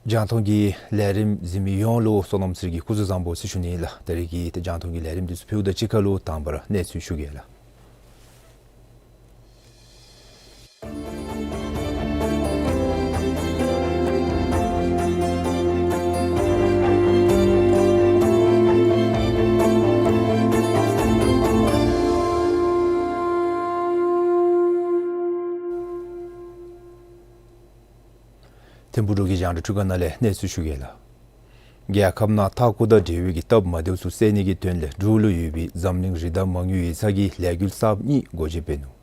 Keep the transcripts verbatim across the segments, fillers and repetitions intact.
རྒྱང་མཐོང་གི་ལས་རིམ་གཟིགས་མི་ཡོངས་ལུ་བསོད་ནམས་ཚེ་རིང་གིས་སྐུ་གཟུགས་བཟང་པོ་ཟེར་ཞུ་ནི་ལགས། ད་རིས་ཀྱི་ཏེ་རྒྱང་མཐོང་གི་ལས་རིམ་འདི་ཚུ་ཕུལཝ་ད་གཅིག་ཁར་ལུ་དང་པ་ར་གནས་ཚུལ་ཞུ་གེ་ལགས། ཐིམ་ཕུག་འབྲུག་གི་རྒྱང་བསྒྲགས་ཁང་ནང་ལས་གནས་ཚུལ་ཞུ་གེ་ལགས། རྒྱལ་ཁབ་ནང་མཐའ་འཁོར་དང་འབྲེལ་བའི་གི་སྟབས་མ་བདེཝ་ཚུ་སེལ་ནི་གི་དོན་ལས་འབྲུག་ལུ་ཡོད་པའི་འཛམ་གླིང་རི་དྭགས་མ་དངུལ་ཡིག་ཚང་གིས་ལས་འགུལ་གསརཔ་གཉིས་སྒོ་འབྱེད་འབད་ནུག།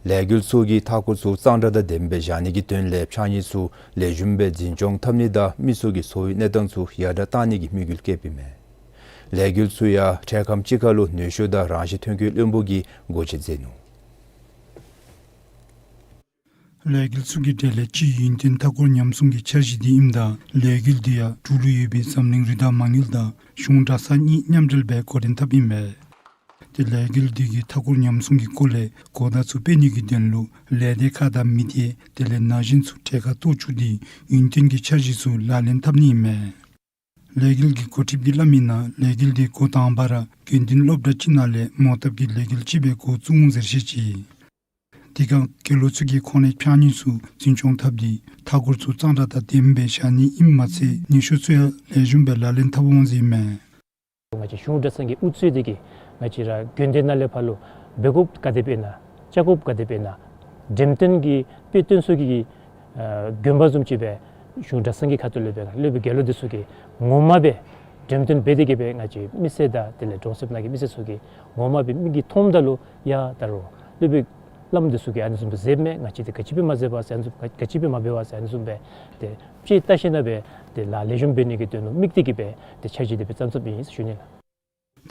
ལས་འགུལ་ཚུ་གིས་མཐའ་འཁོར་ཚུ་གཙང་སྦྲ་དང་ལྡནམ་སྦེ་བཞག་ནི་གི་དོན་ལས་ཕྱགས་སྙིགས་ཚུ་ལེགས་ཤོམ་སྦེ་འཛིན་སྐྱོང་འཐབ་ནི་དང་མི་སོ་གི་འཚོ་བའི་གནས་སྟངས་ཚུ་ཡར་དྲག་གཏང་ནི་གི་དམིགས་ཡུལ་བསྐྱེདཔ་ཨིན་མས། ལས་འགུལ་ཚུ་ཡང་འཕྲལ་ཁམས་ཅིག་ཁར་ལུ་ནུས་ཤུགས་དང་རང་བཞིན་ཐོན་སྐྱེད་བློན་པོ་གིས་སྒོ་འབྱེད་མཛད་ནུག། ལས་འགུལ་ཚུ་གི་གྲས་ལས་གཅིག་ཡུན་བརྟན་མཐའ་འཁོར་ཉམས་སྲུང་གི་འཆར་གཞི་འདི་ཨིནམ་ད་ལས་འགུལ་འདི་ཡང་འབྲུག་ལུ་ཡོད་པའི་འཛམ་གླིང་རི་དྭགས་མ་དངུལ་དང་གཞུང་གྲྭ་ཚང་གཉིས་མཉམ་འབྲེལ་སྦེ་འགོ་འདྲེན་འཐབ་ཨིན་མས། ཏེ་ལས་འགུལ་འདི་གིས་མཐའ་འཁོར་ཉམས་སྲུང་གི་སྐོར་ལས་གོ་བརྡ་ཚུ་སྤེལ་ནི་གི་དོན་ལུ་ལས་སྡེ་ཁག་དང་མི་སྡེ་དེ་ལས་ན་གཞོན་ཚུ་གྲལ་ཁར་གཏོགས་བཅུག་སྟེ་ཡུན་བརྟན་གྱི་འཆར་གཞི་ཚུ་ལག་ལེན་འཐབ་ནི་ཨིན་མས། ལས་འགུལ་གྱི་འགོ་ཁྲིདཔ་གིས་སླབ་མིའི་ནང་ལས་འགུལ་འདི་འགོ་དང་པ་ར་དགེ་འདུན་སློབ་གྲྭ་གཅིག་ནང་ལས་མོ་བཏབ་ཀྱི་ལས་འགུལ་ཅིག་སྦེ་འགོ་བཙུགས་འོང་ཟེར་བཤད་ཅི། དེ་སྒང་དགེ་སློང་ཚུ་གིས་ཁོང་རའི་ཕྱགས་སྙིགས་ཚུ་འཛིན་སྐྱོང་འཐབ་སྟེ་མཐའ་འཁོར་ཚུ་གཙང་སྦྲ་དང་ལྡནམ་སྦེ་བཞག་ནི་ཨིནམ་མ་ཚད་ནུས་ཤུགས་ཚུ་ཡང་ལེགས་ཤོམ་སྦེ་ལག་ལེན་འཐབ་འོང་ཟེར་ཨིན་མས། ང་བཅས་གཞུང་གྲྭ་ཚང་གི་དབུ་གཙོས་ཏེ་གིས་ང་བཅས་ར་དགོན་སྡེ་ནང་ལས་ཕར་ལུ་འབད་དགོཔ་ག་དེ་སྦེ་ཨིན་ན་བཅའ་དགོཔ་ག་དེ་སྦེ་ཨིན་ན་འགྲེམས་སྟོན་གྱི་དཔེ་སྟོན་ས་གི་ཨ་དགོན་པ་བཟུམ་ཅིག་སྦེ་གཞུང་གྲྭ་ཚང་གི་ཁ་ཐུག་ལས་སྦེ་སློབ་དཔོན་དགེ་སློང་འདི་ཚུ་གིས་ངོ་མ་སྦེ་འགྲེམས་སྟོན་འབད་དེ་གིས་སྦེ་ང་བཅས་མི་སེར་དང་དེ་ལས་གྲོང་གསེབ་ནང་གི་མི་སེར་ཚུ་གིས་ངོ་མ་སྦེ་མིག་གིས་མཐོངམ་ད་ལུ་ཡ་ད་རུང་སློབ་དཔོན་བླམ་འདི་ཚུ་གིས་ཨ་ནི་བཟུམ་སྦེ་མཛདཔ་མས། ང་བཅས་འདི་ག་ཅི་སྦེ་མ་མཛད་པ་ཟེར་ཨ་ནི་བཟུམ་ག་ག་ཅི་སྦེ་མ་འབད་བ་ཟེར་ཨ་ནི་བཟུམ་སྦེ་ཏེ་དཔྱད་བལྟ་ཞིནམ་ལས་སྦེ་ཏེ་ལཱ་ལེགས་ཤོམ་འབད་ནི་གི་དོན་ལུ་དམིགས་ཏེ་གིས་སྦེ་ཏེ་འཆར་གཞི་འདི་སྦེ་བརྩམས་བརྩམསཔ་ཨིན་ཟེར་ཞུ་ནི་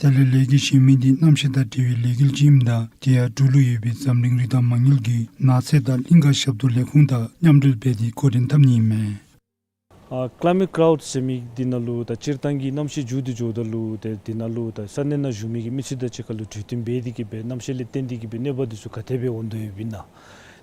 ལགས། དེ་ལས་ལས་འགུལ་གཞན་མི་འདི་གནམ་གཤིས་དང་འབྲེལ་བའི་ལས་འགུལ་ཅིག་ཨིནམ་ད་དེ་ཡང་འབྲུག་ལུ་ཡོད་པའི་འཛམ་གླིང་རི་དྭགས་མ་དངུལ་གྱི་ནགས་ཚལ་དང་གླིང་ཀ་ཞབས་ཏོག་ལས་ཁུངས་དང་མཉམ་འབྲེལ་འབད་དེ་འགོ་འདྲེན་འཐབ་ནི་ཨིན་མས། ཨ་Climate Cloud ཟེར་མི་འདི་ནང་ལུ་ད་སྤྱིར་བཏང་གི་གནམ་གཤིས་འགྱུར་ཏེ་འགྱོཝ་ད་ལུ་ཏེ་འདི་ནང་ལུ་ད་ས་གནས་ནང་བཞུགས་མི་གི་མི་སེར་དང་གཅིག་ཁར་ལུ་གྲོས་བསྟུན་འབད་དེ་གིས་སྦེ་གནམ་གཤིས་ལས་བརྟེན་ཏེ་གིས་སྦེ་གནོད་པ་འདི་ཚུ་ག་དེ་སྦེ་འོང་དོ་ཡོདཔ་ཨིན་ན།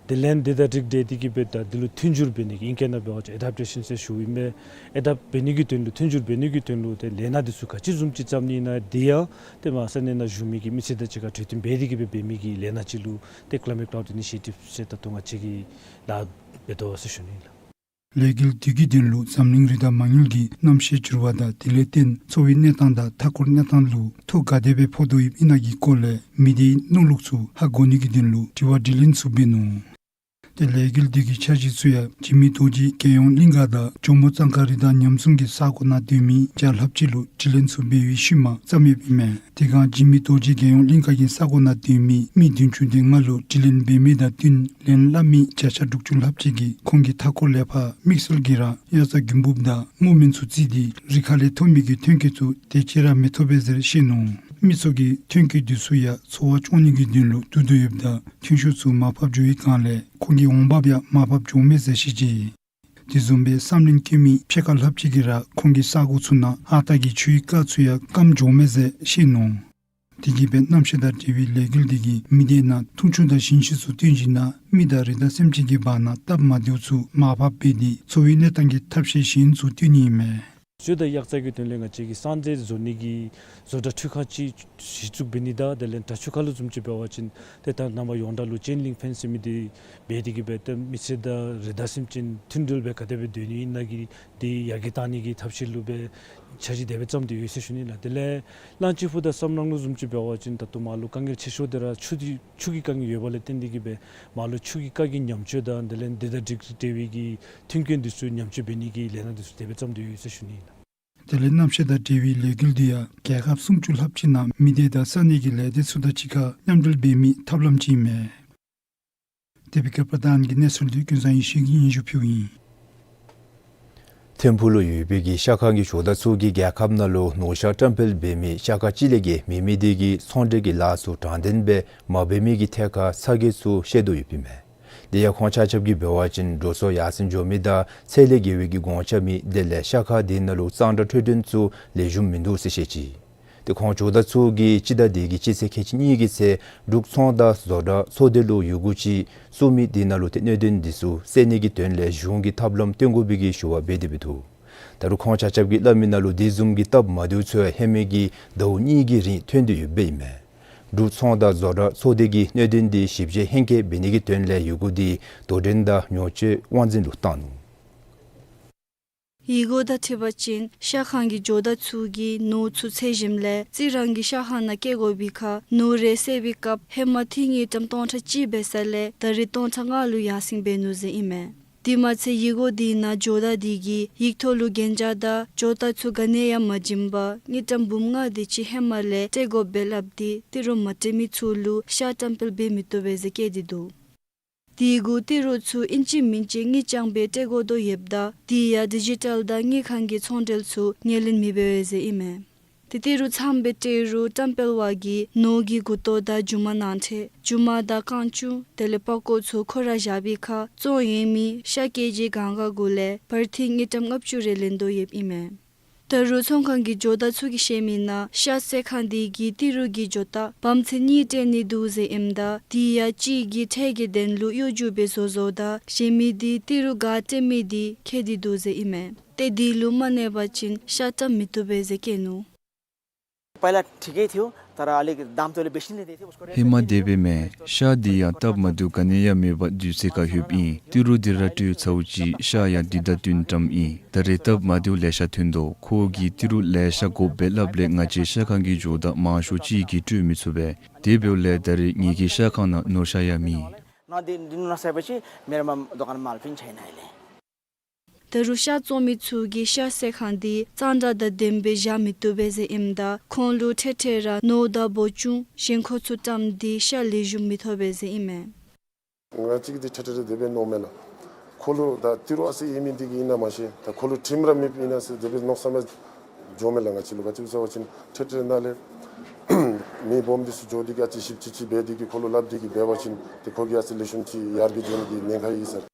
དེ་ལས་འདི་དང་འཁྲིལ་ཏེ་གིས་སྦེ་ད་འདི་ལུ་མཐུན་འགྱུར་འབད་ནི་གི་ཨིང་སྐད་ནང་འབད་བ་ཅིན་ཨེ་ཌེབ་ཊེ་ཤཱན་ཟེར་ཞུཝ་ཨིན་པས། ཨེ་ཌེབ་འབད་ནི་གི་དོན་ལུ་མཐུན་འགྱུར་འབད་ནི་གི་དོན་ལུ་ཏེ་ལས་སྣ་འདི་ཚུ་ག་ཅི་བཟུམ་ཅིག་བརྩམ་ནི་ཨིན་ན་འདི་ཡང་ཏེ་མ་ས་གནས་ནང་བཞུགས་མི་གི་མི་སེར་དང་གཅིག་ཁར་གྲོས་བསྟུན་འབད་དེ་གིས་སྦེ་འབད་མི་གི་ལས་སྣ་ཅིག་ལུ་ཏེ་Climate Cloud Initiative ཟེར་ད་ལྟོ་ང་བཅས་ཀྱིས་ལཱ་འབད་དོ་ཟེར་ཞུ་ནི་ལགས། ལས་འགུལ་འདི་གི་དོན་ལུ་འཛམ་གླིང་རི་དྭགས་མ་དངུལ་གྱིས་གནམ་གཤིས་འགྱུར་བ་དང་དེ་ལས་བརྟེན་འཚོ་བའི་གནས་སྟངས་དང་མཐའ་འཁོར་གནས་སྟངས་ལུ་ཐོ་ག་དེ་སྦེ་ཕོག་དོ་ཡོདཔ་ཨིན་ན་གི་སྐོར་ལས་མི་སྡེའི་མནོ་ལུགས་ཚུ་ཧ་གོ་ནི་གི་དོན་ལུ་དྲི་བ་དྲིས་ལན་ཚུ་འབད་ནུག། ཏེ་ལས་འགུལ་འདི་གི་འཆར་གཞི་ཚུ་ཡང་འཇིགས་མེད་རྡོ་རྗེ་རྒྱལ་ཡོངས་གླིང་ག་དང་ཇོ་མོ་གཙང་ཁ་རི་དྭགས་ཉམས་སྲུང་གི་ས་གོ་ནང་སྡོད་མི་བརྒྱ་ལྷགཔ་ཅིག་ལུ་དྲི་ལན་ཚུ་འབད་བའི་ཤུལ་མ་བརྩམས་ཡོདཔ་ཨིན་མས། དེ་སྒང་འཇིགས་མེད་རྡོ་རྗེ་རྒྱལ་ཡོངས་གླིང་ག་གི་ས་གོ་ནང་སྡོད་མི་མི་བདུན་ཅུ་དོན་ལྔ་ལུ་དྲི་ལན་འབད་མི་དང་བསྟུན་ལན་སླབ་མི་བརྒྱ་ཆ་དྲུག་ཅུ་ལྷགཔ་ཅིག་གིས་ཁོང་གི་མཐའ་འཁོར་ལས་ཕར་དམིགས་བསལ་གྱིས་ར་དབྱར་རྩྭ་དགུན་འབུབ་དང་སྔོ་སྨན་ཚུ་བརྩིས་ཏེ་རི་ཁ་ལས་ཐོབ་མི་གི་ཐོན་སྐྱེད་ཚུ་དེ་ཅིག་ར་མི་ཐོབ་པས་ཟེར་བཤད་ནུག། མི་ཚུ་གིས་ཐོན་སྐྱེད་འདི་ཚུ་ཡང་འཚོ་བ་སྐྱོང་ནི་གི་དོན་ལུ་བསྡུ་དོ་ཡོདཔ་ད་ཐོན་ཤུགས་ཚུ་མར་ཕབ་འགྱོ་བའི་སྒང་ལས་ཁོང་གི་འོང་འབབ་ཡང་མར་ཕབ་འགྱོཝ་མས་ཟེར་བཤད་ཅི། དེ་བཟུམ་སྦེ་བསམ་ལན་བཀོད་མི་ཕྱེད་ཀ་ལྷགཔ་ཅིག་གིས་ར་ཁོང་གི་ས་གོ་ཚུ་ནང་ཨ་རྟག་གི་ཆུའི་རྐ་ཚུ་ཡང་སྐམ་འགྱོཝ་མས་ཟེར་བཤད་ནུག། དེ་གིས་སྦེ་གནམ་གཤིས་དང་འབྲེལ་བའི་ལས་འགུལ་འདི་གིས་མི་སྡེ་ནང་འཐུང་ཆུ་དང་ཞིང་ཆུ་ཚུ་བཏོན་ཞིནམ་ལས་མི་དང་རི་དྭགས་སེམས་ཅན་གྱི་བར་ན་སྟབས་མ་བདེཝ་ཚུ་མར་ཕབ་འབད་དེ་འཚོ་བའི་གནས་སྟངས་ཀྱི་ཐབས་ཤེས་གཞན་ཚུ་སྟོན་ནི་ཨིན་མས། ཆུ་དང་དབྱར་རྩྭ་གི་དོན་ལས་ང་བཅས་ཀྱིས་སྲང་རྩེ་བཟོ་ནི་གི་བཟོ་གྲྭ་འཕྲུལ་ཁང་ཅིག་གཞི་བཙུགས་འབད་ནི་དང་དེ་ལས་དྲག་ཆུ་ཁ་ལུ་བཟུམ་ཅིག་འབད་བ་ཅིན་ཏེ་ད་ནངས་པ་ཡོངས་གྲགས་ལུ་ཅེན་ལིང་ཕེནསི་ཟེར་མི་འདི་འབད་དེ་གིས་སྦེ་ཏེ་མི་ཚེ་དང་རི་དྭགས་སེམས་ཅན་མཐུན་སྒྲིལ་སྦེ་ག་དེ་སྦེ་སྡོད་ནི་ཨིན་ན་གི་འདི་ཡར་རྒྱས་བཏང་ནི་གི་ཐབས་ཤེས་ལུ་སྦེ་འཆར་གཞི་དེ་སྦེ་བརྩམས་ཏེ་ཡོད་ཟེར་ཞུ་ནི་ལགས། དེ་ལས་གླང་ཆེན་ཕུ་དང་སམ་ནང་ལུ་བཟུམ་ཅིག་འབད་བ་ཅིན་ད་ལྟོ་མར་ལུ་དཀའ་ངལ་ཆེ་ཤོས་འདི་ར་ཆུ་འདི་ཆུ་གི་དཀའ་ངལ་ཡོདཔ་ལས་བརྟེན་ཏེ་གིས་སྦེ་མར་ལུ་ཆུ་གི་རྐ་གི་ཉམས་བཅོས་དང་དེ་ལས་འདི་དང་འབྲེལ་འབྲེལ་བའི་གི་མཐུན་རྐྱེན་འདི་ཚུ་ཉམས་བཅོས་འབད་ནི་གི་ལས་སྣ་འདི་ཚུ་དེ་སྦེ་བརྩམས་ཏེ་ཡོད་ཟེར་ཞུ་ནི་ཨིན་ལགས། དེ་ལས་གནམ་གཤིས་དང་འབྲེལ་བའི་ལས་འགུལ་འདི་ཡང་རྒྱལ་ཁབ་སུམ་ཅུ་ལྷགཔ་ཅིག་ནང་མི་སྡེ་དང་ས་གནས་ཀྱི་ལས་སྡེ་ཚུ་དང་གཅིག་ཁར་མཉམ་འབྲེལ་འབད་མི་ཐབས་ལམ་ཅིག་ཨིན་མས། དེ་བཀྲ་ཤིས་དགའ་ཚལ་གྱི་གནས་ཚུལ་འདི་ཀུན་བཟང་ཡེ་ཤེས་ཀྱིས་སྙན་ཞུ་ཕུལཝ་ཨིན། ཐིམ་ཕུག་ལུ་ཡོད་པའི་གི་ཤ་ཁང་གི་ཇོ་བདག་ཚུ་གིས་རྒྱལ་ཁབ་ནང་ལུ་ནོར་ཤ་བཀྲམ་སྤེལ་འབད་མི་ཤ་ཁང་གཅིག་ལས་བརྒལ་མེད་མི་དེ་གིས་ཚོང་འབྲེལ་གྱི་ལཱ་ཚུ་དྲང་བདེན་སྦེ་མ་འབད་མི་གི་ཐད་ཁར་ཚ་གྱང་ཚུ་བཤད་དོ་ཡོདཔ་ཨིན་མས། དེ་ཡང་ཁོང་ཆ་ཁྱབ་ཀྱིས་འབད་བ་ཅིན་འགྲོ་སོང་ཡར་སེང་འགྱོ་མི་དང་ཚད་ལས་བརྒལ་བའི་གི་གོང་ཆ་མེད། དེ་ལས་ཤ་ཁང་དེ་ནང་ལུ་གཙང་སྦྲ་འཕྲོད་བསྟེན་ཚུ་ལེགས་ཤོམ་མིན་འདུག་ཟེར་བཤད་ཅི། དེ་ཁོང་ཇོ་བདག་ཚུ་གིས་སྤྱི་ཟླ་འདི་གི་སྤྱི་ཚེས་ཁལ་གཅིག་གཉིས་ཀྱི་ཚེ་འབྲུག་ཚོང་དང་བཟོ་གྲྭ་ཚོགས་སྡེ་ལུ་ཡི་གུ་ཅིག་བཙུགས་མི་དེ་ནང་ལུ་ཏེ་གནད་དོན་འདི་ཚུ་སེལ་ནི་གི་དོན་ལས་གཞུང་གིས་ཐབས་ལམ་སྟོན་དགོ་པའི་གི་ཞུ་བ་འབད་དེ་འབད་འདུག། ད་རུང་ཁོང་ཆ་ཁྱབ་ཀྱིས་སླབ་མི་ནང་ལུ་དེ་བཟུམ་གྱི་སྟབས་མ་བདེཝ་ཚུ་ཡང་ཧེ་མའི་གི་ཟླཝ་གཉིས་ཀྱི་རིང་ཐོན་ཏེ་ཡོདཔ་ཨིན་མས། འབྲུག་ཚོང་དང་བཟོ་གྲྭ་ཚོགས་སྡེ་གིས་གནད་དོན་འདི་ཞིབ་དཔྱད་ཧེང་སྐལ་འབད་ནི་གི་དོན་ལས་ཡི་གུ་འདི་དོ་འགྲན་དང་ཉོ་སྤྱོད་དབང་འཛིན་ལུ་བཏང་ནུག། ཡི་གུ་དང་འཁྲིལ་བ་ཅིན་ཤ་ཁང་གི་ཇོ་བདག་ཚུ་གིས་ནོར་ཚུ་འཚོལ་ཞིནམ་ལས་རྩི་རང་གི་ཤ་ཁང་ནང་བསྐྱལ་དགོ་པའི་ཁར་ནོར་རེ་བསལ་བའི་སྐབས་ཧེ་མ་ཐིག་དངུལ་ཀྲམ་སྟོང་ཕྲག་གཅིག་འབད་ས་ལས་ད་རིས་སྟོང་ཕྲག་ལྔ་ལུ་ཡར་སེང་འབད་ནུག་ཟེར་ཨིན་མས། དེ་མ་ཚད་ཡི་གུ་དེ་ནང་ཇོ་བདག་དེ་གིས་ཡིག་ཐོག་ལུ་གན་རྒྱ་དང་ཇོ་བདག་ཚུ་ག་ནི་ཡང་མ་བྱིན་པར་དངུལ་ཀྲམ་འབུམ་ལྔ་དེ་ཅིག་ཧེ་མ་ལས་སྤྲོད་དགོཔ་སྦེ་སླབ་སྟེ་ཏི་རུ་མ་སྤྲོད་མི་ཚུ་ལུ་ཤ་བཀྲམ་སྤེལ་འབད་མི་བཏུབ་པས་ཟེར་བཀོད་དེ་འདུག། དེ་གུ་ཏི་རུ་ཚུ་ཨིན་ཅི་མིན་ཅི་དངུལ་རྐྱང་སྦེ་སྤྲོད་དགོ་དོ་ཡོདཔ་ད་དེ་ཡང་ཌི་ཇི་ཊལ་དང་དངུལ་ཁང་གི་ཚོང་འབྲེལ་ཚུ་ངོས་ལེན་མི་འབད་བས་ཟེར་ཨིན་མས། ཏེ་ཏི་རུ་ཚངམ་སྦེ་སྤྲོད་རུང་བཀྲམ་སྤེལ་བ་གིས་ནོར་གྱི་མགུ་ཏོ་དང་རྒྱུ་མ་ནང་ཁྲོལ་རྒྱུ་མ་དང་རྐང་བཅུད་དེ་ལས་པགས་ཀོ་ཚུ་ཁོ་ར་བཞག་པའི་ཁར་བཙོང་ཡོད་མི་ཤ་ཀེ་ཇི་གང་ག་གུ་ལས་བར་ཐིག་དངུལ་ཀྲམ་ལྔ་བཅུ་རེ་ལེན་དོ་ཡོདཔ་ཨིན་མས། ད་རུང་ཚོང་ཁང་གི་ཇོ་བདག་ཚུ་གིས་བཤད་མི་ནང་ཤ་བསད་ཁང་དེ་གིས་ཏི་རུ་གི་ཇོ་བདག་བམ་ཚད་གཉིས་སྤྲོད་ནི་འདུག་ཟེར་ཨིནམ་ད་དེ་ཡང་གཅིག་གིས་ཁྲལ་གྱི་དོན་ལུ་གཡོ་སྒྱུ་སྦེ་བཟོ་བཟོཝ་ད་གཞན་མི་དེ་ཏི་རུ་ག་སྤྲོད་མི་དེ་ཁྱད་དེ་འདུག་ཟེར་ཨིན་མས། ཏེ་དེ་ལུ་མ་གནས་པ་ཅིན་ཤ་བཀྲམ་མི་བཏུབ་པས་ཟེར་བཀོད་ནུག། पहला ठीक ही थियो, तर अलिक दाम त उसले बेसी नै दिएको थियो, उसको रेट ཧེ་མ་དེ་སྦེ་མེན། ཤ་དེ་ཡང་སྟབས་མ་བདེཝ་ག་ནི་ཡང་མེད་པར་དུས་ཚོད་ཁར་ལྷོདཔ་ཨིན། ཏི་རུ་དེ་ར་སྤྲོད་ཚརཝ་ཅིག་ཤ་ཡང་དེ་དང་བསྟུན་བཀྲམ་ཨིན། ད་རེས་སྟབས་མ་བདེཝ་ལེ་ཤ་ཐོན་དོ། ཁོ་གིས་ཏི་རུ་ལེ་ཤ་དགོཔ་སྦེ་སླབ་ལས་ང་བཅས་ཤ་ཁང་གི་ཇོ་བདག་མང་ཤོས་ཅིག་གིས་སྤྲོད་མི་ཚུགས་པས། དེ་འབདཝ་ལས་ད་རེས་ངེ་གི་ཤ་ཁང་ནང་ནོར་ཤ་ཡང་མེད། नदिनु नसकेपछि मेरोमा दोकानमा माल पनि छैन अहिले। ད་རུང་ཤ་བཙོང་མི་ཚུ་གིས་ཤ་བསད་ཁང་དེ་གཙང་སྦྲ་དང་ལྡནམ་སྦེ་བཞག་མི་བཏུབ་པས་ཟེར་ཨིནམ་ད་ཁོང་ལུ་འཕྲལ་འཕྲལ་ར་ནོར་དང་བོ་ཅུང་ཞེན་ཁོག་ཚུ་བཀྲམ་སྟེ་ཤ་ལེགས་ཤོམ་མི་ཐོབ་པས་ཟེར་ཨིན་མས། ང་བཅས་ཀྱིས་འདི་འཕྲལ་འཕྲལ་ར་དེ་སྦེ་མནོཝ་མས་ལགས། ཁོ་ལུ་ད་ཏི་རུ་ཨ་ཙི་ཡོད་མི་འདི་གིས་ཨིན་ན་མ་ཤེས། ད་ཁོ་ལུ་ཁྲིམས་ར་མེདཔ་ཨིན་ན་ཟེར་དེ་སྦེ་མནོ་བསམ་ར་འགྱོཝ་མས་ལགས། ང་བཅས་ལུ་ག་ཅི་སྦེ་ཟེར་བ་ཅིན་འཕྲལ་འཕྲལ་ནང་ལས་མི་སྦོམ་འདི་ཚུ་འགྱོ་སྟེ་གིས་ཨ་ཙི་ཞིབ་དཔྱད་ཅིག་འབད་དེ་གིས་ཁོ་ལུ་སླབ་སྟེ་གིས་འབད་བ་ཅིན་ཏེ་ཁོ་གིས་ཨ་ཙི་ལེགས་ཤོམ་ཅིག་ཡར་རྒྱས་འགྱོ་ནི་གི་ཉེན་ཁ་ཡོད་ཟེར།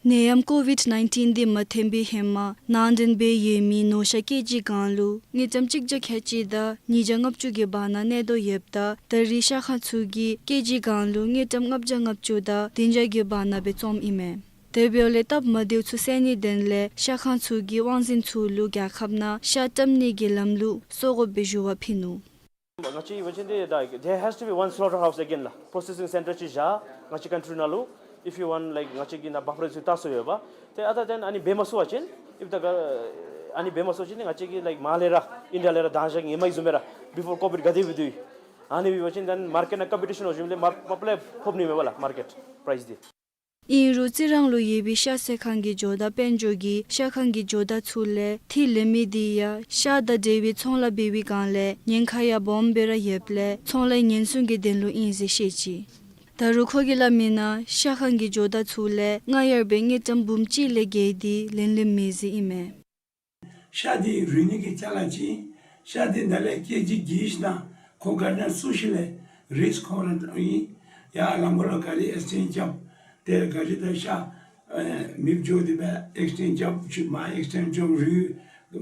ནད་ཡམས་ཀོ་བིཌ་ནའིན་ཊིན་འདི་མ་ཐོན་པའི་ཧེ་མ་ནང་འདྲེན་འབད་ཡོད་མི་ནོར་ཤ་ཀེ་ཇི་གང་ལུ་དངུལ་ཀྲམ་གཅིག་བརྒྱ་ཁལ་གཅིག་དང་ཉིས་བརྒྱ་ལྔ་བཅུ་གི་བར་ན་གནས་དོ་ཡོདཔ་ད་ད་རེས་ཤ་ཁང་ཚུ་གིས་ཀེ་ཇི་གང་ལུ་དངུལ་ཀྲམ་ལྔ་བརྒྱ་ལྔ་བཅུ་དང་བདུན་བརྒྱ་གི་བར་ན་སྦེ་བཙོངམ་ཨིན་མས། དེ་འབདཝ་ལས་སྟབས་མ་བདེཝ་ཚུ་སེལ་ནིའི་དོན་ལས་ཤ་ཁང་ཚུ་གིས་དབང་འཛིན་ཚུ་ལུ་རྒྱལ་ཁབ་ནང་ཤ་བཀྲམ་ནི་གི་ལམ་ལུགས་བཟོ་དགོཔ་སྦེ་ཞུ་བ་ཕུལ་ནུག། ང་བཅས་འབད་བ་ཅིན་ཏེ་ད་there has to be one slaughterhouse again ལགས། processing center ཅིག་བཞག། ང་བཅས་ཀན་ཊི་རི་ནང་ལུ་if you want like ང་བཅས་ཀྱི་ནཱ་བཱཕ་ར་ཚུ་བཏགས་སོ་ཡོདཔ། ཏེ་other than ཨ་ནི་འབད་མ་ཚུགས་པ་ཅིན་if the ཨ་ནི་འབད་མ་ཚུགས་པ་ཅིན་ང་བཅས་ཀྱིས་like མར་ལས་ར་ཨིན་ཌི་ཡ་ལས་ར་དང་ཞག་ངོ་མ་བཟུམ་སྦེ་ར་before COVID ག་དེ་སྦེ་འདུག། ཨ་ནི་འབད་བ་ཅིན་then མར་ཀེཊ་ནང་ཀམ་པི་ཊི་ཤཱན་འོང་ཞིནམ་ལས་མ་མ་པ་ལས་ཕོག་ནི་མས་པ་ལགས་མར་ཀེཊ་པ་རའིསི་འདི། ཨིན་རུང་རྩི་རང་ལུ་ཡོད་པའི་ཤ་བསད་ཁང་གི་ཇོ་བདག་དཔལ་འབྱོར་གྱིས་ཤ་ཁང་གི་ཇོ་བདག་ཚུ་ལས་ཐིག་ལེན་མི་དེ་ཡང་ཤ་དང་འབྲེལ་བའི་ཚོང་ལཱ་འབད་བའི་སྒང་ལས་ཉེན་ཁ་ཡང་སྦོམ་སྦེ་ར་ཡོདཔ་ལས་ཚོང་ལཱ་ཉེན་སྲུང་གི་དོན་ལུ་ཨིན་ཟེར་བཤད་ཅི། ད་རུང་ཁོ་གིས་སླབ་མིའི་ནང་ཤ་ཁང་གི་ཇོ་བདག་ཚུ་ལས་སྔར་ཡོད་པའི་དངུལ་ཀྲམ་འབུམ་གཅིག་ལས་བརྒལ་ཏེ་ལེན་ལེནམ་མེད་ཟེར་ཨིན་མས། ཤ་འདི་རུལ་ནི་གི་ཅ་ལ་ཅིག། ཤ་འདི་ད་ལས་ཀེ་ཇི་བརྒྱད་ཅིག་དང་ ཁོ་ག་ནི་སུ་ཤི་ལས་རིསི་ཁོ་ར་ཨིན། ཡར་ལམ་བར་ལུ་ག་རི་ཨེགསི་ཌེནཊ་རྐྱབ། ཏེ་ག་རི་དང་ཤར་ཨེ་མེདཔ་འགྱོ་སྟེ་སྦེ་ཨེགསི་ཌེནཊ་རྐྱབ་ཚུ་མར་ཨེགསི་ཌེནཊ་རྐྱབ་རུལ་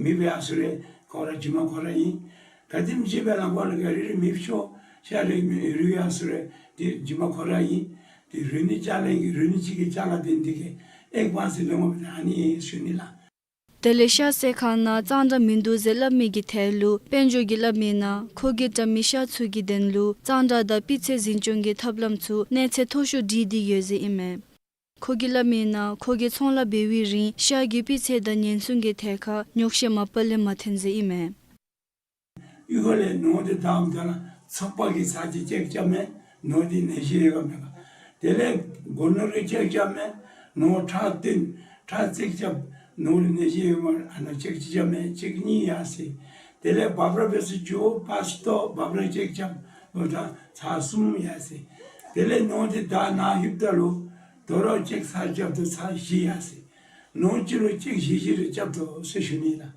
མེདཔ་ཡར་སོང་རུང་ཁོ་ར་རྗེས་མ་ཁོ་ར་ཨིན། ག་དེམ་ཅིག་སྦེ་ལམ་བར་ལུ་ག་རི་རུལ་མེདཔ་འགྱོ་ཤར་རུལ་མེདཔ་རུལ་ཡར་སོང་རུང་ཏེ་རྗེས་མ་ཁོ་ར་ཨིན། ཏེ་རུལ་ནི་ཅ་ལ་གི་རུལ་ནི་ཅིག་གི་ཅ་ལ་དེ་འདི་གིས་ཨེག་བཱན་སི་ལེན་དགོཔ་ད་ཨ་ནི་ཨིན་ཟེར་ཞུ་ནི་ལགས། དེ་ལས་ཤར་སའི་ཁ་ནང་གཙང་སྦྲ་མིན་འདུག་ཟེར་སླབ་མི་གི་ཐད་ལུ་དཔལ་འབྱོར་གྱིས་སླབ་མིའི་ནང་ཁོ་གིས་དྲ་མི་ཤར་ཚུ་གི་དོན་ལུ་གཙང་སྦྲ་དང་སྤུས་ཚད་འཛིན་སྐྱོང་གི་ཐབས་ལམ་ཚུ་གནས་ཚད་མཐོ་ཤོས་སྒྲིག་སྟེ་ཡོད་ཟེར་ཨིན་མས། ཁོ་གིས་སླབ་མིའི་ནང་ཁོ་གིས་ཚོང་ལཱ་འབད་བའི་རིང་ཤར་གྱི་སྤུས་ཚད་དང་ཉེན་སྲུང་གི་ཐད་ཁར་ཉོགས་བཤད་མ་པ་ལས་མ་ཐོན་ཟེར་ཨིན་མས། གཡུས་ཁ་ལས་ནོར་འདི་བདའ་འོངམ་ད་ལུ་ཚགས་པར་གྱི་ཚར་ཅིག་ཅེཀ་རྐྱབ་མས། ནོར་འདི་ནད་གཞི་ཡོད་ག་མེད་ག། དེ་ལས་སྒོ་ནོར་གྱི་ཅེཀ་རྐྱབ་མས། ནོར་ཁྲག་བཏོན་ཁྲག་རྩིས་རྐྱབ། ནོར་ནད་གཞི་ཡོད་མ་ཨ་ནཱ་ཅེཀ་ཅིག་རྐྱབ་མས། ཅེཀ་གཉིས་ཡར་སོ་ཡི། དེ་ལས་འབབ་ར་འབད་སར་འགྱོ་པར་སྟོང་འབབ་ར་ཅེཀ་རྐྱབ་ལོ་ད་ཚར་གསུམ་ཡར་སོ་ཡི། དེ་ལས་ནོར་འདི་བདའ་ནཱ་ལྷོདཔ་ད་ལུ་དོ་རུང་ཅེཀ་ཚར་རྐྱབ་ད་ཚར་བཞི་ཡར་སོ་ཡི། ནོར་གཅིག་ལུ་ཅེཀ་བཞི་བཞི་རེ་རྐྱབ་དོ་ཟེར་ཞུ་ནི་ལགས།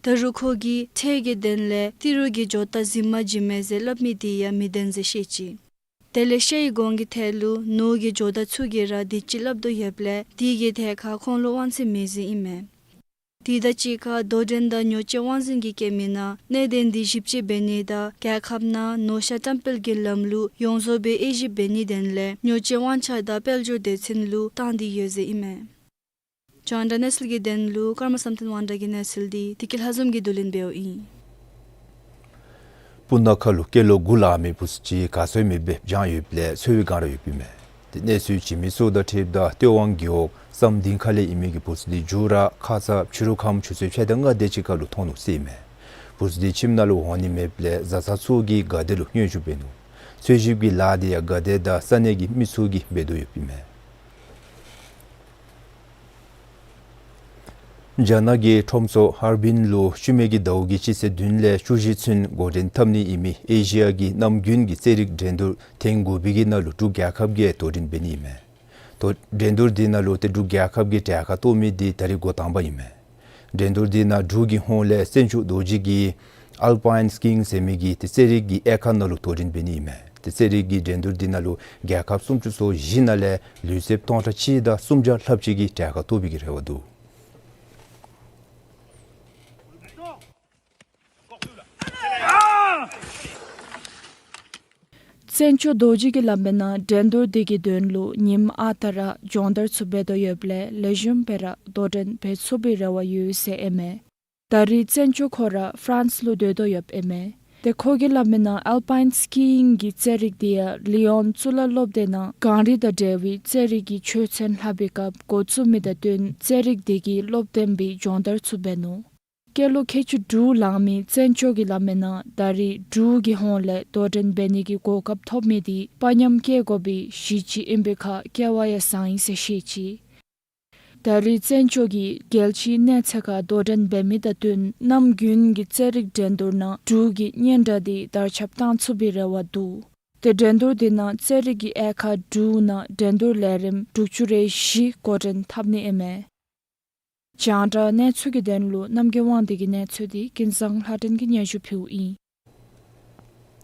ད་རུང་ཁོ་གིས་ཁྲལ་གྱི་དོན་ལས་ཏི་རུ་གི་ཇོ་བདག་གཟིམ་མ་བྱིན་མས་ཟེར་སླབ་མི་དེ་ཡང་མི་བདེན་ཟེར་བཤད་ཅི། དེ་ལས་ཤར་གྱི་གོང་གི་ཐད་ལུ་ནོར་གྱི་ཇོ་བདག་ཚུ་གིས་ར་དེ་ཅིག་སླབ་དོ་ཡོདཔ་ལས་དེ་གི་ཐད་ཁར་ཁོང་ལུ་དབང་ཚད་མེད་ཟེར་ཨིན་མས། དེ་དང་གཅིག་ཁར་དོ་འགྲན་དང་ཉོ་སྤྱོད་དབང་འཛིན་གྱིས་བཀོད་མིའི་ནང་གནད་དོན་འདི་ཞིབ་དཔྱད་འབད་ནི་དང་རྒྱལ་ཁབ་ནང་ནོར་ཤ་བཀྲམ་སྤེལ་གྱི་ལམ་ལུགས་ཡོངས་རྫོགས་སྦེ་དབྱེ་ཞིབ་འབད་ནིའི་དོན་ལས་ཉོ་སྤྱོད་དབང་ཆ་དང་དཔལ་འབྱོར་སྡེ་ཚན་ལུ་བཏང་སྟེ་ཡོད་ཟེར་ཨིན་མས། རྒྱང་བསྒྲགས་གནས་ཚུལ་གྱི་དོན་ལུ་ཀརྨ་བསམ་གཏན་དབང་གྲགས་ཀྱི་གནས་ཚུལ་འདི་བདེ་སྐྱིད་ལྷ་འཛོམས་ཀྱིས་བསྡུ་ལེན་འབདཝ་ཨིན། སྤུ་ན་ཁ་ལུ་སྐྱེས་ལོ་དགུ་ལང་མི་བུ་ཚུ་ཅིག་ག་སོང་ཡང་མེདཔ་སྦེ་བྱང་ཡོདཔ་ལས་འཚོལ་བའི་བསྒང་ར་ཡོདཔ་ཨིན་མས། ཏེ་གནས་ཚུལ་བྱིན་མི་ཚུ་དང་འཁྲིལཝ་ད་སྟོད་ཝང་རྒེད་འོག་བསམ་གཏན་ཁ་ལས་ཨིན་མི་གི་བུ་ཚུ་འདི་མཇུག་ར་ཁ་ཙ་ཕྱི་རུ་ཁམས་ཆུ་ཚོད་ཕྱེད་དང་ལྔ་དེ་ཅིག་ཁར་ལུ་མཐོང་ནུག་ཟེར་ཨིན་མས། བུ་ཚུ་འདི་ཁྱིམ་ནང་ལུ་འོང་ནི་མེདཔ་ལས་བཟའ་ཚང་ཚུ་གིས་དགའ་བདེ་ལུ་མངོན་ཤུགས་འབད་ནུག། འཚོལ་ཞིབ་ཀྱི་ལཱ་འདི་ཡང་དགའ་བདེ་དང་ས་གནས་ཀྱི་མི་ཚུ་གིས་འབད་དོ་ཡོདཔ་ཨིན་མས། རྒྱ་ནག་གི་ཁྲོམ་ཚོགས་ཧར་བིན་ལུ་ཤུལ་མའི་གི་ཟླཝ་གི་སྤྱི་ཚེས་བདུན་ལས་བཅུ་བཞི་ཚུན་འགོ་འདྲེན་འཐབ་ནི་ཨིན་མི་ཨེ་ཤི་ཡ་གི་གནམ་དགུན་གྱི་རྩེད་རིགས་འགྲན་བསྡུར་ཐེངས་དགུ་པའི་གི་ནང་ལུ་འབྲུག་རྒྱལ་ཁབ་ཀྱིས་དོ་འགྲན་འབད་ནི་ཨིན་མས། དོ་འགྲན་བསྡུར་འདི་ནང་ལུ་ཏེ་འབྲུག་རྒྱལ་ཁབ་ཀྱིས་གྲལ་ཁར་གཏོགས་མི་འདི་ད་རིས་འགོ་དང་པ་ཨིན་མས། འགྲན་བསྡུར་འདི་ནང་འབྲུག་གི་ཧོངས་ལས་བཙན་སྐྱོགས་རྡོ་རྗེ་གིས་ཨལ་པའིན་སི་ཀིང་ཟེར་མི་གི་ཏེ་རྩེད་རིགས་ཀྱི་དབྱེ་ཁག་ནང་ལུ་དོ་འགྲན་འབད་ནི་ཨིན་མས། ཏེ་རྩེད་རིགས་ཀྱི་འགྲན་བསྡུར་འདི་ནང་ལུ་རྒྱལ་ཁབ་སུམ་ཅུ་སོ་བཞི་ནང་ལས་ལུས་རྩལཔ་སྟོང་ཕྲག་གཅིག་དང་སུམ་བརྒྱ་ལྷགཔ་ཅིག་གིས་གྲལ་ཁར་གཏོགས་པའི་གི་རེ་བ་འདུག། བཙན་སྐྱོགས་རྡོ་རྗེ་གིས་སླབ་མིའི་ནང་འགྲན་བསྡུར་འདི་གི་དོན་ལུ་ཉིནམ་ཨ་རྟག་ར་སྦྱོང་བརྡར་ཚུ་འབད་དོ་ཡོདཔ་ལས་ལེགས་ཤོམ་སྦེ་ར་དོ་འགྲན་འབད་ཚུགས་པའི་རེ་བ་ཡོད་ཟེར་ཨིན་མས། ད་རིས་བཙན་སྐྱོགས་ཁོ་ར་ཧྥ་རན་སི་ལུ་སྡོད་དོ་ཡོདཔ་ཨིན་མས། ཏེ་ཁོ་གིས་སླབ་མིའི་ནང་ཨལ་པའིན་སི་ཀིང་གི་རྩེད་རིགས་འདི་ཡང་ལི་ཡོན་གཙུག་ལག་སློབ་སྡེ་ནང་གངས་རི་དང་འབྲེལ་བའི་རྩེད་རིགས་ཀྱི་ཆོས་ཚན་ལྷབ་པའི་སྐབས་འགོ་བཙུགས་མི་དང་བསྟུན་རྩེད་རིགས་འདི་གི་སློབ་སྟོན་པའི་སྦྱོང་བརྡར་ཚུ་འབད་ནུག། སྐྱེས་ལོ་ཁལ་གཅིག་དྲུག་ལང་མི་བཙན་སྐྱོགས་ཀྱིས་སླབ་མིའི་ནང་ད་རིས་འབྲུག་གི་ཧོངས་ལས་དོ་འགྲན་འབད་ནི་གི་གོ་སྐབས་ཐོབ་མི་འདི་དཔའ་ཉམས་བསྐྱེད་དགོ་པའི་གཞི་ཅིག་ཨིན་པའི་ཁར་སྐལ་བ་ཡང་བཟང་ཡི་ཟེར་བཤད་ཅི། ད་རིས་བཙན་སྐྱོགས་ཀྱིས་རྒྱལ་སྤྱིའི་གནས་ཚད་ཁར་དོ་འགྲན་འབད་མི་དང་བསྟུན་གནམ་དགུན་གྱི་རྩེད་རིགས་འགྲན་བསྡུར་ནང་འབྲུག་གི་སྙན་གྲགས་འདི་དར་ཁྱབ་བཏང་ཚུགས་པའི་རེ་བ་འདུག། ཏེ་འགྲན་བསྡུར་འདི་ནང་རྩེད་རིགས་ཀྱི་དབྱེ་ཁག་དྲུག་ནང་འགྲན་བསྡུར་ལས་རིམ་དྲུག་ཅུ་རེ་བཞི་འགོ་འདྲེན་འཐབ་ནི་ཨིན་མས། རྒྱང་བསྒྲགས་གནས་ཚུལ་གྱི་དོན་ལུ་རྣམ་རྒྱལ་དབང་འདུས་ཀྱི་གནས་ཚུལ་འདི་ཀུན་བཟང་ལྷ་སྒྲོན་གྱིས་སྙན་ཞུ་ཕུལཝ་ཨིན།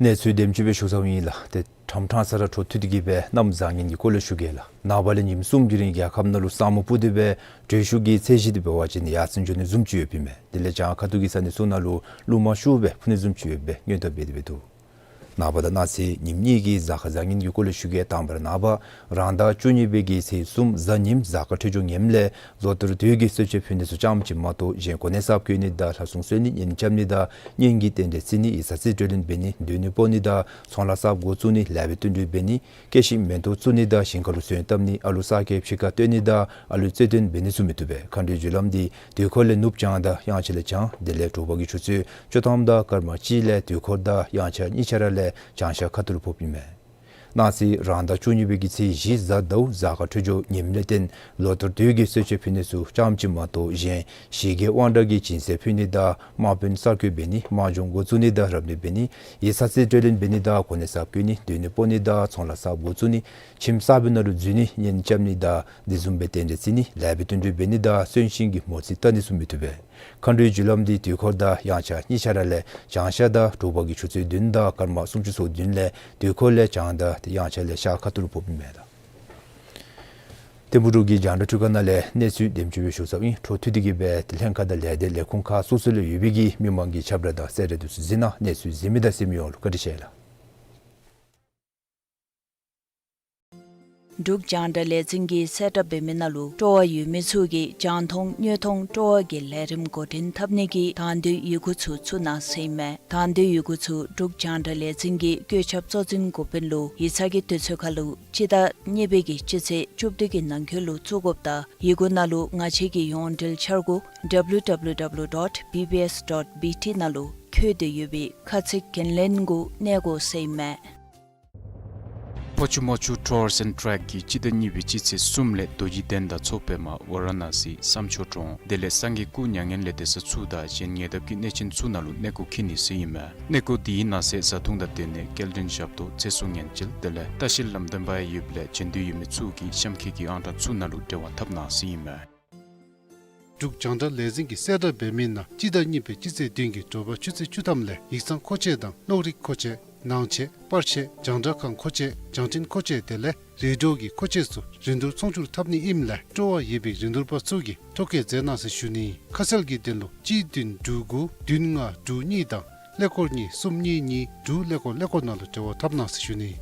གནས་ཚུལ་དེམ་ཅིག་སྦེ་ཞུ་ཚརཝ་ཨིན་ལགས། ཏེ་ཁྲམ་ཁྲང་ས་ར་འཕྲོ་མཐུད་དེ་གིས་སྦེ་གནམ་བཟང་ངན་གྱི་སྐོར་ལས་ཞུ་གེ་ལགས། ནངས་པ་ལས་ཉིནམ་གསུམ་གྱི་རིང་རྒྱལ་ཁབ་ནང་ལུ་ས་སྨུག་སྤུབས་ཏེ་སྦེ་དྲོད་ཤུགས་ཀྱི་ཚད་གཞི་འདི་འབད་བ་ཅིན་ཡར་སེང་འགྱོ་ནི་བཟུམ་ཅིག་ཡོདཔ་ཨིན་མས། དེ་ལས་བྱང་ཁ་ཐུག་གི་ས་གནས་ཚུ་ནང་ལུ་རླུང་མ་ཤུགས་སྦེ་འཕུ་ནི་བཟུམ་ཅིག་ཡོད་པའི་སྔོན་བརྡ་འབད་དེ་སྦེ་འདུག། ནངས་པ་དང་གནངས་ཚེ་ཉིནམ་གཉིས་ཀྱི་གཟའ་སྐར་བཟང་ངན་གྱི་སྐོར་ལས་ཞུ་གེ། དང་པ་ར་ནངས་པ་རང་ཟླ་བཅུ་གཉིས་པའི་གི་ཚེས་གསུམ་གཟའ་ཉིམ་གཟའ་སྐར་འཕྲོད་སྦྱོར་ངནམ་ལས་ལོ་ལྟར་དུས་ཀྱི་གསོལ་མཆོད་ཕུལ་ནི་ཚུ་ཙམ་ཅིག་མ་གཏོགས་གཞན་གོ་གནས་གསརཔ་བཀོད་ནི་དང་ལྷ་སྲུང་གསོལ་ནི་གཉེན་རྐྱབ་ནི་དང་གཉེན་གྱི་རྟེན་འབྲེལ་བརྩི་ནི་ཡིག་ཚང་རྩིས་སྤྲོད་ལེན་འབད་ནི་སྡོད་གནས་སྤོ་ནི་དང་ཚོང་ལཱ་གསརཔ་འགོ་བཙུགས་ནི་ལེགས་པའི་བསྟུན་གྲོས་འབད་ནི་སྐྱེ་ཤི་མེ་ཏོག་བཙུགས་ནི་དང་ཞིང་ཁ་ལུ་སོན་བཏབ་ནི་ཨ་ལུ་གསར་སྐྱེས་ཕྱི་ཁར་བཏོན་ནི་དང་ཨ་ལུ་རྩེད་འགྲན་འབད་ནི་ཚུ་མི་བཏུབ་པས། མཁའ་འགྲོའི་རྒྱུ་ལམ་འདི་དུས་འཁོར་ལས་ནུབ་བྱང་དང་དབྱངས་འཆར་ལས་བྱང་། དེ་ལས་དྲོ་པ་གི་ཆུ་ཚོད་བཅུ་ཐམ་དང་སྐར་མ་གཅིག་ལས་དུས་འཁོར་དང་དབྱངས་འཆར་གཉིས་ཆ་ར་ལས་བྱང་ཤར་ཁ་ཐུག་ལུ་ཕོགཔ་ཨིན་མས། གནངས་ཚེ་རང་ཟླ་བཅུ་གཉིས་པའི་གི་ཚེས་བཞི་གཟའ་ཟླཝ་གཟའ་སྐར་འཕྲོད་སྦྱོར་ངནམ་ལས་བརྟེན་ལོ་ལྟར་དུས་ཀྱི་གསོལ་མཆོད་ཕུལ་ནི་ཚུ་ཙམ་ཅིག་མ་གཏོགས་གཞན་ཞི་རྒྱས་དབང་དྲག་གི་སྦྱིན་སྲེག་ཕུལ་ནི་དང་དམག་དཔོན་གསར་བསྐོ་འབད་ནི་དམག་སྦྱོང་འགོ་བཙུགས་ནི་དང་རབ་གནས་འབད་ནི་ཡིག་ཚང་རྩིས་སྤྲོད་ལེན་འབད་ནི་དང་གོ་གནས་གསརཔ་བསྐོ་ནི་སྡོད་གནས་སྤོ་ནི་དང་ཚོང་ལཱ་གསརཔ་འགོ་བཙུགས་ནི་ཁྱིམ་གསར་པའི་ནང་ལུ་འཛུལ་ནི་གཉེན་རྐྱབ་ནི་དང་དེ་བཟུམ་སྦེ་རྟེན་འབྲེལ་བརྩི་ནི་ལེགས་པའི་བསྟུན་གྲོས་འབད་ནི་དང་གསོན་གཤིན་གྱི་མོ་རྩིས་བལྟ་ནི་ཚུ་མི་བཏུབ་པས། མཁའ་འགྲོའི་རྒྱུ་ལམ་འདི་དུས་འཁོར་དང་དབྱངས་འཆར་གཉིས་ཆ་ར་ལས་བྱང་ཤར་དང་དྲོ་པ་གི་ཆུ་ཚོད་བདུན་དང་སྐར་མ་སུམ་ཅུ་སོ་བདུན་ལས་དུས་འཁོར་ལས་བྱང་དང་དབྱངས་འཆར་ལས་ཤར་ཁ་ཐུག་ལུ་འཕོཝ་ཨིན་མས་ད། ཐིམ་ཕུག་འབྲུག་གི་རྒྱང་བསྒྲགས་ཁྲི་ཁང་ནང་ལས་གནས་ཚུལ་དེམ་ཅིག་སྦེ་ཞུ་ཚརཝ་ཨིན། འཕྲོ་མཐུད་དེ་གིས་སྦེ་ལྷན་ཁག་དང་ལས་སྡེ་ལས་ཁུངས་ཁག་སོ་སོ་ལུ་ཡོད་པའི་གི་མི་མང་གི་ཁྱབ་བསྒྲགས་དང་གསལ་བསྒྲགས་དེ་ཚུ་གཟིགས་གནང་། གནས་ཚུལ་གཟིགས་མི་དང་གསན་མི་ཡོངས་ལུ་བཀའ་དྲིན་ཆེ་ལགས། འབྲུག་རྒྱང་བསྒྲགས་ལས་འཛིན་གྱིས་གསལ་བསྒྲགས་འབད་མི་ནང་ལུ་སྤྲོ་བ་ཡོད་མི་ཚུ་གིས་རྒྱང་མཐོང་དངོས་མཐོང་སྤྲོ་བ་གི་ལས་རིམ་འགོ་འདྲེན་འཐབ་ནི་གི་དང་འདོད་ཡི་གུ་ཚུ་བཙུགས་གནང་ཟེར་ཨིན་མས། དང་འདོད་ཡི་གུ་ཚུ་འབྲུག་རྒྱང་བསྒྲགས་ལས་འཛིན་གྱི་བཀོད་ཁྱབ་གཙོ་འཛིན་འགོ་དཔོན་ལུ་ཡིག་ཚང་གི་དུས་ཚོད་ཁར་ལུ་སྤྱི་ཟླ་གཉིས་པའི་གི་སྤྱི་ཚེས་བཅུ་བདུན་གྱི་ནང་འཁོད་ལུ་བཙུགས་དགོཔ་དང་ཡི་གུ་ནང་ལུ་ང་བཅས་ཀྱི་ཡོངས་འབྲེལ་འཆར་སྒོ་W W W dot B B S dot B T ནང་ལུ་འཁོད་དེ་ཡོད་པའི་ཁ་ཚིག་འགན་ལེན་གུ་གནས་དགོ་ཟེར་ཨིན་མས། ཕོ་ཆུ་མོ་ཆུ་ཊུར་སི་ཨེནཌ་ཊེག་གིས་སྤྱི་ཟླ་གཉིས་པའི་སྤྱི་ཚེས་གསུམ་ལས་རྡོ་རྗེ་གདན་དང་མཚོ་པདྨ་ཝ་ར་ཎ་སི་བསམ་མཆོག་གྲོང་དེ་ལས་སངས་རྒྱས་སྐུ་མྱ་ངན་ལས་འདས་ས་ཚུ་དང་གཞན་ཉེ་འདབས་ཀྱི་གནས་ཆེན་ཚུ་ནང་ལུ་གནས་སྐོར་འཁྱིད་ནི་ཟེར་ཨིན་མས། གནས་སྐོར་དེའི་ནང་གསེས་བཟའ་འཐུང་དང་སྡོད་གནས་སྐྱེལ་འདྲེན་ཞབས་ཏོག་ཚེ་སྲོག་ཉེན་བཅོལ་དེ་ལས་ལྟ་བཤལ་ལམ་སྟོན་པ་ཡང་ཡོདཔ་ལས་བྱོན་འདོད་ཡོད་མི་ཚུ་གིས་གཤམ་འཁོད་ཀྱི་ཨང་གྲངས་ཚུ་ནང་ལུ་འབྲེལ་བ་འཐབ་གནང་ཟེར་ཨིན་མས། འབྲུག་རྒྱང་བསྒྲགས་ལས་འཛིན་གྱིས་གསལ་བསྒྲགས་འབད་མི་ནང་སྤྱི་ཟླ་གཉིས་པའི་སྤྱི་ཚེས་བདུན་གྱི་དྲོ་པ་ཆུ་ཚོད་བཅུ་ཐམ་ལས་ཡིག་ཚང་མཁོ་ཆས་དང་གློག་རིག་མཁོ་ཆས་ནང་ཆས་པར་ཆས་རྒྱང་བསྒྲགས་ཁང་མཁོ་ཆས་རྒྱང་འཕྲིན་མཁོ་ཆས་དེ་ལས་རེ་ཌི་ཡོ་གི་མཁོ་ཆས་ཚུ་རིན་བསྡུར་ཚོང་བསྒྱུར་འཐབ་ནི་ཨིནམ་ལས་སྤྲོ་བ་ཡོད་པའི་རིན་བསྡུར་པ་ཚུ་གིས་ཐོ་བཀོད་མཛད་གནང་ཟེར་ཞུ་ནི། ཁ་གསལ་གྱི་དོན་ལུ་གཅིག་བདུན་དྲུག་དགུ་བདུན་ལྔ་དྲུག་གཉིས་དང་ཀླད་ཀོར་གཉིས་གསུམ་གཉིས་གཉིས་དྲུག་ཀླད་ཀོར་ཀླད་ཀོར་ནང་ལུ་འབྲེལ་བ་འཐབ་གནང་ཟེར་ཞུ་ནི།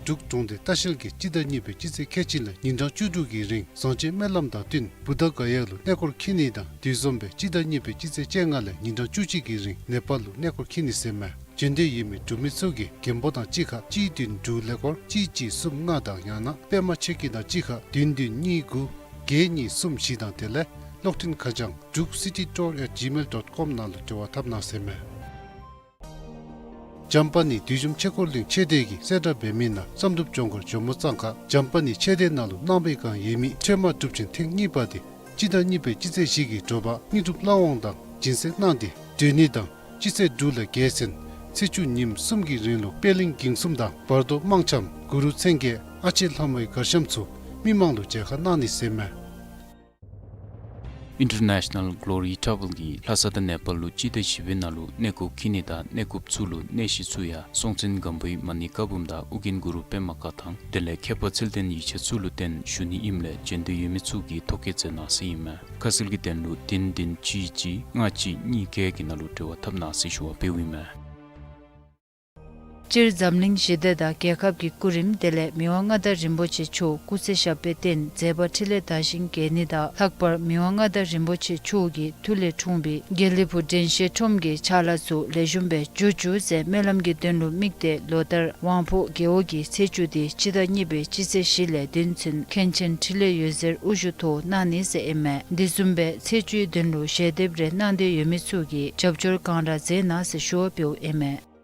འབྲུག་གྲོང་སྡེ་ལྟ་བཤལ་གྱིས་སྤྱི་ཟླ་གཉིས་པའི་སྤྱི་ཚེས་ཁལ་གཅིག་ལས་ཉིན་གྲངས་བཅུ་དྲུག་གི་རིང་བཟང་སྤྱོད་སྨོན་ལམ་དང་བསྟུན་བུདྡྷ་ག་ཡ་ལུ་གནས་སྐོར་འཁྱིད་ནི་དང་དེ་བཟུམ་སྦེ་སྤྱི་ཟླ་གཉིས་པའི་སྤྱི་ཚེས་བཅོ་ལྔ་ལས་ཉིན་གྲངས་བཅུ་གཅིག་གི་རིང་ནེ་པཱལ་ལུ་གནས་སྐོར་འཁྱིད་ནི་ཟེར་མས། བྱོན་འདོད་ཡོད་མི་འབྲུག་མི་ཚུ་གིས་རྒན་པོ་དང་གཅིག་ཁར་གཅིག་བདུན་དྲུག་ཀླད་ཀོར་གཅིག་གཅིག་གསུམ་ལྔ་དང་ཡང་ན་པདྨ་ཆོས་སྐྱིད་དང་གཅིག་ཁར་བདུན་བདུན་གཉིས་དགུ་བརྒྱད་གཉིས་གསུམ་བཞི་དང་དེ་ལས་གློག་འཕྲིན་ཁ་བྱང་druk city tour at gmail dot com ནང་ལུ་འབྲེལ་བ་འཐབ་གནང་ཟེར་མས། འཇམ་དཔལ་ནི་བདུད་འཇོམས་ཆོས་འཁོར་གླིང་ཆོས་སྡེ་གིས་གསལ་བསྒྲགས་འབད་མི་ནང་བསམ་གྲུབ་ལྗོངས་མཁར་ཇོ་མོ་གཙང་ཁ་འཇམ་དཔལ་ནི་ཆོས་སྡེ་ནང་ལུ་གནང་པའི་བསྒང་ཡོད་མི་ཁྲོས་མ་སྒྲུབ་ཆེན་ཐེངས་གཉིས་པ་དེ་སྤྱི་ཟླ་གཉིས་པའི་སྤྱི་ཚེས་བཞི་གི་དྲོ་པ་དངོས་གྲུབ་བླ་འོང་དང་སྦྱིན་སྲེག་གནང་སྟེ་སྒྲོལ་ནི་དང་སྤྱི་ཚེས་དྲུག་ལས་བརྒྱད་ཚུན་ཚེས་བཅུ་ཉིནམ་གསུམ་གྱི་རིང་ལུ་པད་གླིང་འགྱིང་གསུམ་དང་བར་དོ་དམངས་འཆམ་གུ་རུ་མཚན་བརྒྱད་ཨ་ལྕེ་ལྷ་མོའི་གར་འཆམ་ཚུ་མི་མང་ལུ་མཇལ་ཁ་གནང་ནི་ཟེར་མས། International Glory Travel གིས་ལྷ་ས་དང་ནེ་པཱལ་ལུ་སྤྱི་ཟླ་བཞི་པའི་ནང་ལུ་གནས་སྐོར་འཁྱིད་ནི་དང་གནས་སྐོརཔ་ཚུ་ལུ་གནས་གཞི་ཚུ་ཡང་སྲོང་བཙན་སྒམ་པོའི་མ་ཎི་བཀའ་འབུམ་དང་ཨོ་རྒྱན་གུ་རུ་པདྨ་བཀའ་ཐང་དེ་ལས་མཁས་པ་ཚུལ་ལྡན་ཡིག་ཆ་ཚུ་ལུ་བརྟེན་ཞུ་ནི་ཨིནམ་ལས་བྱོན་འདོད་ཡོད་མི་ཚུ་གིས་ཐོ་བཀོད་མཛད་གནང་ཟེར་ཨིན་མས། ཁ་གསལ་གྱི་དོན་ལུ་བདུན་བདུན་གཅིག་གཅིག་ལྔ་གཅིག་གཉིས་བརྒྱད་ཀྱི་ནང་ལུ་འབྲེལ་བ་འཐབ་གནང་ཟེར་ཞུ་བ་འབདཝ་ཨིན་མས། སྤྱིར་འཛམ་གླིང་ཞི་བདེ་དང་རྒྱལ་ཁབ་ཀྱི་སྐུ་རིམ་དེ་ལས་མི་དབང་མངའ་བདག་རིན་པོ་ཆེ་མཆོག་སྐུ་ཚེ་ཞབས་པད་བརྟན་མཛད་པ་འཕྲིན་ལས་དར་ཞིང་རྒྱས་ནི་དང་ལྷག་པར་མི་དབང་མངའ་བདག་རིན་པོ་ཆེ་མཆོག་གི་མཐུ་ལས་འཁྲུངས་པའི་དགེ་ལེགས་ཕུག་དྲན་ཤེས་ཁྲོམ་གྱི་ཕྱག་ལཱ་ཚུ་ལེགས་ཤོམ་སྦེ་འགྱོ་བཅུག་ཟེར་སྨོན་ལམ་གྱི་དོན་ལུ་དམིགས་ཏེ་ལོ་ལྟར་དབང་ཕོ་རྒེད་འོག་གི་ཚེས་བཅུ་དེ་སྤྱི་ཟླ་གཉིས་པའི་སྤྱི་ཚེས་བཞི་ལས་བདུན་ཚུན་མཁན་ཆེན་འཕྲིན་ལས་འོད་ཟེར་དབུ་བཞུགས་ཐོག་གནང་ནི་ཟེར་ཨིན་མས། དེ་བཟུམ་སྦེ་ཚེས་བཅུའི་དོན་ལུ་ཞལ་འདེབས་རེ་གནང་འདོད་ཡོད་མི་ཚུ་གིས་རྒྱབ་སྐྱོར་གང་དྲག་མཛད་གནང་ཟེར་ཞུ་བ་འབདཝ་ཨིན་མས།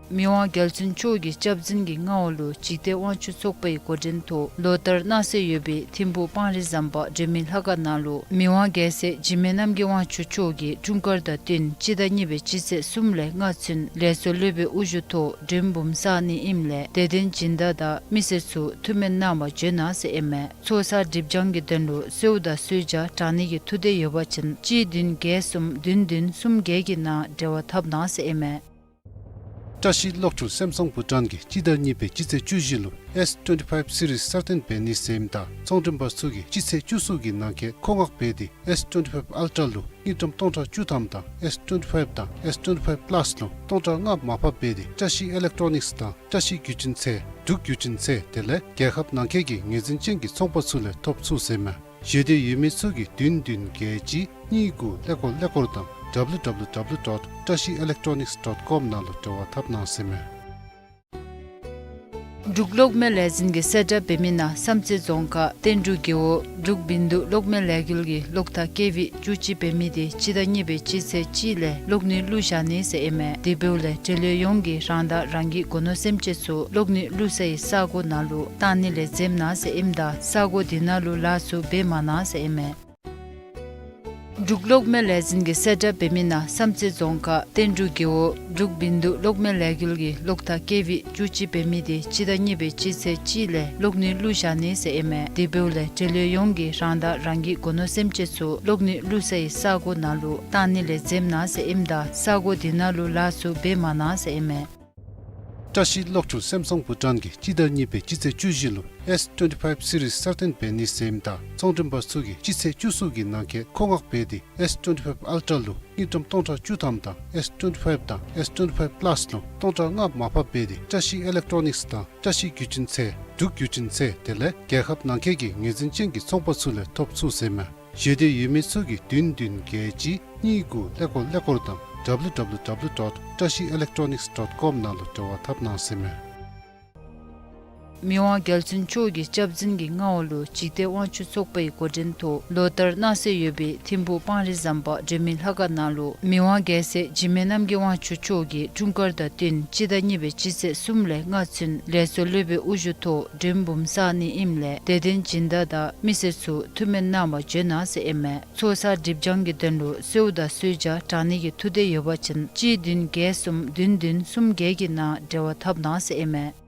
མི་དབང་རྒྱལ་བཙུན་མཆོག་གི་སྐྱབས་འཛིན་གྱི་མངའ་འོག་ལུ་འཇིག་རྟེན་དབང་ཕྱུག་ཚོགས་པའི་འགོ་འདྲེན་ཐོག་ལོ་ལྟར་གནང་སྲོལ་ཡོད་པའི་ཐིམ་ཕུག་སྤང་རི་ཟམ་པ་སྒྲོལ་མའི་ལྷ་ཁང་ནང་ལུ་མི་དབང་རྒྱལ་སྲས་འཇིགས་མེད་རྣམ་རྒྱལ་དབང་ཕྱུག་མཆོག་གི་འཁྲུངས་སྐར་དང་བསྟུན་སྤྱི་ཟླ་གཉིས་པའི་སྤྱི་ཚེས་གསུམ་ལས་ལྔ་ཚུན་ལེགས་སོ་སློབ་དཔོན་དབུ་བཞུགས་ཐོག་མགྲོན་འབུམ་བསག་ནི་ཨིནམ་ལས་དད་ལྡན་སྦྱིན་བདག་དང་མི་སེར་ཚུ་ཐུགས་སྨོན་གནང་བར་འབྱོན་གནང་ཟེར་ཨིན་མས། ཚོགས་བསགས་སྒྲིབ་སྦྱང་གི་དོན་ལུ་གསོལཝ་དང་གསོལ་ཇ་དྲང་ནི་གི་ཐུགས་འདོད་ཡོད་པ་ཅིན་གཅིག་བདུན་བརྒྱད་གསུམ་བདུན་བདུན་གསུམ་བརྒྱད་ཀྱི་ནང་འབྲེལ་བ་འཐབ་གནང་ཟེར་ཨིན་མས། བཀྲ་ཤིས་གློག་འཕྲུལ་སེམ་སང་བྷུ་ཊཱན་གྱིས་སྤྱི་ཟླ་གཉིས་པའི་སྤྱི་ཚེས་བཅུ་བཞི་ལུ་ཨེསི་ཊུ་ཝེན་ཊི་ཕའིབ་སི་རིསི་གསར་བཏོན་འབད་ནི་ཟེར་ཨིནམ་ད་ཚོང་མགྲོན་པ་ཚུ་གིས་སྤྱི་ཚེས་བཅུ་གསུམ་གྱི་ནང་འཁོད་མཁོ་མངགས་འབད་དེ་ཨེསི་ཊུ་ཝེན་ཊི་ཕའིབ་ཨལ་ཊ་ལུ་དངུལ་ཀྲམ་སྟོང་ཕྲག་བཅུ་ཐམ་དང་ཨེསི་ཊུ་ཝེན་ཊི་ཕའིབ་དང་ཨེསི་ཊུ་ཝེན་ཊི་ཕའིབ་པ་ལཱསི་ལུ་སྟོང་ཕྲག་ལྔ་མར་ཕབ་འབད་དེ་བཀྲ་ཤིས་ཨི་ལེག་ཊོ་ནིཀསི་དང་བཀྲ་ཤིས་བརྒྱུད་འཕྲིན་ཚད་འབྲུག་བརྒྱུད་འཕྲིན་ཚད་དེ་ལས་རྒྱལ་ཁབ་ནང་འཁོད་ཀྱི་ངོས་འཛིན་ཅན་གྱི་ཚོང་པ་ཚུ་ལས་ཐོབ་ཚུགས་ཟེར་ཨིན་མས། ཞུ་འདོད་ཡོད་མི་ཚུ་གིས་བདུན་བདུན་བརྒྱད་གཅིག་གཉིས་དགུ་ཀླད་ཀོར་ཀླད་ཀོར་དང་W W W dot བཀྲ་ཤིས་ཨི་ལེག་ཊོ་ནིཀསི་ཌོཊ་ཀོམ་ནང་ལུ་འབྲེལ་བ་འཐབ་གནང་ཟེར་ཨིན་མས། འབྲུག་གློག་མེ་ལས་འཛིན་གྱིས་གསལ་བསྒྲགས་འབད་མི་ནང་བསམ་རྩེ་རྫོང་ཁག་བསྟན་འབྲུག་རྒེད་འོག་འབྲུག་བིན་དུ་གློག་མེ་ལས་འགུལ་གྱི་གློག་ཐག་ཀེ་ཝི་བཅུ་གཅིག་འབད་མི་དེ་སྤྱི་ཟླ་གཉིས་པའི་སྤྱི་ཚེས་གཅིག་ལས་གློག་ནུས་བླུགས་བཞག་ནི་ཟེར་ཨིན་མས། དེ་འབདཝ་ལས་འབྲེལ་ཡོད་ཡོངས་ཀྱིས་རང་དང་རང་གི་སྒོ་ནོར་སེམས་ཅན་ཚུ་གློག་ནུས་བླུགས་སའི་ས་སྒོ་ནང་ལུ་བཏང་ནི་ལས་འཛེམ་གནང་ཟེར་ཨིནམ་ད་ས་སྒོ་དེ་ནང་ལུ་ལཱ་ཚུ་འབད་མ་གནང་ཟེར་ཨིན་མས། འབྲུག་གློག་མེ་ལས་འཛིན་གྱིས་གསལ་བསྒྲགས་འབད་མི་ནང་བསམ་རྩེ་རྫོང་ཁག་བསྟན་འབྲུག་རྒེད་འོག་འབྲུག་བིན་དུ་གློག་མེ་ལས་འགུལ་གྱི་གློག་ཐག་ཀེ་ཝི་བཅུ་གཅིག་འབད་མི་དེ་སྤྱི་ཟླ་གཉིས་པའི་སྤྱི་ཚེས་གཅིག་ལས་གློག་ནད་བླུག་བཞག་ནི་ཟེར་ཨིན་མས། དེ་འབདཝ་ལས་འབྲེལ་ཡོད་ཡོངས་ཀྱིས་རང་དང་རང་གི་སྒོ་ནོར་སེམས་ཅན་ཚུ་གློག་ནད་བླུག་སའི་ས་གོ་ནང་ལུ་བཏང་ནི་ལས་འཛེམ་གནང་ཟེར་ཨིནམ་ད་ས་གོ་དེ་ནང་ལུ་ལཱ་ཚུ་འབད་མ་གནང་ཟེར་ཨིན་མས། བཀྲ་ཤིས་གློག་འཕྲུལ་སེམ་སོང་བུ་ཊཱན་གྱིས་སྤྱི་ཟླ་གཉིས་པའི་སྤྱི་ཚེས་བཅུ་བཞི་ལུ་ཨེསི་ཊུ་ཝེན་ཊི་ཕའིབ་སི་རིསི་གསར་བཏོན་འབད་ནི་ཟེར་ཨིནམ་ད་ཚོང་མགྲོན་པ་ཚུ་གིས་སྤྱི་ཚེས་བཅུ་གསུམ་གྱི་ནང་འཁོད་མཁོ་མངགས་འབད་དེ་ཨེསི་ཊུ་ཝེན་ཊི་ཕའིབ་ཨལ་ཊ་ར་ལུ་དངུལ་ཀྲམ་སྟོང་ཕྲག་བཅུ་ཐམ་དང་ཨེསི་ཊུ་ཝེན་ཊི་ཕའིབ་དང་ཨེསི་ཊུ་ཝེན་ཊི་ཕའིབ་པ་ལཱསི་ལུ་སྟོང་ཕྲག་ལྔ་མར་ཕབ་འབད་དེ་བཀྲ་ཤིས་ཨི་ལེག་ཊོ་ནིགསི་དང་བཀྲ་ཤིས་བརྒྱུད་འཕྲིན་ཚད་འབྲུག་བརྒྱུད་འཕྲིན་ཚད་དེ་ལས་རྒྱལ་ཁབ་ནང་འཁོད་ཀྱི་ངོས་འཛིན་ཅན་གྱི་ཚོང་པ་ཚུ་ལས་ཐོབ་ཚུགས་ཟེར་ཨིན་མས། ཞེ་འདོད་ཡོད་མི་ཚུ་གིས་བདུན་བདུན་བརྒྱད་གཅིག་གཉིས་དགུ་ཀླད་ཀོར་ཀླད་ཀོར་དང་ཌབ་ལུ་ཌབ་ལུ་ཌབ་ལུ་ཌོཊ་བཀྲ་ཤིས་ཨི་ལེག་ཊོ་ནིགསི་ཌོཊ་ཀོམ་ནང་ལུ་འབྲེལ་བ་འཐབ་གནང་ཟེར་ཨིན་མས། མི་དབང་རྒྱལ་བཙུན་མཆོག་གི་སྐྱབས་འཛིན་གྱི་མངའ་འོག་ལུ་འཇིག་རྟེན་དབང་ཕྱུག་ཚོགས་པའི་འགོ་འདྲེན་ཐོག་ལོ་ལྟར་གནང་སྲོལ་ཡོད་པའི་ཐིམ་ཕུག་སྤང་རི་ཟམ་པ་སྒྲོལ་མའི་ལྷ་ཁང་ནང་ལུ་མི་དབང་རྒྱལ་སྲས་འཇིགས་མེད་རྣམ་རྒྱལ་དབང་ཕྱུག་མཆོག་གི་འཁྲུངས་སྐར་དང་བསྟུན་སྤྱི་ཟླ་གཉིས་པའི་སྤྱི་ཚེས་གསུམ་ལས་ལྔ་ཚུན་ལས་ཚོགས་སློབ་དཔོན་དབུ་བཞུགས་ཐོག་མགྲོན་འབུམ་བསག་ནི་ཨིནམ་ལས་དད་ལྡན་སྦྱིན་བདག་དང་མི་སེར་ཚུ་ཐུགས་སྨོན་གནང་བར་འབྱོན་གནང་ཟེར་ཨིན་མས། ཚོགས་བསགས་སྒྲིབ་སྦྱང་གི་དོན་ལུ་གསོལཝ་དང་གསོལ་ཇ་དྲང་ནི་གི་ཐུགས་འདོད་ཡོད་པ་ཅིན་གཅིག་བདུན་བརྒྱད་གསུམ་བདུན་བདུན་གསུམ་བརྒྱད་ཀྱི་ནང་འབྲེལ་བ་འཐབ་གནང་ཟེར་ཨིན་མས།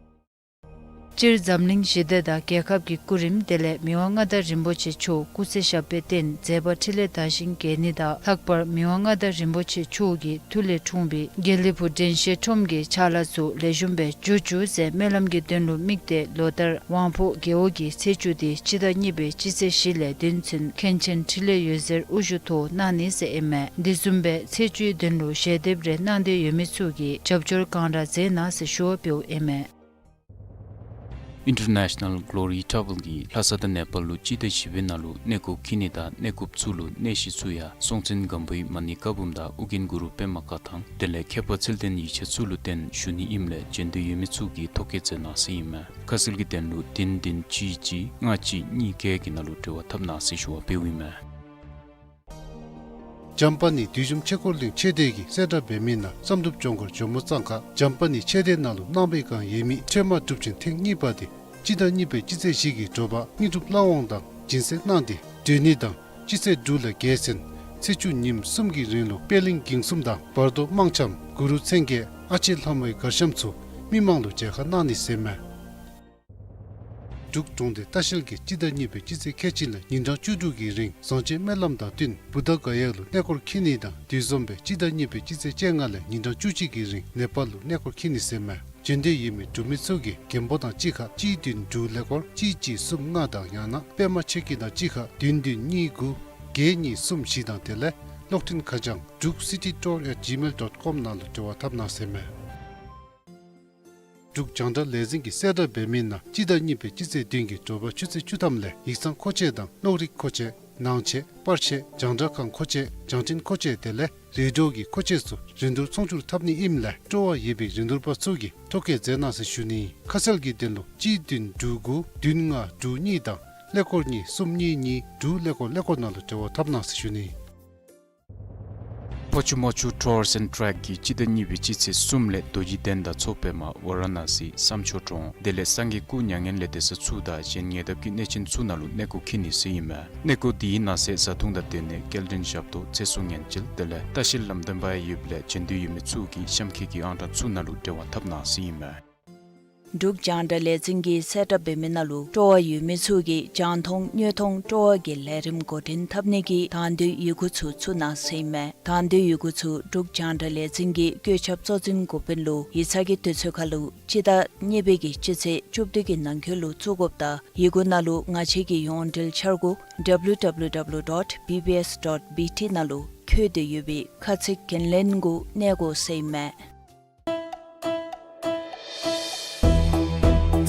སྤྱིར་འཛམ་གླིང་ཞི་བདེ་དང་རྒྱལ་ཁབ་ཀྱི་སྐུ་རིམ་དེ་ལས་མི་དབང་མངའ་བདག་རིན་པོ་ཆེ་མཆོག་སྐུ་ཚེ་ཞབས་པད་བརྟན་མཛད་པ་འཕྲིན་ལས་དར་ཞིང་རྒྱས་ནི་དང་ལྷག་པར་མི་དབང་མངའ་བདག་རིན་པོ་ཆེ་མཆོག་གི་མཐུ་ལས་འཁྲུངས་པའི་དགེ་ལེགས་ཕུག་དྲན་ཤེས་ཁྲོམ་གྱི་ཕྱག་ལཱ་ཚུ་ལེགས་ཤོམ་སྦེ་འགྱོ་བཅུག་ཟེར་སྨོན་ལམ་གྱི་དོན་ལུ་དམིགས་ཏེ་ལོ་ལྟར་དབང་ཕོངས་རྒེད་འོག་གི་ཚེས་བཅུ་དེ་སྤྱི་ཟླ་གཉིས་པའི་སྤྱི་ཚེས་བཞི་ལས་བདུན་ཚུན་མཁན་ཆེན་འཕྲིན་ལས་འོད་ཟེར་དབུ་བཞུགས་ཐོག་གནང་ནི་ཟེར་ཨིན་མས། དེ་བཟུམ་སྦེ་ཚེས་བཅུའི་དོན་ལུ་ཞལ་འདེབས་རེ་གནང་འདོད་ཡོད་མི་ཚུ་གིས་རྒྱབ་སྐྱོར་གང་དྲག་མཛད་གནང་ཟེར་ཞུ་བ་འབདཝ་ཨིན་མས། International Glory Travel གིས་ལྷ་ས་དང་ནེ་པཱལ་ལུ་སྤྱི་ཟླ་བཞི་པའི་ནང་ལུ་གནས་སྐོར་འཁྱིད་ནི་དང་གནས་སྐོརཔ་ཚུ་ལུ་གནས་གཞི་ཚུ་ཡང་སྲོང་བཙན་སྒམ་པོའི་མ་ཎི་བཀའ་འབུམ་དང་ཨོ་རྒྱན་གུ་རུ་པདྨ་བཀའ་ཐང་དེ་ལས་མཁས་པ་ཚུལ་ལྡན་ཡིད་ཆེས་ཚུ་ལུ་བརྟེན་ཞུ་ནི་ཨིནམ་ལས་བྱོན་འདོད་ཡོད་མི་ཚུ་གིས་ཐོ་བཀོད་མཛད་གནང་ཟེར་ཨིན་མས། ཁ་གསལ་གྱི་དོན་ལུ་བདུན་བདུན་གཅིག་གཅིག་ལྔ་གཅིག་གཉིས་བརྒྱད་ཀྱི་ནང་ལུ་འབྲེལ་བ་འཐབ་གནང་ཟེར་ཞུ་བ་འབདཝ་ཨིན་མས། འཇམ་དཔལ་ནི་བདུད་འཇོམས་ཆོས་འཁོར་གླིང་ཆོས་སྡེ་གིས་གསལ་བསྒྲགས་འབད་མི་ནང་བསམ་གྲུབ་ལྗོངས་མཁར་ཇོ་མོ་གཙང་ཁ་འཇམ་དཔལ་ནི་ཆོས་སྡེ་ནང་ལུ་གནང་པའི་བསྒང་ཡོད་མི་ཁྲོས་མ་སྒྲུབ་ཆེན་ཐེངས་གཉིས་པ་དེ་སྤྱི་ཟླ་གཉིས་པའི་སྤྱི་ཚེས་བཞི་གི་དྲོ་པ་དངོས་གྲུབ་བླ་འོང་དང་སྦྱིན་སྲེག་གནང་སྟེ་གྲོལ་ནི་དང་སྤྱི་ཚེས་དྲུག་ལས་བརྒྱད་ཚུན་ཚེས་བཅུ་ཉིནམ་གསུམ་གྱི་རིང་ལུ་པད་གླིང་འགྱིང་གསུམ་དང་བར་དོ་དམངས་འཆམ་གུ་རུ་མཚན་བརྒྱད་ཨ་ལྕེ་ལྷ་མོའི་གར་འཆམ་ཚུ་མི་མང་ལུ་མཇལ་ཁ་གནང་ནི་ཟེར་ཨིན་མས། འབྲུག་གྲོང་སྡེ་ལྟ་བཤལ་གྱིས་སྤྱི་ཟླ་གཉིས་པའི་སྤྱི་ཚེས་ཁལ་གཅིག་ལས་ཉིན་གྲངས་བཅུ་དྲུག་གི་རིང་བཟང་སྤྱོད་སྨོན་ལམ་དང་བསྟུན་བུདྡྷ་ག་ཡ་ལུ་གནས་སྐོར་འཁྱིད་ནི་དང་དེ་བཟུམ་སྦེ་སྤྱི་ཟླ་གཉིས་པའི་སྤྱི་ཚེས་བཅོ་ལྔ་ལས་ཉིན་གྲངས་བཅུ་གཅིག་གི་རིང་ནེ་པཱལ་ལུ་གནས་སྐོར་འཁྱིད་ནི་ཟེར་ཨིན་མས། བྱོན་འདོད་ཡོད་མི་འབྲུག་མི་ཚུ་གིས་རྒན་པོ་དང་གཅིག་ཁར་གཅིག་བདུན་དྲུག་ཀླད་ཀོར་གཅིག་གཅིག་གསུམ་ལྔ་དང་ཡང་ན་པདྨ་ཆོས་སྐྱིད་དང་གཅིག་ཁར་བདུན་བདུན་གཉིས་དགུ་བརྒྱད་གཉིས་གསུམ་བཞི་དང་དེ་ལས་གློག་འཕྲིན་ཁ་བྱང་Druk City Tour at gmail dot com ནང་ལུ་འབྲེལ་བ་འཐབ་གནང་ཟེར་ཨིན་མས། འབྲུག་རྒྱང་བསྒྲགས་ལས་འཛིན་གྱིས་གསལ་བསྒྲགས་འབད་མི་ནང་སྤྱི་ཟླ་གཉིས་པའི་སྤྱི་ཚེས་བདུན་གྱི་དྲོ་པ་ཆུ་ཚོད་བཅུ་ཐམ་ལས་ཡིག་ཚང་མཁོ་ཆས་དང་གློག་རིག་མཁོ་ཆས་ནང་ཆས་པར་ཆས་རྒྱང་བསྒྲགས་ཁང་མཁོ་ཆས་རྒྱང་འཕྲིན་མཁོ་ཆས་དེ་ལས་རེ་ཌི་ཡོ་གི་མཁོ་ཆས་ཚུ་རིན་བསྡུར་ཚོང་བསྒྱུར་འཐབ་ནི་ཨིནམ་ལས་སྤྲོ་བ་ཡོད་པའི་རིན་བསྡུར་པ་ཚུ་གིས་ཐོ་བཀོད་མཛད་གནང་ཟེར་ཞུ་ནི། ཁ་གསལ་གྱི་དོན་ལུ་གཅིག་བདུན་དྲུག་དགུ་བདུན་ལྔ་དྲུག་གཉིས་དང་ཀླད་ཀོར་གཉིས་གསུམ་གཉིས་གཉིས་དྲུག་ཀླད་ཀོར་ཀླད་ཀོར་ནང་ལུ་འབྲེལ་བ་འཐབ་གནང་ཟེར་ཞུ་ནི། ཕོ་ཆུ་མོ་ཆུ་Tours and Trek གིས་སྤྱི་ཟླ་གཉིས་པའི་སྤྱི་ཚེས་གསུམ་ལས་རྡོ་རྗེ་གདན་དང་མཚོ་པདྨ་ཝ་ར་ཎ་སི་བསམ་མཆོག་གྲོང་དེ་ལས་སངས་རྒྱས་སྐུ་མྱ་ངན་ལས་འདས་ས་ཚུ་དང་གཞན་ཉེ་འདབས་ཀྱི་གནས་ཆེན་ཚུ་ནང་ལུ་གནས་སྐོར་འཁྱིད་ནི་ཟེར་ཨིན་མས། གནས་སྐོར་དེའི་ནང་གསེས་བཟའ་འཐུང་དང་སྡོད་གནས་སྐྱེལ་འདྲེན་ཞབས་ཏོག་ཚེ་སྲོག་ཉེན་བཅོལ་དེ་ལས་ལྟ་བཤལ་ལམ་སྟོན་པ་ཡང་ཡོདཔ་ལས་བྱོན་འདོད་ཡོད་མི་ཚུ་གིས་གཤམ་འཁོད་ཀྱི་ཨང་གྲངས་ཚུ་ནང་ལུ་འབྲེལ་བ་འཐབ་གནང་ཟེར་ཨིན་མས། འབྲུག་རྒྱང་བསྒྲགས་ལས་འཛིན་གྱིས་གསལ་བསྒྲགས་འབད་མི་ནང་ལུ་སྤྲོ་བ་ཡོད་མི་ཚུ་གིས་རྒྱང་མཐོང་དངོས་མཐོང་སྤྲོ་བ་གི་ལས་རིམ་འགོ་འདྲེན་འཐབ་ནི་གི་དང་འདོད་ཡི་གུ་ཚུ་ཚུར་གནང་ཟེར་ཨིན་མས། དང་འདོད་ཡི་གུ་ཚུ་འབྲུག་རྒྱང་བསྒྲགས་ལས་འཛིན་གྱི་བཀོད་ཁྱབ་གཙོ་འཛིན་འགོ་དཔོན་ལུ་ཡིག་ཚང་གི་དུས་ཚོད་ཁར་ལུ་སྤྱི་ཟླ་གཉིས་པའི་གི་སྤྱི་ཚེས་བཅུ་བདུན་གྱི་ནང་འཁོད་ལུ་བཙུགས་དགོཔ་དང་ཡི་གུ་ནང་ལུ་ང་བཅས་ཀྱི་ཡོངས་འབྲེལ་འཆར་སྒོ་W W W dot B B S dot B T ནང་ལུ་འཁོད་དེ་ཡོད་པའི་ཁ་ཚིག་འགན་ལེན་གུ་གནས་དགོ་ཟེར་ཨིན་མས།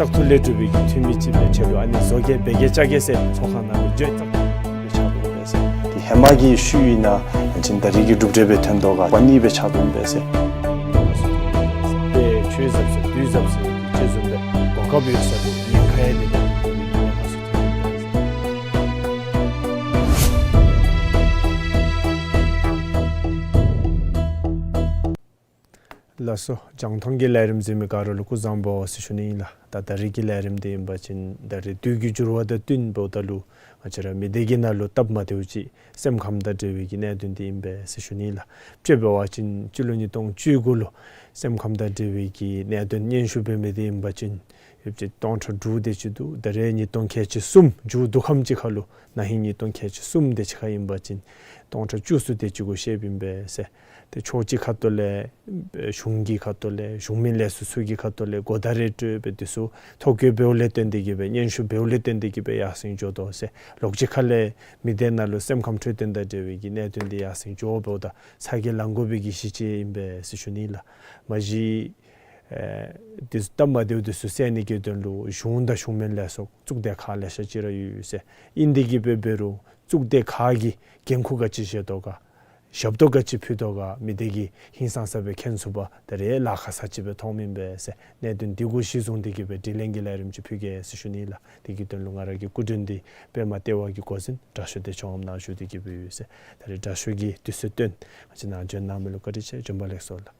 བཙག་འཐུ་ལས་གྲུབ་པའི་འཐུས་མི་ཅིག་སྦེ་ཆ་ལུ་ཨ་ནི་བཟོ་གེ་འབད་གེ་བཅའ་གེ་ཟེར་ཚོགས་ཁང་ནང་ལུ་འགྱོ་བཙག་འཐུ་ལས་ཆགས་འདུག་པས་ཟེར། དེ་ཧེ་མ་གི་ཤུལ་ཨིན་ན་ཅིན་ད་རིས་ཀྱི་གྲུབ་འབྲས་སྦེ་ཐོན་དོ་ག་པ་ནི་སྦེ་ཆགས་འདུག་པས་ཟེར། དེ་ཆོས་ཟབ་ཟེར་དུས་ཟབ་ཟེར་ཅིག་བཟུམ་སྦེ་གོ་སྐབས་ཡོད་ས་འདུག་ཉེན་ཁ་ཡང་དེ་དེ་དེ་ཉེན་ཁ་སུ་ཐོན་འདུག་པས་ཟེར། ལ་ ལགས་སོ། རྒྱང་མཐོང་གི་ལས་རིམ་གཟིགས་མི་ག་ར་ལུ་སྐུ་གཟུགས་བཟང་པོ་ཟེར་ཞུ་ནི་ཨིན་ལགས། ད་ད་རིས་ཀྱི་ལས་རིམ་འདི་ཨིན་པ་ཅིན་ད་རིས་དུས་ཀྱི་འགྱུར་བ་དང་བསྟུན་འབདཝ་ད་ལུ་ང་བཅས་ར་མི་སྡེ་གི་ནང་ལུ་སྟབས་མ་བདེཝ་ཅིག་སེམས་ཁམས་དང་འབྲེལ་བའི་གི་གནད་དོན་འདི་ཨིན་པས་ཟེར་ཞུ་ནི་ཨིན་ལགས། དཔྱེ་འབད་བ་ཅིན་སྤྱི་ལོ་ཉིས་སྟོང་བཅུ་དགུ་ལུ་སེམས་ཁམས་དང་འབྲེལ་བའི་གི་གནད་དོན་སྙན་ཞུ་འབད་མི་འདི་ཨིན་པ་ཅིན་ཡོདཔ་ཅིག་སྟོང་ཕྲག་དྲུག་དེ་ཅིག་འདུག། ད་རིས་ཉིས་སྟོང་ཁལ་གཅིག་གསུམ་མཇུག་བསྡུ་ཁམས་ཅིག་ཁར་ལུ་ན་ཧིང་ཉིས་སྟོང་ཁལ་གཅིག་གསུམ་དེ་ཅིག་ཁར་ཨིན་པ་ཅིན་སྟོང་ཕྲག་བཅུ་གསུམ་དེ་ཅིག་གུ་བཤདཔ་ཨིན་པས་ཟེར། ཏེ་ཕྱོགས་གཅིག་ཁ་ཐུག་ལས་གཞུང་གི་ཁ་ཐུག་ལས་གཞུང་མིན་ལས་བཟོ་ཚུ་གི་ཁ་ཐུག་ལས་གོ་བརྡ་རེ་སྤྲོད་སྦེ་འདི་ཚུ་ཐོ་བཀོད་འབདཝ་ལས་བརྟེན་ཏེ་གིས་སྦེ་སྙན་ཞུ་འབདཝ་ལས་བརྟེན་ཏེ་གིས་སྦེ་ཡར་སེང་འགྱོ་དོ་ཟེར། ལོགས་གཅིག་ཁ་ལས་མི་སྡེ་ནང་ལུ་སེམས་ཁམས་འཕྲོད་བསྟེན་དང་འབྲེལ་བའི་གི་གནད་དོན་འདི་ཡར་སེང་འགྱོ་འབདཝ་ད་ཚ་གྱང་ལང་དགོ་པའི་གི་གཞི་ཅིག་ཨིན་པས་ཟེར་ཞུ་ནི་ཨིན་ལགས། མ་གཞི་ཨེ་འདི་ཚུ་སྟབས་མ་བདེཝ་འདི་ཚུ་སེལ་ནི་གི་དོན་ལུ་གཞུང་དང་གཞུང་མིན་ལས་ཚོགས་གཙུག་སྡེ་ཁག་ལེ་ཤ་ཅིག་ར་ཡོད་ཡོད་ཟེར། ཨིན་དེ་གིས་སྦེ་འབད་རུང་གཙུག་སྡེ་ཁག་གིས་འགན་ཁུར་ག་ཅི་བཞེས་དོ་ག་ཞབས་ཏོག་ག་ཅི་ཕུལ་དོ་ག་མི་སྡེ་གིས་ཧིང་སངས་ས་སྦེ་མཁྱེན་ཚུགས་པར་ད་རིས་ལཱ་ཁག་ས་ཅིག་སྦེ་མཐོངམ་ཨིན་པས་ཟེར། གནད་དོན་འདི་གུ་གཞི་བཟུང་སྟེ་གིས་སྦེ་དྲི་ལན་གྱི་ལས་རིམ་ཅིག་ཕུལ་གེ་ཟེར་ཞུ་ནི་ཨིན་ལགས། དེ་གི་དོན་ལུ་ང་ར་གི་སྐུ་མགྲོན་འདི་པདྨ་ལྟེ་བ་གི་འགོ་འཛིན་དྲག་ཤོས་བདེ་མཆོག་ངམ་ནཱ་བཞུགས་ཏེ་གིས་སྦེ་ཡོད་ཟེར། ད་རིས་དྲག་ཤོས་ཀྱིས་དུས་ཚོད་བཏོན་ང་བཅས་ནཱ་བྱོན་གནང་མི་ལུ་བཀའ་དྲིན་ཆེ། བྱོན་པ་ལེགས་སོ་ལགས།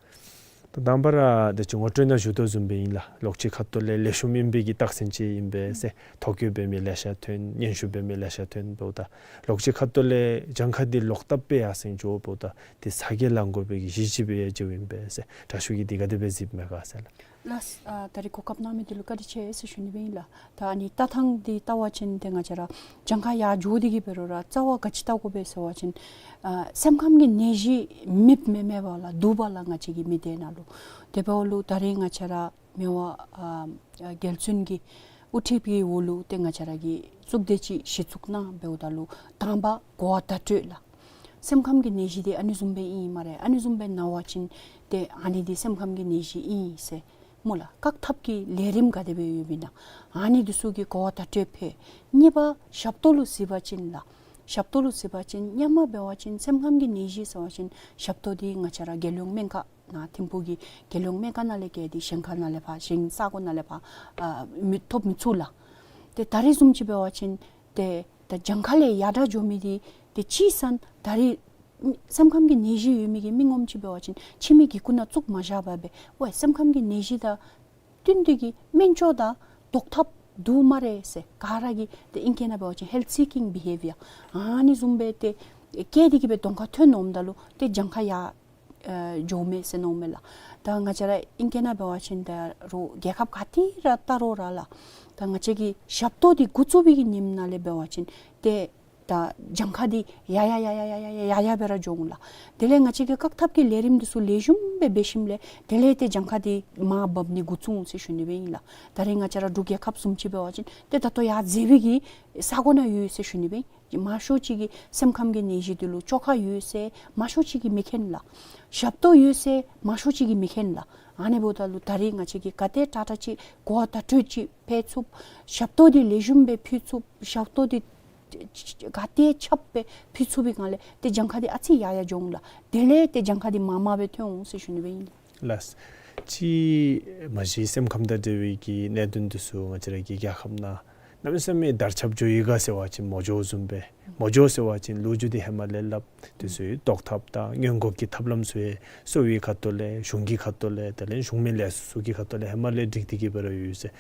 ད་དང་པ་ར་ད་ཅི་ངོ་སྤྲོད་ནང་ཞུ་དོ་བཟུམ་སྦེ་ཨིན་ལགས། ལོགས་གཅིག་ཁ་ཐུག་ལས་ལེགས་ཤོམ་ཨིན་པའི་གི་རྟགས་མཚན་ཅིག་ཨིན་པས་ཟེར། ཐོ་བཀོད་འབད་མི་ལེ་ཤ་ཐོན། སྙན་ཞུ་འབད་མི་ལེ་ཤ་ཐོན་འབདཝ་ད་ལོགས་གཅིག་ཁ་ཐུག་ལས་གྱངས་ཁ་འདི་ལོག་བཏབ་སྦེ་ཡར་སེང་འགྱོ་འབདཝ་ད་འདི་ཚ་གྱང་ལང་དགོ་པའི་གི་གཞི་ཅིག་སྦེ་ཡང་མཇལཝ་ཨིན་པས་ཟེར། དྲག་ཤོས་ཀྱིས་འདི་ག་དེ་སྦེ་གཟིགསཔ་མས་ག་ཟེར་ལགས། ལགས། ཨ་ད་རིས་གོ་སྐབས་གནང་མི་འདི་ལུ་བཀའ་དྲིན་ཆེ་ཟེར་ཞུ་ནི་སྦེ་ཨིན་ལགས། ད་ཨ་ནི་ལྟ་སྟངས་འདི་བལྟ་བ་ཅིན་ཏེ་ང་བཅས་ར་གྱངས་ཁ་ཡར་འགྱོ་སྟེ་གིས་འབད་རུང་ར་རྩ་བ་ག་ཅི་བལྟ་དགོ་པས་ཟེར་བ་ཅིན་ཨ་སེམས་ཁམས་ཀྱི་ནད་གཞི་མེདཔ་མེན་མེན་པ་ལགས། འདུག་པ་ལགས། ང་བཅས་ཀྱི་མི་སྡེ་ནང་ལུ། དེ་འབདཝ་ལུ་ད་རིས་ང་བཅས་ར་མི་དབང་ཨ་ཨ་རྒྱལ་བཙུན་གྱི་དབུ་ཁྲིད་ཀྱི་འོག་ལུ་ཏེ་ང་བཅས་ར་གིས་གཙུག་སྡེ་ཅིག་གཞི་བཙུགས་གནང་འབདཝ་ད་ལུ་དང་པ་གོ་བ་བརྡ་སྤྲོད་ལགས། སེམས་ཁམས་ཀྱི་ནད་གཞི་འདི་ཨ་ནི་བཟུམ་སྦེ་ཨིན་སྨ་རེ། ཨ་ནི་བཟུམ་སྦེ་ན་བ་ཅིན་ཏེ་ཨ་ནི་འདི་སེམས་ཁམས་ཀྱི་ནད་གཞི་ཨིན་ཟེར་སྨོ་ལགས། བཀག་ཐབས་ཀྱི་ལས་རིམ་ག་དེ་སྦེ་ཡོདཔ་ཨིན་ན་ཨ་ནི་འདི་ཚུ་གི་གོ་བ་བརྡ་སྤྲོད་ཕུལ། གཉིས་པ་ཞབས་ཏོག་ལུ་གཟིགས་པ་ཅིན་ལགས། ཞབས་ཏོག་ལུ་གཟིགས་པ་ཅིན་སྔོན་མ་འབད་བ་ཅིན་སེམས་ཁམས་ཀྱི་ནད་གཞི་ཟེར་བ་ཅིན་ཞབས་ཏོག་འདི་ང་བཅས་ར་རྒྱལ་ཡོངས་སྨན་ཁང་ནང་ཐིམ་ཕུག་གི་རྒྱལ་ཡོངས་སྨན་ཁང་ནང་ལས་བརྒལ་ཏེ་གཞན་ཁར་ནང་ལས་ཕར་གཞན་ས་གོ་ནང་ལས་ཕར་ཨ་མི་ཐོབ་མི་ཚུགས་ལགས། ཏེ་ད་རིས་བཟུམ་ཅིག་འབད་བ་ཅིན་ཏེ་ད་གྱངས་ཁ་ལས་ཡར་དྲག་འགྱོ་མི་འདི་ཏེ་ཅིག་ཟེར་ན་ད་རིས་སེམས་ཁམས་ཀྱི་ནད་གཞི་ཡོད་མི་གི་མི་ངོམ་ཅིག་འབད་བ་ཅིན་ཁྱིམ་གྱི་གུ་ནང་བཙུགས་མ་བཞག་པར་སྦེ་ཝའི་སེམས་ཁམས་ཀྱི་ནད་གཞི་དང་བསྟུན་ཏེ་གིས་སྨན་བཅོས་དང་བཟློག་ཐབས་འདུག་སྨ་རེ་ཟེར། ག་ར་གིས་ཏེ་ཨིང་སྐད་ནང་འབད་བ་ཅིན་health seeking behaviour ཨ་ནི་བཟུམ་སྦེ་ཏེ་བསྐྱེད་དེ་གིས་སྦེ་གདོང་ཁར་ཐོན་འོངམ་ད་ལུ་ཏེ་གྱངས་ཁ་ཡར་ཨེ་འགྱོཝ་མས་ཟེར་མནོཝ་མས་ལགས། ད་ང་བཅས་ར་ཨིང་སྐད་ནང་འབད་བ་ཅིན་ད་རུང་རྒྱལ་ཁབ་ག་ཏེ་ར་བལྟ་རུང་ར་ལགས། ད་ང་བཅས་ཀྱི་ཞབས་ཏོག་འདི་འགོ་བཙུགས་པའི་གི་ཉིནམ་ནང་ལས་འབད་བ་ཅིན་ཏེ་ད་གྱངས་ཁ་འདི་ཡར་ཡར་ཡར་ཡར་སྦེ་ར་འགྱོ་འོང་ལགས། དེ་ལས་ང་བཅས་ཀྱིས་བཀག་ཐབས་ཀྱི་ལས་རིམ་འདི་ཚུ་ལེགས་ཤོམ་སྦེ་འབད་ཞིནམ་ལས་དེ་ལས་ཏེ་གྱངས་ཁ་འདི་མར་འབབ་ནི་འགོ་བཙུགས་འོང་ཟེར་ཞུ་ནི་སྦེ་ཨིན་ལགས། ད་རིས་ང་བཅས་ར་འབྲུག་རྒྱལ་ཁབ་བཟུམ་ཅིག་འབད་བ་ཅིན་ཏེ་ད་ལྟོ་ཡར་འཛེགས་པའི་གི་ས་གོ་ནང་ཡོད་ཟེར་ཞུ་ནི་སྦེ་ཨིན། མང་ཤོས་ཅིག་གིས་སེམས་ཁམས་ཀྱི་ནད་གཞི་འདི་ལུ་བཅོས་ཁ་ཡོད་ཟེར་མང་ཤོས་ཅིག་གིས་མི་མཁྱེན་ལགས། ཞབས་ཏོག་ཡོད་ཟེར་མང་ཤོས་ཅིག་གིས་མི་མཁྱེན་ལགས། ཨ་ནི་འབདཝ་ད་ལུ་ད་རིས་ང་བཅས་ཀྱིས་ག་དེ་དྲག་དྲག་ཅིག་གོ་བ་བརྡ་སྤྲོད་ཅིག་ཕུལ་ཚུགས། ཞབས་ཏོག་འདི་ལེགས་ཤོམ་སྦེ་ཕུལ་ཚུགས། ཞབས་ཏོག་འདི་ག་དེ་ཁྱབ་སྦེ་ཕུལ་ཚུགས་པའི་སྒང་ལས་ཏེ་གྱངས་ཁ་འདི་ཨ་ཙི་ཡར་ཡར་འགྱོ་འོང་ལགས། དེ་ལས་ཏེ་གྱངས་ཁ་འདི་མར་མར་སྦེ་ཐོན་འོང་ཟེར་ཞུ་ནི་སྦེ་ཨིན་ལགས། ལགས། ཅིག་མ་གཞི་སེམས་ཁམས་དང་འབྲེལ་བའི་གི་གནད་དོན་འདི་ཚུ་ང་བཅས་ར་གི་རྒྱལ་ཁབ་ནང་གནམ་མེད་ས་མེད་དར་ཁྱབ་འགྱོ་ཡི་ག་ཟེར་བ་ཅིན་མ་འགྱོཝ་བཟུམ་སྦེ་མ་འགྱོ་ཟེར་བ་ཅིན་ལོ་རྒྱུས་འདི་ཧེ་མ་ལས་སླབ། འདི་ཚུ་ཡང་བཟློག་ཐབས་དང་སྔོན་འགོག་གི་ཐབས་ལམ་ཚུ་ཡང་གསོ་བའི་ཁ་ཐུག་ལས་གཞུང་གི་ཁ་ཐུག་ལས་དེ་ལས་གཞུང་མིན་ལས་བཟོ་ཚུ་གི་ཁ་ཐུག་ལས་ཧེ་མ་ལས་སྒྲིག་སྟེ་གིས་སྦེ་ར་ཡོད་ཟེར།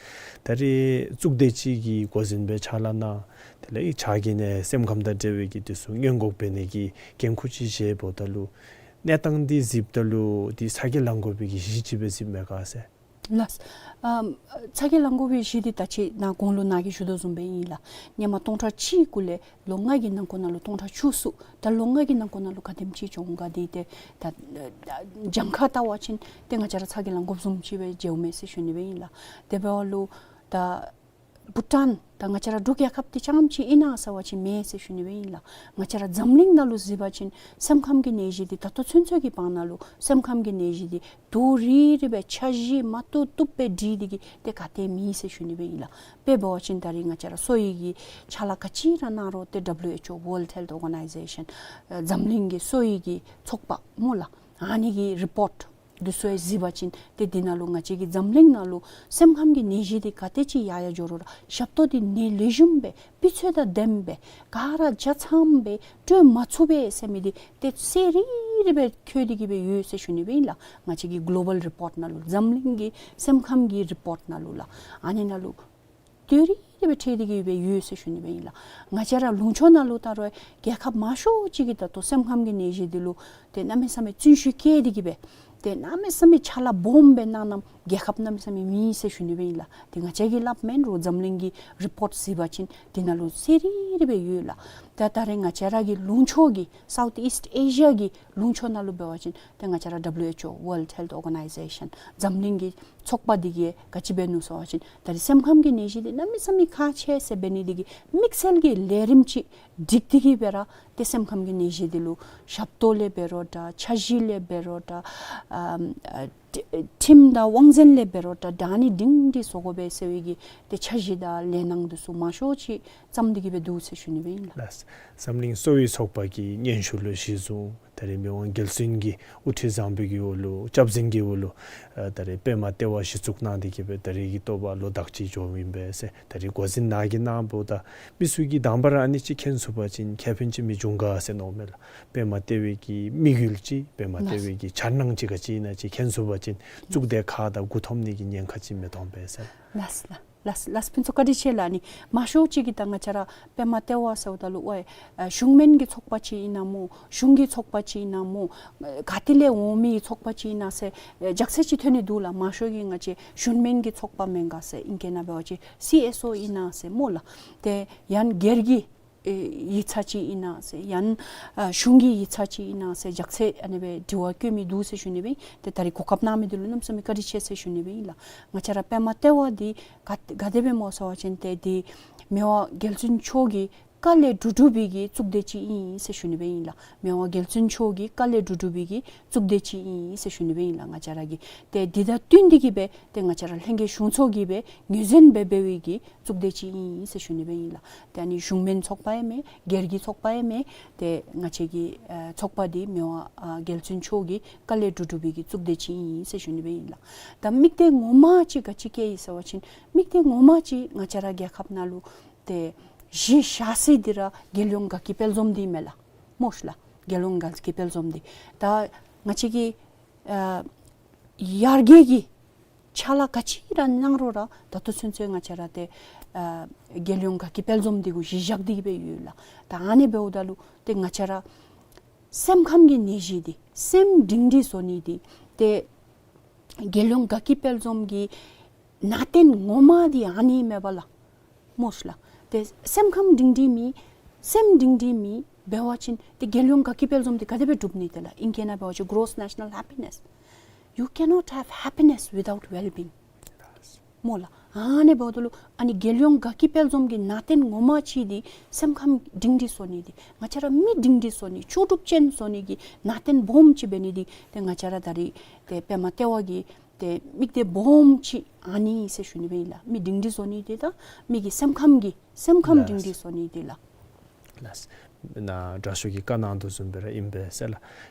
ད་རིས་གཙུག་སྡེ་ཅིག་གི་འགོ་འཛིན་སྦེ་ཕྱག་ལཱ་གནང་། དེ་ལས་ཕྱག་གི་ནང་སེམས་ཁམས་དང་འབྲེལ་བའི་གི་འདི་ཚུ་སྔོན་འགོག་འབད་ནི་གི་འགན་ཁུར་ཅིག་བཞེས་འབདཝ་ད་ལུ་གནས་སྟངས་འདི་གཟིགསཔ་ད་ལུ་འདི་ཚ་གྱང་ལང་དགོ་པའི་གི་གཞི་ཅིག་སྦེ་གཟིགསཔ་མས་ག་ཟེར། ལགས། ཨམ་ཚ་གྱང་ལང་དགོ་པའི་གཞི་འདི་ད་ཅི་ནཱ་གོང་ལུ་ནཱ་གིས་ཞུ་དོ་བཟུམ་སྦེ་ཨིན་ལགས། སྔོན་མ་སྟོང་ཕྲག་གཅིག་གུ་ལས་ལོ་ལྔ་གི་ནང་འཁོད་ནང་ལུ་སྟོང་ཕྲག་བཅུ་གསུམ། ད་ལོ་ལྔ་གི་ནང་འཁོད་ནང་ལུ་ག་དེམ་ཅིག་བྱུང་ག་འདི་ཏེ་ད་གྱངས་ཁ་བལྟ་བ་ཅིན་ཏེ་ང་བཅས་ར་ཚ་གྱང་ལང་དགོཔ་བཟུམ་ཅིག་སྦེ་མཇལཝ་མས་ཟེར་ཞུ་ནི་སྦེ་ཨིན་ལགས། དེ་འབདཝ་ལུ་ད་བྷུ་ཊཱན་ད་ང་བཅས་ར་འབྲུག་རྒྱལ་ཁབ་འདི་རྐྱངམ་ཅིག་ཨིན་ན་ཟེར་བ་ཅིན་མེན་ཟེར་ཞུ་ནི་སྦེ་ཨིན་ལགས། ང་བཅས་ར་འཛམ་གླིང་ནང་ལུ་གཟིགས་པ་ཅིན་སེམས་ཁམས་ཀྱི་ནད་གཞི་འདི་ད་ལྟོ་ཚུན་ཚོད་ཀྱི་བར་ན་ལུ་སེམས་ཁམས་ཀྱི་ནད་གཞི་འདི་དུས་རེ་རེ་སྦེ་འཆར་གཞི་མ་བཏུབ་བཏུབ་སྦེ་སྒྲིག་སྟེ་གིས་ཏེ་ག་ཏེ་མེད་ཟེར་ཞུ་ནི་སྦེ་ཨིན་ལགས། དཔེ་འབད་བ་ཅིན་ད་རིས་ང་བཅས་ར་གསོ་བའི་གི་ཕྱག་ལཱ་ག་ཅི་ར་གནང་རུང་ཏེ་W H O World Health Organization ཨ་འཛམ་གླིང་གི་གསོ་བའི་གི་ཚོགས་པ་སྨོ་ལགས། ཨ་ནི་གི་རི་པོརཊ་ འདི་ཚུ་ཡང་གཟིགས་པ་ཅིན་ཏེ་འདི་ནང་ལུ་ང་བཅས་ཀྱི་འཛམ་གླིང་ནང་ལུ་སེམས་ཁམས་ཀྱི་ནད་གཞི་འདི་ག་དེ་ཅིག་ཡར་ཡར་འགྱོ་རུང་ར་ཞབས་ཏོག་འདི་ནད་ལེགས་ཤོམ་སྦེ་སྤུས་ཚད་དང་ལྡནམ་སྦེ་ག་ར་ཆ་ཚང་སྦེ་སྤྲོད་མ་ཚུགས་པས་ཟེར་མི་འདི་ཏེ་གསལ་རི་རི་སྦེ་འཁོད་དེ་གི་སྦེ་ཡོད་ཟེར་ཞུ་ནི་སྦེ་ཨིན་ལགས། ང་བཅས་ཀྱི་གོ་ལོ་བཱལ་རི་པོརཊ་ནང་ལུ་འཛམ་གླིང་གི་སེམས་ཁམས་ཀྱི་རི་པོརཊ་ནང་ལུ་ལགས། ཨ་ནི་ནང་ལུ་ཏེ་རི་རི་སྦེ་འཁོད་དེ་གི་སྦེ་ཡོད་ཟེར་ཞུ་ནི་སྦེ་ཨིན་ལགས། ང་བཅས་ར་ལུང་ཕྱོགས་ནང་ལུ་ད་རུང་རྒྱལ་ཁབ་མང་ཤོས་ཅིག་གིས་ད་ལྟོ་སེམས་ཁམས་ཀྱི་ནད་གཞི་འདི་ལུ་ཏེ་གནམ་མེད་ས་མེད་བརྩོན་ཤུགས་བསྐྱེད་དེ་གི་སྦེ་ཏེ་གནམ་མེད་ས་མེད་ཕྱག་ལཱ་སྦོམ་སྦེ་གནང་གནངམ་རྒྱལ་ཁབ་གནམ་མེད་ས་མེད་མེད་ཟེར་ཞུ་ནི་སྦེ་ཨིན་ལགས། ཏེ་ང་བཅས་ཀྱིས་སླབ་མེན། རོགས་འཛམ་གླིང་གི་རི་པོརཊ་གཟིགས་པ་ཅིན་འདི་ནང་ལུ་གསལ་རི་རི་སྦེ་ཡོད་ལགས། ད་ད་རེས་ང་བཅས་ར་གི་ལུང་ཕྱོགས་ཀྱི་Southeast Asia གི་ལུང་ཕྱོགས་ནང་ལུ་འབད་བ་ཅིན་ཏེ་ང་བཅས་ར་W H O, World Health Organization འཛམ་གླིང་གི་ཚོགས་པ་འདི་གིས་ག་ཅི་འབད་ནུག་ཟེར་བ་ཅིན་ད་རེས་སེམས་ཁམས་ཀྱི་ནད་གཞི་འདི་གནམ་མེད་ས་མེད་ཁག་ཆེ་ཟེར་འབད་ནི་འདི་གིས་དམིགས་བསལ་གྱི་ལས་རིམ་ཅིག་སྒྲིག་སྟེ་གི་སྦེ་ར་ཏེ་སེམས་ཁམས་ཀྱི་ནད་གཞི་འདི་ལུ་ཞབས་ཏོག་ལས་འབད་རུང་འདྲ་འཆར་གཞི་ལས་འབད་རུང་འདྲ་ཨམ་ཨ་ཁྲིམས་དང་དབང་འཛིན་ལས་འབད་རུང་འདྲ་ད་ཨ་ནི་སྒྲིང་སྒྲི་བཟོ་དགོ་པས་ཟེར་བའི་གི་ཏེ་འཆར་གཞི་དང་ལས་སྣང་འདི་ཚུ་མང་ཤོས་ཅིག་བརྩམས་ཏེ་གི་སྦེ་འདུག་ཟེར་ཞུ་ནི་སྦེ་ཨིན་ལགས། ལགས། འཛམ་གླིང་གསོ་བའི་ཚོགས་པ་གི་སྙན་ཞུ་ལུ་གཞི་བཟུང་ད་རེས་མི་དབང་རྒྱལ་བཙུན་གྱི་དབུ་ཁྲིད་བཟང་པོའི་གི་འོག་ལུ་སྐྱབས་འཛིན་གྱི་འོག་ལུ་ཨ་ད་རེས་པདྨ་ལྟེ་བ་གཞི་བཙུགས་གནང་སྟེ་གི་སྦེ་ད་རེས་ཀྱི་ཐོག་ལུ་ཟླཝ་གཅིག་འགྱོཝ་ཨིན་པས་ཟེར། ད་རེས་འགོ་འཛིན་ནཱ་གིས་གནངམ་ད་མི་ཚུ་གིས་དང་པ་ར་ཨ་ནི་ཅིག་མཁྱེན་ཚུགས་པ་ཅིན་ཁེ་ཕན་ཅིག་མི་འབྱུང་ག་ཟེར་མནོཝ་མས་ལགས། པདྨ་ལྟེ་བའི་གི་དམིགས་ཡུལ་ཅིག་པདྨ་ལྟེ་བའི་གི་འཆར་སྣང་ཅིག་ག་ཅི་ཨིན་ན་ཅིག་མཁྱེན་ཚུགས་པ་ཅིན་གཙུག་སྡེ་ཁག་དང་མགུ་འཐོམ་ནི་གི་ཉེན་ཁ་ཅིག་མི་འཐོན་པས་ཟེར། ལགས་ལགས། ལགས་ལགས། ཕུན་ཚོགས་བཀའ་དྲིན་ཆེ་ལགས། ཨ་ནི་མང་ཤོས་ཅིག་གིས་ད་ང་བཅས་ར་པདྨ་ལྟེ་བ་ཟེརཝ་ད་ལུ་ཝའི་ཨ་གཞུང་མིན་གྱི་ཚོགས་པ་ཅིག་ཨིན་ན་སྨོ་གཞུང་གི་ཚོགས་པ་ཅིག་ཨིན་ན་སྨོ་ཨ་ག་ཏེ་ལས་འོང་མི་ཚོགས་པ་ཅིག་ཨིན་ན་ཟེར་ཨ་ལྗགས་ཚད་ཅིག་ཐོན་ནི་འདུག་ལགས། མང་ཤོས་ཀྱིས་ང་བཅས་གཞུང་མིན་གྱི་ཚོགས་པ་མེན་ག་ཟེར། ཨིང་སྐད་ནང་འབད་བ་ཅིན་སི་ཨེསི་ཨོ་ཨིན་ན་ཟེར་སྨོ་ལགས། ཏེ་ཡང་སྒེར་གྱི་ཨེ་ཡིག་ཚང་ཅིག་ཨིན་ན་ཟེར་ཡང་ཨ་གཞུང་གི་ཡིག་ཚང་ཅིག་ཨིན་ན་ཟེར་ལྗགས་ཚད་ཨ་ནི་སྦེ་དྲི་བ་བཀོད་མི་འདུག་ཟེར་ཞུ་ནི་སྦེ། ཏེ་ད་རེས་གོ་སྐབས་གནང་མི་འདི་ལུ་གནམ་མེད་ས་མེད་བཀའ་དྲིན་ཆེ་ཟེར་ཞུ་ནི་སྦེ་ཨིན་ལགས། ང་བཅས་ར་པདྨ་ལྟེ་བ་འདི་ག་ག་དེ་སྦེ་སྨོ་ཟེར་བ་ཅིན་ཏེ་འདི་མི་དབང་རྒྱལ་བཙུན་མཆོག་གི་བཀའ་ལས་གྲུབ་གྲུབ་པའི་གི་གཙུག་སྡེ་ཅིག་ཨིན་ཟེར་ཞུ་ནི་སྦེ་ཨིན་ལགས། མི་དབང་རྒྱལ་བཙུན་མཆོག་གི་བཀའ་ལས་གྲུབ་གྲུབ་པའི་གི་གཙུག་སྡེ་ཅིག་ཨིན་ཟེར་ཞུ་ནི་སྦེ་ཨིན་ལགས། ང་བཅས་ར་གི་ཏེ་འདི་དང་བསྟུན་ཏེ་གི་སྦེ་ཏེ་ང་བཅས་ར་ལྷན་རྒྱས་གཞུང་ཚོགས་ཀྱིས་སྦེ་ངོས་འཛིན་འབད་འབད་བའི་གི་གཙུག་སྡེ་ཅིག་ཨིན་ཟེར་ཞུ་ནི་སྦེ་ཨིན་ལགས། ཏེ་ཨ་ནི་གཞུང་མིན་ཚོགས་པ་ཡང་མེན་སྒེར་གྱི་ཚོགས་པ་ཡང་མེན། ཏེ་ང་བཅས་ཀྱི་ཨ་ཚོགས་པ་འདི་མི་དབང་ཨ་རྒྱལ་བཙུན་མཆོག་གི་བཀའ་ལས་གྲུབ་གྲུབ་པའི་གི་གཙུག་སྡེ་ཅིག་ཨིན་ཟེར་ཞུ་ནི་སྦེ་ཨིན་ལགས། ད་དམིགས་གཏད་ངོ་མ་ཅིག་ག་ཅི་བསྐྱེད་ཡི་ཟེར་བ་ཅིན་དམིགས་གཏད་ངོ་མ་ཅིག་ང་བཅས་ར་རྒྱལ་ཁབ་ནང་ལུ་ཏེ་གཞི་བཞག་ས་འདི་ར་རྒྱལ་ཡོངས་དགའ་སྐྱིད་དཔལ་འཛོམས་འདི་མས་ལགས། སྨོ་ཤི་ལགས། རྒྱལ་ཡོངས་དགའ་སྐྱིད་དཔལ་འཛོམས་འདི་ད་ང་བཅས་ཀྱི་ཨ་ཡར་རྒྱས་ཀྱི་ཕྱག་ལཱ་ག་ཅི་ར་གནང་རུང་ར་ད་ལྟོ་ཚུན་ཚོད་ང་བཅས་ར་ཏེ་ཨ་རྒྱལ་ཡོངས་དགའ་སྐྱིད་དཔལ་འཛོམས་འདི་གུ་གཞི་བཞག་སྟེ་གི་སྦེ་ཡོད་ལགས། ད་ཨ་ནི་འབདཝ་ད་ལུ་ཏེ་ང་བཅས་ར་སེམས་ཁམས་ཀྱི་ནད་གཞི་འདི་སེམས་སྒྲིང་སྒྲི་བཟོ་ནི་འདི་ཏེ་རྒྱལ་ཡོངས་དགའ་སྐྱིད་དཔལ་འཛོམས་ཀྱི་ནང་རྟེན་ངོ་མ་འདི་ཨ་ནི་མས་པ་ལགས། སྨོ་ཤི་ལགས། ཏེ་སེམས་ཁམས་སྒྲིང་སྒྲི་མེད་སེམས་སྒྲིང་སྒྲི་མེད་འབད་བ་ཅིན་ཏེ་རྒྱལ་ཡོངས་དགའ་སྐྱིད་དཔལ་འཛོམས་འདི་ག་དེ་སྦེ་འགྲུབ་ནི་ཏེ་ལགས། ཨིང་སྐད་ནང་འབད་བ་ཅིན་gross national happiness. You cannot have happiness without well-being. སྨོ་ལགས། ཨ་ནི་འབདཝ་ད་ལུ་ཨ་ནི་རྒྱལ་ཡོངས་དགའ་སྐྱིད་དཔལ་འཛོམས་ཀྱི་ནང་རྟེན་ངོ་མ་ཅིག་འདི་སེམས་ཁམས་སྒྲིང་སྒྲི་བཟོ་ནི་འདི་ང་བཅས་ར་མི་སྒྲིང་སྒྲི་བཟོ་ནི་ལྕོགས་གྲུབ་ཅན་བཟོ་ནི་གི་ནང་རྟེན་སྦོམ་ཅིག་འབད་ནི་འདི་ཏེ་ང་བཅས་ར་ད་རེས་ཏེ་པདྨ་ལྟེ་བ་གི་ཏེ་དམིགས་གཏད་སྦོམ་ཅིག་ཨ་ནི་ཟེར་ཞུ་ནི་སྦེ་ཨིན་ལགས། མི་སྒྲིང་སྒྲི་བཟོ་ནི་འདི་དང་མི་གི་སེམས་ཁམས་ཀྱི་སེམས་ཁམས་སྒྲིང་སྒྲི་བཟོ་ནི་འདི་ལགས། ལགས། ནཱ་དྲག་ཤོས་ཀྱིས་བཀའ་གནང་དོ་བཟུམ་སྦེ་ར་ཨིན་པས་ཟེར་ལགས།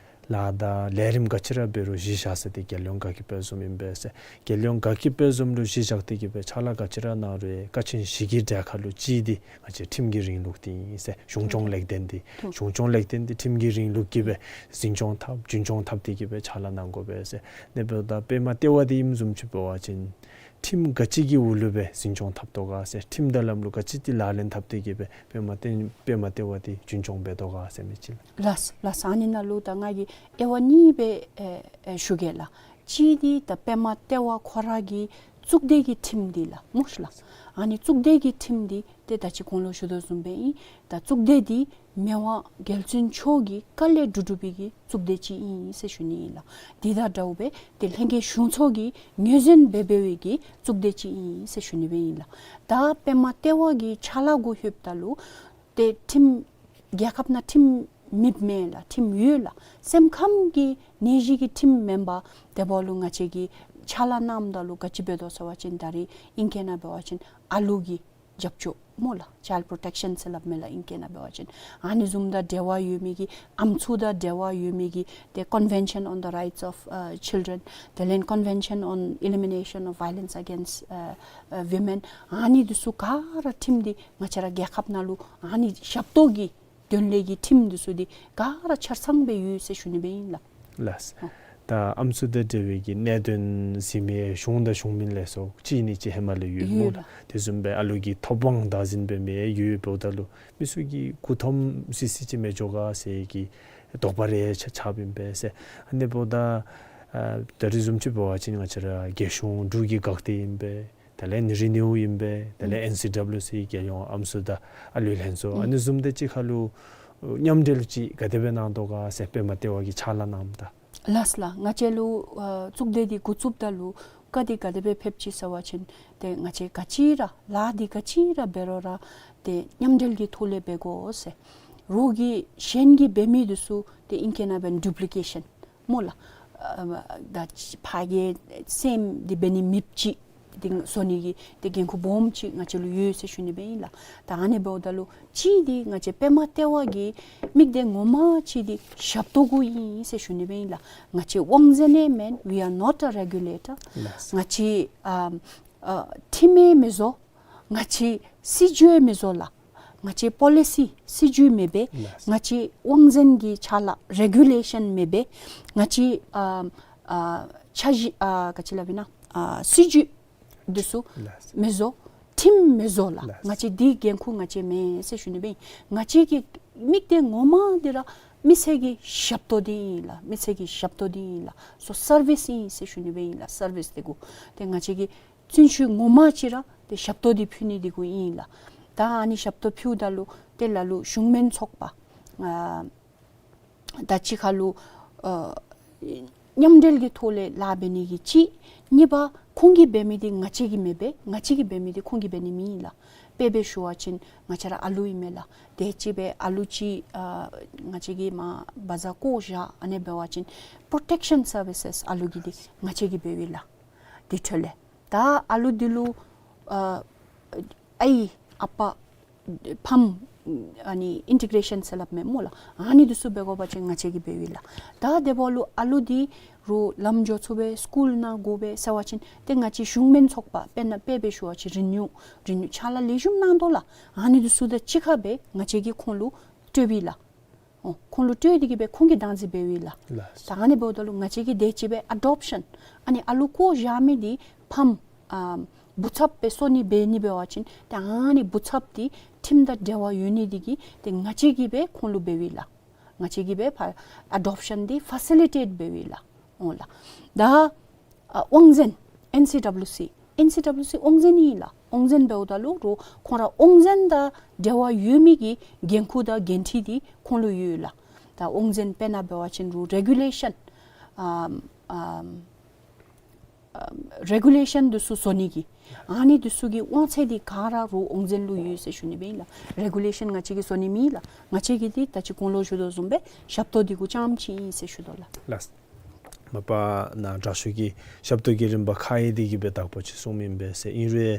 ལཱ་དང་ལས་རིམ་ག་ཅི་ར་འབད་རུང་གཞི་བཞག་ས་འདི་རྒྱལ་ཡོངས་དགའ་སྐྱིད་དཔལ་འཛོམས་ཨིན་པས་ཟེར། རྒྱལ་ཡོངས་དགའ་སྐྱིད་དཔལ་འཛོམས་ལུ་གཞི་བཞག་སྟེ་གི་སྦེ་ཕྱག་ལཱ་ག་ཅི་ར་གནང་རུང་ཡང་ཁག་ཆེ་ཤོས་ཀྱི་གྲལ་ཁར་ལུ་གཅིག་འདི་ང་བཅས་ཁྲིམས་ཀྱི་རིང་ལུགས་འདི་ཨིན་ཟེར། གཞུང་སྐྱོང་ལེགས་ལྡན་འདི་གཞུང་སྐྱོང་ལེགས་ལྡན་འདི་ཁྲིམས་ཀྱི་རིང་ལུགས་ཀྱིས་སྦེ་འཛིན་སྐྱོང་འཐབ་རྒྱུན་སྐྱོང་འཐབ་སྟེ་གི་སྦེ་ཕྱག་ལཱ་གནང་དགོ་པས་ཟེར། ཨ་ནི་འབདཝ་ད་པདྨ་ལྟེ་བ་འདི་ཨིནམ་བཟུམ་ཅིག་འབད་བ་ཅིན་ཁྲིམས་ག་ཅི་གི་འོག་ལུ་སྦེ་འཛིན་སྐྱོང་འཐབ་དོ་ག་ཟེར། ཁྲིམས་དང་ལམ་ལུགས་ག་ཅི་འདི་ལག་ལེན་འཐབ་སྟེ་གི་སྦེ་པདྨ་ལྟེ་པདྨ་ལྟེ་བ་འདི་རྒྱུན་སྐྱོང་འབད་དོ་ག་ཟེར་མི་ཅིག་ལགས། ལགས་ལགས། ཨ་ནི་ནང་ལུ་ད་ང་གིས་དབྱེ་བ་གཉིས་སྦེ་ཨེ་ཨེ་ཞུ་གེ་ལགས། གཅིག་འདི་ད་པདྨ་ལྟེ་བ་ཁོ་ར་གི་གཙུག་སྡེ་གི་ཁྲིམས་འདི་ལགས། སྨོ་ཤི་ལགས། ཨ་ནི་གཙུག་སྡེ་གི་ཁྲིམས་འདི་ཏེ་ད་ཅི་གོང་ལུ་ཞུ་དོ་བཟུམ་སྦེ་ཨིན། ད་གཙུག་སྡེ་འདི་མི་དབང་རྒྱལ་བཙུན་མཆོག་གི་བཀའ་ལས་གྲུབ་གྲུབ་པའི་གི་གཙུག་སྡེ་ཅིག་ཨིན་ཟེར་ཞུ་ནི་ཨིན་ལགས། འདི་དང་འདྲཝ་སྦེ་ཏེ་ལྷན་རྒྱས་གཞུང་ཚོགས་ཀྱིས་ངོས་འཛིན་འབད་འབད་བའི་གི་གཙུག་སྡེ་ཅིག་ཨིན་ཟེར་ཞུ་ནི་སྦེ་ཨིན་ལགས། ད་པདྨ་ལྟེ་བ་གི་ཕྱག་ལཱ་གུ་ལྷོདཔ་ད་ལུ་ཏེ་ཁྲིམས་རྒྱལ་ཁབ་ནང་ཁྲིམས་མེདཔ་མེན་ལགས། ཁྲིམས་ཡོད་ལགས། སེམས་ཁམས་ཀྱི་ནད་གཞི་གི་ཁྲིམས་མེན་པར་དེ་འབདཝ་ལུ་ང་བཅས་ཀྱིས་ཕྱག་ལཱ་གནངམ་ད་ལུ་ག་ཅི་འབད་དོ་ཟེར་བ་ཅིན་ད་རེས་ཨིང་སྐད་ནང་འབད་བ་ཅིན་ཨ་ལུ་གི་ རྒྱབ་སྐྱོར་སྨོ་ལགས། Child Protection ཟེར་སླབ་མས་ལགས་ཨིང་སྐད་ནང་འབད་བ་ཅིན། ཨ་ནི་བཟུམ་དང་འབྲེལ་བ་ཡོད་མི་གི་ཨམ་སྲུ་དང་འབྲེལ་བ་ཡོད་མི་གི་ཏེ་Convention on the Rights of, uh, Children, དེ་ལས་Convention on Elimination of Violence Against, uh, uh, Women, ཨ་ནི་འདི་ཚུ་ག་ར་ཁྲིམས་འདི་ང་བཅས་ར་རྒྱལ་ཁབ་ནང་ལུ་ཨ་ནི་ཞབས་ཏོག་གི་དོན་ལས་ཀྱི་ཁྲིམས་འདི་ཚུ་འདི་ག་ར་ཆ་ཚང་སྦེ་ཡོད་ཟེར་ཞུ་ནི་སྦེ་ཨིན་ལགས། ལགས། ཨོ། ད་ཨམ་སྲུ་དང་འབྲེལ་བའི་གི་གནད་དོན་གཟིགས་མི་གཞུང་དང་གཞུང་མིན་ལས་ཚོགས་གཅིག་གཉིས་ཅིག་ཧེ་མ་ལས་ཡོད་སྨོ་ལགས། ཡོད་ལགས། དེ་བཟུམ་སྦེ་ཨ་ལུ་གི་ཐོབ་དབང་བདག་འཛིན་འབད་མི་ཡོད་འབདཝ་ད་ལུ་མི་ཚུ་གིས་མགུ་འཐོམ་སི་སི་ཅིག་མི་འགྱོ་ག་ཟེར་གྱི་དོགས་པ་རེ་ཆ་ཆགསཔ་ཨིན་པས་ཟེར། ཨ་ནི་འབདཝ་ད་ཨ་ད་རིས་བཟུམ་ཅིག་འབད་བ་ཅིན་ང་བཅས་ར་རྒྱལ་གཞུང་འབྲུག་གི་འགག་སྡེ་ཨིན་པས། དེ་ལས་ནི་རི་ནིའུ་ཨིན་པས། དེ་ལས་ཨེན་སི་ཌབ་ལིའུ་སི་རྒྱལ་ཡོངས་ཨམ་སྲུ་དང་ཨ་ལུའི་ལྷན་ཚོགས། ཨ་ནི་བཟུམ་དེ་གཅིག་ཁར་ལུ་མཉམ་འབྲེལ་ཅིག་ག་དེ་སྦེ་གནང་དོ་ག་ཟེར་པདྨ་ལྟེ་བ་གིས་ཕྱག་ལཱ་གནངམ་ད། ལགས་ལགས། ང་བཅས་ལུ་ཨ་གཙུག་སྡེ་འདི་འགོ་བཙུགསཔ་ད་ལུ་བཀའ་འདི་ག་དེ་སྦེ་ཕེབས་ཅི་ཟེར་བ་ཅིན་ཏེ་ང་བཅས་ག་ཅི་ར་ལཱ་འདི་ག་ཅི་ར་འབད་རུང་ར་ཏེ་མཉམ་འབྲེལ་གྱི་ཐོག་ལས་འབད་དགོ་ཟེར། རོགས་ཀྱིས་གཞན་གྱིས་འབད་མི་འདི་ཚུ་ཏེ་ཨིང་སྐད་ནང་འབད་བ་ཅིན་ཌུབ་ལི་ཀེ་ཤཱན་སྨོ་ལགས། ཨ་ད་ཕར་གྱི་སེམས་འདི་འབད་ནི་མེདཔ་ཅིག་འདི་བཟོ་ནི་གི་ཏེ་འགན་ཁུར་སྦོམ་ཅིག་ང་བཅས་ལུ་ཡོད་ཟེར་ཞུ་ནི་སྦེ་ཨིན་ལགས། ད་ཨ་ནི་འབདཝ་ད་ལུ་གཅིག་འདི་ང་བཅས་པདྨ་ལྟེ་བ་གི་དམིགས་གཏད་ངོ་མ་ཅིག་འདི་ཞབས་ཏོག་གུ་ཨིན་ཟེར་ཞུ་ནི་སྦེ་ཨིན་ལགས། ང་བཅས་དབང་འཛིན་ཨིན་མེན། We are not a regulator. ལགས། ང་བཅས་ཨ་ཨ་ཁྲིམས་ཡང་མི་བཟོ། ང་བཅས་སྲིད་བྱུས་མི་བཟོ་ལགས། ང་བཅས་པོ་ལི་སི་སྲིད་བྱུས་མེད་པས། ལགས། ང་བཅས་དབང་འཛིན་གྱི་ཕྱག་ལཱ་རེ་གུ་ལེ་ཤཱན་མེད་པས། ང་བཅས་ཨ་ཨ་འཆར་གཞི་ཨ་ག་ཅི་སླབ་ཨིན་ན་ཨ་སྲིད་བྱུས་འདི་ཚུ་ལགས། མི་བཟོ། ཁྲིམས་མི་བཟོ་ལགས། ལགས། ང་བཅས་འདི་འགན་ཁུར་ང་བཅས་མེན་ཟེར་ཞུ་ནི་སྦེ་ཨིན། ང་བཅས་ཀྱི་དམིགས་གཏད་ངོ་མ་འདི་ར་མི་སེར་གྱི་ཞབས་ཏོག་འདི་ཨིན་ལགས། མི་སེར་གྱི་ཞབས་ཏོག་འདི་ཨིན་ལགས། སོ་སར་བིསི་ཨིན་ཟེར་ཞུ་ནི་སྦེ་ཨིན་ལགས། སར་བིསི་འདི་གུ་ཏེ་ང་བཅས་ཀྱི་བརྩོན་ཤུགས་ངོ་མ་ཅིག་ར་ཏེ་ཞབས་ཏོག་འདི་ཕུལ་ནི་འདི་གུ་ཨིན་ལགས། ད་ཨ་ནི་ཞབས་ཏོག་ཕུལཝ་ད་ལུ་ཏེ་ལ་ལུ་གཞུང་མིན་ཚོགས་པ་ཨ་ད་གཅིག་ཁར་ལུ་ཨ་མཉམ་འབྲེལ་གྱི་ཐོག་ལས་ལཱ་འབད་ནི་གི་གཅིག། གཉིས་པ་ཁོང་གིས་འབད་མི་འདི་ང་བཅས་ཀྱིས་མི་འབད། ང་བཅས་ཀྱིས་འབད་མི་འདི་ཁོང་གིས་འབད་ནི་མེན་ལགས། དཔེ་སྦེ་ཞུ་བ་ཅིན་ང་བཅས་ར་ཨ་ལུ་ཨིན་མས་ལགས། དེ་ཅིག་སྦེ་ཨ་ལུ་ཅིག་ཨ་ང་བཅས་ཀྱིས་མར་བཛྲ་བཀོ་བཞག་ཨ་ནི་འབད་བ་ཅིན་པྲོ་ཊེཀ་ཤཱན་སར་བི་སེས་ཨ་ལུ་གི་འདི་ང་བཅས་ཀྱིས་འབདཝ་ཨིན་ལགས། དེ་འཕྲོ་ལས་ད་ཨ་ལུ་འདི་ལུ་ཨ་ཨའི་ཨ་པ་ཕམ་ཨ་ནི་ཨིན་ཊི་གྲེ་ཤཱན་ཟེར་སླབ་མས་སྨོ་ལགས། ཨ་ནི་འདི་ཚུ་འབད་དགོ་པ་ཅིན་ང་བཅས་ཀྱིས་འབདཝ་ཨིན་ལགས། ད་དེ་འབདཝ་ལུ་ཨ་ལུ་འདི་རུང་ལམ་འགྱོ་ཚུགས་པས། སི་ཀུལ་ནང་དགོ་པས་ཟེར་བ་ཅིན་ཏེ་ང་བཅས་གཞུང་མིན་ཚོགས་པ་དཔེར་ན་དཔེ་སྦེ་ཞུ་བ་ཅིན་རི་ནིའུ་རི་ནིའུ་ཕྱག་ལཱ་ལེགས་ཤོམ་གནང་དོ་ལགས། ཨ་ནི་འདི་ཚུ་དང་གཅིག་ཁར་སྦེ་ང་བཅས་ཀྱིས་ཁོང་ལུ་སྤྲོདཔ་ཨིན་ལགས། ཨོ་ཁོང་ལུ་སྤྲོད་དེ་གིས་སྦེ་ཁོང་གིས་བདག་འཛིན་འབདཝ་ཨིན་ལགས། ལགས། ད་ཨ་ནི་འབདཝ་ད་ལུ་ང་བཅས་ཀྱིས་དེ་ཅིག་སྦེ་ཨ་ཌོབ་ཤཱན་ཨ་ནི་ཨ་ལུ་བཀོ་བཞག་མི་འདི་ཕམ་ཨ་བུ་ཚབ་སྦེ་བཟོ་ནི་འབད་ནི་འབད་བ་ཅིན་ཏེ་ཨ་ནི་བུ་ཚབ་འདི་ཁྲིམས་དང་འབྲེལ་བ་ཡོད་ནི་འདི་གིས་ཏེ་ང་བཅས་ཀྱིས་སྦེ་ཁོང་ལུ་འབདཝ་ཨིན་ལགས། ང་བཅས་ཀྱིས་སྦེ་ཕར་ཨ་ཌོབ་ཤཱན་འདི་ཕ་སི་ལི་ཊེཊ་འབདཝ་ཨིན་ལགས། ཨོ་ལགས། ད་ཨ་དབང་འཛིན་ཨེན་སི་ཌབ་ལིའུ་སི་ཨེན་སི་ཌབ་ལིའུ་སི་དབང་འཛིན་ཨིན་ལགས། དབང་འཛིན་འབདཝ་ད་ལུ་རུང་ཁོང་ར་དབང་འཛིན་དང་འབྲེལ་བ་ཡོད་མི་གི་འགན་ཁུར་དང་འགན་འཁྲི་འདི་ཁོང་ལུ་ཡོད་ལགས། ད་དབང་འཛིན་དཔེར་ན་འབད་བ་ཅིན་རུང་རེ་གུ་ལེ་ཤཱན་ཨམ་ཨམ་ཨམ་རེ་གུ་ལེ་ཤཱན་འདི་ཚུ་བཟོ་ནི་གི་ཨ་ནི་འདི་ཚུ་གི་དབང་ཚད་འདི་ག་ར་རུང་དབང་འཛིན་ལུ་ཡོད་ཟེར་ཞུ་ནི་སྦེ་ཨིན་ལགས། རེ་གུ་ལེ་ཤཱན་ང་བཅས་ཀྱིས་བཟོ་ནི་མེན་ལགས། ང་བཅས་ཀྱིས་འདི་ད་ཅི་གོང་ལུ་ཞུ་དོ་བཟུམ་སྦེ་ཞབས་ཏོག་འདི་གུ་རྐྱངམ་ཅིག་ཨིན་ཟེར་ཞུ་དོ་ལགས། ལགས། མ་པ་ནཱ་དྲག་ཤོས་ཀྱིས་ཞབས་ཏོག་གི་རིམ་པ་ཁག་ཡོད་དེ་གིས་སྦེ་དག་པ་ཅིག་གསུངམ་ཨིན་པས་ཟེར། ཨིན་རུང་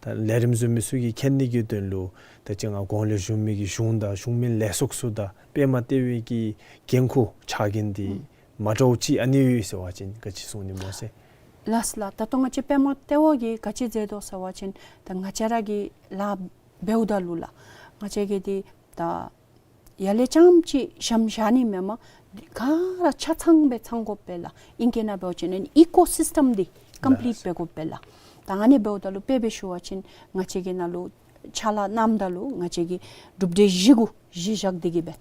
ད་ལས་རིམ་གཟིགས་མི་ཚུ་གིས་མཁྱེན་ནི་གི་དོན་ལུ་ད་ཅི་ང་གོང་ལས་ཞུ་མི་གི་གཞུང་དང་གཞུང་མིན་ལས་ཚོགས་ཚུ་དང་པདྨ་ལྟེ་བའི་གི་འགན་ཁུར་ཕྱག་འགན་འདི་ཨུམ་མ་འདྲཝ་ཅིག་ཨ་ནི་ཡོད་ཟེར་བ་ཅིན་ག་ཅི་གསུང་ནི་སྨོ་ཟེར། ལགས་ལགས། ད་ལྟོ་ང་བཅས་པདྨ་ལྟེ་བ་གིས་ག་ཅི་མཛད་དོ་ཟེར་བ་ཅིན་ད་ང་བཅས་ར་གི་ལཱ་འབདཝ་ད་ལུ་ལགས་ང་བཅས་ཀྱིས་འདི་ད་ཡར་ལས་རྐྱངམ་ཅིག་ཞམ་བཞག་ནི་མེན་པར་ག་ར་ཆ་ཚང་སྦེ་ཚང་དགོ་པས་ལགས། ཨིང་སྐད་ནང་འབད་བ་ཅིན་ཨི་ཀོ་སིསི་ཊམ་འདི་ཀམ་པི་ལིཊ་ལགས་འབད་དགོ་པས་ལགས། ད་ཨ་ནི་འབདཝ་ད་ལུ་དཔེ་སྦེ་ཞུ་བ་ཅིན་ང་བཅས་ཀྱིས་ནཱ་ལུ་ཕྱག་ལཱ་གནངམ་ད་ལུ་ང་བཅས་ཀྱིས་གྲུབ་འབྲས་བཞི་གུ་གཞི་བཞག་སྟེ་གིས་སྦེ་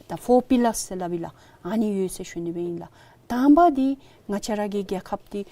ད་ཕོར་པི་ལརསི་ཟེར་སླབ་ཨིན་ལགས། ཨ་ནི་ཡོད་ཟེར་ཞུ་ནི་སྦེ་ཨིན་ལགས། དང་པ་འདི་ང་བཅས་ར་གི་རྒྱལ་ཁབ་འདི་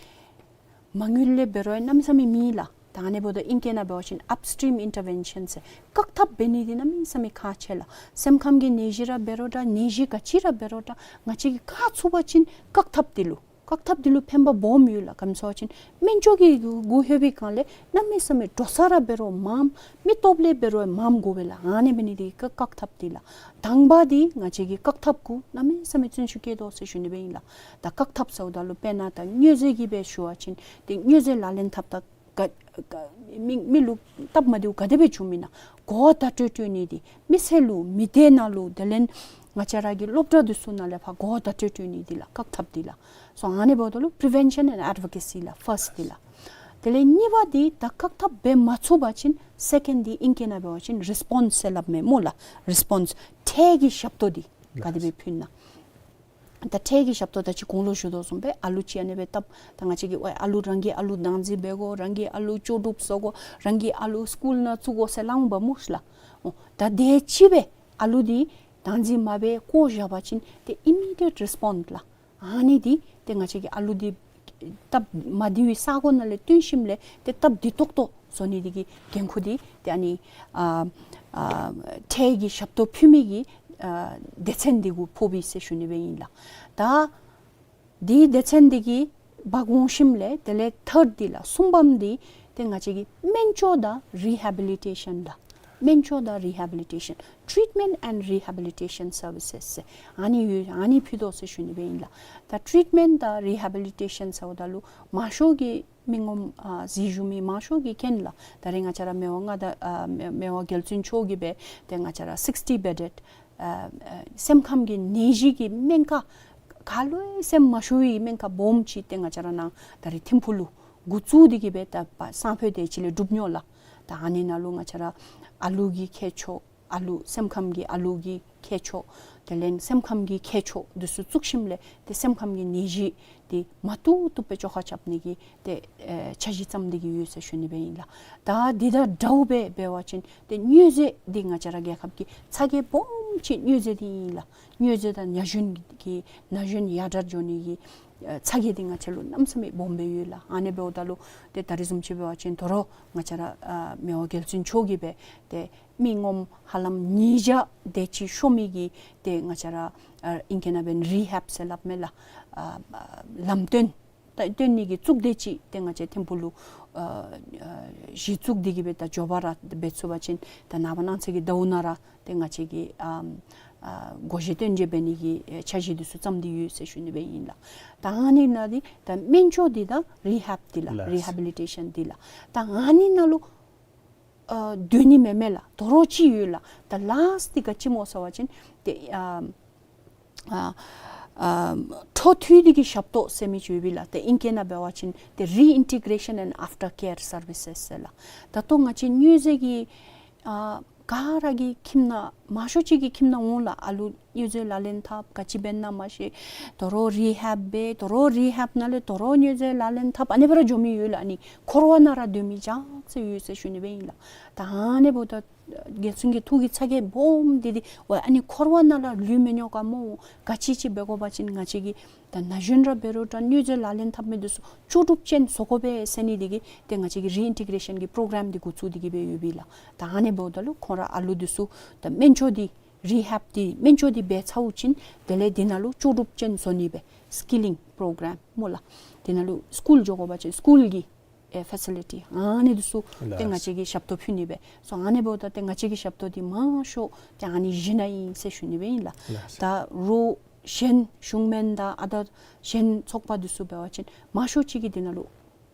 མ་དངུལ་ལས་འབད་རུང་གནམ་མེད་ས་མེད་མེད་ལགས། ད་ཨ་ནི་འབདཝ་ད་ཨིང་སྐད་ནང་འབད་བ་ཅིན་ཨཔ་སི་ཊིམ་ཨིན་ཊར་བེན་ཤཱན་ཟེར་བཀག་ཐབས་འབད་ནི་འདི་གནམ་མེད་ས་མེད་ཁག་ཆེ་ལགས། སེམས་ཁམས་ཀྱི་ནད་གཞི་ར་འབད་རུང་འདྲ་ནད་གཞི་ག་ཅི་ར་འབད་རུང་འདྲ་ང་བཅས་ཀྱིས་བཀག་ཚུགས་པ་ཅིན་བཀག་ཐབས་འདི་ལུ་བཀག་ཐབས་འདི་ལུ་ཕན་པ་སྦོམ་ཡོད་ལགས། ག་ཅི་སྨོ་ཟེར་བ་ཅིན་སྨན་བཅོས་ཀྱི་གུ་ལྷོད་པའི་སྒང་ལས་གནམ་མེད་ས་མེད་འགྲོ་ས་ར་འབད་རུང་མངམ་མི་སྟོབས་ལས་འབད་རུང་མངམ་དགོ་པས་ལགས། ཨ་ནི་འབད་ནི་འདི་གིས་བཀག་ཐབས་འདི་ལགས། དང་པ་འདི་ང་བཅས་ཀྱིས་བཀག་ཐབས་གུ་གནམ་མེད་ས་མེད་བརྩོན་ཤུགས་བསྐྱེད་དོ་ཟེར་ཞུ་ནི་སྦེ་ཨིན་ལགས། ད་བཀག་ཐབས་ཟེརཝ་ད་ལུ་དཔེར་ན་ད་མྱོས་རྫས་ཀྱི་སྦེ་ཞུ་བ་ཅིན་ཏེ་མྱོས་རྫས་ལག་ལེན་འཐབ་ད་ ག་ག་མི་མི་ལུ་སྟབས་མ་བདེཝ་ག་དེ་སྦེ་བྱུངམ་ཨིན་ན་གོ་བརྡ་སྤྲོད་སྤྲོད་ནི་འདི་མི་སེར་ལུ་མི་སྡེ་ནང་ལུ་དེ་ལས་ང་བཅས་ར་གི་སློབ་གྲྭ་འདི་ཚུ་ནང་ལས་ཕར་གོ་བརྡ་སྤྲོད་སྤྲོད་ནི་འདི་ལགས། བཀག་ཐབས་འདི་ལགས། སོ་ཨ་ནི་འབདཝ་ད་ལུ་prevention and advocacy ལགས་first འདི་ལགས། དེ་ལས་གཉིས་པ་འདི་ད་བཀག་ཐབས་འབད་མ་ཚུགས་པ་ཅིན་second འདི་ཨིང་སྐད་ནང་འབད་བ་ཅིན་response ཟེར་སླབ་མས་སྨོ་ལགས། response འཕྲལ་གྱི་ཞབས་ཏོག་འདི་ག་དེ་སྦེ་ཕུལ་ན། ད་འཕྲལ་གྱི་ཞབས་ཏོག་ད་ཅི་གོང་ལུ་ཞུ་དོ་བཟུམ་སྦེ་ཨ་ལུ་ཅིག་ཨ་ནི་སྦེ་བཏབ། ད་ང་བཅས་ཀྱིས་ཨ་ལུ་རང་གི་ཨ་ལུ་བདག་འཛིན་འབད་དགོ། རང་གི་ཨ་ལུ་ལྕོགས་གྲུབ་བཟོ་དགོ། རང་གི་ཨ་ལུ་སི་ཀུལ་ནང་བཙུགས་དགོ་ཟེར་སླབ་འོང་པ་སྨོ་ལགས། འོ་ད་དེ་ཅིག་སྦེ་ཨ་ལུ་འདི་བདག་འཛིན་མ་འབད་བཀོ་བཞག་པ་ཅིན་ཏེ་immediate response ལགས། ཨ་ནི་འདི་ཏེ་ང་བཅས་ཀྱིས་ཨ་ལུ་འདི་སྟབས་མ་བདེ་བའི་ས་གོ་ནང་ལས་བཏོན་ཞིནམ་ལས་ཏེ་སྟབས་བདེ་ཏོག་ཏོ་བཟོ་ནི་འདི་གི་འགན་ཁུར་འདི་ཏེ་ཨ་ནི་ཨ་ཨ་འཕྲལ་གྱི་ཞབས་ཏོག་ཕུལ་མི་གི་ཨ་སྡེ་ཚན་འདི་གུ་ཕོག་པས་ཟེར་ཞུ་ནི་སྦེ་ཨིན་ལགས། ད་འདི་སྡེ་ཚན་འདི་གི་འབག་འོང་ཞིནམ་ལས་དེ་ལས་third འདི་ལགས་གསུམ་པམ་འདི་ཏེ་ང་བཅས་ཀྱིས་སྨན་བཅོས་དང་རི་ཧེ་བི་ལི་ཊེ་ཤཱན་ལགས། སྨན་བཅོས་དང་རི་ཧེ་བི་ལི་ཊེ་ཤཱན། treatment and rehabilitation services ཟེར་ཨ་ནི་ཡོད། ཨ་ནི་ཕུལ་དོ་ཟེར་ཞུ་ནི་སྦེ་ཨིན་ལགས། ད་ཊི་རིཊ་མེནཊ་དང་རི་ཧེ་བི་ལི་ཊེ་ཤཱན་ཟེརཝ་ད་ལུ་མང་ཤོས་ཀྱི་མི་ངོམ་ཨ་གཟིགས་བཞུགས་མི་མང་ཤོས་ཀྱིས་མཁྱེན་ལགས། ད་རེས་ང་བཅས་ར་མི་དབང་མངའ་བདག་ཨ་མི་དབང་རྒྱལ་བཙུན་མཆོག་གིས་སྦེ་ཏེ་ང་བཅས་ར་sixty bedded ཨ་ཨ་སེམས་ཁམས་ཀྱི་ནད་གཞི་གི་སྨན་ཁང་ག་ལུ་ཡང་སེམས་མ་ཤོར་བའི་སྨན་ཁང་སྦོམ་ཅིག་ཏེ་ང་བཅས་ར་ནཱ་ད་རེས་ཐིམ་ཕུག་ལུ་འགོ་བཙུགས་ཏེ་གིས་སྦེ་ད་པ་སང་ཕོད་དེ་ཅིག་ལས་གྲུབ་ནི་ཡོད་ལགས། ད་ཨ་ནི་ནང་ལུ་ང་བཅས་ར་ཨ་ལུ་གི་མཁས་མཆོག་ཨ་ལུ་སེམས་ཁམས་ཀྱི་ཨ་ལུ་གི་མཁས་མཆོག་དེ་ལས་སེམས་ཁམས་ཀྱི་མཁས་མཆོག་འདི་ཚུ་བཙུགས་ཞིནམ་ལས་ཏེ་སེམས་ཁམས་ཀྱི་ནད་གཞི་འདི་མ་བཏུབ་བཏུབ་སྦེ་བཅོ་ཁ་རྐྱབ་ནི་གི་ཏེ་ཨེ་འཆར་གཞི་བརྩམས་ཏེ་གིས་ཡོད་ཟེར་ཞུ་ནི་སྦེ་ཨིན་ལགས། ད་འདི་དང་འདྲཝ་སྦེ་འབད་བ་ཅིན་ཏེ་མྱོས་རྫས་འདི་ང་བཅས་ར་རྒྱལ་ཁབ་ཀྱི་ཚ་གྱང་སྦོམ་ཅིག་མྱོས་རྫས་འདི་ཨིན་ལགས། མྱོས་རྫས་དང་ན་གཞོན་གྱི་ན་གཞོན་ཡར་དྲག་འགྱོ་ནི་གི་ཨེ་ཚ་གྱང་འདི་ང་བཅས་ལུ་གནམ་མེད་ས་མེད་སྦོམ་སྦེ་ཡོད་ལགས། ཨ་ནི་འབདཝ་ད་ལུ་ཏེ་ད་རེས་བཟུམ་ཅིག་འབད་བ་ཅིན་དོ་རུང་ང་བཅས་ར་ཨ་མི་དབང་རྒྱལ་བཙུན་མཆོག་གིས་སྦེ་ཏེ་མི་ངོམ་ཧ་ལམ་ཉིས་བརྒྱ་དེ་ཅིག་ཤོར་མི་གི་ཏེ་ང་བཅས་ར་ཨ་ཨིང་སྐད་ནང་འབད་རི་ཧེབ་ཟེར་སླབ་མས་ལགས། ཨ་ཨ་ལམ་སྟོན་ད་སྟོན་ནི་གི་གཙུག་སྡེ་ཅིག་ཏེ་ང་བཅས་ཐིམ་ཕུག་ལུ་ཨ་ཨ་གཞི་བཙུགས་ཏེ་གིས་སྦེ་ད་མགྱོགས་པ་ར་འབད་ཚུགས་པ་ཅིན་ད་ནངས་པ་གནངས་ཚེ་གི་ཟླཝ་ནང་ར་ཏེ་ང་བཅས་ཀྱིས་ཨམ་ཨ་སྒོ་འབྱེད་སྟོན་འབྱེད་འབད་ནི་གི་ཨེ་འཆར་གཞི་འདི་ཚུ་བརྩམས་ཏེ་ཡོད་ཟེར་ཞུ་ནི་སྦེ་ཨིན་ལགས། ད་ཨ་ནི་ནང་འདི་ད་སྨན་བཅོས་འདི་དང་རི་ཧེབ་འདི་ལགས། ལགས། རི་ཧེ་བི་ལི་ཊེ་ཤཱན་འདི་ལགས། ད་ཨ་ནི་ནང་ལུ་ཨ་སྡོད་ནི་མེན་མས་ལགས། དོ་རུང་ཅིག་ཡོད་ལགས། ད་ལཱསཊ་འདི་ག་ཅི་སྨོ་ཟེར་བ་ཅིན་ཏེ་ཨ་ཨ་ཨ་འཕྲོ་མཐུད་དེ་གི་ཞབས་ཏོག་ཟེར་མི་ཅིག་ཡོད་པས་ལགས། ཏེ་ཨིང་སྐད་ནང་འབད་བ་ཅིན་ཏེ་རི་ཨིན་ཊི་གེ་རེ་ཤཱན་ཨེནཌ་ཨཕ་ཊར་ཀེར་སར་བི་སེས་ཟེར་ལགས། ད་ལྟོ་ང་བཅས་མྱོས་རྫས་ཀྱི་ཨ་ག་ར་གི་ཁྱིམ་ནང་མང་ཤོས་ཅིག་གི་ཁྱིམ་ནང་འོང་ལགས། ཨ་ལུ་མྱོས་རྫས་ལག་ལེན་འཐབ་ག་ཅི་འབད་ན་མ་ཤེས། དོ་རུང་རི་ཧེབ་འབད། དོ་རུང་རི་ཧེབ་ནང་ལས་དོ་རུང་མྱོས་རྫས་ལག་ལེན་འཐབ། ཨ་ནི་སྦེ་ར་འགྱོ་མི་ཡོད་ལགས། ཨ་ནི་འཁོར་བ་ནང་ར་སྡོད་མི་ཅིག་ཡོད་ཟེར་ཞུ་ནི་སྦེ་ཨིན་ལགས། ད་ཨ་ནི་འབདཝ་ད་རྒྱལ་བཙུན་གྱི་ཐུགས་ཀྱི་ཚ་གྱང་སྦོམ་འདི་འདི་ཝའི་ཨ་ནི་འཁོར་བ་ནང་ལུ་ལུས་མི་ཉོ་ག་སྨོ། ག་ཅི་ཅིག་འབད་དགོ་པ་ཅིན་ང་བཅས་ཀྱིས་ད་ན་གཞོན་ར་འབད་རུང་ད་མྱོས་རྫས་ལག་ལེན་འཐབ་མི་འདི་ཚུ་ལྕོགས་གྲུབ་ཅན་བཟོ་དགོ་པས་ཟེར་ནི་འདི་གིས་ཏེ་ང་བཅས་ཀྱིས་རི་ཨིན་ཊི་གེ་རེ་ཤཱན་གྱི་པོ་རོ་གྲམ་འདི་འགོ་བཙུགས་ཏེ་གིས་སྦེ་ཡོད་པས་ལགས། ད་ཨ་ནི་འབདཝ་ད་ལུ་ཁོང་ར་ཨ་ལུ་འདི་ཚུ་ད་སྨན་བཅོས་འདི་རི་ཧེབ་འདི་སྨན་བཅོས་འདི་འབད་ཚརཝ་ཅིག་དེ་ལས་འདི་ནང་ལུ་ལྕོགས་གྲུབ་ཅན་བཟོ་ནི་སྦེ་སི་ཀི་ལིང་པོ་རོ་གྲམ་སྨོ་ལགས། འདི་ནང་ལུ་སི་ཀུལ་འགྱོ་དགོ་པ་ཅིན་སི་ཀུལ་གྱི་ཨེ་ཕེ་སི་ལི་ཊི་ཨ་ནི་འདི་ཚུ་ཏེ་ལགས། ང་བཅས་ཀྱིས་ཞབས་ཏོག་ཕུལ་ནི་སྦེ། སོ་ཨ་ནི་འབདཝ་ད་ཏེ་ང་བཅས་ཀྱི་ཞབས་ཏོག་འདི་མང་ཤོས་ཏེ་ཨ་ནི་བཞི་ནང་ཨིན་ཟེར་ཞུ་ནི་སྦེ་ཨིན་ལགས། ལགས། ད་རོགས་གཞན་གཞུང་སྨན་དང་ཨ་ད་གཞན་ཚོགས་པ་འདི་ཚུ་འབད་བ་ཅིན་མང་ཤོས་ཅིག་གིས་འདི་ནང་ལུ་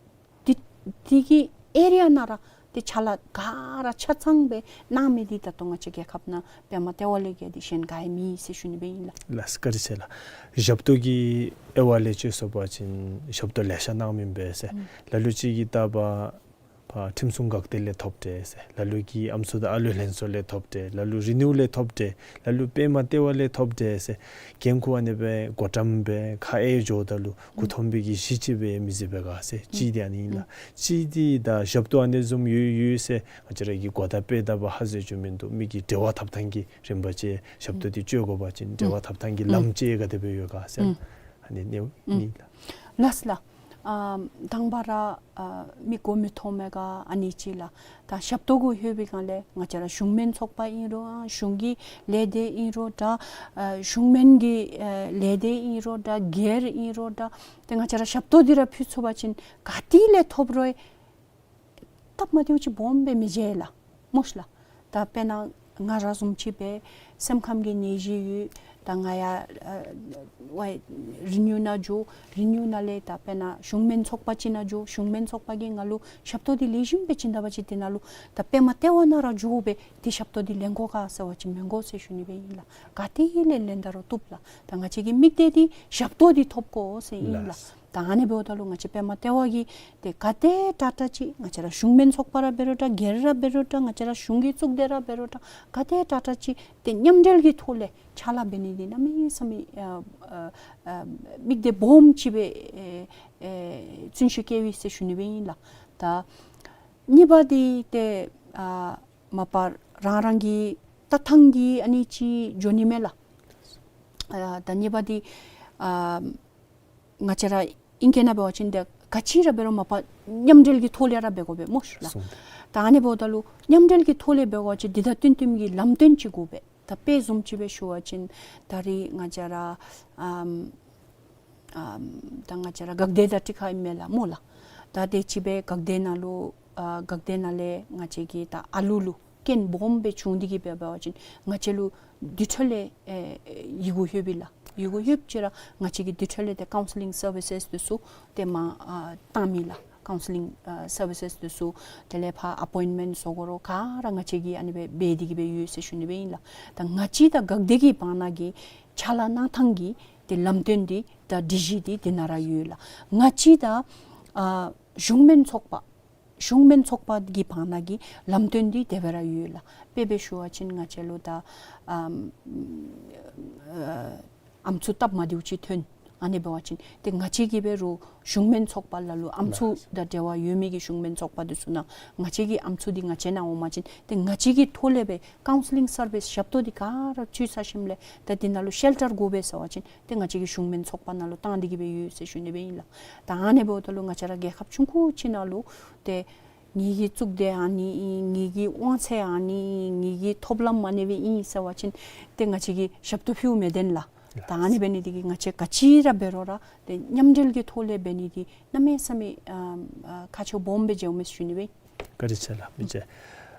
འདི་འདི་གི་ཨེ་རི་ཡ་ནང་ར་ཏེ་ཕྱག་ལཱ་ག་ར་ཆ་ཚང་སྦེ་གནང་མི་འདི་ད་ལྟོ་ང་བཅས་རྒྱལ་ཁབ་ནང་པདྨ་ལྟེ་བ་ལས་བརྒལ་ཏེ་གཞན་ག་ཡང་མེད་ཟེར་ཞུ་ནི་སྦེ་ཨིན་ལགས། ལགས་བཀའ་དྲིན་ཆེ་ལགས། ཞབས་ཏོག་གི་དབྱེ་བ་ལས་ཅིག་སོང་པ་ཅིན་ཞབས་ཏོག་ལེ་ཤ་གནང་མི་ཨིན་པས་ཟེར། ཨུམ། ལ་ལུ་ཅིག་གིས་ལྟ་བ་ཕར་ཁྲིམས་སྲུང་འགག་སྡེ་ལས་ཐོབ་སྟེ་ཟེར། ལ་ལུ་གིས་ཨམ་སྲུ་དང་ཨ་ལུ་ལྷན་ཚོགས་ལས་ཐོབ་སྟེ། ལ་ལུ་རི་ནིའུ་ལས་ཐོབ་སྟེ། ལ་ལུ་པདྨ་ལྟེ་བ་ལས་ཐོབ་སྟེ་ཟེར། འགན་ཁུར་ཨ་ནི་སྦེ་བགོ་བཀྲམ་སྦེ་ཁ་ཨེ་འགྱོཝ་ད་ལུ་མགུ་འཐོམ་པའི་གི་གཞི་ཅིག་སྦེ་མི་བཟོ་བས་ག་ཟེར། གཅིག་འདི་ཨ་ནི་ཨིན་ལགས། གཅིག་འདི་ད་ཞབས་ཏོག་ཨ་ནི་བཟུམ་ཡོད་ཡོད་ཟེར་ང་བཅས་ར་གིས་གོ་བརྡ་སྤེལ་ད་པ་ཧ་ཟེར་བཅུག་མིན་འདུག། མི་གི་འབྲེལ་བ་འཐབ་ཐངས་ཀྱི་རིམ་པ་བཅས་ཞབས་ཏོག་འདི་སྤྱོད་དགོ་པ་ཅིན་འབྲེལ་བ་འཐབ་ཐངས་ཀྱི་ལམ་བཅས་ག་དེ་སྦེ་ཡོད་ག་ཟེར། ཨ་ནི་ནི་ཨིན་ལགས། ལགས་ལགས། ཨ་དང་པ་ར་ཨ་མི་མགོ་མི་འཐོམ་མི་ག་ཨ་ནི་ཅིག་ལགས། ད་ཞབས་ཏོག་གུ་ལྷོད་པའི་སྒང་ལས་ང་བཅས་ར་གཞུང་སྨན་ཚོགས་པ་ཨིན་རུང་ཨ་གཞུང་གི་ལས་སྡེ་ཨིན་རུང་ད་ཨ་གཞུང་སྨན་གྱི་ཨ་ལས་སྡེ་ཨིན་རུང་ད་སྒེར་ཨིན་རུང་ད་ཏེ་ང་བཅས་ར་ཞབས་ཏོག་འདི་ར་ཕུལ་ཚུགས་པ་ཅིན་ག་ཏེ་ལས་ཐོབ་རུང་སྟབས་མ་བདེཝ་ཅིག་སྦོམ་སྦེ་མི་འབྱུང་ལགས། སྨོ་ཤ་ལགས། ད་དཔེར་ན་ ང་ར་བཟུམ་ཅིག་སྦེ་སེམས་ཁམས་ཀྱི་ནད་གཞི་ཡོད། ད་ང་ཡང་ཨ་ཝའི་རི་ནིའུ་ནང་འགྱོ། རི་ནིའུ་ནང་ལས་ད་དཔེར་ན་གཞུང་མིན་ཚོགས་པ་ཅིག་ནང་འགྱོ། གཞུང་མིན་ཚོགས་པ་གིས་ང་ལུ་ཞབས་ཏོག་འདི་ལེགས་ཤོམ་སྦེ་བྱིན་ད་པ་ཅིན་དེ་ནང་ལུ་ད་པདྨ་ལྟེ་བ་ནང་ར་འགྱོ་སྦེ་དེ་ཞབས་ཏོག་འདི་ལེན་དགོ་ག་ཟེར་བ་ཅིན་མི་དགོ་ཟེར་ཞུ་ནི་སྦེ་ཨིན་ལགས། ག་ཏེ་ལས་ལེན་ད་རུང་བཏུབ་ལགས། ད་ང་བཅས་ཀྱི་དམིགས་གཏད་འདི་ཞབས་ཏོག་འདི་ཐོབ་དགོ་ཟེར་ཨིན་ལགས། ལགས། ད་ཨ་ནི་འབདཝ་ད་ལུ་ང་བཅས་པདྨ་ལྟེ་བ་གིས་ཏེ་ག་དེ་དྲག་དྲག་ཅིག་ང་བཅས་ར་གཞུང་མིན་ཚོགས་པ་ར་འབད་རུང་འདྲ། སྒེར་ར་འབད་རུང་འདྲ། ང་བཅས་ར་གཞུང་གི་གཙུག་སྡེ་ར་འབད་རུང་འདྲ། ག་དེ་དྲག་དྲག་ཅིག་ཏེ་མཉམ་འབྲེལ་གྱི་ཐོག་ལས་ཕྱག་ལཱ་འབད་ནི་འདི་གནམ་མེད་ས་མེད་ཨ་ཨ་ཨ་དམིགས་གཏད་སྦོམ་ཅིག་སྦེ་ཨེ་ཨེ་བརྩོན་ཤུགས་བསྐྱེདཔ་ཨིན་ཟེར་ཞུ་ནི་སྦེ་ཨིན་ལགས། ད་གཉིས་པ་འདི་ཏེ་ཨ་མ་པ་རང་རང་གི་ལྟ་ཐངས་འདི་ཨ་ནི་ཅིག་འགྱོ་ནི་མས་ལགས། ཨ་ད་གཉིས་པ་འདི་ཨ་ང་བཅས་ར་ཨིང་སྐད་ནང་འབད་བ་ཅིན་ཏེ་ག་ཅི་ར་འབད་རུང་མ་པ་མཉམ་འབྲེལ་གྱི་ཐོག་ལས་ར་འབད་དགོ་པས་སྨོ་ལགས། སོང་། ད་ཨ་ནི་འབདཝ་ད་ལུ་མཉམ་འབྲེལ་གྱི་ཐོག་ལས་འབད་དགོ་པ་ཅིན་འདི་དང་བསྟུན་བསྟུནམ་གྱི་ལམ་སྟོན་ཅིག་དགོ་པས། ད་དཔེ་བཟུམ་ཅིག་སྦེ་ཞུ་བ་ཅིན་ད་རེས་ང་བཅས་ར་ཨམ་ཨམ་ད་ང་བཅས་ར་དགག་སྡེ་དང་འཁྲིལ་ཁ་ཨིན་མས་ལགས་སྨོ་ལགས། ད་དེ་ཅིག་སྦེ་དགག་སྡེ་ནང་ལུ་ཨ་དགག་སྡེ་ནང་ལས་ང་བཅས་ཀྱི་ད་ཨ་ལུ་ལུ་རྐྱེན་སྦོམ་སྦེ་བྱུང་སྟེ་གིས་འབད་བ་ཅིན་ང་བཅས་ལུ་དེ་འཕྲོ་ལས་ཨེ་ཡི་གུ་ལྷོདཔ་ཨིན་ལགས། ཡི་གུ་ལྷོདཔ་ཅིག་ར་ང་བཅས་ཀྱིས་དེ་འཕྲོ་ལས་ཏེ་ཀའུན་སི་ལིང་སར་བི་སེས་འདི་ཚུ་ཏེ་མར་ཨ་བཏངམ་ཨིན་ལགས། ཀའུན་སི་ལིང་ཨ་སར་བི་སེས་འདི་ཚུ་དེ་ལས་ཕར་ཨ་པོའིནཊ་མེནཊ་བཟོ་དགོ་རུང་ག་ར་ང་བཅས་ཀྱིས་ཨ་ནི་སྦེ་འབད་དེ་གིས་སྦེ་ཡོད་ཟེར་ཞུ་ནི་སྦེ་ཨིན་ལགས། ད་ང་བཅས་དང་དགག་སྡེ་གི་བར་ན་གི་ཕྱག་ལཱ་གནང་ཐངས་ཀྱི་ཏེ་ལམ་སྟོན་འདི་དང་སྒྲིག་གཞི་འདི་དེ་ནང་ར་ཡོད་ལགས། ང་བཅས་དང་ཨ་གཞུང་མིན་ཚོགས་པ་གཞུང་མིན་ཚོགས་པ་གི་བར་ན་གི་ལམ་སྟོན་འདི་དེ་སྦེ་ར་ཡོད་ལགས། དཔེ་སྦེ་ཞུ་བ་ཅིན་ང་བཅས་ལུ་ད་ཨམ་ཨ་ཨམ་སྲུ་སྟབས་མ་བདེཝ་ཅིག་ཐོན། ཨ་ནི་འབད་བ་ཅིན་ཏེ་ང་བཅས་ཀྱིས་འབད་རུང་གཞུང་མིན་ཚོགས་པ་ལ་ལུ་ཨམ་སྲུ་དང་འབྲེལ་བ་ཡོད་མི་གི་གཞུང་མིན་ཚོགས་པ་འདི་ཚུ་ནང་ང་བཅས་ཀྱི་ཨམ་སྲུ་འདི་ང་བཅས་ནང་འོང་པ་ཅིན་ཏེ་ང་བཅས་ཀྱི་ཐོག་ལས་སྦེ་ཀའུན་སི་ལིང་སར་བི་སི་ཞབས་ཏོག་འདི་ག་ར་ཚུ་ཚར་ཞིནམ་ལས་ད་འདི་ནང་ལུ་ཤེལ་ཊར་དགོ་པས་ཟེར་བ་ཅིན་ཏེ་ང་བཅས་ཀྱིས་གཞུང་མིན་ཚོགས་པ་ནང་ལུ་བཏང་སྟེ་གིས་སྦེ་ཡོད་ཟེར་ཞུ་ནི་སྦེ་ཨིན་ལགས། ད་ཨ་ནི་འབདཝ་ད་ལུ་ང་བཅས་ར་རྒྱལ་ཁབ་ཆུང་ཀུ་ཅིག་ནང་ལུ་ཏེ་ངེ་གི་གཙུག་སྡེ་ཨ་ནི་ཨིན། ངེ་གི་དབང་ཚད་ཨ་ནི་ཨིན། ངེ་གི་ཐོབ་ལམ་ཨ་ནི་སྦེ་ཨིན་ཟེར་བ་ཅིན་ཏེ་ང་བཅས་ཀྱིས་ཞབས་ཏོག་ཕུལཝ་མི་བདེན་ལགས། ད་ཨ་ནི་འབད་ནི་འདི་གིས་ང་བཅས་ག་ཅི་ར་འབད་རུང་ར་ཏེ་མཉམ་འབྲེལ་གྱི་ཐོག་ལས་འབད་ནི་འདི་གནམ་མེད་ས་མེད་ཨ་ཨ་ཁག་ཆེཝ་སྦོམ་སྦེ་མཇལཝ་མས་ཟེར་ཞུ་ནི་སྦེ། བཀའ་དྲིན་ཆེ་ལགས། མི་རྗེ་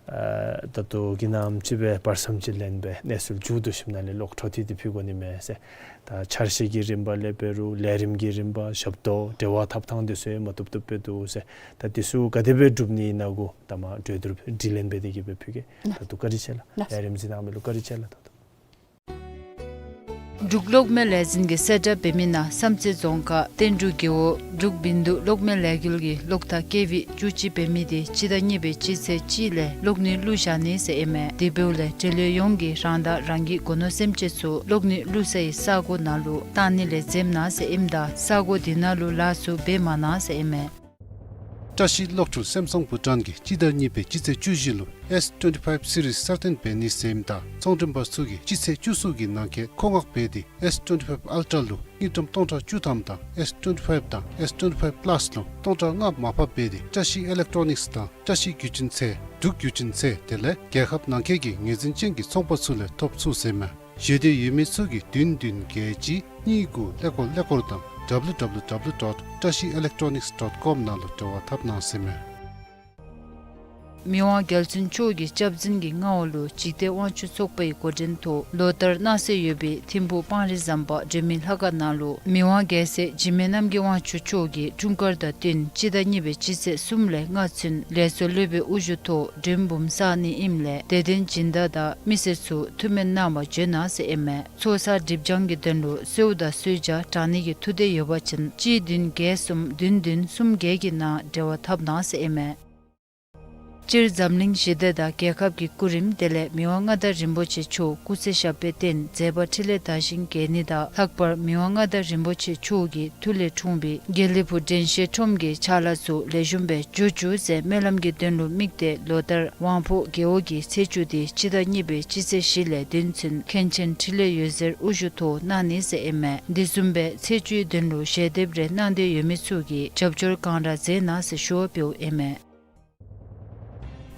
ཨ་ད་ལྟོ་གི་ནམ་ཅིག་སྦེ་བར་མཚམས་ཅིག་ལེན་སྦེ་གནས་ཚུལ་མཇུག་བསྡུ་ཞིནམ་ལས་གློག་འཕྲོ་མཐུད་དེ་ཕུལ་དགོ་ནི་མས་ཟེར། ད་འཆར་གཞི་གི་རིམ་པ་ལས་འབད་རུང་ལས་རིམ་གྱི་རིམ་པ་ཞབས་ཏོག་འབྲེལ་བ་འཐབ་ཐངས་འདི་ཚུ་ཡང་མ་བཏུབ་བཏུབ་སྦེ་འདུག་ཟེར། ད་འདི་ཚུ་ག་དེ་སྦེ་སྒྲུབ་ནི་ཨིན་ན་གུ་ད་མ་གྲོས་བསྡུར་དྲི་ལན་འབད་དེ་གིས་སྦེ་ཕུལ་གེ། ད་ལྟོ་བཀའ་དྲིན་ཆེ་ལགས། ལགས། ལས་རིམ་གཟིགས་གནང་མི་ལུ་བཀའ་དྲིན་ཆེ་ལགས། ད་ལྟོ་འབྲུག་གློག་མེ་ལས་འཛིན་གྱིས་གསལ་བསྒྲགས་འབད་མི་ནང་བསམ་རྩེ་རྫོང་ཁག་བསྟན་འབྲུག་རྒེད་འོག་འབྲུག་བིན་འདུ་གློག་མེ་ལས་འགུལ་གྱི་གློག་ཐག་ཀེ་ཝི་བཅུ་གཅིག་འབད་མི་དེ་སྤྱི་ཟླ་གཉིས་པའི་སྤྱི་ཚེས་གཅིག་ལས་གློག་ནུས་བླུག་བཞག་ནི་ཟེར་ཨིན་མས། དེ་འབདཝ་ལས་འབྲེལ་ཡོད་ཡོངས་ཀྱིས་རང་དང་རང་གི་སྒོ་ནོར་སེམས་ཅན་ཚུ་གློག་ནུས་བླུག་སའི་ས་གོ་ནང་ལུ་བཏང་ནི་ལས་འཛེམ་གནང་ཟེར་ཨིནམ་ད་ས་གོ་དེ་ནང་ལུ་ལཱ་ཚུ་འབད་མ་གནང་ཟེར་ཨིན་མས། བཀྲ་ཤིས་གློག་འཕྲུལ་སེམ་སོང་བུ་ཊཱན་གྱིས་སྤྱི་ཟླ་གཉིས་པའི་སྤྱི་ཚེས་བཅུ་བཞི་ལུ་ཨེས་ཊུ་ཝེན་ཊི་ཕའིབ་སི་རིསི་གསར་བཏོན་འབད་ནི་ཟེར་ཨིནམ་ད་ཚོང་མགྲོན་པ་ཚུ་གིས་སྤྱི་ཚེས་བཅུ་གསུམ་གྱི་ནང་འཁོད་མཁོ་མངགས་འབད་དེ་ཨེས་ཊུ་ཝེན་ཊི་ཕའིབ་ཨལ་ཊ་ལུ་དངུལ་ཀྲམ་སྟོང་ཕྲག་བཅུ་ཐམ་དང་ཨེས་ཊུ་ཝེན་ཊི་ཕའིབ་དང་ཨེས་ཊུ་ཝེན་ཊི་ཕའིབ་པ་ལཱསི་ལུ་སྟོང་ཕྲག་ལྔ་མར་ཕབ་འབད་དེ་བཀྲ་ཤིས་ཨི་ལེག་ཊོ་ནིགསི་དང་བཀྲ་ཤིས་རྒྱུ་ཆེན་ཚལ་འབྲུག་རྒྱུ་ཆེན་ཚལ་དེ་ལས་རྒྱལ་ཁབ་ནང་འཁོད་ཀྱི་ངོས་འཛིན་ཅན་གྱི་ཚོང་པ་ཚུ་ལས་ཐོབ་ཚུགས་ཟེར་ཨིན་མས། ཞེ་འདོད་ཡོད་མི་ཚུ་གིས་བདུན་བདུན་བརྒྱད་གཅིག་གཉིས་དགུ་ཀླད་ཀོར་ཀླད་ཀོར་དང་ཌབ་ལུ་ཌབ་ལུ་ཌབ་ལུ་ཌོཊ་བཀྲ་ཤིས་ཨི་ལེག་ཊོ་ནིགསི་ཌོཊ་ཀོམ་ནང་ལུ་འབྲེལ་བ་འཐབ་གནང་ཟེར་ཨིན་མས། མི་དབང་རྒྱལ་བཙུན་མཆོག་གི་སྐྱབས་འཛིན་གྱི་མངའ་འོག་ལུ་འཇིག་རྟེན་དབང་ཕྱུག་ཚོགས་པའི་འགོ་འདྲེན་ཐོག་ལོ་ལྟར་གནང་སྲོལ་ཡོད་པའི་ཐིམ་ཕུག་སྤང་རི་ཟམ་པ་སྒྲོལ་མའི་ལྷ་ཁང་ནང་ལུ་མི་དབང་རྒྱལ་སྲས་འཇིགས་མེད་རྣམ་རྒྱལ་དབང་ཕྱུག་མཆོག་གི་འཁྲུངས་སྐར་དང་བསྟུན་སྤྱི་ཟླ་གཉིས་པའི་སྤྱི་ཚེས་གསུམ་ལས་ལྔ་ཚུན་ལས་ཚོགས་སློབ་དཔོན་དབུ་བཞུགས་ཐོག་མགྲོན་འབུམ་བསག་ནི་ཨིནམ་ལས་དད་ལྡན་སྦྱིན་བདག་དང་མི་སེར་ཚུ་ཐུགས་སྨོན་གནང་བར་བྱོན་གནང་ཟེར་ཨིན་མས། ཚོགས་བསགས་སྒྲིབ་སྦྱང་གི་དོན་ལུ་གསོལཝ་དང་གསོལ་ཇ་དྲང་ནི་གི་ཐུགས་འདོད་ཡོད་པ་ཅིན་གཅིག་བདུན་བརྒྱད་གསུམ་བདུན་བདུན་གསུམ་བརྒྱད་ཀྱི་ནང་འབྲེལ་བ་འཐབ་གནང་ཟེར་ཨིན་མས། སྤྱིར་འཛམ་གླིང་ཞི་བདེ་དང་རྒྱལ་ཁབ་ཀྱི་སྐུ་རིམ་དེ་ལས་མི་དབང་མངའ་བདག་རིན་པོ་ཆེ་མཆོག་སྐུ་ཚེ་ཞབས་པད་བརྟན་མཛད་པ་འཕྲིན་ལས་དར་ཞིང་རྒྱས་ནི་དང་ལྷག་པར་མི་དབང་མངའ་བདག་རིན་པོ་ཆེ་མཆོག་གི་མཐུ་ལས་འཁྲུངས་པའི་དགེ་ལེགས་ཕུག་དྲན་ཤེས་ཁྲོམ་གྱི་ཕྱག་ལཱ་ཚུ་ལེགས་ཤོམ་སྦེ་འགྱོ་བཅུག་ཟེར་སྨོན་ལམ་གྱི་དོན་ལུ་དམིགས་ཏེ་ལོ་ལྟར་དབང་ཕོངས་རྒེད་འོག་གི་ཚེས་བཅུ་དེ་སྤྱི་ཟླ་གཉིས་པའི་སྤྱི་ཚེས་བཞི་ལས་བདུན་ཚུན་མཁན་ཆེན་འཕྲིན་ལས་འོད་ཟེར་དབུ་བཞུགས་ཐོག་གནང་ནི་ཟེར་ཨིན་མས། འདི་བཟུམ་སྦེ་ཚེས་བཅུའི་དོན་ལུ་ཞལ་འདེབས་རེ་གནང་འདོད་ཡོད་མི་ཚུ་གིས་རྒྱབ་སྐྱོར་གང་དྲག་མཛད་གནང་ཟེར་ཞུ་བ་འབདཝ་ཨིན་མས།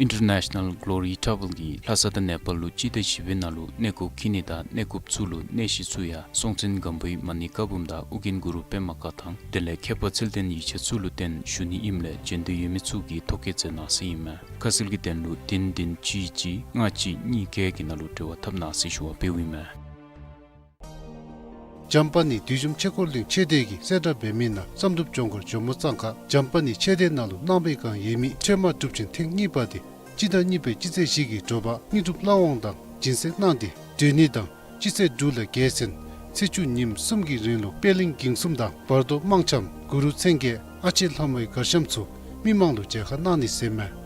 ཨིན་ཊར་ནེ་ཤ་ནཱལ་གོ་ལོ་རི་ཊ་རེ་ཝེལ་གྱིས་ལྷ་ས་དང་ནེ་པཱལ་ལུ་སྤྱི་ཟླ་བཞི་པའི་ནང་ལུ་གནས་སྐོར་འཁྱིད་ནི་དང་གནས་སྐོརཔ་ཚུ་ལུ་གནས་གཞི་ཚུ་ཡང་སྲོང་བཙན་སྒམ་པོའི་མ་ཎི་བཀའ་འབུམ་དང་ཨོ་རྒྱན་གུ་རུ་པདྨ་བཀའ་ཐང་དེ་ལས་མཁས་པ་ཚུལ་ལྡན་ཡིད་ཆེས་ཚུ་ལུ་བརྟེན་ཞུ་ནི་ཨིནམ་ལས་བྱོན་འདོད་ཡོད་མི་ཚུ་གིས་ཐོ་བཀོད་མཛད་གནང་ཟེར་ཨིན་མས། ཁ་གསལ་གྱི་དོན་ལུ་བདུན་བདུན་གཅིག་གཅིག་ལྔ་གཅིག་གཉིས་བརྒྱད་ཀྱི་ནང་ལུ་འབྲེལ་བ་འཐབ་གནང་ཟེར་ཞུ་བ་འབདཝ་ཨིན་མས། འཇམ་དཔལ་ནི་བདུད་འཇོམས་ཆོས་འཁོར་གླིང་མཆོད་རྟེན་གྱི་གསལ་བསྒྲགས་འབད་མི་ནང་བསམ་གྲུབ་ལྗོངས་མཁར་ཇོ་མོ་གཙང་ཁ་འཇམ་དཔལ་ནི་མཆོད་རྟེན་ནང་ལུ་གནང་བའི་བསྒང་ཡོད་མི་ཁྲོས་མ་སྒྲུབ་ཆེན་ཐེངས་གཉིས་པ་དེ་སྤྱི་ཟླ་གཉིས་པའི་སྤྱི་ཚེས་བཞི་གི་དྲོ་པ་དངོས་གྲུབ་ལྷ་དབང་དང་སྦྱིན་སྲེག་གནང་སྟེ་སྒྲོལ་ནི་དང་སྤྱི་ཚེས་དྲུག་ལས་བརྒྱད་ཚུན་ཚེས་བཅུ་ཉིནམ་གསུམ་གྱི་རིང་ལུ་པད་གླིང་གིང་གསུམ་དང་བར་དོ་དམངས་འཆམ་གུ་རུ་མཚན་བརྒྱད་ཨ་ལྕེ་ལྷ་མོའི་གར་འཆམ་ཚུ་མི་མང་ལུ་མཇལ་ཁ་གནང་ནི་ཟེར་མས།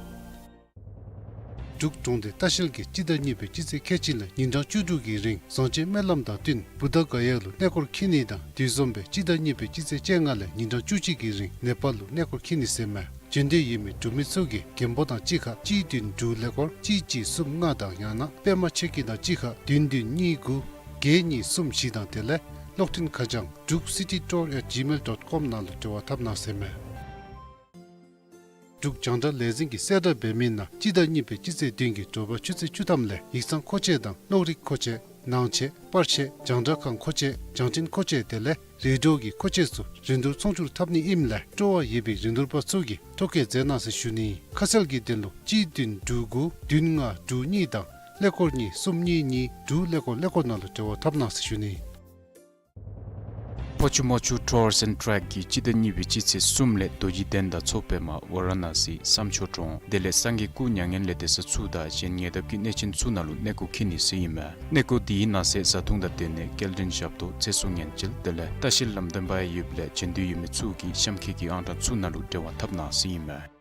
འབྲུག་གྲོང་སྡེ་ལྟ་བཤལ་གྱིས་སྤྱི་ཟླ་གཉིས་པའི་སྤྱི་ཚེས་ཁལ་གཅིག་ལས་ཉིན་གྲངས་བཅུ་དྲུག་གི་རིང་བཟང་བྱེད་སྨོན་ལམ་དང་བསྟུན་བུདྡྷ་ག་ཡ་ལུ་གནས་སྐོར་འཁྱིད་ནི་དང་དེ་བཟུམ་སྦེ་སྤྱི་ཟླ་གཉིས་པའི་སྤྱི་ཚེས་བཅོ་ལྔ་ལས་ཉིན་གྲངས་བཅུ་གཅིག་གི་རིང་ནེ་པཱལ་ལུ་གནས་སྐོར་འཁྱིད་ནི་ཟེར་མས། བྱོན་འདོད་ཡོད་མི་འབྲུག་མི་ཚུ་གིས་མགོན་པོ་དང་གཅིག་ཁར་གཅིག་བདུན་དྲུག་ཀླད་ཀོར་གཅིག་གཅིག་གསུམ་ལྔ་དང་ཡང་ན་པདྨ་ཆོས་སྐྱིད་དང་གཅིག་ཁར་བདུན་བདུན་གཉིས་དགུ་བརྒྱད་གཉིས་གསུམ་བཞི་དང་དེ་ལས་གློག་འཕྲིན་ཁ་བྱང་druk city tour at gmail dot com ནང་ལུ་འབྲེལ་བ་འཐབ་གནང་ཟེར་མས། འབྲུག་རྒྱང་བསྒྲགས་ལས་འཛིན་གྱིས་གསལ་བསྒྲགས་འབད་མི་ནང་སྤྱི་ཟླ་གཉིས་པའི་སྤྱི་ཚེས་བདུན་གྱི་དྲོ་པ་ཆུ་ཚོད་བཅུ་ཐམ་ལས་ཡིག་ཚང་མཁོ་ཆས་དང་གློག་རིག་མཁོ་ཆས་ནང་ཆས་པར་ཆས་རྒྱང་བསྒྲགས་ཁང་མཁོ་ཆས་རྒྱང་འཕྲིན་མཁོ་ཆས་དེ་ལས་རེ་ཌི་ཡོ་གི་མཁོ་ཆས་ཚུ་རིན་བསྡུར་ཚོང་སྒྱུར་འཐབ་ནི་ཨིནམ་ལས་སྤྲོ་བ་ཡོད་པའི་རིན་བསྡུར་པ་ཚུ་གིས་ཐོ་བཀོད་མཛད་གནང་ཟེར་ཞུ་ནི། ཁ་གསལ་གྱི་དོན་ལུ་གཅིག་བདུན་དྲུག་དགུ་བདུན་ལྔ་དྲུག་གཉིས་དང་ཀླད་ཀོར་གཉིས་གསུམ་གཉིས་གཉིས་དྲུག་ཀླད་ཀོར་ཀླད་ཀོར་ནང་ལུ་འབྲེལ་བ་འཐབ་གནང་ཟེར་ཞུ་ནི། ཕོ་ཆུ་མོ་ཆུ་ཊུར་སི་ཨེནཌ་ཊུར་གྱིས་སྤྱི་ཟླ་གཉིས་པའི་སྤྱི་ཚེས་གསུམ་ལས་རྡོ་རྗེ་གདན་དང་མཚོ་པདྨ་ཝ་ར་ཎ་སི་བསམ་མཆོག་གྲོང་དེ་ལས་སངས་རྒྱས་སྐུ་མྱ་ངན་ལས་འདས་ས་ཚུ་དང་གཞན་ཉེ་འདབས་ཀྱི་གནས་ཆེན་ཚུ་ནང་ལུ་གནས་སྐོར་འཁྱིད་ནི་ཟེར་ཨིན་མས། གནས་སྐོར་དེའི་ནང་གསེས་བཟའ་འཐུང་དང་དེ་ནི་སྐྱེལ་འདྲེན་ཞབས་ཏོག་ཚེ་སྲོག་ཉེན་བཅོལ་དེ་ལས་ལྟ་བཤལ་ལམ་སྟོན་པ་ཡང་ཡོདཔ་ལས་བྱོན་འདོད་ཡོད་མི་ཚུ་གིས་གཤམ་འཁོད་ཀྱི་ཨང་གྲངས་ཚུ་ནང་ལུ་འབྲེལ་བ་འཐབ་གནང་ཟེར་ཨིན་མས།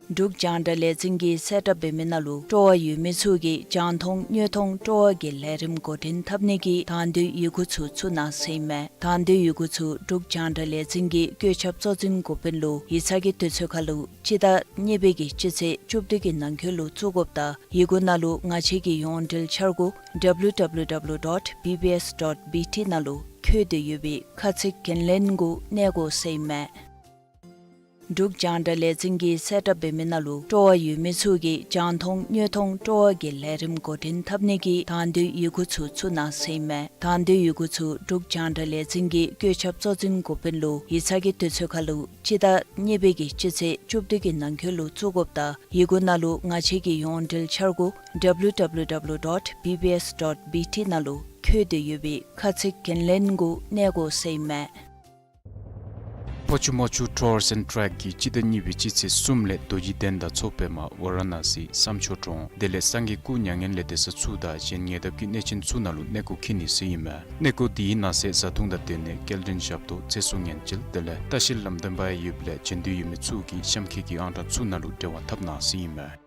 འབྲུག་རྒྱང་བསྒྲགས་ལས་འཛིན་གྱིས་གསལ་བསྒྲགས་འབད་མི་ནང་ལུ་སྤྲོ་བ་ཡོད་མི་ཚུ་གིས་རྒྱང་མཐོང་དངོས་མཐོང་སྤྲོ་བ་གི་ལས་རིམ་འགོ་འདྲེན་འཐབ་ནི་གི་དང་འདོད་ཡི་གུ་ཚུ་ཚུ་གནང་ཟེར་ཨིན་མས། དང་འདོད་ཡི་གུ་ཚུ་འབྲུག་རྒྱང་བསྒྲགས་ལས་འཛིན་གྱི་བཀོད་ཁྱབ་གཙོ་འཛིན་འགོ་དཔོན་ལུ་ཡིག་ཚང་གི་དུས་ཚོད་ཁར་ལུ་སྤྱི་ཟླ་གཉིས་པའི་གི་སྤྱི་ཚེས་བཅུ་བདུན་གྱི་ནང་འཁོད་ལུ་བཙུགས་དགོཔ་དང་ཡི་གུ་ནང་ལུ་ང་བཅས་ཀྱི་ཡོངས་འབྲེལ་འཆར་སྒོ་www dot bbs dot bt ནང་ལུ་འཁོད་དེ་ཡོད་པའི་ཁ་ཚིག་འགན་ལེན་གུ་གནས་དགོ་ཟེར་ཨིན་མས། འབྲུག་རྒྱང་བསྒྲགས་ལས་འཛིན་གྱིས་གསལ་བསྒྲགས་འབད་མི་ནང་ལུ་སྤྲོ་བ་ཡོད་མི་ཚུ་གིས་རྒྱང་མཐོང་དངོས་མཐོང་སྤྲོ་བ་གི་ལས་རིམ་འགོ་འདྲེན་འཐབ་ནི་གི་དང་འདོད་ཡི་གུ་ཚུ་ཚུ་གནང་ཟེར་ཨིན་མས། དང་འདོད་ཡི་གུ་ཚུ་འབྲུག་རྒྱང་བསྒྲགས་ལས་འཛིན་གྱི་བཀོད་ཁྱབ་གཙོ་འཛིན་འགོ་དཔོན་ལུ་ཡིག་ཚང་གི་དུས་ཚོད་ཁར་ལུ་སྤྱི་ཟླ་གཉིས་པའི་གི་སྤྱི་ཚེས་བཅུ་བདུན་གྱི་ནང་འཁོད་ལུ་བཙུགས་དགོཔ་དང་ཡི་གུ་ནང་ལུ་ང་བཅས་ཀྱི་ཡོངས་འབྲེལ་འཆར་སྒོ་www dot bbs dot bt ནང་ལུ་འཁོད་དེ་ཡོད་པའི་ཁ་ཚིག་འགན་ལེན་གུ་གནས་དགོ་ཟེར་ཨིན་མས། ཕོ་ཆུ་མོ་ཆུ་ཊུར་སི་ཨེནཌ་ཊུར་གིས་སྤྱི་ཟླ་གཉིས་པའི་སྤྱི་ཚེས་གསུམ་ལས་རྡོ་རྗེ་གདན་དང་མཚོ་པདྨ་ཝ་ར་ཎ་སི་བསམ་མཆོག་གྲོང་དེ་ལས་སངས་རྒྱས་སྐུ་མྱ་ངན་ལས་འདས་ས་ཚུ་དང་གཞན་ཉེ་འདབས་ཀྱི་གནས་ཆེན་ཚུ་ནང་ལུ་གནས་སྐོར་འཁྱིད་ནི་ཟེར་ཨིན་མས། གནས་སྐོར་དེའི་ནང་གསེས་བཟའ་འཐུང་དང་དེ་ནི་སྐྱེལ་འདྲེན་ཞབས་ཏོག་ཚེ་སྲོག་ཉེན་བཅོལ་དེ་ལས་ལྟ་བཤལ་ལམ་སྟོན་པ་ཡང་ཡོདཔ་ལས་བྱོན་འདོད་ཡོད་མི་ཚུ་གིས་གཤམ་འཁོད་ཀྱི་ཨང་གྲངས་ཚུ་ནང་ལུ་འབྲེལ་བ་འཐབ་གནང་ཟེར་ཨིན་མས།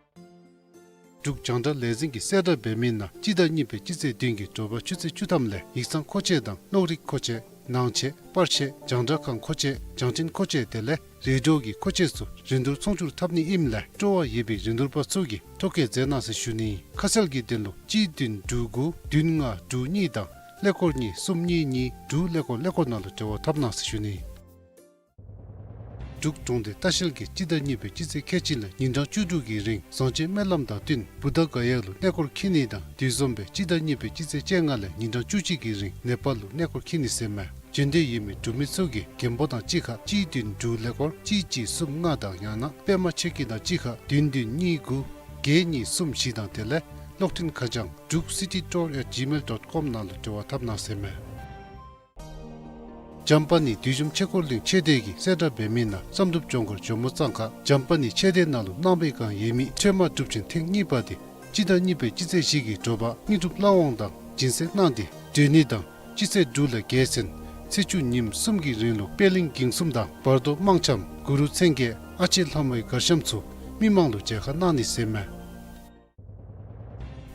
འབྲུག་རྒྱང་བསྒྲགས་ལས་འཛིན་གྱིས་གསལ་བསྒྲགས་འབད་མི་ནང་སྤྱི་ཟླ་གཉིས་པའི་སྤྱི་ཚེས་བདུན་གྱི་དྲོ་པ་ཆུ་ཚོད་བཅུ་ཐམ་ལས་ཡིག་ཚང་མཁོ་ཆས་དང་གློག་རིག་མཁོ་ཆས་ནང་ཆས་པར་ཆས་རྒྱང་བསྒྲགས་ཁང་མཁོ་ཆས་རྒྱང་འཕྲིན་མཁོ་ཆས་དེ་ལས་རེ་ཌི་ཡོ་གི་མཁོ་ཆས་ཚུ་རིན་བསྡུར་ཚོང་སྒྱུར་འཐབ་ནི་ཨིནམ་ལས་སྤྲོ་བ་ཡོད་པའི་རིན་བསྡུར་པ་ཚུ་གིས་ཐོ་བཀོད་མཛད་གནང་ཟེར་ཞུ་ནི། ཁ་གསལ་གྱི་དོན་ལུ་གཅིག་བདུན་དྲུག་དགུ་བདུན་ལྔ་དྲུག་གཉིས་དང་ཀླད་ཀོར་གཉིས་གསུམ་གཉིས་གཉིས་དྲུག་ཀླད་ཀོར་ཀླད་ཀོར་ནང་ལུ་འབྲེལ་བ་འཐབ་གནང་ཟེར་ཞུ་ནི། འབྲུག་གྲོང་སྡེ་ལྟ་བཤལ་གྱིས་སྤྱི་ཟླ་གཉིས་པའི་སྤྱི་ཚེས་ཁལ་གཅིག་ལས་ཉིན་གྲངས་བཅུ་དྲུག་གི་རིང་བཟང་བྱེད་སྨོན་ལམ་དང་བསྟུན་བུདྡྷ་ག་ཡ་ལུ་གནས་སྐོར་འཁྱིད་ནི་དང་དེ་བཟུམ་སྦེ་སྤྱི་ཟླ་གཉིས་པའི་སྤྱི་ཚེས་བཅོ་ལྔ་ལས་ཉིན་གྲངས་བཅུ་གཅིག་གི་རིང་ནེ་པཱལ་ལུ་གནས་སྐོར་འཁྱིད་ནི་ཟེར་མས། བྱོན་འདོད་ཡོད་མི་འབྲུག་མི་ཚུ་གིས་མགོན་པོ་དང་གཅིག་ཁར་གཅིག་བདུན་དྲུག་ཀླད་ཀོར་གཅིག་གཅིག་གསུམ་ལྔ་དང་ཡང་ན་པདྨ་ཆོས་སྐྱིད་དང་གཅིག་ཁར་བདུན་བདུན་གཉིས་དགུ་བརྒྱད་གཉིས་གསུམ་བཞི་དང་དེ་ལས་གློག་འཕྲིན་ཁ་བྱང་druk city tour at gmail dot com ནང་ལུ་འབྲེལ་བ་འཐབ་གནང་ཟེར་མས། འཇམ་དཔལ་ནི་བདུད་འཇོམས་ཆོས་འཁོར་གླིང་མཆོད་རྟེན་གྱི་གསལ་བསྒྲགས་འབད་མི་ནང་བསམ་གྲུབ་ལྗོངས་མཁར་ཇོ་མོ་གཙང་ཁ་འཇམ་དཔལ་ནི་མཆོད་རྟེན་ནང་ལུ་གནང་བའི་བསྒང་ཡོད་མི་ཁྲོས་མ་སྒྲུབ་ཆེན་ཐེངས་གཉིས་པ་དེ་སྤྱི་ཟླ་གཉིས་པའི་སྤྱི་ཚེས་བཞི་གི་དྲོ་པ་དངོས་གྲུབ་ལྷ་དབང་དང་སྦྱིན་སྲེག་གནང་སྟེ་སྒྲོལ་ནི་དང་སྤྱི་ཚེས་དྲུག་ལས་བརྒྱད་ཚུན་ཚེས་བཅུ་ཉིནམ་གསུམ་གྱི་རིང་ལུ་པད་གླིང་གིང་གསུམ་དང་བར་དོ་དམངས་འཆམ་གུ་རུ་མཚན་བརྒྱད་ཨ་ལྕེ་ལྷ་མོའི་གར་འཆམ་ཚུ་མི་མང་ལུ་མཇལ་ཁ་གནང་ནི་ཟེར་མས།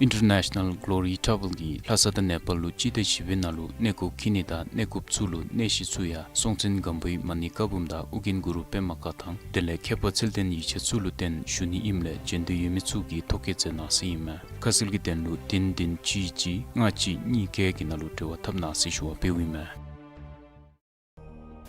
International Glory Travel གིས་ལྷ་ས་དང་ནེ་པཱལ་ལུ་སྤྱི་ཟླ་བཞི་པའི་ནང་ལུ་གནས་སྐོར་འཁྱིད་ནི་དང་གནས་སྐོརཔ་ཚུ་ལུ་གནས་གཞི་ཚུ་ཡང་སྲོང་བཙན་སྒམ་པོའི་མ་ཎི་བཀའ་འབུམ་དང་ཨོ་རྒྱན་གུ་རུ་པདྨ་བཀའ་ཐང་དེ་ལས་མཁས་པ་ཚུལ་ལྡན་ཡིད་ཆེས་ཚུ་ལུ་བརྟེན་ཞུ་ནི་ཨིནམ་ལས་བྱོན་འདོད་ཡོད་མི་ཚུ་གིས་ཐོ་བཀོད་མཛད་གནང་ཟེར་ཨིན་མས། ཁ་གསལ་གྱི་དོན་ལུ་བདུན་བདུན་གཅིག་གཅིག་ལྔ་གཅིག་གཉིས་བརྒྱད་ཀྱི་ནང་ལུ་འབྲེལ་བ་འཐབ་གནང་ཟེར་ཞུ་བ་འབདཝ་ཨིན་མས།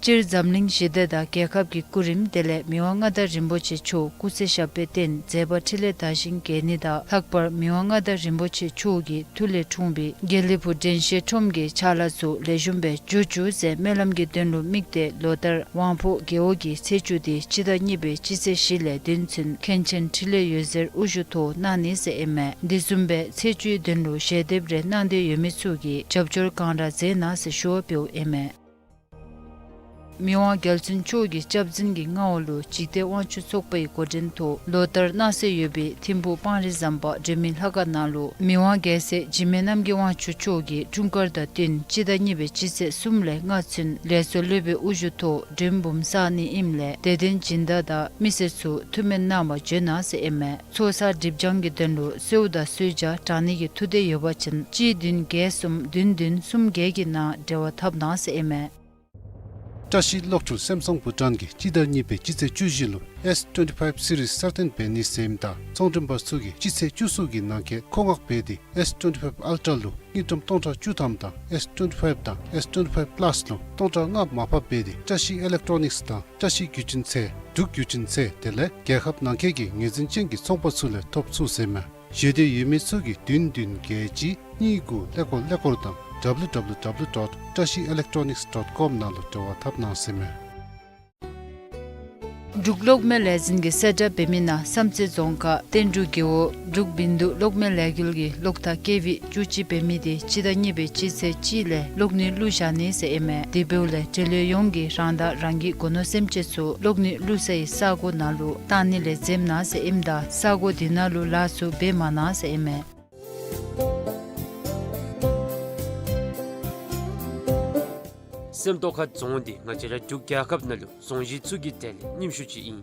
སྤྱིར་འཛམ་གླིང་ཞི་བདེ་དང་རྒྱལ་ཁབ་ཀྱི་སྐུ་རིམ་དེ་ལས་མི་དབང་མངའ་བདག་རིན་པོ་ཆེ་མཆོག་སྐུ་ཚེ་ཞབས་པད་བརྟན་མཛད་པ་འཕྲིན་ལས་དར་ཞིང་རྒྱས་ནི་དང་། ལྷག་པར་མི་དབང་མངའ་བདག་རིན་པོ་ཆེ་མཆོག་གི་མཐུ་ལས་འཁྲུངས་པའི་དགེ་ལེགས་ཕུག་དྲན་ཤེས་ཁྲོམ་གྱི་ཕྱག་ལཱ་ཚུ་ལེགས་ཤོམ་སྦེ་འགྱོ་བཅུག་ཟེར་སྨོན་ལམ་གྱི་དོན་ལུ་དམིགས་ཏེ། ལོ་ལྟར་དབང་ཕོངས་རྒེད་འོག་གི་ཚེས་བཅུ་དེ་སྤྱི་ཟླ་གཉིས་པའི་སྤྱི་ཚེས་བཞི་ལས་བདུན་ཚུན་མཁན་ཆེན་འཕྲིན་ལས་འོད་ཟེར་དབུ་བཞུགས་ཐོག་གནང་ནི་ཟེར་ཨིན་མས། དེ་བཟུམ་སྦེ་ཚེས་བཅུའི་དོན་ལུ་ཞལ་འདེབས་རེ་གནང་འདོད་ཡོད་མི་ཚུ་གིས་རྒྱབ་སྐྱོར་གང་དྲག་མཛད་གནང་ཟེར་ཞུ་བ་འབདཝ་ཨིན་མས། མི་དབང་རྒྱལ་བཙུན་མཆོག་གི་སྐྱབས་འཛིན་གྱི་མངའ་འོག་ལུ་འཇིག་རྟེན་དབང་ཕྱུག་ཚོགས་པའི་འགོ་འདྲེན་ཐོག་ལོ་ལྟར་གནང་སྲོལ་ཡོད་པའི་ཐིམ་ཕུག་སྤང་རི་ཟམ་པ་སྒྲོལ་མའི་ལྷ་ཁང་ནང་ལུ་མི་དབང་རྒྱལ་སྲས་འཇིགས་མེད་རྣམ་རྒྱལ་དབང་ཕྱུག་མཆོག་གི་འཁྲུངས་སྐར་དང་བསྟུན་སྤྱི་ཟླ་གཉིས་པའི་སྤྱི་ཚེས་གསུམ་ལས་ལྔ་ཚུན་ལེགས་སོ་སློབ་དཔོན་དབུ་བཞུགས་ཐོག་སྒྲོལ་མ་འབུམ་བསག་ནི་ཨིནམ་ལས་དད་ལྡན་སྦྱིན་བདག་དང་མི་སེར་ཚུ་ཐུགས་སྨོན་གནང་བར་འབྱོན་གནང་ཟེར་ཨིན་མས། ཚོགས་བསགས་སྒྲིབ་སྦྱང་གི་དོན་ལུ་གསོལཝ་དང་གསོལ་ཇ་དྲང་ནི་གི་ཐུགས་འདོད་ཡོད་པ་ཅིན་གཅིག་བདུན་བརྒྱད་གསུམ་བདུན་བདུན་གསུམ་བརྒྱད་ཀྱི་ནང་འབྲེལ་བ་འཐབ་གནང་ཟེར་ཨིན་མས། བཀྲ་ཤིས་གློག་འཕྲུལ་སེམ་སང་བྷུ་ཊཱན་གྱིས་སྤྱི་ཟླ་གཉིས་པའི་སྤྱི་ཚེས་བཅུ་བཞི་ལུ་ཨེསི་ཊུ་ཝེན་ཊི་ཕའིབ་སི་རིསི་གསར་བཏོན་འབད་ནི་ཟེར་ཨིནམ་ད་ཚོང་མགྲོན་པ་ཚུ་གིས་སྤྱི་ཚེས་བཅུ་གསུམ་གྱི་ནང་འཁོད་མཁོ་མངགས་འབད་དེ་ཨེསི་ཊུ་ཝེན་ཊི་ཕའིབ་ཨལ་ཊ་ར་ལུ་དངུལ་ཀྲམ་སྟོང་ཕྲག་བཅུ་ཐམ་དང་ཨེསི་ཊུ་ཝེན་ཊི་ཕའིབ་དང་ཨེསི་ཊུ་ཝེན་ཊི་ཕའིབ་པ་ལཱསི་ལུ་སྟོང་ཕྲག་ལྔ་མར་ཕབ་འབད་དེ་བཀྲ་ཤིས་ཨི་ལེག་ཊོ་ནིགསི་དང་བཀྲ་ཤིས་བརྒྱུད་འཕྲིན་ཚད་འབྲུག་བརྒྱུད་འཕྲིན་ཚད་དེ་ལས་རྒྱལ་ཁབ་ནང་འཁོད་ཀྱི་ངོས་འཛིན་ཅན་གྱི་ཚོང་པ་ཚུ་ལས་ཐོབ་ཚུགས་ཟེར་ཨིན་མས། ཞེ་འདོད་ཡོད་མི་ཚུ་གིས་བདུན་བདུན་བརྒྱད་གཅིག་གཉིས་དགུ་ཀླད་ཀོར་ཀླད་ཀོར་དང་ཌབ་ལུ་ཌབ་ལུ་ཌབ་ལུ་ཌོཊ་བཀྲ་ཤིས་ཨི་ལེག་ཊོ་ནིགསི་ཌོཊ་ཀོམ་ནང་ལུ་འབྲེལ་བ་འཐབ་གནང་ཟེར་ཨིན་མས། འབྲུག་གློག་མེ་ལས་འཛིན་གྱིས་གསལ་བསྒྲགས་འབད་མི་ནང་བསམ་རྩེ་རྫོང་ཁག་བསྟན་འབྲུག་རྒེད་འོག་འབྲུག་བིན་དུ་གློག་མེ་ལས་འགུལ་གྱི་གློག་ཐག་ཀེ་ཝི་བཅུ་གཅིག་འབད་མི་དེ་སྤྱི་ཟླ་གཉིས་པའི་སྤྱི་ཚེས་གཅིག་ལས་གློག་ནུས་བླུག་བཞག་ནི་ཟེར་ཨིན་མས། དེ་འབདཝ་ལས་འབྲེལ་ཡོད་ཡོངས་ཀྱིས་རང་དང་རང་གི་སྒོ་ནོར་སེམས་ཅན་ཚུ་གློག་ནུས་བླུག་སའི་ས་སྒོ་ནང་ལུ་བཏང་ནི་ལས་འཛེམ་གནང་ཟེར་ཨིནམ་ད་ས་སྒོ་དེ་ནང་ལུ་ལཱ་ཚུ་འབད་མ་གནང་ཟེར་ཨིན་མས། སེམས་རྟོགས་ཁ་རྫོང་འདི་ང་བཅས་ར་འབྲུག་རྒྱལ་ཁབ་ནང་ལུ་རྫོང་གཞི་ཚུ་གི་གྲས་ལས་རྙིངམ་ཤོས་ཅིག་ཨིན།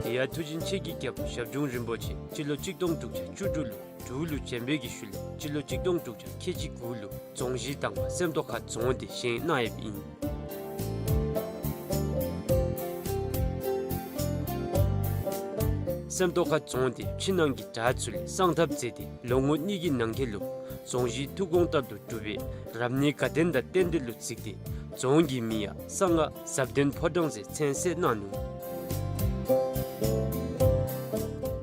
དེ་ཡང་མཐུ་ཆེན་ཆོས་ཀྱི་རྒྱལ་པོ་ཞབས་དྲུང་རིན་པོ་ཆེ་སྤྱི་ལོ་གཅིག་སྟོང་དྲུག་བརྒྱ་བཅུ་དྲུག་ལུ་འབྲུག་ལུ་བྱོན་པའི་གི་ཤུལ་ལས་སྤྱི་ལོ་གཅིག་སྟོང་དྲུག་བརྒྱ་ཁལ་གཅིག་དགུ་ལུ་རྫོང་གཞི་དང་པ་སེམས་རྟོགས་ཁ་རྫོང་འདི་བཞེངས་གནང་ཡོདཔ་ཨིན། སེམས་རྟོགས་ཁ་རྫོང་འདི་ཕྱི་ནང་གི་བྲག་ཚུ་ལས་བསང་ཐབ་མཛད་དེ་ལོ་ངོ་གཉིས་ཀྱི་ནང་འཁོད་ལུ་རྫོང་གཞི་ཐུགས་དགོངས་ལྟར་དུ་གྲུབ་པའི་རབ་གནས་དགའ་ལྡན་དང་རྟེན་འབྲེལ་ལུ་གཟིགས་ཏེ་རྫོང་གི་མིང་ཡང་གསང་སྔགས་ཟབ་དོན་ཕོ་བྲང་ཟེར་མཚན་གསོལ་གནང་ནུག།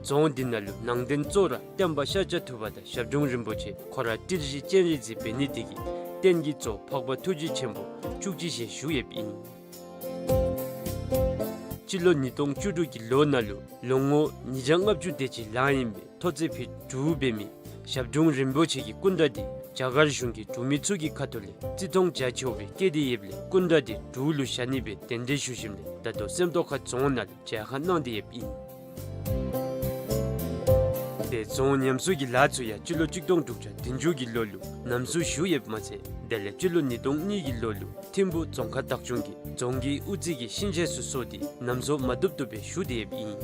རྫོང་འདི་ནང་ལུ་ནང་རྟེན་གཙོ་བོ་ར་སྟོན་པ་ཤཱཀྱ་ཐུབ་པ་དང་ཞབས་དྲུང་རིན་པོ་ཆེ་ཁོ་ར་ཏིལ་བཞི་སྤྱན་རས་གཟིགས་འབད་ནི་དེ་གིས་རྟེན་གྱི་གཙོ་བོ་འཕགས་པ་ཐུགས་རྗེ་ཆེན་པོ་བཅུ་གཅིག་ཞལ་བཞུགས་ཡོདཔ་ཨིན། སྤྱི་ལོ་ཉིས་སྟོང་བཅུ་དྲུག་གི་ལོ་ནང་ལུ་ལོ་ངོ་ཉིས་བརྒྱ་ལྔ་བཅུ་དེ་ཅིག་ལང་ཡི་ཨིན་པའི་ཐོག་ཚད་ཕུད་དྲུག་འབད་མི་ཞབས་དྲུང་རིན་པོ་ཆེ་གི་སྐུ་འདྲ་འདི་རྒྱ་གར་གཞུང་གིས་འབྲུག་མི་ཚུ་གི་ཁ་ཐུག་ལས་བརྩི་མཐོང་རྒྱ་ཆེཝ་སྦེ་བསྐྱེད་དེ་ཡོདཔ་ལས་སྐུ་འདྲ་འདི་འབྲུག་ལུ་བཞག་ནི་སྦེ་གདན་འདྲེན་ཞུ་ཞིནམ་ལས་ད་ལྟོ་སེམས་རྟོགས་ཁ་རྫོང་ནང་ལུ་མཇལ་ཁ་གནང་སྟེ་ཡོདཔ་ཨིན། དེ་རྫོང་ཉམས་གསོ་གི་ལཱ་ཚུ་ཡང་སྤྱི་ལོ་གཅིག་སྟོང་དྲུག་བརྒྱ་བདུན་ཅུ་གི་ལོ་ལུ་ལམ་སྲོལ་ཞུ་ཡོདཔ་མ་ཚད་དེ་ལས་སྤྱི་ལོ་ཉིས་སྟོང་གཉིས་ཀྱི་ལོ་ལུ་ཐིམ་ཕུག་རྫོང་ཁག་བདག་སྐྱོང་གིས་རྫོང་གི་དབུ་རྩེ་གི་ཤིང་ཆས་ཚུ་བཟོ་སྟེ་ལམ་བཟོ་མ་བཏུབ་བཏུབ་སྦེ་ཞུ་སྟེ་ཡོདཔ་ཨིན།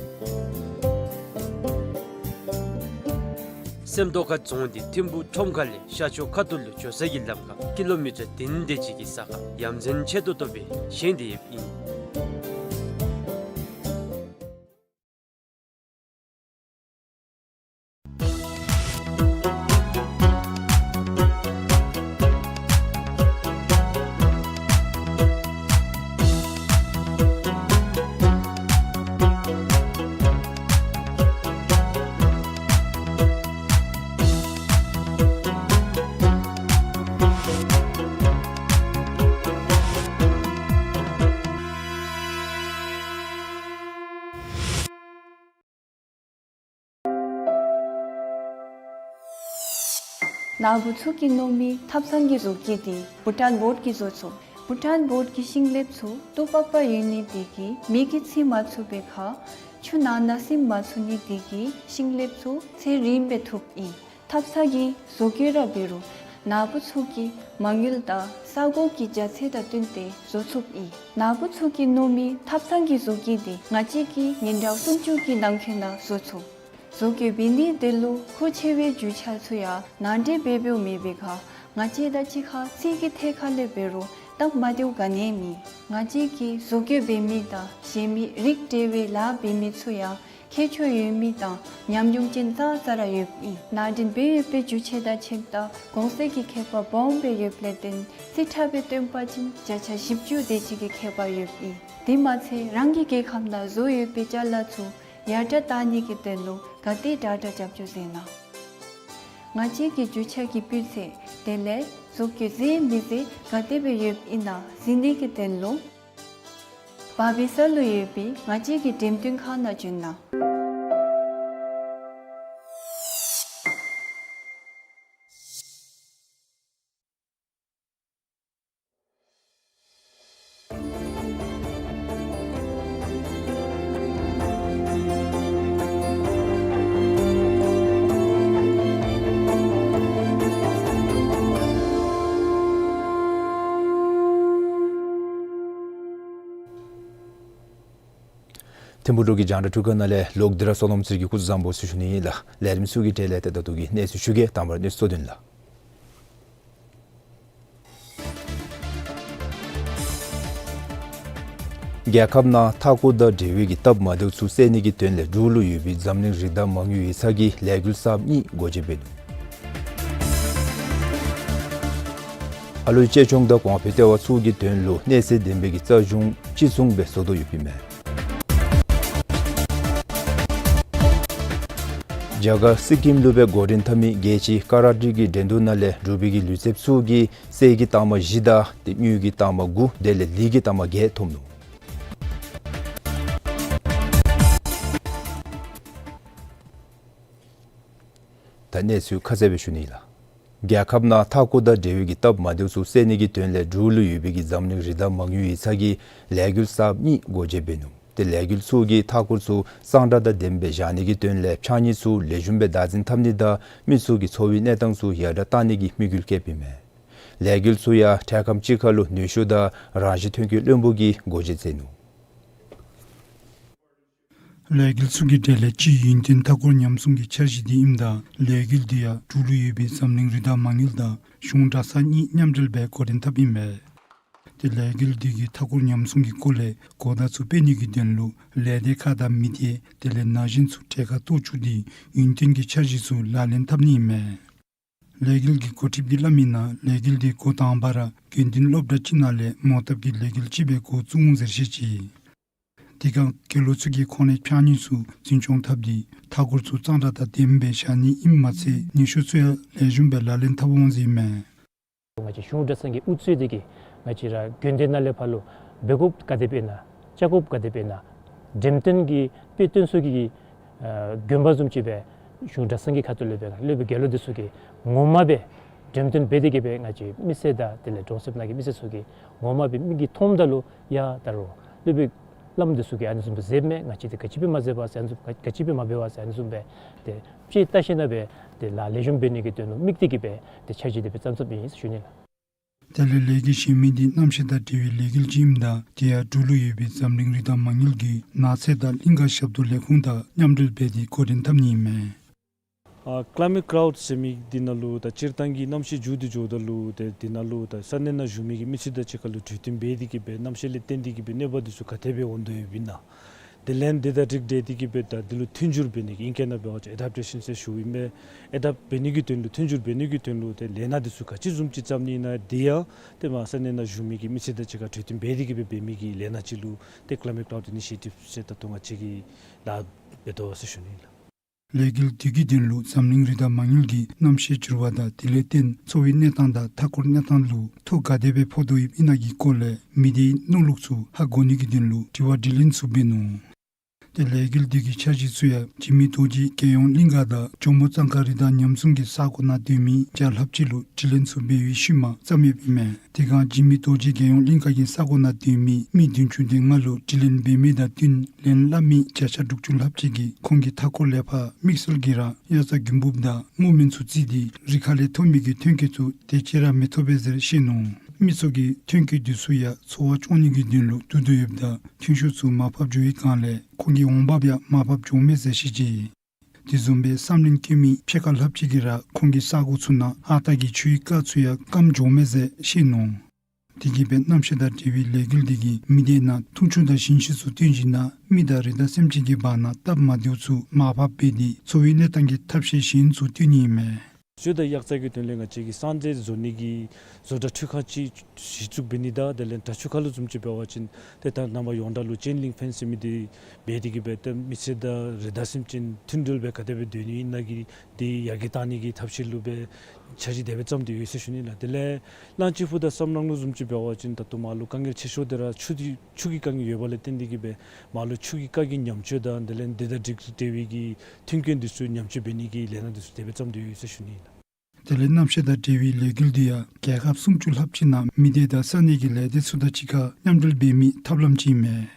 སེམས་རྟོགས་ཁ་རྫོང་འདི་ཐིམ་ཕུག་ཁྲོམ་ཁ་ལས་ཤར་ཕྱོགས་ཁ་ཐུག་ལུ་འགྱོ་སའི་ལམ་ཁར་ཀི་ལོ་མི་ཊར་བདུན་དེ་ཅིག་གི་ས་ཁར་ཡ་མཚན་ཆེ་ཏོག་ཏོ་སྦེ་བཞེངས་ཏེ་ཡོདཔ་ཨིན། ནཱ་བུ་ཚུ་གིས་མནོ་མི་ཐབ་ཚང་གི་བཟོ་བཀོད་འདི་བྷུ་ཊཱན་བོརཌ་ཀྱིས་བཟོ་ཚུགས། བྷུ་ཊཱན་བོརཌ་ཀྱི་ཤིང་ལེབ་ཚུ་ཏོག་པག་པ་ཡོད་ནི་དེ་གིས་མེ་གིས་འཚིག་མ་ཚུགས་པའི་ཁར་ཆུ་ནང་ན་སིམ་མ་ཚུགས་ནི་དེ་གིས་ཤིང་ལེབ་ཚུ་ཚེ་རིངམོ་སྦེ་ཐུགཔ་ཨིན། ཐབ་ཚང་གི་བཟོ་བཀོད་ར་འབད་རུང་ནཱ་བུ་ཚུ་གིས་མ་དངུལ་དང་ས་གོ་གི་རྒྱ་ཚད་དང་བསྟུན་ཏེ་བཟོ་ཚུགསཔ་ཨིན། ནཱ་བུ་ཚུ་གིས་མནོ་མི་ཐབ་ཚང་གི་བཟོ་བཀོད་འདི་ང་བཅས་ཀྱིས་ཉིན་གྲངས་སུམ་ཅུ་གི་ནང་འཁོད་ནང་བཟོ་ཚུགས། བཟོ་བཀོད་འབད་ནི་དེ་ལུ་མཁོ་ཆེ་བའི་རྒྱུ་ཆ་ཚུ་ཡང་ནང་འདྲེན་འབད་འབདཝ་མེད་པའི་ཁར་ང་བཅས་དང་གཅིག་ཁར་རྩིས་ཀྱི་ཐད་ཁར་ལས་འབད་རུང་ སྟབས་མ་བདེཝ་ག་ནི་ཡང་མེད། ང་བཅས་ཀྱིས་བཟོ་བཀོད་འབད་མི་དང་གཞན་མི་རིགས་བསྒྲེས་པའི་ལཱ་འབད་མི་ཚུ་ཡང་ཁྱད་ཆོས་ཡོད་མི་དང་ཉམས་མྱོང་ཅན་ཙང་ཙ་ར་ཡོདཔ་ཨིན། ནང་འདྲེན་འབད་ཡོད་པའི་རྒྱུ་ཆ་དང་ཆབས་ཅིག་གོང་ཚད་ཀྱི་ཁྱད་པར་སྦོམ་སྦེ་ཡོདཔ་ལས་བརྟེན་རྩིས་ཁྲ་སྦེ་སྟོན་པ་ཅིན་བརྒྱ་ཆ་བཞི་བཅུ་དེ་ཅིག་གི་ཁྱད་པར་ཡོདཔ་ཨིན། དེ་མ་ཚད་རང་གི་རྒྱལ་ཁབ་ནང་བཟོ་ཡོད་པའི་ཅ་ལ་ཚུ་ཡར་དྲག་བཏང་ནི་གི་དོན་ལུ་ག་དེ་དྲག་དྲག་རྒྱབ་སྐྱོར་མཛད་གནང་། ང་བཅས་ཀྱི་རྒྱུ་ཆ་གི་སྤུས་ཚད་དེ་ལས་བཟོ་བཀོད་མཛེས་མི་མཛེས་ག་དེ་སྦེ་ཡོདཔ་ཨིན་ན་གཟིགས་ནི་གི་དོན་ལུ་བར་སྦིས་ས་ལུ་ཡོད་པའི་ང་བཅས་ཀྱི་འགྲེམས་སྟོན་ཁང་ནང་བྱོན་གནང་། ཐིམ་ཕུག་འབྲུག་གི་རྒྱང་བསྒྲགས་ཐོག་ཁང་ནང་ལས་ལོག་སྟེ་ར་བསོད་ནམས་ཚེ་རིང་གི་སྐུ་གཟུགས་བཟང་པོ་ཟེར་ཞུ་ནི་ཨིན་ལགས། ལས་རིམ་ཚུ་གི་གྲས་ལས་ཏེ་ད་ལྟོ་གི་གནས་ཚུལ་ཞུ་གེ། དང་པ་ར་གནས་ཚུལ་གཙོ་དོན་ལགས། རྒྱལ་ཁབ་ནང་མཐའ་འཁོར་དང་འབྲེལ་བའི་གི་སྟབས་མ་བདེཝ་ཚུ་སེལ་ནི་གི་དོན་ལས་འབྲུག་ལུ་ཡོད་པའི་འཛམ་གླིང་རི་དྭགས་མ་དངུལ་ཡིག་ཚང་གིས་ལས་འགུལ་གསརཔ་གཉིས་སྒོ་འབྱེད་འབད་ནུག། ཨ་ལུའི་གཅེས་སྐྱོང་དང་གོང་འཕེལ་ལྟེ་བ་ཚུ་གི་དོན་ལུ་གནས་ཚད་ལྡན་པའི་གི་རྩ་གཞུང་གཅིག་མཚུངས་སྦེ་བཟོ་དོ་ཡོདཔ་ཨིན་མས། རྒྱ་གར་སི་ཀིམ་ལུ་སྦེ་འགོ་འདྲེན་འཐབ་མི་རྒྱལ་སྤྱིའི་ཀ་ར་ཊེ་གི་འགྲན་བསྡུར་ནང་ལས་འབྲུག་པའི་གི་ལུས་རྩལཔ་ཚུ་གིས་གསེར་གྱི་རྟགས་མ་བཞི་དང་ཏེ་དངུལ་གྱི་རྟགས་མ་དགུ་དེ་ལས་ལི་གི་རྟགས་མ་བརྒྱད་ཐོབ་ནུག། ད་གནས་ཚུལ་ཁ་གསལ་སྦེ་ཞུ་ནི་ལགས། རྒྱལ་ཁབ་ནང་མཐའ་འཁོར་དང་འབྲེལ་བའི་གི་སྟབས་མ་བདེཝ་ཚུ་སེལ་ནི་གི་དོན་ལས་འབྲུག་ལུ་ཡོད་པའི་གི་འཛམ་གླིང་རི་དྭགས་མ་དངུལ་ཡིག་ཚང་གིས་ལས་འགུལ་གསརཔ་གཉིས་སྒོ་འབྱེད་འབད་ནུག། ཏེ་ལས་འགུལ་ཚུ་གིས་མཐའ་འཁོར་ཚུ་གཙང་སྦྲ་དང་ལྡནམ་སྦེ་བཞག་ནི་གི་དོན་ལས་ཕྱགས་སྙིགས་ཚུ་ལེགས་ཤོམ་སྦེ་བདག་འཛིན་འཐབ་ནི་དང་མི་ཚུ་གི་འཚོ་བའི་གནས་སྟངས་ཚུ་ཡར་དྲག་བཏང་ནི་གི་དམིགས་ཡུལ་བསྐྱེདཔ་ཨིན་མས། ལས་འགུལ་ཚུ་ཡང་འཕྲལ་ཁམས་ཅིག་ཁར་ལུ་ནུས་ཤུགས་དང་རང་བཞིན་ཐོན་སྐྱེད་བློན་པོ་གིས་སྒོ་འབྱེད་མཛད་ནུག། ལས་འགུལ་ཚུ་གི་གྲས་ལས་གཅིག་ཡུན་བརྟན་མཐའ་འཁོར་ཉམས་སྲུང་གི་འཆར་གཞི་འདི་ཨིནམ་ད་ལས་འགུལ་འདི་ཡང་འབྲུག་ལུ་ཡོད་པའི་འཛམ་གླིང་རི་དྭགས་མ་དངུལ་དང་གཞུང་གྲྭ་ཚང་གཉིས་མཉམ་འབྲེལ་སྦེ་འགོ་འདྲེན་འཐབ་ཨིན་མས། ཏེ་ལས་འགུལ་འདི་གི་མཐའ་འཁོར་ཉམས་སྲུང་གི་སྐོར་ལས་གོ་བརྡ་ཚུ་སྤེལ་ནི་གི་དོན་ལུ་ལས་སྡེ་ཁག་དང་མི་སྡེ་དེ་ལས་ན་གཞོན་ཚུ་གྲལ་ཁར་གཏོགས་བཅུག་སྟེ་ཡུན་བརྟན་གྱི་འཆར་གཞི་ཚུ་ལག་ལེན་འཐབ་ནི་ཨིན་མས། ལས་འགུལ་གྱི་འགོ་ཁྲིདཔ་གིས་སླབ་མིའི་ནང་ལས་འགུལ་འདི་འགོ་དང་པ་ར་དགེ་འདུན་སློབ་གྲྭ་ཅིག་ནང་ལས་མོ་བཏབ་ཀྱི་ལས་འགུལ་ཅིག་སྦེ་འགོ་བཙུགས་འོང་ཟེར་བཤད་ཅི། དེ་སྒང་དགེ་སློང་ཚུ་གིས་ཁོང་རའི་ཕྱགས་སྙིགས་ཚུ་འཛིན་སྐྱོང་འཐབ་སྟེ་མཐའ་འཁོར་ཚུ་གཙང་སྦྲ་དང་ལྡནམ་སྦེ་བཞག་ནི་ཨིནམ་མ་ཚད་ནུས་ཤུགས་ཚུ་ཡང་ལེགས་ཤོམ་སྦེ་ལག་ལེན་འཐབ་འོང་ཟེར་ཨིན་མས། ང་བཅས་གཞུང་གྲྭ་ཚང་གི་དབུ་གཙོས་དེ་གིས་ང་བཅས་ར་དགོན་སྡེ་ནང་ལས་ཕར་ལུ་འབད་དགོཔ་ག་དེ་སྦེ་ཨིན་ན་བཅའ་དགོཔ་ག་དེ་སྦེ་ཨིན་ན་འགྲེམས་སྟོན་གྱི་དཔེ་སྟོན་ས་གི་ཨ་དགོན་པ་བཟུམ་ཅིག་སྦེ་གཞུང་གྲྭ་ཚང་གི་ཁ་ཐུག་ལས་སྦེ་སློབ་དཔོན་དགེ་སློང་འདི་ཚུ་གིས་ངོ་མ་སྦེ་འགྲེམས་སྟོན་འབད་དེ་གིས་སྦེ་ང་བཅས་མི་སེར་དང་དེ་ལས་གྲོང་གསེབ་ནང་གི་མི་སེར་ཚུ་གིས་ངོ་མ་སྦེ་མིག་གིས་མཐོངམ་ད་ལུ་ཡ་ད་རུང་སློབ་དཔོན་བླམ་འདི་ཚུ་གིས་ཨ་ནི་བཟུམ་སྦེ་མཛདཔ་མས། ང་བཅས་འདི་ག་ཅི་སྦེ་མ་མཛད་པ་ཟེར་ཨ་ནི་བཟུམ་ག་ག་ཅི་སྦེ་མ་འབད་བ་ཟེར་ཨ་ནི་བཟུམ་སྦེ་ཏེ་དཔྱད་བལྟ་ཞིནམ་ལས་སྦེ་ཏེ་ལཱ་ལེགས་ཤོམ་འབད་ནི་གི་དོན་ལུ་དམིགས་ཏེ་གིས་སྦེ་ཏེ་འཆར་གཞི་འདི་སྦེ་བརྩམས་བརྩམསཔ་ཨིན་ཟེར་ཞུ་ནི་ལགས། དེ་ལས་ལས་འགུལ་གཞན་མི་འདི་གནམ་གཤིས་དང་འབྲེལ་བའི་ལས་འགུལ་ཅིག་ཨིནམ་ད་དེ་ཡང་འབྲུག་ལུ་ཡོད་པའི་འཛམ་གླིང་རི་དྭགས་མ་དངུལ་གྱི་ནགས་ཚལ་དང་གླིང་ཀ་ཞབས་ཏོག་ལས་ཁུངས་དང་མཉམ་འབྲེལ་འབད་དེ་འགོ་འདྲེན་འཐབ་ནི་ཨིན་མས། ཨ་Climate Cloud ཟེར་མི་འདི་ནང་ལུ་ད་སྤྱིར་བཏང་གི་གནམ་གཤིས་འགྱུར་ཏེ་འགྱོཝ་ད་ལུ་ཏེ་འདི་ནང་ལུ་ད་ས་གནས་ནང་བཞུགས་མི་གི་མི་སེར་དང་གཅིག་ཁར་ལུ་གྲོས་བསྟུན་འབད་དེ་གིས་སྦེ་གནམ་གཤིས་ལས་བརྟེན་ཏེ་གིས་སྦེ་གནོད་པ་འདི་ཚུ་ག་དེ་སྦེ་འོང་དོ་ཡོདཔ་ཨིན་ན། དེ་ལས་འདི་དང་འཁྲིལ་ཏེ་གིས་སྦེ་ད་འདི་ལུ་མཐུན་འགྱུར་འབད་ནི་གི་ཨིང་སྐད་ནང་འབད་བ་ཅིན་ཨེ་ཌེབ་ཊེ་ཤཱན་ཟེར་ཞུཝ་ཨིན་པས། ཨེ་ཌེབ་འབད་ནི་གི་དོན་ལུ་མཐུན་འགྱུར་འབད་ནི་གི་དོན་ལུ་ཏེ་ལས་སྣ་འདི་ཚུ་ག་ཅི་བཟུམ་ཅིག་བརྩམ་ནི་ཨིན་ན་འདི་ཡང་ཏེ་མར་ས་གནས་ནང་བཞུགས་མི་གི་མི་སེར་དང་གཅིག་ཁར་གྲོས་བསྟུན་འབད་དེ་གིས་སྦེ་འབད་མི་གི་ལས་སྣ་ཅིག་ལུ་ཏེ་Climate Cloud Initiative ཟེར་ད་ལྟོ་ང་བཅས་ཀྱིས་ལཱ་འབད་དོ་ཟེར་ཞུ་ནི་ལགས། ལས་འགུལ་འདི་གི་དོན་ལུ་འཛམ་གླིང་རི་དྭགས་མ་དངུལ་གྱིས་གནམ་གཤིས་འགྱུར་བ་དང་དེ་ལས་བརྟེན་འཚོ་བའི་གནས་སྟངས་དང་མཐའ་འཁོར་གནས་སྟངས་ལུ་ཐོ་ག་དེ་སྦེ་ཕོག་དོ་ཡོདཔ་ཨིན་ན་གི་སྐོར་ལས་མི་སྡེའི་མནོ་ལུགས་ཚུ་ཧ་གོ་ནི་གི་དོན་ལུ་དྲི་བ་དྲིས་ལན་ཚུ་འབད་ནུག། ཏེ་ལས་འགུལ་འདི་གི་འཆར་གཞི་ཚུ་ཡང་འཇིགས་མེད་རྡོ་རྗེ་རྒྱལ་ཡོངས་གླིང་ག་དང་ཇོ་མོ་གཙང་ཁ་རི་དྭགས་ཉམས་སྲུང་གི་ས་གོ་ནང་སྡོད་མི་བརྒྱ་ལྷགཔ་ཅིག་ལུ་དྲིས་ལན་ཚུ་འབད་བའི་ཤུལ་མ་བརྩམས་ཡོདཔ་ཨིན་མས། དེ་སྒང་འཇིགས་མེད་རྡོ་རྗེ་རྒྱལ་ཡོངས་གླིང་ག་གི་ས་གོ་ནང་སྡོད་མི་མི་བདུན་ཅུ་དོན་ལྔ་ལུ་དྲིས་ལན་འབད་མི་དང་བསྟུན་ལན་སླབ་མི་བརྒྱ་ཆ་དྲུག་ཅུ་ལྷགཔ་ཅིག་གིས་ཁོང་གི་མཐའ་འཁོར་ལས་ཕར་དམིགས་བསལ་གྱིས་ར་དབྱར་རྩྭ་དགུན་འབུབ་དང་སྔོ་སྨན་ཚུ་བརྩིས་ཏེ་རི་ཁ་ལས་ཐོབ་མི་གི་ཐོན་སྐྱེད་ཚུ་དེ་ཅིག་ར་མི་ཐོབ་པས་ཟེར་བཤད་ནུག། མི་ཚུ་གིས་ཐོན་སྐྱེད་འདི་ཚུ་ཡང་འཚོ་བ་སྐྱོང་ནི་གི་དོན་ལུ་བསྡུ་དོ་ཡོདཔ་ད་ཐོན་ཤུགས་ཚུ་མར་ཕབ་འགྱོ་བའི་སྒང་ལས་ཁོང་གི་འོང་འབབ་ཡང་མར་ཕབ་འགྱོཝ་མས་ཟེར་བཤད་ཅི། དེ་བཟུམ་སྦེ་བསམ་ལན་བཀོད་མི་ཕྱེད་ཀ་ལྷགཔ་ཅིག་གིས་ར་ཁོང་གི་ས་གོ་ཚུ་ནང་ཨ་རྟག་གི་ཆུའི་རྐ་ཚུ་ཡང་སྐམ་འགྱོཝ་མས་ཟེར་བཤད་ནུག། དེ་གིས་སྦེ་གནམ་གཤིས་དང་འབྲེལ་བའི་ལས་འགུལ་འདི་གིས་མི་སྡེ་ནང་འཐུང་ཆུ་དང་ཞིང་ཆུ་ཚུ་བཏོན་ཞིནམ་ལས་མི་དང་རི་དྭགས་སེམས་ཅན་གྱི་བར་ན་སྟབས་མ་བདེཝ་ཚུ་མར་ཕབ་འབད་དེ་འཚོ་བའི་གནས་སྟངས་ཀྱི་ཐབས་ཤེས་གཞན་ཚུ་བཏོན་ནི་ཨིན་མས། ཞུ་དང་ཡག་རྩལ་གྱི་དོན་ལས་ང་བཅས་ཀྱིས་སྲང་འདི་བཟོ་ནི་གི་བཟོ་གྲྭ་འཕྲུལ་ཁང་ཅིག་གཞི་བཙུགས་འབད་ནི་དང་དེ་ལས་དྲ་ཆུ་ཁ་ལུ་བཟུམ་ཅིག་འབད་བ་ཅིན་ཏེ་ད་ནངས་པ་ཡོངས་གྲགས་ལུ་ཅེན་ལིང་ཕེནསི་ཟེར་མི་འདི་འབད་དེ་གིས་སྦེ་ཏེ་མི་སེར་དང་རི་དྭགས་སེམས་ཅན་མཐུན་སྒྲིལ་སྦེ་ག་དེ་སྦེ་སྡོད་ནི་ཨིན་ན་གི་འདི་ཡར་རྒྱས་བཏང་ནི་གི་ཐབས་ཤེས་ལུ་སྦེ་འཆར་གཞི་དེ་སྦེ་བརྩམས་ཏེ་ཡོད་ཟེར་ཞུ་ནི་ལགས། དེ་ལས་གླང་ཆེན་ཕུ་དང་སམ་རང་ལུ་བཟུམ་ཅིག་འབད་བ་ཅིན་ད་ལྟོ་མར་ལུ་དཀའ་ངལ་ཆེ་ཤོས་འདི་ར་ཆུ་འདི་ཆུ་གི་དཀའ་ངལ་ཡོདཔ་ལས་བརྟེན་ཏེ་གིས་སྦེ་མར་ལུ་ཆུ་གི་དཀའ་ངལ་ཉམས་བཅོས་དང་དེ་ལས་འདི་དང་འབྲེལ་འབྲེལ་བའི་གི་མཐུན་རྐྱེན་འདི་ཚུ་ཉམས་བཅོས་འབད་ནི་གི་ལས་སྣ་འདི་ཚུ་དེ་སྦེ་བརྩམས་ཏེ་ཡོད་ཟེར་ཞུ་ནི་ལགས། དེ་ལས་གནམ་གཤིས་དང་འབྲེལ་བའི་ལས་འགུལ་འདི་ཡང་རྒྱལ་ཁབ་སུམ་ཅུ་ལྷགཔ་ཅིག་ནང་མི་སྡེ་དང་ས་གནས་ཀྱི་ལས་སྡེ་ཚུ་དང་གཅིག་ཁར་མཉམ་འབྲེལ་འབད་མི་ཐབས་ལམ་ཅིག་ཨིན་མས།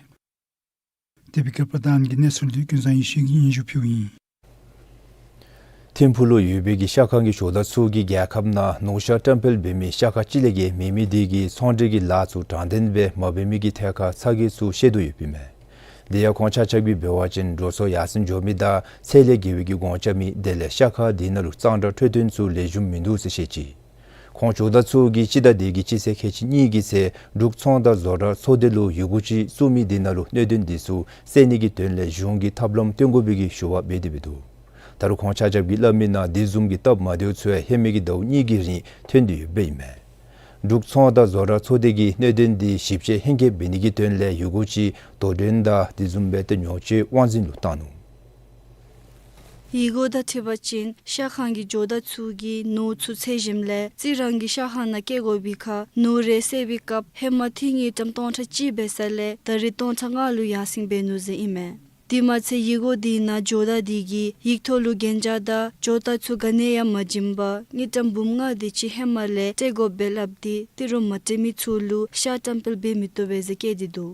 དེ་སྦེ་གི་པར་དང་གི་གནས་ཚུལ་འདི་ཀུན་བཟང་ཡེ་ཤེས་ཀྱིས་སྙན་ཞུ་ཕུལཝ་ཨིན། ཐིམ་ཕུག་ལུ་ཡོད་པའི་གི་ཤ་ཁང་གི་ཇོ་བདག་ཚུ་གིས་རྒྱལ་ཁབ་ནང་ནོར་ཤ་བཀྲམ་སྤེལ་འབད་མི་ཤ་ཁང་གཅིག་ལས་བརྒལ་མེད་མི་དེ་གིས་ཚོང་འབྲེལ་གྱི་ལཱ་ཚུ་དྲང་བདེན་སྦེ་མ་འབད་མི་གི་ཐད་ཁར་ཚ་གྱང་ཚུ་བཤད་དོ་ཡོདཔ་ཨིན་མས། དེ་ཡང་ཁོང་ཆ་ཁྱབ་ཀྱིས་འབད་བ་ཅིན་འགྲོ་སོང་ཡར་སེང་འགྱོ་མི་དང་ཚད་ལས་བརྒལ་བའི་གི་གོང་རྐྱབ་མི་དེ་ལས་ཤ་ཁང་དེ་ནང་ལུ་གཙང་སྦྲ་འཕྲོད་བསྟེན་ཚུ་ལེགས་ཤོམ་མིན་འདུག་ཟེར་བཤད་ཅི། ཁོང་ཇོ་བདག་ཚུ་གིས་སྤྱི་ཟླ་འདི་གི་སྤྱི་ཚེས་ཁལ་གཅིག་གཉིས་ཀྱི་ཚེ་འབྲུག་ཚོང་དང་བཟོ་གྲྭ་ཚོགས་སྡེ་ལུ་ཡི་གུ་ཅིག་བཙུགས་མི་དེ་ནང་ལུ་གནད་དོན་འདི་ཚུ་སེལ་ནི་གི་དོན་ལས་གཞུང་གིས་ཐབས་ལམ་སྟོན་དགོ་པའི་གི་ཞུ་བ་འབད་དེ་འབད་འདུག། ད་རུང་ཁོང་ཆ་ཁྱབ་ཀྱིས་སླབ་མིའི་ནང་དེ་བཟུམ་གྱི་སྟབས་མ་བདེཝ་ཚུ་ཡང་ཧེ་མའི་གི་ཟླཝ་གཉིས་ཀྱི་རིང་ཐོན་ཏེ་ཡོདཔ་ཨིན་མས། འབྲུག་ཚོང་དང་བཟོ་གྲྭ་ཚོགས་སྡེ་གིས་གནད་དོན་འདི་ཞིབ་དཔྱད་ཧེང་སྐལ་འབད་ནི་གི་དོན་ལས་ཡི་གུ་ཅིག་དོ་འགྲན་དང་དེ་བཟུམ་སྦེ་ཏེ་ཉོ་སྤྱོད་དབང་འཛིན་ལུ་བཏང་ནུག། ཡི་གུ་དང་འཁྲིལ་བ་ཅིན་ཤ་ཁང་གི་ཇོ་བདག་ཚུ་གིས་ནོར་ཚུ་འཚོལ་ཞིནམ་ལས་རྩི་རང་གི་ཤ་ཁང་ནང་བསྐྱལ་དགོ་པའི་ཁར་ནོར་རེ་བསལ་བའི་སྐབས་ཧེ་མ་ཐིག་དངུལ་ཀྲམ་སྟོང་ཕྲག་གཅིག་འབད་ས་ལས་ད་རིས་སྟོང་ཕྲག་ལྔ་ལུ་ཡར་སེང་འབད་ནུག་ཟེར་ཨིན་མས། དེ་མ་ཚད་ཡི་གུ་དེ་ནང་ཇོ་བདག་དེ་གིས་ཡིག་ཐོག་ལུ་གན་རྒྱ་དང་ཇོ་བདག་ཚུ་ག་ནི་ཡང་མ་བྱིན་པར་དངུལ་ཀྲམ་འབུམ་ལྔ་དེ་ཅིག་ཧེ་མ་ལས་སྤྲོད་དགོཔ་སྦེ་སླབ་སྟེ་ཏི་རུ་མ་སྤྲོད་མི་ཚུ་ལུ་ཤ་བཀྲམ་སྤེལ་འབད་མི་བཏུབ་པས་ཟེར་བཀོད་དེ་འདུག།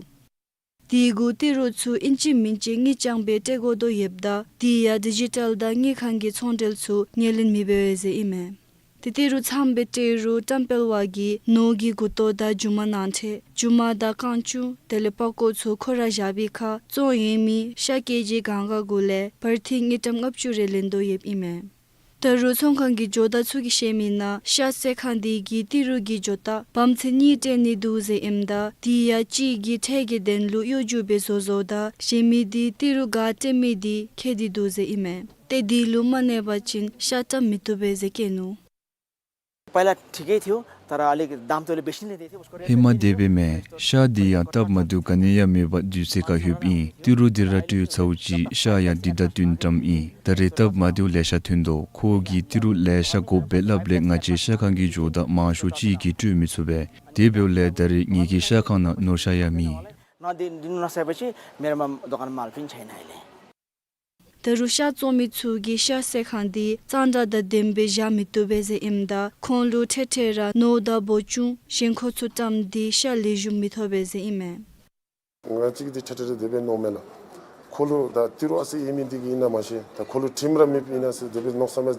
དེ་གུ་ཏི་རུ་ཚུ་ཨིན་ཅི་མིན་ཅི་དངུལ་རྐྱང་སྦེ་སྤྲོད་དགོ་དོ་ཡོདཔ་ད་དེ་ཡང་ཌི་ཇི་ཊལ་དང་དངུལ་ཁང་གི་ཚོང་འབྲེལ་ཚུ་ངོས་ལེན་མི་འབད་བས་ཟེར་ཨིན་མས། ཏེ་ཏི་རུ་ཚངམ་སྦེ་སྤྲོད་རུང་བཀྲམ་སྤེལ་བ་གིས་ནོར་གྱི་མགུ་ཏོ་དང་རྒྱུ་མ་ནང་ཁྲོལ་རྒྱུ་མ་དང་རྐང་བཅུད་དེ་ལས་པགས་ཀོ་ཚུ་ཁོ་ར་བཞག་པའི་ཁར་བཙོང་ཡོད་མི་ཤ་ཀེ་ཇི་གང་ག་གུ་ལས་བར་ཐིག་དངུལ་ཀྲམ་ལྔ་བཅུ་རེ་ལེན་དོ་ཡོདཔ་ཨིན་མས། ད་རུང་ཚོང་ཁང་གི་ཇོ་བདག་ཚུ་གིས་བཤད་མིའི་ནང་ཤ་བཙོང་ཁང་དེ་གིས་ཏི་རུ་གི་ཇོ་བདག་བམ་ཚད་གཉིས་སྤྲོད་ནི་འདུག་ཟེར་ཨིནམ་ད་དེ་ཡང་གཅིག་གིས་ཁྲལ་གྱི་དོན་ལུ་གཡོ་སྒྱུ་སྦེ་བཟོ་བཟོཝ་ད་གཞན་མི་དེ་ཏི་རུ་ག་སྤྲོད་མི་དེ་ཁྱེར་ཏེ་འདུག་ཟེར་ཨིན་མས། ཏེ་དེ་ལུ་མ་གནས་པ་ཅིན་ཤ་བཀྲམ་མི་བཏུབ་པས་ཟེར་བཀོད་ནུག། पहिला ठिकै थियो, तर अलिक दाम त अलि बेसी नै दिएको थियो, उसको रेट ཧེ་མ་དེ་སྦེ་མེན། ཤ་དེ་ཡང་སྟབས་མ་བདེཝ་ག་ནི་ཡང་མེད་པར་དུས་ཚོད་ཁར་ལྷོདཔ་ཨིན། ཏི་རུ་དེ་ར་སྤྲོད་ཚརཝ་ཅིག་ཤ་ཡང་དེ་དང་བསྟུན་བཀྲམ་ཨིན། ད་རེས་སྟབས་མ་བདེཝ་ལེ་ཤ་ཐོན་དོ། ཁོ་གིས་ཏི་རུ་ལེ་ཤ་དགོཔ་སྦེ་སླབ་ལས་ང་བཅས་ཤ་ཁང་གི་ཇོ་བདག་མང་ཤོས་ཅིག་གིས་སྤྲོད་མི་ཚུགས་པས། དེ་འབདཝ་ལས་ད་རེས་ངེ་གི་ཤ་ཁང་ནང་ནོར་ཤ་ཡང་མེད། नदिनु नसकेपछि मेरोमा दोकानमा माल पनि छैन अहिले। ད་རུང་ཤ་བཙོང་མི་ཚུ་གིས་ཤ་བཙོང་ཁང་དེ་གཙང་སྦྲ་དང་ལྡནམ་སྦེ་བཞག་མི་བཏུབ་པས་ཟེར་ཨིནམ་ད་ཁོང་ལུ་ཁྲེ་ཁྲེ་ར་ནོར་དང་འབོར་ཆུ་ཞེན་ཁོག་ཚུ་བཀྲམ་སྟེ་ཤ་ལེགས་ཤོམ་མི་ཐོབ་པས་ཟེར་ཨིན་མས། ང་གཅིག་འདི་ཁྲེ་ཁྲེ་ར་དེ་སྦེ་ནོར་མས་ལགས། ཁོ་ལུ་ད་ཏི་རུ་ཨ་ཙི་ཡོད་མི་འདི་གིས་ཨིན་ན་མ་ཤེས། ད་ཁོ་ལུ་ཁྲིམས་ར་མེདཔ་ཨིན་ན་ཟེར་དེ་སྦེ་མནོ་བསམ་ར་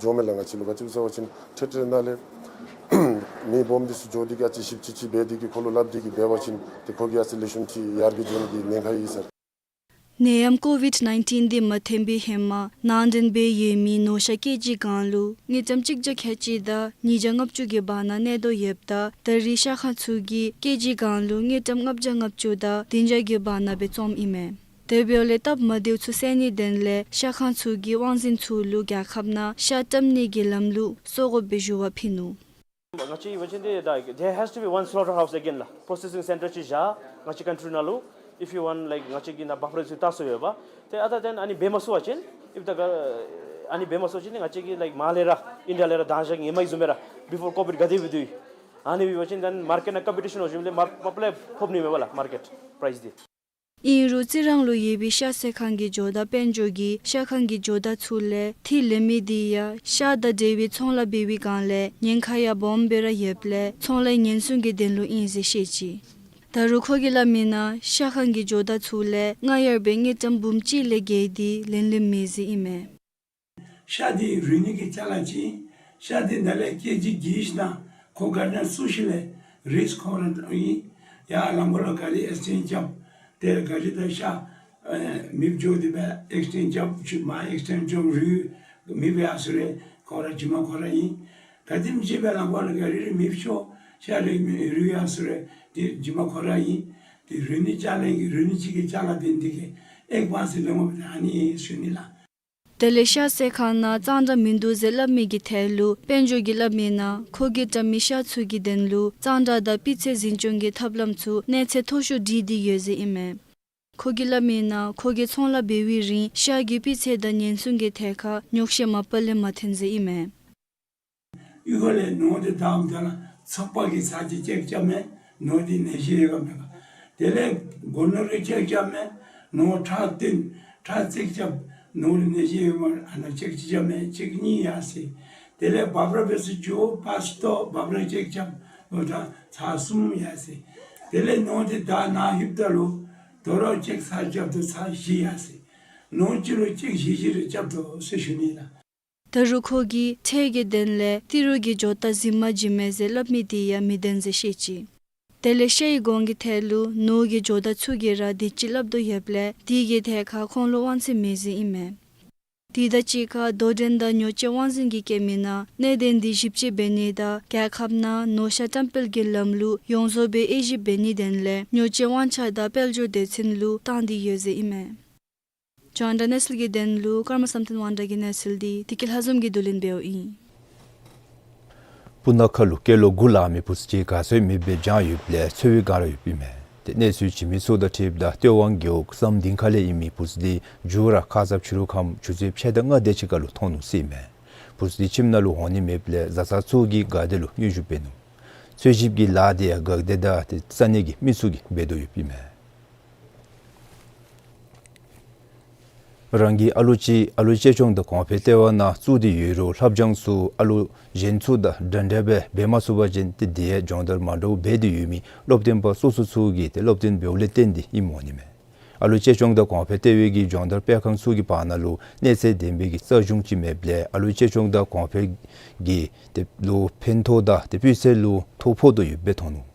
འགྱོ་མས་ལགས། ང་བཅས་ལུ་ག་ཅི་སྦེ་ཟེར་བ་ཅིན་ཁྲེ་ཁྲེ་ར་ནང་ལས་མི་སྦོམ་འདི་ཚུ་འགྱོ་སྟེ་གིས་ཨ་ཙི་ཞིབ་དཔྱད་ཅིག་འབད་དེ་གིས་ཁོ་ལུ་སླབ་སྟེ་གིས་འབད་བ་ཅིན་ཏེ་ཁོ་གིས་ཨ་ཙི་ལེགས་ཤོམ་ཅིག་ཡར་རྒྱས་འགྱོ་ནི་གི་ཉེན་ཁ་ཡོད་ཟེར། ནད་ཡམས་ཀོ་ཝིཌ་ནའིན་ཊིན་འདི་མ་ཐོན་པའི་ཧེ་མ་ནང་འདྲེན་འབད་ཡོད་མི་ནོར་ཤ་ཀེ་ཇི་གང་ལུ་དངུལ་ཀྲམ་གཅིག་བརྒྱ་ཁལ་གཅིག་དང་ཉིས་བརྒྱ་ལྔ་བཅུ་གི་བར་ན་གནས་དོ་ཡོདཔ་ད་ད་རེས་ཤ་ཁང་ཚུ་གིས་ཀེ་ཇི་གང་ལུ་དངུལ་ཀྲམ་ལྔ་བརྒྱ་ལྔ་བཅུ་དང་བདུན་བརྒྱ་གི་བར་ན་སྦེ་བཙོངམ་ཨིན་མས། དེ་འབདཝ་ལས་སྟབས་མ་བདེཝ་ཚུ་སེལ་ནིའི་དོན་ལས་ཤ་ཁང་ཚུ་གིས་དབང་འཛིན་ཚུ་ལུ་རྒྱལ་ཁབ་ནང་ཤ་བཀྲམ་ནི་གི་ལམ་ལུགས་བཟོ་དགོཔ་སྦེ་ཞུ་བ་ཕུལ་ནུག། ང་བཅས་འབད་བ་ཅིན་ཏེ་ད་there has to be one slaughterhouse again ལགས། processing center ཅིག་བཞག་ང་བཅས་ཀན་ཊི་རི་ནང་ལུ། If you want, like, ང་བཅས་ཀྱི་ནཱ་བཱཕ་ཕ་རོ་ཚུ་བཏགས་སོ་ཡོདཔ། ཏེ་other than ཨ་ནི་འབད་མ་ཚུགས་པ་ཅིན་if the, ཨ་ནི་འབད་མ་ཚུགས་པ་ཅིན་ང་བཅས་ཀྱིས་like མར་ལས་ར་ཨིན་ཌི་ཡ་ལས་ར་དང་ཞག་ཧེ་མ་གི་བཟུམ་སྦེ་ར་before COVID ག་དེ་སྦེ་འདུག། ཨ་ནི་འབད་བ་ཅིན་then market ནང་ཀམ་པི་ཊི་ཤཱན་འོང་ཞིནམ་ལས་མ་མ་པ་ལས་ཕོགཔ་ནི་མས་པ་ལགས་market price འདི། ཨིན་རུང་རྩི་རང་ལུ་ཡོད་པའི་ཤ་བཙོང་ཁང་གི་ཇོ་བདག་དཔལ་འབྱོར་གྱིས་ཤ་ཁང་གི་ཇོ་བདག་ཚུ་ལས་ཐིག་ལེན་མི་དེ་ཡང་ཤ་དང་འབྲེལ་བའི་ཚོང་ལཱ་འབད་བའི་སྒང་ལས་ཉེན་ཁ་ཡང་སྦོམ་སྦེ་ར་ཡོདཔ་ལས་ཚོང་ལཱ་ཉེན་སྲུང་གི་དོན་ལུ་ཨིན་ཟེར་བཤད་ཅི། ད་རུང་ཁོ་གིས་སླབ་མིའི་ནང་ཤ་ཁང་གི་ཇོ་བདག་ཚུ་ལས་སྔར་ཡོད་པའི་དངུལ་ཀྲམ་འབུམ་གཅིག་ལས་བརྒལ་ཏེ་ལེན་ལེནམ་མེད་ཟེར་ཨིན་མས། ཤ་འདི་རུལ་ནི་གི་ཅ་ལ་ཅིག། ཤ་འདི་ནཱ་ལས་ཀེ་ཇི་བརྒྱད་ཅིག་ནང་ཁོ་ག་ནི་བཙུགས་ཞིནམ་ལས་རིསི་ཁོ་ར་ཨིན། ཡར་ལམ་འགོ་ལུ་ག་རི་ཨེག་སི་ཌེནཊ་རྐྱབ། ཏེ་ག་རི་དང་ཤ་ཨེ་མེདཔ་འགྱོ་སྟེ་སྦེ་ཨེག་སི་ཌེནཊ་རྐྱབ་ཅིག་མར་ཨེག་སི་ཌེནཊ་འགྱོ་རུང་མེདཔ་ཡར་སོང་རུང་ཁོ་ར་རྫུན་མ་ཁོ་ར་ཨིན། ག་དེམ་ཅིག་སྦེ་ལམ་འགོ་ལུ་ག་རི་རེ་མེདཔ་འགྱོ། ཤར་རིགས་མི་རིགས་ཡང་སུ་རེ་དེ་རྗེས་མ་ཁོ་ར་ཨིན། དེ་རུ་ནི་ཅ་ལ་གི་རུ་ནི་གཅིག་གི་ཅ་ལ་དེ་འདི་གི་ཨེག་བང་སི་ལེ་མོ་བ་ཨ་ནི་ཨིན་ཞུ་ནི་ལགས། དེ་ལས་ཤར་གསས་ཁང་ནང་གཙང་སྦྲ་མིན་འདུག་ཟེར་སླབ་མི་གི་ཐད་ལུ་དཔལ་འབྱོར་གྱིས་སླབ་མི་ནང་ཁོ་གིས་བཀྲམ་མི་ཤར་ཚུ་གི་དོན་ལུ་གཙང་སྦྲ་དང་སྤུས་ཚད་འཛིན་སྐྱོང་གི་ཐབས་ལམ་ཚུ་གནས་ཚད་མཐོ་ཤོས་སྒྲིག་སྟེ་ཡོད་ཟེར་ཨིན་མས། ཁོ་གིས་སླབ་མི་ནང་ཁོ་གིས་ཚོང་ལཱ་འབད་བའི་རིང་ཤར་གྱི་སྤུས་ཚད་དང་ཉེན་སྲུང་གི་ཐད་ཁར་ཉོག་བཤད་མ་པ་ལས་མ་ཐོན་ཟེར་ཨིན་མས། ཡུལ་ཁ་ལས་ནོར་དེ་བདའ་འོངམ་ད་ལུ་ཚགས་པར་གྱི་ཚར་གཅིག་ཅེཀ་རྐྱབ་མས། ནོར་དེ་ནད་གཞི་ཡོད་ག་མེད་ག། དེ་ལས་སྒོ་ནོར་གྱི་ཅེཀ་རྐྱབ་མས། ནོར་ཁྲག་བཏོན་ཁྲག་ཅེཀ་རྐྱབ། ནོར་ནད་གཞི་ཡོད་མ་ཨ་ནཱ་ཅེཀ་གཅིག་རྐྱབ་མས། ཅེཀ་གཉིས་ཡར་སོ་ཡི། དེ་ལས་འབབ་ར་འབད་སར་འགྱོ་པཱསི་པོརཊ་འབབ་ར་ཅེཀ་རྐྱབ། ལོ་ད་ཚར་གསུམ་ཡར་སོ་ཡི། དེ་ལས་ནོར་དེ་བདའ་ནཱ་ལྷོདཔ་ད་ལུ་དོ་རུང་ཅེཀ་ཚར་རྐྱབ་དོ་ཚར་བཞི་ཡར་སོ་ཡི། ནོར་གཅིག་ལུ་ཅེཀ་བཞི་བཞི་རེ་རྐྱབ་དོ་ཟེར་ཞུ་ནི་ལགས། ད་རུང་ཁོ་གིས་ཁྲལ་གྱི་དོན་ལས་ཏི་རུ་གི་ཇོ་བདག་གཟིམ་མ་བྱིན་མས་ཟེར་སླབ་མི་དེ་ཡང་མི་བདེན་ཟེར་བཤད་ཅི། དེ་ལས་ཤར་གྱི་གོང་གི་ཐད་ལུ་ནོར་གྱི་ཇོ་བདག་ཚུ་གིས་ར་དེ་ཅིག་སླབ་དོ་ཡོདཔ་ལས་དེ་གི་ཐད་ཁར་ཁོང་ལུ་དབང་ཚད་མེད་ཟེར་ཨིན་མས། དེ་དང་གཅིག་ཁར་དོ་འགྲན་དང་ཉོ་སྤྱོད་དབང་འཛིན་གྱིས་བཀོད་མི་ནང་གནད་དོན་དེ་ཞིབ་དཔྱད་འབད་ནི་དང་རྒྱལ་ཁབ་ནང་ནོར་ཤར་བཀྲམ་སྤེལ་གྱི་ལམ་ལུགས་ཡོངས་རྫོགས་སྦེ་དབྱེ་ཞིབ་འབད་ནིའི་དོན་ལས་ཉོ་སྤྱོད་དབང་ཆ་དང་དཔལ་འབྱོར་སྡེ་ཚན་ལུ་བཏང་སྟེ་ཡོད་ཟེར་ཨིན་མས། རྒྱང་བསྒྲགས་གནས་ཚུལ་གྱི་དོན་ལུ་ཀརྨ་བསམ་གཏན་དབང་གྲགས་ཀྱི་གནས་ཚུལ་འདི་བདེ་སྐྱིད་ལྷ་འཛོམས་ཀྱིས་བསྡུ་ལེན་འབདཝ་ཨིན། སྤུ་ན་ཁ་ལུ་སྐྱེས་ལོ་དགུ་ལང་མི་བུ་ཚུ་ཅིག་ག་སོང་ཡི་མེདཔ་སྦེ་བྱང་ཡོདཔ་ལས་འཚོལ་བའི་བསྒང་ར་ཡོདཔ་ཨིན་མས། ཏེ་གནས་ཚུལ་བྱིན་མི་ཚུ་དང་འཁྲིལཝ་ད་སྟོད་དབང་རྒེད་འོག་བསམ་གཏན་ཁ་ལས་ཨིན་མི་བུ་ཚུ་འདི་མཇུག་ར་ཁ་ཙ་ཕྱི་རུ་ཁམས་ཆུ་ཚོད་ཕྱེད་དང་ལྔ་དེ་ཅིག་ཁར་ལུ་མཐོང་ནུག་ཟེར་ཨིན་མས། བུ་ཚུ་འདི་ཁྱིམ་ནང་ལུ་འོང་ནི་མེདཔ་ལས་བཟའ་ཚང་ཚུ་གིས་དགའ་བདེ་ལུ་དངོས་ཞུ་འབད་ནུག། འཚོལ་ཞིབ་ཀྱི་ལཱ་དེ་ཡང་དགའ་བདེ་དང་ཏེ་ས་གནས་ཀྱི་མི་ཚུ་གིས་འབད་དོ་ཡོདཔ་ཨིན་མས། རང་གི་ཨ་ལུ་ཅིག་ཨ་ལུའི་གཅེས་སྐྱོང་དང་གོང་འཕེལ་ལྟེ་བ་ནང་བཙུགས་ཏེ་ཡོད་རུང་ལྷབ་སྦྱང་ཚུ་ཨ་ལུ་གཞན་ཚུ་དང་འདྲན་འདྲ་སྦེ་འབད་མ་ཚུགས་པ་ཅིན་ཏེ་དེ་ཡང་སྦྱོང་བརྡར་མ་འདྲཝ་འབད་དེ་ཡོད་མི་སློབ་སྟོན་པ་སོ་སོ་ཚུ་གིས་ཏེ་སློབ་སྟོན་འབདཝ་ལས་བརྟེན་ཏེ་ཨིནམ་འོང་ནི་མས། ཨ་ལུའི་གཅེས་སྐྱོང་དང་གོང་འཕེལ་ལྟེ་བའི་གི་སྦྱོང་བརྡར་སྤེལ་ཁང་ཚུ་གི་བར་ན་ལུ་གནས་ཚད་ལྡན་པའི་གི་རྩ་གཞུང་ཅིག་མེདཔ་ལས་ཨ་ལུའི་གཅེས་སྐྱོང་དང་གོང་འཕེལ་གྱི་ཏེ་ལུ་ཕན་ཐོགས་དང་ཏེ་སྤུས་ཚད་ལུ་ཐོ་ཕོག་དོ་ཡོདཔ་སྦེ་མཐོང་ནུག།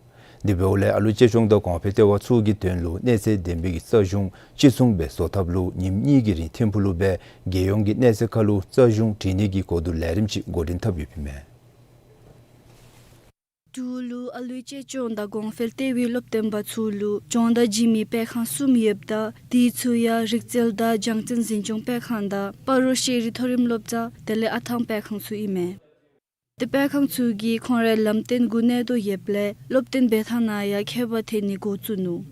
དེ་འབདཝ་ལས་ཨ་ལུ་གཅེས་སྐྱོང་དང་གོང་འཕེལ་ལྟེ་བ་ཚུ་གི་དོན་ལུ་གནས་ཚད་ལྡན་པའི་གི་རྩ་གཞུང་གཅིག་མཚུངས་སྦེ་བཟོ་ཐབས་ལུ་ཉིནམ་གཉིས་ཀྱི་རིང་ཐིམ་ཕུག་ལུ་སྦེ་རྒྱལ་ཡོངས་ཀྱི་གནས་ཚད་ཁར་ལུ་རྩ་གཞུང་སྒྲིག་ནི་གི་གོ་བསྡུར་ལས་རིམ་ཅིག་འགོ་འདྲེན་འཐབ་ཡོདཔ་ཨིན་མས། འབྲུག་ལུ་ཨ་ལུའི་གཅེས་སྐྱོང་དང་གོང་འཕེལ་ལྟེ་བའི་སློབ་སྟོན་པ་ཚུ་ལུ་སྦྱོང་བརྡར་བྱིན་མི་སྤེལ་ཁང་གསུམ་ཡོདཔ་ད་དེ་ཚུ་ཡང་རིག་རྩལ་དང་སྦྱང་བརྩོན་འཛིན་སྐྱོང་སྤེལ་ཁང་དང་སྤ་རོ་ཤེས་རིག་མཐོ་རིམ་སློབ་གྲྭ་དེ་ལས་ཨ་ཐང་སྤེལ་ཁང་ཚུ་ཨིན་མས། ཏེ་སྤེལ་ཁང་ཚུ་གིས་ཁོང་རའི་ལམ་སྟོན་འགོ་གནོན་དོ་ཡོདཔ་ལས་སློབ་སྟོན་འབད་ཐངས་ནང་ཡང་ཁྱད་པར་ཐོན་ནི་འགོ་བཙུགས་ནུག།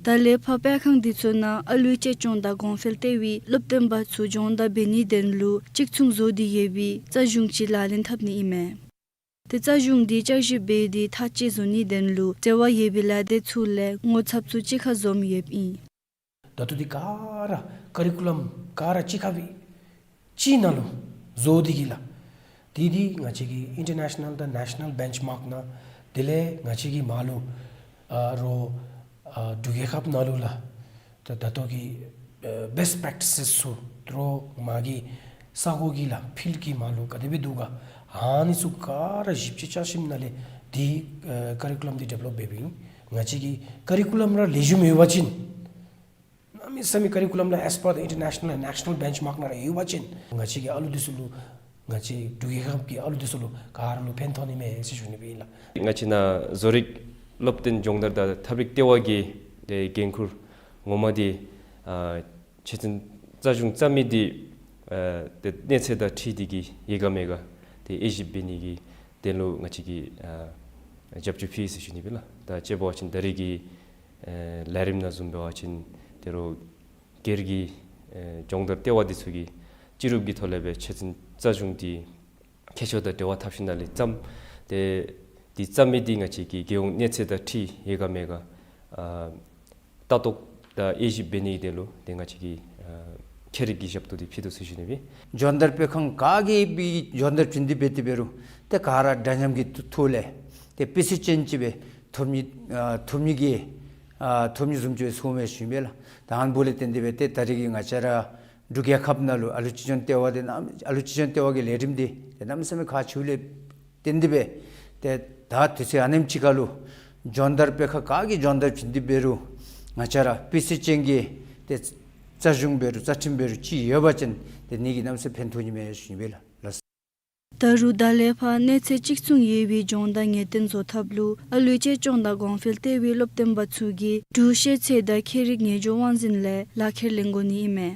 ད་ལས་ཕར་སྤེལ་ཁང་དེ་ཚུ་ནང་ཨ་ལུའི་གཅེས་སྐྱོང་དང་གོང་འཕེལ་ལྟེ་བའི་སློབ་སྟོན་པ་ཚུ་སྦྱོང་བརྡར་འབད་ནིའི་དོན་ལུ་གཅིག་མཚུངས་བཟོ་སྟེ་ཡོད་པའི་རྩ་གཞུང་ཅིག་ལག་ལེན་འཐབ་ནི་ཨིན་མས། ཏེ་རྩ་གཞུང་འདི་བསྐྱར་ཞིབ་འབད་དེ་མཐར་དཔྱད་བཟོ་ནིའི་དོན་ལུ་འབྲེལ་བ་ཡོད་པའི་ལས་སྡེ་ཚུ་ལས་ངོ་ཚབ་ཚུ་གཅིག་ཁར་འཛོམས་ཡོདཔ་ཨིན། ད་ལྟོ་འདི་ག་ར་ཀ་རི་ཀུ་ལམ་ག་ར་གཅིག་ཁར་སྦེ་གཅིག་ནང་ལུ་བཟོ་སྟེ་གི་ལགས། དེ་འདི་ང་བཅས་ཀྱི་ཨིན་ཊར་ནེ་ཤ་ནཱལ་དང་ནེ་ཤ་ནཱལ་བེན་ཆི་མཱརཀ་ནང་དེ་ལས་ང་བཅས་ཀྱི་མར་ལུ་ཨ་རོགས་ཨ་འབྲུག་རྒྱལ་ཁབ་ནང་ལུ་ལགས། ད་ད་ལྟོ་གི་ཨ་བེསཊ་པེཀ་ཊི་སེས་ཚུ་དོ་རུང་མ་གི་ས་གོ་གི་ལགས་ཕིལཌ་གི་མར་ལུ་ག་དེ་སྦེ་འདུག་ག་ཨ་ནི་ཚུ་ག་ར་ཞིབ་དཔྱད་རྐྱབ་ཞིནམ་ལས་འདི་ཨ་ཀ་རི་ཀུ་ལམ་འདི་ཌི་ཝེ་ལོབ་འབད་འབདཝ་ཨིན། ང་བཅས་ཀྱི་ཀ་རི་ཀུ་ལམ་ར་ལེགས་ཤོམ་ཡོད་པ་ཅིན་གནམ་མེད་ས་མེད་ཀ་རི་ཀུ་ལམ་ལགས་ཨེས་པར་ད་ཨིན་ཊར་ནེ་ཤ་ནཱལ་ནེ་ཤ་ནཱལ་བེན་ཆི་མཱརཀ་ནང་ར་ཡོད་པ་ཅིན་ང་བཅས་ཀྱི་ཨ་ལུ་འདི་ཚུ་ལུ་ང་བཅས་འབྲུག་རྒྱལ་ཁབ་ཀྱི་ཨ་ལུ་འདི་ཚུ་ལུ་ག་ར་ལུ་ཕན་ཐོགས་ནི་མས་ཟེར་ཞུ་ནི་སྦེ་ཨིན་ལགས། ང་བཅས་ནཱ་བཟོ་རིག་སློབ་སྟོན་སྦྱོང་བརྡར་དང་ཐབས་རིག་ལྟེ་བ་གི་ཏེ་འགན་ཁུར་ངོ་མ་འདི་ཨ་ཆེད་དོན་རྩ་གཞུང་བརྩམ་མི་འདི་ཨ་ཏེ་གནས་ཚད་དང་འཁྲིལ་ཏེ་གི་ཡོད་ག་མེད་ག་ཏེ་དབྱེ་ཞིབ་འབད་ནི་གི་དོན་ལུ་ང་བཅས་ཀྱིས་ཨ་རྒྱབ་སྐྱོར་ཕུལ་ཡི་ཟེར་ཞུ་ནི་སྦེ་ལགས། ད་དཔྱེ་འབད་བ་ཅིན་ད་རེས་ཀྱི་ཨེ་ལས་རིམ་ནང་བཟུམ་འབད་བ་ཅིན་དོ་རུང་སྒེར་གྱི་ཨེ་སྦྱོང་བརྡར་ལྟེ་བ་འདི་ཚུ་གིས་སྤྱི་རུབ་ཀྱི་ཐོག་ལས་སྦེ་ཆེད་དོན་རྩ་གཞུང་འདི་ཁྱད་ཆོས་དང་འབྲེལ་བ་འཐབ་ཞིནམ་ལས་བརྩམས། ཏེ་འདི་བརྩམ་མི་འདི་ང་བཅས་ཀྱི་རྒྱལ་ཡོངས་གནས་ཚད་དང་འཁྲིལ་ཡོད་ག་མེད་ག་ཨ་ལྟ་རྟོག་དང་དབྱེ་ཞིབ་འབད་ནི་གི་དོན་ལུ་ཏེ་ང་བཅས་ཀྱིས་ཨ་ཁྱད་རིག་གི་ཞབས་ཏོག་འདི་ཕུལ་དོ་ཟེར་ཞུ་ནི་སྦེ། སྦྱོང་བརྡར་སྤེལ་ཁང་ག་གིས་སྦེ་སྦྱོང་བརྡར་བྱིན་ཏེ་འབད་དེ་འབད་རུང་ཏེ་ག་ར་འདྲ་མཉམ་གྱི་ཐོག་ལས་ཏེ་སྤུས་ཚད་ཅན་ཅིག་སྦེ་ཐོབ་ནི་ཨ་ཐོབ་ནི་གི་ཨ་ཐོབ་ནི་བཟུམ་ཅིག་སྦེ་ཚོརཝ་མས་ཞུ་ནི་སྦེ་ལགས། ད་ཨ་ནི་འབདཝ་ལས་བརྟེན་ཏེ་འབད་ཏེ་ད་རེས་ཀྱི་ང་བཅས་ར་འབྲུག་རྒྱལ་ཁབ་ནང་ལུ་ཨ་ལུ་གཅེས་སྐྱོང་ལྟེ་བ་འདི་ནང་ཨ་ལུ་གཅེས་སྐྱོང་ལྟེ་བ་གི་ལས་རིམ་འདི་ཏེ་གནམ་མེད་ས་མེད་ཁག་ཆེཝ་ལས་བརྟེན་ཏེ་འབད་ཏེ་ད་དུས་ཚོད་ཨ་ནེམ་ཅིག་ཁར་ལུ་སྦྱོང་བརྡར་སྤེལ་ཁང་ག་གིས་སྦྱོང་བརྡར་བྱིན་ཏེ་འབད་རུང་ང་བཅས་ར་སྤུས་ཚད་ཅན་གྱི་ཏེ་རྩ་གཞུང་འབད་རུང་རྩ་ཁྲིམས་འབད་རུང་ཅིག་ཡོད་པ་ཅིན་ཏེ་ཨ་ནི་གིས་གནམ་མེད་ས་མེད་ཕན་ཐོགས་ནི་མས་ཞུ་ནི་སྦེ་ལགས། ལགས། ད་རུང་ད་ལས་ཕར་གནས་ཚད་གཅིག་མཚུངས་ཡོད་པའི་སྦྱོང་བརྡར་ངེས་གཏན་བཟོ་ཐབས་ལུ་ཨ་ལུའི་གཅེས་སྐྱོང་དང་གོང་འཕེལ་ལྟེ་བའི་སློབ་སྟོན་པ་ཚུ་གིས་འབྲུག་ཤེས་ཚད་དང་ཁྱད་རིག་ངེས་སྦྱོར་དབང་འཛིན་ལས་ལག་ཁྱེར་ལེན་དགོ་ནི་ཨིན་མས།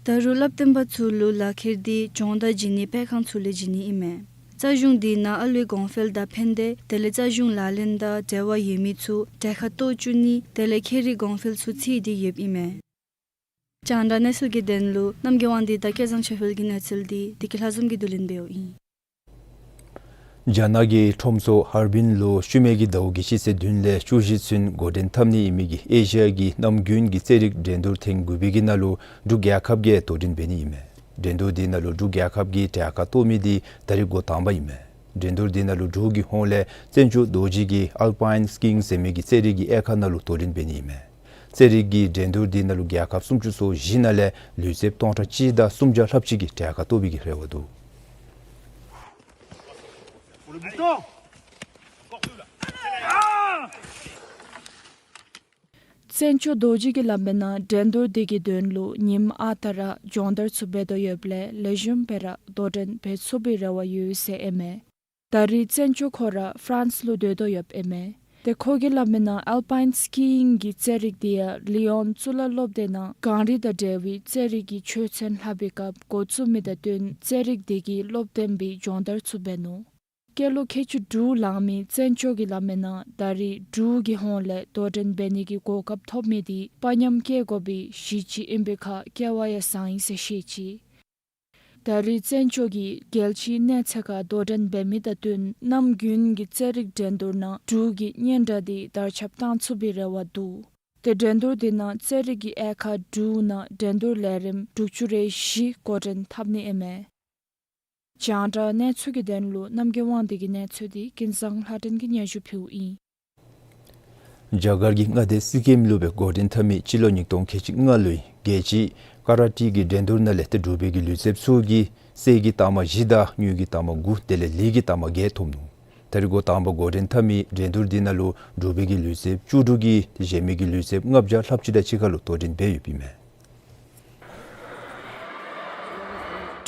ད་རུང་སློབ་སྟོན་པ་ཚུ་ལུ་ལག་ཁྱེར་འདི་སྦྱོང་བརྡར་བྱིན་ནིའི་སྤེལ་ཁང་ཚུ་ལས་བྱིན་ནི་ཨིན་མས། རྩ་གཞུང་འདི་ནང་ཨ་ལུའི་གོང་འཕེལ་དང་ཕན་བདེ་དེ་ལས་རྩ་གཞུང་ལག་ལེན་དང་འབྲེལ་བ་ཡོད་མི་ཚུ་གྲལ་ཁར་གཏོགས་བཅུག་ནི་དེ་ལས་ཁྱད་རིག་གོང་འཕེལ་ཚུ་ཚིག་སྟེ་ཡོདཔ་ཨིན་མས། རྒྱང་བསྒྲགས་གནས་ཚུལ་གྱི་དོན་ལུ་རྣམ་རྒྱལ་དབང་འདུས་དང་སྐལ་བཟང་ཆོས་འཕེལ་གྱི་གནས་ཚུལ་འདི་བདེ་སྐྱིད་ལྷ་འཛོམས་ཀྱིས་བསྡུ་ལེན་འབདཝ་ཨིན། རྒྱ་ནག་གི་ཁྲོམ་ཚོགས་ཧར་བིན་ལུ་ཤུལ་མའི་གི་ཟླཝ་གི་སྤྱི་ཚེས་བདུན་ལས་བཅུ་བཞི་ཚུན་འགོ་འདྲེན་འཐབ་ནི་ཨིན་མི་གི་ཨེ་ཤི་ཡ་གི་གནམ་དགུན་གྱི་རྩེད་རིགས་འགྲན་བསྡུར་ཐེངས་དགུ་པའི་གི་ནང་ལུ་འབྲུག་རྒྱལ་ཁབ་ཀྱིས་དོ་འགྲན་འབད་ནི་ཨིན་མས། འགྲན་བསྡུར་འདི་ནང་ལུ་འབྲུག་རྒྱལ་ཁབ་ཀྱིས་གྲལ་ཁར་གཏོགས་མི་འདི་ད་རིས་འགོ་དང་པ་ཨིན་མས། འགྲན་བསྡུར་འདི་ནང་ལུ་འབྲུག་གི་ཧོངས་ལས་བཙན་སྐྱོགས་རྡོ་རྗེ་གིས་ཨལ་པའིན་སི་ཀིང་ཟེར་མི་གི་རྩེད་རིགས་ཀྱི་དབྱེ་ཁག་ནང་ལུ་དོ་འགྲན་འབད་ནི་ཨིན་མས། རྩེད་རིགས་ཀྱི་འགྲན་བསྡུར་འདི་ནང་ལུ་རྒྱལ་ཁབ་སུམ་ཅུ་སོ་བཞི་ནང་ལས་ལུས་རྩལཔ་སྟོང་ཕྲག་གཅིག་དང་སུམ་བརྒྱ་ལྷགཔ་ཅིག་གིས་གྲལ་ཁར་གཏོགས་པའི་གི་རེ་བ་འདུག། བཙན་སྐྱོགས་རྡོ་རྗེ་གིས་སླབ་མིའི་ནང་འགྲན་བསྡུར་འདི་གི་དོན་ལུ་ཉིནམ་ཨ་རྟག་ར་སྦྱོང་བརྡར་ཚུ་འབད་དོ་ཡོདཔ་ལས་ལེགས་ཤོམ་སྦེ་ར་དོ་འགྲན་འབད་ཚུགས་པའི་རེ་བ་ཡོད་ཟེར་ཨིན་མས། ད་རིས་བཙན་སྐྱོགས་ཁོ་ར་ཧྥ་རན་སི་ལུ་སྡོད་དོ་ཡོདཔ་ཨིན་མས། ཏེ་ཁོ་གིས་སླབ་མིའི་ནང་ཨལ་པའིན་སི་ཀིང་གི་རྩེད་རིགས་འདི་ཡང་ལི་ཡོན་གཙུག་ལག་སློབ་སྡེ་ནང་གངས་རི་དང་འབྲེལ་བའི་རྩེད་རིགས་ཀྱི་ཆོས་ཚན་ལྷབ་པའི་སྐབས་འགོ་བཙུགས་མི་དང་བསྟུན་རྩེད་རིགས་འདི་གི་སློབ་སྟོན་པའི་སྦྱོང་བརྡར་ཚུ་འབད་ནུག། སྐྱེས་ལོ་ཁལ་གཅིག་དྲུག་ལང་མི་བཙན་སྐྱོགས་ཀྱིས་སླབ་མིའི་ནང་ད་རིས་འབྲུག་གི་ཧོངས་ལས་དོ་འགྲན་འབད་ནི་གི་གོ་སྐབས་ཐོབ་མི་འདི་དཔའ་ཉམས་བསྐྱེད་དགོ་པའི་གཞི་ཅིག་ཨིན་པའི་ཁར་སྐལ་བ་ཡང་བཟང་ཡི་ཟེར་བཤད་ཅི། ད་རིས་བཙན་སྐྱོགས་ཀྱིས་རྒྱལ་སྤྱིའི་གནས་ཚད་ཁར་དོ་འགྲན་འབད་མི་དང་བསྟུན་གནམ་དགུན་གྱི་རྩེད་རིགས་འགྲན་བསྡུར་ནང་འབྲུག་གི་སྙན་གྲགས་འདི་དར་ཁྱབ་བཏང་ཚུགས་པའི་རེ་བ་འདུག། ཏེ་འགྲན་བསྡུར་འདི་ནང་རྩེད་རིགས་ཀྱི་དབྱེ་ཁག་དྲུག་ནང་འགྲན་བསྡུར་ལས་རིམ་དྲུག་ཅུ་རེ་བཞི་འགོ་འདྲེན་འཐབ་ནི་ཨིན་མས། རྒྱང་བསྒྲགས་གནས་ཚུལ་གྱི་དོན་ལུ་རྣམ་རྒྱལ་དབང་འདུས་ཀྱི་གནས་ཚུལ་འདི་ཀུན་བཟང་ལྷ་སྒྲོན་གྱིས་སྙན་ཞུ་ཕུལཝ་ཨིན། རྒྱ་གར་གྱི་མངའ་སྡེ་སི་ཀིམ་ལུ་སྦེ་འགོ་འདྲེན་འཐབ་མི་སྤྱི་ལོ་ཉིས་སྟོང་ཁལ་གཅིག་ལྔ་ལོའི་རྒྱལ་སྤྱིའི་ཀ་ར་ཊི་གི་འགྲན་བསྡུར་ནང་ལས་ཏེ་འབྲུག་པའི་གི་ལུས་རྩལཔ་ཚུ་གིས་གསེར་གྱི་རྟགས་མ་བཞི་དང་དངུལ་གྱི་རྟགས་མ་དགུ་དེ་ལས་ལི་གི་རྟགས་མ་བརྒྱད་ཐོབ་ནུག། ད་རིས་འགོ་དང་པ་འགོ་འདྲེན་འཐབ་མི་འགྲན་བསྡུར་འདི་ནང་ལུ་འབྲུག་པའི་གི་ལུས་རྩལཔ་བཅུ་དྲུག་གིས་གཞན་མི་གི་ལུས་རྩལཔ་ལྔ་བརྒྱ་ལྷགཔ་ཅིག་དང་གཅིག་ཁར་ལུ་དོ་འགྲན་འབད་ཡོདཔ་ཨིན་མས།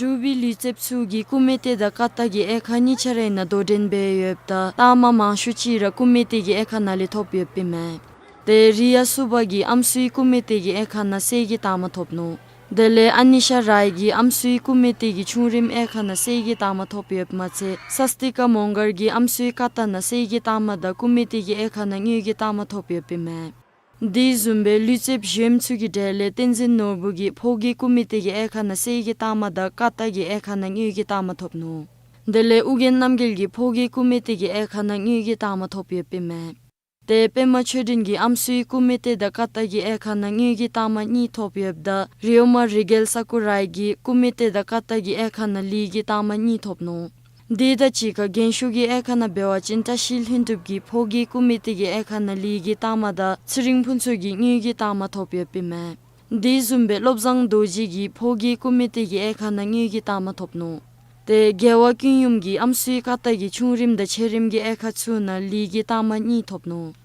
འབྲུག་པའི་ལུས་རྩལཔ་ཚུ་གིས་ཀུ་མེ་ཏེ་དང་ཀ་ཏ་གི་དབྱེ་ཁག་གཉིས་ཆ་རའི་ནང་དོ་འགྲན་འབད་ཡོདཔ་ད་རྟགས་མ་མང་ཤོས་ཅིག་ར་ཀུ་མེ་ཏེ་གི་དབྱེ་ཁག་ནང་ལས་ཐོབ་ཡོདཔ་ཨིན་མས། ཏེ་རི་ཡ་སུ་བ་གིས་ཨམ་སྲུའི་ཀུ་མེ་ཏེ་གི་དབྱེ་ཁག་ནང་གསེར་གྱི་རྟགས་མ་ཐོབ་ནུག། དེ་ལས་ཨ་ནི་ཤ་རའི་གིས་ཨམ་སྲུའི་ཀུ་མེ་ཏེ་གི་ཆུང་རིམ་དབྱེ་ཁག་ནང་གསེར་གྱི་རྟགས་མ་ཐོབ་ཡོདཔ་མ་ཚད་སཱས་ཏི་ཀ་མོང་གར་གྱིས་ཨམ་སྲུའི་ཀ་ཏ་ནང་གསེར་གྱི་རྟགས་མ་དང་ཀུ་མེ་ཏེ་གི་དབྱེ་ཁག་ནང་དངུལ་གྱི་རྟགས་མ་ཐོབ་ཡོདཔ་ཨིན་མས། དེ་བཟུམ་སྦེ་ལུས་རྩལཔ་གཞོནམ་ཚུ་གི་གྲས་ལས་བསྟན་འཛིན་ནོར་བུ་གིས་ཕོ་སྐྱེས་ཀུ་མེ་ཏེ་གི་དབྱེ་ཁག་ནང་གསེར་གྱི་རྟགས་མ་དང་ཀ་ཏ་གི་དབྱེ་ཁག་ནང་དངུལ་གྱི་རྟགས་མ་ཐོབ་ནུག། དེ་ལས་ཨོ་རྒྱན་རྣམ་རྒྱལ་གྱིས་ཕོ་སྐྱེས་ཀུ་མེ་ཏེ་གི་དབྱེ་ཁག་ནང་དངུལ་གྱི་རྟགས་མ་ཐོབ་ཡོདཔ་ཨིན་མས། ཏེ་པདྨ་ཆོས་སྒྲོན་གྱིས་ཨམ་སྲུའི་ཀུ་མེ་ཏེ་དང་ཀ་ཏ་གི་དབྱེ་ཁག་ནང་དངུལ་གྱི་རྟགས་མ་གཉིས་ཐོབ་ཡོདཔ་ད་རི་ཡོ་མ་རི་གེལ་ས་ཀུ་རའི་གིས་ཀུ་མེ་ཏེ་དང་ཀ་ཏ་གི་དབྱེ་ཁག་ནང་ལི་གི་རྟགས་མ་གཉིས་ཐོབ་ནུག། དེ་དང་གཅིག་ཁར་རྒན་ཤོས་ཀྱི་དབྱེ་ཁག་ནང་འབད་བ་ཅིན་བཀྲ་ཤིས་ལྷུན་གྲུབ་ཀྱིས་ཕོ་སྐྱེས་ཀུ་མེ་ཏེ་གི་དབྱེ་ཁག་ནང་ལི་གི་རྟགས་མ་དང་ཚེ་རིང་ཕུན་ཚོགས་ཀྱིས་དངུལ་གྱི་རྟགས་མ་ཐོབ་ཡོདཔ་ཨིན་མས། དེ་བཟུམ་སྦེ་བློ་བཟང་རྡོ་རྗེ་གིས་ཕོ་སྐྱེས་ཀུ་མེ་ཏེ་གི་དབྱེ་ཁག་ནང་དངུལ་གྱི་རྟགས་མ་ཐོབ་ནུག། ཏེ་རྒྱལ་བ་ཀུན་འབྱུང་གིས་ཨམ་སྲུའི་ཀ་ཏ་གི་ཆུང་རིམ་དང་ཆེ་རིམ་གྱི་དབྱེ་ཁག་ཚུ་ནང་ལི་གི་རྟགས་མ་གཉིས་ཐོབ་ནུག།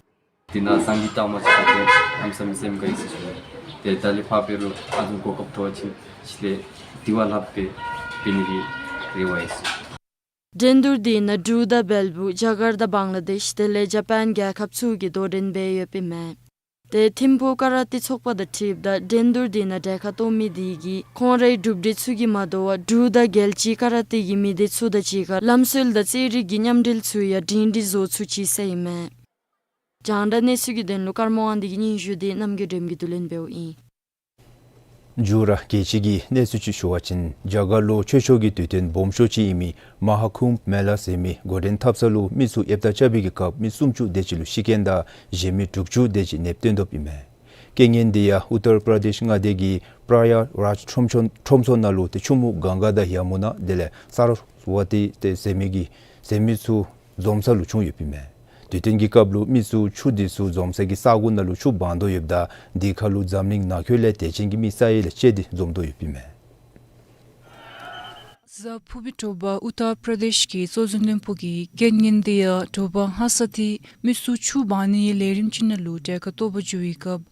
དེ་ནང་ཟངས་ཀྱི་རྟགས་མ་ཅིག་ཐོབ་སྟེ་གནམ་མེད་ས་མེད་སེམས་དགའ་ཡི་ཟེར་ཞུ་ནི། ཏེ་ད་ལས་ཕར་འབད་རུང་ཨ་ཙི་གོ་སྐབས་ཐོབ་པ་ཅིན་ཅིག་ལས་དེ་བ་ལྷགཔ་སྦེ་འབད་ནི་གི་རེ་བ་ཡོད་ཟེར། འགྲན་བསྡུར་འདི་ནང་འབྲུག་དང་བལ་པོ་རྒྱ་གར་དང་བང་ལ་དེཤ་དེ་ལས་ཇ་པཱན་རྒྱལ་ཁབ་ཚུ་གིས་དོ་འགྲན་འབད་ཡོདཔ་ཨིན་མས། ཏེ་ཐིམ་ཕུག་ཀ་ར་ཏེ་ཚོགས་པ་དང་འཁྲིལཝ་ད་འགྲན་བསྡུར་འདི་ནང་གྲལ་ཁར་གཏོགས་མི་འདི་གིས་ཁོང་རའི་གྲུབ་འབྲས་ཚུ་གིས་མ་དོ་བར་འབྲུག་དང་རྒྱལ་སྤྱིའི་ཀ་ར་ཏེ་གི་མི་སྡེ་ཚུ་དང་གཅིག་ཁར་ལམ་སྲོལ་དང་རྩེད་རིགས་ཀྱི་མཉམ་འབྲེལ་ཚུ་ཡང་སྒྲིང་སྒྲི་བཟོ་ཚུགས་ཅི་ཟེར་ཨིན་མས། རྒྱང་བསྒྲགས་གནས་ཚུལ་གྱི་དོན་ལུ་ཀརྨ་དབང་འདུས་ཀྱི་སྙན་ཞུ་འདི་རྣམ་རྒྱལ་སྒྲོལམ་གྱིས་བསྡུ་ལེན་འབདཝ་ཨིན། མཇུག་ར་རྒྱལ་སྤྱི་གི་གནས་ཚུལ་ཅིག་ཞུ་བ་ཅིན་རྒྱ་གར་ལུ་ཆོས་ཕྱོགས་ཀྱི་དུས་སྟོན་སྦོམ་ཤོས་ཅིག་ཨིན་མི་མ་ཧཱ་ཀུམྦྷ་མེ་ལ་ཟེར་མི་འགོ་འདྲེན་འཐབ་ས་ལུ་མི་ཚུ་ཡོདཔ་ད་རྐྱབ་པའི་གི་སྐབས་མི་སུམ་ཅུ་དེ་ཅིག་ལུ་ཤི་རྐྱེན་དང་གཞན་མི་དྲུག་ཅུ་དེ་ཅིག་ནདཔ་བཏོན་དོཔ་ཨིན་མས། རྐྱེན་ངན་འདི་ཡང་ཨུ་ཏར་པྲ་དེཤ་མངའ་སྡེ་གི་པྲ་ཡ་རཱཇ་ཁྲོམ་ཚོགས་ཁྲོམ་ཚོགས་ནང་ལུ་ཏེ་ཆུ་མོ་གངྒཱ་དང་ཡ་མུ་ན་དེ་ལས་སར་སི་ཝ་ཏི་ཏེ་ཟེར་མི་གི་ཟེར་མི་ཚུ་འཛོམས་ས་ལུ་བྱུང་ཡོདཔ་ཨིན་མས། དུས་སྟོན་གྱི་སྐབས་ལུ་མི་ཚུ་ཆུ་འདི་ཚུ་འཛོམས་ས་གི་ས་གོ་ནང་ལུ་ཆུ་སྦང་དོ་ཡོདཔ་ད་དེ་ཁར་ལུ་འཛམ་གླིང་ནང་འཁོད་ལས་དད་ཅན་གྱི་མི་ས་ཡ་ལས་བཅད་དེ་འཛོམས་དོ་ཡོདཔ་ཨིན་མས། གཟའ་ཕུར་བུའི་དྲོ་པ་ཨུ་ཏར་པྲ་དེཤ་གི་གཙོ་འཛིན་བློན་པོ་གིས་རྐྱེན་ངན་འདི་ཡང་དྲོ་པ་ཧ་སག་སྟེ་མི་ཚུ་ཆུ་སྦང་ནིའི་ལས་རིམ་ཅིག་ནང་ལུ་གྲལ་ཁར་གཏོགས་པར་འགྱོ་བའི་སྐབས་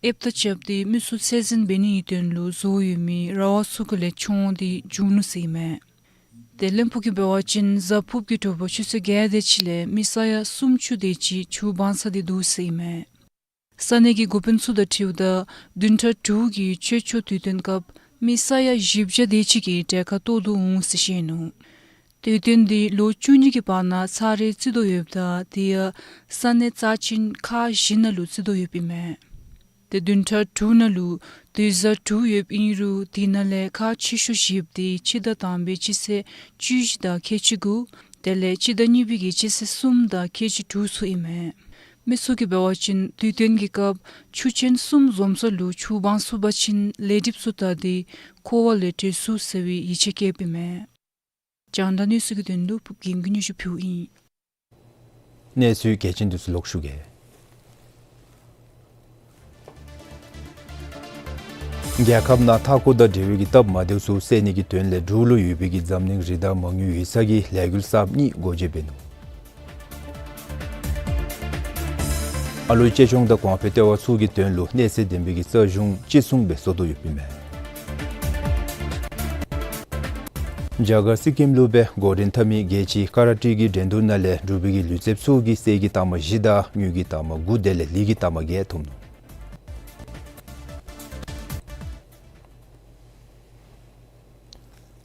ཡོདཔ་ད་རྐྱབ་སྟེ་མི་ཚུ་ཚད་འཛིན་འབད་ནིའི་དོན་ལུ་བཟོ་ཡོད་མི་ར་བ་ཚུ་གུ་ལས་མཆོངས་ཏེ་བྱུང་ནུག་ཟེར་ཨིན་མས། ཏེ་བློན་པོ་གིས་འབད་བ་ཅིན་གཟའ་ཕུརཔ་གི་དྲོ་པ་ཆུ་ཚོད་བརྒྱད་དེ་ཅིག་ལས་མི་ས་ཡ་སུམ་ཅུ་དེ་ཅིག་ཆུ་སྦང་ཚར་ཏེ་འདུག་ཟེར་ཨིན་མས། ས་གནས་ཀྱི་འགོ་དཔོན་ཚུ་དང་འཁྲིལཝ་ད་བདུན་ཕྲག་དྲུག་གི་ཆོས་ཕྱོགས་དུས་སྟོན་སྐབས་མི་ས་ཡ་བཞི་བརྒྱ་དེ་ཅིག་གིས་གྲལ་ཁར་གཏོགས་དོ་འོང་ཟེར་བཤད་ནུག། དུས་སྟོན་འདི་ལོ་བཅུ་གཉིས་ཀྱི་བར་ན་ཚར་རེ་བརྩི་དོ་ཡོདཔ་ད་དེ་ཡང་ས་གནས་རྩ་ཅན་ཁག་བཞི་ནང་ལུ་བརྩི་དོ་ཡོདཔ་ཨིན་མས། ཏེ་བདུན་ཕྲག་དྲུག་ནང་ལུ་དུས་བཟང་དྲུག་ཡོདཔ་ཨིན་རུང་དེ་ནང་ལས་ཁག་ཆེ་ཤོས་བཞི་པོ་དེ་སྤྱི་ཟླ་དང་པའི་སྤྱི་ཚེས་བཅུ་བཞི་དང་ཁལ་གཅིག་དགུ། དེ་ལས་སྤྱི་ཟླ་གཉིས་པའི་གི་སྤྱི་ཚེས་གསུམ་དང་ཁལ་གཅིག་དྲུག་ཚུ་ཨིན་མས། མི་ཚུ་གིས་འབད་བ་ཅིན་དུས་སྟོན་གྱི་སྐབས་ཆུ་ཆེན་གསུམ་འཛོམས་ས་ལུ་ཆུ་སྦང་ཚུགས་པ་ཅིན་ལས་སྒྲིབ་ཚུ་དག་སྟེ་འཁོར་བ་ལས་གྲོལ་ཚུགས་ཟེར་བའི་ཡིད་ཆེས་བསྐྱེདཔ་ཨིན་མས། རྒྱང་བསྒྲགས་གནས་ཚུལ་གྱི་དོན་ལུ་ཕུརབ་རྒྱལམོ་གིས་སྙན་ཞུ་ཕུལཝ་ཨིན། གནས་ཚུལ་གལ་ཆེན་འདི་ཚུ་ལོག་ཞུ་གེ། རྒྱལ་ཁབ་ནང་མཐའ་འཁོར་དང་འབྲེལ་བའི་གི་སྟབས་མ་བདེཝ་ཚུ་སེལ་ནི་གི་དོན་ལས་འབྲུག་ལུ་ཡོད་པའི་གི་འཛམ་གླིང་རི་དྭགས་མ་དངུལ་ཡིག་ཚང་གིས་ལས་འགུལ་གསརཔ་གཉིས་སྒོ་འབྱེད་འབད་ནུག། ཨ་ལུའི་གཅེས་སྐྱོང་དང་གོང་འཕེལ་ལྟེ་བ་ཚུ་གི་དོན་ལུ་གནས་ཚད་ལྡན་པའི་གི་རྩ་གཞུང་གཅིག་མཚུངས་སྦེ་བཟོ་དོ་ཡོདཔ་ཨིན་མས། རྒྱ་གར་སི་ཀིམ་ལུ་སྦེ་འགོ་འདྲེན་འཐབ་མི་རྒྱལ་སྤྱིའི་ཀ་ར་ཊེ་གི་འགྲན་བསྡུར་ནང་ལས་འབྲུག་པའི་གི་ལུས་རྩལཔ་ཚུ་གིས་གསེར་གྱི་རྟགས་མ་བཞི་དང་དངུལ་གྱི་རྟགས་མ་དགུ་དེ་ལས་ལི་གི་རྟགས་མ་བརྒྱད་ཐོབ་ནུག།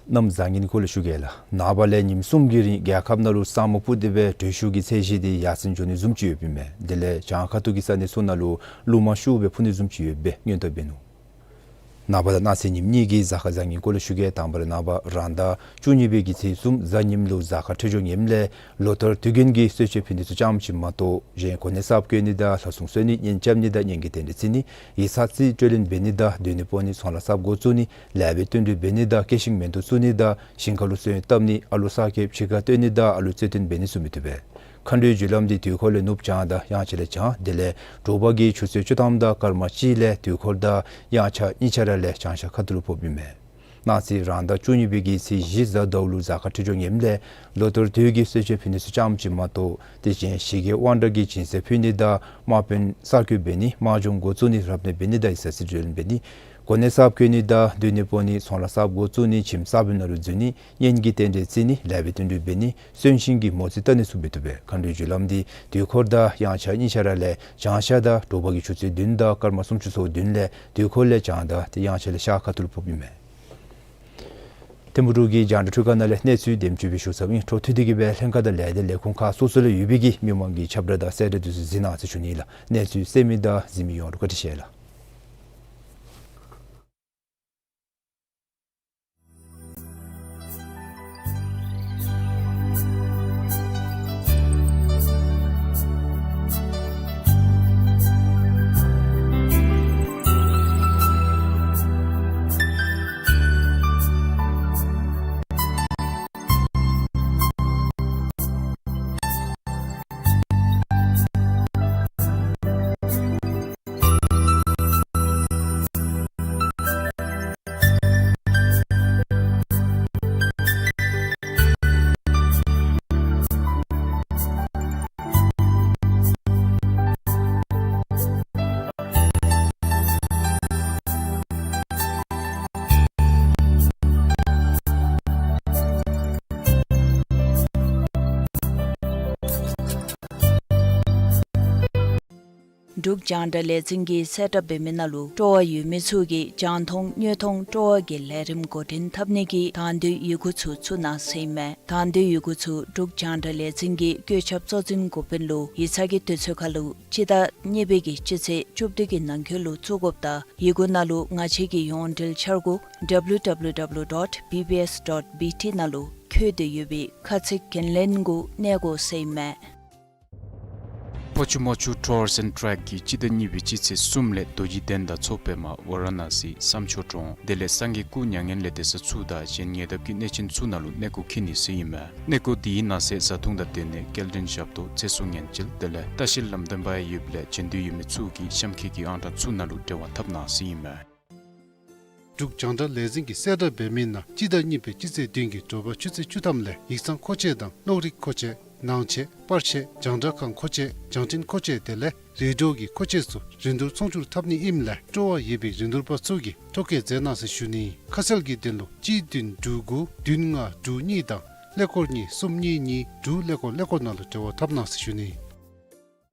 གནམ་བཟང་ངན་སྐོར་ལས་ཞུ་གེ་ལགས། ནངས་པ་ལས་ཉིནམ་གསུམ་གྱི་རིང་རྒྱལ་ཁབ་ནང་ལུ་ས་སྨུག་སྤུབས་ཏེ་སྦེ་དྲོད་ཤུགས་ཀྱི་ཚད་གཞི་འདི་ཡར་སེང་འགྱོ་ནི་བཟུམ་ཅིག་ཡོདཔ་ཨིན་མས། དེ་ལས་བྱང་ཁ་ཐུག་གི་ས་གནས་ཚུ་ནང་ལུ་རླུང་མ་ཤུགས་སྦེ་འཕུ་ནི་བཟུམ་ཅིག་ཡོད་པའི་སྔོན་བརྡ་འབད་ནུག། ནངས་པ་དང་གནངས་ཚེ་ཉིནམ་གཉིས་ཀྱི་གཟའ་སྐར་བཟང་ངན་སྐོར་ལས་ཞུ་གེ། དང་པ་ར་ནངས་པ་རང་ཟླ་བཅུ་གཉིས་པའི་གི་ཚེས་གསུམ་གཟའ་ཉིམ་ལུ་གཟའ་སྐར་འཕྲོད་སྦྱོར་ངནམ་ལས་ལོ་ལྟར་དུས་རྒྱུན་གྱི་གསོལ་མཆོད་ཕུལ་ནི་ཚུ་ཙམ་ཅིག་མ་གཏོགས་གཞན་གོ་གནས་གསརཔ་བསྐོ་ནི་དང་ལྷ་སྲུང་གསོལ་ནི་གཉེན་རྐྱབ་ནི་དང་གཉེན་གྱི་རྟེན་འབྲེལ་བརྩི་ནི་ཡིག་ཚང་རྩིས་སྤྲོད་ལེན་འབད་ནི་དང་སྡོད་གནས་སྤོ་ནི་ཚོང་ལཱ་གསརཔ་འགོ་བཙུགས་ནི་ལེགས་པའི་བསྟུན་གྲོས་འབད་ནི་དང་སྐྱེད་ཤིང་མེ་ཏོག་བཙུགས་ནི་དང་ཞིང་ཁ་ལུ་སོན་བཏབ་ནི་ཨ་ལུ་གསར་སྐྱེས་ཕྱི་ཁར་བཏོན་ནི་དང་ཨ་ལུ་རྩེད་འགྲན་འབད་ནི་ཚུ་མི་བཏུབ་པས། མཁའ་འགྲོའི་རྒྱུ་ལམ་འདི་དུས་འཁོར་ལས་ནུབ་བྱང་དང་དབྱངས་འཆར་ལས་བྱང་། དེ་ལས་དྲོ་པ་གི་ཆུ་ཚོད་བཅུ་ཐམ་དང་སྐར་མ་གཅིག་ལས་དུས་འཁོར་དང་དབྱངས་འཆར་གཉིས་ཆ་ར་ལས་བྱང་ཤར་ཁ་ཐུག་ལུ་ཕོགཔ་ཨིན་མས། གནངས་ཚེ་རང་ཟླ་བཅུ་གཉིས་པའི་གི་ཚེས་བཞི་གཟའ་ཟླཝ་ལུ་གཟའ་སྐར་འཕྲོད་སྦྱོར་ངནམ་ལས་ལོ་ལྟར་དུས་ཀྱི་གསོལ་མཆོད་ཕུལ་ནི་ཚུ་ཙམ་ཅིག་མ་གཏོགས་དེ་བཞིན་ཞི་རྒྱས་དབང་དྲག་གི་སྦྱིན་སྲེག་ཕུལ་ནི་དང་དམག་དཔོན་གསར་བསྐོ་འབད་ནི་དམག་སྦྱོང་འགོ་བཙུགས་ནི་རབ་གནས་འབད་ནི་དང་ཡིག་ཚང་རྩིས་སྤྲོད་ལེན་འབད་ནི་གོ་གནས་གསརཔ་བསྐོ་ནི་དང་སྡོད་གནས་སྤོ་ནི་ཚོང་ལཱ་གསརཔ་འགོ་བཙུགས་ནི་ཁྱིམ་གསར་པའི་ནང་ལུ་འཛུལ་ནི་གཉེན་གྱི་རྟེན་འབྲེལ་བརྩི་ནི་ལེགས་པའི་བསྟུན་གྲོས་འབད་ནི་གསོན་གཤིན་གྱི་མོ་རྩིས་བལྟ་ནི་ཚུ་མི་བཏུབ་པས། མཁའ་འགྲོའི་རྒྱུ་ལམ་འདི་དུས་འཁོར་དང་དབྱངས་འཆར་གཉིས་ཆ་ར་ལས་བྱང་ཤར་དང་དྲོ་པ་གི་ཆུ་ཚོད་བདུན་དང་སྐར་མ་སུམ་ཅུ་སོ་བདུན་ལས་དུས་འཁོར་ལས་བྱང་དང་དེ་དབྱངས་འཆར་ལས་ཤར་ཁ་ཐུག་ལུ་ཕོགཔ་ཨིན་མས། ཐིམ་ཕུག་འབྲུག་གི་རྒྱང་བསྒྲགས་ཁང་ནང་ལས་གནས་ཚུལ་དེམ་ཅིག་སྦེ་ཞུ་ཚརཝ་ཨིན། འཕྲོ་མཐུད་དེ་གི་སྦེ་ལྷན་ཁག་དང་ལས་སྡེ་ལས་ཁུངས་ཁག་སོ་སོ་ལུ་ཡོད་པའི་གི་མི་མང་གི་ཁྱབ་བསྒྲགས་དང་གསལ་བསྒྲགས་འདི་ཚུ་གཟིགས་གནང་ཟེར་ཞུ་ནི་ལགས། གནས་ཚུལ་གསན་མི་དང་གཟིགས་མི་ཡོངས་ལུ་བཀའ་དྲིན་ཆེ་ལགས། འབྲུག་རྒྱང་བསྒྲགས་ལས་འཛིན་གྱིས་གསལ་བསྒྲགས་འབད་མི་ནང་ལུ་སྤྲོ་བ་ཡོད་མི་ཚུ་གིས་རྒྱང་མཐོང་དངོས་མཐོང་སྤྲོ་བ་གི་ལས་རིམ་འགོ་འདྲེན་འཐབ་ནི་གི་དང་འདོད་ཡི་གུ་ཚུ་བཙུགས་གནང་ཟེར་ཨིན་མས། དང་འདོད་ཡི་གུ་ཚུ་འབྲུག་རྒྱང་བསྒྲགས་ལས་འཛིན་གྱི་བཀོད་ཁྱབ་གཙོ་འཛིན་འགོ་དཔོན་ལུ་ཡིག་ཚང་གི་དུས་ཚོད་ཁར་ལུ་སྤྱི་ཟླ་གཉིས་པའི་གི་སྤྱི་ཚེས་བཅུ་བདུན་གྱི་ནང་འཁོད་ལུ་བཙུགས་དགོཔ་དང་ཡི་གུ་ནང་ལུ་ང་བཅས་ཀྱི་ཡོངས་འབྲེལ་འཆར་སྒོ་W W W dot B B S dot B T ནང་ལུ་འཁོད་དེ་ཡོད་པའི་ཁ་ཚིག་འགན་ལེན་གུ་གནས་དགོ་ཟེར་ཨིན་མས། ཕོ་ཆུ་མོ་ཆུ་ཊུར་སི་ཨེནཌ་ཊེག་གིས་སྤྱི་ཟླ་གཉིས་པའི་སྤྱི་ཚེས་གསུམ་ལས་རྡོ་རྗེ་གདན་དང་མཚོ་པདྨ་ཝ་ར་ཎ་སི་བསམ་མཆོག་གྲོང་དེ་ལས་སངས་རྒྱས་སྐུ་མྱ་ངན་ལས་འདས་ས་ཚུ་དང་གཞན་ཉེ་འདབས་ཀྱི་གནས་ཆེན་ཚུ་ནང་ལུ་གནས་སྐོར་འཁྱིད་ནི་ཟེར་ཨིན་མས། གནས་སྐོར་འདི་ནང་གསེས་བཟའ་འཐུང་དང་སྡོད་གནས་སྐྱེལ་འདྲེན་ཞབས་ཏོག་ཚེ་སྲོག་ཉེན་བཅོལ་དེ་ལས་ལྟ་བཤལ་ལམ་སྟོན་པ་ཡོདཔ་ལས་བྱོན་འདོད་ཡོད་མི་ཚུ་གིས་གཤམ་འཁོད་ཀྱི་ཨང་གྲངས་ཚུ་ནང་ལུ་འབྲེལ་བ་འཐབ་གནང་ཟེར་ཨིན་མས། འབྲུག་རྒྱང་བསྒྲགས་ལས་འཛིན་གྱིས་གསལ་བསྒྲགས་འབད་མི་ནང་སྤྱི་ཟླ་གཉིས་པའི་སྤྱི་ཚེས་བདུན་གྱི་དྲོ་པ་ཆུ་ཚོད་བཅུ་ཐམ་ལས་ཡིག་ཚང་མཁོ་ཆས་དང་གློག་རིག་མཁོ་ཆས་ནང་ཆས་པར་ཆས་རྒྱང་བསྒྲགས་ཁང་མཁོ་ཆས་རྒྱང་འཕྲིན་མཁོ་ཆས་དེ་ལས་ དུད་འགྲོ་གི་མཁོ་ཆས་ཚུ་རིན་བསྡུར་ཚོང་བསྒྱུར་འཐབ་ནི་ཨིནམ་ལས་སྤྲོ་བ་ཡོད་པའི་རིན་བསྡུར་པ་ཚུ་གིས་ཐོ་བཀོད་མཛད་གནང་ཟེར་ཞུ་ནི། ཁ་གསལ་གྱི་དོན་ལུ་གཅིག་བདུན་དྲུག་དགུ་བདུན་ལྔ་དྲུག་གཉིས་དང་ཀླད་ཀོར་གཉིས་གསུམ་གཉིས་གཉིས་དྲུག་ཀླད་ཀོར་ཀླད་ཀོར་ནང་ལུ་འབྲེལ་བ་འཐབ་གནང་ཟེར་ཞུ་ནི།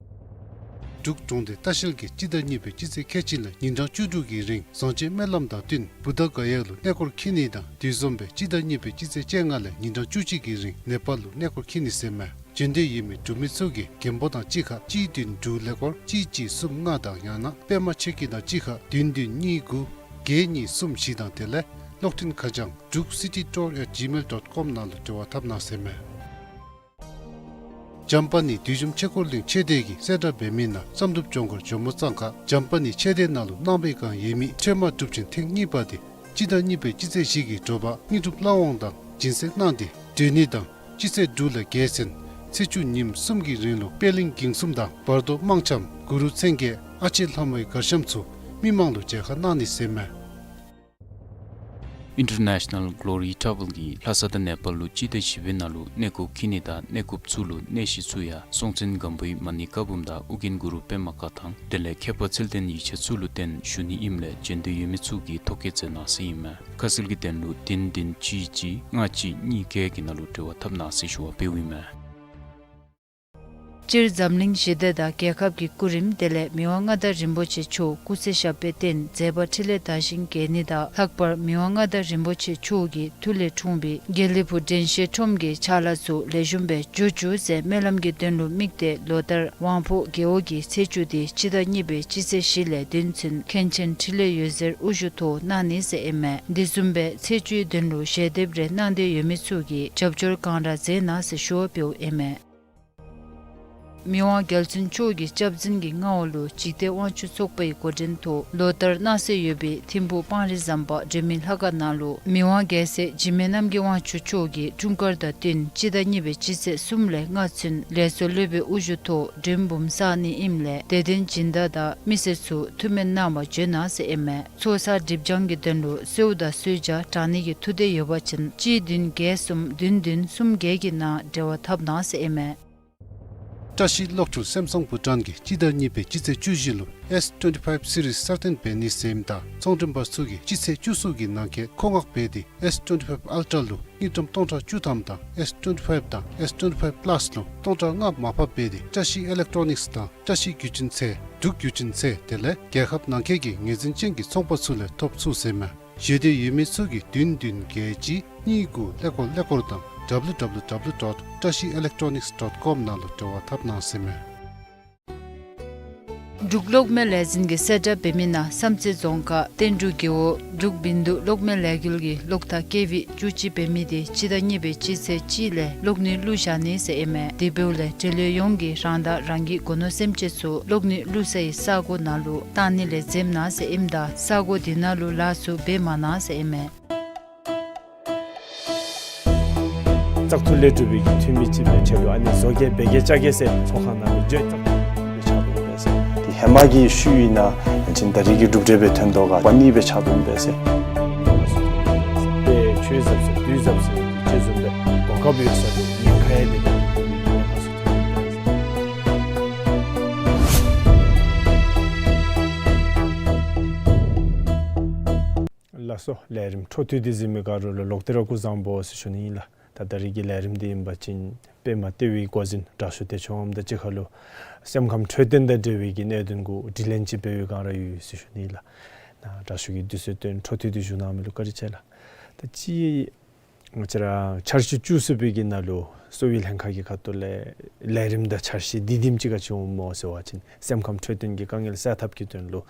འབྲུག་གྲོང་སྡེ་ལྟ་བཤལ་གྱིས་སྤྱི་ཟླ་གཉིས་པའི་སྤྱི་ཚེས་ཁལ་གཅིག་ལས་ཉིན་གྲངས་བཅུ་དྲུག་གི་རིང་བཟང་སྤྱོད་སྨོན་ལམ་དང་བསྟུན་བུདྡྷ་ག་ཡ་ལུ་གནས་སྐོར་འཁྱིད་ནི་དང་དེ་བཟུམ་སྦེ་སྤྱི་ཟླ་གཉིས་པའི་སྤྱི་ཚེས་བཅོ་ལྔ་ལས་ཉིན་གྲངས་བཅུ་གཅིག་གི་རིང་ནེ་པཱལ་ལུ་གནས་སྐོར་འཁྱིད་ནི་ཟེར་མས། འབྱོན་འདོད་ཡོད་མི་འབྲུག་མི་ཚུ་གིས་རྒན་པོ་དང་གཅིག་ཁར་གཅིག་བདུན་དྲུག་ཀླད་ཀོར་གཅིག་གཅིག་གསུམ་ལྔ་དང་ཡང་ན་པདྨ་ཆོས་སྐྱིད་དང་གཅིག་ཁར་བདུན་བདུན་གཉིས་དགུ་བརྒྱད་གཉིས་གསུམ་བཞི་དང་དེ་ལས་གློག་འཕྲིན་ཁ་བྱང་druk city tour at gmail dot com ནང་ལུ་འབྲེལ་བ་འཐབ་གནང་ཟེར་མས། འཇམ་དཔལ་ནི་བདུད་འཇོམས་ཆོས་འཁོར་གླིང་ཆོས་སྡེ་གིས་གསལ་བསྒྲགས་འབད་མི་ནང་བསམ་གྲུབ་ལྗོངས་མཁར་ཇོ་མོ་གཙང་ཁ་འཇམ་དཔལ་ནི་ཆོས་སྡེ་ནང་ལུ་གནང་པའི་བསྒང་ཡོད་མི་ཁྲོས་མ་གྲུབ་ཆེན་ཐེངས་གཉིས་པ་དེ་སྤྱི་ཟླ་གཉིས་པའི་སྤྱི་ཚེས་བཞི་གི་དྲོ་པ་དངོས་གྲུབ་ལྷ་དབང་དང་སྦྱིན་སྲེག་གནང་སྟེ་གྲོལ་ནི་དང་སྤྱི་ཚེས་དྲུག་ལས་བརྒྱད་ཚུན་ཚེས་བཅུ་ཉིནམ་གསུམ་གྱི་རིང་ལུ་པད་གླིང་དགེ་གསུམ་དང་བར་དོ་དམངས་འཆམ་གུ་རུ་མཚན་བརྒྱད་ཨ་ལྕེ་ལྷ་མོའི་གར་འཆམ་ཚུ་མི་མང་ལུ་མཇལ་ཁ་གནང་ནི་ཟེར་མས། International Glory Travel གིས་ལྷ་ས་དང་ནེ་པཱལ་ལུ་སྤྱི་ཟླ་བཞི་པའི་ནང་ལུ་གནས་སྐོར་འཁྱིད་ནི་དང་གནས་སྐོརཔ་ཚུ་ལུ་གནས་གཞི་ཚུ་ཡང་སྲོང་བཙན་སྒམ་པོའི་མ་ཎི་བཀའ་འབུམ་དང་ཨོ་རྒྱན་གུ་རུ་པདྨ་བཀའ་ཐང་དེ་ལས་མཁས་པ་ཚུལ་ལྡན་ཡིད་ཆེས་ཚུ་ལུ་བརྟེན་ཞུ་ནི་ཨིནམ་ལས་འབྱོན་འདོད་ཡོད་མི་ཚུ་གིས་ཐོ་བཀོད་མཛད་གནང་ཟེར་ཨིན་མས། ཁ་གསལ་གྱི་དོན་ལུ་བདུན་བདུན་གཅིག་གཅིག་ལྔ་གཅིག་གཉིས་བརྒྱད་ཀྱི་ནང་ལུ་འབྲེལ་བ་འཐབ་གནང་ཟེར་ཞུ་བ་འབདཝ་ཨིན་མས། སྤྱིར་འཛམ་གླིང་ཞི་བདེ་དང་རྒྱལ་ཁབ་ཀྱི་སྐུ་རིམ་དེ་ལས་མི་དབང་མངའ་བདག་རིན་པོ་ཆེ་མཆོག་སྐུ་ཚེ་ཞབས་པད་བརྟན་མཛད་པ་འཕྲིན་ལས་དར་ཞིང་རྒྱས་ནི་དང་ལྷག་པར་མི་དབང་མངའ་བདག་རིན་པོ་ཆེ་མཆོག་གི་མཐུ་ལས་འཁྲུངས་པའི་དགེ་ལེགས་ཕུག་དྲན་ཤེས་ཁྲོམ་གྱི་ཕྱག་ལཱ་ཚུ་ལེགས་ཤོམ་སྦེ་འགྱོ་བཅུག་ཟེར་སྨོན་ལམ་གྱི་དོན་ལུ་དམིགས་ཏེ་ལོ་ལྟར་དབང་ཕོངས་རྒེད་འོག་གི་ཚེས་བཅུ་དེ་སྤྱི་ཟླ་གཉིས་པའི་སྤྱི་ཚེས་བཞི་ལས་བདུན་ཚུན་མཁན་ཆེན་འཕྲིན་ལས་འོད་ཟེར་དབུ་བཞུགས་ཐོག་གནང་ནི་ཟེར་ཨིན་མས། དེ་བཟུམ་སྦེ་ཚེས་བཅུའི་དོན་ལུ་ཞལ་འདེབས་རེ་གནང་འདོད་ཡོད་མི་ཚུ་གིས་རྒྱབ་སྐྱོར་གང་དྲག་མཛད་གནང་ཟེར་ཞུ་བ་འབདཝ་ཨིན་མས། མི་དབང་རྒྱལ་བཙུན་མཆོག་གི་སྐྱབས་འཛིན་གྱི་མངའ་འོག་ལུ་འཇིག་རྟེན་དབང་ཕྱུག་ཚོགས་པའི་འགོ་འདྲེན་ཐོག་ལོ་ལྟར་གནང་སྲོལ་ཡོད་པའི་ཐིམ་ཕུག་སྤང་རི་ཟམ་པ་སྒྲོལ་མའི་ལྷ་ཁང་ནང་ལུ་མི་དབང་རྒྱལ་སྲས་འཇིགས་མེད་རྣམ་རྒྱལ་དབང་ཕྱུག་མཆོག་གི་འཁྲུངས་སྐར་དང་བསྟུན་སྤྱི་ཟླ་གཉིས་པའི་སྤྱི་ཚེས་གསུམ་ལས་ལྔ་ཚུན་ལས་ཚོགས་སློབ་དཔོན་དབུ་བཞུགས་ཐོག་མགྲོན་འབུམ་བསག་ནི་ཨིནམ་ལས་དད་ལྡན་སྦྱིན་བདག་དང་མི་སེར་ཚུ་ཐུགས་སྨོན་གནང་བར་འབྱོན་གནང་ཟེར་ཨིན་མས། ཚོགས་བསགས་སྒྲིབ་སྦྱང་གི་དོན་ལུ་གསོལཝ་དང་གསོལ་ཇ་དྲང་ནི་གི་ཐུགས་འདོད་ཡོད་པ་ཅིན་གཅིག་བདུན་བརྒྱད་གསུམ་བདུན་བདུན་གསུམ་བརྒྱད་ཀྱི་ནང་འབྲེལ་བ་འཐབ་གནང་ཟེར་ཨིན་མས། བཀྲ་ཤིས་གློག་འཁྱུག་སེམས་བཟང་བུ་ཊཱན་གྱིས་སྤྱི་ཟླ་གཉིས་པའི་སྤྱི་ཚེས་བཅུ་བཞི་ལུ་S twenty-five series གསར་བཏོན་འབད་ནི་ཟེར་ཨིནམ་ད་ཚོང་མགྲོན་པ་ཚུ་གིས་སྤྱི་ཚེས་བཅུ་གསུམ་གྱི་ནང་འཁོད་མཁོ་མངགས་འབད་དེ་S twenty-five Ultra ལུ་དངུལ་ཀྲམ་སྟོང་ཕྲག་བཅུ་ཐམ་དང་S twenty-five དང་S twenty-five Plus ལུ་སྟོང་ཕྲག་ལྔ་མར་ཕབ་འབད་དེ་བཀྲ་ཤིས་ཨི་ལེག་ཊོ་ནིགསི་དང་བཀྲ་ཤིས་བརྒྱུད་འཕྲིན་ཚད་འབྲུག་བརྒྱུད་འཕྲིན་ཚད་དེ་ལས་རྒྱལ་ཁབ་ནང་འཁོད་ཀྱི་ངོས་འཛིན་ཅན་གྱི་ཚོང་པ་ཚུ་ལས་ཐོབ་ཚུགས་ཟེར་ཨིན་མས། ཞེ་འདོད་ཡོད་མི་ཚུ་གིས་བདུན་བདུན་བརྒྱད་གཅིག་གཉིས་དགུ་ཀླད་ཀོར་ཀླད་ཀོར་དང་W W W dot trashielelectronics dot com ནང་ལུ་འབྲེལ་བ་འཐབ་གནང་ཟེར་ཨིན་མས། འབྲུག་གློག་མེ་ལས་འཛིན་གྱིས་གསལ་བསྒྲགས་འབད་མི་ནང་བསམ་རྩེ་རྫོང་ཁག་བསྟན་འབྲུག་རྒེད་འོག་འབྲུག་བིན་དུ་གློག་མེ་ལས་འགུལ་གྱི་གློག་ཐག་བཀལ་བའི་བཅུ་གཅིག་འབད་མི་དེ་སྤྱི་ཟླ་གཉིས་པའི་སྤྱི་ཚེས་གཅིག་ལས་གློག་ནུས་བླུག་བཞག་ནི་ཟེར་ཨིན་མས། དེ་འབདཝ་ལས་འབྲེལ་ཡོད་ཡོངས་ཀྱིས་རང་དང་རང་གི་སྒོ་ནོར་སེམས་ཅན་ཚུ་གློག་ནུས་བླུག་སའི་ས་གོ་ནང་ལུ་བཏང་ནི་ལས་འཛེམ་གནང་ཟེར་ཨིནམ་ད་ས་གོ་དེ་ནང་ལུ་ལཱ་ཚུ་འབད་མ་གནང་ཟེར་ཨིན་མས། བཙག་འཐུ་ལས་གྲུབ་པའི་གི་འཐུས་མི་ཅིག་འབད་ཁྲལ་ལུ་ཨ་ནི་བཟོ་བཀོད་འབད་གེ་བཅའ་གེ་ཟེར་ཚོགས་ཁང་ནང་ལུ་འགྱོ་བཙག་འཐུ་ལས་ཕྱག་དོན་འབད་ཟེར། དེ་ཧེ་མ་གི་ཤུལ་ཨིན་ན་ཅིན་ད་རེས་ཀྱི་གྲུབ་འབྲས་སྦེ་ཐོན་དོ་ག་པ་ནི་སྦེ་ཕྱག་དོན་འབད་ཟེར། དེ་ཆོས་ཟབ་ཟེར་དུས་ཟབ་ཟེར་ཅིག་བཟུམ་སྦེ་གོ་སྐབས་ཡོད་ས་དེ་ཉེན་ཁ་ཡང་དེ་དང་དེ་ཉེན་ཁ་སུ་ཐོན་འབད་ཟེར། ལགས་སོ། ལས་རིམ་འཕྲོ་མཐུད་དེ་གཟིགས་མི་ག་ར་ལུ་ལོག་སྟེ་ར་སྐུ་གཟུགས་བཟང་པོ་ཟེར་ཞུ་ནི་ཨིན་ལགས། ད་ད་རེས་ཀྱི་ལས་རིམ་འདི་ཨིན་པ་ཅིན་པདྨ་ལྟེ་བའི་འགོ་འཛིན་དྲག་ཤོས་བདེ་མཆོག་དབངམོ་དང་གཅིག་ཁར་ལུ་སེམས་ཁམས་འཕྲོད་བསྟེན་དང་འབྲེལ་བའི་གི་གནད་དོན་གུ་དྲི་ལན་ཅིག་འབད་བའི་བསྒང་ར་ཡོད་ཟེར་ཞུ་ནི་ཨིན་ལགས། ད་དྲག་ཤོས་ཀྱིས་དུས་ཚོད་བཏོན་འཕྲོ་མཐུད་དེ་བཞུགས་གནང་མི་ལུ་བཀའ་དྲིན་ཆེ་ལགས། ད་ཅི་ང་བཅས་ར་འཆར་གཞི་བཅུ་གསུམ་པའི་གི་ནང་ལུ་གསོ་བའི་ལྷན་ཁག་གི་ཁ་ཐུག་ལས་ལས་རིམ་དང་འཆར་གཞི་དེ་དེམ་ཅིག་ག་ཅི་འོངམ་སྨོ་ཟེར་བ་ཅིན་སེམས་ཁམས་འཕྲོད་བསྟེན་གྱི་དཀའ་ངལ་སེལ་ཐབས་ཀྱི་དོན་ལུ་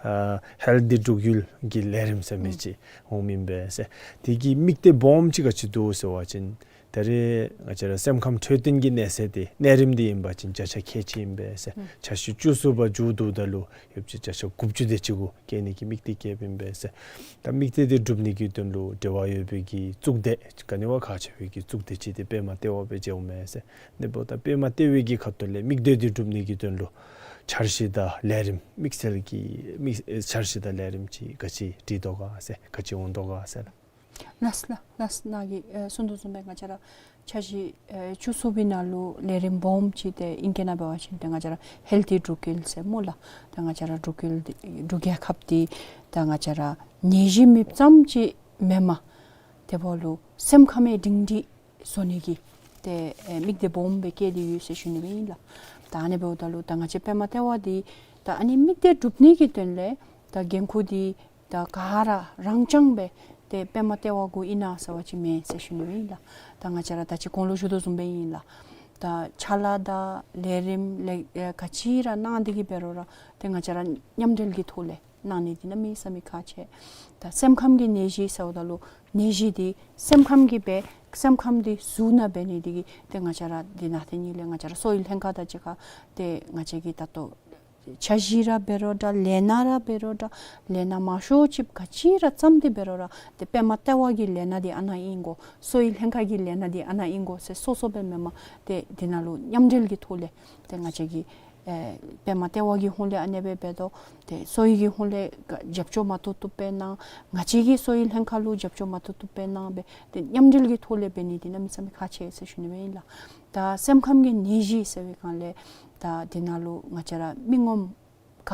ཨ་ཧེལ་ཐི་འབྲུག་ཡུལ་གྱི་ལས་རིམ་ཟེར་མི་ཅིག་འོང་མི་ཨིན་པས་ཟེར། དེ་གི་དམིགས་གཏད་སྦོམ་ཅིག་ག་ཅི་འདུག་ཟེར་བ་ཅིན་ད་རེས་ང་བཅས་ར་སེམས་ཁམས་འཕྲོད་བསྟེན་གྱི་གནས་ཚད་དེ་གནས་རིམ་དེ་ཨིན་པ་ཅིན་བརྒྱ་ཆ་ཁལ་གཅིག་ཨིན་པས་ཟེར། འཆར་གཞི་བཅུ་གསུམ་པ་མཇུག་བསྡུཝ་ད་ལུ་ཡོདཔ་ཅིག་བརྒྱ་ཆ་དགུ་བཅུ་དེ་ཅིག་གུ་བསྐྱལ་ནི་གི་དམིགས་གཏད་བསྐྱེདཔ་ཨིན་པས་ཟེར། ད་དམིགས་གཏད་དེ་འགྲུབ་ནི་གི་དོན་ལུ་འབྲེལ་བ་ཡོད་པའི་གི་གཙུག་སྡེ་ག་ནི་བ་ཁག་ཆེ་བའི་གི་གཙུག་སྡེ་ཅིག་དེ་པདྨ་ལྟེ་བ་སྦེ་མཇལཝ་མས་ཟེར། ཨ་ནི་འབདཝ་ད་པདྨ་ལྟེ་བའི་གི་ཁ་ཐུག་ལས་དམིགས་གཏད་དེ་འགྲུབ་ནི་གི་དོན་ལུ་འཆར་གཞི་དང་ལས་རིམ་དམིགས་བསལ་གྱི་དམིགས་འཆར་གཞི་དང་ལས་རིམ་ཅིག་ག་ཅི་བྲིས་དོ་ག་ཟེར་ག་ཅི་འོང་དོ་ག་ཟེར་ལགས། ལགས་ལགས་ལགས། ནཱ་གིས་ཨེ་གསུངས་དོ་བཟུམ་སྦེ་ང་བཅས་ར་འཆར་གཞི་ཨེ་བཅུ་གསུམ་པའི་ནང་ལུ་ལས་རིམ་སྦོམ་ཅིག་ཏེ་ཨིང་སྐད་ནང་འབད་བ་ཅིན་ཏེ་ང་བཅས་ར་ཧེལ་ཐི་འབྲུག་ཁུལ་ཟེར་སྨོ་ལགས། ཏེ་ང་བཅས་ར་འབྲུག་ཁུལ་འདི་འབྲུག་རྒྱལ་ཁབ་འདི་ད་ང་བཅས་ར་ནད་གཞི་མེདཔ་ཙམ་ཅིག་མེན་པར་དེ་འབདཝ་ལུ་སེམས་ཁམས་སྒྲིང་སྒྲིང་བཟོ་ནི་གི་ཏེ་ཨེ་དམིགས་གཏད་སྦོམ་སྦེ་བསྐྱེད་དེ་ཡོད་ཟེར་ཞུ་ནི་སྦེ་ཨིན་ལགས། ད་ཨ་ནི་འབདཝ་ད་ལུ་ད་ང་བཅས་པདྨ་ལྟེ་བ་འདི་ད་ཨ་ནི་དམིགས་གཏད་སྒྲུབ་ནི་གི་དོན་ལས་ད་འགན་ཁུར་འདི་ད་ག་ར་རང་རྐྱང་སྦེ་ཏེ་པདྨ་ལྟེ་བ་གུ་ཨིན་ན་ཟེར་བ་ཅིན་མེན་ཟེར་ཞུ་ནི་སྦེ་ཨིན་ལགས། ད་ང་བཅས་ར་ད་ཅི་གོང་ལུ་ཞུ་དོ་བཟུམ་སྦེ་ཨིན་ལགས། ད་ཕྱག་ལཱ་དང་ལས་རིམ་ལས་ཨེ་ག་ཅི་ར་གནང་སྟེ་གི་འབད་རུང་ར་ཏེ་ང་བཅས་ར་མཉམ་འབྲེལ་གྱི་ཐོག་ལས་གནང་ནི་འདི་གནམ་མེད་ས་མེད་ཁག་ཆེ། ད་སེམས་ཁམས་ཀྱི་ནད་གཞི་ཟེརཝ་ད་ལུ་ནད་གཞི་འདི་སེམས་ཁམས་ཀྱི་སྦེ་སེམས་ཁམས་འདི་གཟུགས་ནང་འབད་ནི་འདི་གིས་ཏེ་ང་བཅས་ར་འདི་ནང་ཏེ་ནི་ལས་ང་བཅས་ར་གསོ་བའི་ལྷན་ཁག་དང་གཅིག་ཁར་ཏེ་ང་བཅས་ཀྱིས་ད་ལྟོ་འཆར་གཞི་ར་འབད་རུང་འདྲ་ལས་སྣ་ར་འབད་རུང་འདྲ་ལས་སྣ་མང་ཤོས་ཅིག་ག་ཅི་ར་བརྩམས་ཏེ་འབད་རུང་ར་ཏེ་པདྨ་ལྟེ་བ་གི་ལས་སྣ་འདི་ཨ་ནཱ་ཨིན་དགོ་གསོ་བའི་ལྷན་ཁག་གི་ལས་སྣ་འདི་ཨ་ནཱ་ཨིན་དགོ་ཟེར་སོ་སོ་སྦེ་མེན་པར་ཏེ་འདི་ནང་ལུ་མཉམ་འབྲེལ་གྱི་ཐོག་ལས་ཏེ་ང་བཅས་ཀྱིས་ཨེ་པདྨ་ལྟེ་བ་གི་ཧོངས་ལས་ཨ་ནེ་སྦེ་འབད་དོ། ཏེ་གསོ་བའི་གི་ཧོངས་ལས་རྒྱབ་སྐྱོར་མ་བཏུབ་བཏུབ་སྦེ་གནང་། ང་བཅས་ཀྱིས་གསོ་བའི་ལྷན་ཁག་ལུ་རྒྱབ་སྐྱོར་མ་བཏུབ་བཏུབ་སྦེ་གནང་སྦེ་ཏེ་མཉམ་འབྲེལ་གྱི་ཐོག་ལས་འབད་ནི་འདི་གནམ་མེད་ས་མེད་ཁག་ཆེ་ཟེར་ཞུ་ནི་སྦེ་ཨིན་ལགས། ད་སེམས་ཁམས་ཀྱི་ནད་གཞི་ཟེར་བའི་སྒང་ལས་ད་འདི་ནང་ལུ་ང་བཅས་ར་མི་ངོམ་ག་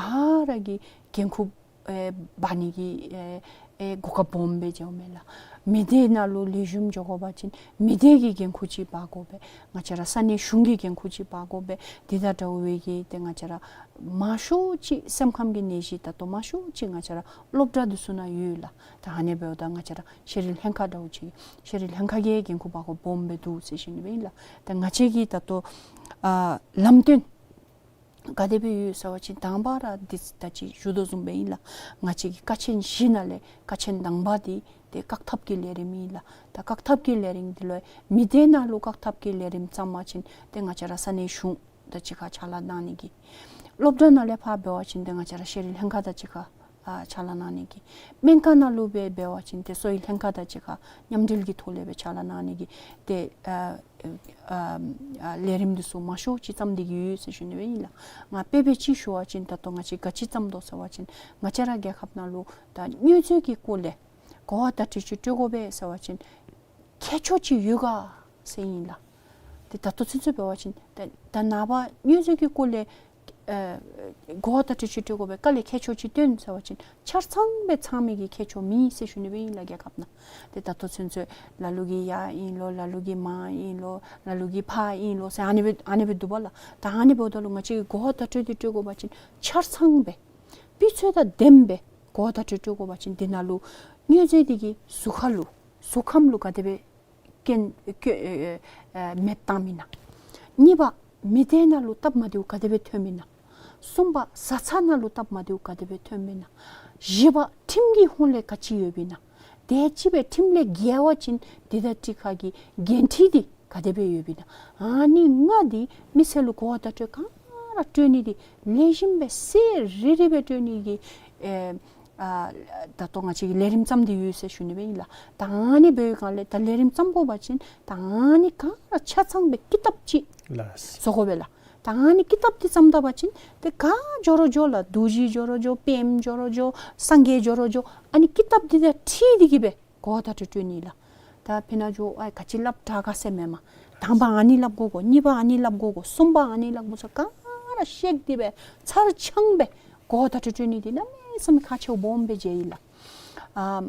ར་གིས་འགན་ཁུར་ཨེ་འབག་ནི་གི་ཨེ་ཨེ་གོ་སྐབས་སྦོམ་སྦེ་མཇལཝ་མས་ལགས། མི་སྡེ་ནང་ལུ་ལེགས་ཤོམ་འགྱོ་དགོ་པ་ཅིན་མི་སྡེ་གི་འགན་ཁུར་ཅིག་འབག་དགོ་པས། ང་བཅས་ར་ས་གནས་གཞུང་གི་འགན་ཁུར་ཅིག་འབག་དགོ་པས། འདི་དང་འདྲཝ་སྦེ་གི་ཏེ་ང་བཅས་ར་མང་ཤོས་ཅིག་སེམས་ཁམས་ཀྱི་ནད་གཞི་ད་ལྟོ་མང་ཤོས་ཅིག་ང་བཅས་ར་སློབ་གྲྭ་འདི་ཚུ་ནང་ཡོད་ལགས། ད་ཨ་ནི་འབདཝ་ད་ང་བཅས་ར་ཤེས་རིག་ལྷན་ཁག་འདྲཝ་ཅིག་ཤེས་རིག་ལྷན་ཁག་གི་འགན་ཁུར་འབག་དགོཔ་སྦོམ་སྦེ་འདུག་ཟེར་ཞུ་ནི་སྦེ་ཨིན་ལགས། ད་ང་བཅས་ཀྱིས་ད་ལྟོ་ཨ་ལམ་སྟོན་ག་དེ་སྦེ་ཡོད་ཟེར་བ་ཅིན་དང་པ་ར་འདི་ད་ཅི་ཞུ་དོ་བཟུམ་སྦེ་ཨིན་ལགས། ང་བཅས་ཀྱི་ཀ་ཆེན་བཞི་ནང་ལས་ཀ་ཆེན་དང་པ་འདི་ཏེ་བཀག་ཐབས་ཀྱི་ལས་རིམ་ཨིན་ལགས། ད་བཀག་ཐབས་ཀྱི་ལས་རིམ་འདི་ལུ་མི་སྡེ་ནང་ལུ་བཀག་ཐབས་ཀྱི་ལས་རིམ་བརྩམ་པ་ཅིན་ཏེ་ང་བཅས་ར་ས་གནས་གཞུང་དང་གཅིག་ཁར་ཕྱག་ལཱ་གནང་ནི་གི། སློབ་གྲྭ་ནང་ལས་ཕར་འབད་བ་ཅིན་ཏེ་ང་བཅས་ར་ཤེས་རིག་ལྷན་ཁག་དང་གཅིག་ཁར་ཨ་ཕྱག་ལཱ་གནང་ནི་གི། སྨན་ཁང་ནང་ལུ་སྦེ་འབད་བ་ཅིན་ཏེ་གསོ་བའི་ལྷན་ཁག་དང་གཅིག་ཁར་མཉམ་འབྲེལ་གྱི་ཐོག་ལས་སྦེ་ཕྱག་ལཱ་གནང་ནི་གི་ཏེ་ཨ་ཨ་ཨ་ལས་རིམ་འདི་ཚུ་མང་ཤོས་ཅིག་བརྩམས་ཏེ་གི་ཡོད་ཟེར་ཞུ་ནི་སྦེ་ཨིན་ལགས། ང་དཔེ་འབད་ཅིག་ཞུ་བ་ཅིན་ད་ལྟོ་ང་བཅས་ག་ཅི་བརྩམས་དོ་ཟེར་བ་ཅིན་ང་བཅས་ར་རྒྱལ་ཁབ་ནང་ལུ་ད་དངོས་རྫས་ཀྱི་སྐོར་ལས་གོ་བ་བརྡ་སྤྲོད་ཅིག་སྤྲོད་དགོ་པས་ཟེར་བ་ཅིན་ཁྱད་ཆོས་ཅིག་ཡོད་ག་ཟེར་ཨིན་ལགས། ཏེ་ད་ལྟོ་ཚུན་ཚོད་འབད་བ་ཅིན་ད་ད་ནངས་པ་དངོས་རྫས་ཀྱི་སྐོར་ལས་ཨེ་གོ་བ་བརྡ་སྤྲོད་ཅིག་སྤྲོད་དགོ་པས། ག་ལས་ཁྱད་ཆོས་ཅིག་སྟོན་ཟེར་བ་ཅིན་ཆ་ཚང་སྦེ་ཚང་མི་གི་ཁྱད་ཆོས་མེད་ཟེར་ཞུ་ནི་སྦེ་ཨིན་ལགས་རྒྱལ་ཁབ་ནང་། ཏེ་ད་ལྟོ་ཚུན་ཚོད་ལ་ལུ་གིས་ཡར་ཨིན་ལོ་ལ་ལུ་གིས་མར་ཨིན་ལོ་ལ་ལུ་གིས་ཕར་ཨིན་ལོ་ཟེར་ཨ་ནི་སྦེ་ཨ་ནི་སྦེ་འདུག་པ་ལགས། ད་ཨ་ནི་འབདཝ་ད་ལུ་ང་བཅས་ཀྱིས་གོ་བ་བརྡ་སྤྲོད་འདི་སྤྲོད་དགོ་པ་ཅིན་ཆ་ཚང་སྦེ་སྤུས་ཚད་དང་ལྡནམ་སྦེ་གོ་བ་བརྡ་སྤྲོད་སྤྲོད་དགོ་པ་ཅིན་འདི་ནང་ལུ་དངོས་རྫས་འདི་གི་གཟུགས་ཁ་ལུ་གཟུགས་ཁམས་ལུ་ག་དེ་སྦེ་སྐྱོན་སྐྱོན་ཨེ་ཨེ་མེདཔ་བཏངམ་ཨིན་ན། གཉིས་པ་མི་སྡེ་ནང་ལུ་སྟབས་མ་བདེཝ་ག་དེ་སྦེ་ཐོནམ་ཨིན་ན། གསུམ་པ་བཟའ་ཚང་ནང་ལུ་སྟབས་མ་བདེཝ་ག་དེ་སྦེ་ཐོནམ་ཨིན་ན། བཞི་པ་ཁྲིམས་ཀྱི་ཧོངས་ལས་ག་ཅི་ཡོདཔ་ཨིན་ན། དེ་ཅིག་སྦེ་ཁྲིམས་ལས་འགལ་བ་ཅིན་འདི་དང་འདི་ཁར་གྱི་འགན་འཁྲི་འདི་ག་དེ་སྦེ་ཡོདཔ་ཨིན་ན། ཨ་ནི་ལྔ་འདི་མི་སེར་ལུ་གོ་བ་བརྡ་སྤྲོད་ག་ར་སྤྲོད་ནི་འདི་ལེགས་ཤོམ་སྦེ་གསལ་རི་རི་སྦེ་སྤྲོད་ནི་གི་ཨེ་ཨ་ད་ལྟོ་ང་བཅས་ཀྱིས་ལས་རིམ་བརྩམས་ཏེ་ཡོད་ཟེར་ཞུ་ནི་སྦེ་ཨིན་ལགས། ད་ཨ་ནི་འབད་བའི་སྒང་ལས་ད་ལས་རིམ་བརྩམ་དགོ་པ་ཅིན་ད་ཨ་ནི་ག་ར་ཆ་ཚང་སྦེ་ཀི་ཏབ་ཅིག་ལགས། བཟོ་དགོ་པས་ལགས། ད་ཨ་ནི་ཀི་ཏབ་འདི་བརྩམ་ད་པ་ཅིན་ཏེ་ག་འགྱོ་རུང་འགྱོ་ལགས། རྡོ་རྗེ་འགྱོ་རུང་འགྱོ་པདྨ་འགྱོ་རུང་འགྱོ་སངས་རྒྱས་འགྱོ་རུང་འགྱོ་ཨ་ནི་ཀི་ཏབ་འདི་དང་འཁྲིལ་ཏེ་གི་སྦེ་གོ་བ་བརྡ་སྤྲོད་སྤྲོད་ནི་ལགས། ད་ཕི་ནཱ་འགྱོ་ཨའི་ག་ཅི་སླབ་དྲག་ག་ཟེར་མེན་པར་དང་པ་ཨ་ནི་སླབ་དགོ་གོ། གཉིས་པ་ཨ་ནི་སླབ་དགོ་གོ། གསུམ་པ་ཨ་ནི་སླབ་དགོ་ཟེར་ག་ར་བཤད་དེ་སྦེ་ཚར་ཚང་སྦེ་གོ་བ་བརྡ་སྤྲོད་སྤྲོད་ནི་འདི་གནམ་མེད་ས་མེད་ཁག་ཆེཝ་སྦོམ་སྦེ་མཇལ་ཡི་ལགས། ཨམ་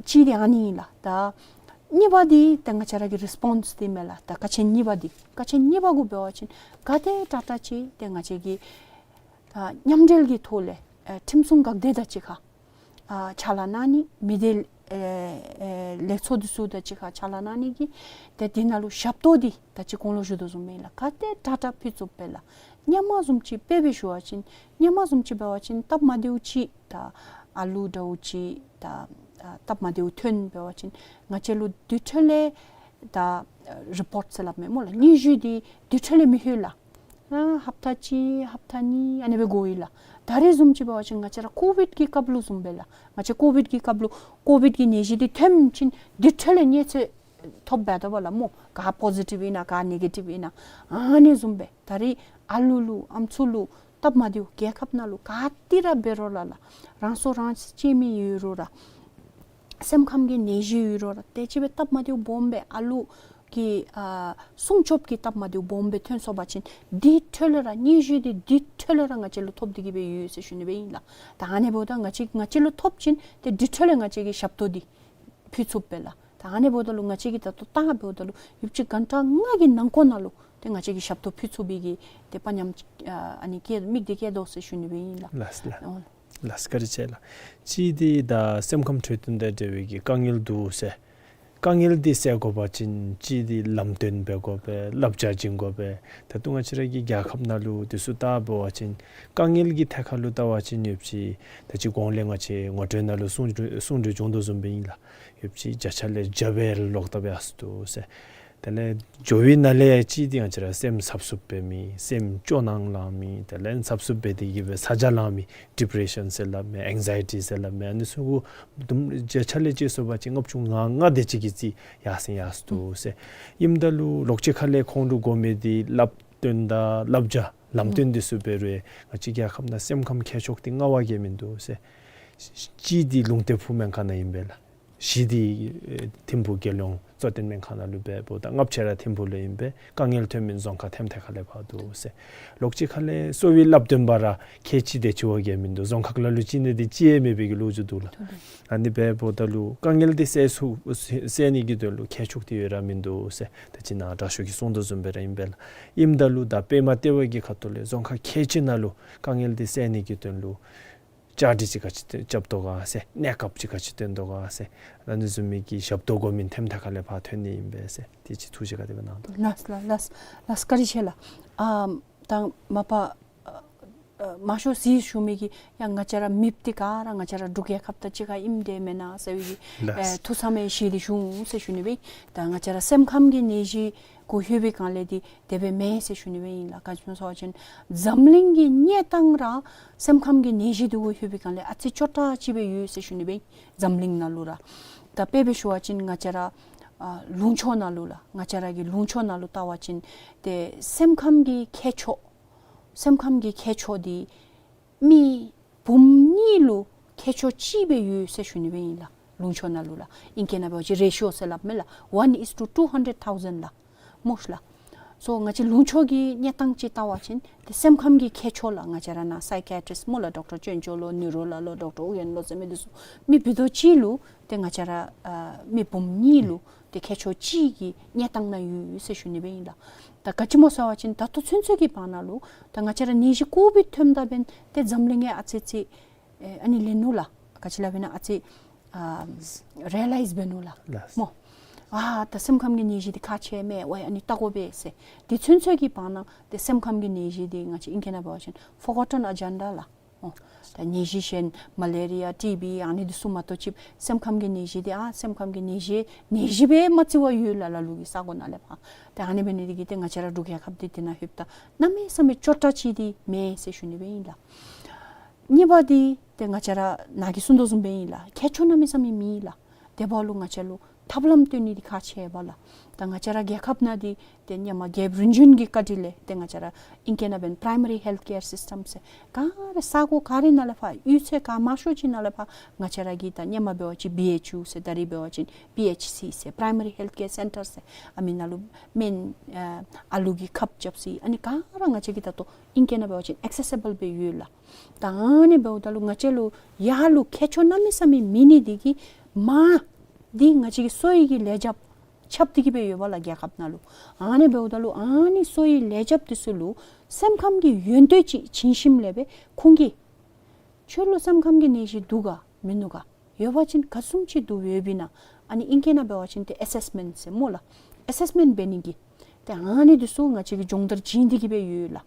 གཅིག་འདི་ཨ་ནི་ཨིན་ལགས། ད་གཉིས་པ་འདི་ད་ང་བཅས་ར་གི་རི་སི་པོནསི་འདི་མས་ལགས། ད་ཀ་ཆེན་གཉིས་པ་འདི་ཀ་ཆེན་གཉིས་པ་གུ་འབད་བ་ཅིན་ག་དེ་དྲག་དྲག་ཅིག་ཏེ་ང་བཅས་ཀྱིས་ད་མཉམ་འབྲེལ་གྱི་ཐོག་ལས་ཨེ་ཁྲིམས་སྲུང་འགག་སྡེ་དང་གཅིག་ཁར་ཨ་ཕྱག་ལཱ་གནང་ནི། མི་སྡེ་ཨེ་ཨེ་ལས་ཚོགས་འདི་ཚུ་དང་གཅིག་ཁར་ཕྱག་ལཱ་གནང་ནི་གི་ཏེ་འདི་ནང་ལུ་ཞབས་ཏོག་འདི་ད་ཅི་གོང་ལུ་ཞུ་དོ་བཟུམ་སྦེ་ཨིན་ལགས། ག་དེ་དྲག་དྲག་ཕུལ་ཚུགས་པས་ལགས། སྔོན་མ་བཟུམ་ཅིག་དཔེ་སྦེ་ཞུ་བ་ཅིན་སྔོན་མ་བཟུམ་ཅིག་འབད་བ་ཅིན་སྟབས་མ་བདེཝ་ཅིག་ད་ཨ་ལུ་འདྲཝ་ཅིག་ད་ཨ་སྟབས་མ་བདེཝ་ཐོན་འབད་བ་ཅིན་ང་བཅས་ལུ་དེ་འཕྲོ་ལས་ད་རི་པོརཊ་ཟེར་སླབ་མས་སྨོ་ལགས། སྙན་ཞུ་འདི་དེ་འཕྲོ་ལས་མི་ལྷོད་ལགས། ཨ་ཧབ་ཏ་གཅིག་ཧབ་ཏ་གཉིས་ཨ་ནི་སྦེ་འགོར་ཡི་ལགས། ད་རེས་བཟུམ་ཅིག་འབད་བ་ཅིན་ང་བཅས་ར་ཀོ་བིཌ་ཀྱི་སྐབས་ལུ་བཟུམ་སྦེ་ལགས། ང་བཅས་ཀོ་བིཌ་ཀྱི་སྐབས་ལུ་ཀོ་བིཌ་ཀྱི་ནད་གཞི་འདི་ཐོན་ཞིནམ་དེ་འཕྲོ་ལས་གནས་ཚུལ་ཐོབ་འབད་དོ་བ་ལགས་སྨོ། ག་པོ་ཟི་ཊིབ་ཨིན་ན་ག་ནེ་གེ་ཊིབ་ཨིན་ན་ཨ་ནི་བཟུམ་སྦེ་ད་རེས་ཨ་ལུ་ལུ་ཨམ་སྲུ་ལུ་སྟབས་མ་བདེཝ་རྒྱལ་ཁབ་ནང་ལུ་ག་ཏེ་ར་འབད་རུང་ལགས་ལགས། རང་སྲོག་རང་གཅོད་མི་ཡོད་རུང་ར་ སེམས་ཁམས་ཀྱི་ནད་གཞི་ཡོད་རུང་ར་དེ་ཅིག་སྦེ་སྟབས་མ་བདེཝ་སྦོམ་སྦེ་ཨ་ལུ་གི་ཨ་སྲུང་སྐྱོབ་ཀྱི་སྟབས་མ་བདེཝ་སྦོམ་སྦེ་ཐོན་སོང་པ་ཅིན་དེ་འཕྲོ་ལས་ར་སྙན་ཞུ་དེ་དེ་འཕྲོ་ལས་ར་ང་བཅས་ལུ་ཐོབ་སྟེ་གི་སྦེ་ཡོད་ཟེར་ཞུ་ནི་སྦེ་ཨིན་ལགས། ད་ཨ་ནི་འབདཝ་ད་ང་བཅས་ང་བཅས་ལུ་ཐོབ་ཅིན་དེ་དེ་འཕྲོ་ལས་ང་བཅས་ཀྱིས་ཞབས་ཏོག་དེ་ཕུལ་ཚུགསཔ་སྦེ་ལགས། ད་ཨ་ནི་འབདཝ་ད་ལུ་ང་བཅས་ཀྱིས་ད་ལྟོ་ད་འབདཝ་ད་ལུ་ཡུདཔ་ཅིག་གྷན་ཊ་ལྔ་གི་ནང་འཁོད་ནང་ལུ་དེ་ང་བཅས་ཀྱིས་ཞབས་ཏོག་ཕུལ་ཚུགས་པའི་གི་དེ་དཔའ་ཉམས་ཨ་ཨ་ནི་བསྐྱེད་དམིགས་དེ་བསྐྱེད་དོ་ཟེར་ཞུ་ནི་སྦེ་ཨིན་ལགས། ལགས་ལགས། ཨོ་ལགས་བཀའ་དྲིན་ཆེ་ལགས། གཅིག་འདི་ད་སེམས་ཁམས་འཕྲོད་བསྟེན་དང་འབྲེལ་བའི་གི་དཀའ་ངལ་འདུག་ཟེར། དཀའ་ངལ་འདི་སེལ་དགོ་པ་ཅིན་གཅིག་འདི་ལམ་སྟོན་འབད་དགོ་པས། བསླབ་བྱ་བྱིན་དགོ་པས། ད་ལྟོ་ང་བཅས་ར་གི་རྒྱལ་ཁབ་ནང་ལུ་དེ་ཚུ་ལྟ་བ་ཅིན་དཀའ་ངལ་གྱི་ཐད་ཁར་ལུ་ལྟ་བ་ཅིན་ཡུདཔ་ཅིག་ད་ཅི་གོང་ལས་ང་བཅས་ངོ་སྤྲོད་ནང་ལུ་གསུང་གསུང་གྲོས་བྱུང་དོ་བཟུམ་སྦེ་ཨིན་ལགས། ཡུདཔ་ཅིག་བརྒྱ་ཆ་ལས་བརྒྱ་སྦེ་ལོག་ལྟ་བའི་ཨ་སུ་འདུག་ཟེར། དེ་ལས་འགྱོ་བའི་ནང་ལས་གཅིག་འདི་ང་བཅས་ར་སེམས་འཚབ་འཚུབ་འབད་མི་སེམས་སྐྱོ་སྣང་ལང་མི་དེ་ལས་འཚབ་འཚུབ་འབད་དེ་གི་སྦེ་ཚ་གྱང་ལང་མི་ཌི་པི་རེ་ཤཱན་ཟེར་སླབ་མི་ཨེང་ཛའི་ཊི་ཟེར་སླབ་མི་ཨ་ནི་ཚུ་གུ་དུམ་བརྒྱ་ཆ་ལས་ཅིག་སོང་པ་ཅིན་ལྔ་བཅུ་ང་ལྔ་དེ་ཅིག་གི་རྩིས་ཡར་སེང་ཡར་སོང་འདུག་ཟེར། ཨིནམ་ད་ལུ་ལོགས་ཅིག་ཁ་ལས་ཁོང་ལུ་དགོ་མི་འདི་བསླབ་སྟོན་དང་བསླབ་བྱ་ལམ་སྟོན་འདི་ཚུ་འབད་རུང་ང་བཅས་རྒྱལ་ཁབ་ནང་སེམས་ཁམས་མཁས་མཆོག་འདི་ལྔ་བ་གིས་མིན་འདུག་ཟེར། གཅིག་འདི་ལུང་སྟེང་ཕུག་སྨན་ཁང་ནང་ཨིན་པས་ལགས། བཞི་འདི་ཨེ་ཐིམ་ཕུག་རྒྱལ་ཡོངས་གཙོ་བསྟེན་སྨན་ཁང་ནང་ལུ་འབད་འབདཝ་ད་ལྔ་པ་ཅིག་ར་ཐིམ་ཕུག་ལུ་ཨིན་པས། དཀའ་ངལ་ཐོན་མི་རྫོང་ཁག་ཐེམ་ཐེ་ཁ་ལས་ཕར་འདུག་ཟེར། ལོགས་ཅིག་ཁ་ལས་གསོ་བའི་བསླབ་སྟོན་པ་ར་ཁལ་གཅིག་དེ་ཅིག་བ་གིས་མིན་འདུག། རྫོང་ཁག་ལ་ལུ་གཅིག་ནི་དེ་ཅིག་ཡང་མེད་པའི་གི་ལོ་རྒྱུས་འདུག་ལགས། ཨ་ནི་འབད་འབདཝ་ད་ལུ་དཀའ་ངལ་འདི་སེལ་ཚུགས་སེལ་ནི་གི་དོན་ལུ་མཁས་མཆོག་འདི་ཡོད་ར་མིན་འདུག་ཟེར། ད་ཅི་ནཱ་དྲག་ཤོས་ཀྱིས་གསུངས་དོ་བཟུམ་སྦེ་ར་ཨིན་པས་ལགས། ཨིནམ་ད་ལུ་ད་པདྨ་ལྟེ་བ་གི་ཁ་ཐུག་ལས་རྫོང་ཁག་ཁལ་གཅིག་ནང་ལུ་དཀའ་ངལ་འདི་སེལ་ནི་གི་དོན་ལུ་བཅའ་སྒྲིག་ཅིག་ག་ཅི་རྐྱབ་དོ་ག་ཟེར། གནས་སྐབས་ཅིག་ག་ཅི་སྟོན་དོ་ག་ཟེར། ཨ་ནི་བཟུམ་མའི་གི་ཞབས་ཏོག་དགོ་མི་ཐེམ་ཐེ་ཁ་ལས་ཕར་ཐོན་ནི་ཨིན་པས་ཟེར། དེ་ཅིག་ཐུགས་བཞེད་ག་དེ་སྦེ་གནང་དོ། ལགས་ལགས་ལགས་ལགས། བཀའ་དྲིན་ཆེ་ལགས། ཨ་ད་མ་པ་ཨ་ཨ་མང་ཤོས་ཅིག་ཞུ་མི་གི་ཡང་ང་བཅས་ར་མེདཔ་འདི་ག་ར་ང་བཅས་ར་འབྲུག་རྒྱལ་ཁབ་དང་གཅིག་ཁར་ཨིནམ་འདྲས་མེན་ན་ཟེར་བའི་གི་ལགས། ཨེ་ཐུགས་བསམ་ཡང་བཞེས་ཏེ་བཞུགས་ཟེར་ཞུ་ནི་སྦེ། ད་ང་བཅས་ར་སེམས་ཁམས་ཀྱི་ནད་གཞི་གུ་ལྷོད་པའི་སྒང་ལས་འདི་དེ་སྦེ་མེན་ཟེར་ཞུ་ནི་སྦེ་ཨིན་ལགས། ག་ཅི་སྨོ་ཟེར་བ་ཅིན་འཛམ་གླིང་གི་གནས་སྟངས་ར་སེམས་ཁམས་ཀྱི་ནད་གཞི་འདི་གུ་ལྷོད་པའི་སྒང་ལས་ཨ་ཙི་སྐྱོ་དྲགས་ཅིག་སྦེ་ཡོད་ཟེར་ཞུ་ནི་སྦེ་ཨིན། འཛམ་གླིང་ནང་ལུ་ར། ད་དཔེ་སྦེ་ཞུ་བ་ཅིན་ང་བཅས་ར་ཨ་ལུང་ཕྱོགས་ནང་ལུ་ལགས། ང་བཅས་ར་གི་ལུང་ཕྱོགས་ནང་ལུ་བལྟ་བ་ཅིན་ཏེ་སེམས་ཁམས་ཀྱི་མཁས་མཆོག་སེམས་ཁམས་ཀྱི་མཁས་མཆོག་འདི་མི་འབུམ་གཉིས་ལུ་མཁས་མཆོག་གཅིག་སྦེ་ཡོད་ཟེར་ཞུ་ནི་སྦེ་ཨིན་ལགས། ལུང་ཕྱོགས་ནང་ལུ་ལགས། ཨིང་སྐད་ནང་འབད་བ་ཅིན་རེ་ཤི་ཡོ་ཟེར་སླབ་མས་ལགས། One is to two hundred thousand ལགས། སྨོ་ཤ་ལགས། སོ་ང་བཅས་ལུང་ཕྱོགས་ཀྱི་གནས་སྟངས་ཅིག་བལྟ་བ་ཅིན་ཏེ་སེམས་ཁམས་ཀྱི་མཁས་མཆོག་ལགས། ང་བཅས་ར་ནཱ་སའི་ཀི་ཡ་ཊི་རིསཊ་སྨོ་ལགས། ཌོག་ཊར་ཅོན་ཅོ་ལོ་ནིའུ་རོ་ལགས་ལོ་ཌོག་ཊར་ཨུ་ཡོན་ལོ་ཟེར་མི་འདི་ཚུ་མི་བུ་དོ་གཅིག་ལུ་ཏེ་ང་བཅས་ར་ཨ་མི་འབུམ་གཉིས་ལུ་ཏེ་མཁས་མཆོག་གཅིག་གི་གནས་སྟངས་ནང་ཡོད་ཟེར་ཞུ་ནི་སྦེ་ཨིན་ལགས། ད་ག་ཅི་སྨོ་ཟེར་བ་ཅིན་ད་ལྟོ་ཚུན་ཚོད་ཀྱི་བར་ན་ལུ་ད་ང་བཅས་ར་ནད་གཞི་ཀོ་བིཌ་ཐོནམ་ད་འབདན་ཏེ་འཛམ་གླིང་ཡང་ཨ་ཙི་ཙི་ཨེ་ཨ་ནི་ལེན་ནུག་ལགས། ག་ཅི་སླབ་ཨིན་ན་ཨ་ཙི་ཨ་རི་ཡེ་ལའིཛ་འབད་ནུག་ལགས། ལགས། སྨོ། ཨ་ད་སེམས་ཁམས་ཀྱི་ནད་གཞི་འདི་ཁག་ཆེ་མས། ཝའི་ཨ་ནི་བལྟ་དགོ་པས་ཟེར། དེ་ཚུན་ཚོད་ཀྱི་བར་ན་ཏེ་སེམས་ཁམས་ཀྱི་ནད་གཞི་འདི་ང་བཅས་ཨིང་སྐད་ནང་འབད་བ་ཅིན་ཕོར་གོ་ཊོན་ཨ་ཇེན་ཌ་ལགས། ཨོ། ད་ནད་གཞི་གཞན་མ་ལེ་རི་ཡ་ཊི་བི་ཨ་ནི་འདི་ཚུ་མ་གཏོགས་ཅིག་སེམས་ཁམས་ཀྱི་ནད་གཞི་འདི་ཨ་སེམས་ཁམས་ཀྱི་ནད་གཞི་ནད་གཞི་སྦེ་མ་བརྩི་བར་ཡོད་ལགས། ལ་ལུ་གི་ས་གོ་ནང་ལས་ཕར། ད་ཨ་ནི་འབད་ནི་འདི་གིས་ཏེ་ང་བཅས་ར་འབྲུག་རྒྱལ་ཁབ་འདི་འདི་ནང་ལྷོདཔ་ད་གནམ་མེད་ས་མེད་སྐྱོ་དྲགས་ཅིག་འདི་མེན་ཟེར་ཞུ་ནི་སྦེ་ཨིན་ལགས། གཉིས་པ་འདི་ཏེ་ང་བཅས་ར་ནཱ་གིས་གསུངས་དོ་བཟུམ་སྦེ་ཨིན་ལགས། མཁས་མཆོག་གནམ་མེད་ས་མེད་མེད་ལགས། དེ་འབདཝ་ལུ་ང་བཅས་ལུ་ཐབས་ལམ་སྟོན་ནི་འདི་ཁག་ཆེ་བས་ལགས། ད་ང་བཅས་ར་རྒྱལ་ཁབ་ནང་འདི་ཏེ་སྔོན་མ་རྒྱལཔོ་རིམ་བྱོན་གྱི་བཀའ་དྲིན་ལས་ཏེ་ང་བཅས་ར་ཨིང་སྐད་ནང་འབདན་པ་རའི་མ་རི་ཧེལཐ་ཀེར་སིསི་ཊམ་ཟེར་ག་ར་ས་གོ་ག་ར་ནང་ལས་ཕར་གཡུས་ཚན་ག་མང་ཤོས་ཅིག་ནང་ལས་ཕར་ང་བཅས་ར་གི་ད་སྔོན་མ་འབད་བ་ཅིན་བི་ཨེཆ་ཡུ་ཟེར་ད་རིས་འབད་བ་ཅིན་པི་ཨེཆ་སི་ཟེར་པ་རའི་མ་རི་ཧེལཐ་ཀེར་སེན་ཊར་ཟེར་ཨ་མི་ནང་ལུ་སྨན་ཨ་ཨ་ལུ་གི་ཁབ་རྐྱབ་ས་ཨ་ནི་ག་ར་ང་བཅས་ཀྱི་ད་ལྟོ་ཨིང་སྐད་ནང་འབད་བ་ཅིན་ཨེག་སེ་སི་བཱལ་སྦེ་ཡོད་ལགས། ད་ཨ་ནི་འབདཝ་ད་ལུ་ང་བཅས་ལུ་ཡར་ལུ་མཁས་མཆོག་གནམ་མེད་ས་མེད་མེད་ནི་འདི་གིས་མར་འདི་ང་བཅས་ཀྱི་གསོ་བའི་གི་ལས་བྱེདཔ་ཁྱབ་སྟེ་གི་སྦེ་ཡོད་པས་ལགས་རྒྱལ་ཁབ་ནང་ལུ། ཨ་ནི་འབདཝ་ད་ལུ་ཨ་ནི་གསོ་བའི་ལས་བྱེདཔ་འདི་ཚུ་ལུ་སེམས་ཁམས་ཀྱི་ཡོན་ཏན་ཅིག་བྱིན་ཞིནམ་ལས་སྦེ་ཁོང་གིས་ཁྱོད་ལུ་སེམས་ཁམས་ཀྱི་ནད་གཞི་འདུག་ག་མིན་ནུག་ག། ཡོད་པ་ཅིན་ག་བཟུམ་ཅིག་འདུག་ཡོདཔ་ཨིན་ན། ཨ་ནི་ཨིང་སྐད་ནང་འབད་བ་ཅིན་ཏེ་ཨེ་སེསི་མེནཊ་ཟེར་སྨོ་ལགས། ཨེ་སེསི་མེནཊ་འབད་ནི་གི་ཏེ་ཨ་ནི་འདི་ཚུ་ང་བཅས་ཀྱིས་སྦྱོང་བརྡར་བྱིན་ཏེ་གི་སྦེ་ཡོད་ལགས།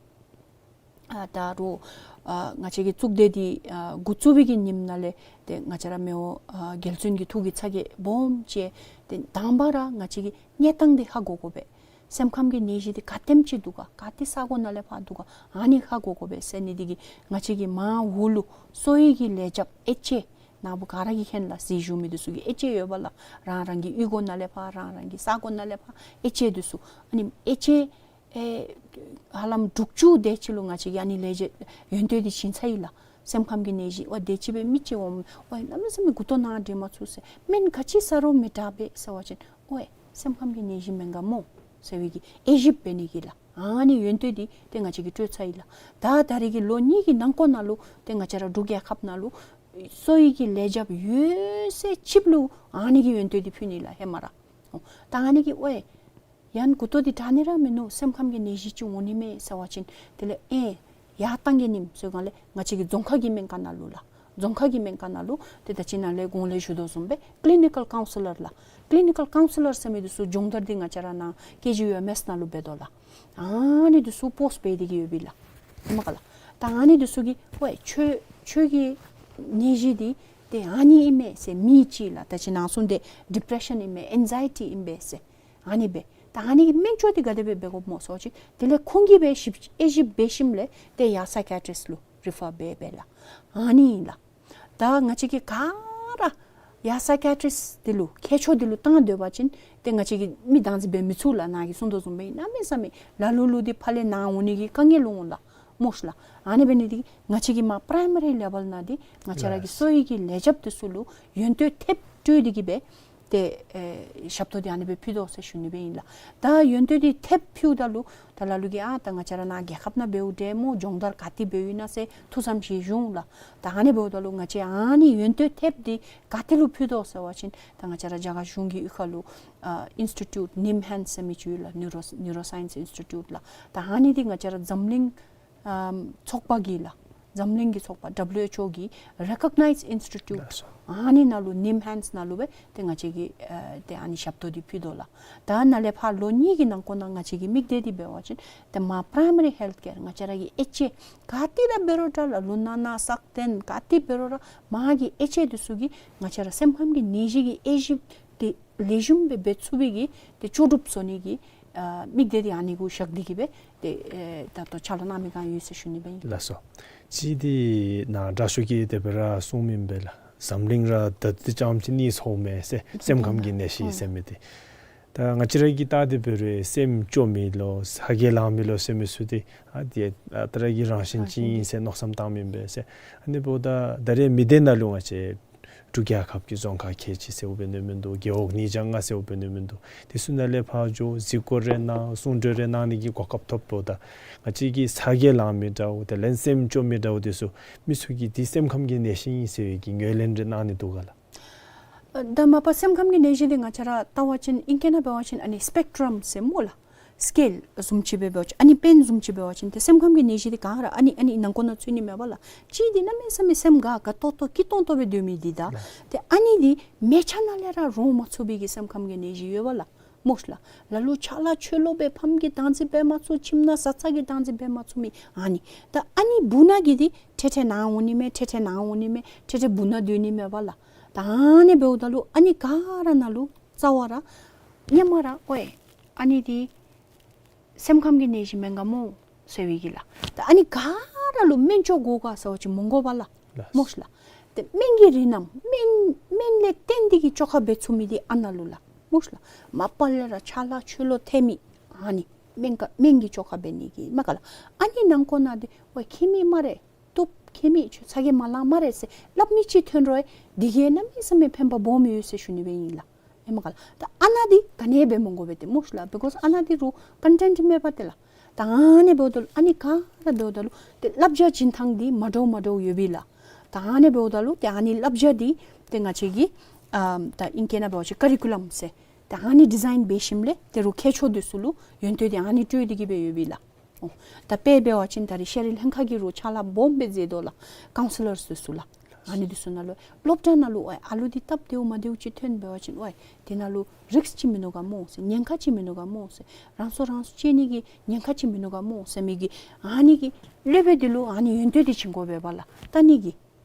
ཨ་ད་རུང་ཨ་ང་བཅས་ཀྱི་གཙུག་སྡེ་འདི་ཨ་འགོ་བཙུགས་པའི་གི་ཉིནམ་ནང་ལས་ཏེ་ང་བཅས་ར་མི་དབང་ཨ་རྒྱལ་བཙུན་གྱི་ཐུགས་ཀྱི་ཚ་གྱང་སྦོམ་བཅས་ཏེ་དང་པ་ར་ང་བཅས་ཀྱིས་གནས་སྟངས་འདི་ཧ་གོ་དགོ་པས། སེམས་ཁམས་ཀྱི་ནད་གཞི་འདི་ག་དེམ་ཅིག་འདུག་ག། ག་ཏེ་ས་གོ་ནང་ལས་ཕར་འདུག་ག། ཨ་ནི་ཧ་གོ་དགོ་པས་ཟེར་ནི་འདི་གིས་ང་བཅས་ཀྱི་མར་འོག་ལུ་གསོ་བའི་གི་ལས་བྱེདཔ་ཨེ་ཅེ་ནཱ་བུ་ག་ར་གིས་མཁྱེན་ལགས། གཟིགས་བཞུགས་མི་འདི་ཚུ་གིས་ཨེ་ཅེ་ཡོད་པས་ལགས། རང་རང་གི་གཡུས་སྒོ་ནང་ལས་ཕར་རང་རང་གི་ས་གོ་ནང་ལས་ཕར་ཨེ་ཅེ་འདི་ཚུ་ཨ་ནི་ཨེ་ཅེ་ཨེ་ཧ་ལམ་དྲུག་ཅུ་དེ་ཅིག་ལུ་ང་བཅས་ཀྱིས་ཨ་ནི་ལས་བྱེད་ཡོན་ཏན་འདི་བྱིན་ཚར་ཡི་ལགས། སེམས་ཁམས་ཀྱི་ནད་གཞི་ཨོ་དེ་ཅིག་སྦེ་མི་ཅིག་འོང་ཨོ་གནམ་མེད་ས་མེད་མགུ་ཏོ་ནང་འདྲེས་མ་ཚུགས་ཟེར་སྨན་ག་ཅི་ཟ་རུང་མི་དྲག་པས་ཟེར་བ་ཅིན་ཨོ་སེམས་ཁམས་ཀྱི་ནད་གཞི་མེན་ག་མོ་ཟེར་བའི་གི་ཨེ་ཞིབ་འབད་ནི་གི་ལགས། ཨ་ནི་ཡོན་ཏན་འདི་ཏེ་ང་བཅས་ཀྱིས་སྤྲོད་ཚར་ཡི་ལགས། ད་ད་རེས་ཀྱི་ལོ་གཉིས་ཀྱི་ནང་འཁོད་ནང་ལུ་ཏེ་ང་བཅས་ར་འབྲུག་རྒྱལ་ཁབ་ནང་ལུ་གསོ་བའི་གི་ལས་བྱེདཔ་ཡོད་ཚད་ཅིག་ལུ་ཨ་ནི་གི་ཡོན་ཏན་འདི་ཕུལ་ནི་ལགས་ཧེ་མ་ར། ཨོ་ད་ཨ་ནི་གི་ཨོ་ཡ་ཡང་མགུ་ཏོ་འདི་དྲག་ནི་ར་མིན་ནུག། སེམས་ཁམས་ཀྱི་ནད་གཞི་ཅིག་འོང་ནི་མས་ཟེར་བ་ཅིན་དེ་ལས་ཨེ་ཡར་བཏང་གེ་ནིམ་ཟེར་གང་ལས་ང་བཅས་ཀྱི་རྫོང་ཁག་གི་སྨན་ཁང་ནང་ལུ་ལགས། རྫོང་ཁག་གི་སྨན་ཁང་ནང་ལུ་ཏེ་ད་ཅི་ནཱ་ལས་གོང་ལས་ཞུ་དོ་བཟུམ་སྦེ་ཀི་ལི་ནི་ཀཱལ་ཀའུན་སི་ལར་ལགས། ཀི་ལི་ནི་ཀཱལ་ཀའུན་སི་ལར་ཟེར་མི་འདི་ཚུ་སྦྱོང་བརྡར་འདི་ང་བཅས་ར་ནཱ་ཀེ་ཇི་ཡུ་ཨེམ་ཨེས་ནང་ལུ་འབད་དོ་ལགས། ཨ་ནི་འདི་ཚུ་པོསཊ་འབད་དེ་གི་ཡོད་པས་ལགས། ཧེ་མ་ག་ལགས། ད་ཨ་ནི་འདི་ཚུ་གིས་ཨོ་ཁྱོད་ཁྱོད་ཀྱི་ནད་གཞི་འདི་ཏེ་ཨ་ནི་ཨིན་མས་ཟེར་མི་ཅིག་ལགས། ད་ཅི་ནཱ་གསུངས་ཏེ་ཌི་པི་རེ་ཤཱན་ཨིན་མས་ཨེང་ཛའི་ཊི་ཨིན་པས་ཟེར། ཨ་ནི་སྦེ་ད་ཨ་ནི་གི་སྨན་བཅོས་འདི་ག་དེ་སྦེ་འབད་དགོཔ་སྨོ་ཟེར་བ་ཅིན་དེ་ལས་ཁོང་གིས་སྦེ་ཞིབ་ཨེ་ཞིབ་འབད་ཞིནམ་ལས་ཏེ་ཡར་སའི་ཀི་ཡ་ཊི་རིསཊ་ལུ་རི་ཕར་འབད་འབད་ལགས། ཨ་ནི་ཨིན་ལགས། ད་ང་བཅས་ཀྱིས་ག་ར་ཡར་སའི་ཀི་ཡ་ཊི་རིསཊ་འདི་ལུ་ཁྱད་ཆོས་འདི་ལུ་བཏང་སྡོད་པ་ཅིན་ཏེ་ང་བཅས་ཀྱིས་མི་བདག་འཛིན་འབད་མི་ཚུགས་ལགས། ནཱ་གིས་གསུངས་དོ་བཟུམ་སྦེ་གནམ་མེད་ས་མེད་ལ་ལུ་ལུ་འདི་ཕར་ལས་ནཱ་འོང་ནི་གི་དཀའ་ངལ་འོང་ལགས། སྨོ་ཤ་ལགས། ཨ་ནི་འབད་ནི་འདི་ང་བཅས་ཀྱིས་མར་པི་རའི་མ་རི་ལེ་བཱལ་ནང་འདི་ང་བཅས་ར་གི་གསོ་བའི་གི་ལས་བྱེདཔ་འདི་ཚུ་ལུ་ཡོན་ཏན་ཐེབས་སྤྲོད་དེ་གི་སྦེ་ཏེ་ཨེ་ཞབས་ཏོག་འདི་ཨ་ནི་སྦེ་ཕུལ་དོ་ཟེར་ཞུ་ནི་སྦེ་ཨིན་ལགས། ད་ཡོན་ཏན་འདི་ཐེབས་ཕུལཝ་ད་ལུ་ད་ལ་ལུ་གིས་ཨ་ད་ང་བཅས་ར་ནཱ་རྒྱལ་ཁབ་ནང་འབདཝ་འདྲས་སྨོ། སྦྱོང་བརྡར་ག་ཏེ་འབདཝ་ཨིན་ན་ཟེར་ཐུགས་བསམ་བཞེས་བྱུང་ལགས། ད་ཨ་ནི་འབདཝ་ད་ལུ་ང་བཅས་ཨ་ནི་ཡོན་ཏན་ཐེབས་འདི་ག་ཏེ་ལུ་ཕུལ་དོ་ཟེར་བ་ཅིན་ད་ང་བཅས་ར་རྒྱ་གར་གཞུང་གི་གཡུས་ཁ་ལུ་ཨ་ཨིནསི་ཊི་ཊིའུཊ་ནིམ་ཧེནཌསི་ཟེར་མི་ཅིག་ཡོད་ལགས། ནིའུ་རོ་ནིའུ་རོ་སའེནསི་ཨིནསི་ཊི་ཊིའུཊ་ལགས། ད་ཨ་ནི་འདི་ང་བཅས་ར་འཛམ་གླིང་ཨམ་ཚོགས་པ་གིས་ལགས། འཛམ་གླིང་གི་ཚོགས་པ་ཌབ་ལུ་ཨེཆ་ཨོ་གིས་རེ་ཀོག་ནའིཛ་ཨིནསི་ཊི་ཊིའུཊ་ལགས་སོ། ཨ་ནི་ནང་ལུ་ནིམ་ཧེནཌསི་ནང་ལུ་སྦེ་ཏེ་ང་བཅས་ཀྱིས་ཨ་ཏེ་ཨ་ནི་ཞབས་ཏོག་འདི་ཕུལ་དོ་ལགས། ད་ནཱ་ལས་ཕར་ལོ་གཉིས་ཀྱི་ནང་འཁོད་ནང་ང་བཅས་ཀྱི་དམིགས་གཏད་འདི་འབད་བ་ཅིན་ཏེ་མར་པི་རའི་མ་རི་ཧེལཐ་ཀེར་ང་བཅས་ར་གི་ཨེ་ཅེ་ག་ཏེ་ར་འབད་རུང་འདྲ་ལགས། ལུས་ན་ན་སག་སྟེང་ག་ཏེ་འབད་རུང་ར་མར་གྱི་ཨེ་ཅེ་འདི་ཚུ་གིས་ང་བཅས་ར་སེམས་ཁམས་ཀྱི་ནད་གཞི་གི་ཨེ་ཞིབ་འདི་ལེགས་ཤོམ་སྦེ་འབད་ཚུགས་པའི་གི་ཏེ་ལྕོགས་གྲུབ་བཟོ་ནི་གི་ཨ་དམིགས་གཏད་འདི་ཨ་ནི་གུ་བཞག་སྟེ་གི་སྦེ་ཏེ་ཨེ་ད་ལྟོ་ཕྱག་ལཱ་གནང་མི་གང་ཡོད་ཟེར་ཞུ་ནི་སྦེ་ཨིན། ལགས་སོ། ཅིག་འདི་ནཱ་དྲག་ཤོས་ཀྱིས་དེ་སྦེ་ར་གསུངམ་ཨིན་པས་ལགས། འཛམ་གླིང་ར་ད་འདི་ཙམ་ཅིག་གནས་སོང་མས་ཟེར། སེམས་ཁམས་ཀྱི་ནད་གཞི་ཟེར་མི་འདི། ད་ང་བཅས་ར་གིས་བལྟ་སྟེ་འབད་རུང་སེམས་སྐྱོ་མི་ལོ་ཚ་གྱང་ལང་མི་ལོ་ཟེར་མི་ཚུ་འདི་ཨ་འདི་ཨ་རྟག་ར་གི་རང་བཞིན་ཅིག་ཨིན་ཟེར་མནོ་བསམ་བཏངམ་ཨིན་པས་ཟེར། ཨ་ནི་འབདཝ་ད་ད་རེས་མི་སྡེ་ནང་ལུ་ང་བཅས་འབྲུག་རྒྱལ་ཁབ་ཀྱི་རྫོང་ཁག་ཁལ་གཅིག་ཟེརཝ་འབད་ནི་མིན་འདུག། རྒེད་འོག་ཉིས་བརྒྱ་ལྔ་ཟེརཝ་འབད་ནི་མིན་འདུག། དེ་ཚུ་ནང་ལས་ཕར་འགྱོ་གཟིགས་སྐོར་རེ་གནང་གསུང་གྲོས་རེ་གནང་ནི་གི་གོ་སྐབས་ཐོབ་འབདཝ་ད་ང་བཅས་ཀྱི་ཚ་གྱང་ལང་མི་འདྲཝ་དེ་ལས་སེམས་སྐྱོ་མི་འདྲཝ་དེ་ཚུ་མི་ཚུ་གིས་འདི་སེམས་ཁམས་ཀྱི་ནད་གཞི་ཨིན་ཟེར་བའི་གི་ངོས་ལེན་རེ་གནང་ནི་འདུག་ག་ལགས། ཨ་ད་མ་པ་སེམས་ཁམས་ཀྱི་ནད་གཞི་འདི་ང་བཅས་ར་བལྟ་བ་ཅིན་ཨིང་སྐད་ནང་འབད་བ་ཅིན་ཨ་ནི་སི་པེག་ཊྲམ་ཟེར་སྨོ་ལགས། སི་ཀེལ་བཟུམ་ཅིག་སྦེ་འབད་བ་ཅིན་ཨ་ནི་པེན་བཟུམ་ཅིག་འབད་བ་ཅིན་ཏེ་སེམས་ཁམས་ཀྱི་ནད་གཞི་འདི་ག་ར་ཨ་ནི་ཨ་ནི་ནང་འཁོད་ནང་ཚུད་ནི་མས་པ་ལགས། གཅིག་འདི་གནམ་མེད་ས་མེད་སེམས་དགའ་དགའ་ཏོག་ཏོ་སྐྱིད་ཏོང་ཏོ་སྦེ་སྡོད་མི་འདི་ད། ཏེ་ཨ་ནི་འདི་མལ་ཆ་ནང་ལས་ར་རོ་མ་ཚུགས་པའི་གི་སེམས་ཁམས་ཀྱི་ནད་གཞི་ཡོད་པ་ལགས། སྨོ་ཤ་ལགས། ལ་ལུ་ཆ་ལ་ཆོས་ལོག་སྦེ་ཕམ་གྱིས་བདག་འཛིན་འབད་མ་ཚུགས། ཁྱིམ་ནང་བཟའ་ཚང་གིས་བདག་འཛིན་འབད་མ་ཚུགས་མི་ཨ་ནི། ད་ཨ་ནི་སྦུག་ན་གི་འདི་འཕྲལ་འཕྲལ་ནཱ་འོང་ནི་མས། འཕྲལ་འཕྲལ་ནཱ་འོང་ནི་མས། འཕྲལ་འཕྲལ་སྦུག་ན་སྡོད་ནི་མས་པ་ལགས། ད་ཨ་ནི་འབདཝ་ད་ལུ་ཨ་ནི་ག་ར་ནང་ལུ་རྩ་བ་ར་སྔོན་མ་ར་ཨོ་ཨེ་ཨ་ནི་འདི་སེམས་ཁམས་ཀྱི་ནད་གཞི་མེན་ག་མོ་ཟེར་བའི་གི་ལགས། ད་ཨ་ནི་ག་ར་ལུ་སྨན་བཅོས་དགོ་ག་ཟེར་བ་ཅིན་མི་དགོ་པ་ལགས། ལགས། སྨོ་ཤ་ལགས། ཏེ་སྨན་གྱི་རིགས་རྣམས་སྨན་སྨན་ལས་བརྟེན་ཏེ་གི་བཅོས་ཁ་འབད་ཚུགས་མི་འདི་ཨ་ནཱ་ལུ་ལགས། སྨོ་ཤ་ལགས། མ་པ་ལས་ར་ཆ་ལ་ཆོས་ལོག་ཐལ་མི་ཨ་ནི་སྨན་ཀ་སྨན་གྱི་བཅོས་ཁ་འབད་ནི་གི་མས་ག་ལགས། ཨ་ནི་ནང་འཁོད་ནང་འདི་ཝའི་མཁྱེན་མི་སྨ་རེ། བཏུབ་མཁྱེན་མི་ཁྱོད་ཚ་གྱང་མ་ལང་སྨ་རེ་ཟེར་སླབ་མི་ཅིག་ཐོན་རུང་འདི་གིས་གནམ་མེད་ས་མེད་ཕན་པ་སྦོམ་ཡོད་ཟེར་ཞུ་ནི་སྦེ་ཨིན་ལགས། ཨེ་མས་ག་ལགས། ད་ཨ་ནཱ་འདི་ག་ནི་འབད་མི་དགོ་པས་ཏེ་སྨོ་ཤ་ལགས། because ཨ་ནཱ་འདི་རུང་ཀོན་ཊེནཊ་མེད་པ་ཏེ་ལགས། ད་ཨ་ནི་འབདཝ་ད་ལུ་ཨ་ནི་ག་ར་འབདཝ་ད་ལུ་ཏེ་བསླབ་བྱ་བྱིན་ཐངས་འདི་མ་འདྲཝ་མ་འདྲཝ་ཡོད་པས་ལགས། ད་ཨ་ནི་འབདཝ་ད་ལུ་ཏེ་ཨ་ནི་བསླབ་བྱ་འདི་ཏེ་ང་བཅས་ཀྱིས་ཨ་ད་ཨིང་སྐད་ནང་འབད་བ་ཅིན་ཀ་རི་ཀུ་ལམ་ཟེར་ཏེ་ཨ་ནི་ཌི་ཛའིན་འབད་ཞིནམ་ལས་ཏེ་རུང་ཁྱད་ཆོས་འདི་ཚུ་ལུ་ཡོན་ཏན་འདི་ཨ་ནི་སྤྲོད་དེ་གི་སྦེ་ཡོད་པས་ལགས། ཨོ། ད་དཔེ་འབད་བ་ཅིན་ད་རེས་ཤེས་རིག་ལྷན་ཁག་གིས་རུང་ཕྱག་ལཱ་སྦོམ་སྦེ་མཛད་དོ་ལགས། ཀའུན་སི་ལར་འདི་ཚུ་ལགས། ཨ་ནི་འདི་ཚུ་ནང་ལུ་སློབ་གྲྭ་ནང་ལུ་ཨ་ཨ་ལུ་འདི་སྟབས་བདེཝ་མ་བདེཝ་ཅིག་ཐོན་འབད་བ་ཅིན་ཝའི་དེ་ནང་ལུ་རིསཀ་ཅིག་མིན་ནུག་ག་མོ་ཟེར། ཉེན་ཁ་ཅིག་མིན་ནུག་ག་མོ་ཟེར། རང་སྲོག་རང་སྲོག་གཅོད་ནི་གི་ཉེན་ཁ་ཅིག་མིན་ནུག་ག་མོ་ཟེར་མི་གི་ཨ་ནི་གི་སློབ་དཔོན་འདི་ལུ་ཨ་ནི་ཡོན་ཏན་འདི་བྱིན་དགོ་པས་པ་ལགས། ད་ཨ་ནི་གི་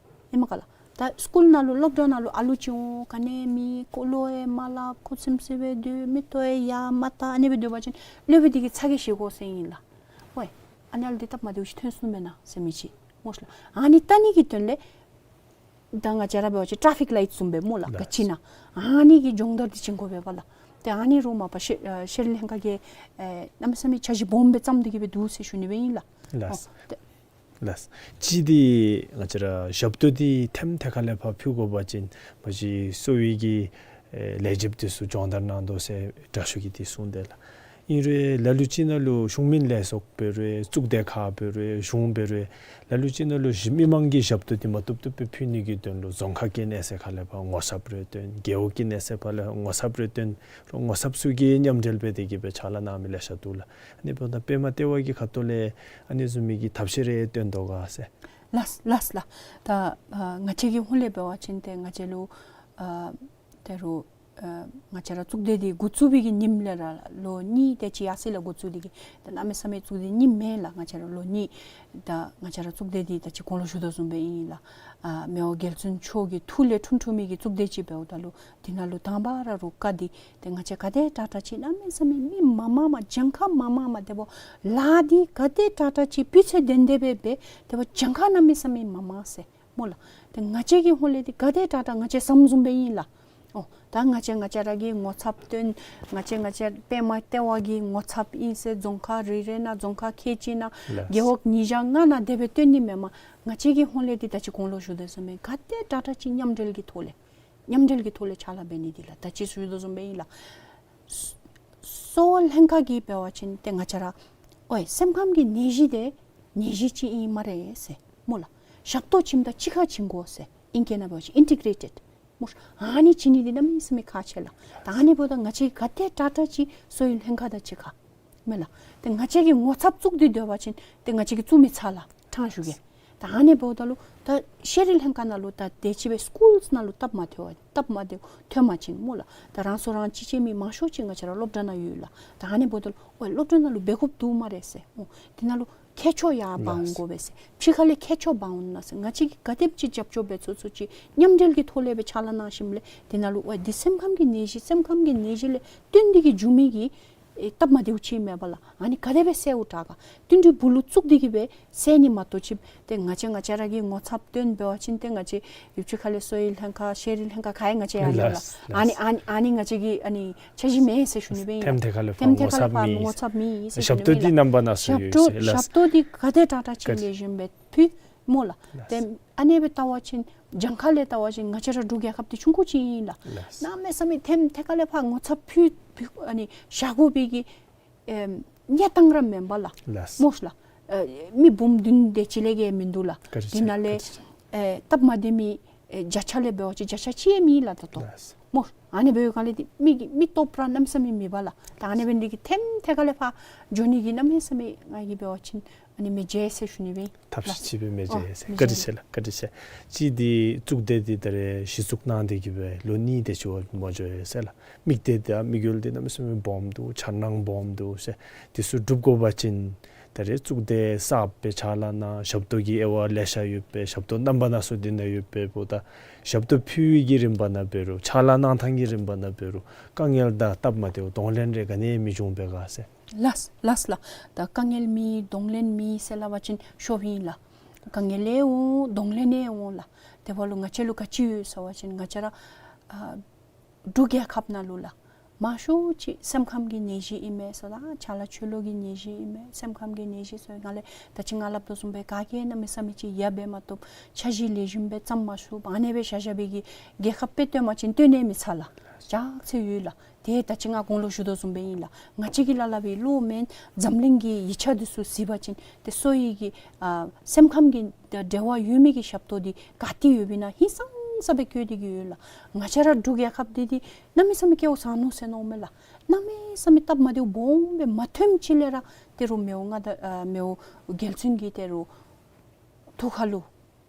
ཨེ་མས་ག་ལགས། ད་སི་ཀུལ་ནང་ལུ་སློབ་གྲྭ་ནང་ལུ་ཨ་ལུ་ཅིག་འོང་ག་ནི་མེད། ཁོ་ལུ་ཡང་མ་སླབ། ཁུ་སིམ་སི་སྦེ་སྡོད། མིག་ཏོ་ཡང་ཡར་མ་བལྟ། ཨ་ནི་སྦེ་སྡོད་པ་ཅིན་སློབ་དཔོན་འདི་གིས་ཚ་གྱང་བཞེས་དགོ་ཟེར་ཨིན་ལགས། ཝའི་ཨ་ནི་ཨ་ལུ་འདི་སྟབས་མ་བདེཝ་ཅིག་ཐོན་སོ་ནུག་མེན་ན་ཟེར་མི་ཅིག་སྨོ་ཤ་ལགས། ཨ་ནི་བལྟ་ནི་གི་དོན་ལས་ད་ང་བཅས་ར་འབད་བ་ཅིན་ཊ་རེ་ཕིག་ལའིཊ་བཟུམ་སྦེ་སྨོ་ལགས། ལགས། ག་ཅི་ཨིན་ན་ཨ་ནི་གི་སྦྱོང་བརྡར་འདི་བྱིན་དགོ་པས་པ་ལགས། ཏེ་ཨ་ནི་རུང་མ་པ་ཤེས་ཨ་ཤེས་རིག་ལྷན་ཁག་གིས་ཨེ་གནམ་མེད་ས་མེད་འཆར་གཞི་སྦོམ་སྦེ་བརྩམས་ཏེ་གི་སྦེ་འདུག་ཟེར་ཞུ་ནི་སྦེ་ཨིན་ལགས། ལགས། ཨོ། ཏེ་ ལགས། གཅིག་འདི་ང་བཅས་ར་ཞབས་ཏོག་འདི་ཐེམ་ཐེ་ཁ་ལས་ཕར་ཕུལ་དགོ་པ་ཅིན་མ་གཞི་གསོ་བའི་གི་ཨེ་ལས་བྱེདཔ་འདི་ཚུ་སྦྱོང་བརྡར་གནང་དོ་ཟེར་དྲག་ཤོས་ཀྱིས་འདི་གསུངས་དེས་ལགས། ཨིན་རུང་ལ་ལུ་ཅིག་ནང་ལུ་གཞུང་མིན་ལས་ཚོགས་འབད་རུང་གཙུག་སྡེ་ཁག་འབད་རུང་གཞུང་འབད་རུང་ལ་ལུ་ཅིག་ནང་ལུ་གཞི་མི་མང་གི་ཞབས་ཏོག་འདི་མ་བཏུབ་བཏུབ་སྦེ་ཕུལ་ནི་གི་དོན་ལུ་རྫོང་ཁག་གི་གནས་ཚད་ཁ་ལས་ཕར་ངོ་ཚབ་རེ་བཏོན། རྒེད་འོག་གི་གནས་ཚད་ཁ་ལས་ངོ་ཚབ་རེ་བཏོན། རོགས་ངོ་ཚབ་ཚུ་གིས་མཉམ་འབྲེལ་འབད་དེ་གིས་སྦེ་ཕྱག་ལཱ་གནང་མི་ལེ་ཤ་འདུག་ལགས། ཨ་ནི་འབདཝ་ད་པདྨ་ལྟེ་བ་གི་ཁ་ཐུག་ལས་ཨ་ནི་བཟུམ་མའི་གི་ཐབས་ཤེས་རེ་བཏོན་དོ་ག་ཟེར། ལགས་ལགས་ལགས། ད་ཨ་ང་བཅས་ཀྱི་ཧོངས་ལས་འབད་བ་ཅིན་ཏེ་ང་བཅས་ལུ་ཨ་ད་རུང་ཨ་ང་བཅས་ར་གཙུག་སྡེ་འདི་འགོ་བཙུགས་པའི་གི་ཉིནམ་ལས་ར་ལོ་གཉིས་དེ་ཅིག་ཡར་སོང་ཡི་ལགས། འགོ་བཙུགས་འདི་གིས་ད་གནམ་མེད་ས་མེད་གཙུག་སྡེ་རྙིངམ་མེན་ལགས། ང་བཅས་ར་ལོ་གཉིས་ད་ང་བཅས་ར་གཙུག་སྡེ་འདི་ད་ཅི་གོང་ལུ་ཞུ་དོ་བཟུམ་སྦེ་ཨིན་ལགས། ཨ་མི་དབང་རྒྱལ་བཙུན་མཆོག་གི་ཐུགས་ལས་འཁྲུངས་འཁྲུངས་མི་གི་གཙུག་སྡེ་ཅིག་འབདཝ་ད་ལུ་འདི་ནང་ལུ་དང་པ་ར་རུ་བཀའ་འདི་ཏེ་ང་བཅས་ག་དེ་དྲག་དྲག་ཅིག་གནམ་མེད་ས་མེད་མི་མང་མང་མ་གྱངས་ཁ་མང་མང་མ་དེ་འབདཝ་ལཱ་འདི་ག་དེ་དྲག་དྲག་ཅིག་སྤུས་ཚད་ལྡན་ཏེ་སྦེ་སྦེ་དེ་འབདཝ་གྱངས་ཁ་གནམ་མེད་ས་མེད་མང་མང་ཟེར་སྨོ་ལགས། ཏེ་ང་བཅས་ཀྱི་ཧོངས་ལས་འདི་ག་དེ་དྲག་དྲག་ང་བཅས་བསམ་བཟུམ་སྦེ་ཨིན་ལགས། ཨོ་ད་ང་བཅས་ང་བཅས་ར་གིས་ངོ་ཚབ་བཏོན། ང་བཅས་ང་བཅས་པདྨ་ལྟེ་བ་གི་ངོ་ཚབ་ཨིན་ཟེར་རྫོང་ཁག་རེ་རེ་ནང་རྫོང་ཁག་ཁལ་གཅིག་ནང་ལགས། རྒེད་འོག་ཉིས་བརྒྱ་ལྔ་ནང་དེ་སྦེ་བཏོན་ནི་མེན་མས། ང་བཅས་ཀྱི་ཧོངས་ལས་འདི་ད་ཅི་གོང་ལུ་ཞུ་དོ་བཟུམ་སྦེ་ག་དེ་དྲག་དྲག་ཅིག་མཉམ་འབྲེལ་གྱི་ཐོག་ལས་མཉམ་འབྲེལ་གྱི་ཐོག་ལས་ཕྱག་ལཱ་འབད་ནི་འདི་ལགས། ད་ཅི་ཞུ་དོ་བཟུམ་སྦེ་ཨིན་ལགས། གསོ་བ་ལྷན་ཁག་གིས་འབད་བ་ཅིན་ཏེ་ང་བཅས་ར་ཨོའི་སེམས་ཁམས་ཀྱི་ནད་གཞི་དེ་ནད་གཞི་ཅིག་ཨིན་སྨ་རེ་ཟེར་སྨོ་ལགས། ཞབས་ཏོག་བྱིནམ་ད་གཅིག་ཁར་བྱིན་དགོ་ཟེར། ཨིང་སྐད་ནང་འབད་བ་ཅིན་ཨིན་ཊི་གྲེ་ཊེཌ་སྨོ། ཨ་ནི་བྱིན་ནི་འདི་གནམ་མེད་ས་མེད་ཁག་ཆེ་ལགས། ད་ཨ་ནི་འབདཝ་ད་ང་བཅས་ག་དེ་དྲག་དྲག་ཅིག་གསོ་བའི་ལྷན་ཁག་དང་གཅིག་ཁར་མེན་ལགས། ཏེ་ང་བཅས་ཀྱིས་ངོ་ཚབ་བཙུགས་ཏེ་སྡོད་པ་ཅིན་ཏེ་ང་བཅས་ཀྱིས་བཙུགས་མི་ཚར་ལགས། ཕྲང་ཞུ་གེ། ད་ཨ་ནི་འབདཝ་ད་ལུ་ད་ཤེས་རིག་ལྷན་ཁག་ནང་ལུ་ད་དེ་ཅིག་སྦེ་སི་ཀུལསི་ནང་ལུ་སྟབས་མ་བདེཝ་སྟབས་མ་བདེཝ་ཐོན་པ་ཅིན་སྨོ་ལགས། ད་རང་སོ་རང་གཅེས་གཅེས་མི་མང་ཤོས་ཅིག་ང་བཅས་ར་སློབ་གྲྭ་ནང་ཡོད་ལགས། ད་ཨ་ནི་འབདཝ་ད་ལུ་ཨོའི་སློབ་གྲྭ་ནང་ལུ་འབད་དགོཔ་འདུག་སྨ་རེ་ཟེར། ཨོ་དེ་ནང་ལུ་མཁས་མཆོག་ཡར་འབག་འོང་དགོ་པས་ཟེར། ཕྱི་ཁ་ལས་མཁས་མཆོག་འབག་འོང་ན་ཟེར། ང་བཅས་ཀྱིས་ག་དེམ་ཅིག་རྒྱབ་སྐྱོར་འབད་ཚུགས་ཚུགས་ཅིག་མཉམ་འབྲེལ་གྱི་ཐོག་ལས་སྦེ་ཕྱག་ལཱ་གནང་ཞིནམ་ལས་དེ་ནང་ལུ་ཨོའི་འདི་སེམས་ཁམས་ཀྱི་ནད་གཞི་སེམས་ཁམས་ཀྱི་ནད་གཞི་ལས་བརྟེན་ཏེ་གིས་འབྱུང་མི་གི་ཨེ་སྟབས་མ་བདེཝ་ཅིག་མེན་པ་ལགས། ཨ་ནི་ག་དེ་སྦེ་སེལཝ་དྲག་ག་བསྟུན་གྲོས་སྦུག་ལུ་བཙུགས་ཏེ་གིས་སྦེ་སེལ་ནི་མ་གཏོགས་ཅིག་ཏེ་ང་བཅས་ང་བཅས་ར་གིས་ངོ་ཚབ་བཏོན་འབད་བ་ཅིན་ཏེ་ང་བཅས་ཡུདཔ་ཅིག་ཁ་ལས་གསོ་བའི་ལྷན་ཁག་ཤེས་རིག་ལྷན་ཁག་ག་ཡང་ང་བཅས་ཡང་ཡོད་ལགས། ལགས། ཨ་ནི་ཨ་ནི་ཨ་ནི་ང་བཅས་ཀྱི་ཨ་ནི་འཆར་གཞི་མེད་ཟེར་ཞུ་ནི་སྦེ་ཨིན་ལགས། ཐེམ་ཐེ་ཁ་ལས་ཐེམ་ཐེ་ཁ་ལས་ཕར་ངོ་ཚབ་མེད་ཟེར་ཞུ་ནི་སྦེ་ཨིན་ལགས། ཞབས་ཏོག་འདི་རྣམ་པ་སྣ་ཚོགས་ཡོད་ཟེར་ལགས། ཞབས་ཏོག་འདི་ག་དེ་དྲག་དྲག་ཅིག་ལེགས་ཤོམ་སྦེ་ཕུལ་སྨོ་ལགས། ལགས། ཏེ་ཨ་ནི་སྦེ་བལྟ་བ་ཅིན་གྱངས་ཁ་ལས་བལྟ་བ་ཅིན་ང་བཅས་ར་འབྲུག་རྒྱལ་ཁབ་འདི་ཆུང་ཀུ་ཅིག་ཨིན་ལགས། ལགས། གནམ་མེད་ས་མེད་ཐེམ་ཐེ་ཁ་ལས་ཕར་ངོ་ཚབ་ཕུལ་ཕུལ་ཨ་ནི་བཞག་དགོ་པའི་གི་ཨེམ་གནས་སྟངས་ར་མེན་པ་ལགས། ལགས། སྨོ་ལགས། ཨེ་མི་འབུམ་བདུན་དེ་ཅིག་ལས་བརྒལ་མིན་འདུག་ལགས། བཀའ་དྲིན་ཆེ། དེ་ནང་ལས་བཀའ་དྲིན་ཆེ། ཨེ་སྟབས་མ་བདེ་མི་ཨེ་བརྒྱ་ཆ་ལས་འབད་བ་ཅིན་བརྒྱ་ཆ་གཅིག་ཡང་མེད་ལགས་ད་ལྟོ། ལགས། སྨོ། ཨ་ནི་འབདཝ་ལས་བརྟེན་ཏེ་མི་གི་མི་སྟོབས་ར་གནམ་མེད་ས་མེད་མེད་པ་ལགས། ད་ཨ་ནི་འབད་ནི་དེ་གིས་ཐེམ་ཐེ་ཁ་ལས་ཕར་འགྱོ་ནི་གི་གནམ་མེད་ས་མེད་ང་གིས་འབད་བ་ཅིན་ཨ་ནི་མི་བརྗེད་ཟེར་ཞུ་ནི་སྦེ་ཨིན། ཐབས་ཤེས་ཅིག་སྦེ་མི་བརྗེད་ཟེར། ཨོ་བཀའ་དྲིན་ཆེ་ལགས། བཀའ་དྲིན་ཆེ། གཅིག་འདི་གཙུག་སྡེ་འདི་ད་རེས་གཞི་བཙུགས་གནང་སྟེ་གིས་སྦེ་ལོ་གཉིས་དེ་ཅིག་འོང་འགྱོ་ཡི་ཟེར་ལགས། དམིགས་གཏད་དང་དམིགས་ཡུལ་འདི་གནམ་མེད་ས་མེད་སྦོམ་འདུག། འཆར་སྣང་སྦོམ་འདུག་ཟེར། འདི་ཚུ་འགྲུབ་དགོ་པ་ཅིན་ད་རེས་གཙུག་སྡེ་གསརཔ་སྦེ་ཕྱག་ལཱ་གནང་། ཞབས་ཏོག་གི་དབྱེ་བ་ལེ་ཤ་ཡོད་པས། ཞབས་ཏོག་རྣམ་པ་སྣ་ཚོགས་འདི་ནང་ཡོད་པས། འབདཝ་ད་ཞབས་ཏོག་ཕུལ་བའི་གི་རིམ་པ་ནང་འབད་རུང་ཕྱག་ལཱ་གནང་ཐངས་ཀྱི་རིམ་པ་ནང་འབད་རུང་དཀའ་ངལ་དང་སྟབས་མ་བདེཝ་གདོང་ལེན་རེ་ག་ནི་མི་འབྱུང་པས་ག་ཟེར། ལགས་ལགས་ལགས། ད་དཀའ་ངལ་མེད་གདོང་ལེན་མེད་ཟེར་སླབ་པ་ཅིན་ཤོབ་ཨིན་ལགས། དཀའ་ངལ་ཡང་འོང་གདོང་ལེན་ཡང་འོང་ལགས། དེ་འབདཝ་ལུ་ང་བཅས་ལུ་ག་ཅི་ཡོད་ཟེར་བ་ཅིན་ང་བཅས་ར་ཨ་འབྲུག་རྒྱལ་ཁབ་ནང་ལུ་ལགས་མང་ཤོས་ཅིག་སེམས་ཁམས་ཀྱི་ནད་གཞི་ཨིན་མས་ཟེར་དང་ཆ་ལ་ཆོས་ལུགས་ཀྱི་ནད་གཞི་ཨིན་མས། སེམས་ཁམས་ཀྱི་ནད་གཞི་ཟེར་ང་ལས་ད་ཅི་ང་སླབ་དོ་བཟུམ་སྦེ་ག་གིས་གནམ་མེད་ས་མེད་ཅིག་ཡ་འབད་མ་བཏུབ། འཆར་གཞི་ལེགས་ཤོམ་སྦེ་བརྩམ་མ་ཚུགསཔ། ཨ་ནི་སྦེ་བཞག་བཞག་པའི་གི་རྒྱལ་ཁབ་དཔེ་སྟོན་པ་ཅིན་སྟོན་ནི་མི་ཚར་ལགས། ཅག་ཚེ་ཡོད་ལགས། ཏེ་ད་ཅི་ང་གོང་ལུ་ཞུ་དོ་བཟུམ་སྦེ་ཨིན་ལགས། ང་བཅས་ཀྱིས་སླབ་སླབ་པའི་བློ་མེན་འཛམ་གླིང་གི་ཡིག་ཆ་འདི་ཚུ་གཟིགས་པ་ཅིན་ཏེ་གསོ་བའི་གི་ཨ་སེམས་ཁམས་ཀྱི་འབྲེལ་བ་ཡོད་མི་གི་ཞབས་ཏོག་འདི་ག་ཏེ་ཡོདཔ་ཨིན་ན་ཧིང་སངས་ས་སྦེ་བཀོད་དེ་གིས་ཡོད་ལགས། ང་བཅས་ར་འབྲུག་རྒྱལ་ཁབ་འདི་འདི་གནམ་མེད་ས་མེད་སྐལཝ་བཟང་ནུག་ཟེར་མནོཝ་མས་ལགས། གནམ་མེད་ས་མེད་སྟབས་མ་བདེཝ་སྦོམ་སྦེ་མ་ཐོནམ་ཅིག་ལས་ར་ཏེ་རུང་མི་དབང་མངའ་བདག་ཨ་མི་དབང་རྒྱལ་བཙུན་གྱི་ཏེ་རུང་ཐུགས་ཁ་ལུ་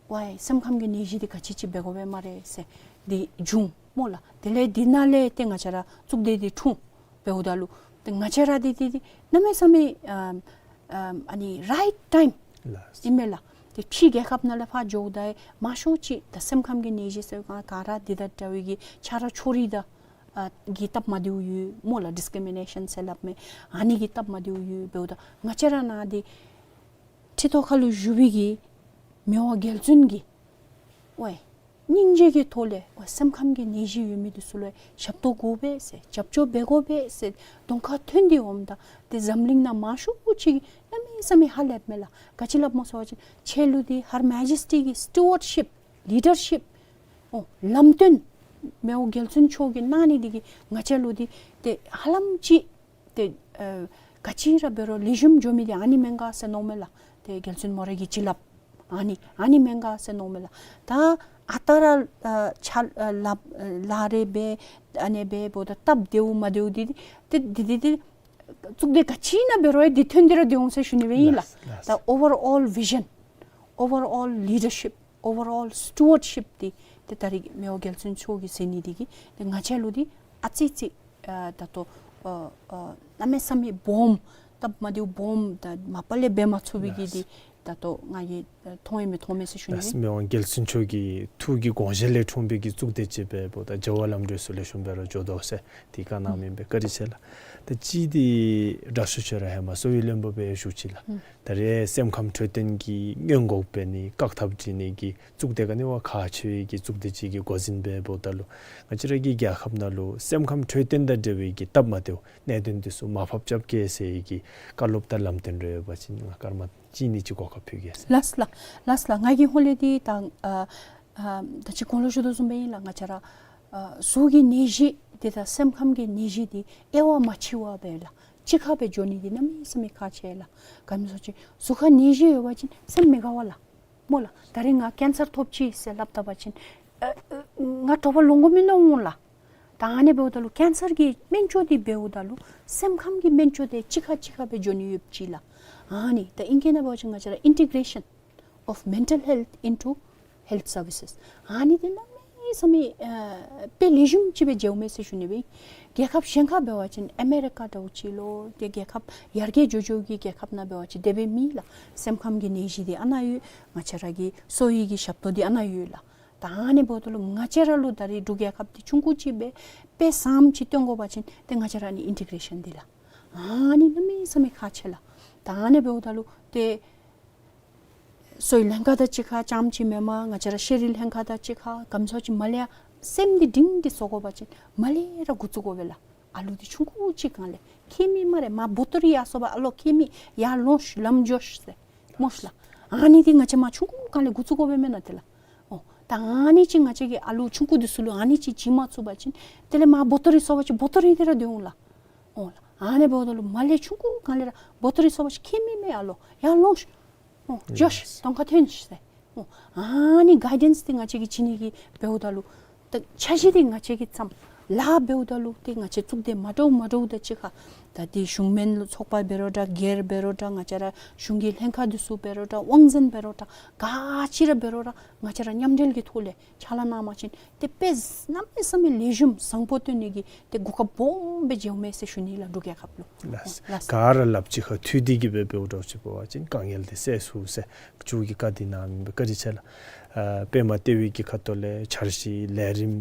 ཝའི་སེམས་ཁམས་ཀྱི་ནད་གཞི་འདི་ག་ཅི་ཅིག་འབད་དགོ་པས་སྨ་རེ་ཟེར་འདི་བྱུང་སྨོ་ལགས། དེ་ལས་འདི་ནང་ལས་ཏེ་ང་བཅས་ར་གཙུག་སྡེ་འདི་འཁྲུངས། འབདཝ་ད་ལུ་ཏེ་ང་བཅས་ར་འདི་འདི་འདི་གནམ་མེད་ས་མེད་ཨམ་ཨམ་ཨ་ནི་རའིཊ་ཊའིམ་ལགས། ཨིན་མས་ལགས། ཏེ་ཕྱི་རྒྱལ་ཁབ་ནང་ལས་ཕར་འགྱོཝ་ད་མང་ཤོས་ཅིག་ད་སེམས་ཁམས་ཀྱི་ནད་གཞི་ཟེར་ག་ག་ར་འདི་དང་འདྲ་བའི་གི་ཆ་རོགས་ཕྱོགས་རིས་དང་ཨ་གི་སྟབས་མ་བདེཝ་ཡོད་སྨོ་ལགས། ཌིསི་ཀི་རི་མི་ནེ་ཤཱན་ཟེར་སླབ་མས། ཨ་ནི་གི་སྟབས་མ་བདེཝ་ཡོད། འབདཝ་ད་ང་བཅས་ར་ནང་འདི་ཁྲི་ཐོག་ཁ་ལུ་བཞུགས་པའི་གི་མི་དབང་རྒྱལ་བཙུན་གྱི་ཝའི་ སྙིང་རྗེ་གི་ཐོག་ལས་སེམས་ཁམས་ཀྱི་ནད་གཞི་ཡོད་མི་འདི་ཚུ་ལུ་ཞབས་ཏོག་དགོ་པས་ཟེར་རྒྱབ་སྐྱོར་འབད་དགོ་པས་ཟེར་གདོང་ཁར་ཐོན་ཏེ་འོངམ་ད་ཏེ་འཛམ་གླིང་ནང་མང་ཤོས་ཅིག་གནམ་མེད་ས་མེད་ཧ་ལས་མས་ལགས། ག་ཅི་སླབ་སྨོ་ཟེར་བ་ཅིན་ཁྱེད་ལུ་འདི་Her Majesty གི་སི་ཊུ་ཝརཌ་ཤིཔ་ལི་ཌར་ཤིཔ་ཨོ་ལམ་སྟོན་མི་དབང་རྒྱལ་བཙུན་མཆོག་གིས་གནང་ནི་འདི་གིས་ང་བཅས་ལུ་འདི་ཏེ་ཧ་ལམ་ཅིག་ཏེ་ཨ་ག་ཅི་ར་འབད་རུང་ལེགས་ཤོམ་འགྱོ་མི་འདི་ཨ་ནི་མེན་ག་ཟེར་མནོཝ་མས་ལགས། ཏེ་རྒྱལ་བཙུན་མོ་རའི་གི་བྱིན་རླབས་ཨ་ནི་ཨ་ནི་མེན་ག་ཟེར་མནོཝ་མས་ལགས། ད་ཨ་རྟག་ར་ཨ་ཆ་ཨ་ལག་ཨ་ལག་རེས་འབད་ཨ་ནི་འབདཝ་ད་སྟབས་བདེཝ་མ་བདེཝ་འདི་ཏེ་འདི་འདི་ཏེ་གཙུག་སྡེ་ག་ཅི་ནང་འབད་རུང་ཡང་འདི་ཐོན་ཏེ་ར་སྡོད་འོང་ཟེར་ཞུ་ནི་སྦེ་ཨིན་ལགས། ལགས་ལགས། ད་overall vision, overall leadership, overall stewardship འདི་ཏེ་ད་རིས་མི་དབང་རྒྱལ་བཙུན་མཆོག་གིས་ཟེར་ནི་འདི་གིས་ཏེ་ང་བཅས་ལུ་འདི་ཨ་ཙི་ཙི་ཨ་ད་ལྟོ་ཨ་ཨ་གནམ་མེད་ས་མེད་སྦོམ་སྟབས་མ་བདེཝ་སྦོམ་ད་མ་པ་ལས་འབད་མ་ཚུགས་པའི་གི་ལགས། འདི་ད་ལྟོ་ང་གིས་ཨ་མཐོང་ཡང་མི་མཐོང་མས་ཟེར་ཞུ་ནི་ལགས། སྦེ། མི་དབང་རྒྱལ་བཙུན་མཆོག་གི་ཐུགས་ཀྱི་དགོངས་བཞེད་ལས་འཁྲུངས་པའི་གི་གཙུག་སྡེ་ཅིག་འབདཝ་ད་བྱ་བ་ལམ་འགྲོ་ཚུ་ལེགས་ཤོམ་སྦེ་ར་འགྱོ་དོ་ཟེར་འདི་བཀའ་གནང་མི་ཨིན་པས། བཀའ་དྲིན་ཆེ་ལགས། ད་ཅི་འདི་དྲག་ཤོས་ཁྱོད་ར་ཧེ་མ་གསོ་བའི་བློན་པོ་སྦེ་བཞུགས་ཅི་ལགས། ཨུམ། ད་རེས་སེམས་ཁམས་འཕྲོད་བསྟེན་གྱི་སྔོན་འགོག་འབད་ནི་བཀག་ཐབས་སྒྲིག་ནི་གི་གཙུག་སྡེ་ག་ནི་བ་ཁག་ཆེ་བའི་གི་གཙུག་སྡེ་ཅིག་གི་འགོ་འཛིན་འབདཝ་ད་ལུ་ང་བཅས་ར་གི་རྒྱལ་ཁབ་ནང་ལུ་སེམས་ཁམས་འཕྲོད་བསྟེན་དང་འབྲེལ་བའི་གི་སྟབས་མ་བདེཝ་གནད་དོན་འདི་ཚུ་མར་ཕབ་རྐྱབ་གེ་ཟེར་བའི་གི་བཀའ་སློབ་དང་ལམ་སྟོན་རེ་ཡོད་པ་ཅིན་ང་སྐར་མ་གཅིག་གཉིས་ཅིག་གོ་སྐབས་ཕུལ་གེ་ཟེར། ལགས་ལགས། ལགས་ལགས། ང་གི་ཧོང་ལས་འདི་ད་ཨ་ཨ་ད་ཅི་གོང་ལུ་ཞུ་དོ་བཟུམ་སྦེ་ཨིན་ལགས། ང་བཅས་ར་ཨ་གཟུགས་ཀྱི་ནད་གཞི་འདི་དང་སེམས་ཁམས་ཀྱི་ནད་གཞི་འདི་དབྱེ་བ་མ་ཕྱེ་བར་སྦེ་ལགས་གཅིག་ཁར་སྦེ་འགྱོ་ནི་འདི་གནམ་མེད་ས་མེད་ཁག་ཆེ་ལགས། ག་ཅི་སྨོ་ཟེར་བ་ཅིན་གཟུགས་ཁར་ནད་གཞི་ཡོད་པ་ཅིན་སེམས་མི་དགའ་བས་ལགས། སྨོ་ལགས། ད་རིས་ང་ཀེན་སར་ཐོབ་ཅི་ཟེར་སླབ་ད་པ་ཅིན་ཨ་ཨ་ང་དྲོ་པ་ལོང་དགོ་མི་མནོ་འོང་ལགས། ད་ཨ་ནི་འབདཝ་ད་ལུ་ཀེན་སར་གྱི་སྨན་བཅོས་འདི་འབདཝ་ད་ལུ་སེམས་ཁམས་ཀྱི་སྨན་བཅོས་འདི་གཅིག་ཁར་གཅིག་ཁར་སྦེ་འགྱོ་ནི་ཡོདཔ་ཅིག་ལགས། ཨ་ནི་ད་ཨིང་སྐད་ནང་འབད་བ་ཅིན་ང་བཅས་ར་integration of mental health into health services ཨ་ནི་འདི་གནམ་མེད་ས་མེད་ཨ་དཔེ་ལེགས་ཤོམ་ཅིག་སྦེ་མཇལཝ་མས་ཟེར་ཞུ་ནི་སྦེ། རྒྱལ་ཁབ་གཞན་ཁར་འབད་བ་ཅིན་ཨ་མེ་རི་ཀ་འདྲཝ་ཅིག་ལོ་ཏེ་རྒྱལ་ཁབ་ཡར་རྒྱས་འགྱོ་འགྱོ་གི་རྒྱལ་ཁབ་ནང་འབད་བ་ཅིན་དེ་སྦེ་མེད་ལགས། སེམས་ཁམས་ཀྱི་ནད་གཞི་འདི་ཨ་ནཱ་ཡོད། ང་བཅས་ར་གི་གསོ་བའི་གི་ཞབས་ཏོག་འདི་ཨ་ནཱ་ཡོད་ལགས། ད་ཨ་ནི་འབདཝ་ད་ལུ་ང་བཅས་ར་ལུ་ད་རིས་འབྲུག་རྒྱལ་ཁབ་འདི་ཆུང་ཀུ་ཅིག་སྦེ་དཔེ་བཟངམ་ཅིག་སྟོན་དགོ་པ་ཅིན་ཏེ་ང་བཅས་ར་ནི་ཨིན་ཊི་གེ་རེ་ཤཱན་འདི་ལགས། ཨ་ནི་གནམ་མེད་ས་མེད་ཁག་ཆེ་ལགས། ད་ཨ་ནི་འབདཝ་ད་ལུ་ཏེ་གསོ་བའི་ལྷན་ཁག་དང་གཅིག་ཁར་རྐྱངམ་ཅིག་མེན་པར་ང་བཅས་ར་ཤེས་རིག་ལྷན་ཁག་དང་གཅིག་ཁར་ག་ཅི་སྨོ་ཟེར་བ་ཅིན་མར་ལས་ཡར་སེམས་འདི་སྒྲིང་སྒྲི་བཟོ་དགོ་པ་ཅིན་མར་ལས་ར་འགོ་བཙུགས་དགོ་པས་ལགས། ཨ་ལུ་འདི་ཆུང་ཀུ་ཅིག་སྒང་ལས་ཁྱད་མེད་སྨ་རེ་མར་བོ་ཏོ་རི་ཡར་སོང་པ་ཨ་ལོ་ཁྱད་མེད་ཡར་ལོངས་ཤིག་ལམ་འགྱོ་ཤིག་ཟེར་སྨོ་ཤིག་ལགས། ཨ་ནི་འདི་ང་བཅས་མར་ཆུང་ཀུ་སྒང་ལས་འགོ་བཙུགས་དགོ་པས་མེན་ན་ཏེ་ལགས། ཨོ་ད་ཨ་ནི་ཅིག་ང་བཅས་ཀྱིས་ཨ་ལུ་ཆུང་ཀུ་འདི་ཚུ་ལུ་ཨ་ནི་ཅིག་བྱིན་མ་ཚུགས་པ་ཅིན་དེ་ལས་མར་བོ་ཏོ་རི་སོང་པ་ཅིན་བོ་ཏོ་རི་འདི་ར་སྡོད་འོང་ལགས། ཨོ་ཨ་ནི་འབདཝ་ད་ལུ་མར་ལས་ཆུང་ཀུ་སྒང་ལས་ར་བོ་ཏོ་རི་སོང་པ་ཅིན་ཁྱད་མེད་མེད་ཨ་ལོ་ཡར་ལོངས་ཤིག། ཨོ་འགྱོ་ཤིག། གདོང་ཁར་ཐོན་ཤིག་ཟེར། ཨོ་ཨ་ནི་གའི་ཌེནསི་འདི་ང་བཅས་ཀྱིས་བྱིན་ནི་གི་འབདཝ་ད་ལུ་ད་འཆར་གཞི་འདི་ང་བཅས་ཀྱིས་བརྩམས། ལཱ་འབདཝ་ད་ལུ་ཏེ་ང་བཅས་གཙུག་སྡེ་མ་འདྲཝ་མ་འདྲཝ་དང་གཅིག་ཁར་ད་འདི་གཞུང་མིན་ཚོགས་པ་འབད་རུང་འདྲ་སྒེར་འབད་རུང་འདྲ་ང་བཅས་ར་གཞུང་གི་ལྷན་ཁག་འདི་ཚུ་འབད་རུང་འདྲ་དབང་འཛིན་འབད་རུང་འདྲ་ག་ཅི་ར་འབད་རུང་འདྲ་ང་བཅས་ར་མཉམ་འབྲེལ་གྱི་ཐོག་ལས་ཕྱག་ལཱ་གནང་པ་ཅིན་ཏེ་དཔེ་གནམ་མེད་ས་མེད་ལེགས་ཤོམ་བཟང་པོ་སྟོན་ནི་གི་ཏེ་གོ་སྐབས་སྦོམ་སྦེ་མཇལཝ་མས་ཟེར་ཞུ་ནི་ལགས་འབྲུག་རྒྱལ་ཁབ་ལུ། ལགས། ལགས། ག་ར་ལགཔ་གཅིག་ཁར་མཐུད་དེ་གི་སྦེ་འབདཝ་འདྲཝ་ཅིག་འབད་བ་ཅིན་དཀའ་ངལ་འདི་སེལ་ཚུགས་ཟེར་མཇུག་གི་བཀའ་འདི་གནངམ་ཨིན་པས། བཀའ་དྲིན་ཆེ་ལགས། ཨ་པདྨ་ལྟེ་བའི་གི་ཁ་ཐུག་ལས་འཆར་གཞི་ལས་རིམ་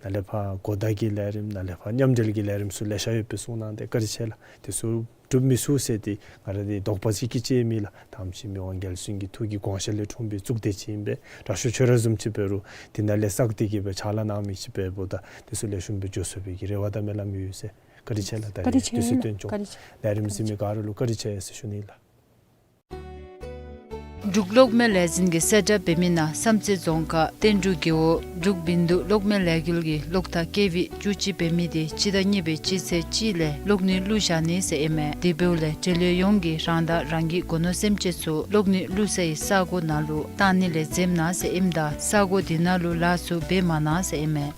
ནཱ་ལས་ཕར་གོ་བརྡ་གི་ལས་རིམ་ནཱ་ལས་ཕར་མཉམ་འབྲེལ་གྱི་ལས་རིམ་ཚུ་ལེ་ཤ་ཡོད་པའི་གསུང་གནང་སྟེ་བཀའ་དྲིན་ཆེ་ལགས། དེ་ཚུ་འགྲུབ་མི་ཚུགས་ཟེར་ཏེ་ང་ར་འདི་དོགས་པ་ཅིག་གི་ཅིག་མེད་ལགས། ད་ཅི་མི་དབང་རྒྱལ་བཙུན་གྱི་ཐུགས་ཀྱི་དགོངས་བཞེད་ལས་འཁྲུངས་པའི་གཙུག་སྡེ་ཅིག་ཨིན་པས། དྲག་ཤོས་ཁྱོད་ར་བཟུམ་ཅིག་འབད་རུང་འདི་ནང་ལས་བསགས་ཏེ་གི་སྦེ་ཕྱག་ལཱ་གནང་མི་ཅིག་འབདཝ་ད་དེ་ཚུ་ལེགས་ཤོམ་སྦེ་འགྱོ་ཚུགས་པའི་གི་རེ་བ་དང་སྨོན་ལམ་ཡོད་ཟེར། བཀའ་དྲིན་ཆེ་ལགས། ད་བཀའ་དྲིན་རེས་ཆེ་དུས་ཚོད་ལགས། བཏོན་ཆོག། བཀའ་དྲིན་ཆེ། ལས་རིམ་གཟིགས་མི་ག་ར་ལུ་བཀའ་དྲིན་ཆེ་ཟེར་ཞུ་ནི་ལགས། འབྲུག་གློག་མེ་ལས་འཛིན་གྱིས་གསལ་བསྒྲགས་འབད་མི་ནང་བསམ་རྩེ་རྫོང་ཁག་བསྟན་འབྲུག་རྒེད་འོག་འབྲུག་བིན་དུ་གློག་མེ་ལས་འགུལ་གྱི་གློག་ཐག་ཀེ་ཝི་བཅུ་གཅིག་འབད་མི་དེ་སྤྱི་ཟླ་གཉིས་པའི་སྤྱི་ཚེས་གཅིག་ལས་གློག་ནུས་བླུགས་བཞག་ནི་ཟེར་ཨིན་མས། དེ་འབདཝ་ལས་འབྲེལ་ཡོད་ཡོངས་ཀྱིས་རང་དང་རང་གི་སྒོ་ནོར་སེམས་ཅན་ཚུ་གློག་ནུས་བླུགས་སའི་ས་སྒོ་ནང་ལུ་བཏང་ནི་ལས་འཛེམ་གནང་ཟེར་ཨིནམ་ད་ས་སྒོ་དེ་ནང་ལུ་ལཱ་ཚུ་འབད་མ་གནང་ཟེར་ཨིན་མས།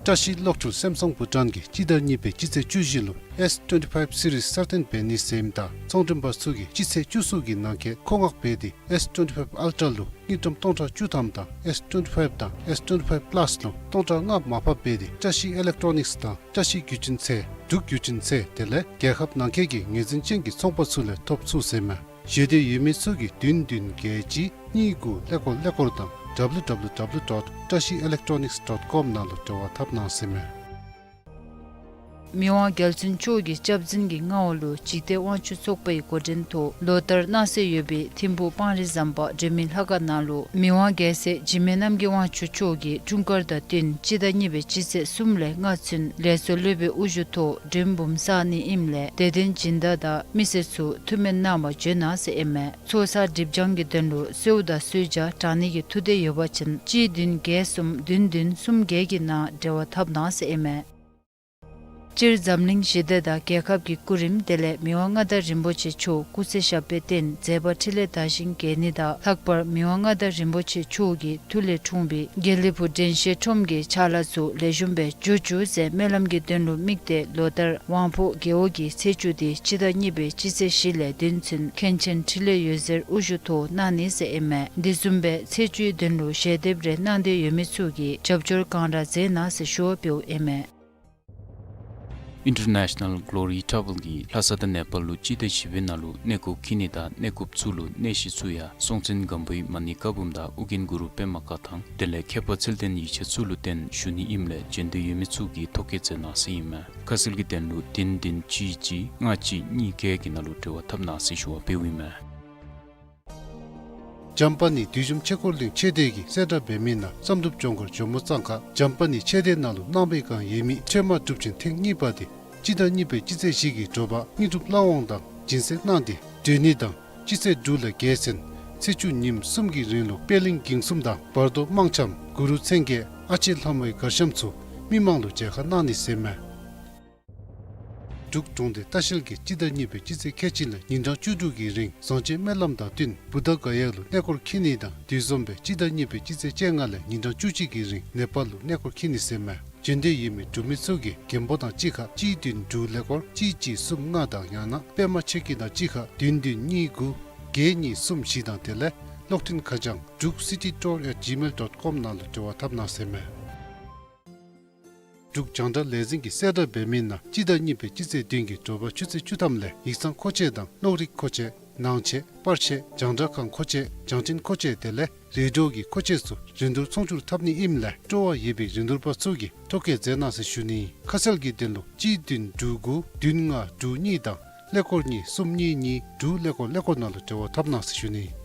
བཀྲ་ཤིས་གློག་འཕྲུལ་སེམ་སོང་བུ་ཊཱན་གྱིས་སྤྱི་ཟླ་གཉིས་པའི་སྤྱི་ཚེས་བཅུ་བཞི་ལུ་ཨེསི་ཊུ་ཝེན་ཊི་ཕའིབ་སི་རིསི་གསར་བཏོན་འབད་ནི་ཟེར་ཨིནམ་ད་ཚོང་མགྲོན་པ་ཚུ་གིས་སྤྱི་ཚེས་བཅུ་གསུམ་གྱི་ནང་འཁོད་མཁོ་མངགས་འབད་དེ་ཨེསི་ཊུ་ཝེན་ཊི་ཕའིབ་ཨལ་ཊ་ལུ་དངུལ་ཀྲམ་སྟོང་ཕྲག་བཅུ་ཐམ་དང་ཨེསི་ཊུ་ཝེན་ཊི་ཕའིབ་དང་ཨེསི་ཊུ་ཝེན་ཊི་ཕའིབ་པ་ལཱསི་ལུ་སྟོང་ཕྲག་ལྔ་མར་ཕབ་འབད་དེ་བཀྲ་ཤིས་ཨི་ལེག་ཊོ་ནིགསི་དང་བཀྲ་ཤིས་བརྒྱུད་འཕྲིན་ཚད་འབྲུག་བརྒྱུད་འཕྲིན་ཚད་དེ་ལས་རྒྱལ་ཁབ་ནང་འཁོད་ཀྱི་ངོས་འཛིན་ཅན་གྱི་ཚོང་པ་ཚུ་ལས་ཐོབ་ཚུགས་ཟེར་ཨིན་མས། ཞུ་འདོད་ཡོད་མི་ཚུ་གིས་བདུན་བདུན་བརྒྱད་གཅིག་གཉིས་དགུ་ཀླད་ཀོར་ཀླད་ཀོར་དང་W W W dot trashielelectronics dot com ནང་ལུ་འབྲེལ་བ་འཐབ་གནང་ཟེར་ཨིན་མས། མི་དབང་རྒྱལ་བཙུན་མཆོག་གི་སྐྱབས་འཛིན་གྱི་མངའ་འོག་ལུ་འཇིག་རྟེན་དབང་ཕྱུག་ཚོགས་པའི་འགོ་འདྲེན་ཐོག་ལོ་ལྟར་གནང་སྲོལ་ཡོད་པའི་ཐིམ་ཕུག་སྤང་རི་ཟམ་པ་སྒྲོལ་མའི་ལྷ་ཁང་ནང་ལུ་མི་དབང་རྒྱལ་སྲས་འཇིགས་མེད་རྣམ་རྒྱལ་དབང་ཕྱུག་མཆོག་གི་འཁྲུངས་སྐར་དང་བསྟུན་སྤྱི་ཟླ་གཉིས་པའི་སྤྱི་ཚེས་གསུམ་ལས་ལྔ་ཚུན་ལས་ཚོགས་སློབ་དཔོན་དབུ་བཞུགས་ཐོག་མགྲོན་འབུམ་བསགས་ནི་ཨིནམ་ལས་དད་ལྡན་སྦྱིན་བདག་དང་མི་སེར་ཚུ་ཐུགས་སྨོན་གནང་བར་འབྱོན་གནང་ཟེར་ཨིན་མས། ཚོགས་བསགས་སྒྲིབ་སྦྱང་གི་དོན་ལུ་གསོལཝ་དང་གསོལ་ཇ་དྲང་ནི་གི་ཐུགས་འདོད་ཡོད་པ་ཅིན་གཅིག་བདུན་བརྒྱད་གསུམ་བདུན་བདུན་གསུམ་བརྒྱད་ཀྱི་ནང་འབྲེལ་བ་འཐབ་གནང་ཟེར་ཨིན་མས། སྤྱིར་འཛམ་གླིང་ཞི་བདེ་དང་རྒྱལ་ཁབ་ཀྱི་སྐུ་རིམ་དེ་ལས་མི་དབང་མངའ་བདག་རིན་པོ་ཆེ་མཆོག་སྐུ་ཚེ་ཞབས་པད་བརྟན་མཛད་པ་འཕྲིན་ལས་དར་ཞིང་རྒྱས་ནི་དང་ལྷག་པར་མི་དབང་མངའ་བདག་རིན་པོ་ཆེ་མཆོག་གི་མཐུ་ལས་འཁྲུངས་པའི་དགེ་ལེགས་ཕུག་དྲན་ཤེས་ཁྲོམ་གྱི་ཕྱག་ལཱ་ཚུ་ལེགས་ཤོམ་སྦེ་འགྱོ་བཅུག་ཟེར་སྨོན་ལམ་གྱི་དོན་ལུ་དམིགས་ཏེ་ལོ་ལྟར་དབང་ཕོ་རྒེད་འོག་གི་ཚེས་བཅུ་དེ་སྤྱི་ཟླ་གཉིས་པའི་སྤྱི་ཚེས་བཞི་ལས་བདུན་ཚུན་མཁན་ཆེན་འཕྲིན་ལས་འོད་ཟེར་དབུ་བཞུགས་ཐོག་གནང་ནི་ཟེར་ཨིན་མས། དེ་བཟུམ་སྦེ་ཚེས་བཅུའི་དོན་ལུ་ཞལ་འདེབས་རེ་གནང་འདོད་ཡོད་མི་ཚུ་གིས་རྒྱབ་སྐྱོར་གང་དྲག་མཛད་གནང་ཟེར་ཞུ་བ་འབདཝ་ཨིན་མས། International Glory Travel གིས་ལྷ་ས་དང་ནེ་པཱལ་ལུ་སྤྱི་ཟླ་བཞི་པའི་ནང་ལུ་གནས་སྐོར་འཁྱིད་ནི་དང་གནས་སྐོརཔ་ཚུ་ལུ་གནས་གཞི་ཚུ་ཡང་སྲོང་བཙན་སྒམ་པོའི་མ་ཎི་བཀའ་འབུམ་དང་ཨོ་རྒྱན་གུ་རུ་པདྨ་བཀའ་ཐང་དེ་ལས་མཁས་པ་ཚུལ་ལྡན་ཡིག་ཆ་ཚུ་ལུ་བརྟེན་ཞུ་ནི་ཨིནམ་ལས་འབྱོན་འདོད་ཡོད་མི་ཚུ་གིས་ཐོ་བཀོད་མཛད་གནང་ཟེར་ཨིན་མས། ཁ་གསལ་གྱི་དོན་ལུ་བདུན་བདུན་གཅིག་གཅིག་ལྔ་གཅིག་གཉིས་བརྒྱད་ཀྱི་ནང་ལུ་འབྲེལ་བ་འཐབ་གནང་ཟེར་ཞུ་བ་འབདཝ་ཨིན་མས། འཇམ་དཔལ་ནི་བདུད་འཇོམས་ཆོས་འཁོར་གླིང་ཆོས་སྡེ་གི་གསལ་བསྒྲགས་འབད་མི་ནང་བསམ་གྲུབ་ལྗོངས་མཁར་ཇོ་མོ་གཙང་ཁ་འཇམ་དཔལ་ནི་ཆོས་སྡེ་ནང་ལུ་གནང་པའི་བསྒང་ཡོད་མི་ཁྲོས་མ་གྲུབ་ཆེན་ཐེངས་གཉིས་པ་དེ་སྤྱི་ཟླ་གཉིས་པའི་སྤྱི་ཚེས་བཞི་གི་དྲོ་པ་དངོས་གྲུབ་ལྷ་དབང་དང་སྦྱིན་སྲེག་གནང་སྟེ་གྲོལ་ནི་དང་སྤྱི་ཚེས་དྲུག་ལས་བརྒྱད་ཚུན་ཚེས་བཅུ་ཉིནམ་གསུམ་གྱི་རིང་ལུ་པད་གླིང་གིང་གསུམ་དང་བར་དོ་དམངས་འཆམ་གུ་རུ་མཚན་བརྒྱད་ཨ་ལྕེ་ལྷ་མོའི་གར་འཆམ་ཚུ་མི་མང་ལུ་མཇལ་ཁ་གནང་ནི་ཟེར་མས། འབྲུག་གྲོང་སྡེ་ལྟ་བཤལ་གྱིས་སྤྱི་ཟླ་གཉིས་པའི་སྤྱི་ཚེས་ཁལ་གཅིག་ལས་ཉིན་གྲངས་བཅུ་དྲུག་གི་རིང་བཟང་སྤྱོད་སྨོན་ལམ་དང་བསྟུན་བུདྡྷ་ག་ཡ་ལུ་གནས་སྐོར་འཁྱིད་ནི་དང་དེ་བཟུམ་སྦེ་སྤྱི་ཟླ་གཉིས་པའི་སྤྱི་ཚེས་བཅོ་ལྔ་ལས་ཉིན་གྲངས་བཅུ་གཅིག་གི་རིང་ནེ་པཱལ་ལུ་གནས་སྐོར་འཁྱིད་ནི་ཟེར་མས། འབྱོན་འདོད་ཡོད་མི་འབྲུག་མི་ཚུ་གིས་མགོན་པོ་དང་གཅིག་ཁར་གཅིག་བདུན་དྲུག་ཀླད་ཀོར་གཅིག་གཅིག་གསུམ་ལྔ་དང་ཡང་ན་པདྨ་ཆོས་སྐྱིད་དང་གཅིག་ཁར་བདུན་བདུན་གཉིས་དགུ་བརྒྱད་གཉིས་གསུམ་བཞི་དང་དེ་ལས་གློག་འཕྲིན་ཁ་བྱང་druk city tour at gmail dot com ནང་ལུ་འབྲེལ་བ་འཐབ་གནང་ཟེར་མས། འབྲུག་རྒྱང་བསྒྲགས་ལས་འཛིན་གྱི་གསལ་བསྒྲགས་འབད་མི་ནང་སྤྱི་ཟླ་གཉིས་པའི་སྤྱི་ཚེས་བདུན་གྱི་དྲོ་པ་ཆུ་ཚོད་བཅུ་ཐམ་ལས་ཡིག་ཚང་མཁོ་ཆས་དང་གློག་རིག་མཁོ་ཆས་ནང་ཆས་པར་ཆས་རྒྱང་བསྒྲགས་ཁང་མཁོ་ཆས་རྒྱང་འཕྲིན་མཁོ་ཆས་དེ་ལས་རེ་ཌི་ཡོ་གི་མཁོ་ཆས་ཚུ་རིན་བསྡུར་ཚོང་བསྒྱུར་འཐབ་ནི་ཨིནམ་ལས་སྤྲོ་བ་ཡོད་པའི་རིན་བསྡུར་པ་ཚུ་གིས་ཐོ་བཀོད་མཛད་གནང་ཟེར་ཞུ་ནི། ཁ་གསལ་གྱི་དོན་ལུ་གཅིག་བདུན་དྲུག་དགུ་བདུན་ལྔ་དྲུག་གཉིས་དང་ཀླད་ཀོར་གཉིས་གསུམ་གཉིས་གཉིས་དྲུག་ཀླད་ཀོར་ཀླད་ཀོར་ནང་ལུ་འབྲེལ་བ་འཐབ་གནང་ཟེར་ཞུ་ནི།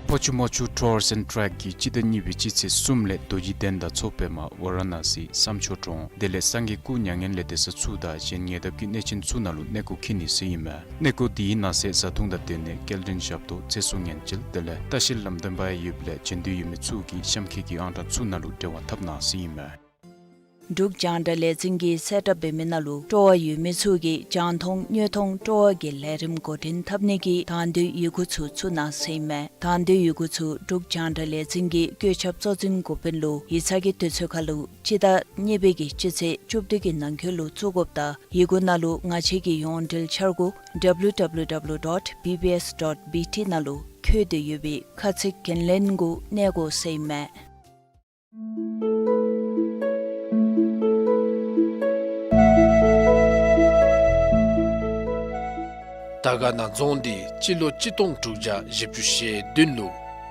Pochomochu Tours and Trek གིས་སྤྱི་ཟླ་གཉིས་པའི་སྤྱི་ཚེས་གསུམ་ལས་རྡོ་རྗེ་གདན་དང་མཚོ་པདྨ་ཝ་ར་ཎ་སི་བསམ་མཆོག་གྲོང་དེ་ལས་སངས་རྒྱས་སྐུ་མྱ་ངན་ལས་འདས་ས་ཚུ་དང་གཞན་ཉེ་འདབས་ཀྱི་གནས་ཆེན་ཚུ་ནང་ལུ་གནས་སྐོར་འཁྱིད་ནི་ཟེར་ཨིན་མས། གནས་སྐོར་དེའི་ནང་གསེས་བཟའ་འཐུང་དང་སྡོད་གནས་སྐྱེལ་འདྲེན་ཞབས་ཏོག་ཚེ་སྲོག་ཉེན་བཅོལ་དེ་ལས་ལྟ་བཤལ་ལམ་སྟོན་པ་ཡོདཔ་ལས་འབྱོན་འདོད་ཡོད་མི་ཚུ་གིས་གཤམ་འཁོད་ཀྱི་ཨང་གྲངས་ཚུ་ནང་ལུ་འབྲེལ་བ་འཐབ་གནང་ཟེར་ཨིན་མས། འབྲུག་རྒྱང་བསྒྲགས་ལས་འཛིན་གྱི་གསལ་བསྒྲགས་འབད་མི་ནང་ལུ་སྤྲོ་བ་ཡོད་མི་ཚུ་གིས་རྒྱང་མཐོང་དངོས་མཐོང་སྤྲོ་བ་གི་ལས་རིམ་འགོ་འདྲེན་འཐབ་ནི་གི་དང་འདོད་ཡི་གུ་ཚུ་བཙུགས་གནང་ཟེར་ཨིན་མས། དང་འདོད་ཡི་གུ་ཚུ་འབྲུག་རྒྱང་བསྒྲགས་ལས་འཛིན་གྱི་བཀོད་ཁྱབ་གཙོ་འཛིན་འགོ་དཔོན་ལུ་ཡིག་ཚང་གི་དུས་ཚོད་ཁར་ལུ་སྤྱི་ཟླ་གཉིས་པའི་གི་སྤྱི་ཚེས་བཅུ་བདུན་གྱི་ནང་འཁོད་ལུ་བཙུགས་དགོཔ་དང་ཡི་གུ་ནང་ལུ་ང་བཅས་ཀྱི་ཡོངས་འབྲེལ་འཆར་སྒོ་www dot bbs dot bt ནང་ལུ་བཀོད་དེ་ཡོད་པའི་ཁ་ཚིག་འགན་ལེན་གུ་གནས་དགོ་ཟེར་ཨིན་མས། དར་དཀར་ན་རྫོང་འདི་སྤྱི་ལོ་གཅིག་སྟོང་དྲུག་བརྒྱ་བཞི་བཅུ་ཞེ་བདུན་ལུ་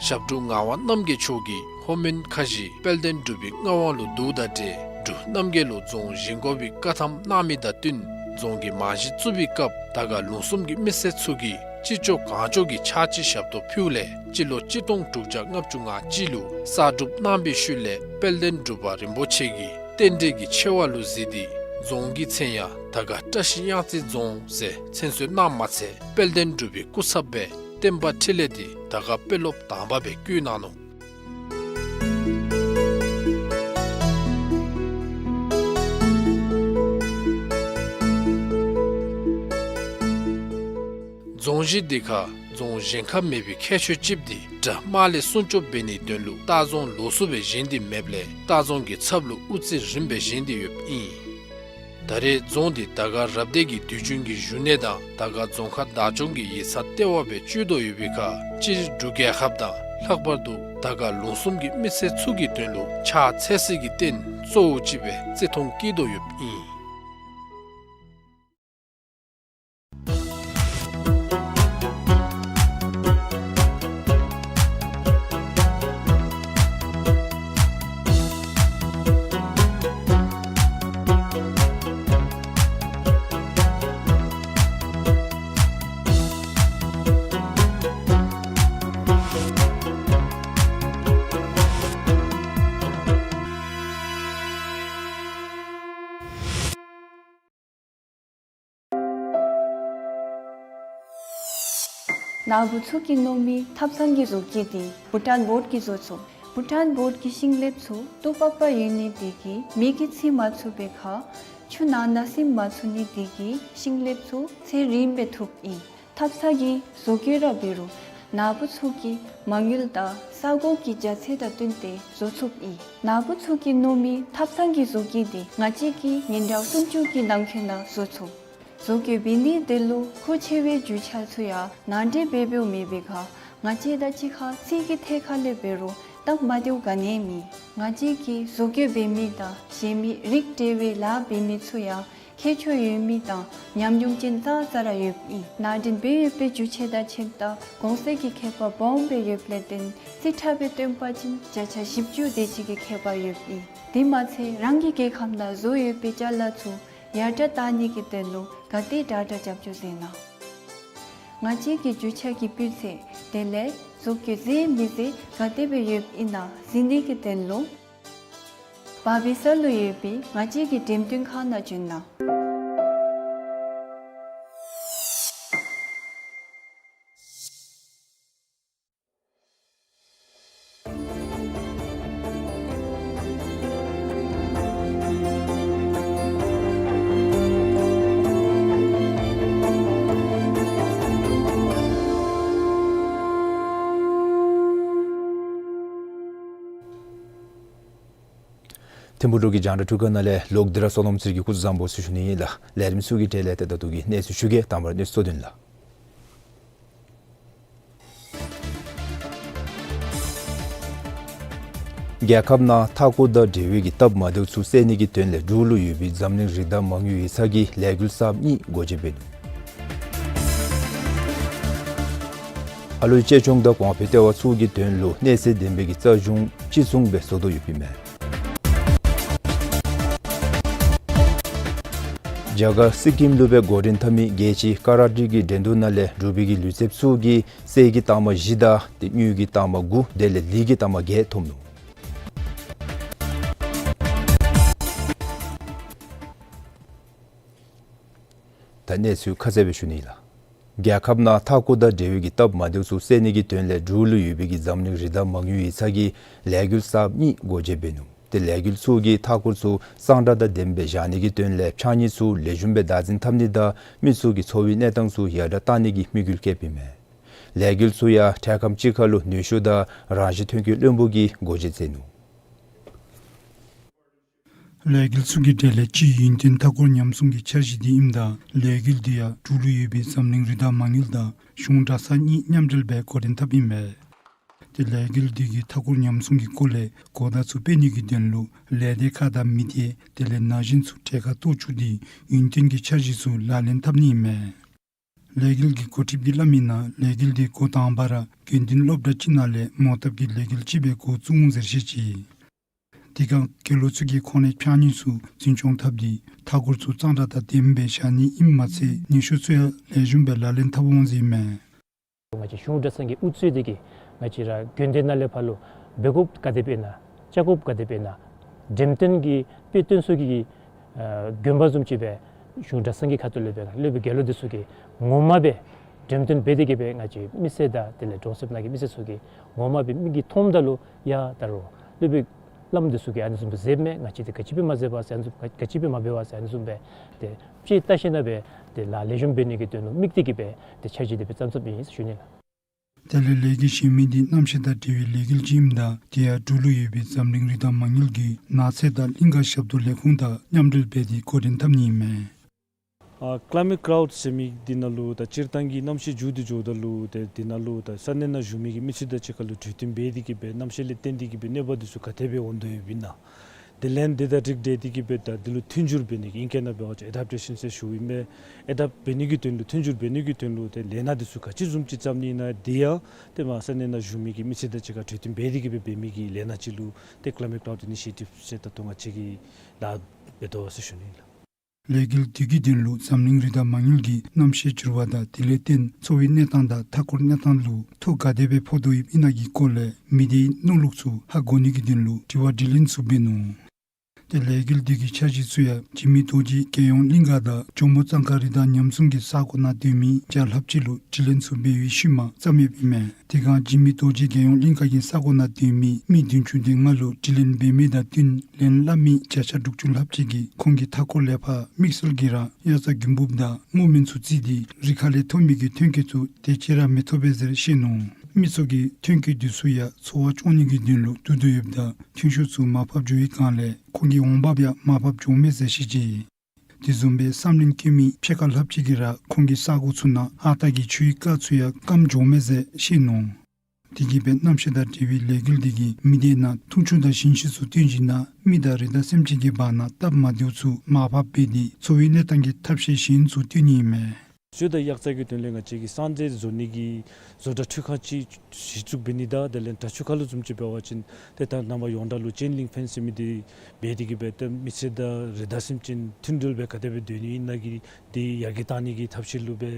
ཞབས་དྲུང་ངག་དབང་རྣམ་རྒྱལ་མཆོག་གིས་ལྷོ་མོན་ཁ་བཞི་དཔལ་ལྡན་འབྲུག་པའི་མངའ་དབང་ལུ་བསྡུཝ་དང་འབྲེལ་འབྲུག་རྣམ་རྒྱལ་ལུ་རྫོང་བཞེངས་དགོ་པའི་བཀའ་ཐམ་གནང་མི་དང་བསྟུན་རྫོང་གི་རྨང་གཞི་བཙུགས་པའི་སྐབས་དར་དཀར་ལུང་གསུམ་གྱི་མི་སེར་ཚུ་གིས་ཅི་ལྕོགས་གང་ལྕོགས་ཀྱི་ཕྱག་ཕྱི་ཞབས་ཏོག་ཕུལཝ་ལས་སྤྱི་ལོ་གཅིག་སྟོང་དྲུག་བརྒྱ་ལྔ་བཅུ་ང་གཅིག་ལུ་གསར་སྒྲུབ་གནང་པའི་ཤུལ་ལས་དཔལ་ལྡན་འབྲུག་པ་རིན་པོ་ཆེ་གིས་རྟེན་འབྲེལ་གྱི་ཆེ་བ་ལུ་གཟིགས་ཏེ་རྫོང་གི་མཚན་ཡང་དར་དཀར་བཀྲ་ཤིས་གཡང་རྩེ་རྫོང་ཟེར་མཚན་གསོལ་གནངམ་མ་ཚད་དཔལ་ལྡན་འབྲུག་པའི་སྐུ་ཚབ་སྦེ་བསྟན་པ་འཕྲིན་ལས་འདི་དར་དཀར་དཔོན་སློབ་དང་པ་སྦེ་བསྐོས་གནང་ནུག། རྫོང་གཞི་འདི་ཁར་རྫོང་གཞན་ཁར་མེད་པའི་ཁྱད་ཆོས་ཅིག་འདི་དགྲ་དམག་ལས་སྲུང་སྐྱོབ་འབད་ནིའི་དོན་ལུ་ལྟ་རྫོང་ལོགས་སུ་སྦེ་བཞེངས་ཏེ་མེདཔ་ལས་ལྟ་རྫོང་གི་ཚབ་ལུ་དབུ་རྩེ་རིངམ་སྦེ་བཞེངས་ཏེ་ཡོདཔ་ཨིན། ད་རེས་རྫོང་འདི་དར་དཀར་རབ་སྡེ་གི་དུས་རྒྱུན་གྱི་བཞུགས་གནས་དང་དར་དཀར་རྫོང་ཁག་བདག་སྐྱོང་གི་ཡིག་ཚང་ལྟེ་བ་སྦེ་སྤྱོད་དོ་ཡོད་པའི་ཁར་སྤྱིར་འབྲུག་རྒྱལ་ཁབ་དང་ལྷག་པར་དུ་དར་དཀར་ལུང་གསུམ་གྱི་མི་སེར་ཚུ་གི་དོན་ལུ་ཕྱག་འཚལ་སའི་རྟེན་གཙོ་བོ་ཅིག་སྦེ་བརྩི་མཐོང་བསྐྱེད་དོ་ཡོདཔ་ཨིན། ནཱ་བུ་ཚུ་གིས་མནོ་མི་ཐབ་ཚང་གི་བཟོ་བཀོད་འདི་བྷུ་ཊཱན་བོཌ་ཀྱིས་བཟོ་ཚུགས། བྷུ་ཊཱན་བོཌ་ཀྱི་ཤིང་ལེབ་ཚུ་ཏོག་པག་པ་ཡོད་ནི་དེ་གིས་མེ་གིས་འཚིག་མ་ཚུགས་པའི་ཁར་ཆུ་ནང་ན་སིམ་མ་ཚུགས་ནི་དེ་གིས་ཤིང་ལེབ་ཚུ་ཚད་རིངམོ་སྦེ་ཐུབ་ཨིན། ཐབ་ཚང་གི་བཟོ་བཀོད་ར་འབད་རུང་ནཱ་བུ་ཚུ་གིས་མ་དངུལ་དང་ས་གོ་གི་རྒྱ་ཚད་དང་བསྟུན་ཏེ་བཟོ་ཚུགསཔ་ཨིན། ནཱ་བུ་ཚུ་གིས་མནོ་མི་ཐབ་ཚང་གི་བཟོ་བཀོད་འདི་ང་བཅས་ཀྱིས་ཉིན་གྲངས་སུམ་ཅུ་གི་ནང་འཁོད་ནང་བཟོ་ཚུགས། བཟོ་བཀོད་འབད་ནི་དེ་ལུ་མཁོ་ཆེ་བའི་རྒྱུ་ཆ་ཚུ་ཡང་ནང་འདྲེན་འབད་འབདཝ་མེད་པའི་ཁར་ང་བཅས་དང་གཅིག་ཁར་ཚིག་གི་ཐད་ཁར་ལས་འབད་རུང་སྟབས་མ་བདེཝ་ག་ནི་ཡང་མེད། ང་བཅས་ཀྱིས་བཟོ་བཀོད་འབད་མི་དང་གཞན་མི་རིགས་འབྲེལ་བའི་ལཱ་འབད་མི་ཚུ་ཡང་ཁྱད་ཆོས་ཡོད་མི་དང་ཉམས་མྱོང་ཅན་ཙང་ཙ་ར་ཡོདཔ་ཨིན། ནང་འདྲེན་འབད་ཡོད་པའི་རྒྱུ་ཆ་དང་ཁྱད་དང་གོང་ཚད་ཀྱི་ཁྱད་པར་སྦོམ་སྦེ་ཡོདཔ་ལས་བརྟེན་རྩིས་ཁྲ་སྦེ་སྟོན་པ་ཅིན་བརྒྱ་ཆ་བཞི་བཅུ་དེ་ཅིག་གི་ཁྱད་པར་ཡོདཔ་ཨིན། དེ་མ་ཚད་རང་གི་རྒྱལ་ཁབ་ནང་བཟོ་ཡོད་པའི་ཅ་ལ་ཚུ་ཡར་དྲག་བཏང་ནི་གི་དོན་ལུ་ག་དེ་དྲག་དྲག་རྒྱབ་སྐྱོར་མཛད་གནང་། ང་བཅས་ཀྱི་རྒྱུ་ཆ་གི་སྤུས་ཚད་དེ་ལས་བཟོ་བཀོད་མཛེས་མི་མཛེས་ག་དེ་སྦེ་ཡོདཔ་ཨིན་ན་གཟིགས་ནི་གི་དོན་ལུ་བར་བི་ས་ལུ་ཡོད་པའི་ང་བཅས་ཀྱི་འགྲེམས་སྟོན་ཁང་ནང་བྱོན་གནང་། ཐིམ་ཕུག་འབྲུག་གི་རྒྱང་བསྒྲགས་ཐོག་ཁ་ནང་ལས་ལོག་སྟེ་ར་བསོད་ནམས་ཚེ་རིང་གི་སྐུ་གཟུགས་བཟང་པོ་ཟེར་ཞུ་ནི་ཨིན་ལགས། ལས་རིམ་ཚུ་གི་གྲས་ལས་ཏེ་ད་ལྟོ་གི་གནས་ཚུལ་ཞུ་གེ། དང་པ་ར་གནས་ཚུལ་གཙོ་དོན་ལགས། རྒྱལ་ཁབ་ནང་མཐའ་འཁོར་དང་འབྲེལ་བའི་གི་སྟབས་མ་བདེཝ་ཚུ་སེལ་ནི་གི་དོན་ལས་འབྲུག་ལུ་ཡོད་པའི་འཛམ་གླིང་རི་དྭགས་མ་དངུལ་ཡིག་ཚང་གིས་ལས་འགུལ་གསརཔ་གཉིས་སྒོ་འབྱེད་འབད་ནུག། ཨ་ལུའི་གཅེས་སྐྱོང་དང་གོང་འཕེལ་ལྟེ་བ་ཚུ་གི་དོན་ལུ་གནས་ཚད་ལྡན་པའི་གི་རྩ་གཞུང་གཅིག་མཚུངས་སྦེ་བཟོ་དོ་ཡོདཔ་ཨིན་མས། རྒྱ་གར་སི་ཀིམ་ལུ་སྦེ་འགོ་འདྲེན་འཐབ་མི་རྒྱལ་སྤྱིའི་ཀ་ར་ཊེ་གི་འགྲན་བསྡུར་ནང་ལས་འབྲུག་པའི་གི་ལུས་རྩལཔ་ཚུ་གིས་གསེར་གྱི་རྟགས་མ་བཞི་དང་ཏེ་དངུལ་གྱི་རྟགས་མ་དགུ་དེ་ལས་ལི་གི་རྟགས་མ་བརྒྱད་ཐོབ་ནུག། ད་གནས་ཚུལ་ཁ་གསལ་སྦེ་ཞུ་ནི་ལགས། རྒྱལ་ཁབ་ནང་མཐའ་འཁོར་དང་འབྲེལ་བའི་གི་སྟབས་མ་བདེཝ་ཚུ་སེལ་ནི་གི་དོན་ལས་འབྲུག་ལུ་ཡོད་པའི་གི་འཛམ་གླིང་རི་དྭགས་མ་དངུལ་ཡིག་ཚང་གིས་ལས་འགུལ་གསརཔ་གཉིས་སྒོ་འབྱེད་འབད་ནུག། ཏེ་ལས་འགུལ་ཚུ་གིས་མཐའ་འཁོར་ཚུ་གཙང་སྦྲ་དང་ལྡནམ་སྦེ་བཞག་ནི་གི་དོན་ལས་ཕྱགས་སྙིགས་ཚུ་ལེགས་ཤོམ་སྦེ་བདག་འཛིན་འཐབ་ནི་དང་མི་ཚུ་གི་འཚོ་བའི་གནས་སྟངས་ཚུ་ཡར་དྲག་བཏང་ནི་གི་དམིགས་ཡུལ་བསྐྱེདཔ་ཨིན་མས། ལས་འགུལ་ཚུ་ཡང་འཕྲལ་ཁམས་ཅིག་ཁར་ལུ་ནུས་ཤུགས་དང་རང་བཞིན་ཐོན་སྐྱེད་བློན་པོ་གིས་སྒོ་འབྱེད་མཛད་ནུག། ལས་འགུལ་ཚུ་གི་གྲས་ལས་གཅིག་ཡུན་བརྟན་མཐའ་འཁོར་ཉམས་སྲུང་གི་འཆར་གཞི་འདི་ཨིནམ་ད་ལས་འགུལ་འདི་ཡང་འབྲུག་ལུ་ཡོད་པའི་འཛམ་གླིང་རི་དྭགས་མ་དངུལ་དང་གཞུང་གྲྭ་ཚང་གཉིས་མཉམ་འབྲེལ་སྦེ་འགོ་འདྲེན་འཐབ་ཨིན་མས། ཏེ་ལས་འགུལ་འདི་གིས་མཐའ་འཁོར་ཉམས་སྲུང་གི་སྐོར་ལས་གོ་བརྡ་ཚུ་སྤེལ་ནི་གི་དོན་ལུ་ལས་སྡེ་ཁག་དང་མི་སྡེ་དེ་ལས་ན་གཞོན་ཚུ་གྲལ་ཁར་གཏོགས་བཅུག་སྟེ་ཡུན་བརྟན་གྱི་འཆར་གཞི་ཚུ་ལག་ལེན་འཐབ་ནི་ཨིན་མས། ལས་འགུལ་གྱི་འགོ་ཁྲིདཔ་གིས་སླབ་མིའི་ནང་ལས་འགུལ་འདི་འགོ་དང་པ་ར་དགེ་འདུན་སློབ་གྲྭ་ཅིག་ནང་ལས་མོ་བཏབ་ཀྱི་ལས་འགུལ་ཅིག་སྦེ་འགོ་བཙུགས་འོང་ཟེར་བཤད་ཅི། དེ་སྒང་དགེ་སློང་ཚུ་གིས་ཁོང་རའི་ཕྱགས་སྙིགས་ཚུ་འཛིན་སྐྱོང་འཐབ་སྟེ་མཐའ་འཁོར་ཚུ་གཙང་སྦྲ་དང་ལྡནམ་སྦེ་བཞག་ནི་ཨིནམ་མ་ཚད་ནུས་ཤུགས་ཚུ་ཡང་ལེགས་ཤོམ་སྦེ་ལག་ལེན་འཐབ་འོང་ཟེར་ཨིན་མས། ང་བཅས་གཞུང་གྲྭ་ཚང་གི་དབུ་གཙོས་ཏེ་གིས་ང་བཅས་ར་དགོན་སྡེ་ནང་ལས་ཕར་ལུ་འབད་དགོཔ་ག་དེ་སྦེ་ཨིན་ན་བཅའ་དགོཔ་ག་དེ་སྦེ་ཨིན་ན་འགྲེམས་སྟོན་གྱི་དཔེ་སྟོན་ས་གི་ཨ་དགོན་པ་བཟུམ་ཅིག་སྦེ་གཞུང་གྲྭ་ཚང་གི་ཁ་ཐུག་ལས་སྦེ་སློབ་དཔོན་དགེ་སློང་འདི་ཚུ་གིས་ངོ་མ་སྦེ་འགྲེམས་སྟོན་འབད་དེ་གིས་སྦེ་ང་བཅས་མི་སེར་དང་དེ་ལས་གྲོང་གསེབ་ནང་གི་མི་སེར་ཚུ་གིས་ངོ་མ་སྦེ་མིག་གིས་མཐོངམ་ད་ལུ་ཡ་ད་རུང་སློབ་དཔོན་བླམ་འདི་ཚུ་གིས་ཨ་ནི་བཟུམ་སྦེ་མཛདཔ་མས། ང་བཅས་འདི་ག་ཅི་སྦེ་མ་མཛད་པ་ཟེར་ཨ་ནི་བཟུམ་ག་ཅི་སྦེ་མ་འབད་བ་ཟེར་ཨ་ནི་བཟུམ་སྦེ་ཏེ་དཔྱེ་བལྟ་ཞིནམ་སྦེ་ཏེ་ལཱ་ལེགས་ཤོམ་འབད་ནི་གི་དོན་ལུ་དམིགས་ཏེ་གིས་སྦེ་ཏེ་འཆར་གཞི་འདི་སྦེ་བརྩམས་བརྩམསཔ་ཨིན་ཟེར་ཞུ་ནི་ལགས། དེ་ལས་ལས་འགུལ་གཞན་མི་འདི་གནམ་གཤིས་དང་འབྲེལ་བའི་ལས་འགུལ་ཅིག་ཨིནམ་ད་དེ་ཡང་འབྲུག་ལུ་ཡོད་པའི་འཛམ་གླིང་རི་དྭགས་མ་དངུལ་གྱི་ནགས་ཚལ་དང་གླིང་ཀ་ཞབས་ཏོག་ལས་ཁུངས་དང་མཉམ་འབྲེལ་འབད་དེ་འགོ་འདྲེན་འཐབ་ནི་ཨིན་མས། ཨ་Climate Cloud ཟེར་མི་འདི་ནང་ལུ་ད་སྤྱིར་བཏང་གི་གནམ་གཤིས་འགྱུར་ཏེ་འགྱོཝ་ད་ལུ་ཏེ་འདི་ནང་ལུ་ད་ས་གནས་ནང་བཞུགས་མི་གི་མི་སེར་དང་གཅིག་ཁར་ལུ་གྲོས་བསྟུན་འབད་དེ་གིས་སྦེ་གནམ་གཤིས་ལས་བརྟེན་ཏེ་གིས་སྦེ་གནོད་པ་འདི་ཚུ་ག་དེ་སྦེ་འོང་དོ་ཡོདཔ་ཨིན་ན། དེ་ལས་འདི་དང་འཁྲིལ་ཏེ་གིས་སྦེ་ད་འདི་ལུ་མཐུན་འགྱུར་འབད་ནི་གི་ཨིང་སྐད་ནང་འབད་བ་ཅིན་ཨེ་ཌེབ་ཊེ་ཤཱན་ཟེར་ཞུཝ་ཨིན་པས། ཨེ་ཌེབ་འབད་ནི་གི་དོན་ལུ་མཐུན་འགྱུར་འབད་ནི་གི་དོན་ལུ་ཏེ་ལས་སྣ་འདི་ཚུ་ག་ཅི་བཟུམ་ཅིག་བརྩམ་ནི་ཨིན་ན་འདི་ཡང་ཏེ་མར་ས་གནས་ནང་བཞུགས་མི་གི་མི་སེར་དང་གཅིག་ཁར་གྲོས་བསྟུན་འབད་དེ་གིས་སྦེ་འབད་མི་གི་ལས་སྣ་ཅིག་ལུ་ཏེ་Climate Cloud Initiative ཟེར་ད་ལྟོ་ང་བཅས་ཀྱིས་ལཱ་འབད་དོ་ཟེར་ཞུ་ནི་ལགས། ལས་འགུལ་འདི་གི་དོན་ལུ་འཛམ་གླིང་རི་དྭགས་མ་དངུལ་གྱིས་གནམ་གཤིས་འགྱུར་བ་དང་དེ་ལས་བརྟེན་འཚོ་བའི་གནས་སྟངས་དང་མཐའ་འཁོར་གནས་སྟངས་ལུ་ཐོ་ག་དེ་སྦེ་ཕོག་དོ་ཡོདཔ་ཨིན་ན་གི་སྐོར་ལས་མི་སྡེའི་མནོ་ལུགས་ཚུ་ཧ་གོ་ནི་གི་དོན་ལུ་དྲི་བ་དྲིས་ལན་ཚུ་འབད་ནུག། ཏེ་ལས་འགུལ་འདི་གི་འཆར་གཞི་ཚུ་ཡང་འཇིགས་མེད་རྡོ་རྗེ་རྒྱལ་ཡོངས་གླིང་ག་དང་ཇོ་མོ་གཙང་ཁ་རི་དྭགས་ཉམས་སྲུང་གི་ས་གོ་ནང་སྡོད་མི་བརྒྱ་ལྷགཔ་ཅིག་ལུ་དྲི་ལན་ཚུ་འབད་བའི་ཤུལ་མ་བརྩམ་ཡོདཔ་ཨིན་མས། དེ་སྒང་འཇིགས་མེད་རྡོ་རྗེ་རྒྱལ་ཡོངས་གླིང་ག་གི་ས་གོ་ནང་སྡོད་མི་མི་བདུན་ཅུ་དོན་ལྔ་ལུ་དྲི་ལན་འབད་མི་དང་བསྟུན་ལན་སླབ་མི་བརྒྱ་ཆ་དྲུག་ཅུ་ལྷགཔ་ཅིག་གིས་ཁོང་གི་མཐའ་འཁོར་ལས་ཕར་དམིགས་བསལ་གྱིས་ར་དབྱར་རྩྭ་དགུན་འབུཔ་དང་སྔོ་སྨན་ཚུ་བརྩིས་ཏེ་རི་ཁ་ལས་ཐོབ་མི་གི་ཐོན་སྐྱེད་ཚུ་དེ་ཅིག་ར་མི་ཐོབ་པས་ཟེར་བཤད་ནུག། མི་ཚུ་གིས་ཐོན་སྐྱེད་འདི་ཚུ་ཡང་འཚོ་བ་སྐྱོང་ནི་གི་དོན་ལུ་བསྡུ་དོ་ཡོདཔ་ད་ཐོན་ཤུགས་ཚུ་མར་ཕབ་འགྱོ་བའི་སྒང་ལས་ཁོང་གི་འོང་འབབ་ཡང་མར་ཕབ་འགྱོཝ་མས་ཟེར་བཤད་ཅི། དེ་བཟུམ་སྦེ་བསམ་ལན་བཀོད་མི་ཕྱེད་ཀ་ལྷགཔ་ཅིག་གིས་ར་ཁོང་གི་ས་གོ་ཚུ་ནང་ཨ་རྟག་གི་ཆུའི་རྐ་ཚུ་ཡང་སྐམ་འགྱོཝ་མས་ཟེར་བཤད་ནུག། དེ་གིས་སྦེ་གནམ་གཤིས་དང་འབྲེལ་བའི་ལས་འགུལ་འདི་གིས་མི་སྡེ་ནང་འཐུང་ཆུ་དང་ཞིང་ཆུ་ཚུ་བཏོན་ཞིནམ་ན་མི་དང་རི་དྭགས་སེམས་ཅན་གྱི་བར་ན་སྟབས་མ་བདེཝ་ཚུ་མར་ཕབ་འབད་དེ་འཚོ་བའི་གནས་སྟངས་ཀྱི་ཐབས་ཤེས་གཞན་ཚུ་སྟོན་ནི་ཨིན་མས། ཞུ་ད་དབྱར་རྩྭ་གི་དོན་ལས་ང་བཅས་ཀྱིས་སང་སྟེ་བཟོ་ནི་གི་བཟོ་གྲྭ་འཕྲུལ་ཁང་ཅིག་གཞི་བཙུགས་འབད་ནི་དང་དེ་ལས་དྲ་ཆུ་ཁ་ལུ་བཟུམ་ཅིག་འབད་བ་ཅིན་ཏེ་ད་ནངས་པ་ཡོངས་གྲགས་ལུ་ཅེན་ལིང་ཕེནསི་ཟེར་མི་འདི་འབད་དེ་གིས་སྦེ་ཏེ་མི་སེར་དང་རི་དྭགས་སེམས་ཅན་མཐུན་སྒྲིལ་སྦེ་ག་དེ་སྦེ་སྡོད་ནི་ཨིན་ན་གི་འདི་ཡར་རྒྱས་གཏང་ནི་གི་ཐབས་ཤེས་ལུ་སྦེ་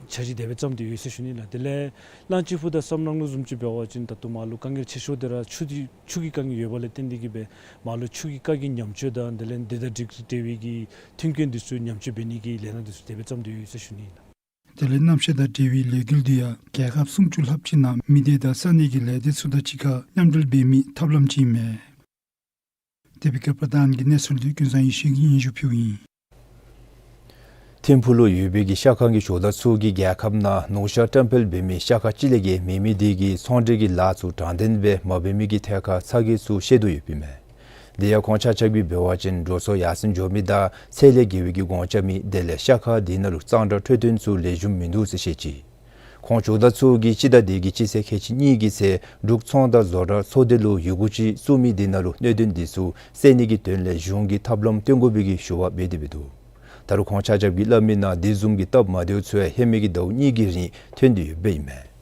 འཆར་གཞི་དེ་སྦེ་བརྩམས་ཏེ་ཡོད་ཟེར་ཞུ་ནི་ལགས། དེ་ལས་གླང་ཆེན་ཕུ་དང་སམ་ནང་ལུ་བཟུམ་ཅིག་འབད་བ་ཅིན་ད་ལྟོ་མར་ལུ་དཀའ་ངལ་ཆེ་ཤོས་འདི་ར་ཆུ་འདི་ཆུ་གི་དཀའ་ངལ་ཡོདཔ་ལས་བརྟེན་ཏེ་གིས་སྦེ་མར་ལུ་ཆུ་གི་རྐ་གི་ཉམས་བཅོས་དང་དེ་ལས་འདི་དང་འབྲེལ་བའི་གི་མཐུན་རྐྱེན་འདི་ཚུ་ཉམས་བཅོས་འབད་ནི་གི་ལས་སྣ་འདི་ཚུ་དེ་སྦེ་བརྩམས་ཏེ་ཡོད་ཟེར་ཞུ་ནི་ཨིན་ལགས། དེ་ལས་གནམ་གཤིས་དང་འབྲེལ་བའི་ལས་འགུལ་འདི་ཡང་རྒྱལ་ཁབ་སུམ་ཅུ་ལྷགཔ་ཅིག་ནང་མི་སྡེ་དང་ས་གནས་ཀྱི་ལས་སྡེ་ཚུ་དང་གཅིག་ཁར་མཉམ་འབྲེལ་འབད་མི་ཐབས་ལམ་ཅིག་ཨིན་མས། དེ་སྦེ་ཀར་པ་དང་གི་གནས་ཚུལ་འདི་ཀུན་བཟང་ཡེ་ཤེས་ཀྱིས་སྙན་ཞུ་ཕུལཝ་ཨིན། ཐིམ་ཕུག་ལུ་ཡོད་པའི་གི་ཤ་ཁང་གི་ཇོ་བདག་ཚུ་གིས་རྒྱལ་ཁབ་ནང་ནོར་ཤ་བཀྲམ་སྤེལ་འབད་མི་ཤ་ཁང་གཅིག་ལས་བརྒལ་མེད་མི་དེ་གིས་ཚོང་འབྲེལ་གྱི་ལཱ་ཚུ་དྲང་བདེན་སྦེ་མ་འབད་མི་གི་ཐད་ཁར་ཚ་གྱང་ཚུ་བཤད་དོ་ཡོདཔ་ཨིན་མས། དེ་ཡང་ཁོང་ཆ་ཁྱབ་ཀྱིས་འབད་བ་ཅིན་འགྲོ་སོང་ཡར་སེང་འགྱོ་མི་དང་ཚད་ལས་བརྒལ་བའི་གི་གོང་ཆ་མི་དེ་ལས་ཤ་ཁང་དེ་ནང་ལུ་གཙང་སྦྲ་འཕྲོད་བསྟེན་ཚུ་ལེགས་ཤོམ་མིན་འདུག་ཟེར་བཤད་ཅི། ཁོང་ཇོ་བདག་ཚུ་གིས་སྤྱི་ཟླ་འདི་གི་སྤྱི་ཚེས་ཁལ་གཅིག་གཉིས་ཀྱི་ཚེ་འབྲུག་ཚོང་དང་བཟོ་གྲྭ་ཚོགས་སྡེ་ལུ་ཡི་གུ་ཅིག་བཙུགས་མི་དེ་ནང་ལུ་གནད་དོན་འདི་ཚུ་སེལ་ནི་གི་དོན་ལས་གཞུང་གིས་ཐབས་ལམ་སྟོན་དགོ་པའི་གི་ཞུ་བ་འབད་དེ་འབད་འདུག། ད་རུང་ཁོང་ཆ་ཁྱབ་ཀྱིས་སླབ་མིའི་ནང་དེ་བཟུམ་གྱི་སྟབས་མ་བདེཝ་ཚུ་ཡང་ཧེ་མའི་གི་ཟླཝ་གཉིས་ཀྱི་རིང་ཐོན་ཏེ་ཡོདཔ་ཨིན་མས།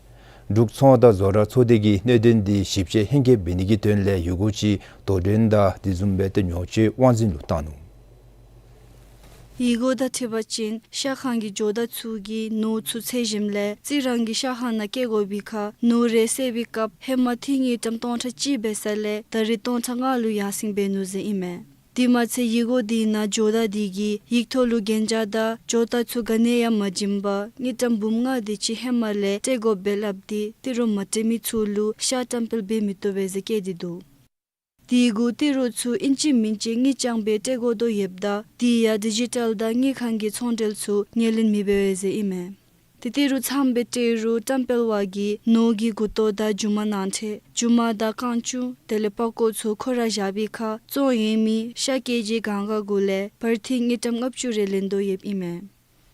འབྲུག་ཚོང་དང་བཟོ་གྲྭ་ཚོགས་སྡེ་གིས་གནད་དོན་འདི་ཞིབ་དཔྱད་ཧེང་སྐལ་འབད་ནི་གི་དོན་ལས་ཡི་གུ་ཅིག་དོ་འགྲན་དང་དེ་བཟུམ་སྦེ་ཏེ་ཉོ་སྤྱོད་དབང་འཛིན་ལུ་བཏང་ནུག། ཡི་གུ་དང་འཁྲིལ་བ་ཅིན་ཤ་ཁང་གི་ཇོ་བདག་ཚུ་གིས་ནོར་ཚུ་འཚོལ་ཞིནམ་ལས་རྩི་རང་གི་ཤ་ཁང་ནང་བསྐྱལ་དགོ་པའི་ཁར་ནོར་རེ་བསལ་བའི་སྐབས་ཧེ་མ་ཐིག་དངུལ་ཀྲམ་སྟོང་ཕྲག་གཅིག་འབད་ས་ལས་ད་རེས་སྟོང་ཕྲག་ལྔ་ལུ་ཡར་སེང་འབད་ནུག་ཟེར་ཨིན་མས། དེ་མ་ཚད་ཡི་གུ་དེ་ནང་ཇོ་བདག་དེ་གིས་ཡིག་ཐོག་ལུ་གན་རྒྱ་དང་ཇོ་བདག་ཚུ་ག་ནི་ཡང་མ་བྱིན་པར་དངུལ་ཀྲམ་འབུམ་ལྔ་དེ་ཅིག་ཧེ་མ་ལས་སྤྲོད་དགོཔ་སྦེ་སླབ་སྟེ་ཏི་རུ་མ་སྤྲོད་མི་ཚུ་ལུ་ཤ་བཀྲམ་སྤེལ་འབད་མི་བཏུབ་པས་ཟེར་བཀོད་དེ་འདུག། དེ་གུ་ཏི་རུ་ཚུ་ཨིན་ཅི་མིན་ཅི་དངུལ་རྐྱང་སྦེ་སྤྲོད་དགོ་དོ་ཡོདཔ་ད་དེ་ཡང་ཌི་ཇི་ཊལ་དང་དངུལ་ཁང་གི་ཚོང་འབྲེལ་ཚུ་ངོས་ལེན་མི་འབད་བས་ཟེར་ཨིན་མས། ཏེ་ཏི་རུ་ཚངམ་སྦེ་སྤྲོད་རུང་བཀྲམ་སྤེལ་བ་གིས་ནོར་གྱི་མགུ་ཏོ་དང་རྒྱུ་མ་ནང་ཁྲོལ་རྒྱུ་མ་དང་རྐང་བཅུད་དེ་ལས་པགས་ཀོ་ཚུ་ཁོ་ར་བཞག་པའི་ཁར་བཙོང་ཡོད་མི་ཤ་ཀེ་ཇི་གང་ག་གུ་ལས་བར་ཐིག་དངུལ་ཀྲམ་ལྔ་བཅུ་རེ་ལེན་དོ་ཡོདཔ་ཨིན་མས།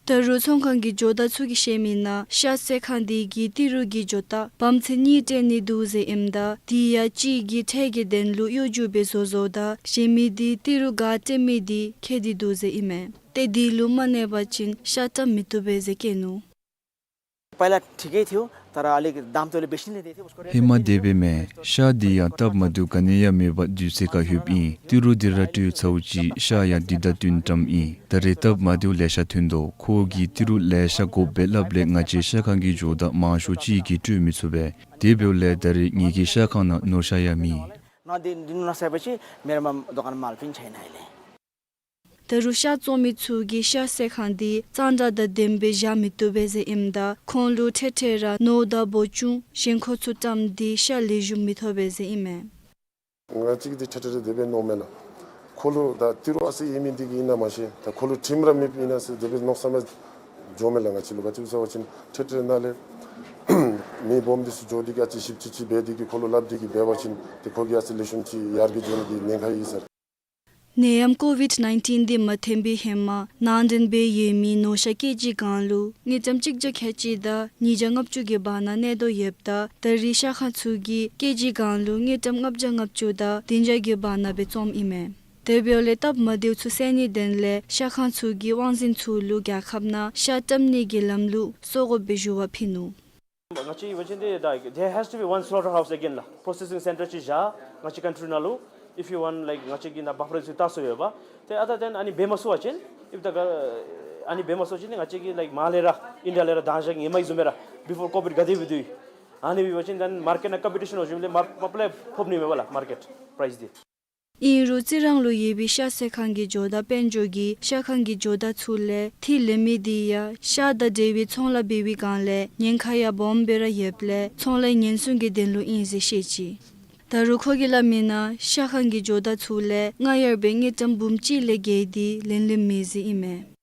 ད་རུང་ཚོང་ཁང་གི་ཇོ་བདག་ཚུ་གིས་བཤད་མིའི་ནང་ཤ་བཙོང་ཁང་དེ་གིས་ཏི་རུ་གི་ཇོ་བདག་བམ་ཚད་གཉིས་སྤྲོད་ནི་འདུག་ཟེར་ཨིནམ་ད་དེ་ཡང་གཅིག་གིས་ཁྲལ་གྱི་དོན་ལུ་གཡོ་སྒྱུ་སྦེ་བཟོ་བཟོཝ་ད་གཞན་མི་དེ་ཏི་རུ་ག་སྤྲོད་མི་དེ་ཁྱད་དེ་འདུག་ཟེར་ཨིན་མས། ཏེ་དེ་ལུ་མ་གནས་པ་ཅིན་ཤ་བཀྲམ་མི་བཏུབ་པས་ཟེར་བཀོད་ནུག། पहला ठिकै थियो, तर अलिक दाम त उसको बेसी नै दिएको थियो, उसको रेट ཧེ་མ་དེ་སྦེ་མེན། ཤ་དེ་ཡང་སྟབས་མ་བདེཝ་ག་ནི་ཡང་མེད་པར་དུས་ཚོད་ཁར་ལྷོདཔ་ཨིན། ཏི་རུ་དེ་ར་སྤྲོད་ཚརཝ་ཅིག་ཤ་ཡང་དེ་དང་བསྟུན་བཀྲམ་ཨིན། ད་རེས་སྟབས་མ་བདེཝ་ལེ་ཤ་ཐོན་དོ། ཁོ་གིས་ཏི་རུ་ལེ་ཤ་དགོཔ་སྦེ་སླབ་ལས་ང་བཅས་ཤ་ཁང་གི་ཇོ་བདག་མང་ཤོས་ཅིག་གིས་སྤྲོད་མི་ཚུགས་པས། དེ་འབདཝ་ལས་ད་རེས་ངེ་གི་ཤ་ཁང་ནང་ནོར་ཤ་ཡང་མེད། नदिनु नसकेपछि मेरोमा दोकानमा माल पनि छैन अहिले। ད་རུང་ཤ་བཙོང་མི་ཚུ་གིས་ཤ་བཙོང་ཁང་དེ་གཙང་སྦྲ་དང་ལྡནམ་སྦེ་བཞག་མི་བཏུབ་པས་ཟེར་ཨིནམ་ད་ཁོང་ལུ་ཁྲལ་ཁྲལ་ར་ནོར་དང་འབོར་ཆུང་ཞེན་ཁོག་ཚུ་བཀྲམ་སྟེ་ཤ་ལེགས་ཤོམ་མི་ཐོབ་པས་ཟེར་ཨིན་མས། ང་བཅས་ཀྱིས་འདི་ཁྲལ་ཁྲལ་ར་དེ་སྦེ་ནོར་མེན་ལགས། ཁོ་ལུ་ད་ཏི་རུ་ཨ་ཙི་ཨིན་མི་འདི་གིས་ཨིན་ན་མ་ཤེས། ད་ཁོ་ལུ་ཁྲིམས་ར་མེདཔ་ཨིན་ན་ཟེར་དེ་སྦེ་མནོ་བསམ་ར་འགྱོ་མེན་ལགས། ང་བཅས་ལུ་ག་ཅི་སྨོ་ཟེར་བ་ཅིན་ཁྲལ་ཁྲལ་ར་ནང་ལས་མི་སྦོམ་འདི་ཚུ་འགྱོ་སྟེ་གིས་ཨ་ཙི་ཞིབ་དཔྱད་ཅིག་འབད་དེ་གིས་ཁོ་ལུ་སླབ་སྟེ་གིས་འབད་བ་ཅིན་ཏེ་ཁོ་གིས་ཨ་ཙི་ལེགས་ཤོམ་ཅིག་ཡར་རྒྱས་འགྱོ་ནི་གི་ཉེན་ཁ་ཡོད་ཟེར། ནད་ཡམས་ཀོ་ཝིཌ་ནའིན་ཊིན་འདི་མ་ཐོན་པའི་ཧེ་མ་ནང་འདྲེན་འབད་ཡོད་མི་ནོར་ཤ་ཀེ་ཇི་གང་ལུ་དངུལ་ཀྲམ་གཅིག་བརྒྱ་ཁལ་གཅིག་དང་ཉིས་བརྒྱ་ལྔ་བཅུ་གི་བར་ན་གནས་དོ་ཡོདཔ་ད་ད་རེས་ཤ་ཁང་ཚུ་གིས་ཀེ་ཇི་གང་ལུ་དངུལ་ཀྲམ་ལྔ་བརྒྱ་ལྔ་བཅུ་དང་བདུན་བརྒྱ་གི་བར་ན་སྦེ་བཙོངམ་ཨིན་མས། དེ་འབདཝ་ལས་སྟབས་མ་བདེཝ་ཚུ་སེལ་ནིའི་དོན་ལས་ཤ་ཁང་ཚུ་གིས་དབང་འཛིན་ཚུ་ལུ་རྒྱལ་ཁབ་ནང་ཤ་བཀྲམ་ནི་གི་ལམ་ལུགས་བཟོ་དགོཔ་སྦེ་ཞུ་བ་ཕུལ་ནུག། ང་བཅས་འབད་བ་ཅིན་འདི་ད་there has to be one slaughterhouse again ལགས། པྲོ་སེ་སིང་སེན་ཊར་ཅིག་བཞག་ང་བཅས་ཀོན་ཊི་ནང་ལུ། If you want, like, ང་བཅས་ཀྱི་ནཱ་བཱཕ་ཕར་ཚུ་བཏགས་སོ་ཡོདཔ། ཏེ་other than ཨ་ནི་འབད་མ་ཚུགས་པ་ཅིན་if the ཨ་ནི་འབད་མ་ཚུགས་པ་ཅིན་ང་བཅས་ཀྱིས་ལའིཀ་མར་ལས་ར་ཨིན་ཌི་ཡ་ལས་ར་དང་ཞག་ཧེ་མའི་བཟུམ་སྦེ་ར་before COVID ག་དེ་སྦེ་འདུག། ཨ་ནི་འབད་བ་ཅིན་then མར་ཀེཊ་ནང་ཀམ་པི་ཊི་ཤཱན་འོང་ཞིནམ་ལས་མ་མ་པ་ལས་ཕོག་ནི་མས་པ་ལགས་མར་ཀེཊ་པ་རའིསི་འདི། ཨིན་རུང་རྩི་རང་ལུ་ཡོད་པའི་ཤ་བསད་ཁང་གི་ཇོ་བདག་དཔལ་འབྱོར་གྱིས་ཤ་ཁང་གི་ཇོ་བདག་ཚུ་ལས་ཐིག་ལེན་མི་དེ་ཡང་ཤ་དང་འབྲེལ་བའི་ཚོང་ལཱ་འབད་བའི་སྒང་ལས་ཉེན་ཁ་ཡང་སྦོམ་སྦེ་ར་ཡོདཔ་ལས་ཚོང་ལཱ་ཉེན་སྲུང་གི་དོན་ལུ་ཨིན་ཟེར་བཤད་ཅི། ད་རུང་ཁོ་གིས་སླབ་མིའི་ནང་ཤ་ཁང་གི་ཇོ་བདག་ཚུ་ལས་རྔ་གཡར་སྦེ་དངུལ་ཀྲམ་འབུམ་གཅིག་ལས་བརྒལ་ཏེ་ལེན་ལེནམ་མེད་ཟེར་ཨིན་མས།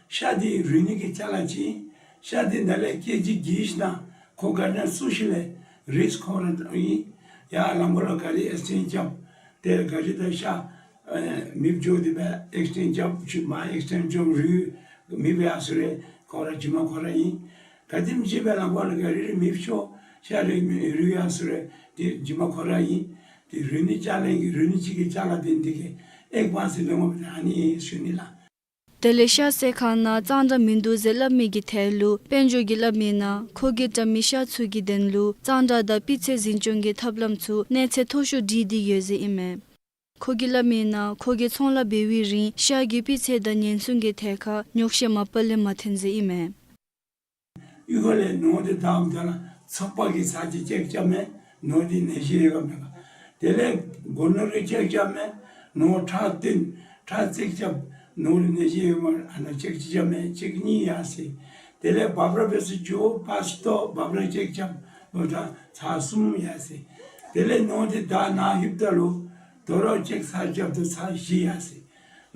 ཤ་འདི་རུལ་ནི་གི་ཅ་ལ་ཅིག་ཨིན། ཤ་འདི་ནཱ་ལས་ཀེ་ཇི་བརྒྱད་ཅིག་ནང་ཁོ་ག་ནི་ཚུ་ཤི་ལས་རིསྐ་ཁོ་ར་ཨིན། ཡར་ལམ་བར་ལུ་གཱ་རི་ཨེག་སི་ཌེནཊ་རྐྱབ་སྟེ་གཱ་རི་དང་ཤ་ཨེ་མེདཔ་འགྱོ་སྟེ་སྦེ་ཨེག་སི་ཌེནཊ་རྐྱབ་ཤུལ་མ་ཨེག་སི་ཌེནཊ་འགྱོ་རུལ་མེདཔ་ཡར་སོང་རུང་ཁོ་ར་རྗེས་མ་ཁོ་ར་ཨིན། ག་དེམ་ཅིག་སྦེ་ལམ་བར་ལུ་གཱ་རི་རེ་མེདཔ་འགྱོ་ཤ་རེ་རུལ་ཡར་སོང་རུང་དེ་རྗེས་མ་ཁོ་ར་ཨིན། དེ་རུལ་ནི་ཅ་ལ་གི་རུལ་ནི་ཅིག་གི་ཅ་ལ་འདི་འདི་གིས་ཨེག་བཱན་སི་ལེན་དགོཔ་འདི་ཨ་ནི་ཨིན་ཟེར་ཞུ་ནི་ལགས། དེ་ལས་ཤ་བསད་ཁང་ནང་གཙང་སྦྲ་མིན་འདུག་ཟེར་སླབ་མི་གི་ཐད་ལུ་དཔལ་འབྱོར་གྱིས་སླབ་མིའི་ནང་ཁོ་གིས་བཀྲམ་མི་ཤ་ཚུ་གི་དོན་ལུ་གཙང་སྦྲ་དང་སྤུས་ཚད་འཛིན་སྐྱོང་གི་ཐབས་ལམ་ཚུ་གནས་ཚད་མཐོ་ཤོས་སྒྲིག་སྟེ་ཡོད་ཟེར་ཨིན་མས། ཁོ་གིས་སླབ་མིའི་ནང་ཁོ་གིས་ཚོང་ལཱ་འབད་བའི་རིང་ཤ་གི་སྤུས་ཚད་དང་ཉེན་སྲུང་གི་ཐད་ཁར་ཉོགས་བཤད་མ་པ་ལས་མ་ཐོན་ཟེར་ཨིན་མས། གཡུས་ཁ་ལས་ནོར་དེ་བདའ་འོངམ་ད་ལུ་ཚགས་པར་གྱི་ཚར་གཅིག་ཅེཀ་རྐྱབ་མས། ནོར་དེ་ནད་གཞི་ཡོད་ག་མེད་ག། དེ་ལས་སྒོ་ནོར་གྱི་ཅེཀ་རྐྱབ་མས། ནོར་ཁྲག་བཏོན་ཁྲག་རྩིས་རྐྱབ་ནོར་ནད་གཞི་ཡོད་མེད་ཨ་ནཱ་ཅེཀ་ཅིག་རྐྱབ་མས། ཅེཀ་གཉིས་ཡར་སོ་ཡི། དེ་ལས་འབབ་ར་འབད་སར་འགྱོ་པཱས་པོརཊ་འབབ་ར་ཅེཀ་རྐྱབ་འོངམ་ད་ཚར་གསུམ་ཡར་སོ་ཡི། དེ་ལས་ནོར་དེ་བདའ་ནཱ་ལྷོདཔ་ད་ལུ་དོ་རུང་ཅེཀ་ཚར་རྐྱབ་ད་ཚར་བཞི་ཡར་སོ་ཡི།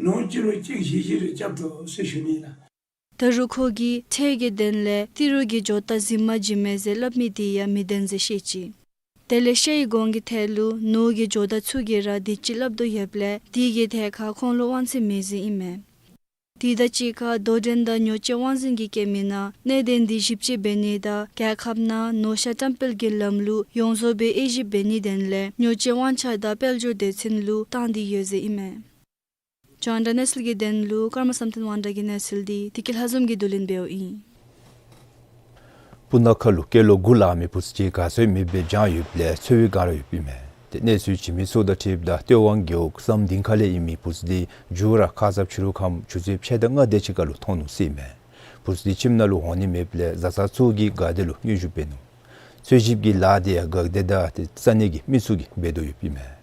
ནོར་གཅིག་ལུ་ཅེཀ་བཞི་བཞི་རེ་རྐྱབ་དོ་ཟེར་ཞུ་ནི་ལགས། ད་རུང་ཁོ་གིས་ཁྲལ་གྱི་དོན་ལས་ཏི་རུ་གི་ཇོ་བདག་གཟིམ་མ་བྱིན་མས་ཟེར་སླབ་མི་དེ་ཡང་མི་བདེན་ཟེར་བཤད་ཅི། དེ་ལས་ཤ་ཡི་གོང་གི་ཐད་ལུ་ནོར་གྱི་ཇོ་བདག་ཚུ་གིས་ར་དེ་ཅིག་སླབ་དོ་ཡོདཔ་ལས་དེ་གི་ཐད་ཁར་ཁོང་ལུ་དབང་ཚད་མེད་ཟེར་ཨིན་མས། དེ་དང་གཅིག་ཁར་དོ་འགྲན་དང་ཉོ་སྤྱོད་དབང་འཛིན་གྱིས་བཀོད་མིའི་ནང་གནད་དོན་འདི་ཞིབ་དཔྱད་འབད་ནི་དང་རྒྱལ་ཁབ་ནང་ནོར་ཤ་བཀྲམ་སྤེལ་གྱི་ལམ་ལུགས་ཡོངས་རྫོགས་སྦེ་དབྱེ་ཞིབ་འབད་ནིའི་དོན་ལས་ཉོ་སྤྱོད་དབང་ཆ་དང་དཔལ་འབྱོར་སྡེ་ཚན་ལུ་བཏང་སྟེ་ཡོད་ཟེར་ཨིན་མས། ལྗོངས་དྲ་གནས་ཚུལ་གྱི་དོན་ལུ་ཀརྨ་བསམ་གཏན་དབང་གྲགས་ཀྱི་གནས་ཚུལ་འདི་བདེ་སྐྱིད་ལྷ་འཛོམས་ཀྱིས་བསྡུ་ལེན་འབདཝ་ཨིན། སྤུ་ན་ཁ་ལུ་སྐྱེས་ལོ་དགུ་ལང་མི་བུཚ་ཅིག་ག་སོང་ཡང་མེདཔ་སྦེ་བྱང་ཡོདཔ་ལས་འཚོལ་བའི་བསྒང་ར་ཡོདཔ་ཨིན་མས། ཏེ་གནས་ཚུལ་བྱིན་མི་ཚུ་དང་འཁྲིལཝ་ད་སྟོད་དབང་རྒེད་འོག་བསམ་སྡིངས་ཁ་ལས་ཨིན་མི་བུཚ་འདི་མཇུག་ར་ཁ་ཙ་ཕྱི་རུ་ཁམས་ཆུ་ཚོད་ཕྱེད་དང་ལྔ་དེ་ཅིག་ཁར་ལུ་མཐོང་ནུག་ཟེར་ཨིན་མས། བུཚ་འདི་ཁྱིམ་ནང་ལུ་འོང་ནི་མེདཔ་ལས་བཟའ་ཚང་ཚུ་གིས་དགའ་བདེ་ལུ་དངོས་བཞུགས་འབད་ནུག། འཚོལ་ཞིབ་ཀྱི་ལཱ་འདི་ཡང་འགག་སྡེ་དང་ཏེ་ས་གནས་ཀྱི་མི་ཚུ་གིས་འབད་དོ་ཡོདཔ་ཨིན་མས།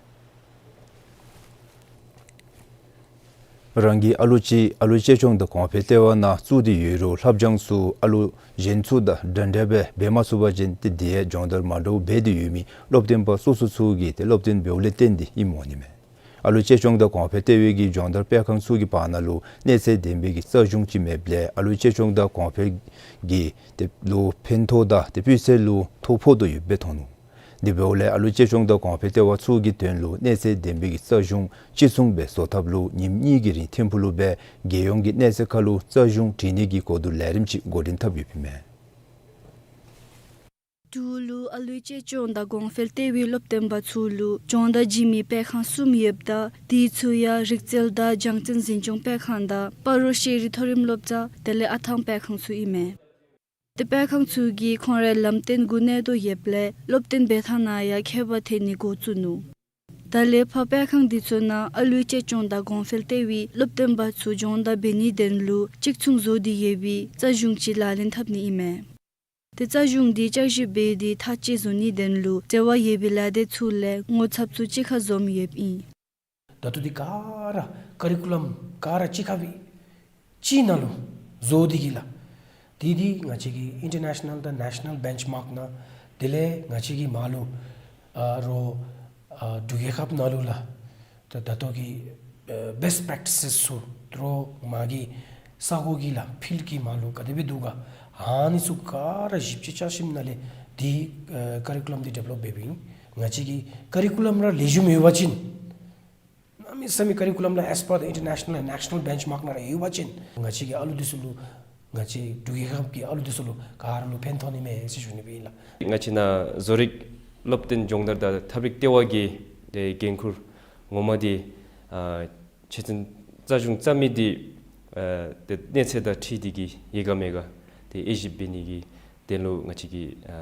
རང་གི་ཨ་ལུ་ཅིག་ཨ་ལུའི་གཅེས་སྐྱོང་དང་གོང་འཕེལ་ལྟེ་བ་ནང་བཙུགས་ཏེ་ཡོད་རུང་ལྷབ་སྦྱང་ཚུ་ཨ་ལུ་གཞན་ཚུ་དང་འདྲན་འདྲ་སྦེ་འབད་མ་ཚུགས་པ་ཅིན་ཏེ་དེ་ཡང་སྦྱོང་བརྡར་མ་འདྲཝ་འབད་དེ་ཡོད་མི་སློབ་སྟོན་པ་སོ་སོ་ཚུ་གིས་ཏེ་སློབ་སྟོན་འབདཝ་ལས་བརྟེན་ཏེ་ཨིནམ་འོང་ནི་མས། ཨ་ལུ་གཅེས་སྐྱོང་དང་གོང་འཕེལ་ལྟེ་བའི་གི་སྦྱོང་བརྡར་སྤེལ་ཁང་ཚུ་གི་བར་ན་ལུ་གནས་ཚད་ལྡན་པའི་གི་རྩ་གཞུང་ཅིག་མེདཔ་ལས་ཨ་ལུ་གཅེས་སྐྱོང་དང་གོང་འཕེལ་གྱི་ཏེ་ལུ་ཕན་ཐོགས་དང་ཏེ་སྤུས་ཚད་ལུ་ཐོ་ཕོག་དོ་ཡོདཔ་སྦེ་མཐོང་ནུག། དེ་འབདཝ་ལས་ཨ་ལུ་གཅེས་སྐྱོང་དང་གོང་འཕེལ་ལྟེ་བ་ཚུ་གི་དོན་ལུ་གནས་ཚད་ལྡན་པའི་གི་རྩ་གཞུང་གཅིག་མཚུངས་སྦེ་བཟོ་ཐབས་ལུ་ཉིནམ་གཉིས་ཀྱི་རིང་ཐིམ་ཕུག་ལུ་སྦེ་རྒྱལ་ཡོངས་ཀྱི་གནས་ཚད་ཁར་ལུ་རྩ་གཞུང་སྒྲིག་ནི་གི་གོ་བསྡུར་ལས་རིམ་ཅིག་འགོ་འདྲེན་འཐབ་ཡོདཔ་ཨིན་མས། འབྲུག་ལུ་ཨ་ལུའི་གཅེས་སྐྱོང་དང་གོང་འཕེལ་ལྟེ་བའི་སློབ་སྟོན་པ་ཚུ་ལུ་སྦྱོང་བརྡར་བྱིན་མི་སྤེལ་ཁང་གསུམ་ཡོདཔ་ད་དེ་ཚུ་ཡང་རིག་རྩལ་དང་སྦྱང་བརྩོན་འཛིན་སྐྱོང་སྤེལ་ཁང་དང་སྤ་རོ་ཤེས་རིག་མཐོ་རིམ་སློབ་གྲྭ་དེ་ལས་ཨ་ཐང་སྤེལ་ཁང་ཚུ་ཨིན་མས། ཏེ་སྤེལ་ཁང་ཚུ་གིས་ཁོང་རའི་ལམ་སྟོན་འགོ་གནོད་དོ་ཡོདཔ་ལས་སློབ་སྟོན་འབད་ཐངས་ནང་ཡང་ཁྱད་པར་ཐོན་ནི་འགོ་བཙུགས་ནུག། ད་ལས་ཕར་སྤེལ་ཁང་དེ་ཚུ་ནང་ཨ་ལུའི་གཅེས་སྐྱོང་དང་གོང་འཕེལ་ལྟེ་བའི་སློབ་སྟོན་པ་ཚུ་སྦྱོང་བརྡར་འབད་ནིའི་དོན་ལུ་གཅིག་མཚུངས་བཟོ་སྟེ་ཡོད་པའི་རྩ་གཞུང་ཅིག་ལག་ལེན་འཐབ་ནི་ཨིན་མས། ཏེ་རྩ་གཞུང་འདི་བསྐྱར་ཞིབ་འབད་དེ་མཐའ་དཔྱད་བཟོ་ནིའི་དོན་ལུ་འབྲེལ་བ་ཡོད་པའི་ལས་སྡེ་ཚུ་ལས་ངོ་ཚབ་ཚུ་གཅིག་ཁར་འཛོམས་ཡོདཔ་ཨིན། ད་ལྟོ་འདི་ག་ར་ཀ་རི་ཀུ་ལམ་ག་ར་གཅིག་ཁར་སྦེ་གཅིག་ནང་ལུ་བཟོ་སྟེ་གི་ལགས། དེ་འདི་ང་བཅས་ཀྱི་ཨིན་ཊར་ནེ་ཤ་ནཱལ་དང་ནེ་ཤ་ནཱལ་བེན་ཆི་མཱརཀ་ནང་དེ་ལས་ང་བཅས་ཀྱི་མར་ལུ་ཨ་རོགས་ཨ་འབྲུག་རྒྱལ་ཁབ་ནང་ལུ་ལགས། ད་ད་ལྟོ་གི་ཨ་བེསཊ་པེཀ་ཊི་སེས་ཚུ་དོ་རུང་མ་གི་ས་གོ་གི་ལགས་ཕིལཌ་གི་མར་ལུ་ག་དེ་སྦེ་འདུག་ག་ཨ་ནི་ཚུ་ག་ར་ཞིབ་དཔྱད་རྐྱབ་ཞིནམ་ལས་འདི་ཨ་ཀ་རི་ཀུ་ལམ་འདི་ཌི་བེ་ལོབ་འབད་འབདཝ་ཨིན། ང་བཅས་ཀྱི་ཀ་རི་ཀུ་ལམ་ར་ལེགས་ཤོམ་ཡོད་པ་ཅིན་གནམ་མེད་ས་མེད་ཀ་རི་ཀུ་ལམ་ར་ཨེས་པར་ཌི་ཨིན་ཊར་ནེ་ཤ་ནཱལ་ཨེནཌ་ནེ་ཤ་ནཱལ་བེན་ཆི་མཱརཀ་ནང་ར་ཡོད་པ་ཅིན་ང་བཅས་ཀྱི་ཨ་ལུ་འདི་ཚུ་ལུ་ང་བཅས་འབྲུག་རྒྱལ་ཁབ་ཀྱི་ཨ་ལུ་འདི་ཚུ་ལུ་ག་ར་ལུ་ཕན་ཐོགས་ནི་མས་ཟེར་ཞུ་ནི་སྦེ་ཨིན་ལགས། ང་བཅས་ནཱ་བཟོ་རིག་སློབ་སྟོན་སྦྱོང་བརྡར་དང་ཐབས་རིག་ལྟེ་བ་གི་ཏེ་འགན་ཁུར་ངོ་མ་འདི་ཨ་ཆེད་དོན་རྩ་གཞུང་བརྩམ་མི་འདི་ཨ་ཏེ་གནས་ཚད་དང་འཁྲིལ་ཏེ་གི་ཡོད་ག་མེད་ག་ཏེ་དབྱེ་ཞིབ་འབད་ནི་གི་དོན་ལུ་ང་བཅས་ཀྱིས་ཨ་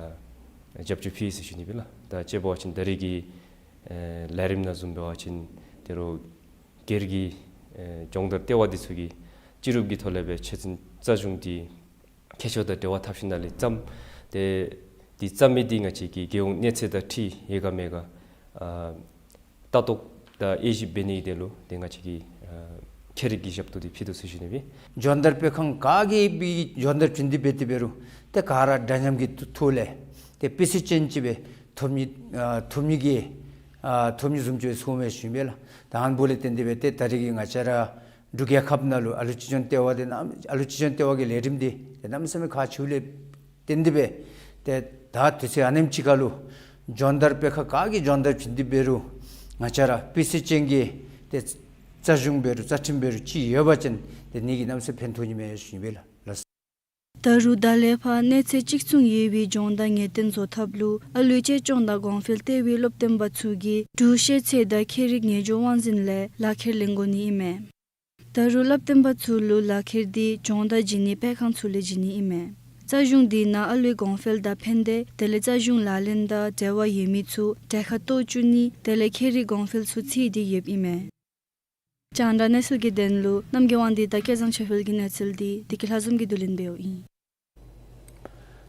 རྒྱབ་སྐྱོར་ཕུལ་ཡི་ཟེར་ཞུ་ནི་སྦེ་ལགས། ད་དཔྱེ་འབད་བ་ཅིན་ད་རེས་ཀྱི་ཨེ་ལས་རིམ་ནང་བཟུམ་འབད་བ་ཅིན་དོ་རུང་སྒེར་གྱི་ཨེ་སྦྱོང་བརྡར་ལྟེ་བ་འདི་ཚུ་གིས་སྤྱི་རུབ་ཀྱི་ཐོག་ལས་སྦེ་ཆེད་དོན་རྩ་གཞུང་འདི་ཁྱད་ཆོས་དང་འབྲེལ་བ་འཐབ་ཞིནམ་ལས་བརྩམ་སྟེ་འདི་བརྩམ་མི་འདི་ང་བཅས་ཀྱི་རྒྱལ་ཡོངས་གནས་ཚད་དང་འཁྲིལ་ཡོད་ག་མེད་ག་ཨ་ལྟ་རྟོག་ ད་དབྱེ་ཞིབ་འབད་ནི་དེ་ལུ་ཏེ་ང་བཅས་ཀྱིས་ཨ་ཁྱད་རིག་གི་ཞབས་ཏོག་འདི་ཕུལ་དོ་ཟེར་ཞུ་ནི་ཨིན། སྦྱོང་བརྡར་སྤེལ་ཁང་ག་གིས་འབད་སྦྱོང་བརྡར་བྱིན་ཏེ་འབད་དེ་འབད་རུང་ཏེ་ག་ར་འདྲ་མཉམ་གྱི་ཐོག་ལས་ཏེ་སྤུས་ཚད་ཅན་ཅིག་སྦེ་ཐོབ་ནི་ཨ་ཐོབ་ནི་གི་ཨ་ཐོབ་ནི་བཟུམ་ཅིག་སྦེ་ཚོརཝ་མས་ཞུ་ནི་ཨིན་ལགས། ད་ཨ་ནི་འབདཝ་ལས་བརྟེན་ཏེ་འབད་ཏེ་ད་རེས་ཀྱི་ང་བཅས་ར་འབྲུག་རྒྱལ་ཁབ་ནང་ལུ་ཨ་ལུ་ཅི་ཅོན་ལྟེ་བ་འདི་ནང་ཨ་ལུ་ཅི་ཅོན་ལྟེ་བ་གི་ལས་རིམ་འདི་ཏེ་གནམ་མེད་ས་མེད་ཁག་ཆེཝ་ལས་བརྟེན་ཏེ་འབད་ཏེ་ད་དུས་ཚོད་ཨ་ནེམ་ཅིག་ཁར་ལུ་སྦྱོང་བརྡར་སྤེལ་ཁང་ག་གིས་སྦྱོང་བརྡར་བྱིན་ཏེ་འབད་རུང་ང་བཅས་ར་སྤུས་ཚད་ཅན་གྱི་ཏེ་རྩ་གཞུང་འབད་རུང་རྩ་ཁྲིམས་འབད་རུང་ཅིག་ཡོད་པ་ཅིན་ཏེ་ཨ་ནི་གིས་གནམ་མེད་ས་མེད་ཕན་ཐོགས་ནི་མས་ཞུ་ནི་ཨིན་ལགས། ད་རུང་ད་ལས་ཕར་གནས་ཚད་གཅིག་མཚུངས་ཡོད་པའི་སྦྱོང་བརྡར་ངེས་གཏན་བཟོ་ཐབས་ལུ་ཨ་ལུའི་གཅེས་སྐྱོང་དང་གོང་འཕེལ་ལྟེ་བའི་སློབ་སྟོན་པ་ཚུ་གིས་འབྲུག་ཤེས་ཚད་དང་ཁྱད་རིག་ངེས་སྦྱོར་དབང་འཛིན་ལས་ལག་ཁྱེར་ལེན་དགོ་ནི་ཨིན་མས། ད་རུང་སློབ་སྟོན་པ་ཚུ་ལུ་ལག་ཁྱེར་འདི་སྦྱོང་བརྡར་བྱིན་ནིའི་སྤེལ་ཁང་ཚུ་ལས་བྱིན་ནི་ཨིན་མས། རྩ་གཞུང་འདི་ནང་ཨ་ལུའི་གོང་འཕེལ་དང་ཕན་བདེ་དེ་ལས་རྩ་གཞུང་ལག་ལེན་དང་འབྲེལ་བ་ཡོད་མི་ཚུ་གྲལ་ཁར་གཏོགས་བཅུག་ནི་དེ་ལས་ཁྱད་རིག་གོང་འཕེལ་ཚུ་ཚུད་དེ་ཡོདཔ་ཨིན་མས། རྒྱང་བསྒྲགས་གནས་ཚུལ་གྱི་དོན་ལུ་རྣམ་རྒྱལ་དབང་འདུས་དང་སྐལ་བཟང་ཆོས་འཕེལ་གྱི་གནས་ཚུལ་འདི་བདེ་སྐྱིད་ལྷ་འཛོམས་ཀྱིས་བསྡུ་ལེན་འབདཝ་ཨིན།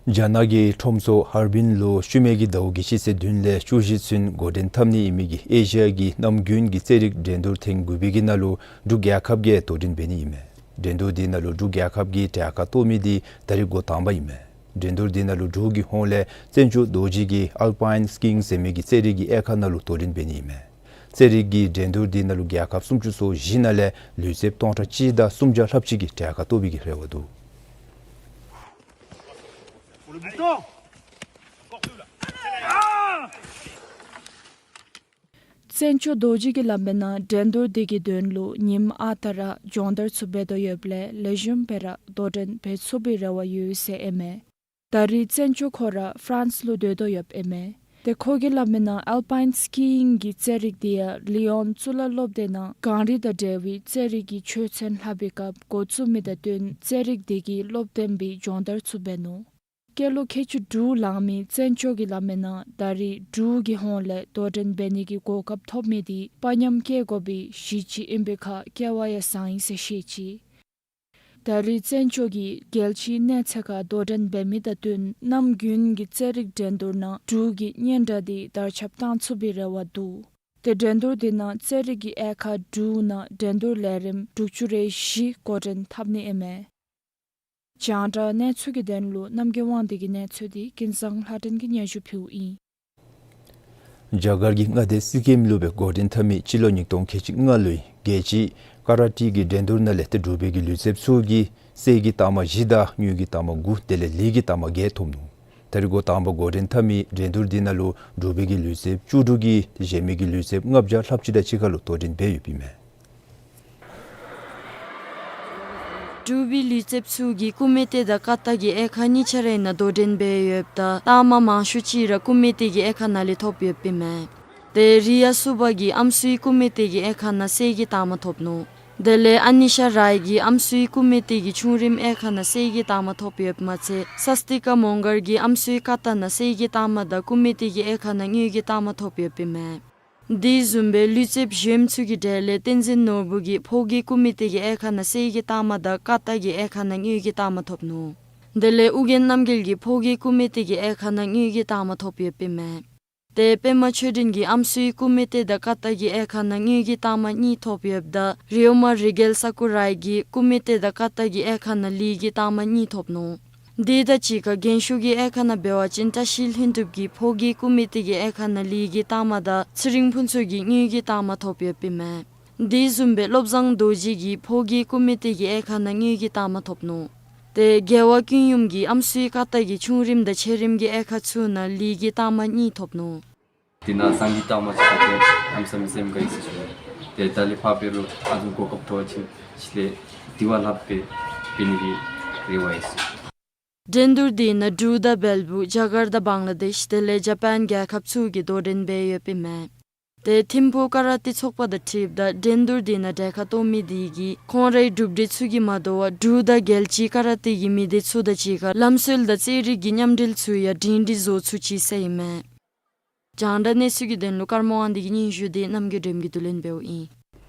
རྒྱ་ནག་གི་ཁྲོམ་སྡེ་ཧར་པིན་ལུ་ཤུལ་མའི་གི་ཟླཝ་གི་སྤྱི་ཚེས་བདུན་ལས་བཅུ་བཞི་ཚུན་འགོ་འདྲེན་འཐབ་ནི་ཨིན་མི་གི་ཨེ་ཤི་ཡ་གི་གནམ་དགུན་གྱི་རྩེད་རིགས་འགྲན་བསྡུར་ཐེངས་དགུ་པའི་གི་ནང་ལུ་འབྲུག་རྒྱལ་ཁབ་ཀྱིས་དོ་འགྲན་འབད་ནི་ཨིན་མས། འགྲན་བསྡུར་འདི་ནང་ལུ་འབྲུག་རྒྱལ་ཁབ་ཀྱིས་གྲལ་ཁར་གཏོགས་མི་འདི་ད་རིས་འགོ་དང་པ་ཨིན་མས། འགྲན་བསྡུར་འདི་ནང་ལུ་འབྲུག་གི་ཧོངས་ལས་བཙན་སྐྱོགས་རྡོ་རྗེ་གིས་ཨལ་པའིན་སི་ཀིང་ཟེར་མི་གི་རྩེད་རིགས་ཀྱི་དབྱེ་ཁག་ནང་ལུ་དོ་འགྲན་འབད་ནི་ཨིན་མས། རྩེད་རིགས་ཀྱི་འགྲན་བསྡུར་འདི་ནང་ལུ་རྒྱལ་ཁབ་སུམ་ཅུ་སོ་བཞི་ནང་ལས་ལུས་རྩལཔ་སྟོང་ཕྲག་གཅིག་དང་སུམ་བརྒྱ་ལྷགཔ་ཅིག་གིས་གྲལ་ཁར་གཏོགས་པའི་གི་རེ་བ་འདུག། བཙན་སྐྱོགས་རྡོ་རྗེ་གིས་སླབ་མིའི་ནང་འགྲན་བསྡུར་འདི་གི་དོན་ལུ་ཉིནམ་ཨ་རྟག་ར་སྦྱོང་བརྡར་ཚུ་འབད་དོ་ཡོདཔ་ལས་ལེགས་ཤོམ་སྦེ་ར་དོ་འགྲན་འབད་ཚུགས་པའི་རེ་བ་ཡོད་ཟེར་ཨིན་མས། ད་རིས་བཙན་སྐྱོགས་ཁོ་ར་ཕ་རན་སི་ལུ་སྡོད་དོ་ཡོདཔ་ཨིན་མས། ཏེ་ཁོ་གིས་སླབ་མིའི་ནང་ཨལ་པའིན་སི་ཀིང་གི་རྩེད་རིགས་འདི་ཡང་ལི་ཡོན་གཙུག་ལག་སློབ་སྡེ་ནང་གངས་རི་དང་འབྲེལ་བའི་རྩེད་རིགས་ཀྱི་ཆོས་ཚན་ལྷབ་པའི་སྐབས་འགོ་བཙུགས་མི་དང་བསྟུན་རྩེད་རིགས་འདི་གི་སློབ་སྟོན་པའི་སྦྱོང་བརྡར་ཚུ་འབད་ནུག། སྐྱེས་ལོ་ཁལ་གཅིག་དྲུག་ལང་མི་བཙན་སྐྱོགས་ཀྱིས་སླབ་མིའི་ནང་ད་རིས་འབྲུག་གི་ཧོངས་ལས་དོ་འགྲན་འབད་ནི་གི་གོ་སྐབས་ཐོབ་མི་འདི་དཔའ་ཉམས་བསྐྱེད་དགོ་པའི་གཞི་ཅིག་ཨིན་པའི་ཁར་སྐལ་བ་ཡང་བཟང་ཡི་ཟེར་བཤད་ཅི། ད་རིས་བཙན་སྐྱོགས་ཀྱིས་རྒྱལ་སྤྱིའི་གནས་ཚད་ཁར་དོ་འགྲན་འབད་མི་དང་བསྟུན་གནམ་དགུན་གྱི་རྩེད་རིགས་འགྲན་བསྡུར་ནང་འབྲུག་གི་སྙན་གྲགས་འདི་དར་ཁྱབ་བཏང་ཚུགས་པའི་རེ་བ་འདུག། ཏེ་འགྲན་བསྡུར་འདི་ནང་རྩེད་རིགས་ཀྱི་དབྱེ་ཁག་དྲུག་ནང་འགྲན་བསྡུར་ལས་རིམ་དྲུག་ཅུ་རེ་བཞི་འགོ་འདྲེན་འཐབ་ནི་ཨིན་མས། རྒྱང་བསྒྲགས་གནས་ཚུལ་གྱི་དོན་ལུ་རྣམ་རྒྱལ་དབང་འདུས་ཀྱི་གནས་ཚུལ་འདི་ཀུན་བཟང་ལྷ་སྒྲོན་གྱིས་སྙན་ཞུ་ཕུལཝ་ཨིན། རྒྱ་གར་གྱི་མངའ་སྡེ་སི་ཀིམ་ལུ་སྦེ་འགོ་འདྲེན་འཐབ་མི་སྤྱི་ལོ་ཉིས་སྟོང་ཁལ་གཅིག་ལྔ་ལོའི་རྒྱལ་སྤྱིའི་ཀ་ར་ཊི་གི་འགྲན་བསྡུར་ནང་ལས་ཏེ་འབྲུག་པའི་གི་ལུས་རྩལཔ་ཚུ་གིས་གསེར་གྱི་རྟགས་མ་བཞི་དང་དངུལ་གྱི་རྟགས་མ་དགུ་དེ་ལས་ལི་གི་རྟགས་མ་བརྒྱད་ཐོབ་ནུག། ད་རིས་འགོ་དང་པ་འགོ་འདྲེན་འཐབ་མི་འགྲན་བསྡུར་འདི་ནང་ལུ་འབྲུག་པའི་གི་ལུས་རྩལཔ་བཅུ་དྲུག་གིས་གཞན་མི་གི་ལུས་རྩལཔ་ལྔ་བརྒྱ་ལྷགཔ་ཅིག་དང་གཅིག་ཁར་ལུ་དོ་འགྲན་འབད་ཡོདཔ་ཨིན་མས། འབྲུག་པའི་ལུས་རྩལཔ་ཚུ་གིས་ཀུ་མེ་ཏེ་དང་ཀ་ཏ་གི་དབྱེ་ཁག་གཉིས་ཆ་རའི་ནང་དོ་འགྲན་འབད་ཡོདཔ་ད་རྟགས་མ་མང་ཤོས་ཅིག་ར་ཀུ་མེ་ཏེ་གི་དབྱེ་ཁག་ནང་ལས་ཐོབ་ཡོདཔ་ཨིན་མས། ཏེ་རི་ཡ་སུ་བྷ་གིས་ཨམ་སྲུའི་ཀུ་མེ་ཏེ་གི་དབྱེ་ཁག་ནང་གསེར་གྱི་རྟགས་མ་ཐོབ་ནུག། དེ་ལས་ཨ་ནི་ཤ་རའི་གིས་ཨམ་སྲུའི་ཀུ་མེ་ཏེ་གི་ཆུང་རིམ་དབྱེ་ཁག་ནང་གསེར་གྱི་རྟགས་མ་ཐོབ་ཡོདཔ་མ་ཚད་སཱས་ཏི་ཀ་མོང་གར་གྱིས་ཨམ་སྲུའི་ཀ་ཏ་ནང་གསེར་གྱི་རྟགས་མ་དང་ཀུ་མེ་ཏེ་གི་དབྱེ་ཁག་ནང་དངུལ་གྱི་རྟགས་མ་ཐོབ་ཡོདཔ་ཨིན་མས། དེ་བཟུམ་སྦེ་ལུས་རྩལཔ་གཞོནམ་ཚུ་གི་གྲས་ལས་བསྟན་འཛིན་ནོར་བུ་གིས་ཕོ་སྐྱེས་ཀུ་མེ་ཏེ་གི་དབྱེ་ཁག་ནང་གསེར་གྱི་རྟགས་མ་དང་ཀ་ཏ་གི་དབྱེ་ཁག་ནང་དངུལ་གྱི་རྟགས་མ་ཐོབ་ནུག། དེ་ལས་ཨོ་རྒྱན་རྣམ་རྒྱལ་གྱིས་ཕོ་སྐྱེས་ཀུ་མེ་ཏེ་གི་དབྱེ་ཁག་ནང་དངུལ་གྱི་རྟགས་མ་ཐོབ་ཡོདཔ་ཨིན་མས། ཏེ་པདྨ་ཆོས་སྒྲོན་གྱིས་ཨམ་སྲུའི་ཀུ་མེ་ཏེ་དང་ཀ་ཏ་གི་དབྱེ་ཁག་ནང་དངུལ་གྱི་རྟགས་མ་གཉིས་ཐོབ་ཡོདཔ་ད་རི་ཡོ་མ་རི་གེལ་ས་ཀུ་རའི་གིས་ཀུ་མེ་ཏེ་དང་ཀ་ཏ་གི་དབྱེ་ཁག་ནང་ལི་གི་རྟགས་མ་གཉིས་ཐོབ་ནུག། དེ་དང་གཅིག་ཁར་རྒན་ཤོས་ཀྱི་དབྱེ་ཁག་ནང་འབད་བ་ཅིན་བཀྲ་ཤིས་ལྷུན་གྲུབ་ཀྱིས་ཕོ་སྐྱེས་ཀུ་མེ་ཏེ་གི་དབྱེ་ཁག་ནང་ལི་གི་རྟགས་མ་དང་ཚེ་རིང་ཕུན་ཚོགས་ཀྱིས་དངུལ་གྱི་རྟགས་མ་ཐོབ་ཡོདཔ་ཨིན་མས། དེ་བཟུམ་སྦེ་བློ་བཟང་རྡོ་རྗེ་གིས་ཕོ་སྐྱེས་ཀུ་མེ་ཏེ་གི་དབྱེ་ཁག་ནང་དངུལ་གྱི་རྟགས་མ་ཐོབ་ནུག། ཏེ་རྒྱལ་བ་ཀུན་ཡུམ་གྱིས་ཨམ་སྲུའི་ཀ་ཏ་གི་ཆུང་རིམ་དང་ཆེ་རིམ་གྱི་དབྱེ་ཁག་ཚུ་ནང་ལི་གི་རྟགས་མ་གཉིས་ཐོབ་ནུག། དེ་ནང་ཟངས་ཀྱི་རྟགས་མ་ཅིག་ཐོབ་སྟེ་གནམ་མེད་ས་མེད་སེམས་དགའ་ཡི་ཟེར་ཞུ་ནི། ཏེ་ད་ལས་ཕར་འབད་རུང་ཨ་ཙི་གོ་སྐབས་ཐོབ་པ་ཅིན་ཕྱི་ལས་དེ་བ་ལྷགཔ་སྦེ་འབད་ནི་གི་རེ་བ་ཡོད་ཟེར། འགྲན་བསྡུར་འདི་ནང་འབྲུག་དང་བལ་པོ་རྒྱ་གར་དང་བང་ལ་དེཤ་དེ་ལས་ཇ་པཱན་རྒྱལ་ཁབ་ཚུ་གིས་དོ་འགྲན་འབད་ཡོདཔ་ཨིན་མས། ཏེ་ཐིམ་ཕུག་ཀ་ར་ཏེ་ཚོགས་པ་དང་འཁྲིལཝ་ད་འགྲན་བསྡུར་འདི་ནང་གྲལ་ཁར་གཏོགས་མི་དེ་གིས་ཁོང་རའི་གྲུབ་འབྲས་ཚུ་གིས་མ་དོ་བར་འབྲུག་དང་རྒྱལ་སྤྱིའི་ཀ་ར་ཏེ་གི་མི་སྡེ་ཚུ་དང་གཅིག་ཁར་ལམ་སྲོལ་དང་རྩེད་རིགས་ཀྱི་མཉམ་འབྲེལ་ཚུ་ཡང་སྒྲིང་སྒྲིང་བཟོ་ཚུགས་ཅི་ཟེར་ཨིན་མས། རྒྱང་བསྒྲགས་གནས་ཚུལ་གྱི་དོན་ལུ་ཀརྨ་དབང་འདུས་ཀྱི་སྙན་ཞུ་འདི་རྣམ་རྒྱལ་སྒྲོལམ་གྱིས་བསྡུ་ལེན་འབདཝ་ཨིན།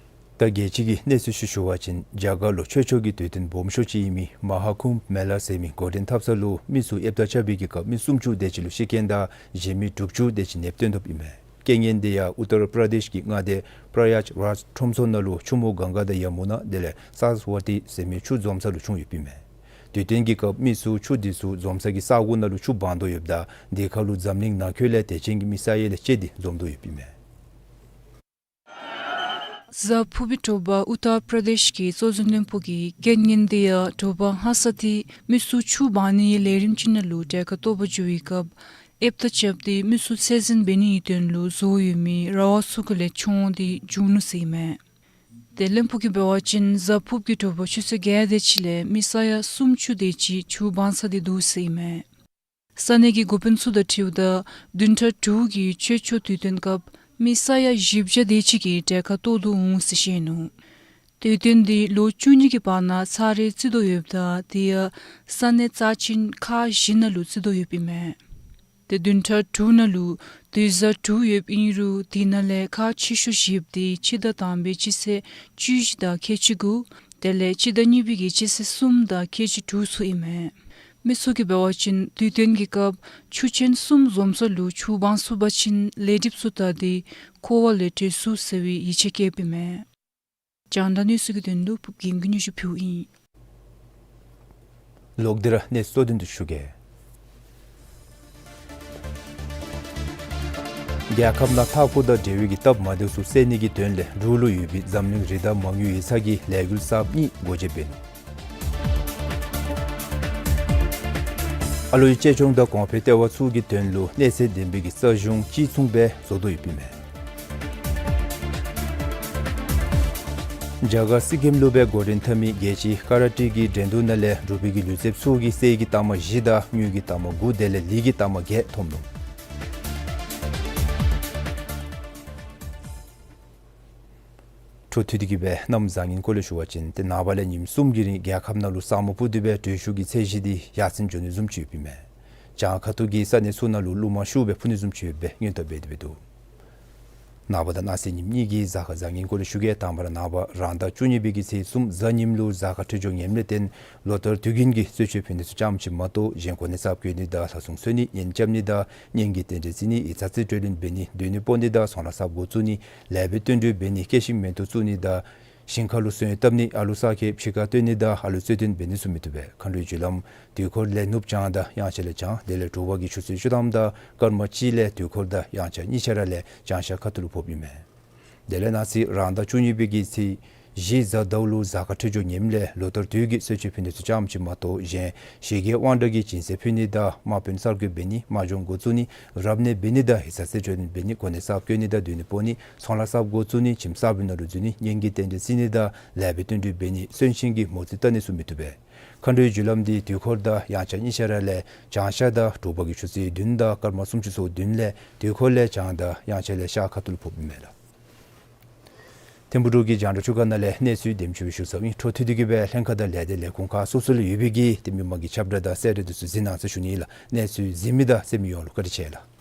ད་རྒྱལ་སྤྱི་གི་གནས་ཚུལ་ཚུ་ཞུ་བ་ཅིན་རྒྱ་གར་ལུ་ཆོས་ཕྱོགས་ཀྱི་དུས་སྟོན་སྦོམ་ཤོས་ཅིག་ཨིན་མི་མ་ཧཱ་ཀུམྦྷ་མེ་ལ་ཟེར་མི་འགོ་འདྲེན་འཐབ་ས་ལུ་མི་ཚུ་ཨེབ་ཏ་རྐྱབ་པའི་གི་སྐབས་མི་སུམ་ཅུ་དེ་ཅིག་ལུ་ཤི་རྐྱེན་དང་གཞན་མི་དྲུག་ཅུ་དེ་ཅིག་ནདཔ་བཏོན་དོཔ་ཨིན་མས། རྐྱེན་ངན་དེ་ཡང་ཨུ་ཏར་པྲ་དེཤ་གི་མངའ་སྡེ་པྲ་ཡཱཇ་རཱཇ་ཁྲོམ་ཚོགས་ནང་ལུ་ཆུ་མོ་གངྒཱ་དང་ཡ་མུ་ན་དེ་ལས་སར་སི་ཝ་ཏི་ཟེར་མི་ཆུ་འཛོམས་ས་ལུ་བྱུང་ཡོདཔ་ཨིན་མས། དུས་སྟོན་གྱི་སྐབས་མི་ཚུ་ཆུ་དེ་ཚུ་འཛོམས་ས་གི་ས་གོ་ནང་ལུ་ཆུ་སྦང་དོ་ཡོདཔ་ད་དེ་ཁར་ལུ་འཛམ་གླིང་ནང་འཁོད་ལས་དད་ཅན་གྱི་མི་ས་ཡ་ལས་བཅད་དེ་འཛོམས་དོ་ཡོདཔ་ཨིན་མས། གཟའ་ཕུར་བུའི་དྲོ་པ་ཨུ་ཏར་པྲ་དེཤ་གི་གཙོ་འཛིན་བློན་པོ་གིས་རྐྱེན་ངན་དེ་ཡང་དྲོ་པ་སྔ་ས་ཏེ་མི་ཚུ་ཆུ་སྦང་ནིའི་ལས་རིམ་ཅིག་ནང་ལུ་གྲལ་ཁར་གཏོགས་པར་འགྱོ་བའི་སྐབས་ཨེབ་རྟ་རྐྱབ་སྟེ་མི་ཚུ་ཚད་འཛིན་འབད་ནིའི་དོན་ལུ་བཟོ་ཡོད་མི་ར་བ་ཚུ་གི་ལས་བྱུང་སྟེ་བྱུང་ནུག་ཟེར་ཨིན་མས། ཏེ་བློན་པོ་གིས་འབད་བ་ཅིན་གཟའ་ཕུར་བུ་གི་དྲོ་པ་ཆུ་ཚོད་བརྒྱད་དེ་ཅིག་ལས་མི་ས་ཡ་སུམ་ཅུ་དེ་ཅིག་ཆུ་སྦང་ཚར་ཏེ་འདུག་ཟེར་ཨིན་མས། ས་གནས་ཀྱི་འགོ་དཔོན་ཚུ་དང་འཁྲིལཝ་ད་བདུན་ཕྲག་དྲུག་གི་ཆོས་ཕྱོགས་དུས་སྟོན་སྐབས་མི་ས་ཡ་བཞི་བརྒྱ་དེ་ཅིག་གིས་གྲལ་ཁར་གཏོགས་དོ་འོང་ཟེར་བཤད་ནུག། དུས་སྟོན་དེ་ལོ་བཅུ་གཉིས་ཀྱི་བར་ན་ཚར་རེ་བརྩི་དོ་ཡོདཔ་ད་དེ་ཡང་ས་གནས་རྩ་ཅན་ཁག་བཞི་ནང་ལུ་བརྩི་དོ་ཡོདཔ་ཨིན་མས། ཏེ་བདུན་ཕྲག་དྲུག་ནང་ལུ་དུས་བཟང་དྲུག་ཡོདཔ་ཨིན་རུང་དེ་ནང་ལས་ཁག་ཆེ་ཤོས་བཞི་པོ་དེ་སྤྱི་ཟླ་དང་པའི་སྤྱི་ཚེས་བཅུ་བཞི་དང་ཁལ་གཅིག་དགུ་དེ་ལས་སྤྱི་ཟླ་གཉིས་པའི་གི་སྤྱི་ཚེས་གསུམ་དང་ཁལ་གཅིག་དྲུག་ཚུ་ཨིན་མས། མི་ཚུ་གིས་འབད་བ་ཅིན་དུས་སྟོན་གྱི་སྐབས་ཆུ་ཆེན་གསུམ་འཛོམས་ས་ལུ་ཆུ་སྦང་ཚུགས་པ་ཅིན་ལས་སྒྲིབ་ཚུ་དག་སྟེ་འཁོར་བ་ལས་གྲོལ་ཚུགས་ཟེར་བའི་ཡིད་ཆེས་བསྐྱེདཔ་ཨིན་མས། རྒྱང་བསྒྲགས་གནས་ཚུལ་གྱི་དོན་ལུ་ཕུརབ་རྒྱན་གྱིས་སྙན་ཞུ་ཕུལཝ་ཨིན། ལོག་སྟེ་ར་གནས་ཚུལ་གཙོ་དོན་དུ་ཞུ་གེ། རྒྱལ་ཁབ་ནང་མཐའ་འཁོར་དང་འབྲེལ་བའི་གི་སྟབས་མ་བདེཝ་ཚུ་སེལ་ནི་གི་དོན་ལས་འབྲུག་ལུ་ཡོད་པའི་འཛམ་གླིང་རི་དྭགས་མ་དངུལ་ཡིག་ཚང་གིས་ལས་འགུལ་གསརཔ་གཉིས་སྒོ་འབྱེད་འབད་ནུག། ཨ་ལུའི་གཅེས་སྐྱོང་དང་གོང་འཕེལ་ལྟེ་བ་ཚུ་གི་དོན་ལུ་གནས་ཚད་ལྡན་པའི་གི་རྩ་གཞུང་གཅིག་མཚུངས་སྦེ་བཟོ་དོ་ཡོདཔ་ཨིན་མས། རྒྱ་གར་སི་ཀིམ་ལུ་སྦེ་འགོ་འདྲེན་འཐབ་མི་རྒྱལ་སྤྱིའི་ཀ་ར་ཊེ་གི་འགྲན་བསྡུར་ནང་ལས་འབྲུག་པའི་གི་ལུས་རྩལཔ་ཚུ་གིས་གསེར་གྱི་རྟགས་མ་བཞི་དང་དངུལ་གྱི་རྟགས་མ་དགུ་དེ་ལས་ལི་གི་རྟགས་མ་བརྒྱད་ཐོབ་ནུག། འཕྲོ་མཐུད་དེ་གི་སྦེ་གནམ་བཟང་ངན་སྐོར་ལས་ཞུ་བ་ཅིན་ཏེ་ནངས་པ་ལས་ཉིནམ་གསུམ་གྱི་རིང་རྒྱལ་ཁབ་ནང་ལུ་ས་སྨུག་སྤུབས་ཏེ་སྦེ་དྲོད་ཤུགས་ཀྱི་ཚད་གཞི་འདི་ཡར་སེང་འགྱོ་ནི་བཟུམ་ཅིག་ཡོདཔ་ཨིན་མས། བྱང་ཁ་ཐུག་གི་ས་གནས་ཚུ་ནང་ལུ་རླུང་མ་ཤུགས་སྦེ་འཕུ་ནི་བཟུམ་ཅིག་ཡོདཔ་སྦེ་སྔོན་བརྡ་འབད་དེ་སྦེ་འདུག། ནངས་པ་དང་གནངས་ཚེ་ཉིནམ་གཉིས་ཀྱི་གཟའ་སྐར་བཟང་ངན་སྐོར་ལས་ཞུ་གེ། དང་པ་ར་ནངས་པ་རང་ཟླ་བཅུ་གཉིས་པའི་གི་ཚེས་གསུམ་གཟའ་ཉིམ་ལུ་གཟའ་སྐར་འཕྲོད་སྦྱོར་ངནམ་ལས་བརྟེན་ལོ་ལྟར་དུས་རྒྱུན་གྱི་གསོལ་མཆོད་ཕུལ་ནི་ཚུ་ཙམ་ཅིག་མ་གཏོགས་གཞན་གོ་གནས་གསརཔ་བཀོད་ནི་དང་ལྷ་སྲུང་གསོལ་ནི་གཉེན་རྐྱབ་ནི་དང་གཉེན་གྱི་རྟེན་འབྲེལ་བརྩི་ནི་ཡིག་ཚང་རྩིས་སྤྲོད་ལེན་འབད་ནི་སྡོད་གནས་སྤོ་ནི་དང་ཚོང་ལཱ་གསརཔ་འགོ་བཙུགས་ནི་ལེགས་པའི་བསྟུན་གྲོས་འབད་ནི་སྐྱེད་ཤིང་མེ་ཏོག་བཙུགས་ནི་དང་ཞིང་ཁ་ལུ་སོན་བཏབ་ནི་ཨ་ལུ་གསར་སྐྱེས་ཕྱི་ཁར་བཏོན་ནི་དང་ཨ་ལུ་རྩོད་ལྡན་འབད་ནི་ཚུ་མི་བཏུབ་པས། མཁའ་འགྲོའི་རྒྱུ་ལམ་དུས་འཁོར་ལས་ནུབ་བྱང་དང་དབྱངས་འཆར་ལས་བྱང་དེ་ལས་དྲོ་པ་གི་ཆུ་ཚོད་བཅུ་ཐམ་དང་སྐར་མ་གཅིག་ལས་དུས་འཁོར་དང་དབྱངས་འཆར་གཉིས་ཆ་ར་ལས་བྱང་ཤར་ཁ་ཐུག་ལུ་ཕོགཔ་ཨིན་མས། དེ་ལས་གནངས་ཚེ་རང་ཟླ་བཅུ་གཉིས་པའི་གི་ཚེས་བཞི་གཟའ་ཟླཝ་ལུ་གཟའ་སྐར་འཕྲོད་སྦྱོར་ངནམ་ལས་ལོ་ལྟར་དུས་ཀྱི་གསོལ་མཆོད་ཕུལ་ནི་ཚུ་ཙམ་ཅིག་མ་གཏོགས་གཞན་ཞི་རྒྱས་དབང་དྲག་གི་སྦྱིན་སྲེག་ཕུལ་ནི་དང་དམག་དཔོན་གསར་བསྐོ་འབད་ནི་དམག་སྦྱོང་འགོ་བཙུགས་ནི་རབ་གནས་འབད་ནི་དང་ཡིག་ཚང་རྩིས་སྤྲོད་ལེན་འབད་ནི་གོ་གནས་གསརཔ་བཀོད་ནི་དང་སྡོད་གནས་སྤོ་ནི་ཚོང་ལཱ་གསརཔ་འགོ་བཙུགས་ནི་ཁྱིམ་གསར་པའི་ནང་ལུ་འཛུལ་ནི་གཉེན་གྱི་རྟེན་འབྲེལ་བརྩི་ནི་དང་ལེགས་པའི་བསྟུན་གྲོས་འབད་ནི་གསོན་གཤིན་གྱི་མོ་རྩིས་བལྟ་ནི་ཚུ་མི་བཏུབ་པས། མཁའ་འགྲོའི་རྒྱུ་ལམ་འདི་དུས་འཁོར་དང་དབྱངས་འཆར་གཉིས་ཆ་ར་ལས་བྱང་ཤར་དང་དྲོ་པ་གི་ཆུ་ཚོད་བདུན་དང་སྐར་མ་སུམ་ཅུ་སོ་བདུན་ལས་དུས་འཁོར་ལས་བྱང་དང་དབྱངས་འཆར་ལས་ཤར་ཁ་ཐུག་ལུ་ཕོགཔ་ཨིན་མས་ལགས། ཐིམ་ཕུག་འབྲུག་གི་རྒྱང་བསྒྲགས་ཁྲུས་ཁང་ནང་ལས་གནས་ཚུལ་དེམ་ཅིག་སྦེ་ཞུ་ཚརཝ་ཨིན། འཕྲོ་མཐུད་དེ་གི་སྦེ་ལྷན་ཁག་དང་ལས་སྡེ་ལས་ཁུངས་ཁག་སོ་སོ་ལུ་ཡོད་པའི་གི་ཏེ་མི་མང་གི་ཁྱབ་བསྒྲགས་དང་གསལ་བསྒྲགས་འདི་ཚུ་གཟིགས་གནང་ཟེར་ཞུ་ནི་ཨིན་ལགས། གནས་ཚུལ་གཟིགས་མི་དང་གསན་མི་ཡོངས་ལུ་བཀའ་དྲིན་ཆེ་ལགས།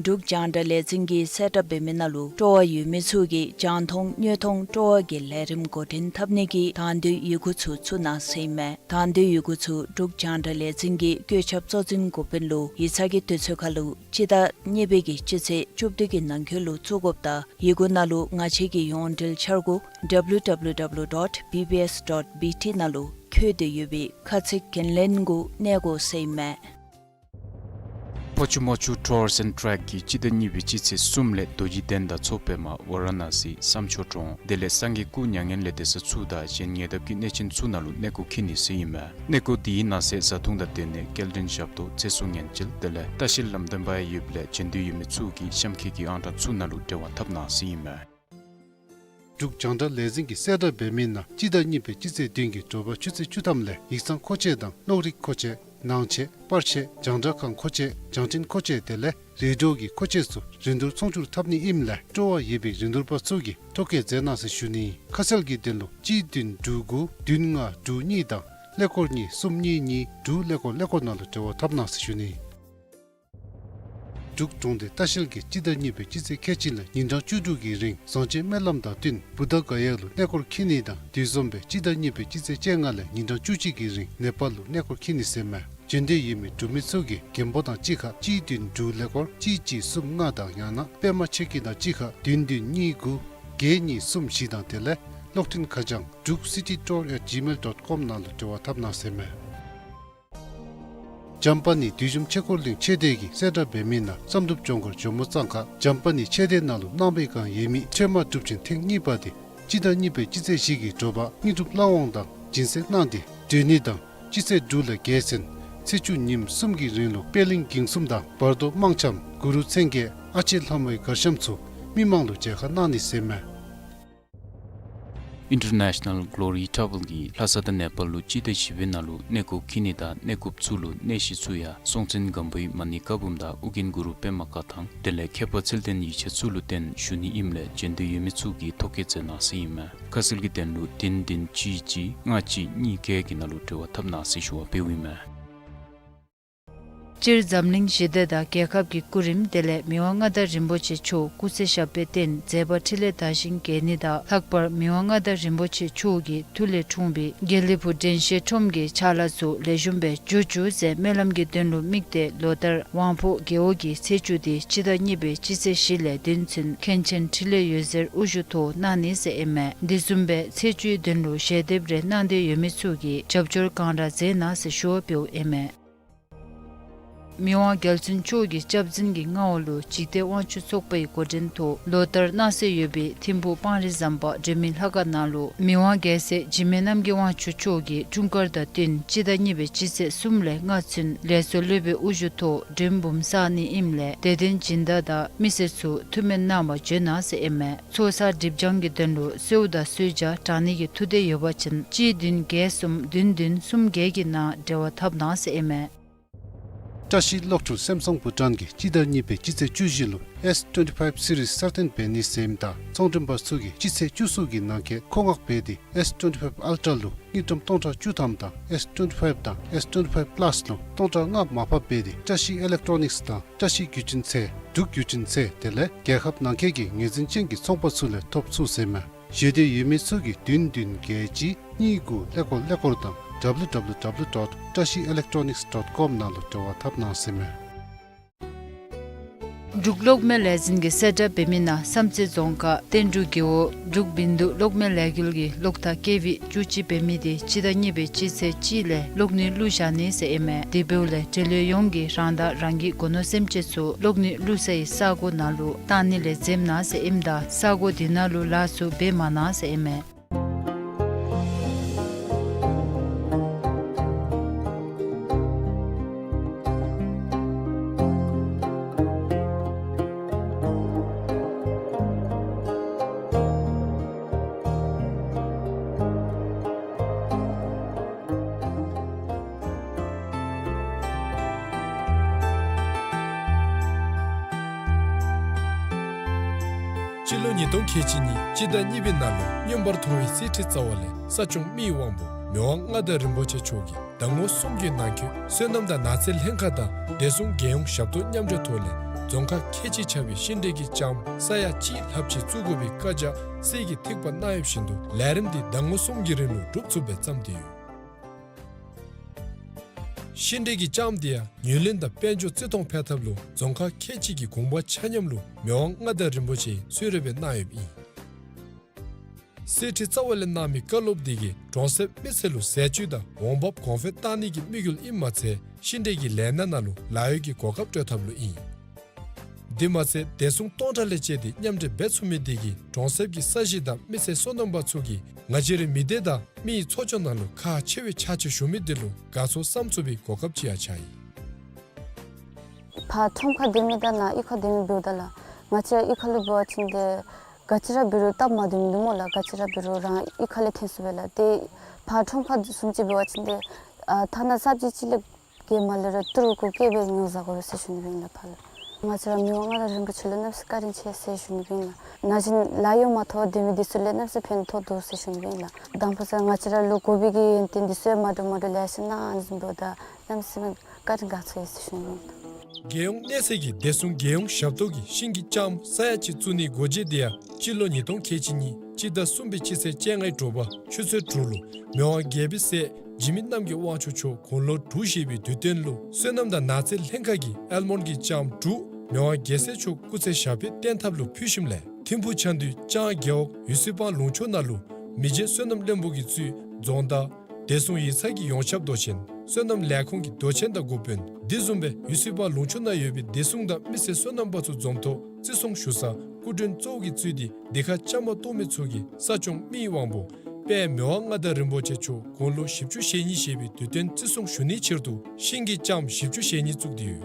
འབྲུག་རྒྱང་བསྒྲགས་ལས་འཛིན་གྱིས་གསལ་བསྒྲགས་འབད་མི་ནང་ལུ་སྤྲོ་བ་ཡོད་མི་ཚུ་གིས་རྒྱང་མཐོང་དངོས་མཐོང་སྤྲོ་བ་གི་ལས་རིམ་འགོ་འདྲེན་འཐབ་ནི་གི་དང་འདོད་ཡི་གུ་ཚུ་བཙུགས་གནང་ཟེར་ཨིན་མས། དང་འདོད་ཡི་གུ་ཚུ་འབྲུག་རྒྱང་བསྒྲགས་ལས་འཛིན་གྱི་བཀོད་ཁྱབ་གཙོ་འཛིན་འགོ་དཔོན་ལུ་ཡིག་ཚང་གི་དུས་ཚོད་ཁར་ལུ་སྤྱི་ཟླ་གཉིས་པའི་གི་སྤྱི་ཚེས་བཅུ་བདུན་གྱི་ནང་འཁོད་ལུ་བཙུགས་དགོཔ་ད་ཡི་གུ་ནང་ལུ་ང་བཅས་ཀྱི་ཡོངས་འབྲེལ་འཆར་སྒོ་W W W dot B B S dot B T ནང་ལུ་བཀོད་དེ་ཡོད་པའི་ཁ་ཚིག་འགན་ལེན་གུ་གནས་དགོ་ཟེར་ཨིན་མས། ཕོ་ཆུ་མོ་ཆུ་ཊུར་སི་ཨེནཌ་ཊེཀ་གིས་སྤྱི་ཟླ་གཉིས་པའི་སྤྱི་ཚེས་གསུམ་ལས་རྡོ་རྗེ་གདན་དང་མཚོ་པདྨ་ཝ་ར་ཎ་སི་བསམ་ཆོས་གྲོང་དེ་ལས་སངས་རྒྱས་སྐུ་མྱ་ངན་ལས་འདས་ས་ཚུ་དང་གཞན་ཉེ་འདབས་ཀྱི་གནས་ཆེན་ཚུ་ནང་ལུ་གནས་སྐོར་འཁྱིད་ནི་ཟེར་ཨིན་མས། གནས་སྐོར་དེའི་ནང་གསེས་བཟའ་འཐུང་དང་སྡོད་གནས་སྐྱེལ་འདྲེན་ཞབས་ཏོག་ཚེ་སྲོག་ཉེན་བཅོལ་དེ་ལས་ལྟ་བཤལ་ལམ་སྟོན་པ་ཡོདཔ་ལས་བྱོན་འདོད་ཡོད་མི་ཚུ་གིས་གཤམ་འཁོད་ཀྱི་ཨང་གྲངས་ཚུ་ནང་ལུ་འབྲེལ་བ་འཐབ་གནང་ཟེར་ཨིན་མས། འབྲུག་རྒྱང་བསྒྲགས་ལས་འཛིན་གྱིས་གསལ་བསྒྲགས་འབད་མི་ནང་སྤྱི་ཟླ་གཉིས་པའི་སྤྱི་ཚེས་བདུན་གྱི་དྲོ་པ་ཆུ་ཚོད་བཅུ་ཐམ་ལས་ཡིག་ཚང་མཁོ་ཆས་དང་གློག་རིག་མཁོ་ཆས་ནང་ཆས་པར་ཆས་རྒྱང་བསྒྲགས་ཁང་མཁོ་ཆས་རྒྱང་འཕྲིན་མཁོ་ཆས་དེ་ལས་རེ་ཌི་ཡོ་གི་མཁོ་ཆས་ཚུ་རིན་བསྡུར་ཚོང་སྒྱུར་འཐབ་ནི་ཨིནམ་ལས་སྤྲོ་བ་ཡོད་པའི་རིན་བསྡུར་པ་ཚུ་གིས་ཐོ་བཀོད་མཛད་གནང་ཟེར་ཞུ་ནི། ཁ་གསལ་གྱི་དོན་ལུ་གཅིག་བདུན་དྲུག་དགུ་བདུན་ལྔ་དྲུག་གཉིས་དང་ཀླད་ཀོར་གཉིས་གསུམ་གཉིས་གཉིས་དྲུག་ཀླད་ཀོར་ཀླད་ཀོར་ནང་ལུ་འབྲེལ་བ་འཐབ་གནང་ཟེར་ཞུ་ནི། འབྲུག་གྲོང་སྡེ་ལྟ་བཤལ་གྱིས་སྤྱི་ཟླ་གཉིས་པའི་སྤྱི་ཚེས་ཁལ་གཅིག་ལས་ཉིན་གྲངས་བཅུ་དྲུག་གི་རིང་བཟང་སྤྱོད་སྨོན་ལམ་དང་བསྟུན་བུདྡྷ་ག་ཡ་ལུ་གནས་སྐོར་འཁྱིད་ནི་དང་དེ་བཟུམ་སྦེ་སྤྱི་ཟླ་གཉིས་པའི་སྤྱི་ཚེས་བཅོ་ལྔ་ལས་ཉིན་གྲངས་བཅུ་གཅིག་གི་རིང་ནེ་པཱལ་ལུ་གནས་སྐོར་འཁྱིད་ནི་ཟེར་མས། བྱོན་འདོད་ཡོད་མི་འབྲུག་མི་ཚུ་གིས་མགོན་པོ་དང་གཅིག་ཁར་གཅིག་བདུན་དྲུག་ཀླད་ཀོར་གཅིག་གཅིག་གསུམ་ལྔ་དང་ཡང་ན་པདྨ་ཆོས་སྐྱིད་དང་གཅིག་ཁར་བདུན་བདུན་གཉིས་དགུ་བརྒྱད་གཉིས་གསུམ་བཞི་དང་དེ་ལས་གློག་འཕྲིན་ཁ་བྱང་druk city tour at gmail dot com ནང་ལུ་འབྲེལ་བ་འཐབ་གནང་ཟེར་མས། འཇམ་དཔལ་ནི་བདུད་འཇོམས་ཆོས་འཁོར་གླིང་ཆོས་སྡེ་གིས་གསལ་བསྒྲགས་འབད་མི་ནང་བསམ་གྲུབ་ལྗོངས་མཁར་ཇོ་མོ་གཙང་ཁ་འཇམ་དཔལ་ནི་ཆོས་སྡེ་ནང་ལུ་གནང་པའི་བསྒང་ཡོད་མི་ཁྲོས་མ་སྒྲུབ་ཆེན་ཐེངས་གཉིས་པ་དེ་སྤྱི་ཟླ་གཉིས་པའི་སྤྱི་ཚེས་བཞི་གི་དྲོ་པ་དངོས་གྲུབ་ལྷ་དབང་དང་སྦྱིན་སྲེག་གནང་སྟེ་གྲོལ་ནི་དང་སྤྱི་ཚེས་དྲུག་ལས་བརྒྱད་ཚུན་ཚེས་བཅུ་ཉིནམ་གསུམ་གྱི་རིང་ལུ་པད་གླིང་གིང་གསུམ་དང་བར་དོ་དམངས་འཆམ་གུ་རུ་མཚན་བརྒྱད་ཨ་ལྕེ་ལྷ་མོའི་གར་ཤམ་ཚུ་མི་མང་ལུ་མཇལ་ཁ་གནང་ནི་ཟེར་མས། International Glory Travel གིས་ལྷ་ས་དང་ནེ་པཱལ་ལུ་སྤྱི་ཟླ་བཞི་པའི་ནང་ལུ་གནས་སྐོར་འཁྱིད་ནི་དང་གནས་སྐོརཔ་ཚུ་ལུ་གནས་གཞི་ཚུ་ཡང་སྲོང་བཙན་སྒམ་པོའི་མ་ཎི་བཀའ་འབུམ་དང་ཨོ་རྒྱན་གུ་རུ་པདྨ་བཀའ་ཐང་དེ་ལས་མཁས་པ་ཚུལ་ལྡན་ཡིད་ཆེས་ཚུ་ལུ་བརྟེན་ཞུ་ནི་ཨིནམ་ལས་བྱོན་འདོད་ཡོད་མི་ཚུ་གིས་ཐོ་བཀོད་མཛད་གནང་ཟེར་ཨིན་མས། ཁ་གསལ་གྱི་དོན་ལུ་བདུན་བདུན་གཅིག་གཅིག་ལྔ་གཅིག་གཉིས་བརྒྱད་ཀྱི་ནང་ལུ་འབྲེལ་བ་འཐབ་གནང་ཟེར་ཞུ་བ་འབདཝ་ཨིན་མས། སྤྱིར་འཛམ་གླིང་ཞི་བདེ་དང་རྒྱལ་ཁབ་ཀྱི་སྐུ་རིམ་དེ་ལས་མི་དབང་མངའ་བདག་རིན་པོ་ཆེ་མཆོག་སྐུ་ཚེ་ཞབས་པད་བརྟན་མཛད་པ་འཕྲིན་ལས་དར་ཞིང་རྒྱས་ནི་དང་ལྷག་པར་མི་དབང་མངའ་བདག་རིན་པོ་ཆེ་མཆོག་གི་མཐུ་ལས་འཁྲུངས་པའི་དགེ་ལེགས་ཕུག་དྲན་ཤེས་ཁྲོམ་གྱི་ཕྱག་ལཱ་ཚུ་ལེགས་ཤོམ་སྦེ་འགྱོ་བཅུག་ཟེར་སྨོན་ལམ་གྱི་དོན་ལུ་དམིགས་ཏེ་ལོ་ལྟར་དབང་ཕོ་རྒེད་འོག་གི་ཚེས་བཅུ་དེ་སྤྱི་ཟླ་གཉིས་པའི་སྤྱི་ཚེས་བཞི་ལས་བདུན་ཚུན་མཁན་ཆེན་འཕྲིན་ལས་འོད་ཟེར་དབུ་བཞུགས་ཐོག་གནང་ནི་ཟེར་ཨིན་མས། དེ་བཟུམ་སྦེ་ཚེས་བཅུའི་དོན་ལུ་ཞལ་འདེབས་རེ་གནང་འདོད་ཡོད་མི་ཚུ་གིས་རྒྱབ་སྐྱོར་གང་དྲག་མཛད་གནང་ཟེར་ཞུ་བ་འབདཝ་ཨིན་མས། མི་དབང་རྒྱལ་བཙུན་མཆོག་གི་སྐྱབས་འཛིན་གྱི་མངའ་འོག་ལུ་འཇིག་རྟེན་དབང་ཕྱུག་ཚོགས་པའི་འགོ་འདྲེན་ཐོག་ལོ་ལྟར་གནང་སྲོལ་ཡོད་པའི་ཐིམ་ཕུག་སྤང་རི་ཟམ་པ་སྒྲོལ་མའི་ལྷ་ཁང་ནང་ལུ་མི་དབང་རྒྱལ་སྲས་འཇིགས་མེད་རྣམ་རྒྱལ་དབང་ཕྱུག་མཆོག་གི་འཁྲུངས་སྐར་དང་བསྟུན་སྤྱི་ཟླ་གཉིས་པའི་སྤྱི་ཚེས་གསུམ་ལས་ལྔ་ཚུན་ལས་ཚོགས་སློབ་དཔོན་དབུ་བཞུགས་ཐོག་མགྲོན་འབུམ་བསག་ནི་ཨིནམ་ལས་དད་ལྡན་སྦྱིན་བདག་དང་མི་སེར་ཚུ་ཐུགས་སྨོན་གནང་བར་འབྱོན་གནང་ཟེར་ཨིན་མས། ཚོགས་བསགས་སྒྲིབ་སྦྱང་གི་དོན་ལུ་གསོལཝ་དང་གསོལ་ཇ་དྲང་ནི་གི་ཐུགས་འདོད་ཡོད་པ་ཅིན་གཅིག་བདུན་བརྒྱད་གསུམ་བདུན་བདུན་གསུམ་བརྒྱད་ཀྱི་ནང་འབྲེལ་བ་འཐབ་གནང་ཟེར་ཨིན་མས། བཀྲ་ཤིས་གློག་འཕྲུལ་སེམ་སོང་བྷུ་ཊཱན་གྱིས་སྤྱི་ཟླ་གཉིས་པའི་སྤྱི་ཚེས་བཅུ་བཞི་ལུ་ཨེས་ཊུ་ཝེན་ཊི་ཕའིབ་སི་རིསི་གསར་བཏོན་འབད་ནི་ཟེར་ཨིནམ་ད་ཚོང་མགྲོན་པ་ཚུ་གིས་སྤྱི་ཚེས་བཅུ་གསུམ་གྱི་ནང་འཁོད་མཁོ་མངགས་འབད་དེ་ཨེས་ཊུ་ཝེན་ཊི་ཕའིབ་ཨལ་ཊ་ལུ་དངུལ་ཀྲམ་སྟོང་ཕྲག་བཅུ་ཐམ་དང་ཨེས་ཊུ་ཝེན་ཊི་ཕའིབ་དང་ཨེས་ཊུ་ཝེན་ཊི་ཕའིབ་པ་ལཱསི་ལུ་སྟོང་ཕྲག་ལྔ་མར་ཕབ་འབད་དེ་བཀྲ་ཤིས་ཨི་ལེག་ཊོ་ནིགསི་དང་བཀྲ་ཤིས་བརྒྱུད་འཕྲིན་ཚད་འབྲུག་བརྒྱུད་འཕྲིན་ཚད་དེ་ལས་རྒྱལ་ཁབ་ནང་འཁོད་ཀྱི་ངོས་འཛིན་ཅན་གྱི་ཚོང་པ་ཚུ་ལས་ཐོབ་ཚུགས་ཟེར་ཨིན་མས། ཞུ་འདོད་ཡོད་མི་ཚུ་གིས་བདུན་བདུན་བརྒྱད་གཅིག་གཉིས་དགུ་ཀླད་ཀོར་ཀླད་ཀོར་དང་www dot trashielelectronics dot com ནང་ལུ་འབྲེལ་བ་འཐབ་གནང་ཟེར་ཨིན་མས། འབྲུག་གློག་མེ་ལས་འཛིན་གྱིས་གསལ་བསྒྲགས་འབད་མི་ནང་བསམ་རྩེ་རྫོང་ཁག་བསྟན་འབྲུག་རྒེད་འོག་འབྲུག་བིན་དུ་གློག་མེ་ལས་འགུལ་གྱི་གློག་ཐག་ཀེ་ཝི་བཅུ་གཅིག་འབད་མི་དེ་སྤྱི་ཟླ་གཉིས་པའི་སྤྱི་ཚེས་གཅིག་ལས་གློག་ནུས་བླུག་བཞག་ནི་ཟེར་ཨིན་མས། དེ་འབདཝ་ལས་འབྲེལ་ཡོད་ཡོངས་ཀྱིས་རང་དང་རང་གི་སྒོ་ནོར་སེམས་ཅན་ཚུ་གློག་ནུས་བླུག་སའི་ས་གོ་ནང་ལུ་གཏང་ནི་ལས་འཛེམ་གནང་ཟེར་ཨིནམ་ད་ས་གོ་དེ་ནང་ལུ་ལཱ་ཚུ་འབད་མ་གནང་ཟེར་ཨིན་མས། སྤྱི་ལོ་ཉིས་སྟོང་ཁལ་གཅིག་གཉིས་སྤྱི་ཟླ་གཉིས་པའི་ནང་ལུ་མངོན་པར་མཐོ་བའི་གསེར་ཁྲི་རྩ་བ་ལས་ས་སྐྱོང་མི་ཡི་དབང་པོ་མི་དབང་མངའ་བདག་རིན་པོ་ཆེ་མཆོག་གིས་ཟླ་ངོ་གསུམ་གྱི་ནང་འཁོད་བསོད་ནམས་དང་ནགས་ཚལ་ལྷན་ཁག་དང་བདེ་སྲུང་རྒྱལ་ཡོངས་ཞབས་ཏོག་མཉམ་འབྲེལ་ཐོག་ལས་རྫོང་ཁག་ཁལ་གཅིག་ཆགས་པའི་ཤིང་འབྲས་ཀྱི་ལྕངམ་ས་ཡ་གཅིག་ལྷགཔ་ཅིག་བཙུགས་དགོ་པའི་བཀའ་རྒྱ་གསེར་གྱི་ཐིགས་པ་གནང་ཡོདཔ་བཞིན་དུ་ལས་རིམ་འདི་ཟླ་ངོ་གསུམ་གྱི་རིང་ལུ་གྲུབ་ཚུགསཔ་སྦེ་བརྩམས་ཏེ་ཡོད། ཤིང་འབྲས་ཀྱི་ལྕངམ་འདི་ཡང་ངོས་ལེན་དང་དཔལ་འབྱོར་བརྩི་མཐོང་འཕེལ་ཐབས་ལུ་རྫོང་ཁག་ཁལ་གཅིག་གི་དགོངས་པ་ཆ་མཉམ་ལུ་མི་དབང་མངའ་བདག་རིན་པོ་ཆེ་གསོལ་རས་སྦེ་གནང་ཡོདཔ་ཨིན། གསེར་ཁྲི་རྩ་བ་ལས་གནང་མི་བཀའ་སློབ་འདི་གིས་གྲོང་གསེབ་མི་སེར་ལུ་ཟས་བཅུད་དང་འོང་འབབ་གོང་འཕེལ་གཏང་ནི་གི་དམིགས་ཡུལ་ཨིནམ་མ་ཚད་ཤིང་འབྲས་ཀྱི་ལས་སྣ་ནང་ལུ་ལཱ་གཡོག་གི་གོ་སྐབས་སྤྲོད་ཐབས་ལུ་ཨིན། དེ་མ་ཚད་བདེ་སྲུང་སྟོང་ཕྲག་ལས་བཅད་དེ་མཉམ་འབྲེལ་འབད་ཚུགས་མི་འདི་གིས་གྲོང་གསེབ་ཀྱི་ས་གཞི་དང་མི་སེར་སོ་ནམ་པ་ཚུ་གིས་ང་བཅས་རའི་མི་སྡེ་དང་མི་ཡི་འཚོ་སྐྱོང་ནང་ལུ་ཁག་ཆེ་བའི་ཕྱག་ཕྱིད་ཞུ་མི་འདི་ལུ་དགའ་ཚོར་བསམ་ཚུགས་པའི་གོ་སྐབས་ཅིག་ཡང་ཆགས་ཡི། ཕར་ཁྲོམ་ཁར་སྡོད་མི་དང་ནཱ་གཡུས་ཁར་སྡོད་མི་འབདཝ་ད་ལགས། ང་བཅས་གཡུས་ཁ་ལུ་འབད་བ་ཅིན་ཏེ་ག་ཅི་ར་འབད་རུང་སྟབས་མ་བདེཝ་མིན་འདུག་སྨོ་ལགས། ག་ཅི་ར་འབད་རུང་རང་གཡུས་ཁ་ལས་ཐོན་ཚུགས་པས་ལགས། ཏེ་ཕར་ཁྲོམ་ཁར་བཟུམ་ཅིག་འབད་བ་ཅིན་ཏེ་ཨ་ཐ་ན་སབ་ཇི་ཅིག་ལས་ག་མ་ལས་ར་ཏི་རུ་གུ་བཀལ་སྦེ་ཉོ་བཟའ་དགོ་པས་ཟེར་ཞུ་ནི་ཨིན་ལགས་ཕར་ལུ། ང་བཅས་ར་མི་དབང་མངའ་བདག་རིན་པོ་ཆེ་ལུ་གནམ་མེད་ས་མེད་བཀའ་དྲིན་ཆེ་ཟེར་ཞུ་ནི་ཨིན་ལགས། ན་གཞོན་ལཱ་གཡོག་མ་ཐོབ་སྡོད་མི་འདི་ཚུ་ལུ་གནམ་མེད་ས་མེད་ཕན་ཐོགས་འདུག་ཟེར་ཞུ་ནི་ཨིན་ལགས། དང་ཕུ་ས་ང་བཅས་ར་ལུ་དགོ་པའི་གི་ཡོན་ཏན་འདི་ཚུ་ཡང་མ་འདྲཝ་མ་འདྲཝ་ལེ་ཤ་གནང་། ཨ་ནི་བཟུམ་འབདཝ་ད་གནམ་མེད་ས་མེད་བཀའ་དྲིན་དགའ་ཚོར་ཡོད་ཟེར་ཞུ་ནི་ཨིན། རྒྱལ་ཡོངས་གནས་ཚད་ཀྱི་བདེ་སྲུང་རྒྱལ་ཡོངས་ཞབས་ཏོག་གིས་ཤིང་གི་ལྕངམ་ས་ཡ་གཅིག་བཙུགས་ནིའི་སྒོ་འབྱེད་འདི་ཡང་སྤྱི་ལོ་ཉིས་སྟོང་ཁལ་གཅིག་གཉིས་སྤྱི་ཟླ་གསུམ་པའི་སྤྱི་ཚེས་བཅོ་ལྔའི་དྲོ་པ་ཆུ་ཚོད་དྲུག་ལུ་མི་དབང་རྒྱལ་པོའི་སྲས་འཇིགས་མེད་རྣམ་རྒྱལ་དབང་ཕྱུག་མཆོག་དགུང་ལོ་དྲུག་བཞེས་པའི་དུས་སྟོན་ལུ་སོ་ནམ་དང་ནགས་ཚལ་ལྷན་ཁག་གིས་ཨལ་མོན་གྱི་ལྕངམ་དྲུག་མི་དབང་རྒྱལ་སྲས་མཆོག་སྐུ་ཚེ་ཞབས་པད་བརྟན་ཐབས་ལུ་ཕུལ་ཞིནམ་ལས་ཐིམ་ཕུག་ཆ་འདུས་ལྕང་རྒེད་འོག་ཡུ་སི་པང་ལུང་ཕྱོགས་ནང་ལུ་མི་རྗེ་སོ་ནམ་བློན་པོ་གིས་གཙོས་རྫོང་བདག་བདེ་སྲུང་ཡིག་ཚང་གི་ཡོངས་ཁྱབ་མདོ་ཆེན་སོ་ནམ་ལས་ཁུངས་ཀྱི་མདོ་ཆེན་དང་འགོ་དཔོན་དེ་བཟུམ་སྦེ་ཡུ་སི་པང་ལུང་ཕྱོགས་ནང་ཡོད་པའི་བདེ་སྲུང་དང་མི་སེར་སོ་ནམ་པ་ཚུ་འཛོམས་ཐོག་བརྩི་སྲུང་ཞུ་སར་སྐུ་མགྲོན་གཙོ་བོ་གིས་གཙོས་ཏེ་སྡེ་ཁག་བཅའ་མར་གཏོགས་མི་ཚུ་གིས་ས་སྐྱོང་མི་ཡི་དབང་པོ་དཔལ་མི་དབང་མངའ་བདག་རིན་པོ་ཆེ་མཆོག་དགུང་ལོ་བཞི་བཅུ་ཞེ་གཉིས་བཞེས་པའི་དུས་སྟོན་བརྩི་སྲུང་ཞུ་ནིའི་ཕྱིར་དུ་ཤིང་གི་ལྕངམ་བཞི་བཅུ་ཞེ་གཉིས་བཙུགས་ཏེ་ཡོད།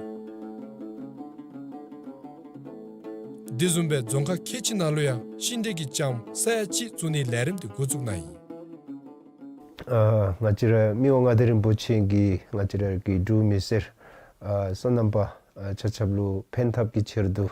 དེ་བཟུམ་སྦེ་རྫོང་ཁག་ཁལ་གཅིག་ནང་ལུ་ཡང་ཤིང་འབྲས་ཀྱི་ལྕངམ་ས་ཡ་གཅིག་བཙུགས་ནིའི་ལས་རིམ་དེ་འགོ་བཙུགས་གནང་ཡི། ཨ་ང་བཅས་ར་མི་དབང་མངའ་བདག་རིན་པོ་ཆེ་གིས་ང་བཅས་ར་གི་འབྲུག་མི་སེར་ཨ་སོ་ནམ་པ་ཨ་ཆ་ཁྱབ་ལུ་ཕན་ཐབས་ཀྱི་ཕྱིར་དུ་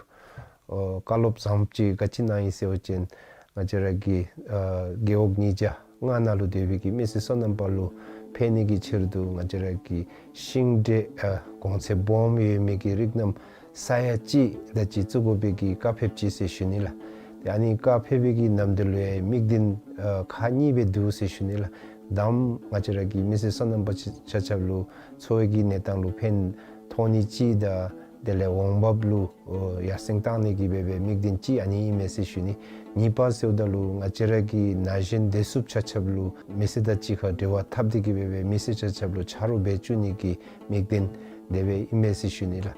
ཨོ་བཀའ་སློབ་བཟང་པོ་ཅིག་ག་ཅི་གནང་ཡི་ཟེར་བ་ཅིན་ང་བཅས་ར་གི་ཨ་རྒེད་འོག་ཉིས་བརྒྱ་ལྔ་ནང་ལུ་སྡོད་པའི་གི་མི་སེར་སོ་ནམ་པ་ལུ་ཕན་ནི་གི་ཕྱིར་དུ་ང་བཅས་ར་གི་ཤིང་འབྲས་ཨ་གོང་ཚད་སྦོམ་ཡོད་མི་གི་རིགས་རྣམས་ས་ཡ་གཅིག་དེ་ཅིག་བཙུགས་དགོ་པའི་གི་བཀའ་ཕེབས་ཅི་ཟེར་ཞུ་ནི་ལགས། ཏེ་ཨ་ནི་བཀའ་ཕེབས་པའི་གི་ནམ་དུས་ལུ་ཡང་དམིགས་དོན་ཨ་ཁག་གཉིས་སྦེ་འདུག་ཟེར་ཞུ་ནི་ལགས། དང་པ་ང་བཅས་ར་གི་མི་སེར་སོ་ནམ་པ་ཆ་ཆ་ཁྱབ་ལུ་འཚོ་བའི་གི་གནས་སྟངས་ལུ་ཕན་ཐོགས་ནི་ཅིག་དང་དེ་ལས་འོང་འབབ་ལུ་ཨོ་ཡར་སེང་བཏང་ནི་གི་སྦེ་སྦེ་དམིགས་དོན་ཅིག་ཨ་ནི་ཨིན་མས་ཟེར་ཞུ་ནི། གཉིས་པ་ཟེརཝ་ད་ལུ་ང་བཅས་ར་གི་ན་གཞོན་བདེ་སྲུངཔ་ཆ་ཁྱབ་ལུ་མི་སེར་དང་གཅིག་ཁར་འབྲེལ་བ་འཐབ་སྟེ་གི་སྦེ་སྦེ་མི་སེར་ཆ་ཁྱབ་ལུ་ཆ་རོགས་འབད་བཅུག་ནི་གི་དམིགས་དོན་དེ་སྦེ་ཨིན་མས་ཟེར་ཞུ་ནི་ལགས།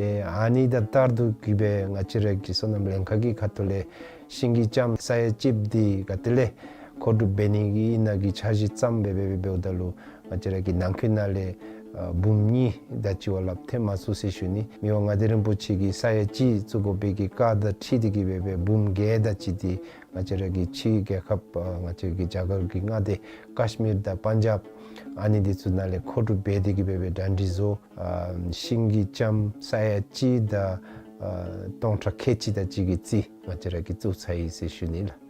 ཨེ་ཨ་ནི་དང་ལྟར་དུ་གི་སྦེ་ང་བཅས་ར་གི་སོ་ནམ་ལྷན་ཁག་གི་ཁ་ཐུག་ལས་ཤིང་གི་ལྕངམ་ས་ཡ་གཅིག་འདི་ག་ཏེ་ལས་མཁོ་སྒྲུབ་འབད་ནི་གི་ཨིན་ན་གི་འཆར་གཞི་བརྩམས་སྦེ་སྦེ་སྦེ་འབདཝ་ད་ལུ་ང་བཅས་ར་གི་ནང་འཁོད་ནང་ལས་ཨ་འབུམ་གཉིས་དེ་ཅིག་བ་ལྷགཔ་ཐོན་མ་ཚུགས་ཟེར་ཞུ་ནི། མི་དབང་མངའ་བདག་རིན་པོ་ཆེ་གིས་ས་ཡ་གཅིག་བཙུགས་དགོ་པའི་གི་བཀའ་དང་འཁྲིལ་ཏེ་གི་སྦེ་སྦེ་འབུམ་བརྒྱད་དེ་ཅིག་འདི་ང་བཅས་ར་གི་ཕྱི་རྒྱལ་ཁབ་ཨ་ང་བཅས་ཀྱི་རྒྱ་གར་གྱི་མངའ་སྡེ་ཀཤ་མིར་དང་པན་ཇབ་ཨ་ནི་འདི་ཚུ་ནང་ལས་མཁོ་སྒྲུབ་འབད་དེ་གི་སྦེ་སྦེ་གྲ་སྒྲིག་བཟོ། ཨ་ཤིང་གི་ལྕངམ་ས་ཡ་གཅིག་དང་ཨ་སྟོང་ཕྲག་ཁལ་གཅིག་དེ་ཅིག་གི་རྩིས་ང་བཅས་ར་གིས་བཙུགས་ཚར་ཡི་ཟེར་ཞུ་ནི་ལགས།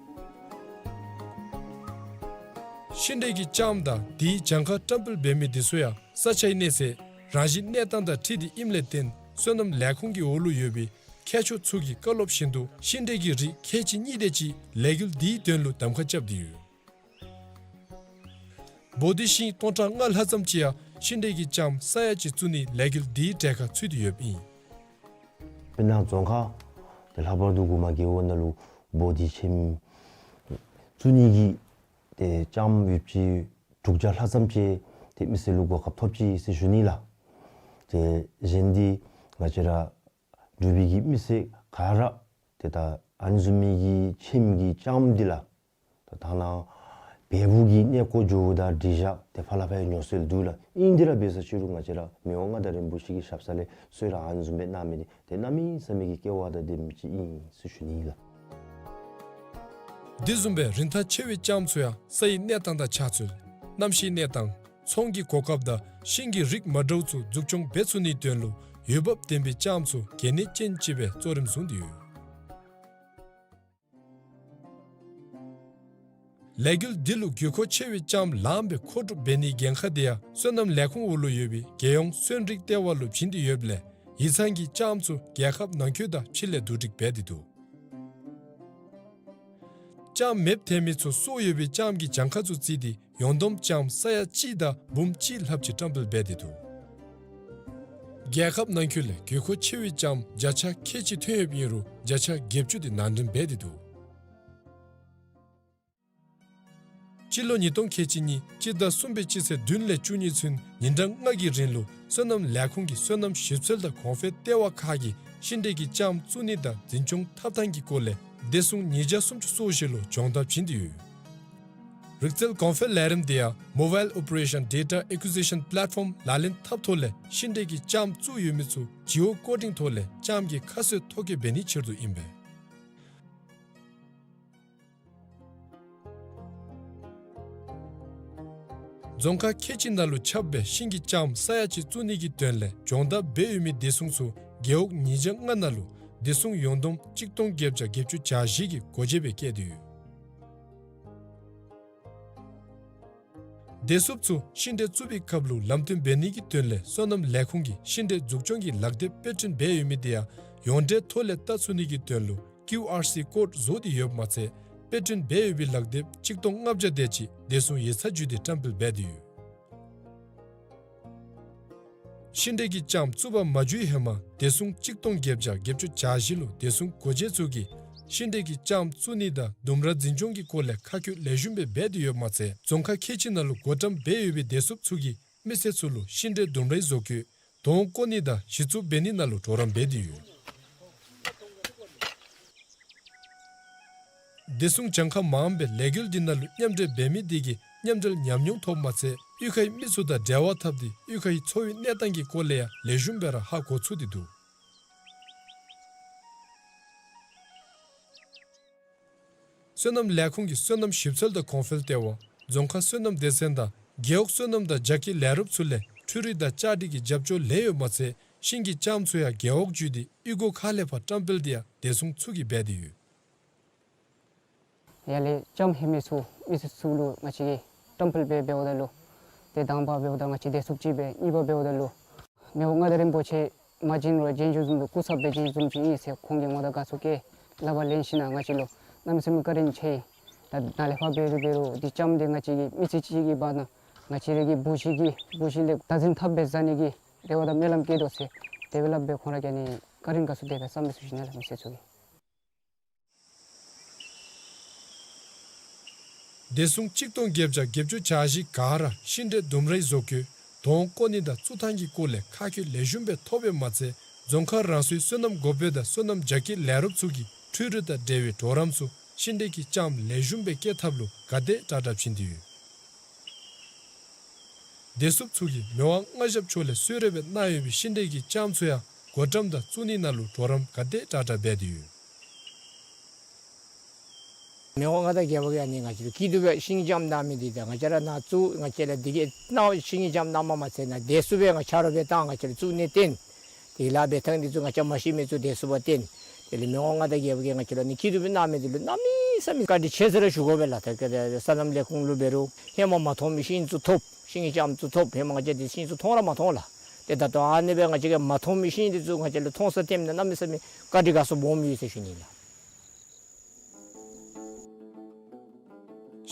ཤིང་འབྲས་ཀྱི་ལྕངམ་དང་དེའི་གྱངས་ཁ་བཀྲམ་སྤེལ་འབད་མི་འདི་ཚུ་ཡང་ས་ཆའི་གནས་ཚད་རང་བཞིན་གནས་སྟངས་དང་འཁྲིལ་ཏེ་ཨིནམ་ལས་བརྟེན་སོ་ནམ་ལས་ཁུངས་ཀྱི་འོག་ལུ་ཡོད་པའི་མཁས་མཆོག་ཚུ་གི་བཀའ་སློབ་བཞིན་དུ་ཤིང་འབྲས་ཀྱི་རིགས་ཁལ་གཅིག་གཉིས་དེ་ཅིག་ལས་འགུལ་འདིའི་དོན་ལུ་གདམ་ཁ་རྐྱབ་སྟེ་ཡོད། བོ་དྷི་ཤིང་སྟོང་ཕྲག་ལྔ་ལྷག་ཙམ་ཅིག་ཡང་ཤིང་འབྲས་ཀྱི་ལྕངམ་ས་ཡ་གཅིག་བཙུགས་ནིའི་ལས་འགུལ་འདིའི་གྲལ་ཁར་ཚུད་དེ་ཡོདཔ་ཨིན། དཔེར་ན་རྫོང་ཁག་ཏེ་ལྷག་པར་དུ་གུ་མ་རྒེད་འོག་ནང་ལུ་བོ་དྷི་ཆེམ་བཙུགས་ནི་གི་ཏེ་ལྕངམ་ཡོདཔ་ཅིག་དྲུག་བརྒྱ་ལྷག་ཙམ་ཅིག་ཏེ་མི་སེར་ལུ་གོ་སྐབས་ཐོབ་ཅི་ཟེར་ཞུ་ནི་ལགས། ཏེ་གཞན་འདི་ང་བཅས་ར་འབྲུག་པའི་གི་མི་སེར་ག་ར་ཏེ་ད་ཨ་ནི་བཟུམ་མའི་གི་ཆེམ་གྱི་ལྕངམ་འདི་ལགས། ད་ཐ་ན་བལ་པོ་གི་གནས་སྐོར་འགྱོཝ་ད་འགྲིག་བཞག་ཏེ་ཕར་ལས་ཕར་ཡང་ཉོ་སྲོལ་འདུག་ལགས། ཨིན་དེ་ར་འབད་ས་ཅིག་རུང་ང་བཅས་ར་མི་དབང་མངའ་བདག་རིན་པོ་ཆེ་གི་ཞབས་ས་ལས་གསོལ་རས་ཨ་ནི་བཟུམ་སྦེ་གནང་མི་འདི་ཏེ་གནམ་མེད་ས་མེད་ཀྱི་སྐལ་བ་དང་ལྡན་མི་ཅིག་ཨིན་ཟེར་ཞུ་ནི་ཨིན་ལགས། དེ་བཟུམ་སྦེ་རིན་ཐང་ཆེ་བའི་ལྕངམ་ཚུ་ཡང་ས་ཡི་གནས་སྟངས་དང་ཆ་ཚུལ་གནམ་གཤིས་གནས་སྟངས་ཚོང་གི་གོ་སྐབས་དང་ཤིང་གི་རིགས་མ་འདྲཝ་ཚུ་འཛུགས་སྐྱོང་འབད་ཚུགས་ནིའི་དོན་ལུ་འོས་འབབ་ལྡན་པའི་ལྕངམ་ཚུ་གལ་གནད་ཅན་ཅིག་སྦེ་གཙོ་རིམ་བཟུང་སྟེ་ཡོད། ལས་འགུལ་འདི་ལུ་དགོས་མཁོ་ཆེ་བའི་ལྕངམ་ལངམ་སྦེ་མཁོ་སྒྲུབ་འབད་ནིའི་འགན་ཁག་འདི་ཡང་སོ་ནམ་ལས་ཁུངས་འོག་ལུ་ཡོད་པའི་རྒྱལ་ཡོངས་སོན་རིགས་ལྟེ་བ་ལུ་བྱིན་ཏེ་ཡོདཔ་ལས་ཡིག་ཚང་གིས་ལྕངམ་ཚུ་རྒྱལ་ཁབ་ནང་འཁོད་དང་ཕྱི་ལས་བསྡུ་སྒྲིག་འབད་དེ་འདུག། ལྕངམ་མེདཔ་ཐལ་མི་ཚུ་སྲོག་ཡོད་པའི་ལྕངམ་གྱི་གྱངས་ཁ་ཚུ་བརྩིས་ཏེ་ཡོངས་བསྡོམས་ལྕངམ་ས་ཡ་གཅིག་དང་འབུམ་གཅིག་ལྷགཔ་ཅིག་བཀྲམ་སྤེལ་འབད་དེ་འདུག། རྒྱལ་ཁབ་ནང་འཁོད་ལས་དགོས་མཁོ་ཆེ་བའི་ལྕངམ་བརྒྱ་ཆ་ཁལ་གཅིག་ཐོན་ཡོདཔ་ཨིན་རུང་བརྒྱ་ཆ་བརྒྱད་ཅུ་དེ་ནང་འདྲེན་འབད་དེ་འདུག། སྤྱི་ལོ་ཉིས་སྟོང་ཁལ་གཅིག་གཉིས་སྤྱི་ཟླ་གསུམ་པའི་སྤྱི་ཚེས་བདུན་ལས་བཅུ་གཉིས་ཚུན་ཉིན་གྲངས་ལྔ་གི་རིང་ལུ་སོ་ནམ་ལས་ཁུངས་ཀྱི་སོ་ནམ་ཞིབ་འཚོལ་དང་གོང་འཕེལ་ལྟེ་བ་ཁག་གིས་ཤིང་འབྲས་ཀྱི་ལྕངམ་བཙུགས་ནི་དང་འཛིན་སྐྱོང་འཐབ་ཐངས་ཀྱི་སྐོར་ལས་བདེ་སྲུང་ཉིས་བརྒྱ་སུམ་ཅུ་སོ་བཞི་ལུ་སྦྱོང་བརྡར་བྱིན་ཏེ་ཡོད། རིག་རྩལ་གོང་འཕེལ་ལས་རིམ་དེ་ཡང་Mobile Operation Data Acquisition Platform ལག་ལེན་འཐབ་ཐོག་ལས་ཤིང་འབྲས་ཀྱི་ལྕངམ་བཙུགས་ཡོད་མི་ཚུ་Geocoding ཐོག་ལས་ལྕངམ་གྱི་ཁ་གསོའི་ཐོ་བཀོད་འབད་ནིའི་ཕྱིར་དུ་ཨིན་པས། རྫོང་ཁག་ཁལ་གཅིག་ནང་ལུ་ཁྱབ་པའི་ཤིང་གི་ལྕངམ་ས་ཡ་གཅིག་བཙུགས་ནི་གི་དོན་ལས་སྦྱོང་བརྡར་འབད་ཡོད་མི་བདེ་སྲུང་ཚུ་རྒེད་འོག་ཉིས་བརྒྱ་ལྔ་ནང་ལུ་བདེ་སྲུང་ཡོངས་བསྡོམས་གཅིག་སྟོང་བརྒྱད་བརྒྱ་བརྒྱད་ཅུ་གྱ་བཞི་གི་སྒོ་འབྱེད་སྦེ་བསྐྱལ་ཏེ་ཡོད། བདེ་སྲུངཔ་ཚུ་ཤིང་འབྲས་བཙུགས་པའི་སྐབས་ལུ་ལམ་སྟོན་འབད་ནི་གི་དོན་ལས་སོ་ནམ་ལས་ཁུངས་ཀྱིས་ཤིང་འབྲས་འཛུགས་སྐྱོང་གི་ལག་དེབ་དཔེ་སྐྲུན་འབད་ཡོད་མི་དེ་ཡང་ཡོངས་འབྲེལ་ཐོག་ལས་བལྟ་ཚུགས་ནི་གི་དོན་ལུ་ཀིའུ་ཨར་སི་ཀོཌ་བཟོ་སྟེ་ཡོདཔ་མ་ཚད་དཔེ་སྐྲུན་འབད་ཡོད་པའི་ལག་དེབ་གཅིག་སྟོང་ལྔ་བརྒྱ་དེ་ཅིག་བདེ་སྲུང་ཡིག་ཚང་བརྒྱུད་དེ་བཀྲམ་སྤེལ་འབད་དེ་ཡོད། ཤིང་འབྲས་ཀྱི་ལྕངམ་བཙུགས་པ་མ་འཇུག་ཧེ་མ་བདེ་སྲུང་གཅིག་སྟོང་བརྒྱད་བརྒྱ་བརྒྱད་ཅུ་གྱ་བཞི་ལུ་བདེ་སྲུང་སྒོ་འབྱེད་ཚུ་གིས་ཤིང་འབྲས་ཀྱི་ལྕངམ་བཙུགས་ནི་དང་ལྡུམ་ར་འཛིན་སྐྱོང་གི་སྐོར་ལས་ཁག་བཀོད་ལེགས་ཤོམ་སྦེ་འབད་དེ་ཡོདཔ་མ་ཚད་རྫོང་ཁག་ཁལ་གཅིག་ནང་ལུ་བགོ་བཀྲམ་འབད་ཡོད་པའི་བདེ་སྲུངཔ་ཚུ་གིས་མི་སེར་ཚུ་ལུ་ཤིང་འབྲས་ལྡུམ་རའི་བཟོ་བཀོད་དོང་བརྐོ་ནི་དང་གཞི་བཙུགས་འབད་ནི་ནང་ལུ་གྲོགས་རམ་འབད་དེ་ཡོད། བདེ་སྲུང་གྱངས་ཁ་མངམ་སྦེ་ལས་འགུལ་འདི་ནང་ལུ་མཉམ་འབྲེལ་འབད་མི་དེ་གིས་མཉམ་འབྲེལ་ཉམས་མྱོང་ཐོབ་མ་ཚད་གཡུས་ཁའི་མི་ཚུ་དང་འབྲེལ་བ་འཐབ་སྟེ་གཡུས་ཁའི་འཚོ་བའི་གནས་སྟངས་ཀྱི་སྐོར་ལས་ཡང་ལེགས་ཤོམ་སྦེ་ར་ཧ་གོ་ཚུགས་ཏེ་འདུག། སོ་ནམ་ལས་ཁུངས་ཀྱི་སོ་ནམ་ཞིབ་འཚོལ་དང་གོང་འཕེལ་ལྟེ་བ་རྫོང་ཁག་སོ་ནམ་སྡེ་ཚན་དང་རྒེད་འོག་སོ་ནམ་དང་རྒྱ་སྐྱེད་ལས་རོགསཔ་ཚུ་ལས་འཕྲུལ་རིག་དང་བཅའ་སྒྲིག་གི་རྒྱབ་སྐྱོར་ལེན་ཡོདཔ་མ་ཚད་ཤིང་གི་ལྕངམ་ཚུ་ཡང་རྒེད་འོག་བརྒྱུད་དེ་གཡུས་སྒོ་ཁག་ལས་ཕར་བཀྲམ་སྤེལ་དེ་ཡང་བདེ་སྲུངཔ་ཚུ་གིས་འབད་དེ་ཡོད། ཡར་ལས་ལྕངམ་ཧེ་མའི་ཚུ་མི་སེར་ཚུ་ལུ་ང་བཅས་ཀྱིས་བཀྲམ་སྤེལ་འབད་འབདཝ་ད་ལུ་ཏེ་དང་པ་འབདཝ་ད་ང་བཅས་བདེ་སྲུངཔ་ཅིག་སྦེ་གཉིས་པ་འབདཝ་ད་ལུ་མི་དབང་མངའ་བདག་རིན་པོ་ཆེ་མ་བྱོན་རུང་བྱོན་བྱོནམ་བཟུམ་ལུ་སྐུ་ཚབ་སྦེ་བྱོནམ་བཟུམ་ཅིག་ཨིན་ཟེར་ཁོང་གིས་ང་དང་དགའ་ཚོར་བསྐྱེད་ལགཔ་ལེན་ཞིནམ་ལས་ང་བཅས་ལུ་གནམ་མེད་ས་མེད་བཀའ་དྲིན་ཆེ། ད་ནཱ་ལས་ཕར་འབད་རུང་འབད་རུང་འདི་ལྕངམ་འདི་ང་བཅས་ཀྱི་མི་ཚེ་གཅིག་གི་བར་ན་ང་བཅས་ར་གི་བུ་གཞི་གི་བུ་གཞི་ལས་བདག་འཛིན་འཐབ་སྦེ་བཟའ་ནི་གི་རེ་བ་དང་སྨོན་ལམ་བསྐྱེད་དོ་ཟེར་དེ་སྦེ་སླབ་སྦེ་ཁོང་ར་གིས་ནི་བཀའ་དྲིན་དགའ་ཚོར་དེ་སྦེ་བསམ་སྦེ་ཞུ་ཞུ་ནི་ལགས། མི་སེར་ཚུ་གིས། བདེ་སྲུང་གཅིག་སྟོང་བརྒྱད་བརྒྱ་བརྒྱད་ཅུ་གྱ་བཞི་ག་ར་ཤིང་འབྲས་ལྡུམ་རའི་བཟོ་བཀོད་དོང་བརྐོ་ནི་དང་བཙུགས་ཐངས་ཀྱི་སྐོར་ལས་ཁག་བཀོད་ལེགས་ཤོམ་སྦེ་ཐོབ་པའི་མ་ཚད་རྫོང་ཁག་རང་སོའི་སོ་ནམ་འགོ་དཔོན་དང་སོ་ནམ་རྒྱ་སྐྱེད་ལས་རོགསཔ་ཚུ་གིས་འཕྲུལ་རིག་དང་འབྲེལ་བའི་གྲོགས་རམ་ཚུ་ཤིང་འབྲས་ཀྱི་ལྕངམ་ལེགས་ཤོམ་སྦེ་སྐྱེ་ཐབས་ལུ་ག་དེ་དྲག་དྲག་བྱིན་ཏེ་ཡོད། བདེ་སྲུངཔ་ཚུ་གིས་མི་དབང་མངའ་ཞབས་མཆོག་ལས་གསོལ་རས་སྦེ་གནང་ཡོད་པའི་ཤིང་འབྲས་ཀྱི་ལྕངམ་ཚུ་ཡང་བགོ་བཀྲམ་དང་བཙུགས་ནི་ནང་ལུ་གྲོགས་རམ་ག་དེ་དྲག་དྲག་འབད་དེ་ཡོད། མི་དབང་མངའ་བདག་རྒྱལ་པོ་གིས་ཨ་ནི་ང་བཅས་ལུ་སྐྱིད་སྡུག་སྦེ་ཤིང་ལྕངམ་གནང་མི་འདི་ད་ང་བཅས་ར་ནཱ་བཙུགས་ང་བཅས་ལུ་འདི་གི་གནང་ཤིང་ལྕངམ་གནངམ་མ་ཚད་ནཱ་བདེ་སྲུངཔ་སྦེ་ང་ཆ་རོགས་སྦེ་བཏང་ང་བཅས་ལུ་བཙུགས་ནི་བརྟེན། དེ་ལཱ་འབད་ཐངས་འདི་ཚུ་ང་བཅས་མ་ཤེས་མི་ཚུ་བདེ་སྲུངཔ་བརྟེན། དེ་ལས་མི་དབང་མངའ་བདག་རྒྱལ་པོ་གིས་ང་བཅས་ལུ་ཨ་ནི་སྐྱིད་སྡུག་སྦེ་གནང་མི་འདི་ལུ་གནམ་མེད་ས་མེད་བཀའ་དྲིན་ཆེ་ཟེར་ར་ཞུ་དགོ་པས་ལགས། ད་ག་དེ་སོ་ནམ་ལས་ཁུངས་ལུ་འབད་རུང་ཧེ་མ་མ་མཐོང་མི་ཤིང་ཚུ་ཐོབ། ཤིང་ལྕངམ་ཚུ་ཐོབ། ཧེ་མ་ང་བཅས་འདི་ཤིང་ཚུ་མཐོང་ར་མ་མཐོང་ལགས། ཏེ་ད་ལྟོ་ཨ་ནི་སྦེ་ང་བཅས་ཀྱིས་མ་མཐོང་མི་ཤིང་འདི་ཚུ་ང་བཅས་ལུ་མཐོང་ས་ཐོནམ་ད་གནམ་མེད་ས་མེད་བཀའ་དྲིན་དགའ་ཚོར་སྦོམ་ཡོད་ཟེར་ཞུ་ནི་ལགས།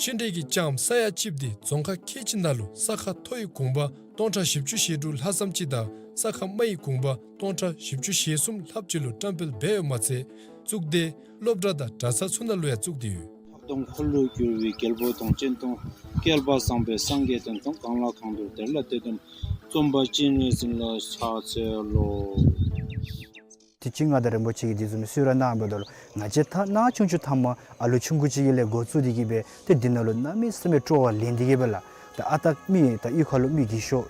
ཤིང་འབྲས་ཀྱི་ལྕངམ་ས་ཡ་གཅིགཔ་འདི་རྫོང་ཁག་ཁལ་གཅིག་ནང་ལུ་ས་ཁ་མཐོ་བའི་གུང་པ་སྟོང་ཕྲག་བཞི་བཅུ་ཞེ་དྲུག་ལྷག་ཙམ་ཅིག་དང་ས་ཁ་དམའ་བའི་གུང་པ་སྟོང་ཕྲག་བཞི་བཅུ་ཞེ་གསུམ་ལྷགཔ་ཅིག་ལུ་བཀྲམ་སྤེལ་འབད་ཡོདཔ་མ་ཚད་གཙུག་སྡེ་སློབ་གྲྭ་དང་གྲྭ་ཚང་ཚུ་ནང་ལུ་ཡང་བཙུགས་ཏེ་ཡོད། ལྷག་དོན་འཁོར་ལོས་སྒྱུར་བའི་རྒྱལ་པོ་དང་། སྤྱན་སྟོང་བསྐལ་པ་བཟང་པོའི་སངས་རྒྱས་དང་། གང་ལ་གང་འདུལ་དེ་ལ་དེ་སྟོན་པ། རྩོམ་པ་སྤྱན་རས་གཟིགས་ལ་ཕྱག་འཚལ་ལོ། དུས་ཅི་མངའ་བདག་རིན་པོ་ཆེ་གིས་འདི་བཟུམ་གསོལ་རས་གནངམ་ད་ལུ་ང་བཅས་ད་ནང་ཆུང་ཆུང་ཐ་མ་ཨ་ལུ་ཆུང་ཀུ་ཅིག་གི་ལས་འགོ་བཙུགས་ཏེ་གི་སྦེ་ཏེ་འདི་ནང་ལུ་གནམ་མེད་ས་མེད་སྤྲོ་བ་ལེན་ཏེ་གི་སྦེ་ལགས། ད་ཨ་རྟག་མི་ད་གཡུས་ཁ་ལུ་མི་རྒས་ཤོས་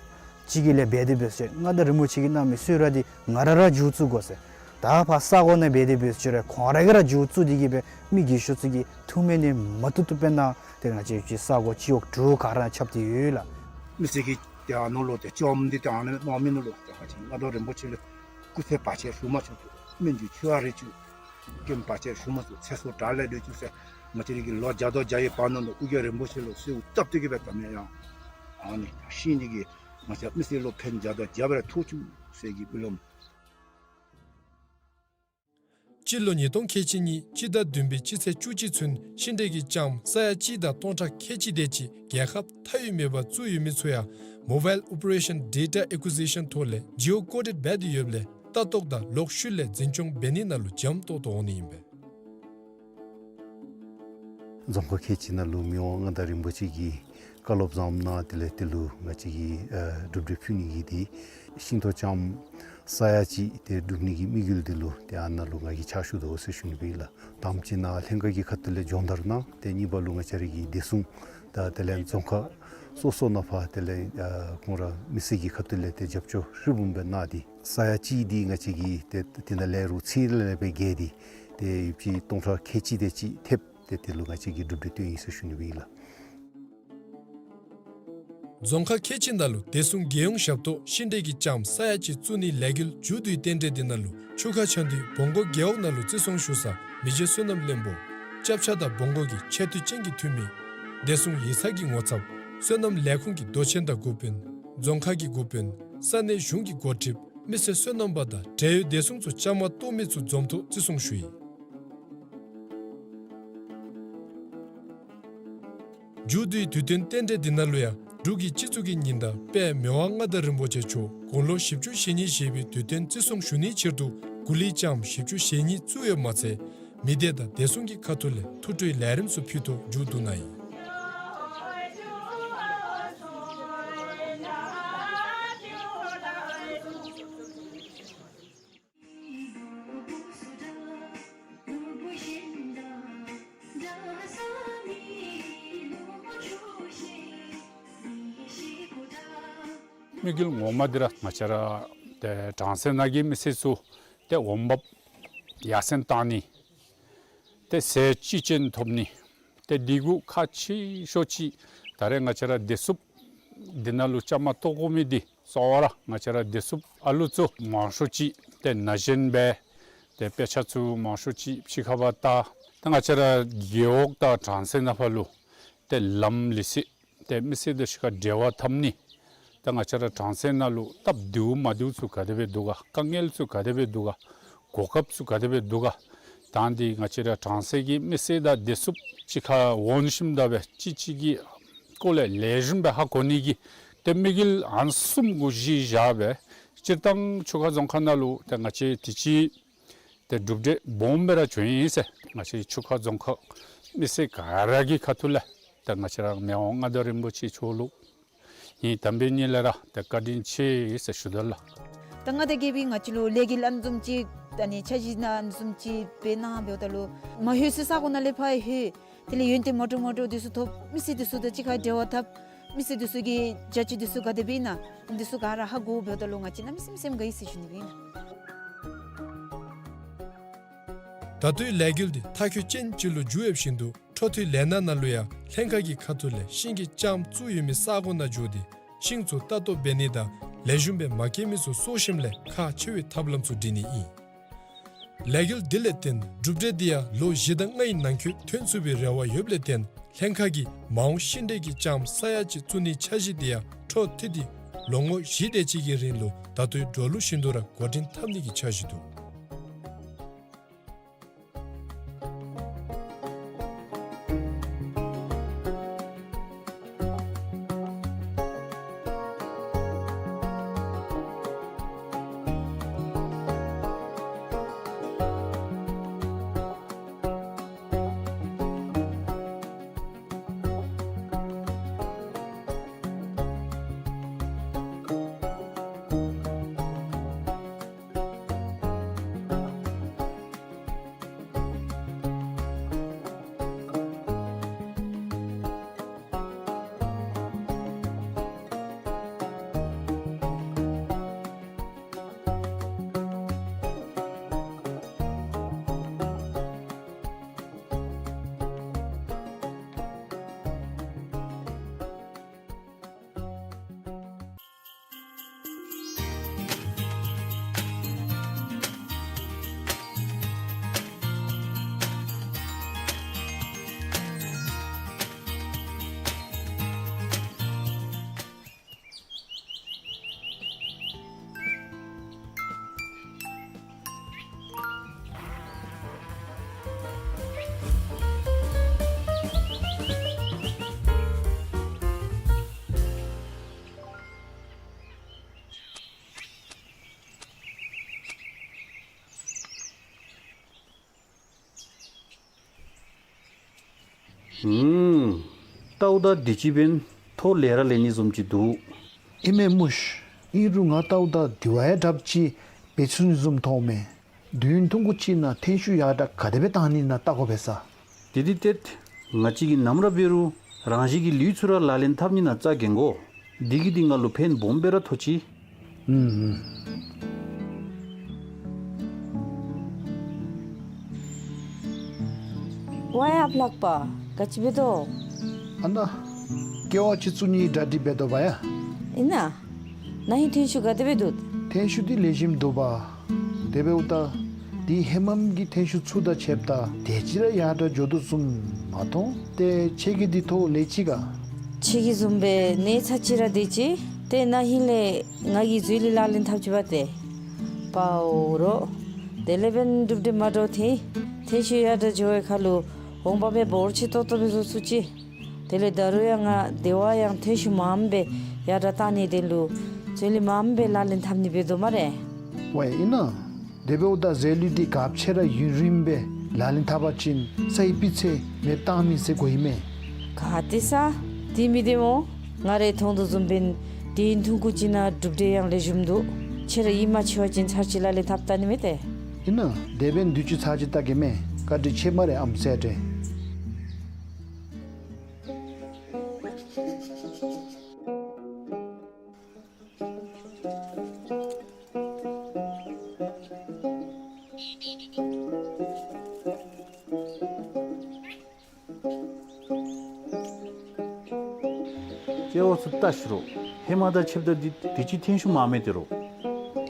ཅིག་གི་ལས་འབད་དེ་འབད་ཟེར་མངའ་བདག་རིན་པོ་ཆེ་གིས་གནང་མི་གསོལ་རས་འདི་ང་ར་ར་མཇུག་བཙུགས་དགོ་ཟེར། ད་ཕར་ས་གོ་ནང་འབད་དེ་འབད་ཟེར་ཁོང་ར་གིས་ར་མཇུག་བཙུགས་ཏེ་གི་སྦེ་མི་རྒས་ཤོས་ཚུ་གི་ཐུགས་སྨོན་ནི་མ་བཏུབ་བཏུབ་སྦེ་གནང་། ཏེ་ང་བཅས་ཀྱི་ས་གོ་སྤྱི་འོག་དྲུག་ག་ར་ཁྱབ་སྟེ་ཡོད་ལགས། མི་སེར་གྱིས་ཏེ་ཨ་ནཱ་ལུ་ཏེ་ལྕངམ་འདི་ཏེ་ཨ་ནཱ་གནང་མི་ནང་ལུ་ཏེ་ང་བཅས་མངའ་བདག་རིན་པོ་ཆེ་ལུ་སྐུ་ཚེ་བར་ཆད་ཞུ་མ་ཚུགས། སྨན་གྱི་མཆོད་པ་རེ་ཅིག་སྐྱེམས་བར་ཆད་ཞུ་མ་ཚུགས། ཚེ་སྲོག་དྲག་ལས་སྒྲོལ་ཅིག་ཟེར་ང་བཅས་ར་གི་ལོ་བརྒྱ་དང་བརྒྱ་ཡི་བར་ན་ལུ་ཨོ་རྒྱན་རིན་པོ་ཆེ་ལུ་གསོལཝ་བཏབ་སྟེ་གི་སྦེ་ད་མེན་ཡང་ཨ་ནི་ཤིང་འདི་གིས་ང་བཅས་མི་སེར་ལུ་ཕན་བརྒྱ་དང་བརྒྱ་སྦེ་ར་ཐོགས་བཅུག་ཟེར་གྱི་སྨོན་ལམ། སྤྱི་ལོ་ཉིས་སྟོང་ཁལ་གཅིག་གཉིས་སྤྱི་ཟླ་བདུན་པའི་སྤྱི་ཚེས་བཅུ་གཅིག་ཚུན་ཤིང་འབྲས་ཀྱི་ལྕངམ་ས་ཡ་གཅིག་དང་སྟོང་ཕྲག་ཁལ་གཅིག་དེ་ཅིག་རྒྱལ་ཁབ་མཐའ་དབུས་མེད་པར་བཙུགས་ཡོད་མི་ཚུ་ཡང་Mobile Operation Data Acquisition ཐོག་ལས་Geocoded འབད་དེ་ཡོདཔ་ལས་ལྟ་རྟོག་དང་ལོག་ཤུལ་ལས་འཛིན་སྐྱོང་འབད་ནི་ནང་ལུ་འཇམ་ཏོག་ཏོ་འོང་ནི་ཨིན་པས། རྫོང་ཁག་ཁལ་གཅིག་ནང་ལུ་མི་དབང་མངའ་བདག་རིན་པོ་ཆེ་གིས་བཀའ་སློབ་གནང་ནི་དེ་ལས་དེ་ལུ་ང་བཅས་ཀྱིས་ཨ་གྲུབ་འབྲས་ཕུལ་ནི་གི་དེ་ཤིང་ཏོག་ལྕངམ་ས་ཡ་གཅིག་དེ་སྒྲུབ་ནི་གི་དམིགས་ཡུལ་དེ་ལུ་དེ་ཨ་ནཱ་ལུ་ང་གིས་ཕྱག་ཞུ་དོ་ཟེར་ཞུ་ནི་ཨིན་ལགས། དང་པ་ཅིག་ནཱ་ལྷན་ཁག་གི་ཁ་ཐུག་ལས་སྦྱོང་བརྡར་གནང་། དེ་གཉིས་པ་ལུ་ང་བཅས་ར་གི་བདེ་སྲུང་དང་དེ་ལས་རྫོང་ཁག་སོ་སོ་ནང་ཕར་དེ་ལས་ཨ་ཁོང་ར་མི་སེར་གྱི་ཁ་ཐུག་ལས་དེ་རྒྱབ་སྐྱོར་ཧྲིལ་བུམ་སྦེ་གནང་སྟེ་ས་ཡ་གཅིག་དེ་ང་བཅས་ཀྱིས་དེ་དེ་ནང་ལས་རུང་ཚིག་ལས་སྦེ་བརྒལ་ཏེ་དེ་ཡོདཔ་ཅིག་སྟོང་ཕྲག་ཁལ་གཅིག་དེ་ཅིག་ཐེབས། ཏེ་དེ་ལུ་ང་བཅས་ཀྱིས་གྲུབ་འབྲས་བཏོན་ཡི་ཟེར་ཞུ་ནི་ཨིན་ལགས། རྫོང་ཁག་ཁལ་གཅིག་ནང་ལུ་བདེ་སྲུང་རྒྱལ་ཡོངས་ཞབས་ཏོག་ཤིང་འབྲས་ཀྱི་ལྕངམ་ས་ཡ་གཅིག་བཙུགས་ནིའི་ལས་འགུལ་མཇུག་བསྡུའི་རྟེན་འབྲེལ་འདི་ནང་ལུ་ཆུ་ཁ་ཆ་འདུས་བོང་གོ་རྒེད་འོག་ནང་ལུ་བརྩི་སྲུང་ཞུ་ས་མི་རྗེ་བསོད་ནམས་བློན་པོ་སྐྱབས་ཆ་དང་བོང་གོ་གི་ཆེ་བསྟོད་ཅན་གྱི་འཐུས་མི་བདེ་སྲུང་ཡིག་ཚང་གི་ངོ་ཚབ་བསོད་ནམས་ལས་ཁུངས་ཀྱི་མདོ་ཆེན་དང་འགོ་དཔོན་རྫོང་ཁག་གི་འགོ་དཔོན་ས་གནས་གཞུང་གི་འགོ་ཁྲིདཔ་མི་སེར་སོ་ནམ་པ་དང་འབྲེལ་ཡོད་བདེ་སྲུང་ཚུ་བཅའ་མར་གཏོགས་མི་ཚུ་འཛོམས་ཐོག་བརྩི་སྲུང་ཞུ་ཡི། མཇུག་བསྡུའི་དུས་སྟོན་རྟེན་འབྲེལ་འདི་ནང་ལུ་ཡང་འབྲུག་གི་སྤྱི་གཙུག་གི་ཉི་ཟླ་དཔལ་མི་དབང་མངའ་བདག་རིན་པོ་ཆེ་མཆོག་དགུང་ལོ་བཞི་བཅུ་ཞེ་གཉིས་བཞེས་པའི་དུས་སྟོན་བརྩི་སྲུང་ཞུ་ནིའི་ཕྱིར་དུ་གོ་ལའི་ལྕངམ་བཞི་བཅུ་ཞེ་གཉིས་བཙུགས་ཡོདཔ་མ་ཚད་མི་སྡེ་དང་བདེ་སྲུང་གི་ཁ་ཐུག་ལས་ཐུགས་སྤྲོའི་ལས་རིམ་ཚུ་ཕུལ་ཐོག་མཇུག་བསྡུ་གནང་ཡི། དམིགས་ཡུལ་ངོ་མ་འདི་ར་ང་བཅས་ར་ཏེ་གྲངས་སུ་ནང་གི་མི་སེར་ཚུ་ཏེ་འོང་འབབ་ཡར་སེང་བཏང་ནི་ཏེ་ཟས་ཅི་ཅན་ཐོབ་ནི་ཏེ་འདི་གུ་ཁག་ཆེ་ཤོས་ཅིག་ད་རེས་ང་བཅས་ར་བདེ་སྲུངཔ་འདི་ནང་ལུ་བཅའ་མར་གཏོགས་དགོ་མི་འདི་གཙོ་བོ་ར་ང་བཅས་ར་བདེ་སྲུངཔ་ཨ་ལུ་ཚུ་མང་ཤོས་ཅིག་ཏེ་ན་གཞོན་སྦེ་ཏེ་དཔེ་ཆ་ཚུ་མང་ཤོས་ཅིག་ཕྱི་ཁར་བལྟ། ཏེ་ང་བཅས་ར་རྒེད་འོག་དང་གྲངས་སུ་ནང་ཕར་ལུ་ཏེ་ལམ་ལི་སི་ཏེ་མི་སེར་དང་གཅིག་ཁར་འབྲེལ་བ་འཐབ་ནི། ཏེ་ང་བཅས་ར་གྲངས་སུ་ནང་ལུ་སྟབས་བདེཝ་མ་བདེཝ་ཚུ་ག་དེ་སྦེ་འདུག་ག། དཀའ་ངལ་ཚུ་ག་དེ་སྦེ་འདུག་ག། གོ་སྐབས་ཚུ་ག་དེ་སྦེ་འདུག་ག། ད་འདི་ང་བཅས་ར་གྲངས་སུ་གི་མི་སེར་དང་བདེ་སྲུངཔ་གཅིག་ཁར་འོང་ཞིནམ་ད་སྦེ་གཅིག་གཅིག་གི་སྐོར་ལས་ལེགས་ཤོམ་སྦེ་ཧ་གོ་ནི་གི་ཏེ་དམིགས་ཡུལ་ཨ་ནི་གསུམ་གུ་གཞི་བཞག་སྦེ་སྤྱིར་བཏང་ཆུ་ཁ་རྫོང་ཁག་ནང་ལུ་ཏེ་ང་བཅས་དུས་ཅི་ཏེ་གྲུབ་འབྲས་སྦོམ་སྦེ་ར་བྱུང་ཡི་ཟེར་ང་བཅས་ཆུ་ཁ་རྫོང་ཁག་མི་སེར་ག་ར་གི་ཁ་ཐུག་ལས་ཏེ་ང་བཅས་ར་མི་དབང་མངའ་བདག་རིན་པོ་ཆེ་མཆོག་ལུ་ངེའི་དམ་པའི་ཉིད་ལས་ར་ཏེ་བཀའ་དྲིན་ཆེ་ཟེར་ཞུ་དོ་ལགས། ད་མངའ་བདག་རྒྱལ་པོའི་ང་བཅས་ལུ་ལས་འགུལ་ཨ་ནི་བཟུམ་ཅིག་ད་ནི་འཆར་གཞི་ནང་ཨ་ནི་བཟུམ་ཅིག་སྦེ་གནང་འབདཝ་ད་ལུ་མ་ལྷོད་སའི་ས་གོ་ནང་ལས་ཕར་ལྷོད། དེ་ལས་ཡོན་ཏན་མ་འདྲཝ་མ་འདྲཝ་འདི་ཚུ་ཐོབ། མི་སེར་འདི་ཚུ་དང་གཅིག་ཁར་འབྲེལ་བ་འཐབ། མི་སེར་འདི་ཚུ་གི་བྱ་སྤྱོད་འདི་ཚུ་ག་དེ་སྦེ་ཨིན་ན་འདི་ཚུ་ག་ར་ཧ་གོ་འབདཝ་ད་ལུ་ང་བཅས་གནམ་མེད་ས་མེད་སེམས་དགའ་ཡི་ཟེར་ཞུ་ནི་ཨིན། ད་ལྟོའི་ལས་འགུལ་འདི་མཐའ་འཁྱོལ་ཅན་ཅིག་ལུ་འགྱུར་ཡོད་བཞིན་དུ་འཕྲོ་མཐུད་ལས་སྣ་ནང་ལུ་ཡང་ལྷན་ཁག་གི་ཁ་ཐུག་ལས་ཤིང་གི་ལྕངམ་བཙུགས་ཡོད་མི་ས་གོ་ནང་འགྱོ་སྟེ་ཤིང་ཚུ་ལྟ་རྟོག་འབད་ནི་དང་ལེགས་ཤོམ་སྦེ་མ་སྐྱེས་མི་ཚུ་གསོ་ཞིནམ་ལས་ཁག་ཆེ་བའི་ཐབས་ལམ་ཚུ་སྒྲིག་ནི་ཨིན། ལས་འགུལ་འདི་ལས་བརྟེན་གྲུབ་འབྲས་འདི་ཡང་ལོ་བཞི་དང་ལྔའི་ནང་འཁོད་ཐོན་ཚུགས་པའི་རེ་བ་ཡོདཔ་ལས་བརྟེན་ལྷན་ཁག་གིས་མ་འོངས་ཤིང་འབྲས་ཀྱི་ལྕངམ་ས་ཡ་གཅིག་བཙུགས་ནིའི་འཆར་གཞི་འདི་ཡང་འཕྲོ་མཐུད་དེ་ལོ་ངོ་བཞི་དེ་ཅིག་གི་རིང་ལུ་ད་ལྟོའི་འགྲོ་ལུགས་བཞིན་དུ་ར་འགོ་འདྲེན་འཐབ་ནི་གི་འཆར་གཞི་འདུག། ཨུམ། ལྟཝ་ད་དུས་ཅི་འབདན་ཐོ་ལེ་ར་ལེན་ནི་བཟུམ་ཅིག་འདུག། ཨིན་མས་སྨོ་ཤི། ཨིན་རུང་ང་ལྟཝ་ད་དུས་བབ་ཡང་དྲགཔ་ཅིག་འབད་ཚུགས་ནི་བཟུམ་མཐོངམ་མས། དུས་ཡུན་ཐུང་ཀུ་ཅིག་ནང་ཐོན་ཤུགས་ཡར་དྲག་ག་དེ་སྦེ་བཏང་ནི་ན་བལྟ་དགོ་པས་ས། དེ་འདི་ཏེ་ང་བཅས་ཀྱིས་ནམ་ར་འབད་རུང་རང་བཞིན་གྱི་ལུད་ཚུ་ར་ལག་ལེན་འཐབ་ནི་ནང་རྩ་འགེངས་དགོ། འདི་གིས་འདི་ང་ལུ་ཕན་སྦོམ་སྦེ་ར་ཐོགས་ཅི། ཨུམ་ཨུམ། ཝའེ་ཨཔ་ལགས་པ། ག་ཅི་འབད་དོ། ཨ་ན། ཀེ་ཝ་ཅིག་བཙུགས་ནིའི་གྲ་སྒྲིག་འབད་དོ་བ་ཡ། ཨིན་ན། ན་ཧིང་ཐོན་ཤུགས་ག་དེ་སྦེ་འདུག། ཐོན་ཤུགས་འདི་ལེགས་ཤོམ་འདུག་པ། དེ་འབདཝ་ད་འདི་ཧེ་མམ་གྱི་ཐོན་ཤུགས་ཚུ་དང་ཕྱདཔ་ད་དེ་ཅིག་ར་ཡར་དྲག་འགྱོ་དོ་བཟུམ་མ་མཐོང་། ཏེ་ཁྱོད་ཀྱི་འདི་ཐོ་ལེགས་ཅི་ག། ཁྱོད་ཀྱི་བཟུམ་སྦེ་གནས་ཚད་ཅིག་ར་དེ་ཅིག། ཏེ་ན་ཧིང་ལས་ང་གིས་མཛོད་གླིང་ལག་ལེན་འཐབ་ཅི་པ་ཏེ། པའོ་རོ། དེ་ལས་འབདན་གྲུབ་འབྲས་མ་འདྲཝ་ཐོན། ཐོན་ཤུགས་ཡར་དྲག་འགྱོ་བའི་ཁར་ལུ་འོང་འབབ་སྦེ་འབོར་ཆེ་ཏོག་ཏོ་སྦེ་བཟོ་ཚུགས་ཅི། དེ་ལས་ད་རུང་ཡང་ང་དེ་བ་ཡང་ཐོན་ཤུགས་མངམ་སྦེ་ཡར་དྲག་བཏང་ནིའི་དོན་ལུ་མཛོད་གླིང་མངམ་སྦེ་ལག་ལེན་འཐབ་ནི་འབད་དོ་སྨ་རེ། ཝའེ་ཨིན་ན། དེ་འབདཝ་ད་རྫས་ལུད་འདི་ག་ཅི་ར་ཡུན་རིངམོ་སྦེ་ལག་ལེན་འཐབ་པ་ཅིན་སའི་སྤུས་ཚད་མེདཔ་བཏང་མི་ཟེར་གོ་ཡི་མས། ག་ཏེ་ས། དེ་མི་བདེན་སྨོ། ང་རའི་མཐོང་དོ་བཟུམ་འབདན་དུས་ཡུན་ཐུང་ཀུ་ཅིག་ནང་གྲུབ་འབྲས་ཡང་ལེགས་ཤོམ་འདུག། ཁྱོད་ར་ཡིད་མ་ཆེས་པ་ཅིན་ཚར་ཅིག་ལག་ལེན་འཐབ་བལྟ་ནི་མས་ཏེ། ཨིན་ན། དེ་འབདན་དུས་ཅི་ཚར་ཅིག་བལྟ་གེ་མས། བཀའ་དྲིན་ཆེ་སྨ་རེ་ཨམ་སྲས་ཏེ། ཀེ་ཝ་ཚུ་བལྟ་ཤིག་རོ། ཧེ་མ་དང་ཕྱདཔ་ད་འདི་དུས་ཅི་ཐོན་ཤུགས་མངམ་མས་ཏེ་རོ།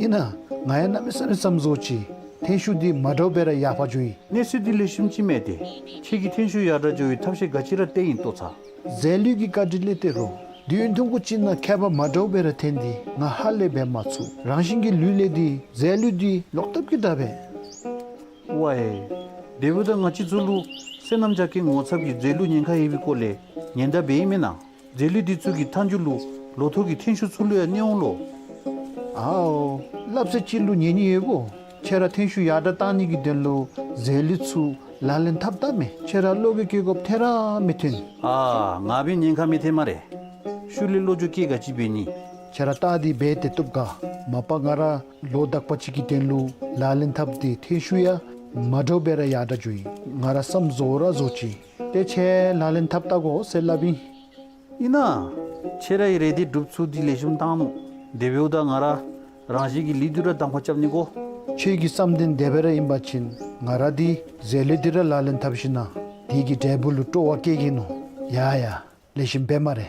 ཨིན་ན། ང་ཡང་གནམ་མེད་ས་མེད་བསམ་བཟོ་ཅི། ཐོན་ཤུགས་འདི་མ་འདྲཝ་སྦེ་ར་ཡར་འཕར་འགྱོ་ཡི། གནས་ཚུལ་འདི་ལེགས་ཤོམ་ཅིག་མས་ཏེ། ཁྱོད་ཀྱིས་ཐོན་ཤུགས་ཡར་དྲག་འགྱོ་བའི་ཐབས་ཤེས་ག་ཅི་ར་སྟེར་ཨིན་ལྟོ་ཚར། རྫས་ལུད་ཀྱི་བཀའ་དྲིན་ལས་ཏེ་རོ། དུས་ཡུན་ཐུང་ཀུ་ཅིག་ནང་ཁྱད་པར་མ་འདྲཝ་སྦེ་ར་ཐོན་ཏེ་ང་ཧ་ལས་འབད་མ་ཚུགས། རང་བཞིན་གྱི་ལུད་ལས་འདི་རྫས་ལུད་འདི་ལོག་ལྟབ་ཀྱིས་དྲག་པས། ཝའེ། དེ་འབདཝ་ད་ང་བཅས་ཚུ་ལུ་སོ་ནམ་རྒྱ་སྐྱེད་ངོ་ཚབ་ཀྱིས་རྫས་ལུད་ཉེན་ཁ་ཡོད་པའི་སྐོར་ལས་ཉེན་བརྡ་འབད་ཡི་མེན་ན། རྫས་ལུད་འདི་ཚུ་གི་མཐའ་མཇུག་ལུ་ལོ་ཐོག་གི་ཐོན་ཤུགས་ཚུ་ལུ་ཡང་གནོད་འོང་ལོ། ཨའོ། སླབ་ཚད་ཅིག་ལུ་ཉན་ནི་ཡོདཔ་འོ། ཁྱོད་ར་ཐོན་ཤུགས་ཡར་དྲག་བཏང་ནི་གི་དོན་ལུ་རྫས་ལུད་ཚུ་ལག་ལེན་འཐབ་བལྟ་མས། ཁྱོད་ར་བློ་འགྱོད་བསྐྱེད་དགོཔ་ཐད་ར་མི་ཐོན། ཨ་ང་འབད་ཉེན་ཁ་མི་ཐོན་སྨ་རེ། ཤུལ་ལས་བློ་འགྱོད་བསྐྱེད་ག་ཅི་འབད་ནི། ཁྱོད་ར་བལྟ་སྟེ་འབད་དེ་བཏུབ་ག། མ་པ་ང་ར་ལོ་དག་པ་ཅིག་གི་དོན་ལུ་ལག་ལེན་འཐབ་སྟེ་ཐོན་ཤུགས་ཡང་མ་འདྲཝ་སྦེ་ར་ཡར་དྲག་འགྱོ་ཡི། ང་ར་བསམ་བཟོ་ར་བཟོ་ཅི། ཏེ་ཁྱོད་ལག་ལེན་འཐབ་བལྟ་དགོ་ཟེར་སླབ་ཨིན། ཨིན་ན། ཁྱོད་རའི་རེ་འདོད་སྒྲུབ་ཚུགས་འདི་ལེགས་ཤོམ་བཏང་ནུག། དེ་འབདཝ་ད་ང་ར་རང་བཞིན་གྱི་ལུད་འདི་ར་དང་པ་རྐྱབ་ནི་དགོ། ཁྱོད་ཀྱི་བསམ་དོན་དེ་སྦེ་ར་ཨིན་པ་ཅིན་ང་ར་འདི་རྫས་ལུད་འདི་ར་ལག་ལེན་འཐབ་ཞིན་ན་དེ་གི་འབྲས་བུ་ལུ་སྤྲོ་བ་བསྐྱེད་གེ་ནོ། ཡ་ཡ། ལེགས་ཤོམ་འབད་སྨ་རེ།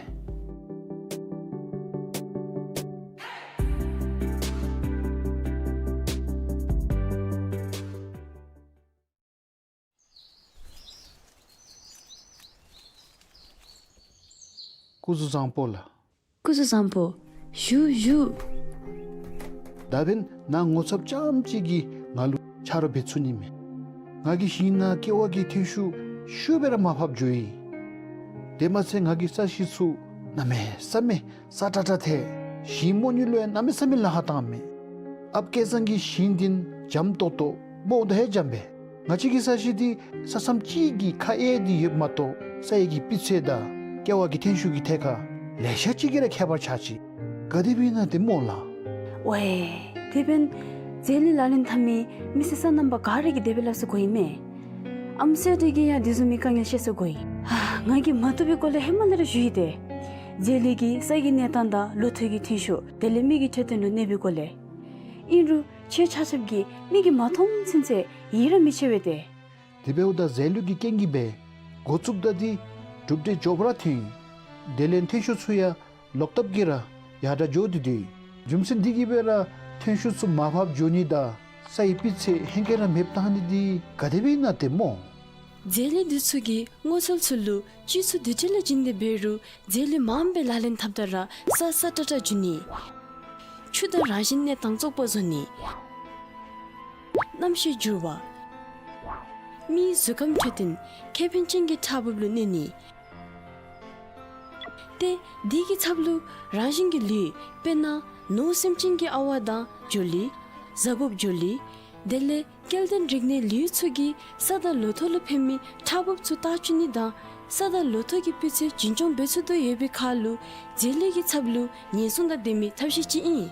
སྐུ་གཟུགས་བཟང་པོ་ལགས། སྐུ་གཟུགས་བཟང་པོ། བཞུགས་བཞུགས། ད་འབདན་ནཱ་ངོ་ཚབ་རྐྱངམ་གཅིག་གིས་ང་ལུ་ཆ་རོགས་འབད་ཚུགས་ནི་མས། ང་གི་ཞིང་ནང་ཀེ་ཝ་གི་ཐོན་ཤུགས་ཤུགས་སྦེ་ར་མར་ཕབ་འགྱོ་ཡི། དེ་མ་ཚད་ང་གི་ས་གཞི་ཚུ་གནམ་མེད་ས་མེད་སྲ་ཀྲག་ཀྲ་ཐལ། ཞིང་རྨོ་ནི་ལུ་ཡང་གནམ་མེད་ས་མེད་ལཱ་ཁག་བཏངམ་མས། ཨཔ་སྐལ་བཟང་གིས་ཞིང་འདི་འཇམ་ཏོག་ཏོ་སྦོམ་ཏོག་ཏོ་ཧེ་འཇམ་པས། ང་བཅས་ཀྱི་ས་གཞི་འདི་ས་མཚམས་གཅིག་གིས་ཁ་དབྱེ་སྟེ་ཡོདཔ་མ་གཏོགས་སའི་གི་སྤུས་ཚད་དང་ཀེ་ཝ་གི་ཐོན་ཤུགས་ཀྱི་ཐད་ཁར་ལེ་ཤ་ཅིག་གིས་ར་ཁྱད་པར་ཆགས་ཅི། ག་དེ་སྦེ་ཨིན་ན་ཏེ་སྨོ་ལགས། ཝའེ། དེ་འབདན་རྫས་ལུད་ལག་ལེན་འཐབ་མི་མི་སེར་སོ་ནམ་པ་ག་ར་གིས་དེ་སྦེ་སླབ་ས་གོ་ཡི་མས། ཨམ་སྲས་འདི་གིས་ཡང་དེ་བཟུམ་མའི་དཀའ་ངལ་བཤད་ས་གོ་ཡི། ཧ། ང་གིས་མ་བཏུབ་པའི་སྐོར་ལས་ཧེ་མ་ལས་ར་ཞུ་ཡི་ཏེ། རྫས་ལུད་ཀྱིས་ས་གི་གནས་སྟངས་དང་ལོ་ཐོག་གི་ཐོན་ཤུགས་དེ་ལས་མི་གི་འཕྲོད་བསྟེན་ལུ་གནོད་པའི་སྐོར་ལས། ཨིན་རུང་ཁྱོད་ཆ་ཁྱབ་ཀྱིས་མིག་གིས་མ་མཐོང་ཚུན་ཚོད་ཡིད་ར་མི་ཆེས་པས་ཏེ། དེ་འབདཝ་ད་རྫས་ལུད་ཀྱི་རྐྱེན་གྱིས་སྦེ་འགོ་བཙུགསཔ་ད་འདི་གྲུབ་འབྲས་མགྱོགས་པ་ར་ཐོན་ཡི། དེ་ལས་ཐོན་ཤུགས་ཚུ་ཡང་ལོག་ལྟབ་ཀྱིས་ར་ཡར་དྲག་འགྱོ་སྟེ་སྡོད་ཡི། རྒྱུ་མཚན་འདི་གིས་སྦེ་ར་ཐོན་ཤུགས་ཚུ་མར་ཕབ་འགྱོ་ནི་དང་སའི་སྤུས་ཚད་ཧེང་སྐལ་ར་མེདཔ་བཏང་ནི་འདི་ག་དེ་སྦེ་ཨིན་ན་ཏེ་སྨོ། རྫས་ལུད་འདི་ཚུ་གིས་སྔོ་ཚལ་ཚུ་ལུ་བཅུད་ཚུ་དུས་ཅི་ལས་བྱིན་ཏེ་འབད་རུང་རྫས་ལུད་མངམ་སྦེ་ལག་ལེན་འཐབ་ད་ར་ས་སྲ་ཀྲག་ཀྲ་འགྱོ་ནི། ཆུ་དང་རང་བཞིན་གནས་སྟངས་བཙོག་པ་བཟོ་ནི། གནམ་གཤིས་འགྱུར་བ། མིའི་གཟུགས་ཁམས་འཕྲོད་བསྟེན་ཁེ་ཕན་ཅན་གྱི་ཁྲག་འབུབ་ལུ་གནོད་ནི། ཏེ་དེ་གི་ཚབ་ལུ་རང་བཞིན་གྱི་ལུད་དཔེར་ན་ནོར་སེམས་ཅན་གྱི་ཨ་ཝ་དང་འབྱོར་ལུད། གཟའ་འབུབ་འབྱོར་ལུད། དེ་ལས་སྐྱེ་ལྡན་རིགས་སྣའི་ལུད་ཚུ་གིས་ས་དང་ལོ་ཐོག་ལུ་ཕན་མི་ཁྲག་འབུབ་ཚུ་བཏགས་བཅུག་ནི་དང་ ས་དང་ལོ་ཐོག་གི་སྤུས་ཚད་རྒྱུན་སྐྱོང་འབད་ཚུགས་དོ་ཡོད་པའི་ཁར་ལུ་རྫས་ལུད་ཀྱི་ཚབ་ལུ་ཉེན་སྲུང་དང་ལྡན་མི་ཐབས་ཤེས་ཅིག་ཨིན།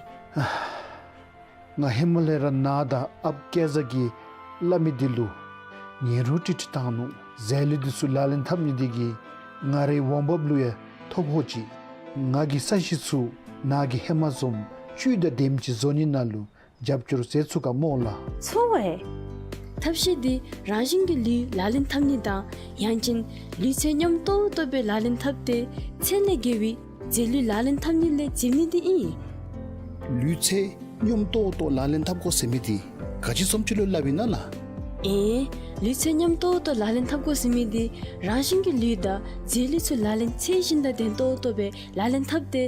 ང་ཧེ་མ་ལས་ར་ནཱ་དང་ཨཔ་སྐལ་བཟང་གིས་སླབ་མི་འདི་ལུ་ཉན་རུང་ཀྲིག་ཀྲི་བཏང་ནུག། རྫས་ལུད་འདི་ཚུ་ལག་ལེན་འཐབ་ནི་འདི་གིས་ང་རའི་འོང་འབབ་ལུ་ཡང་ཐོ་ཕོག་ཅི། ང་གི་ས་གཞི་ཚུ་ནཱ་གི་ཧེ་མ་བཟུམ་བཅུད་དང་ལྡནམ་ཅིག་བཟོ་ནི་ནང་ལུ་རྒྱབ་སྐྱོར་མཛད་ཚུགས་ག་སྨོ་ལགས། ཚོར་བས། ཐབས་ཤེས་འདི་རང་བཞིན་གྱི་ལུད་ལག་ལེན་འཐབ་ནི་དང་ཡང་ཅིན་ལུད་ཚད་སྙོམས་ཏོག་ཏོ་སྦེ་ལག་ལེན་འཐབ་སྟེ་ཚད་ལས་བརྒལ་བའི་རྫས་ལུད་ལག་ལེན་འཐབ་ནི་ལས་འཛེམ་ནི་འདི་ཨིན། ལུད་ཚད་སྙོམས་ཏོག་ཏོ་ལག་ལེན་འཐབ་དགོ་ཟེར་མི་འདི་ག་ཅི་བཟུམ་ཅིག་ལུ་སླབ་ཨིན་ན་ལགས། ཨེ། ལུད་ཚད་སྙོམས་ཏོག་ཏོ་ལག་ལེན་འཐབ་དགོ་ཟེར་མི་འདི་རང་བཞིན་གྱི་ལུད་དང་རྫས་ལུད་ཚུ་ལག་ལེན་ཚད་བཞིན་དང་ལྡན་ཏོག་ཏོ་སྦེ་ལག་ལེན་འཐབ་སྟེ་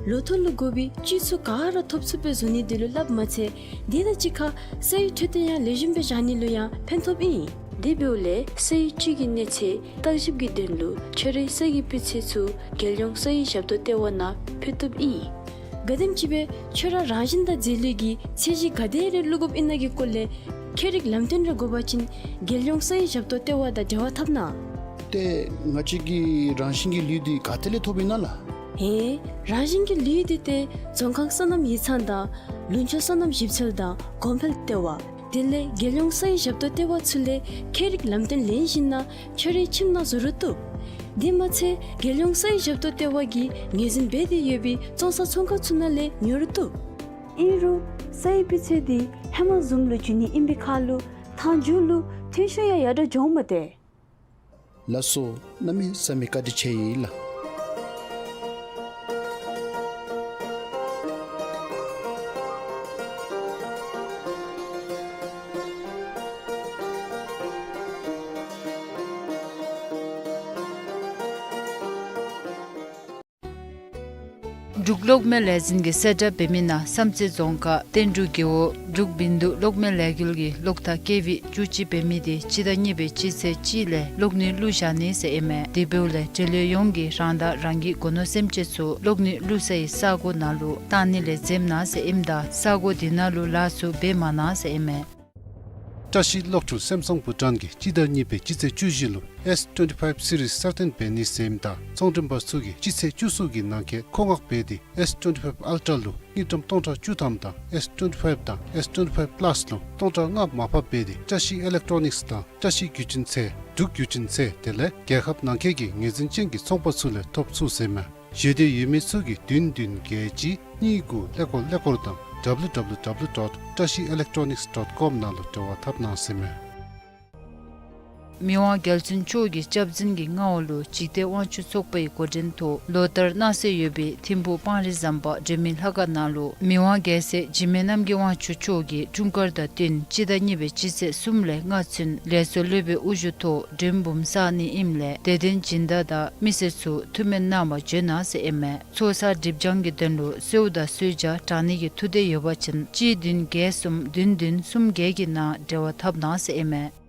ལོ་ཐོག་ལུ་དགོ་པའི་བཅུད་ཚུ་ག་ར་ཐོབ་ཚུགསཔ་སྦེ་བཟོ་ནི་འདི་ལུ་སླབ་མ་ཚད་དེ་དང་གཅིག་ཁར་སའི་འཕྲོད་བསྟེན་ཡང་ལེགས་ཤོམ་སྦེ་བཞག་ནི་ལུ་ཡང་ཕན་ཐོགས་ཨིན། དེ་འབདཝ་ལས་སའི་བཅུད་ཀྱི་གནས་ཚད་བརྟག་ཞིབ་ཀྱི་དོན་ལུ་ཁྱོད་རའི་ས་གི་སྤུས་ཚད་ཚུ་རྒྱལ་ཡོངས་སའི་ཞབས་ཏོག་ལྟེ་བ་ནང་ཕུལ་བཏུབ་ཨིན། ག་དེམ་ཅིག་སྦེ་ཁྱོད་ར་རང་བཞིན་དང་རྫས་ལུད་ཀྱི་ཚད་གཞི་ག་དེ་རེ་བླུག་དགོཔ་ཨིན་ན་གི་སྐོར་ལས་ཁྱད་རིག་ལམ་སྟོན་རེ་དགོ་པ་ཅིན་རྒྱལ་ཡོངས་སའི་ཞབས་ཏོག་ལྟེ་བ་དང་འབྲེལ་བ་འཐབ་གནང་། ཏེ་ང་བཅས་ཀྱི་རང་བཞིན་གྱི་ལུད་འདི་ག་ཏེ་ལས་ཐོབ་ཨིན་ན་ལགས། ཨེ། རང་བཞིན་གྱི་ལུད་འདི་ཏེ་རྫོང་ཁག་སོ་ནམ་ཡིག་ཚང་དང་ལུང་ཕྱོགས་སོ་ནམ་ཞིབ་འཚོལ་དང་གོང་འཕེལ་ལྟེ་བ་དེ་ལས་རྒྱལ་ཡོངས་སའི་ཞབས་ཏོག་ལྟེ་བ་ཚུ་ལས་ཁྱད་རིག་ལམ་སྟོན་ལེན་ཞིནམ་ན་ཁྱོད་རའི་ཁྱིམ་ནང་བཟོ་རུང་བཏུབ། དེ་མ་ཚད་རྒྱལ་ཡོངས་སའི་ཞབས་ཏོག་ལྟེ་བ་གིས་ངོས་འཛིན་འབད་དེ་ཡོད་པའི་བཙོང་ས་ཚོང་ཁང་ཚུ་ནང་ལས་ཉོ་རུང་བཏུབ། ཨིན་རུང་སའི་སྤུས་ཚད་འདི་ཧེ་མ་བཟུམ་ལུ་འགྱུར་ནི་ཨིན་པའི་ཁར་ལུ་ཐང་མཇུག་ལུ་ཐོན་ཤུགས་ཡང་ཡར་དྲག་འགྱོཝ་མས་ཏེ། ལགས་སོ། གནམ་མེད་ས་མེད་བཀའ་དྲིན་ཆེ་ཡི་ལགས། འབྲུག་གློག་མེ་ལས་འཛིན་གྱིས་གསལ་བསྒྲགས་འབད་མི་ནང་བསམ་རྩེ་རྫོང་ཁག་བསྟན་འབྲུག་རྒེད་འོག་འབྲུག་བིན་དུ་གློག་མེ་ལས་འགུལ་གྱི་གློག་ཐག་ཀེ་ཝི་བཅུ་གཅིག་འབད་མི་དེ་སྤྱི་ཟླ་གཉིས་པའི་སྤྱི་ཚེས་གཅིག་ལས་གློག་ནུས་བླུག་བཞག་ནི་ཟེར་ཨིན་མས། དེ་འབདཝ་ལས་འབྲེལ་ཡོད་ཡོངས་ཀྱིས་རང་དང་རང་གི་སྒོ་ནོར་སེམས་ཅན་ཚུ་གློག་ནུས་བླུག་སའི་ས་གོ་ནང་ལུ་བཏང་ནི་ལས་འཛེམ་གནང་ཟེར་ཨིནམ་ད་ས་གོ་དེ་ནང་ལུ་ལཱ་ཚུ་འབད་མ་གནང་ཟེར་ཨིན་མས། བཀྲ་ཤིས་གློག་འཕྲུལ་སེམ་སོང་བུ་ཊཱན་གྱིས་སྤྱི་ཟླ་གཉིས་པའི་སྤྱི་ཚེས་བཅུ་བཞི་ལུ་ཨེསི་ཊུ་ཝེན་ཊི་ཕའིབ་སི་རིསི་གསར་བཏོན་འབད་ནི་ཟེར་ཨིནམ་ད་ཚོང་མགྲོན་པ་ཚུ་གིས་སྤྱི་ཚེས་བཅུ་གསུམ་གྱི་ནང་འཁོད་མཁོ་མངགས་འབད་དེ་ཨེསི་ཊུ་ཝེན་ཊི་ཕའིབ་ཨལ་ཊ་ར་ལུ་དངུལ་ཀྲམ་སྟོང་ཕྲག་བཅུ་ཐམ་དང་ཨེསི་ཊུ་ཝེན་ཊི་ཕའིབ་དང་ཨེསི་ཊུ་ཝེན་ཊི་ཕའིབ་པ་ལཱསི་ལུ་སྟོང་ཕྲག་ལྔ་མར་ཕབ་འབད་དེ་བཀྲ་ཤིས་ཨི་ལེག་ཊོ་ནིགསི་དང་བཀྲ་ཤིས་བརྒྱུད་འཕྲིན་ཚད་འབྲུག་བརྒྱུད་འཕྲིན་ཚད་དེ་ལས་རྒྱལ་ཁབ་ནང་འཁོད་ཀྱི་ངོས་འཛིན་ཅན་གྱི་ཚོང་པ་ཚུ་ལས་ཐོབ་ཚུགས་ཟེར་ཨིན་མས། ཞེ་འདོད་ཡོད་མི་ཚུ་གིས་བདུན་བདུན་བརྒྱད་གཅིག་གཉིས་དགུ་ཀླད་ཀོར་ཀླད་ཀོར་དང་ཌབ་ལུ་ཌབ་ལུ་ཌབ་ལུ་ཌོཊ་བཀྲ་ཤིས་ཨི་ལེག་ཊོ་ནིགསི་ཌོཊ་ཀོམ་ནང་ལུ་འབྲེལ་བ་འཐབ་གནང་ཟེར་ཨིན་མས། མི་དབང་རྒྱལ་བཙུན་མཆོག་གི་སྐྱབས་འཛིན་གྱི་མངའ་འོག་ལུ་འཇིག་རྟེན་དབང་ཕྱུག་ཚོགས་པའི་འགོ་འདྲེན་ཐོག་ལོ་ལྟར་གནང་སྲོལ་ཡོད་པའི་ཐིམ་ཕུག་སྤང་རི་ཟམ་པ་སྒྲོལ་མའི་ལྷ་ཁང་ནང་ལུ་མི་དབང་རྒྱལ་སྲས་འཇིགས་མེད་རྣམ་རྒྱལ་དབང་ཕྱུག་མཆོག་གི་འཁྲུངས་སྐར་དང་བསྟུན་སྤྱི་ཟླ་གཉིས་པའི་སྤྱི་ཚེས་གསུམ་ལས་ལྔ་ཚུན་ལས་ཚོགས་སློབ་དཔོན་དབུ་བཞུགས་ཐོག་མགྲོན་འབུམ་བསག་ནི་ཨིནམ་ལས་དད་ལྡན་སྦྱིན་བདག་དང་མི་སེར་ཚུ་ཐུགས་སྨོན་གནང་བར་འབྱོན་གནང་ཟེར་ཨིན་མས། ཚོགས་བསགས་སྒྲིབ་སྦྱང་གི་དོན་ལུ་གསོལཝ་དང་གསོལ་ཇ་དྲང་ནི་གི་ཐུགས་འདོད་ཡོད་པ་ཅིན་གཅིག་བདུན་བརྒྱད་གསུམ་བདུན་བདུན་གསུམ་བརྒྱད་ཀྱི་ནང་འབྲེལ་བ་འཐབ་གནང་ཟེར་ཨིན་མས།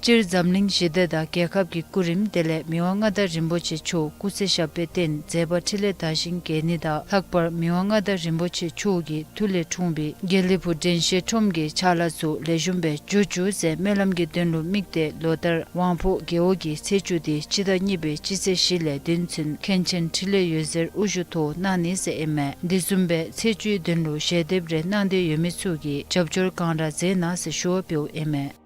སྤྱིར་འཛམ་གླིང་ཞི་བདེ་དང་རྒྱལ་ཁབ་ཀྱི་སྐུ་རིམ་དེ་ལས་མི་དབང་མངའ་བདག་རིན་པོ་ཆེ་མཆོག་སྐུ་ཚེ་ཞབས་པད་བརྟན་མཛད་པ་འཕྲིན་ལས་དར་ཞིང་རྒྱས་ནི་དང་ལྷག་པར་མི་དབང་མངའ་བདག་རིན་པོ་ཆེ་མཆོག་གི་མཐུ་ལས་འཁྲུངས་པའི་དགེ་ལེགས་ཕུག་དྲན་ཤེས་ཁྲོམ་གྱི་ཕྱག་ལཱ་ཚུ་ལེགས་ཤོམ་སྦེ་འགྱོ་བཅུག་ཟེར་སྨོན་ལམ་གྱི་དོན་ལུ་དམིགས་ཏེ་ལོ་ལྟར་དབང་ཕོངས་རྒེད་འོག་གི་ཚེས་བཅུ་དེ་སྤྱི་ཟླ་གཉིས་པའི་སྤྱི་ཚེས་བཞི་ལས་བདུན་ཚུན་མཁན་ཆེན་འཕྲིན་ལས་འོད་ཟེར་དབུ་བཞུགས་ཐོག་གནང་ནི་ཟེར་ཨིན་མས། དེ་བཟུམ་སྦེ་ཚེས་བཅུའི་དོན་ལུ་ཞལ་འདེབས་རེ་གནང་འདོད་ཡོད་མི་ཚུ་གིས་རྒྱབ་སྐྱོར་གང་དྲག་མཛད་གནང་ཟེར་ཞུ་བ་འབདཝ་ཨིན་མས།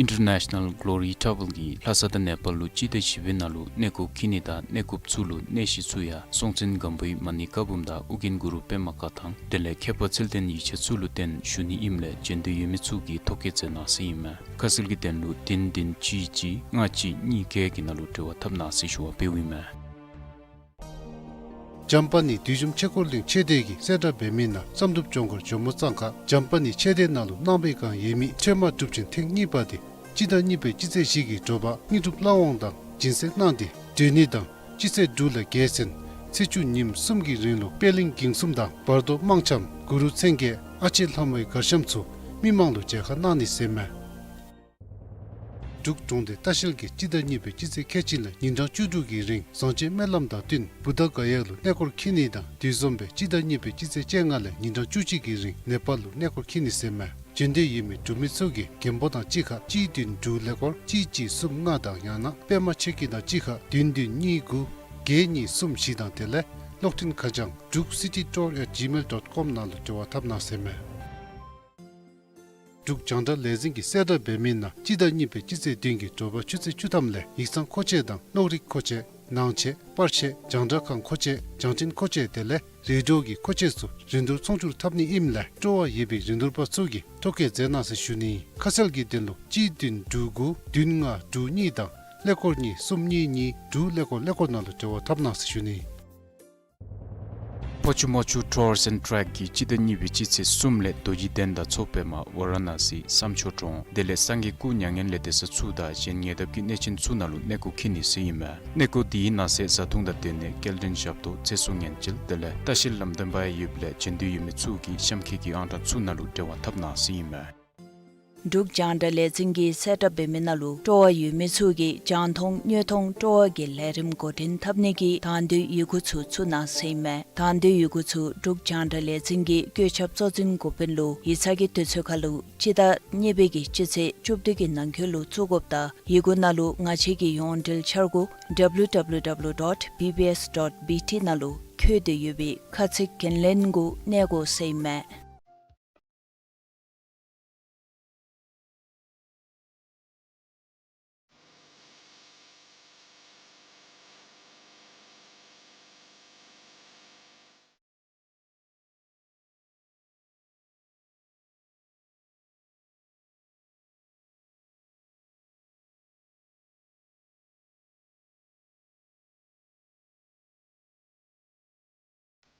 International Glory Travel གིས་ལྷ་ས་དང་ནེ་པཱལ་ལུ་སྤྱི་ཟླ་བཞི་པའི་ནང་ལུ་གནས་སྐོར་འཁྱིད་ནི་དང་གནས་སྐོརཔ་ཚུ་ལུ་གནས་གཞི་ཚུ་ཡང་སྲོང་བཙན་སྒམ་པོའི་མ་ཎི་བཀའ་འབུམ་དང་ཨོ་རྒྱན་གུ་རུ་པདྨ་བཀའ་ཐང་དེ་ལས་མཁས་པ་ཚུལ་ལྡན་ཡིད་ཆེས་ཚུ་ལུ་བརྟེན་ཞུ་ནི་ཨིནམ་ལས་འབྱོན་འདོད་ཡོད་མི་ཚུ་གིས་ཐོ་བཀོད་མཛད་གནང་ཟེར་ཨིན་མས། ཁ་གསལ་གྱི་དོན་ལུ་བདུན་བདུན་གཅིག་གཅིག་ལྔ་གཅིག་གཉིས་བརྒྱད་ཀྱི་ནང་ལུ་འབྲེལ་བ་འཐབ་གནང་ཟེར་ཞུ་བ་འབདཝ་ཨིན་མས། འཇམ་དཔལ་ནི་བདུད་འཇོམས་ཆོས་འཁོར་གླིང་ཆོས་སྡེ་གིས་གསལ་བསྒྲགས་འབད་མི་ནང་བསམ་གྲུབ་ལྗོངས་མཁར་ཇོ་མོ་གཙང་ཁ་འཇམ་དཔལ་ནི་ཆོས་སྡེ་ནང་ལུ་གནང་བའི་བསྒང་ཡོད་མི་ཁྲོས་མ་སྒྲུབ་ཆེན་ཐེངས་གཉིས་པ་དེ་སྤྱི་ཟླ་གཉིས་པའི་སྤྱི་ཚེས་བཞི་གི་དྲོ་པ་དངོས་གྲུབ་ལྷ་དབང་དང་སྦྱིན་སྲེག་གནང་སྟེ་གྲོལ་ནི་དང་སྤྱི་ཚེས་དྲུག་ལས་བརྒྱད་ཚུན་ཚེས་བཅུ་ཉིནམ་གསུམ་གྱི་རིང་ལུ་པད་གླིང་གིང་གསུམ་དང་བར་དོ་དམངས་འཆམ་གུ་རུ་མཚན་བརྒྱད་ཨ་ལྕེ་ལྷ་མོའི་གར་འཆམ་ཚུ་མི་མང་ལུ་མཇལ་ཁ་གནང་ནི་ཟེར་ཨིན་མས། འབྲུག་གྲོང་སྡེ་ལྟ་བཤལ་གྱིས་སྤྱི་ཟླ་གཉིས་པའི་སྤྱི་ཚེས་ཁལ་གཅིག་ལས་ཉིན་གྲངས་བཅུ་དྲུག་གི་རིང་བཟང་སྤྱོད་སྨོན་ལམ་དང་བསྟུན་བུདྡྷ་ག་ཡ་ལུ་གནས་སྐོར་འཁྱིད་ནི་དང་། དེ་བཟུམ་སྦེ་སྤྱི་ཟླ་གཉིས་པའི་སྤྱི་ཚེས་བཅོ་ལྔ་ལས་ཉིན་གྲངས་བཅུ་གཅིག་གི་རིང་ནེ་པཱལ་ལུ་གནས་སྐོར་འཁྱིད་ནི་ཟེར་མས། འབྱོན་འདོད་ཡོད་མི་འབྲུག་མི་ཚུ་གིས་རྒན་པོ་དང་གཅིག་ཁར་གཅིག་བདུན་དྲུག་ཀླད་ཀོར་གཅིག་གཅིག་གསུམ་ལྔ་དང་ཡང་ན་པདྨ་ཆོས་སྐྱིད་དང་གཅིག་ཁར་བདུན་བདུན་གཉིས་དགུ་བརྒྱད་གཉིས་གསུམ་བཞི་དང་དེ་ལས་གློག་འཕྲིན་ཁ་བྱང་druk city tour at gmail dot com ནང་ལུ་འབྲེལ་བ་འཐབ་གནང་ཟེར་མས། འབྲུག་རྒྱང་བསྒྲགས་ལས་འཛིན་གྱིས་གསལ་བསྒྲགས་འབད་མི་ནང་སྤྱི་ཟླ་གཉིས་པའི་སྤྱི་ཚེས་བདུན་གྱི་དྲོ་པ་ཆུ་ཚོད་བཅུ་ཐམ་ལས་ཡིག་ཚང་མཁོ་ཆས་དང་གློག་རིག་མཁོ་ཆས། ནང་ཆས། པར་ཆས། རྒྱང་བསྒྲགས་ཁང་མཁོ་ཆས། བྱང་འཕྲིན་མཁོ་ཆས་དེ་ལས་རེ་ཌི་ཡོ་གི་མཁོ་ཆས་ཚུ་རིན་བསྡུར་ཚོང་བསྒྱུར་འཐབ་ནི་ཨིནམ་ལས་སྤྲོ་བ་ཡོད་པའི་རིན་བསྡུར་པ་ཚུ་གིས་ཐོ་བཀོད་མཛད་གནང་ཟེར་ཞུ་ནི། ཁ་གསལ་གྱི་དོན་ལུ་གཅིག་བདུན་དྲུག་དགུ་བདུན་ལྔ་དྲུག་གཉིས་དང་ཀླད་ཀོར་གཉིས་གསུམ་གཉིས་གཉིས་དྲུག་ཀླད་ཀོར་ཀླད་ཀོར་ནང་ལུ་འབྲེལ་བ་འཐབ་གནང་ཟེར་ཞུ་ནི། ཕོ་ཆུ་མོ་ཆུ་Tours and Trek གིས་སྤྱི་ཟླ་གཉིས་པའི་སྤྱི་ཚེས་གསུམ་ལས་རྡོ་རྗེ་གདན་དང་མཚོ་པདྨ་ཝ་ར་ཎ་སི་བསམ་ཆོས་གྲོང་དེ་ལས་སངས་རྒྱས་སྐུ་མྱ་ངན་ལས་འདས་ས་ཚུ་དང་གཞན་ཉེ་འདབས་ཀྱི་གནས་ཆེན་ཚུ་ནང་ལུ་གནས་སྐོར་འཁྱིད་ནི་ཟེར་ཨིན་མས། གནས་སྐོར་དེའི་ནང་གསེས་བཟའ་འཐུང་དང་སྡོད་གནས་སྐྱེལ་འདྲེན་ཞབས་ཏོག་ཚེ་སྲོག་ཉེན་བཅོལ་དེ་ལས་ལྟ་བཤལ་ལམ་སྟོན་པ་ཡང་ཡོདཔ་ལས་འབྱོན་འདོད་ཡོད་མི་ཚུ་གིས་གཤམ་འཁོད་ཀྱི་ཨང་གྲངས་ཚུ་ནང་ལུ་འབྲེལ་བ་འཐབ་གནང་ཟེར་ཨིན་མས། འབྲུག་རྒྱང་བསྒྲགས་ལས་འཛིན་གྱིས་གསལ་བསྒྲགས་འབད་མི་ནང་ལུ་སྤྲོ་བ་ཡོད་མི་ཚུ་གིས་རྒྱང་མཐོང་དངོས་མཐོང་སྤྲོ་བ་གི་ལས་རིམ་འགོ་འདྲེན་འཐབ་ནི་གི་དང་འདོད་ཡི་གུ་ཚུ་བཙུགས་གནང་ཟེར་ཨིན་མས། དང་འདོད་ཡི་གུ་ཚུ་འབྲུག་རྒྱང་བསྒྲགས་ལས་འཛིན་གྱི་བཀོད་ཁྱབ་གཙོ་འཛིན་འགོ་དཔོན་ལུ་ཡིག་ཚང་གི་དུས་ཚོད་ཁར་ལུ་སྤྱི་ཟླ་གཉིས་པའི་གི་སྤྱི་ཚེས་བཅུ་བདུན་གྱི་ནང་འཁོད་ལུ་བཙུགས་དགོཔ་དང་ཡི་གུ་ནང་ལུ་ང་བཅས་ཀྱི་ཡོངས་འབྲེལ་འཆར་སྒོ་W W W dot B B S dot B T ནང་ལུ་འཁོད་དེ་ཡོད་པའི་ཁ་ཚིག་འགན་ལེན་གུ་གནས་དགོ་ཟེར་ཨིན་མས།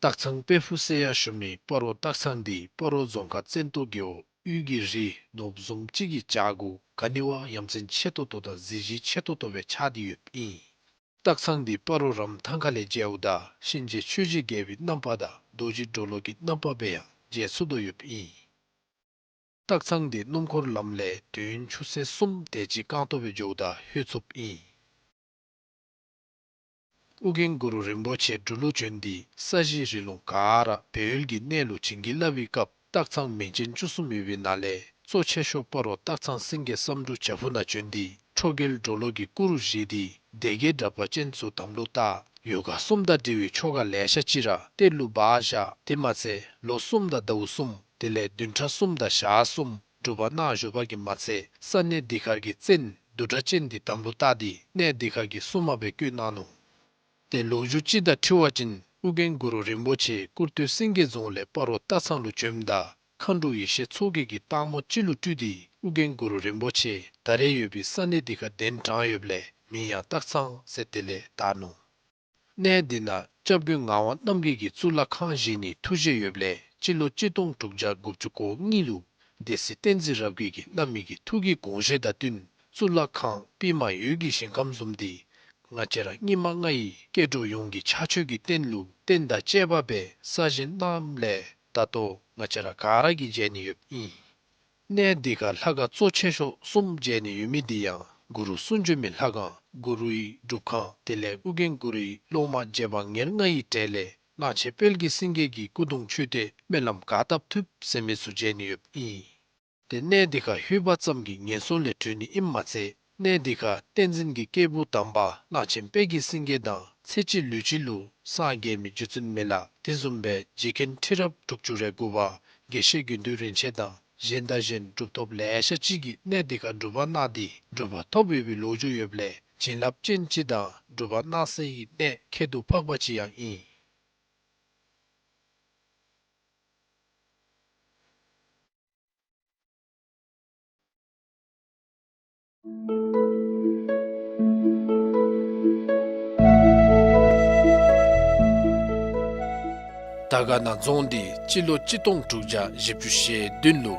སྟག་ཚང་དཔལ་ཕུག་ཟེར་ཡང་ཞུ་མི་སྤ་རོ་སྟག་ཚང་འདི་སྤ་རོ་རྫོང་ཁག་བཙན་ཏོ་རྒེད་འོག་དབུས་ཀྱི་རི་ནོར་བུ་བཟུམ་ཅིག་གི་བྱག་གུ་ག་ནི་བ་ཡ་མཚན་ཆེ་ཏོག་ཏོ་དང་གཟི་བརྗིད་ཆེ་ཏོག་ཏོ་སྦེ་ཆགས་ཏེ་ཡོདཔ་ཨིན། སྟག་ཚང་འདི་སྤ་རོ་རམ་ཐང་ཁ་ལས་མཇལཝ་ད་གཤིན་རྗེ་ཆོས་ཀྱི་རྒྱལ་པོའི་རྣམ་པ་དང་རྡོ་རྗེ་གྲོ་ལོད་ཀྱི་རྣམ་པ་སྦེ་ཡང་མཇལ་ཚུགས་དོ་ཡོདཔ་ཨིན། སྟག་ཚང་འདི་སྣུམ་འཁོར་ལམ་ལས་དུས་ཡུན་ཆུ་ཚོད་གསུམ་དེ་ཅིག་རྐང་ཐང་སྦེ་འགྱོཝ་ད་ལྷོད་ཚུགསཔ་ཨིན། ཨོ་རྒྱན་གུ་རུ་རིན་པོ་ཆེ་འབྲུག་ལུ་བྱོན་ཏེ་ས་གཞི་རི་ལུང་ག་ར་སྦས་ཡུལ་གྱི་གནས་ལུ་བྱིན་གྱིས་བརླབས་པའི་སྐབས་སྟག་ཚང་མིང་ཅན་བཅུ་གསུམ་ཡོད་པའི་ནང་ལས་གཙོ་ཆེ་ཤོས་སྤ་རོ་སྟག་ཚང་སེང་གེ་བསམ་འགྲུབ་བྱག་ཕུག་ནང་བྱོན་ཏེ་ཁྲོ་རྒྱལ་གྲོ་ལོད་ཀྱི་སྐུ་རུ་བཞེངས་ཏེ་སྡེ་བརྒྱད་དྲེགས་པ་ཅན་ཚུ་དམ་ལུ་བཏགས། ཡོ་ག་གསུམ་དང་འབྲེལ་བའི་ཆོ་ག་ལེ་ཤ་ཅིག་ར་གཏེར་ལུ་སྦ་བཞག། དེ་མ་ཚད་ལོ་གསུམ་དང་ཟླཝ་གསུམ་དེ་ལས་བདུན་ཕྲག་གསུམ་དང་ཞག་གསུམ་སྒྲུབ་པ་གནང་བཞུགས་པ་གིས་མ་ཚད་ས་གནས་འདི་ཁར་གྱི་བཙན་བདུད་དྲེགས་ཅན་འདི་དམ་ལུ་བཏགས་ཏེ་གནས་འདི་ཁར་གྱི་སྲུང་མ་སྦེ་བསྐོས་གནང་ནུག། ཏེ་ལོ་རྒྱུས་ཅིག་དང་འཁྲིལ་བ་ཅིན་ཨོ་རྒྱན་གུ་རུ་རིན་པོ་ཆེ་ཀུར་སྟོད་སེང་གེ་རྫོང་ལས་སྤ་རོ་སྟག་ཚང་ལུ་བྱོནམ་ད་མཁའ་འགྲོ་ཡེ་ཤེས་མཚོ་རྒྱལ་གྱིས་སྟག་མོ་ཅིག་ལུ་སྤྲུལ་ཏེ་ཨོ་རྒྱན་གུ་རུ་རིན་པོ་ཆེ་ད་རེས་ཡོད་པའི་ས་གནས་འདི་ཁར་གདན་དྲངས་ཡོདཔ་ལས་མིང་ཡང་སྟག་ཚང་ཟེར་དེ་ལས་བཏགས་ནུག། གནས་འདི་ནང་སྐྱབས་མགོན་ངག་དབང་རྣམ་རྒྱལ་གྱིས་གཙུག་ལག་ཁང་བཞེངས་ནིའི་ཐུགས་བཞེད་ཡོདཔ་ལས་སྤྱི་ལོ་གཅིག་སྟོང་དྲུག་བརྒྱ་དགུ་བཅུ་གོ་གཉིས་ལུ་སྡེ་སྲིད་བསྟན་འཛིན་རབ་རྒྱས་ཀྱིས་གནང་མི་གི་ཐུགས་ཀྱི་དགོངས་བཞེད་དང་བསྟུན་གཙུག་ལག་ཁང་པདྨ་འོད་ཀྱི་ཞིང་ཁམས་བཟུམ་འདི་ང་བཅས་ར་སྙིགས་མ་ལྔ་ཡི་སྐྱེ་འགྲོ་ཡོངས་ཀྱི་ཕྱག་མཆོད་ཀྱི་རྟེན་ལུ་རྟེན་དང་བཅས་པ་སྦེ་གསར་བཞེངས་གནངམ་ལས་ད་ལྟོ་ང་བཅས་ར་ག་ར་གིས་མཇལ་ནི་ཡོདཔ་ཨིན། གནས་འདི་ཁར་ལྷ་ཁང་གཙོ་ཆེ་ཤོས་གསུམ་མཇལ་ནི་ཡོད་མི་འདི་ཡང་གུ་རུ་གསུང་བྱོན་མའི་ལྷ་ཁང་གུ་རུའི་སྒྲུབ་ཁང་དེ་ལས་ཨོ་རྒྱན་གུ་རུའི་སློབ་མ་རྗེ་འབངས་ཉེར་ལྔ་ཡི་གྲས་ལས་གླང་ཆེན་དཔལ་གྱི་སེང་གེ་གི་སྐུ་གདུང་མཆོད་རྟེན་སྨོན་ལམ་ག་བཏབ་ཐུབ་ཟེར་མི་ཚུ་མཇལ་ནི་ཡོདཔ་ཨིན། ཏེ་གནས་འདི་ཁར་ལྷོད་པ་ཙམ་གྱིས་ངན་སོང་ལས་གྲོལ་ནི་ཨིནམ་མ་ཚད་གནས་འདི་ཁར་བསྟན་འཛིན་གྱི་སྐྱེས་བུ་དམ་པ་གླང་ཆེན་དཔལ་གྱི་སེང་གེ་དང་ཚེ་གཅིག་ལུས་གཅིག་ལུ་སངས་རྒྱས་མི་རྗེ་བཙུན་མི་ལ་དེ་བཟུམ་སྦེ་རྗེ་མཁན་ཁྲི་རབས་དྲུག་ཅུ་རེ་དགུ་པ་དགེ་བཤེས་དགེ་འདུན་རིན་ཆེན་དང་གཞན་དང་གཞན་གྲུབ་ཐོབ་ལེ་ཤ་ཅིག་གིས་གནས་འདི་ཁར་སྒྲུབ་པ་གནང་སྟེ་གྲུབ་པ་ཐོབ་ཡོད་པའི་ལོ་རྒྱུས་ཡོདཔ་ལས་བྱིན་རླབས་ཅན་ཅིག་དང་སྒྲུབ་པ་གནང་སའི་གནས་ཁྱད་དུ་འཕགས་པ་ཅིག་ཡང་ཨིན། དར་དཀར་ན་རྫོང་འདི་སྤྱི་ལོ་གཅིག་སྟོང་དྲུག་བརྒྱ་བཞི་བཅུ་ཞེ་བདུན་ལུ་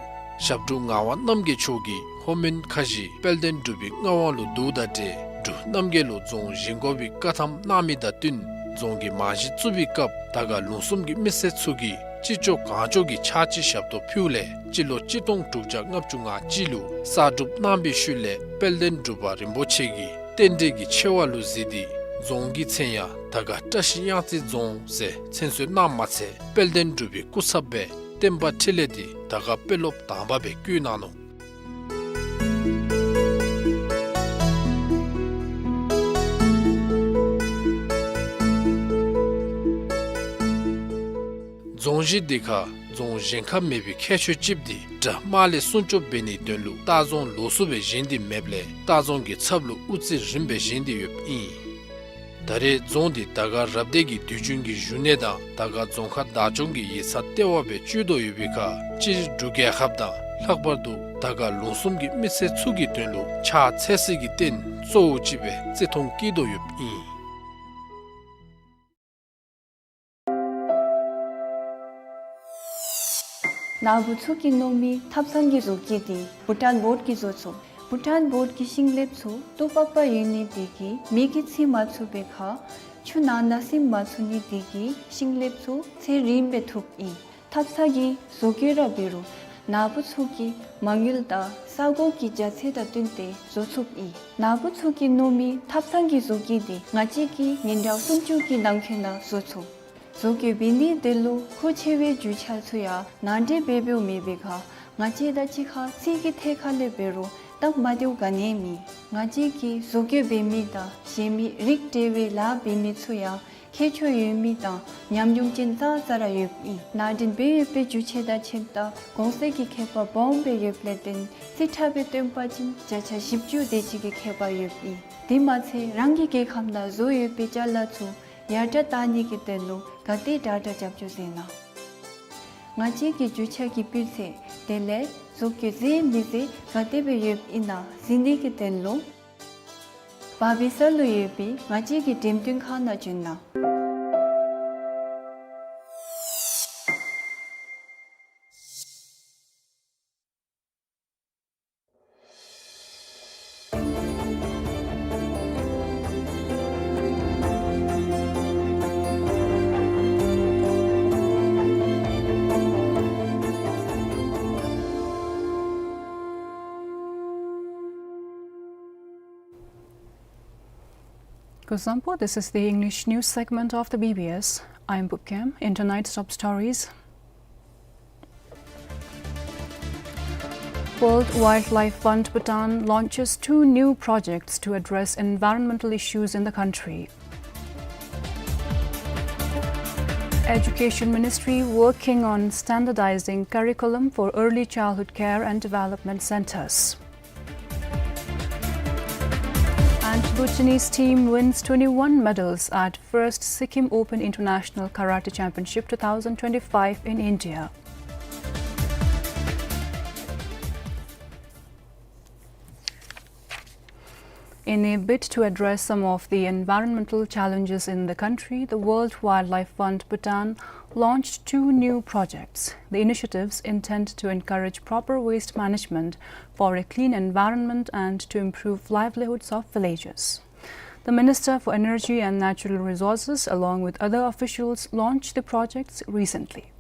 ཞབས་དྲུང་ངག་དབང་རྣམ་རྒྱལ་མཆོག་གིས་ལྷོ་མོན་ཁ་བཞི་དཔལ་ལྡན་འབྲུག་པའི་མངའ་དབང་ལུ་བསྡུཝ་ད་ཏེ་འབྲུག་རྣམ་རྒྱལ་ལུ་རྫོང་བཞེངས་དགོ་པའི་བཀའ་ཐམ་གནང་མི་དང་བསྟུན་རྫོང་གི་རྨང་གཞི་བཙུགས་པའི་སྐབས་དར་དཀར་ལུང་གསུམ་གྱི་མི་སེར་ཚུ་གིས་ ཅི་ལྕོགས་གང་ལྕོགས་ཀྱི་ཕྱག་ཕྱི་ཞབས་ཏོག་ཕུལཝ་ལས་སྤྱི་ལོ་གཅིག་སྟོང་དྲུག་བརྒྱ་ལྔ་བཅུ་ང་གཅིག་ལུ་གསར་སྒྲུབ་གནང་བའི་ཤུལ་ལས་དཔལ་ལྡན་འབྲུག་པ་རིན་པོ་ཆེ་གིས་རྟེན་འབྲེལ་གྱི་ཆེ་བ་ལུ་གཟིགས་ཏེ་རྫོང་གི་མཚན་ཡང་དར་དཀར་བཀྲ་ཤིས་གཡང་རྩེ་རྫོང་ཟེར་མཚན་གསོལ་གནངམ་མ་ཚད་དཔལ་ལྡན་འབྲུག་པའི་སྐུ་ཚབ་སྦེ་བསྟན་པ་འཕྲིན་ལས་འདི་དར་དཀར་དཔོན་སློབ་དང་པ་སྦེ་བསྐོས་གནང་ནུག། རྫོང་གཞི་འདི་ཁར་རྫོང་གཞན་ཁར་མེད་པའི་ཁྱད་ཆོས་ཅིག་འདི་དགྲ་དམག་ལས་སྲུང་སྐྱོབ་འབད་ནིའི་དོན་ལུ་ལྟ་རྫོང་ལོགས་སུ་སྦེ་བཞེངས་ཏེ་མེདཔ་ལས་ལྟ་རྫོང་གི་ཚབ་ལུ་དབུ་རྩེ་རིངམ་སྦེ་བཞེངས་ཏེ་ཡོདཔ་ཨིན། ད་རེས་རྫོང་འདི་དར་དཀར་རབ་སྡེ་གི་དུས་རྒྱུན་གྱི་བཞུགས་གནས་དང་དར་དཀར་རྫོང་ཁག་བདག་སྐྱོང་གི་ཡིག་ཚང་ལྟེ་བ་སྦེ་སྤྱོད་དོ་ཡོད་པའི་ཁར་སྤྱིར་འབྲུག་རྒྱལ་ཁབ་དང་ལྷག་པར་དུ་དར་དཀར་ལུང་གསུམ་གྱི་མི་སེར་ཚུ་གི་དོན་ལུ་ཕྱག་འཚལ་སའི་རྟེན་གཙོ་བོ་ཅིག་སྦེ་བརྩི་མཐོང་བསྐྱེད་དོ་ཡོདཔ་ཨིན། ནཱ་བུ་ཚུ་གིས་མནོ་མི་ཐབ་ཚང་གི་བཟོ་བཀོད་འདི་བྷུ་ཊཱན་བོཌ་ཀྱིས་བཟོ་ཚུགས། བྷུ་ཊཱན་བོཌ་ཀྱི་ཤིང་ལེབ་ཚུ་སྟུག་པག་པ་ཡོད་ནི་དེ་གིས་མེ་གིས་འཚིག་མ་ཚུགས་པའི་ཁར་ཆུ་ནང་ན་སིམ་མ་ཚུགས་ནི་དེ་གིས་ཤིང་ལེབ་ཚུ་ཚེ་རིངམ་སྦེ་ཐུབ་ཨིན། ཐབ་ཚང་གི་བཟོ་བཀོད་ར་འབད་རུང་ནཱ་བུ་ཚུ་གིས་མ་དངུལ་དང་ས་གོ་གི་རྒྱ་ཚད་དང་བསྟུན་ཏེ་བཟོ་ཚུགསཔ་ཨིན། ནཱ་བུ་ཚུ་གིས་མནོ་མི་ཐབ་ཚང་གི་བཟོ་བཀོད་འདི་ང་བཅས་ཀྱིས་ཉིན་གྲངས་སུམ་ཅུ་གི་ནང་འཁོད་ནང་བཟོ་ཚུགས། བཟོ་བཀོད་འབད་ནིའི་དོན་ལུ་མཁོ་ཆེ་བའི་རྒྱུ་ཆ་ཚུ་ཡང་ནང་འདྲེན་འབད་འབདཝ་མེད་པའི་ཁར་ང་བཅས་དང་གཅིག་ཁར་རྩིས་ཀྱི་ཐད་ཁར་ལས་འབད་རུང་སྟབས་མ་བདེཝ་ག་ནི་ཡང་མེད། ང་བཅས་ཀྱིས་བཟོ་བཀོད་འབད་མི་དང་བཞེངས་མི་རིགས་འདྲ་བའི་ལཱ་འབད་མི་ཚུ་ཡང་ཁྱད་ཆོས་ཡོད་མི་དང་ཉམས་མྱོང་ཅན་ཙང་ཙ་ར་ཡོདཔ་ཨིན། ནང་འདྲེན་འབད་ཡོད་པའི་རྒྱུ་ཆ་དང་ཁྱིམ་དང་གོང་ཚད་ཀྱི་ཁྱད་པར་སྦོམ་སྦེ་ཡོདཔ་ལས་བརྟེན་རྩིས་ཁྲ་སྦེ་སྟོན་པ་ཅིན་བརྒྱ་ཆ་བཞི་བཅུ་དེ་ཅིག་གི་ཁྱད་པར་ཡོདཔ་ཨིན། དེ་མ་ཚད་རང་གི་རྒྱལ་ཁམས་ནང་བཟོ་ཡོད་པའི་ཅ་ལ་ཚུ་ཡར་དྲག་བཏང་ནི་གི་དོན་ལུ་ག་དེ་དྲག་དྲག་རྒྱབ་སྐྱོར་མཛད་གནང་། ང་བཅས་ཀྱི་རྒྱུ་ཆ་གི་སྤུས་ཚད་དེ་ལས་བཟོ་བཀོད་མཛེས་མི་མཛེས་ག་དེ་སྦེ་ཡོདཔ་ཨིན་ན་གཟིགས་ནི་གི་དོན་ལུ་བར་བི་ས་ལུ་ཡོད་པའི་ང་བཅས་ཀྱི་འགྲེམས་སྟོན་ཁང་ནང་བྱོན་གནང་། Kuzuzangpo, this is the English news segment of the B B S. I'm Bukkem. In tonight's top stories, World Wildlife Fund Bhutan launches two new projects to address environmental issues in the country. Education Ministry working on standardizing curriculum for early childhood care and development centers. And Bhutanese team wins twenty-one medals at first Sikkim Open International Karate Championship two thousand twenty-five in India. In a bid to address some of the environmental challenges in the country, the World Wildlife Fund Bhutan launched two new projects. The initiatives intend to encourage proper waste management for a clean environment and to improve livelihoods of villagers. The Minister for Energy and Natural Resources, along with other officials, launched the projects recently.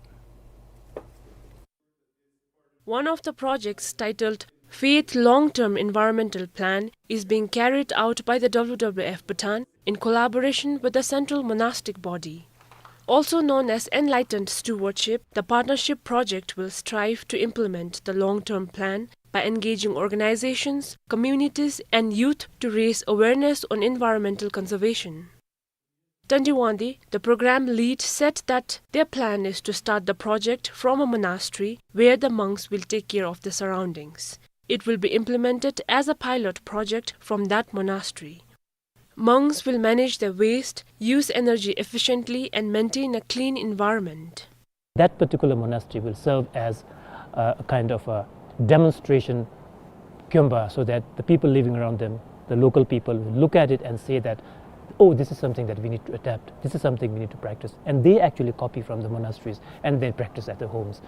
One of the projects, titled Faith Long-Term Environmental Plan, is being carried out by the W W F Bhutan in collaboration with the Central Monastic Body. Also known as Enlightened Stewardship, the partnership project will strive to implement the long-term plan by engaging organizations, communities, and youth to raise awareness on environmental conservation. Tandiwandi, the program lead, said that their plan is to start the project from a monastery where the monks will take care of the surroundings. It will be implemented as a pilot project from that monastery. Monks will manage their waste, use energy efficiently, and maintain a clean environment. That particular monastery will serve as a kind of a demonstration kyomba, so that the people living around them, the local people, will look at it and say that, "Oh, this is something that we need to adapt. This is something we need to practice." And they actually copy from the monasteries and then practice at their homes.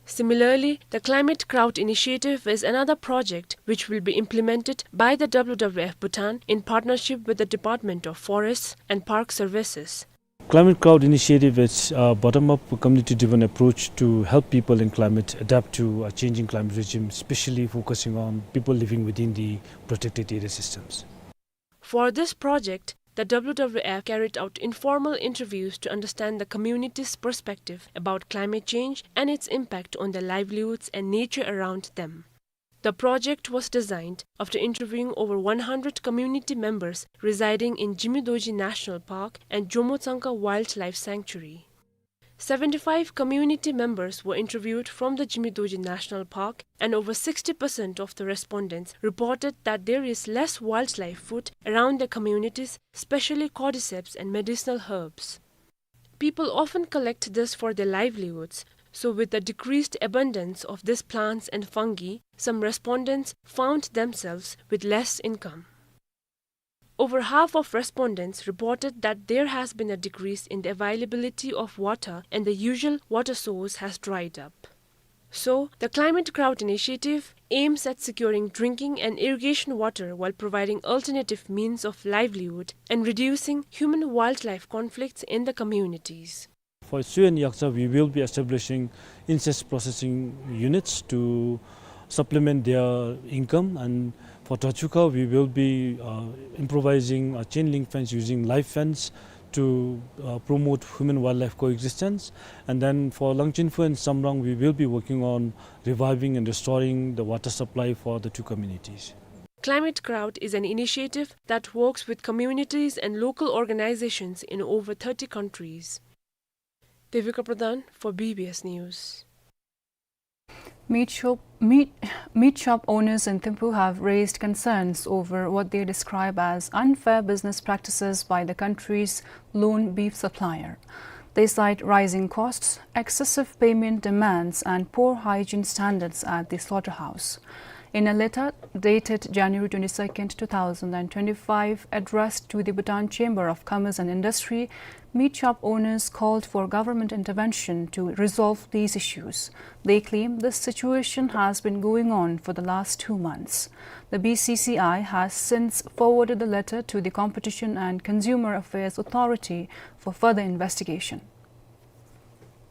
Similarly, the Climate Kraut Initiative is another project which will be implemented by the W W F Bhutan in partnership with the Department of Forests and Park Services. Climate Crowd Initiative is a bottom-up, community-driven approach to help people in climate adapt to a changing climate regime, especially focusing on people living within the protected area systems. For this project, the W W F carried out informal interviews to understand the community's perspective about climate change and its impact on their livelihoods and nature around them. The project was designed after interviewing over one hundred community members residing in Jimmy Dorji National Park and Jomo Tsangka Wildlife Sanctuary. Seventy-five community members were interviewed from the Jimmy Dorji National Park, and over sixty percent of the respondents reported that there is less wildlife food around their communities, especially cordyceps and medicinal herbs. People often collect this for their livelihoods, so with the decreased abundance of these plants and fungi, some respondents found themselves with less income. Over half of respondents reported that there has been a decrease in the availability of water and the usual water source has dried up. So, the Climate Crowd Initiative aims at securing drinking and irrigation water while providing alternative means of livelihood and reducing human-wildlife conflicts in the communities. For Sue and Yakcha, we will be establishing incest processing units to supplement their income, and for Tachuka, we will be, uh, improvising a chain link fence using live fence to, uh, promote human-wildlife coexistence. And then for Langchinfu and Samrang, we will be working on reviving and restoring the water supply for the two communities. Climate Crowd is an initiative that works with communities and local organizations in over thirty countries. Devika Pradhan for B B S News. Meat shop, meat, meat shop owners in Thimphu have raised concerns over what they describe as unfair business practices by the country's lone beef supplier. They cite rising costs, excessive payment demands, and poor hygiene standards at the slaughterhouse. In a letter dated January twenty-second, two thousand and twenty-five, addressed to the Bhutan Chamber of Commerce and Industry, meat shop owners called for government intervention to resolve these issues. They claim this situation has been going on for the last two months. The B C C I has since forwarded the letter to the Competition and Consumer Affairs Authority for further investigation.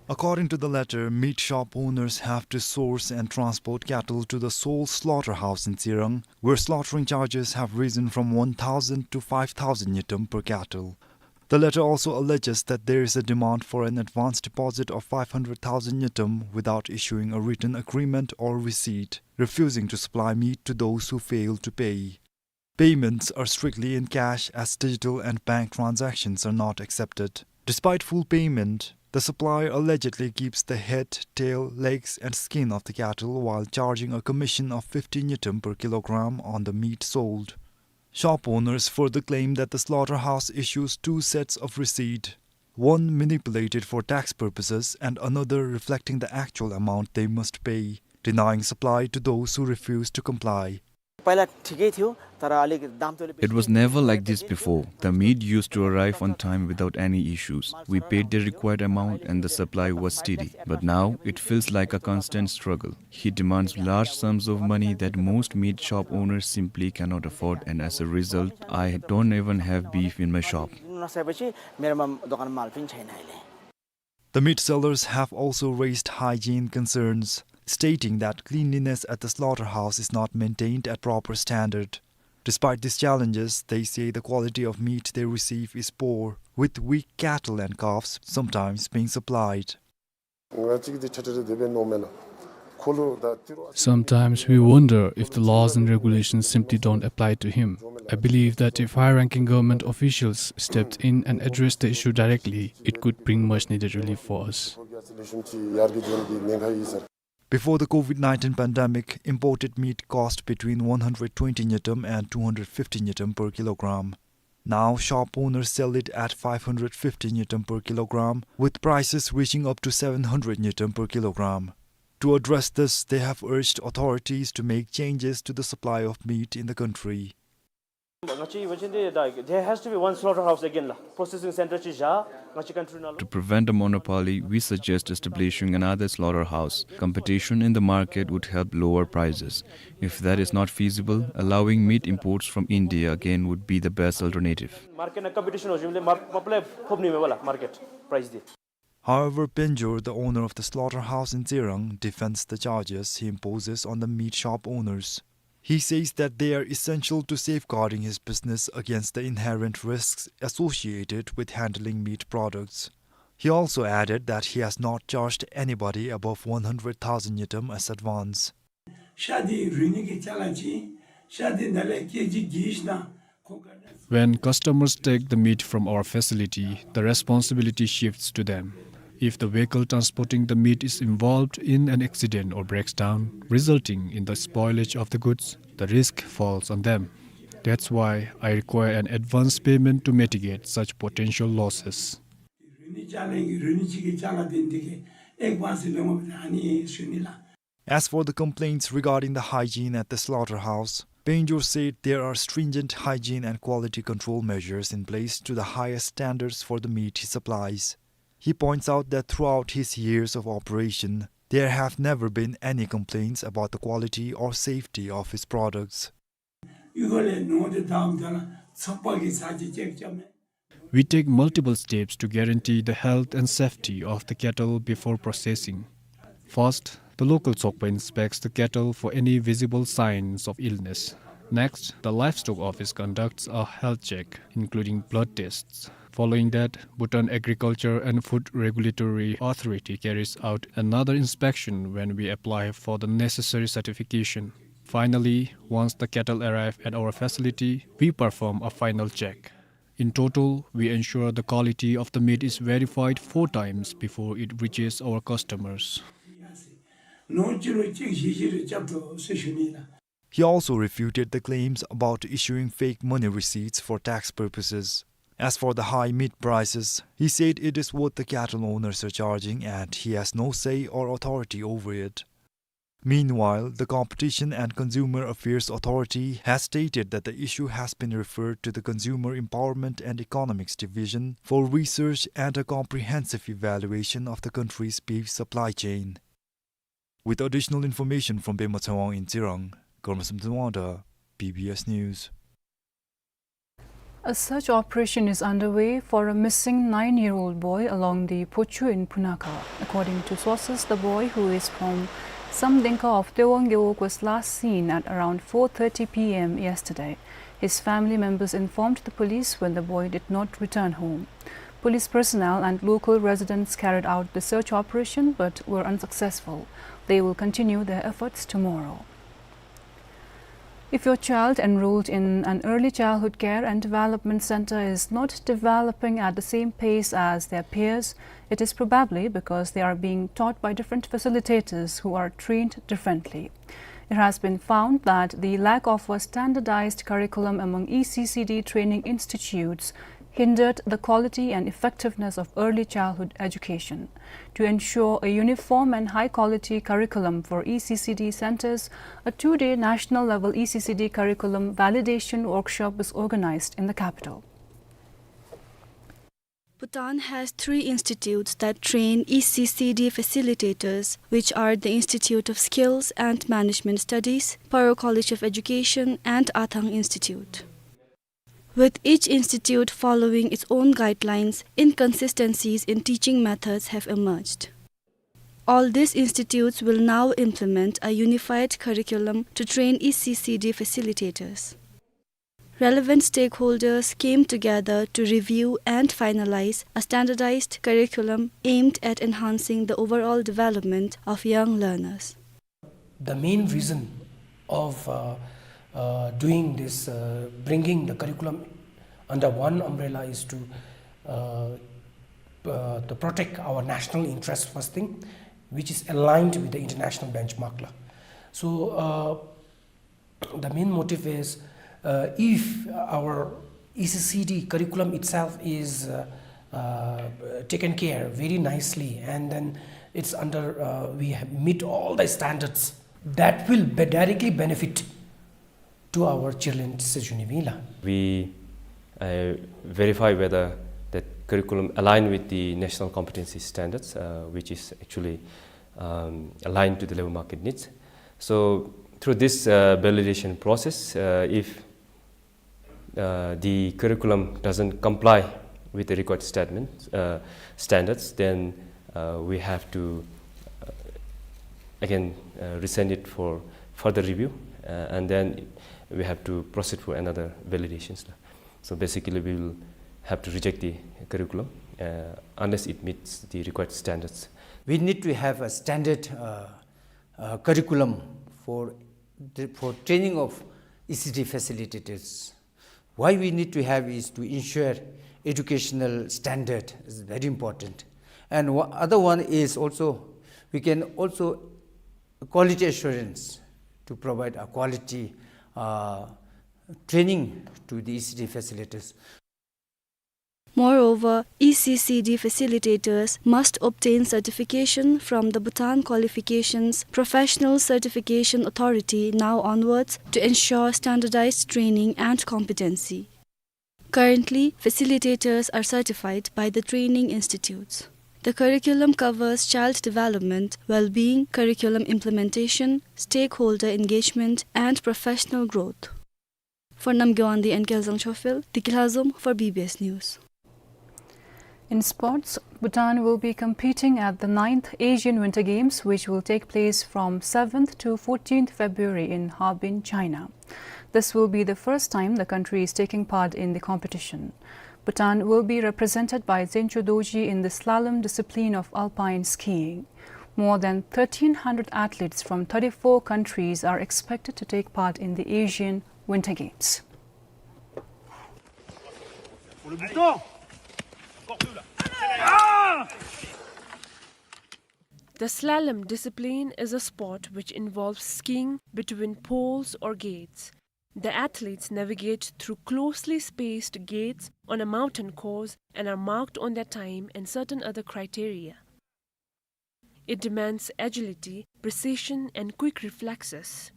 According to the letter, meat shop owners have to source and transport cattle to the sole slaughterhouse in Tsirang, where slaughtering charges have risen from one thousand to five thousand ngultrum per cattle. The letter also alleges that there is a demand for an advance deposit of five hundred thousand ngultrum without issuing a written agreement or receipt, refusing to supply meat to those who fail to pay. Payments are strictly in cash, as digital and bank transactions are not accepted. Despite full payment, the supplier allegedly keeps the head, tail, legs, and skin of the cattle while charging a commission of fifty ngultrum per kilogram on the meat sold. Shop owners further claim that the slaughterhouse issues two sets of receipt, one manipulated for tax purposes and another reflecting the actual amount they must pay, denying supply to those who refuse to comply. पहिला ठिकै थियो, तर अलिक दाम तोले बेसी It was never like this before. The meat used to arrive on time without any issues. We paid the required amount and the supply was steady. But now, it feels like a constant struggle. He demands large sums of money that most meat shop owners simply cannot afford, and as a result, I don't even have beef in my shop. नसकेपछि मेरोमा दोकानमा माल पनि छैन अहिले। The meat sellers have also raised hygiene concerns, stating that cleanliness at the slaughterhouse is not maintained at proper standard. Despite these challenges, they say the quality of meat they receive is poor, with weak cattle and calves sometimes being supplied. Sometimes we wonder if the laws and regulations simply don't apply to him. I believe that if high-ranking government officials stepped in and addressed the issue directly, it could bring much-needed relief for us. Before the COVID nineteen pandemic, imported meat cost between one hundred twenty ngultrum and two hundred fifty ngultrum per kilogram. Now, shop owners sell it at five hundred fifty ngultrum per kilogram, with prices reaching up to seven hundred ngultrum per kilogram. To address this, they have urged authorities to make changes to the supply of meat in the country. ང་བཅས་འབད་བ་ཅིན་འདི་ད་there has to be one slaughterhouse again ལགས། Processing center ཅིག་བཞག་ང་བཅས་country ནང་ལུ། To prevent a monopoly, we suggest establishing another slaughterhouse. Competition in the market would help lower prices. If that is not feasible, allowing meat imports from India again would be the best alternative. Market ནང་competition འོང་ཞིནམ་ལས་མར་མ་པ་ལས་ཕོགཔ་ནི་མས་པ་ལགས། Market price འདི། However, Penjor, the owner of the slaughterhouse in Tsirang, defends the charges he imposes on the meat shop owners. He says that they are essential to safeguarding his business against the inherent risks associated with handling meat products. He also added that he has not charged anybody above one hundred thousand ngultrum as advance. ཤ་འདི་རུལ་ནི་གི་ཅ་ལ་ཅིག་ཤ་འདི་ནཱ་ལས་ཀེ་ཇི་བརྒྱད་ཞིག་ནང་ཁོ་ག་When customers take the meat from our facility, the responsibility shifts to them. If the vehicle transporting the meat is involved in an accident or breaks down, resulting in the spoilage of the goods, the risk falls on them. That's why I require an advance payment to mitigate such potential losses. རུལ་ནི་ཅ་ལ་གི་རུལ་ནི་ཅིག་གི་ཅ་ལ་འདི་འདི་གི་ཨེག་བཱན་སི་ལེན་དགོཔ་ད་ཨ་ནི་ཞུ་ནི་ལགས། As for the complaints regarding the hygiene at the slaughterhouse, Penjor said there are stringent hygiene and quality control measures in place to the highest standards for the meat he supplies. He points out that throughout his years of operation, there have never been any complaints about the quality or safety of his products. We take multiple steps to guarantee the health and safety of the cattle before processing. First, the local Tsokpa inspects the cattle for any visible signs of illness. Next, the livestock office conducts a health check, including blood tests. Following that, Bhutan Agriculture and Food Regulatory Authority carries out another inspection when we apply for the necessary certification. Finally, once the cattle arrive at our facility, we perform a final check. In total, we ensure the quality of the meat is verified four times before it reaches our customers. He also refuted the claims about issuing fake money receipts for tax purposes. As for the high meat prices, he said it is what the cattle owners are charging and he has no say or authority over it. Meanwhile, the Competition and Consumer Affairs Authority has stated that the issue has been referred to the Consumer Empowerment and Economics Division for research and a comprehensive evaluation of the country's beef supply chain. With additional information from Pema Tshewang in Tsirang, Karmasam Tshewang, B B S News. A search operation is underway for a missing nine-year-old boy along the Phochu in Punakha. According to sources, the boy, who is from Samdengkha of Tewang Gewog, was last seen at around four thirty p m yesterday. His family members informed the police when the boy did not return home. Police personnel and local residents carried out the search operation but were unsuccessful. They will continue their efforts tomorrow. If your child enrolled in an early childhood care and development center is not developing at the same pace as their peers, it is probably because they are being taught by different facilitators who are trained differently. It has been found that the lack of a standardized curriculum among E C C D training institutes hindered the quality and effectiveness of early childhood education. To ensure a uniform and high-quality curriculum for E C C D centers, a two-day national-level E C C D curriculum validation workshop was organized in the capital. Bhutan has three institutes that train E C C D facilitators, which are the Institute of Skills and Management Studies, Paro College of Education, and Athang Institute, with each institute following its own guidelines. Inconsistencies in teaching methods have emerged. All these institutes will now implement a unified curriculum to train E C C D facilitators. Relevant stakeholders came together to review and finalize a standardized curriculum aimed at enhancing the overall development of young learners. The main reason of, uh, uh, doing this, uh, bringing the curriculum under one umbrella is to, uh, uh, to protect our national interest first thing, which is aligned with the international benchmark la. So, uh, the main motive is, uh, if our E C C D curriculum itself is, uh, uh, taken care very nicely, and then it's under, uh, we have meet all the standards, that will be directly benefit to our children ཟེར་ཞུ་ནི་ཨིན་ལགས། We, uh, verify whether the curriculum align with the national competency standards, uh, which is actually, um, aligned to the labor market needs. So through this, uh, validation process, uh, if uh, the curriculum doesn't comply with the required statement, uh, standards, then, uh, we have to, uh, again, uh, resend it for further review, uh, and then we have to proceed for another validations. So basically, we will have to reject the curriculum, uh, unless it meets the required standards. We need to have a standard, uh, uh, curriculum for the, for training of E C T facilitators. Why we need to have is to ensure educational standard is very important. And o-, other one is also, we can also quality assurance to provide a quality, uh, training to the E C T facilitators. Moreover, E C C D facilitators must obtain certification from the Bhutan Qualifications Professional Certification Authority now onwards to ensure standardized training and competency. Currently, facilitators are certified by the training institutes. The curriculum covers child development, well-being, curriculum implementation, stakeholder engagement, and professional growth. For Namgay Wangdi and Kelsang Chofel, Diki Lhazom for B B S News. In sports, Bhutan will be competing at the ninth Asian Winter Games, which will take place from seventh to fourteenth February in Harbin, China. This will be the first time the country is taking part in the competition. Bhutan will be represented by Tsencho Dorji in the slalom discipline of alpine skiing. More than thirteen hundred athletes from thirty-four countries are expected to take part in the Asian Winter Games. The slalom discipline is a sport which involves skiing between poles or gates. The athletes navigate through closely spaced gates on a mountain course and are marked on their time and certain other criteria. It demands agility, precision, and quick reflexes.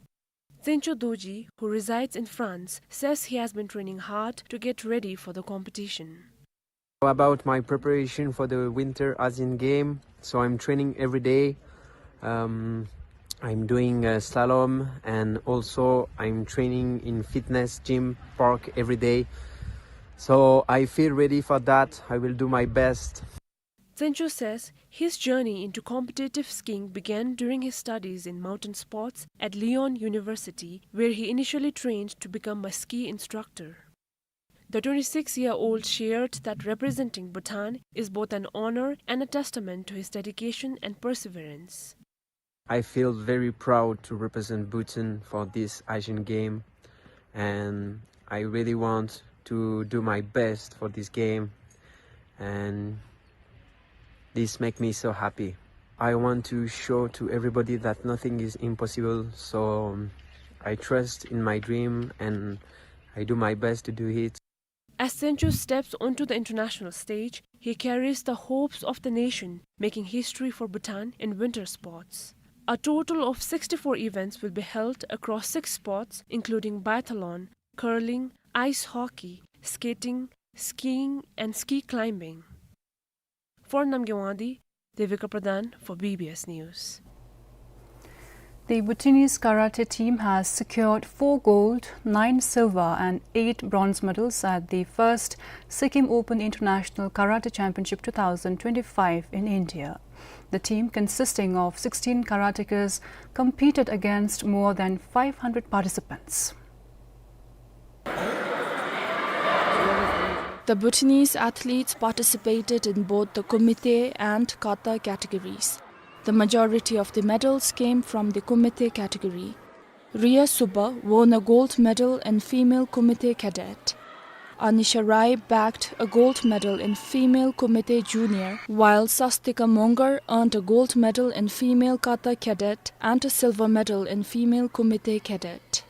Tsencho Dorji, who resides in France, says he has been training hard to get ready for the competition. About my preparation for the Winter Asian Game, so I'm training every day. Um, I'm doing, uh, slalom, and also I'm training in fitness gym park every day. So I feel ready for that. I will do my best. Tsencho says his journey into competitive skiing began during his studies in mountain sports at Lyon University, where he initially trained to become a ski instructor. The twenty-six-year-old shared that representing Bhutan is both an honor and a testament to his dedication and perseverance. I feel very proud to represent Bhutan for this Asian Game, and I really want to do my best for this game, and this make me so happy. I want to show to everybody that nothing is impossible, so, um, I trust in my dream and I do my best to do it. As Tsencho steps onto the international stage, he carries the hopes of the nation, making history for Bhutan in winter sports. A total of sixty-four events will be held across six sports, including biathlon, curling, ice hockey, skating, skiing, and ski climbing. For Namgay Wangdi, Devika Pradhan for B B S News. The Bhutanese karate team has secured four gold, nine silver and eight bronze medals at the first Sikkim Open International Karate Championship two thousand twenty-five in India. The team, consisting of sixteen karateka's, competed against more than five hundred participants. The Bhutanese athletes participated in both the kumite and kata categories. The majority of the medals came from the kumite category. Ria Suba won a gold medal in female kumite cadet. Anisha Rai bagged a gold medal in female kumite junior, while Sastika Mongar earned a gold medal in female kata cadet and a silver medal in female kumite cadet.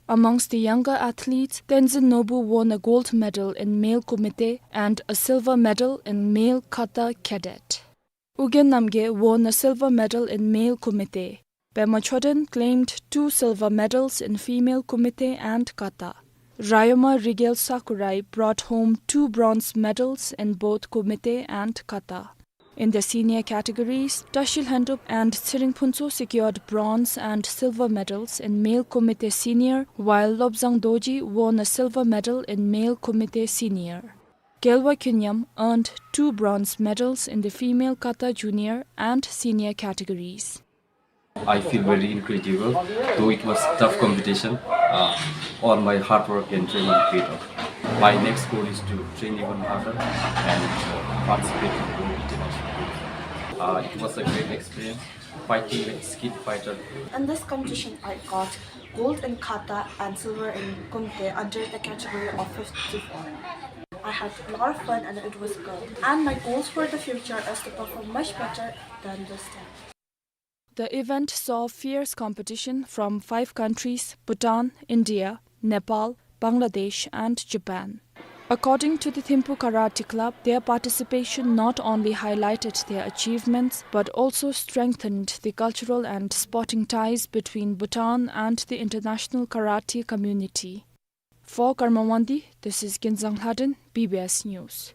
Amongst the younger athletes, Tenzin Nobu won a gold medal in male kumite and a silver medal in male kata cadet. Ugyen Namgay won a silver medal in male kumite. Pema Choden claimed two silver medals in female kumite and kata. Rayoma Rigel Sakurai brought home two bronze medals in both kumite and kata. In the senior categories, Tashi Lhendup and Tsering Phuntsho secured bronze and silver medals in male kumite senior, while Lobzang Dorji won a silver medal in male kumite senior. Gelwa Kyunyam earned two bronze medals in the female kata junior and senior categories. I feel very incredible, though it was tough competition. Uh, all my hard work and training paid off. My next goal is to train even harder and, uh, participate in World International Games. Uh, it was a great experience, fighting with skilled fighter. In this competition, I got gold in kata and silver in kumite under the category of fifty-four. I had a lot of fun and it was good. And my goals for the future is to perform much better than this time. The event saw fierce competition from five countries: Bhutan, India, Nepal, Bangladesh, and Japan. According to the Thimphu Karate Club, their participation not only highlighted their achievements, but also strengthened the cultural and sporting ties between Bhutan and the international karate community. For Karma Wangdi, this is Kinzang Lhaden, B B S News.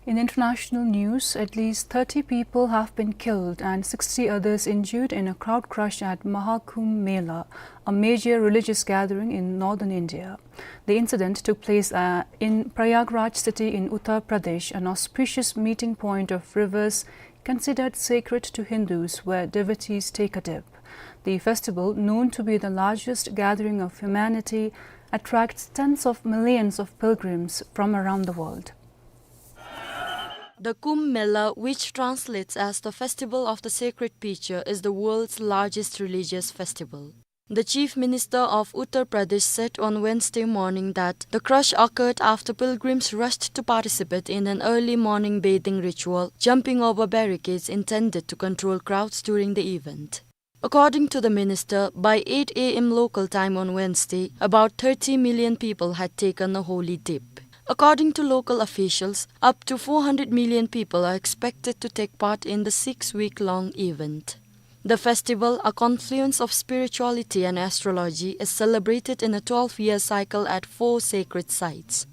In international news, at least thirty people have been killed and sixty others injured in a crowd crush at Maha Kumbh Mela, a major religious gathering in northern India. The incident took place, uh, in Prayagraj city in Uttar Pradesh, an auspicious meeting point of rivers considered sacred to Hindus, where devotees take a dip. The festival, known to be the largest gathering of humanity, attracts tens of millions of pilgrims from around the world. The Kumbh Mela, which translates as the Festival of the Sacred Pitcher, is the world's largest religious festival. The Chief Minister of Uttar Pradesh said on Wednesday morning that the crush occurred after pilgrims rushed to participate in an early morning bathing ritual, jumping over barricades intended to control crowds during the event. According to the minister, by eight A M local time on Wednesday, about thirty million people had taken a holy dip. According to local officials, up to four hundred million people are expected to take part in the six-week-long event. The festival, a confluence of spirituality and astrology, is celebrated in a twelve-year cycle at four sacred sites.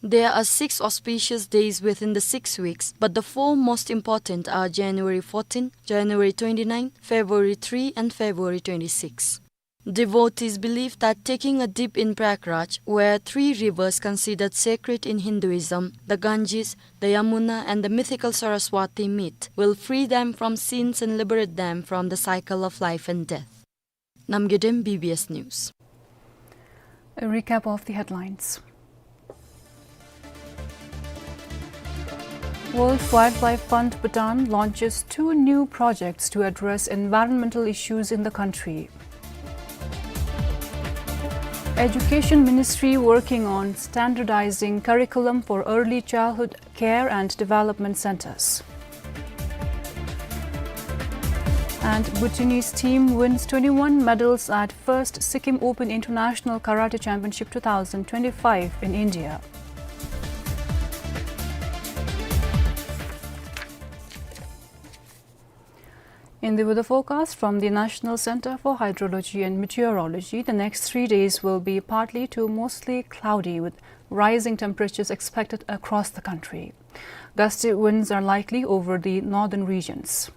There are six auspicious days within the six weeks, but the four most important are January fourteen, January twenty-nine, February three, and February twenty-six. Devotees believe that taking a dip in Prayagraj, where three rivers considered sacred in Hinduism, the Ganges, the Yamuna, and the mythical Saraswati meet, will free them from sins and liberate them from the cycle of life and death. Namgay Dem, B B S News. A recap of the headlines. World Wildlife Fund Bhutan launches two new projects to address environmental issues in the country. Education Ministry working on standardizing curriculum for early childhood care and development centers. And Bhutanese team wins twenty-one medals at first Sikkim Open International Karate Championship two thousand twenty-five in India. In the weather forecast from the National Center for Hydrology and Meteorology, the next three days will be partly to mostly cloudy, with rising temperatures expected across the country. Gusty winds are likely over the northern regions.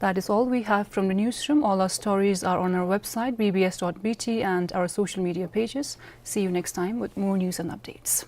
That is all we have from the newsroom. All our stories are on our website, B B S dot B T, and our social media pages. See you next time with more news and updates.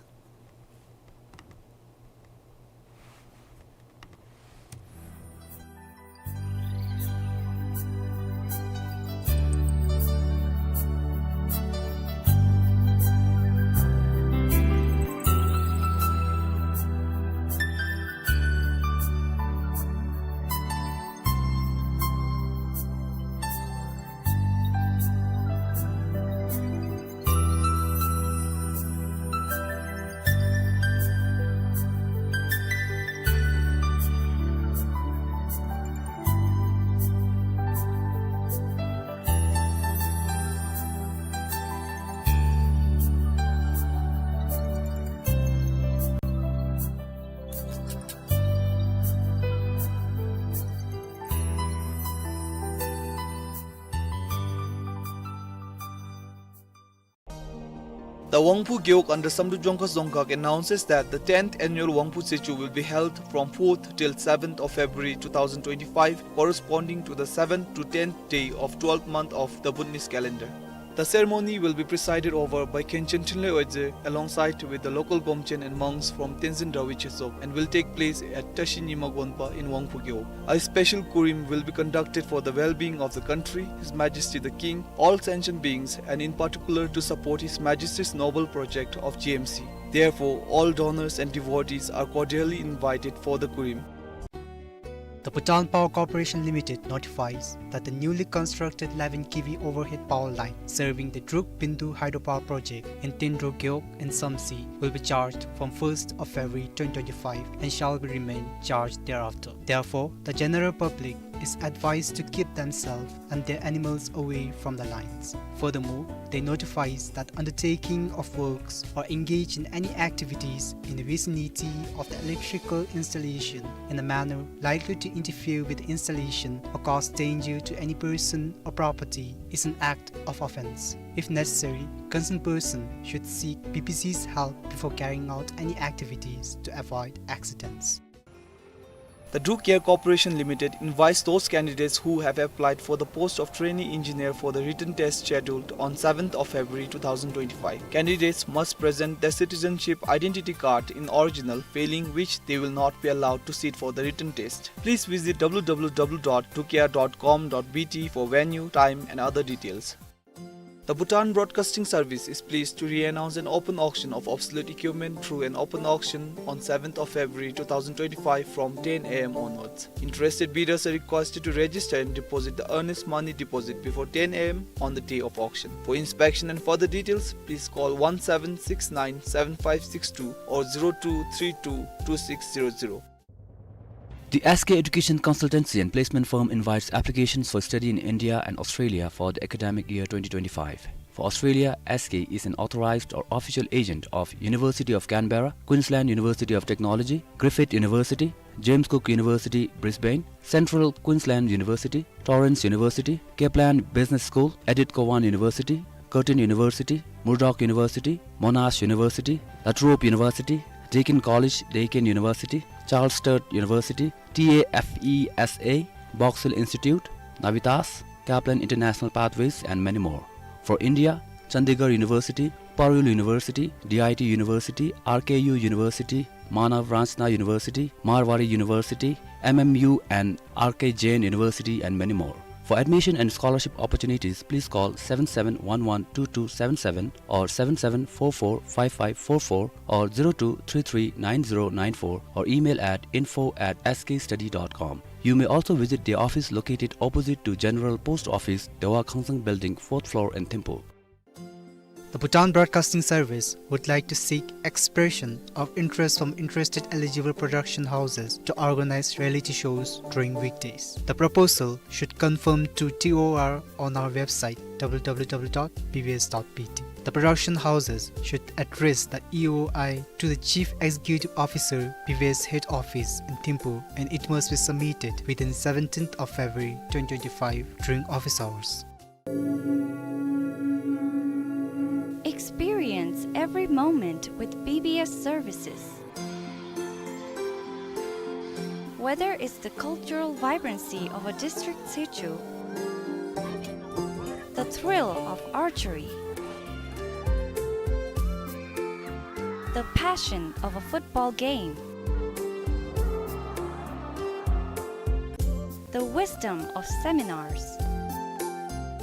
The Wangphu Gewog under Samdrup Jongkhas Dzongkhag announces that the tenth annual Wangphu Tsechu will be held from fourth till seventh of February two thousand twenty-five, corresponding to the seventh to tenth day of twelfth month of the Bhutanese calendar. The ceremony will be presided over by Khenchen Thinley Oyedze alongside with the local Gomchen and monks from Tenzin Dorje Chesok and will take place at Tashi Nyima Gonpa in Wangphu Gewog. A special Kurim will be conducted for the well-being of the country, His Majesty the King, all sentient beings, and in particular to support His Majesty's noble project of G M C. Therefore, all donors and devotees are cordially invited for the Kurim. The Bhutan Power Corporation Limited notifies that the newly constructed eleven K V overhead power line serving the Druk Bindu hydropower project in Tendro Gewog in Samtse will be charged from first of February twenty twenty-five and shall be remain charged thereafter. Therefore, the general public is advised to keep themselves and their animals away from the lines. Furthermore, they notifies that undertaking of works or engage in any activities in the vicinity of the electrical installation in a manner likely to interfere with the installation or cause danger to any person or property is an act of offense. If necessary, concerned person should seek B P C's help before carrying out any activities to avoid accidents. The Druk Air Corporation Limited invites those candidates who have applied for the post of trainee engineer for the written test scheduled on seventh of February two thousand twenty-five. Candidates must present their citizenship identity card in original, failing which they will not be allowed to sit for the written test. Please visit W W W dot drukair dot com dot B T for venue, time and other details. The Bhutan Broadcasting Service is pleased to re-announce an open auction of obsolete equipment through an open auction on seventh of February two thousand twenty-five from ten A M onwards. Interested bidders are requested to register and deposit the earnest money deposit before ten A M on the day of auction. For inspection and further details, please call one seven six nine seven five six two or zero two three two two six zero zero. The S K Education Consultancy and Placement Firm invites applications for study in India and Australia for the academic year twenty twenty-five. For Australia, S K is an authorized or official agent of University of Canberra, Queensland University of Technology, Griffith University, James Cook University, Brisbane, Central Queensland University, Torrens University, Kaplan Business School, Edith Cowan University, Curtin University, Murdoch University, Monash University, La Trobe University, Deakin College, Deakin University, Charles Sturt University, T A F E S A, Box Hill Institute, Navitas, Kaplan International Pathways, and many more. For India, Chandigarh University, Parul University, D I T University, R K U University, Manav Ranchna University, Marwari University, M M U and R K Jain University, and many more. For admission and scholarship opportunities, please call seven seven one one two two seven seven or seven seven four four five five four four or zero two three three nine zero nine four or email at info at S K study dot com. You may also visit the office located opposite to General Post Office, Dewa Khangsang Building, fourth floor in Thimphu. The Bhutan Broadcasting Service would like to seek expression of interest from interested eligible production houses to organize reality shows during weekdays. The proposal should confirm to T O R on our website, W W W dot B B S dot B T. The production houses should address the E O I to the Chief Executive Officer, B B S Head Office in Thimphu, and it must be submitted within seventeenth of February twenty twenty-five during office hours. Experience every moment with B B S services. Whether it's the cultural vibrancy of a district Tsechu, the thrill of archery, the passion of a football game, the wisdom of seminars,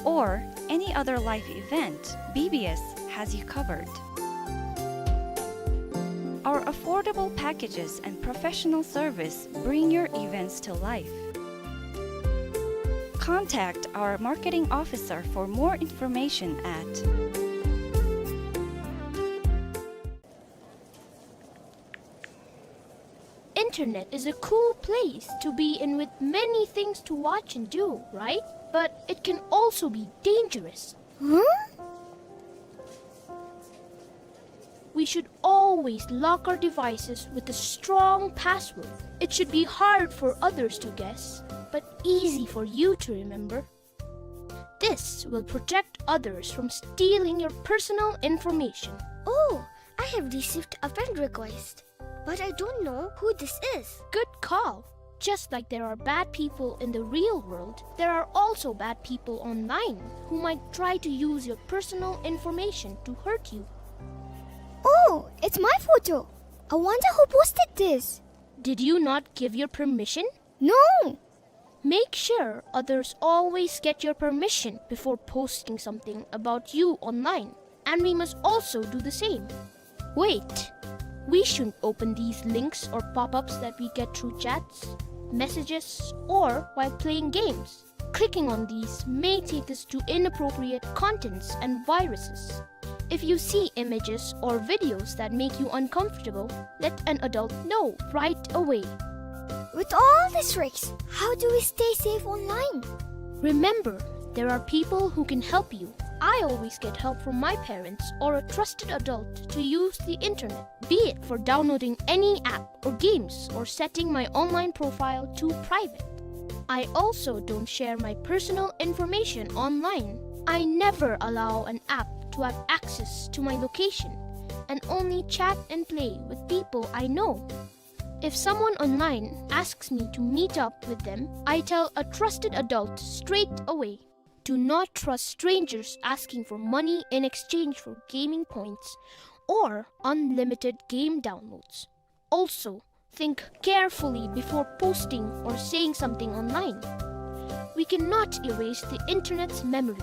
or any other life event, B B S has you covered. Our affordable packages and professional service bring your events to life. Contact our marketing officer for more information at Internet is a cool place to be in with many things to watch and do, right? But it can also be dangerous. Huh? We should always lock our devices with a strong password. It should be hard for others to guess, but easy for you to remember. This will protect others from stealing your personal information. Oh, I have received a friend request, but I don't know who this is. Good call. Just like there are bad people in the real world, there are also bad people online who might try to use your personal information to hurt you. Oh, it's my photo. I wonder who posted this. Did you not give your permission? No. Make sure others always get your permission before posting something about you online, and we must also do the same. Wait, we shouldn't open these links or pop-ups that we get through chats, messages, or while playing games. Clicking on these may take us to inappropriate contents and viruses. If you see images or videos that make you uncomfortable, let an adult know right away. With all these risks, how do we stay safe online? Remember, there are people who can help you. I always get help from my parents or a trusted adult to use the internet, be it for downloading any app or games or setting my online profile to private. I also don't share my personal information online. I never allow an app to have access to my location and only chat and play with people I know. If someone online asks me to meet up with them, I tell a trusted adult straight away. Do not trust strangers asking for money in exchange for gaming points or unlimited game downloads. Also, think carefully before posting or saying something online. We cannot erase the internet's memory.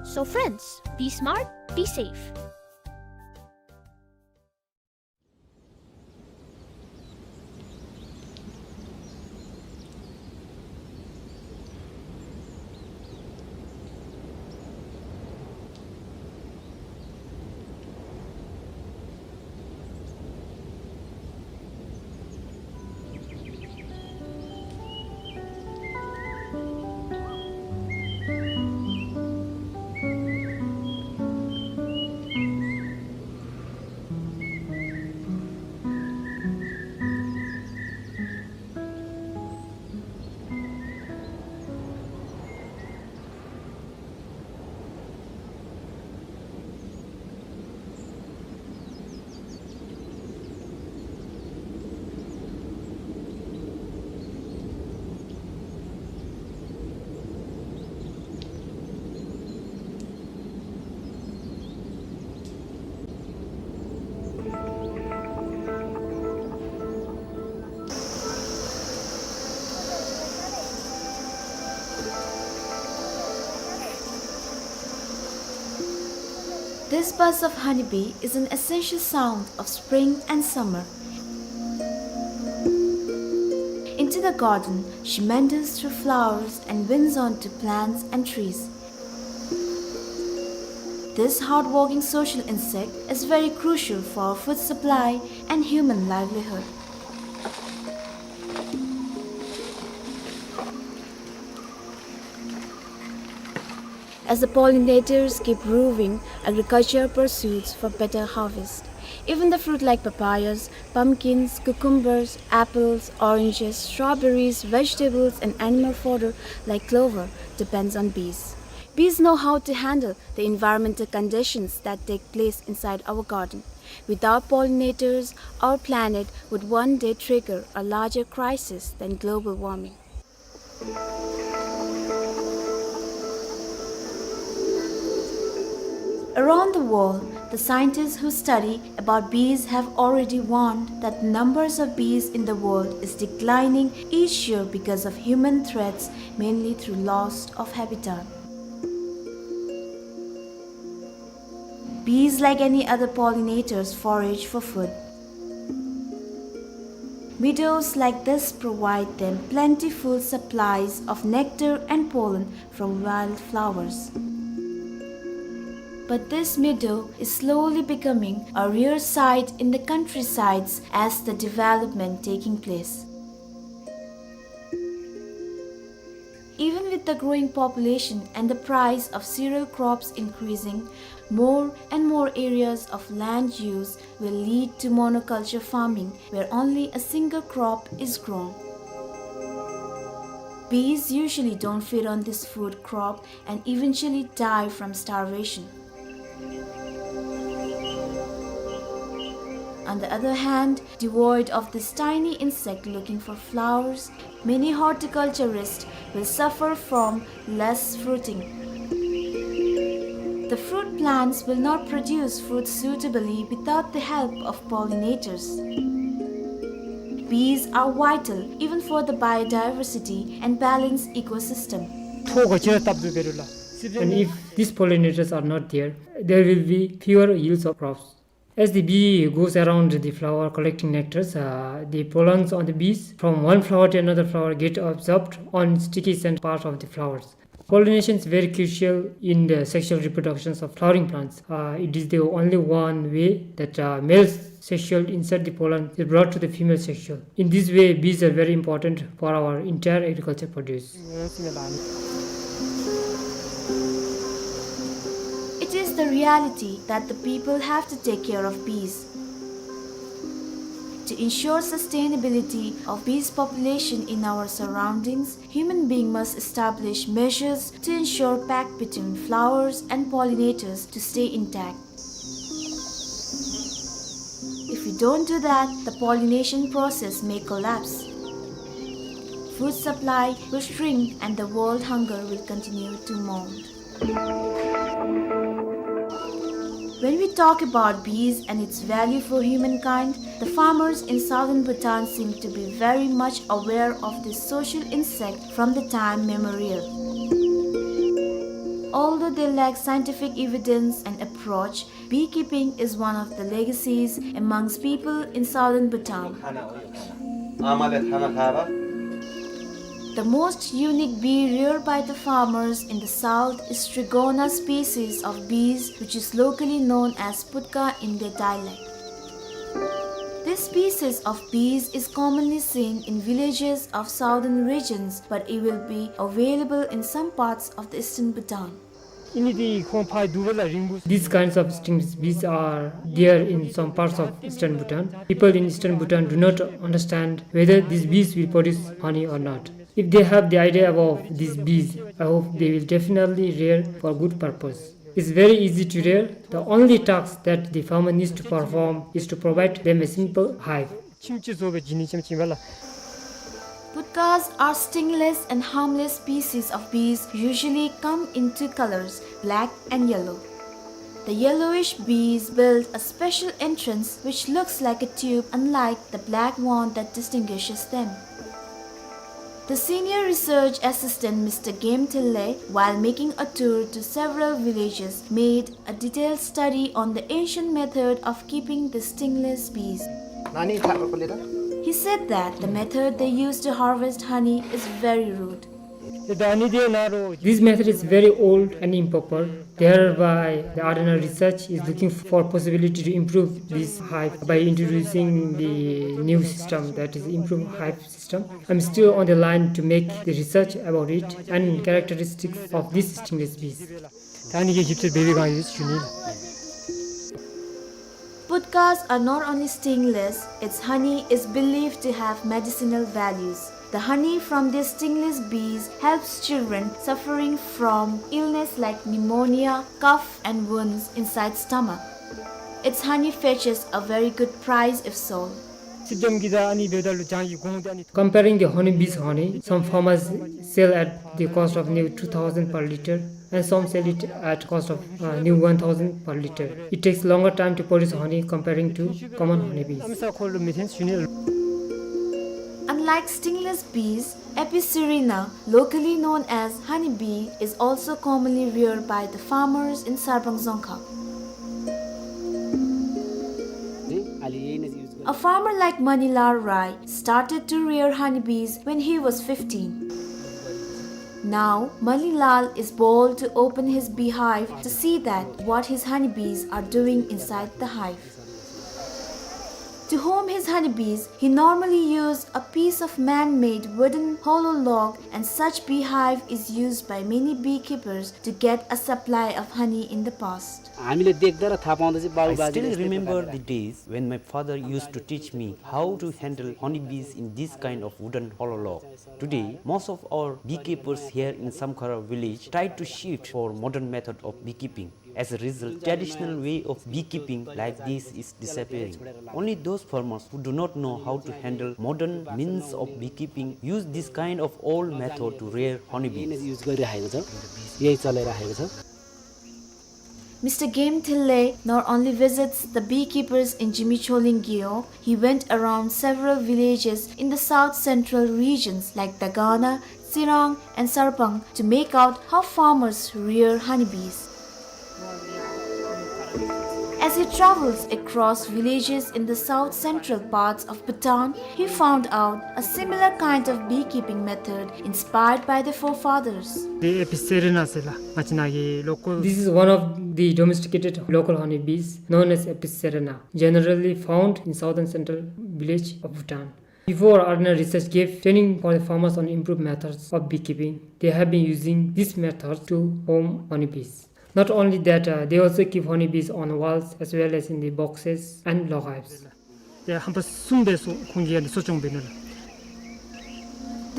So friends, be smart, be safe. This buzz of honeybee is an essential sound of spring and summer. Into the garden, she meanders through flowers and winds onto plants and trees. This hardworking social insect is very crucial for our food supply and human livelihood. As the pollinators keep roving, agriculture pursues for better harvest. Even the fruit like papayas, pumpkins, cucumbers, apples, oranges, strawberries, vegetables, and animal fodder like clover depends on bees. Bees know how to handle the environmental conditions that take place inside our garden. Without pollinators, our planet would one day trigger a larger crisis than global warming. Around the world, the scientists who study about bees have already warned that the numbers of bees in the world is declining each year because of human threats, mainly through loss of habitat. Bees, like any other pollinators, forage for food. Meadows like this provide them plentiful supplies of nectar and pollen from wildflowers. But this meadow is slowly becoming a rare sight in the countrysides as the development taking place. Even with the growing population and the price of cereal crops increasing, more and more areas of land use will lead to monoculture farming, where only a single crop is grown. Bees usually don't feed on this food crop and eventually die from starvation. On the other hand, devoid of this tiny insect looking for flowers, many horticulturists will suffer from less fruiting. The fruit plants will not produce fruit suitably without the help of pollinators. Bees are vital even for the biodiversity and balanced ecosystem. ཐོག་ག་ཅི་ར་བཏབ་དུ་བེ་རུ་ལ། And if these pollinators are not there, there will be fewer yields of crops. As the bee goes around the flower collecting nectars, uh, the pollens on the bees from one flower to another flower get absorbed on sticky scent part of the flowers. Pollination is very crucial in the sexual reproductions of flowering plants. Uh, it is the only one way that, uh, male sexual insert the pollen is brought to the female sexual. In this way, bees are very important for our entire agriculture produce. It is the reality that the people have to take care of bees. To ensure sustainability of bees population in our surroundings, human being must establish measures to ensure pact between flowers and pollinators to stay intact. If we don't do that, the pollination process may collapse. Food supply will shrink and the world hunger will continue to mount. When we talk about bees and its value for humankind, the farmers in southern Bhutan seem to be very much aware of this social insect from the time memorial. Although they lack scientific evidence and approach, beekeeping is one of the legacies amongst people in southern Bhutan. The most unique bee reared by the farmers in the south is Trigona species of bees, which is locally known as putka in their dialect. This species of bees is commonly seen in villages of southern regions, but it will be available in some parts of the eastern Bhutan. These kinds of stingless bees are there in some parts of eastern Bhutan. People in eastern Bhutan do not understand whether these bees will produce honey or not. If they have the idea about these bees, I hope they will definitely rear for good purpose. It's very easy to rear. The only task that the farmer needs to perform is to provide them a simple hive. Putkas are stingless and harmless species of bees, usually come in two colors, black and yellow. The yellowish bees build a special entrance which looks like a tube, unlike the black one that distinguishes them. The senior research assistant, Mister Game Thille, while making a tour to several villages, made a detailed study on the ancient method of keeping the stingless bees. He said that the method they use to harvest honey is very rude. This method is very old and improper. Thereby, the Ardhanar's research is looking for possibility to improve this hive by introducing the new system, that is improved hive system. I'm still on the line to make the research about it and characteristics of these stingless bees. Putkas are not only stingless, its honey is believed to have medicinal values. The honey from these stingless bees helps children suffering from illness like pneumonia, cough and wounds inside stomach. Its honey fetches a very good price if sold. Comparing the honeybees' honey, some farmers sell at the cost of new two thousand per liter, and some sell it at cost of, uh, new one thousand per liter. It takes longer time to produce honey comparing to common honeybees. Unlike stingless bees, Apicerina, locally known as honeybee, is also commonly reared by the farmers in Sarbang Dzongkha. A farmer like Manilal Rai started to rear honeybees when he was fifteen. Now, Manilal is bold to open his beehive to see that what his honeybees are doing inside the hive. To home his honeybees, he normally used a piece of man-made wooden hollow log, and such beehive is used by many beekeepers to get a supply of honey in the past. I still remember the days when my father used to teach me how to handle honeybees in this kind of wooden hollow log. Today, most of our beekeepers here in Samkhara village try to shift for modern method of beekeeping. As a result, traditional way of beekeeping like this is disappearing. Only those farmers who do not know how to handle modern means of beekeeping use this kind of old method to rear honeybees. यही चलाइराखेको छ। Mister Game Thille not only visits the beekeepers in Jimicholin Gewog, he went around several villages in the south central regions like Dagana, Tsirang, and Sarpang to make out how farmers rear honeybees. As he travels across villages in the south central parts of Bhutan, he found out a similar kind of beekeeping method inspired by the forefathers. The Apis cerana ཟེར་ལགས། ང་བཅས་ནཱ་གི་local This is one of the domesticated local honeybees known as Apis cerana, generally found in southern central village of Bhutan. Before, R N R Research gave training for the farmers on improved methods of beekeeping, they have been using this method to home honeybees. Not only that, uh, they also keep honeybees on walls as well as in the boxes and log hives. དེ་ཧམ་པ་གསུམ་སྦེ་གསོ་ཁོང་གིས་ཡང་གསོ་སྐྱོང་འབད་ནུག་ལགས།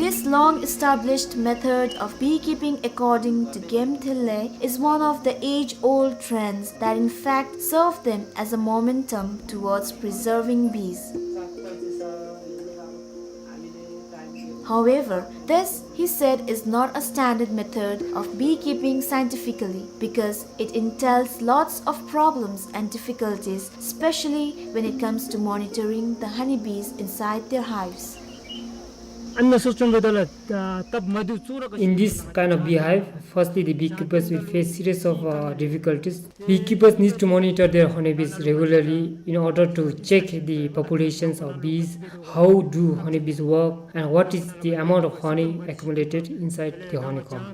This long-established method of beekeeping, according to Game Thille, is one of the age-old trends that in fact serve them as a momentum towards preserving bees. However, this, he said, is not a standard method of beekeeping scientifically because it entails lots of problems and difficulties, especially when it comes to monitoring the honeybees inside their hives. ཨ་ནི་གསོ་སྐྱོང་འབདཝ་ད་ལུ་ད་སྟབས་མ་བདེཝ་ཚུ་ར། In this kind of beehive, firstly, the beekeepers will face series of, uh, difficulties. Beekeepers need to monitor their honeybees regularly in order to check the populations of bees, how do honeybees work, and what is the amount of honey accumulated inside the honeycomb.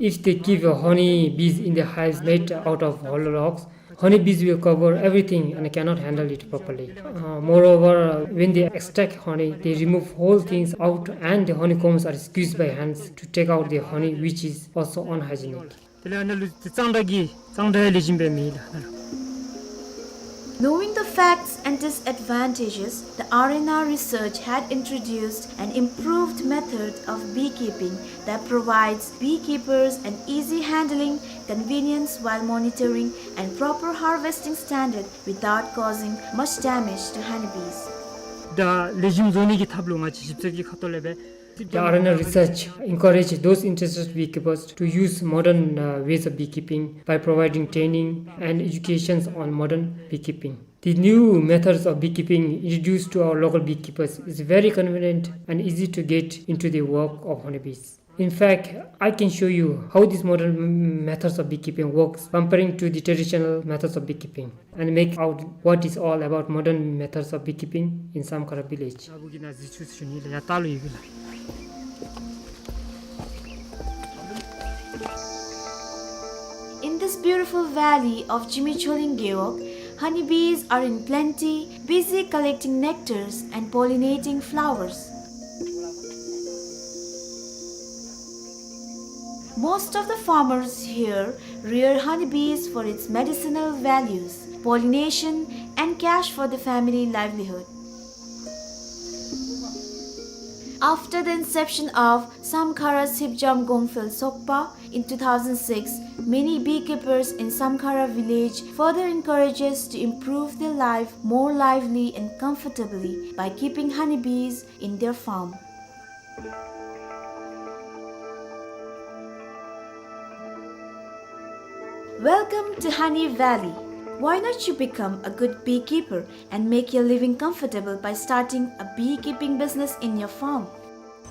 If they keep, uh, honeybees in the hives made out of hollow logs, honeybees will cover everything and cannot handle it properly. Uh, moreover, uh, when they extract honey, they remove whole things out and the honeycombs are squeezed by hands to take out the honey, which is also unhygienic. དེ་ལས་ཨ་ནཱ་ལུ་གཙང་སྦྲ་གི་གཙང་སྦྲ་ལེགས་ཤོམ་སྦེ་མེད་ལགས། Knowing the facts and disadvantages, the R N R Research had introduced an improved method of beekeeping that provides beekeepers an easy handling, convenience while monitoring and proper harvesting standard without causing much damage to honeybees. ད་ལེགས་ཤོམ་བཟོ་ནི་གི་ཐབས་ལུ་ང་བཅས་ཞིབ་འཚོལ་གྱི་ཁ་ཐུག་ལས་སྦེ། The R N R Research encourage those interested beekeepers to use modern, uh, ways of beekeeping by providing training and educations on modern beekeeping. The new methods of beekeeping introduced to our local beekeepers is very convenient and easy to get into the work of honeybees. In fact, I can show you how these modern m-, methods of beekeeping works comparing to the traditional methods of beekeeping and make out what is all about modern methods of beekeeping in Samkhara village. In this beautiful valley of Jimicholin Gewog, honeybees are in plenty, busy collecting nectars and pollinating flowers. Most of the farmers here rear honeybees for its medicinal values, pollination, and cash for the family livelihood. After the inception of Samkhara Sipjam Gongphel Sokpa in two thousand six, many beekeepers in Samkhara village further encourages to improve their life more lively and comfortably by keeping honeybees in their farm. Welcome to Honey Valley. Why not you become a good beekeeper and make your living comfortable by starting a beekeeping business in your farm?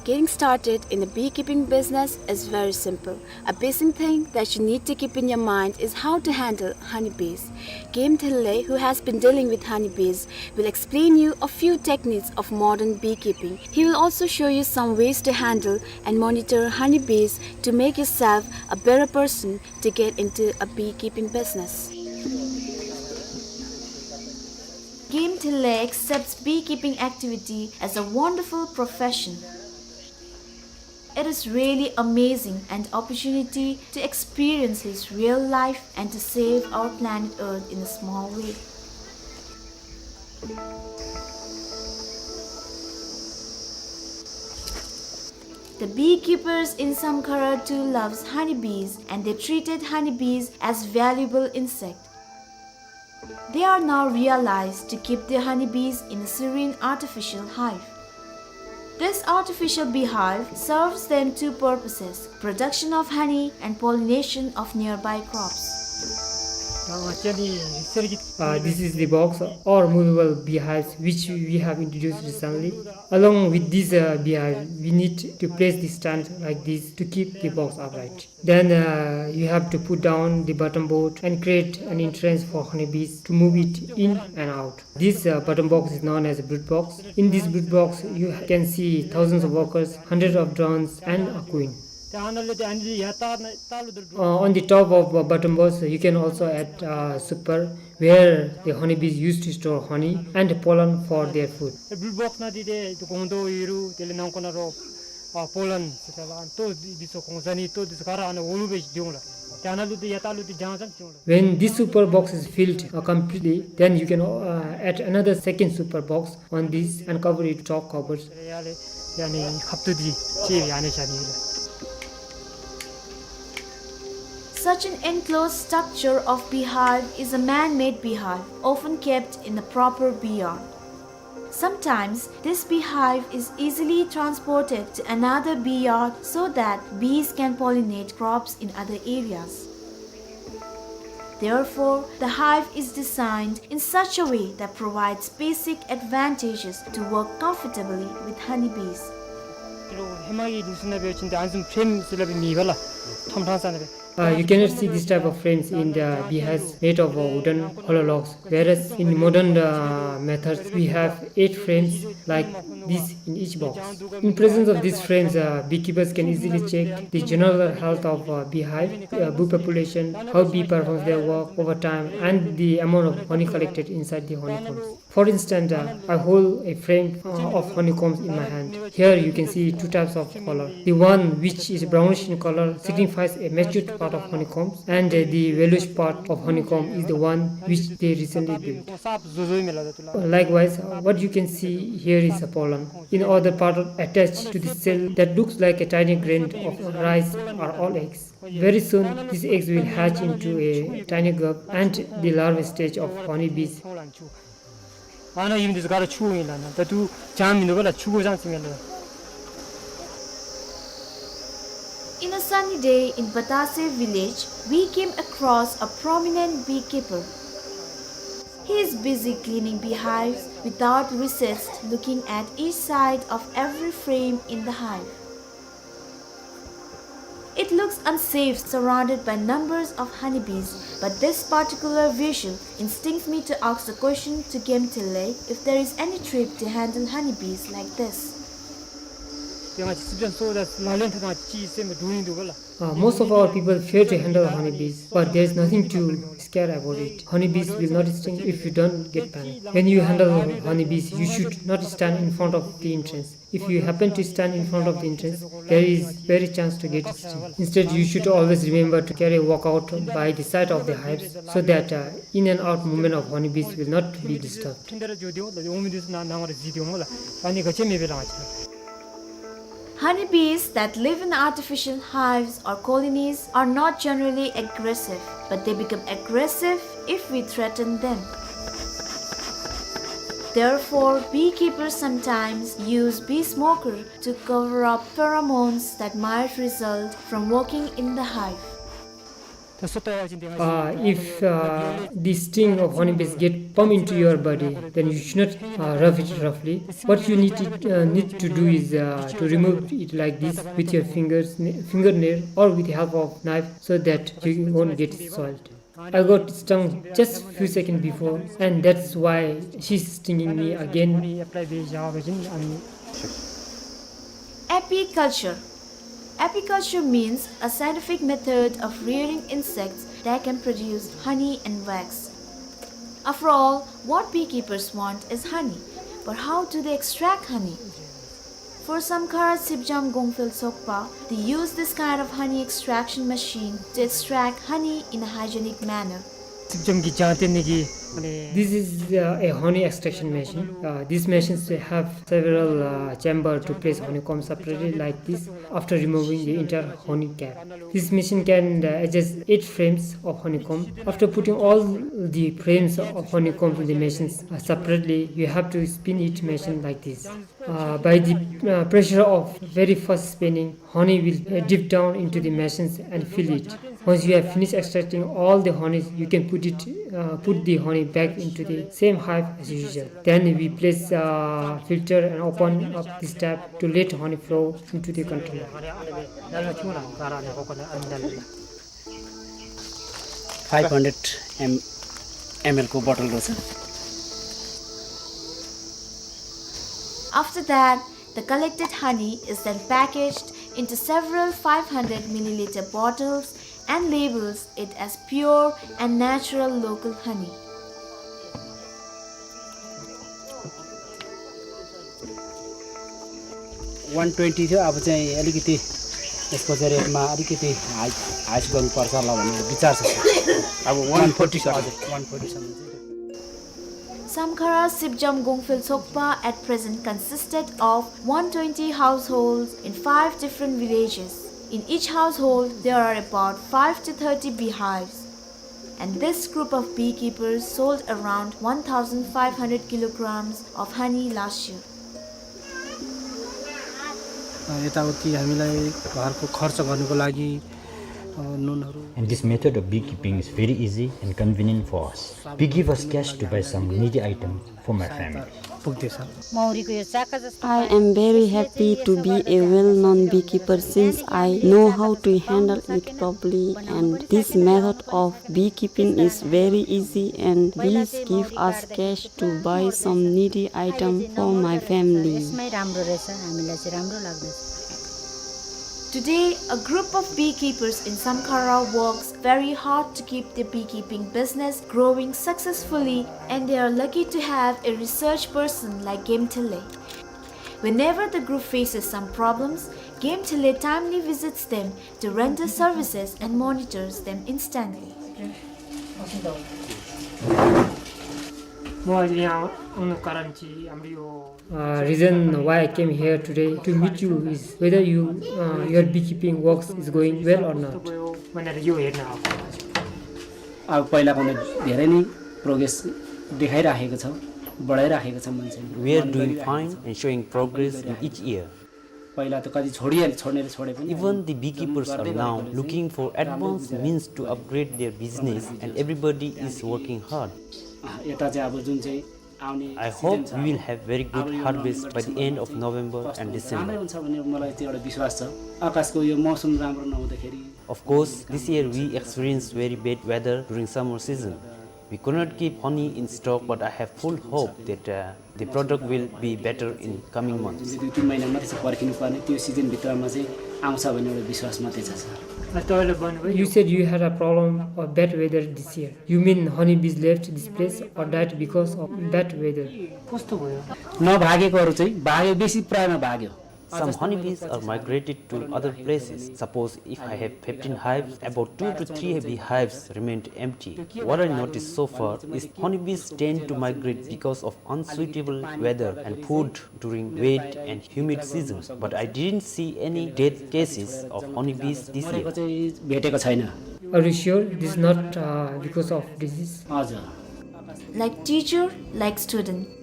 Getting started in a beekeeping business is very simple. A basic thing that you need to keep in your mind is how to handle honeybees. Game Thille, who has been dealing with honeybees, will explain you a few techniques of modern beekeeping. He will also show you some ways to handle and monitor honeybees to make yourself a better person to get into a beekeeping business. Game Thille accepts beekeeping activity as a wonderful profession. It is really amazing an opportunity to experience his real life and to save our planet Earth in a small way. The beekeepers in Samkhara too loves honeybees, and they treated honeybees as valuable insect. They are now realized to keep their honeybees in a serene artificial hive. This artificial beehive serves them two purposes, production of honey and pollination of nearby crops. Uh, this is the box or movable beehives which we have introduced recently. Along with this, uh, beehive, we need to place the stand like this to keep the box upright. Then, uh, you have to put down the bottom board and create an entrance for honeybees to move it in and out. This, uh, bottom box is known as a brood box. In this brood box, you can see thousands of workers, hundreds of drones, and a queen. Uh, on the top of, uh, bottom box, you can also add, uh, super, where the honeybees used to store honey and pollen for their food. Brood box ནང་འདི་ཏེ་ཏེ་སྒོང་རྡོག་ཡོད་རུང་དེ་ལས་ནང་ཁོག་ནང་རོ་ཨ་པོ་ལན་ཟེར་ད་ལ་ལྟོ་འདི་ཚུ་གོང་ཟ་ནི་ལྟོ་འདི་ཚུ་ག་ར་ཨ་ནཱ་འོག་ལུ་སྦེ་འདི་འོང་ལགས། ཏེ་ཨ་ནཱ་ལུ་ཏེ་ཡར་ལྟག་ལུ་ཏེ་རྒྱང་ཙམ་འདི་འོང་ལགས། When this super box is filled, uh, completely, then you can, uh, add another second super box on this and cover it top covers. ཡ་ལས་ཡ་ནི་ཁབ་ཏུ་འདི་ཅིག་ཡ་ནི་བཞག་ནི་ཡོད་ལགས། Such an enclosed structure of beehive is a man-made beehive, often kept in a proper bee yard. Sometimes, this beehive is easily transported to another bee yard so that bees can pollinate crops in other areas. Therefore, the hive is designed in such a way that provides basic advantages to work comfortably with honeybees. ཧེ་མ་གི་ནི་སུ་ན་བེ་ཅིན་ཏེ་ཨ་ནི་བཟུམ་ཕྲེམ་ཟེར་སླབ་མེད་པ་ལགས། ཐམ་ཐང་ས་ན་བེ། Uh, you cannot see this type of frames in the beehives made of, uh, wooden hollow logs, whereas in modern, uh, methods we have eight frames like this in each box. In presence of these frames, uh, beekeepers can easily check the general health of, uh, beehive, uh, bee population, how bee performs their work over time, and the amount of honey collected inside the honeycombs. For instance, uh, I hold a frame, uh, of honeycombs in my hand. Here you can see two types of color. The one which is brownish in color signifies a matured part of honeycombs, and, uh, the yellowish part of honeycomb is the one which they recently built. Likewise, uh, what you can see here is a pollen. In other part attached to the cell that looks like a tiny grain of rice are all eggs. Very soon, these eggs will hatch into a tiny grub and the larva stage of honeybees. ཨ་ནཱ་ཡུམ་འདི་ཚུ་ག་ར་ཕྱུགཔོ་ཨིན་ལགས། ད་ད་ལྟོ་ཅང་མིན་འདུག་པ་ལགས། ཕྱུགཔོ་ཅང་ཅིག་མེད་ལགས། In a sunny day in Batase village, we came across a prominent beekeeper. He is busy cleaning beehives without recess, looking at each side of every frame in the hive. It looks unsafe surrounded by numbers of honeybees, but this particular visual instincts me to ask the question to Gemtile if there is any trick to handle honeybees like this. ཏེ་ང་བཅས་སི་པེན་སོ་ད་ལག་ལེན་འཐབ་ཐངས་ཅིག་སེམས་སྡུག་ནི་འདུག་པ་ལགས། Uh, most of our people fear to handle honeybees, but there is nothing to scare about it. Honeybees will not sting if you don't get panic. When you handle honeybees, you should not stand in front of the entrance. If you happen to stand in front of the entrance, there is very chance to get stung. Instead, you should always remember to carry a walkout by the side of the hives so that, uh, in and out movement of honeybees will not be disturbed. Honeybees that live in artificial hives or colonies are not generally aggressive, but they become aggressive if we threaten them. Therefore, beekeepers sometimes use bee smoker to cover up pheromones that might result from working in the hive. Uh, if, uh, the sting of honeybees get pump into your body, then you should not, uh, rub it roughly. What you need to, uh, need to do is, uh, to remove it like this with your fingers, fingernail, or with the help of knife, so that you won't get soiled. I got stung just few seconds before, and that's why she's stinging me again. Apiculture. Apiculture means a scientific method of rearing insects that can produce honey and wax. After all, what beekeepers want is honey. But how do they extract honey? For Samkhara Sipjam Gongphel Sokpa, they use this kind of honey extraction machine to extract honey in a hygienic manner. སིབ་འཇམ་གྱི་ལྗང་སྟེང་ནི་གི་ This is uh, a honey extraction machine. Uh, these machines have several uh, chamber to place honeycomb separately like this after removing the entire honey cap. This machine can uh, adjust eight frames of honeycomb. After putting all the frames of honeycomb in the machines uh, separately, you have to spin each machine like this. Uh, by the uh, pressure of very fast spinning, honey will uh, drip down into the machines and fill it. Once you have finished extracting all the honey, you can put it, uh, put the honey back into the same hive as usual. Then we place uh, filter and open up this tap to let honey flow into the container. Five hundred M L को बोतल रहेछ। After that, the collected honey is then packaged into several five hundred milliliter bottles and labels it as pure and natural local honey. One twenty थियो, अब चाहिँ अलिकति यसको चाहिँ रेटमा अलिकति हाई, हाइस्ट गर्नुपर्छ होला भन्ने विचार छ, सर। अब one forty, सर। हजुर, one forty सम्म चाहिँ। Samkhara Sipjam Gongphel Sokpa at present consisted of one twenty households in five different villages. In each household, there are about five to thirty beehives. And this group of beekeepers sold around one thousand five hundred kilograms of honey last year. अ, यताउति हामीलाई घरको खर्च गर्नको लागि, अ, नुनहरू। And this method of beekeeping is very easy and convenient for us. We give us cash to buy some needy items for my family. पुग्दैछ। मौरीको यो चाका जस्तो। I am very happy to be a well-known beekeeper since I know how to handle it properly, and this method of beekeeping is very easy and this give us cash to buy some needy item for my family. यसमै राम्रो रहेछ, हामीलाई चाहिँ राम्रो लाग्दछ। Today, a group of beekeepers in Samkhara works very hard to keep the beekeeping business growing successfully, and they are lucky to have a research person like Gemthele. Whenever the group faces some problems, Gemthele timely visits them to render services and monitors them instantly. म अहिले यहाँ आउनु कारण चाहिँ हाम्रो यो Uh, reason why I came here today to meet you is whether you, uh, your beekeeping works is going well or not. अब पहिलाको भन्दा धेरै नै प्रोग्रेस देखाइराखेको छ, बढाइराखेको छ मान्छेले। We are doing fine and showing progress in each year. पहिला त कति छोडिहाले, छोड्नेले छोडे पनि। Even the beekeepers are now looking for advanced means to upgrade their business and everybody is working hard. अँ, यता चाहिँ अब जुन चाहिँ आउने season छ, I hope we will have very good harvest by the end of November and December. राम्रै हुन्छ भन्ने मलाई त्यो एउटा विश्वास छ। आकाशको यो मौसम राम्रो नहुँदाखेरि। Of course, this year we experienced very bad weather during summer season. We could not keep honey in stock, but I have full hope that, uh, the product will be better in coming months. जुन चाहिँ दुई तिन महिना मात्रै छ पर्खिनु पर्ने, त्यो सिजनभित्रमा चाहिँ आउँछ भन्ने एउटा विश्वास मात्रै छ, sir. You said you had a problem of bad weather this year. You mean honeybees left this place or died because of bad weather? कस्तो भयो? नभागेकोहरू चाहिँ भाग्यो, बेसी प्रायमा भाग्यो। Some honeybees are migrated to other places. Suppose if I have fifteen hives, about two to three beehives remained empty. What I noticed so far is honeybees tend to migrate because of unsuitable weather and food during wet and humid season, but I didn't see any death cases of honeybees this year. भेटेको छैन। Are you sure this is not, uh, because of disease? हजुर। Like teacher, like student.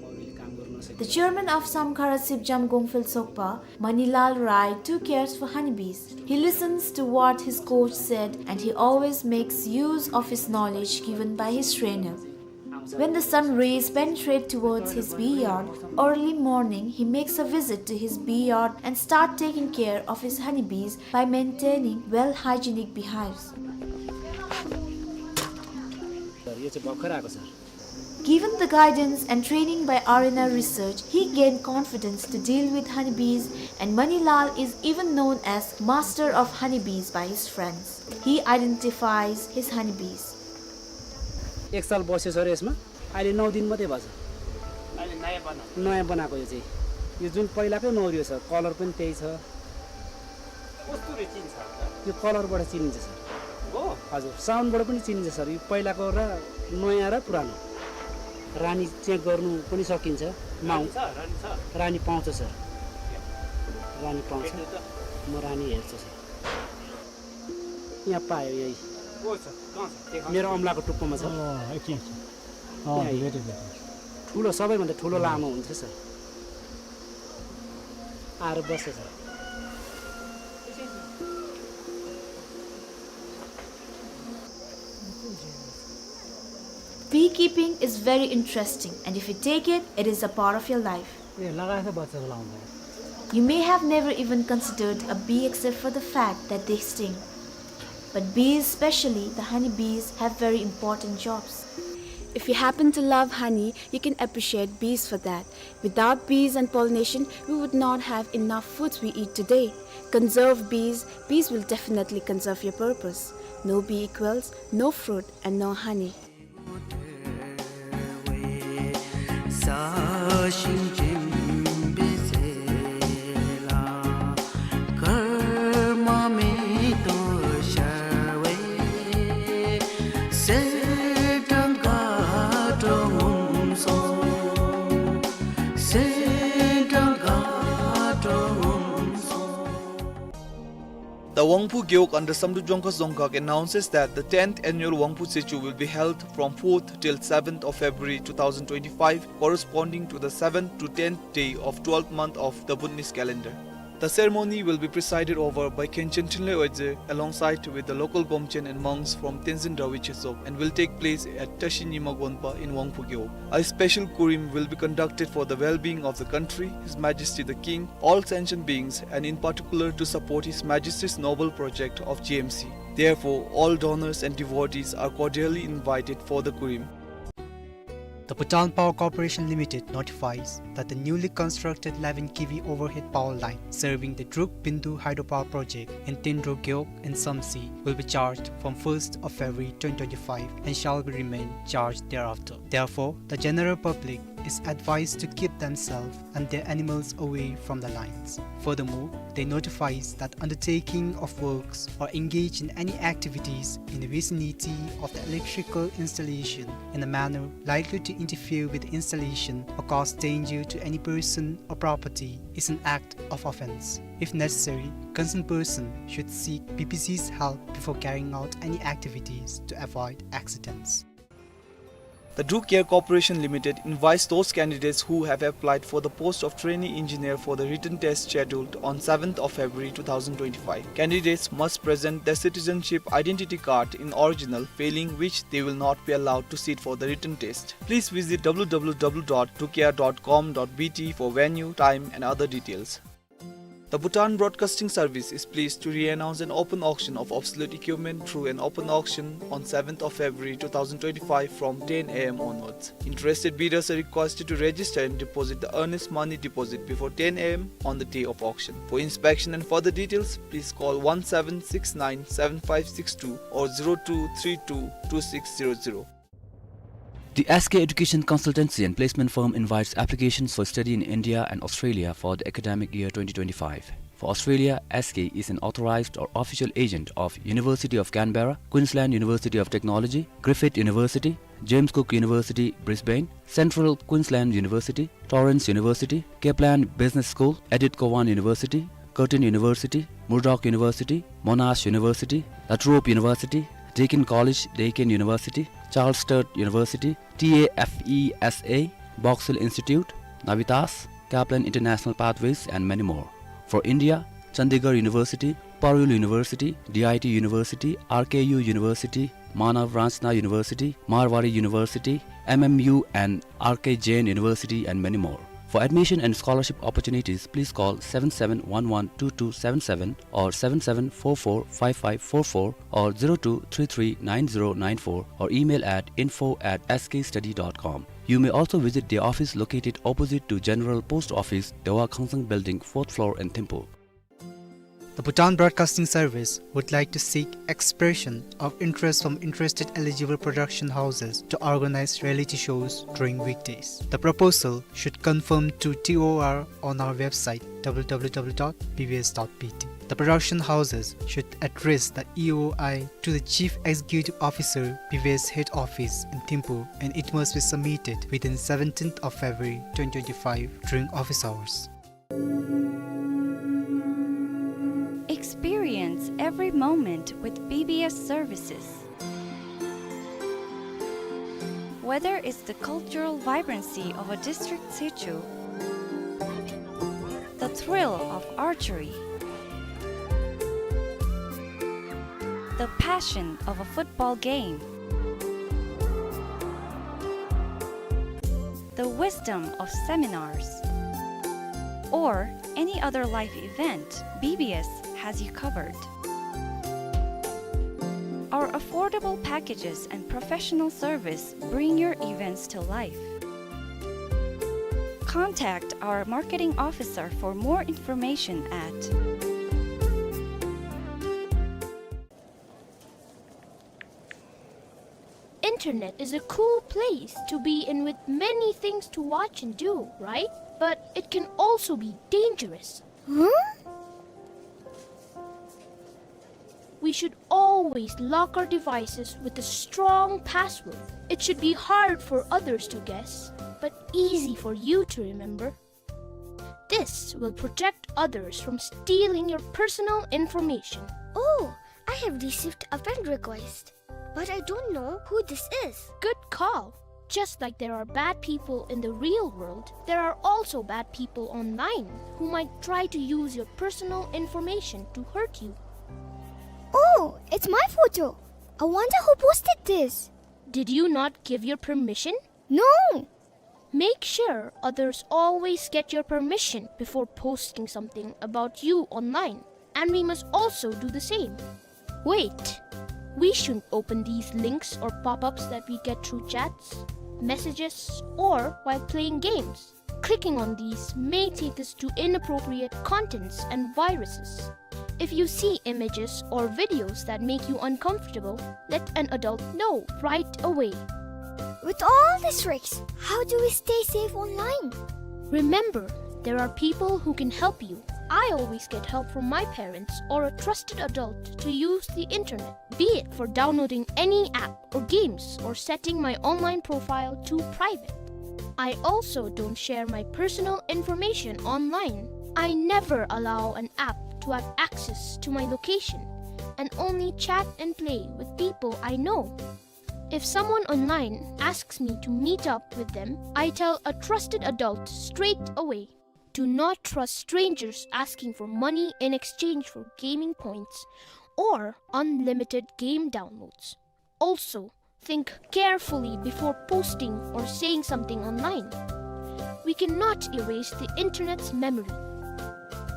The chairman of Samkhara Sipjam Gongphel Sokpa, Manilal Rai, too cares for honeybees. He listens to what his coach said and he always makes use of his knowledge given by his trainer. When the sun rays penetrate towards his bee yard, early morning he makes a visit to his bee yard and start taking care of his honeybees by maintaining well hygienic beehives. यो चाहिँ भर्खर आएको छ। Given the guidance and training by R N R Research, he gained confidence to deal with honeybees, and Manilal is even known as master of honeybees by his friends. He identifies his honeybees. एक साल बस्यो सर यसमा, अहिले नौ दिन मात्रै भएको छ। अहिले नयाँ बनाएको। नयाँ बनाएको यो चाहिँ। यो जुन पहिलाकै मौरी हो सर, कलर पनि त्यही छ। कस्तुरी चिन्छ? यो कलरबाट चिनिन्छ सर। हो? हजुर, साउन्डबाट पनि चिनिन्छ सर। यो पहिलाको र नयाँ र पुरानो। रानी check गर्नु पनि सकिन्छ। माउ-, रानी छ, रानी छ। रानी पाउँछ सर। रानी पाउँछ। भेट्नु त। म रानी हेर्छु सर। यहाँ पायो यही। को छ? कहाँ छ? देखाउनु। मेरो औँलाको टुप्पोमा छ। अँ, एकछिन, एकछिन। अँ, यहाँ। भेटेँ, भेटेँ। ठुलो, सबैभन्दा ठुलो लामो हुन्छ सर। आएर बस्छ sir. Beekeeping is very interesting, and if you take it, it is a part of your life. ए, लगाएछ बच्चाको लाउँदा। You may have never even considered a bee except for the fact that they sting. But bees, especially the honey bees, have very important jobs. If you happen to love honey, you can appreciate bees for that. Without bees and pollination, we would not have enough foods we eat today. Conserve bees, bees will definitely conserve your purpose. No bee equals no fruit and no honey. The Wangphu Gewog under Samdrup Jongkhas Dzongkhag announces that the tenth annual Wangphu Tsechu will be held from fourth till seventh of February two thousand twenty-five, corresponding to the seventh to tenth day of twelfth month of the Bhutanese calendar. The ceremony will be presided over by Khenchen Thinley Oyje alongside with the local Gomchen and monks from Tenzin Dawit Chesok and will take place at Tashi Nyima Gonpa in Wangphu Gewog. A special Kurim will be conducted for the well-being of the country, His Majesty the King, all sentient beings, and in particular to support His Majesty's noble project of G M C. Therefore, all donors and devotees are cordially invited for the Kurim. The Bhutan Power Corporation Limited notifies that the newly constructed eleven K V overhead power line serving the Druk Bindu hydropower project in Tendro Gewog in Samtse will be charged from first of February twenty twenty-five and shall be remain charged thereafter. Therefore, the general public is advised to keep themselves and their animals away from the lines. Furthermore, they notifies that undertaking of works or engage in any activities in the vicinity of the electrical installation in a manner likely to interfere with the installation or cause danger to any person or property is an act of offence. If necessary, concerned person should seek B P C's help before carrying out any activities to avoid accidents. The Druk Air Corporation Limited invites those candidates who have applied for the post of trainee engineer for the written test scheduled on seventh of February two thousand twenty-five. Candidates must present their citizenship identity card in original, failing which they will not be allowed to sit for the written test. Please visit W W W dot drukair dot com dot B T for venue, time and other details. The Bhutan Broadcasting Service is pleased to re-announce an open auction of obsolete equipment through an open auction on seventh of February two thousand twenty-five from ten A M onwards. Interested bidders are requested to register and deposit the earnest money deposit before ten A M on the day of auction. For inspection and further details, please call one seven six nine seven five six two or zero two three two two six zero zero. The S K Education Consultancy and Placement Firm invites applications for study in India and Australia for the academic year twenty twenty-five. For Australia, S K is an authorized or official agent of University of Canberra, Queensland University of Technology, Griffith University, James Cook University, Brisbane, Central Queensland University, Torrens University, Kaplan Business School, Edith Cowan University, Curtin University, Murdoch University, Monash University, La Trobe University, Deakin College, Deakin University, Charles Sturt University, T A F E S A, Box Hill Institute, Navitas, Kaplan International Pathways, and many more. For India, Chandigarh University, Parul University, D I T University, R K U University, Manav Ranchna University, Marwari University, M M U and R K Jain University, and many more. For admission and scholarship opportunities, please call seven seven one one two two seven seven or seven seven four four five five four four or zero two three three nine zero nine four or email at info at S K study dot com. You may also visit the office located opposite to General Post Office, Dewa Khangsang Building, fourth floor in Thimphu. The Bhutan Broadcasting Service would like to seek expression of interest from interested eligible production houses to organize reality shows during weekdays. The proposal should conform to T O R on our website, W W W dot B B S dot B T. The production houses should address the E O I to the Chief Executive Officer, B B S Head Office in Thimphu, and it must be submitted within seventeenth of February twenty twenty-five during office hours. Experience every moment with B B S services. Whether it's the cultural vibrancy of a district sichu, the thrill of archery, the passion of a football game, the wisdom of seminars, or any other life event, B B S has you covered. Our affordable packages and professional service bring your events to life. Contact our marketing officer for more information at Internet is a cool place to be in with many things to watch and do, right? But it can also be dangerous. Huh? We should always lock our devices with a strong password. It should be hard for others to guess, but easy for you to remember. This will protect others from stealing your personal information. Oh, I have received a friend request, but I don't know who this is. Good call. Just like there are bad people in the real world, there are also bad people online who might try to use your personal information to hurt you. Oh, it's my photo. I wonder who posted this. Did you not give your permission? No. Make sure others always get your permission before posting something about you online, and we must also do the same. Wait, we shouldn't open these links or pop-ups that we get through chats, messages, or while playing games. Clicking on these may take us to inappropriate contents and viruses. If you see images or videos that make you uncomfortable, let an adult know right away. With all these tricks, how do we stay safe online? Remember, there are people who can help you. I always get help from my parents or a trusted adult to use the internet, be it for downloading any app or games or setting my online profile to private. I also don't share my personal information online. I never allow an app to have access to my location and only chat and play with people I know. If someone online asks me to meet up with them, I tell a trusted adult straight away. Do not trust strangers asking for money in exchange for gaming points or unlimited game downloads. Also, think carefully before posting or saying something online. We cannot erase the internet's memory.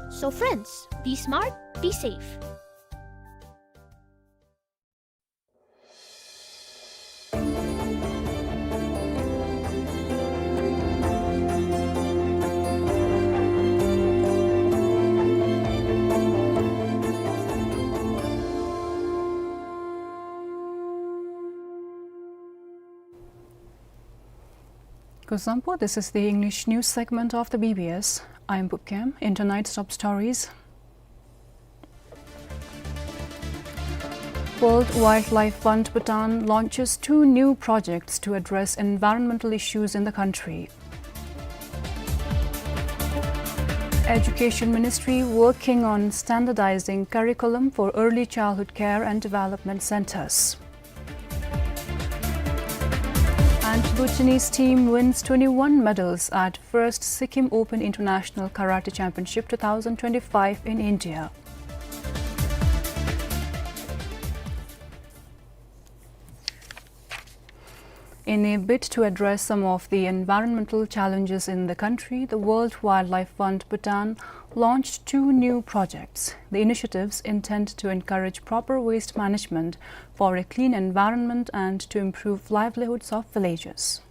So friends, be smart, be safe. Kuzuzangpo, this is the English news segment of the B B S. I'm Pupkem. In tonight's top stories: World Wildlife Fund Bhutan launches two new projects to address environmental issues in the country. Education Ministry working on standardizing curriculum for early childhood care and development centers. And Bhutanese team wins twenty-one medals at first Sikkim Open International Karate Championship two thousand twenty-five in India. In a bid to address some of the environmental challenges in the country, the World Wildlife Fund Bhutan launched two new projects. The initiatives intend to encourage proper waste management for a clean environment and to improve livelihoods of villagers.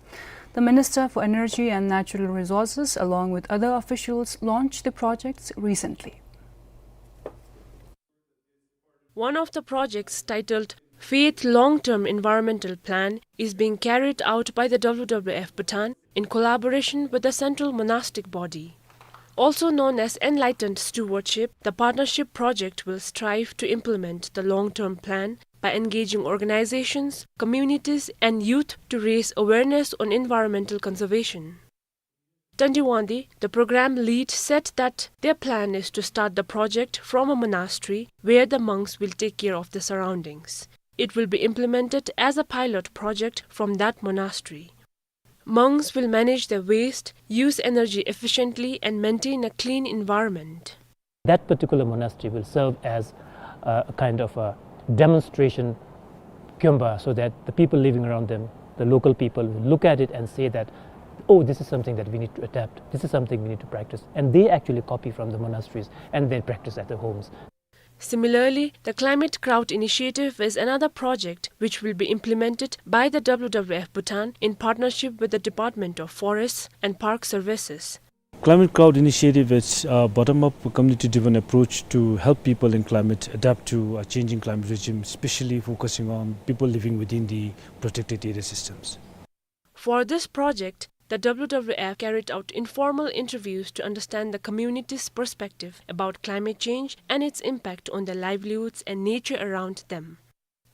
The Minister for Energy and Natural Resources, along with other officials, launched the projects recently. One of the projects, titled Faith Long-Term Environmental Plan, is being carried out by the W W F Bhutan in collaboration with the Central Monastic Body. Also known as Enlightened Stewardship, the partnership project will strive to implement the long-term plan by engaging organizations, communities, and youth to raise awareness on environmental conservation. Tandi Wangdi, the program lead, said that their plan is to start the project from a monastery where the monks will take care of the surroundings. It will be implemented as a pilot project from that monastery. Monks will manage their waste, use energy efficiently, and maintain a clean environment. That particular monastery will serve as a kind of a demonstration kyonpa, so that the people living around them, the local people, will look at it and say that, "Oh, this is something that we need to adapt. This is something we need to practice." And they actually copy from the monasteries and then practice at their homes. Similarly, the Climate Crowd Initiative is another project which will be implemented by the W W F Bhutan in partnership with the Department of Forests and Park Services. Climate Crowd Initiative is a bottom-up, community-driven approach to help people in climate adapt to a changing climate regime, especially focusing on people living within the protected area systems. For this project, the W W F carried out informal interviews to understand the community's perspective about climate change and its impact on their livelihoods and nature around them.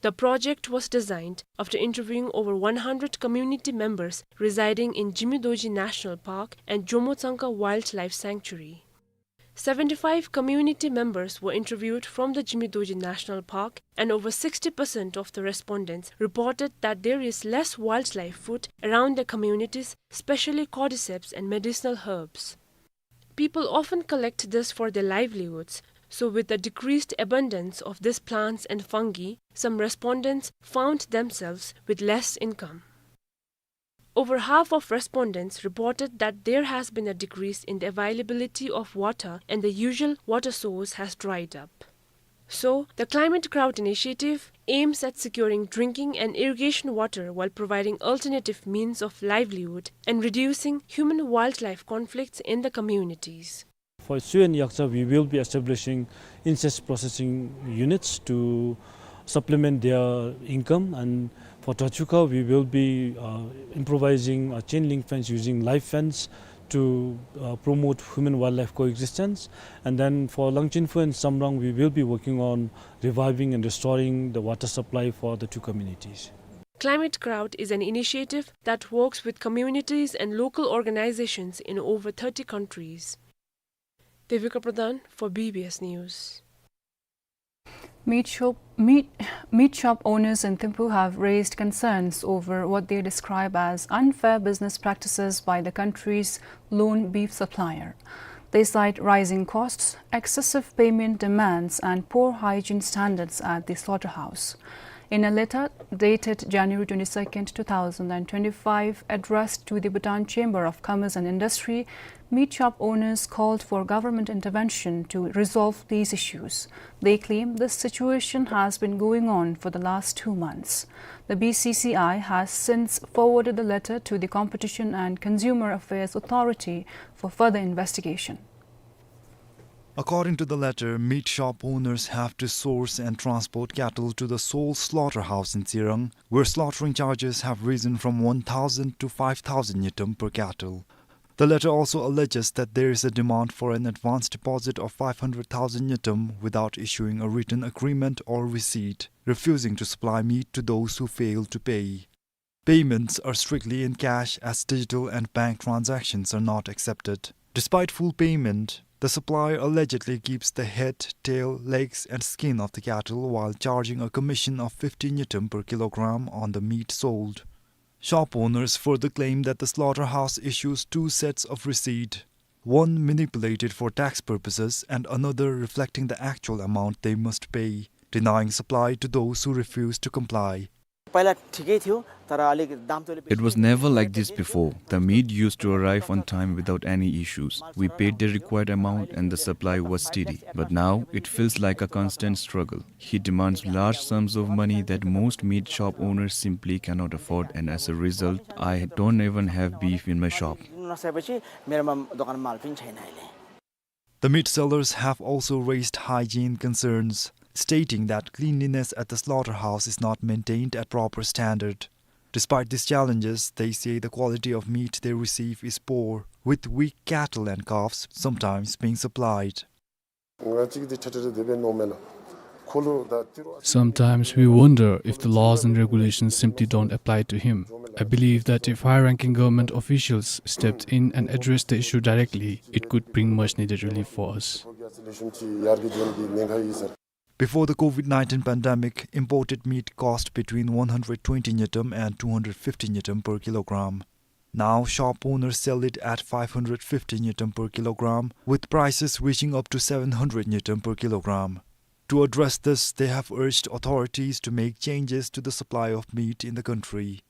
The project was designed after interviewing over one hundred community members residing in Jimmy Dorji National Park and Jomo Tsangka Wildlife Sanctuary. Seventy-five community members were interviewed from the Jimmy Dorji National Park, and over sixty percent of the respondents reported that there is less wildlife food around their communities, especially cordyceps and medicinal herbs. People often collect this for their livelihoods, so with the decreased abundance of these plants and fungi, some respondents found themselves with less income. Over half of respondents reported that there has been a decrease in the availability of water and the usual water source has dried up. So, the Climate Crowd Initiative aims at securing drinking and irrigation water while providing alternative means of livelihood and reducing human-wildlife conflicts in the communities. For Suyen Yakcha, we will be establishing insect processing units to supplement their income, and for Tachuka, we will be, uh, improvising a chain link fence using live fence to, uh, promote human-wildlife coexistence. And then for Langchinfu and Samrang, we will be working on reviving and restoring the water supply for the two communities. Climate Crowd is an initiative that works with communities and local organizations in over thirty countries. Devika Pradhan for B B S News. Meat shop, meat, meat shop owners in Thimphu have raised concerns over what they describe as unfair business practices by the country's lone beef supplier. They cite rising costs, excessive payment demands, and poor hygiene standards at the slaughterhouse. In a letter dated January twenty-second, two thousand and twenty-five, addressed to the Bhutan Chamber of Commerce and Industry, meat shop owners called for government intervention to resolve these issues. They claim this situation has been going on for the last two months. The B C C I has since forwarded the letter to the Competition and Consumer Affairs Authority for further investigation. According to the letter, meat shop owners have to source and transport cattle to the sole slaughterhouse in Tsirang, where slaughtering charges have risen from one thousand to five thousand ngultrum per cattle. The letter also alleges that there is a demand for an advance deposit of five hundred thousand ngultrum without issuing a written agreement or receipt, refusing to supply meat to those who fail to pay. Payments are strictly in cash, as digital and bank transactions are not accepted. Despite full payment, the supplier allegedly keeps the head, tail, legs, and skin of the cattle while charging a commission of fifty ngultrum per kilogram on the meat sold. Shop owners further claim that the slaughterhouse issues two sets of receipt, one manipulated for tax purposes and another reflecting the actual amount they must pay, denying supply to those who refuse to comply. पहिला ठिकै थियो, तर अलिक दाम तोले बेसी It was never like this before. The meat used to arrive on time without any issues. We paid the required amount and the supply was steady. But now, it feels like a constant struggle. He demands large sums of money that most meat shop owners simply cannot afford, and as a result, I don't even have beef in my shop. नसकेपछि मेरोमा दोकानमा माल पनि छैन अहिले। The meat sellers have also raised hygiene concerns. stating that cleanliness at the slaughterhouse is not maintained at proper standard. Despite these challenges, they say the quality of meat they receive is poor, with weak cattle and calves sometimes being supplied. Sometimes we wonder if the laws and regulations simply don't apply to him. I believe that if high-ranking government officials stepped in and addressed the issue directly, it could bring much-needed relief for us. Before the COVID nineteen pandemic, imported meat cost between one hundred twenty ngultrum and two hundred fifty ngultrum per kilogram. Now, shop owners sell it at five hundred fifty ngultrum per kilogram, with prices reaching up to seven hundred ngultrum per kilogram. To address this, they have urged authorities to make changes to the supply of meat in the country.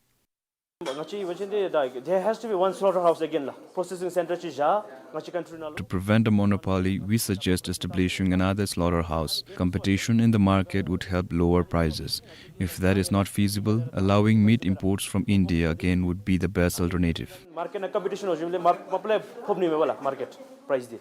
There has to be one slaughterhouse again la, processing center chi ja, ngachi country na lo. To prevent a monopoly, we suggest establishing another slaughterhouse. Competition in the market would help lower prices. If that is not feasible, allowing meat imports from India again would be the best alternative. Market na competition ho jumle mar-, maple khop ni me wala market price di.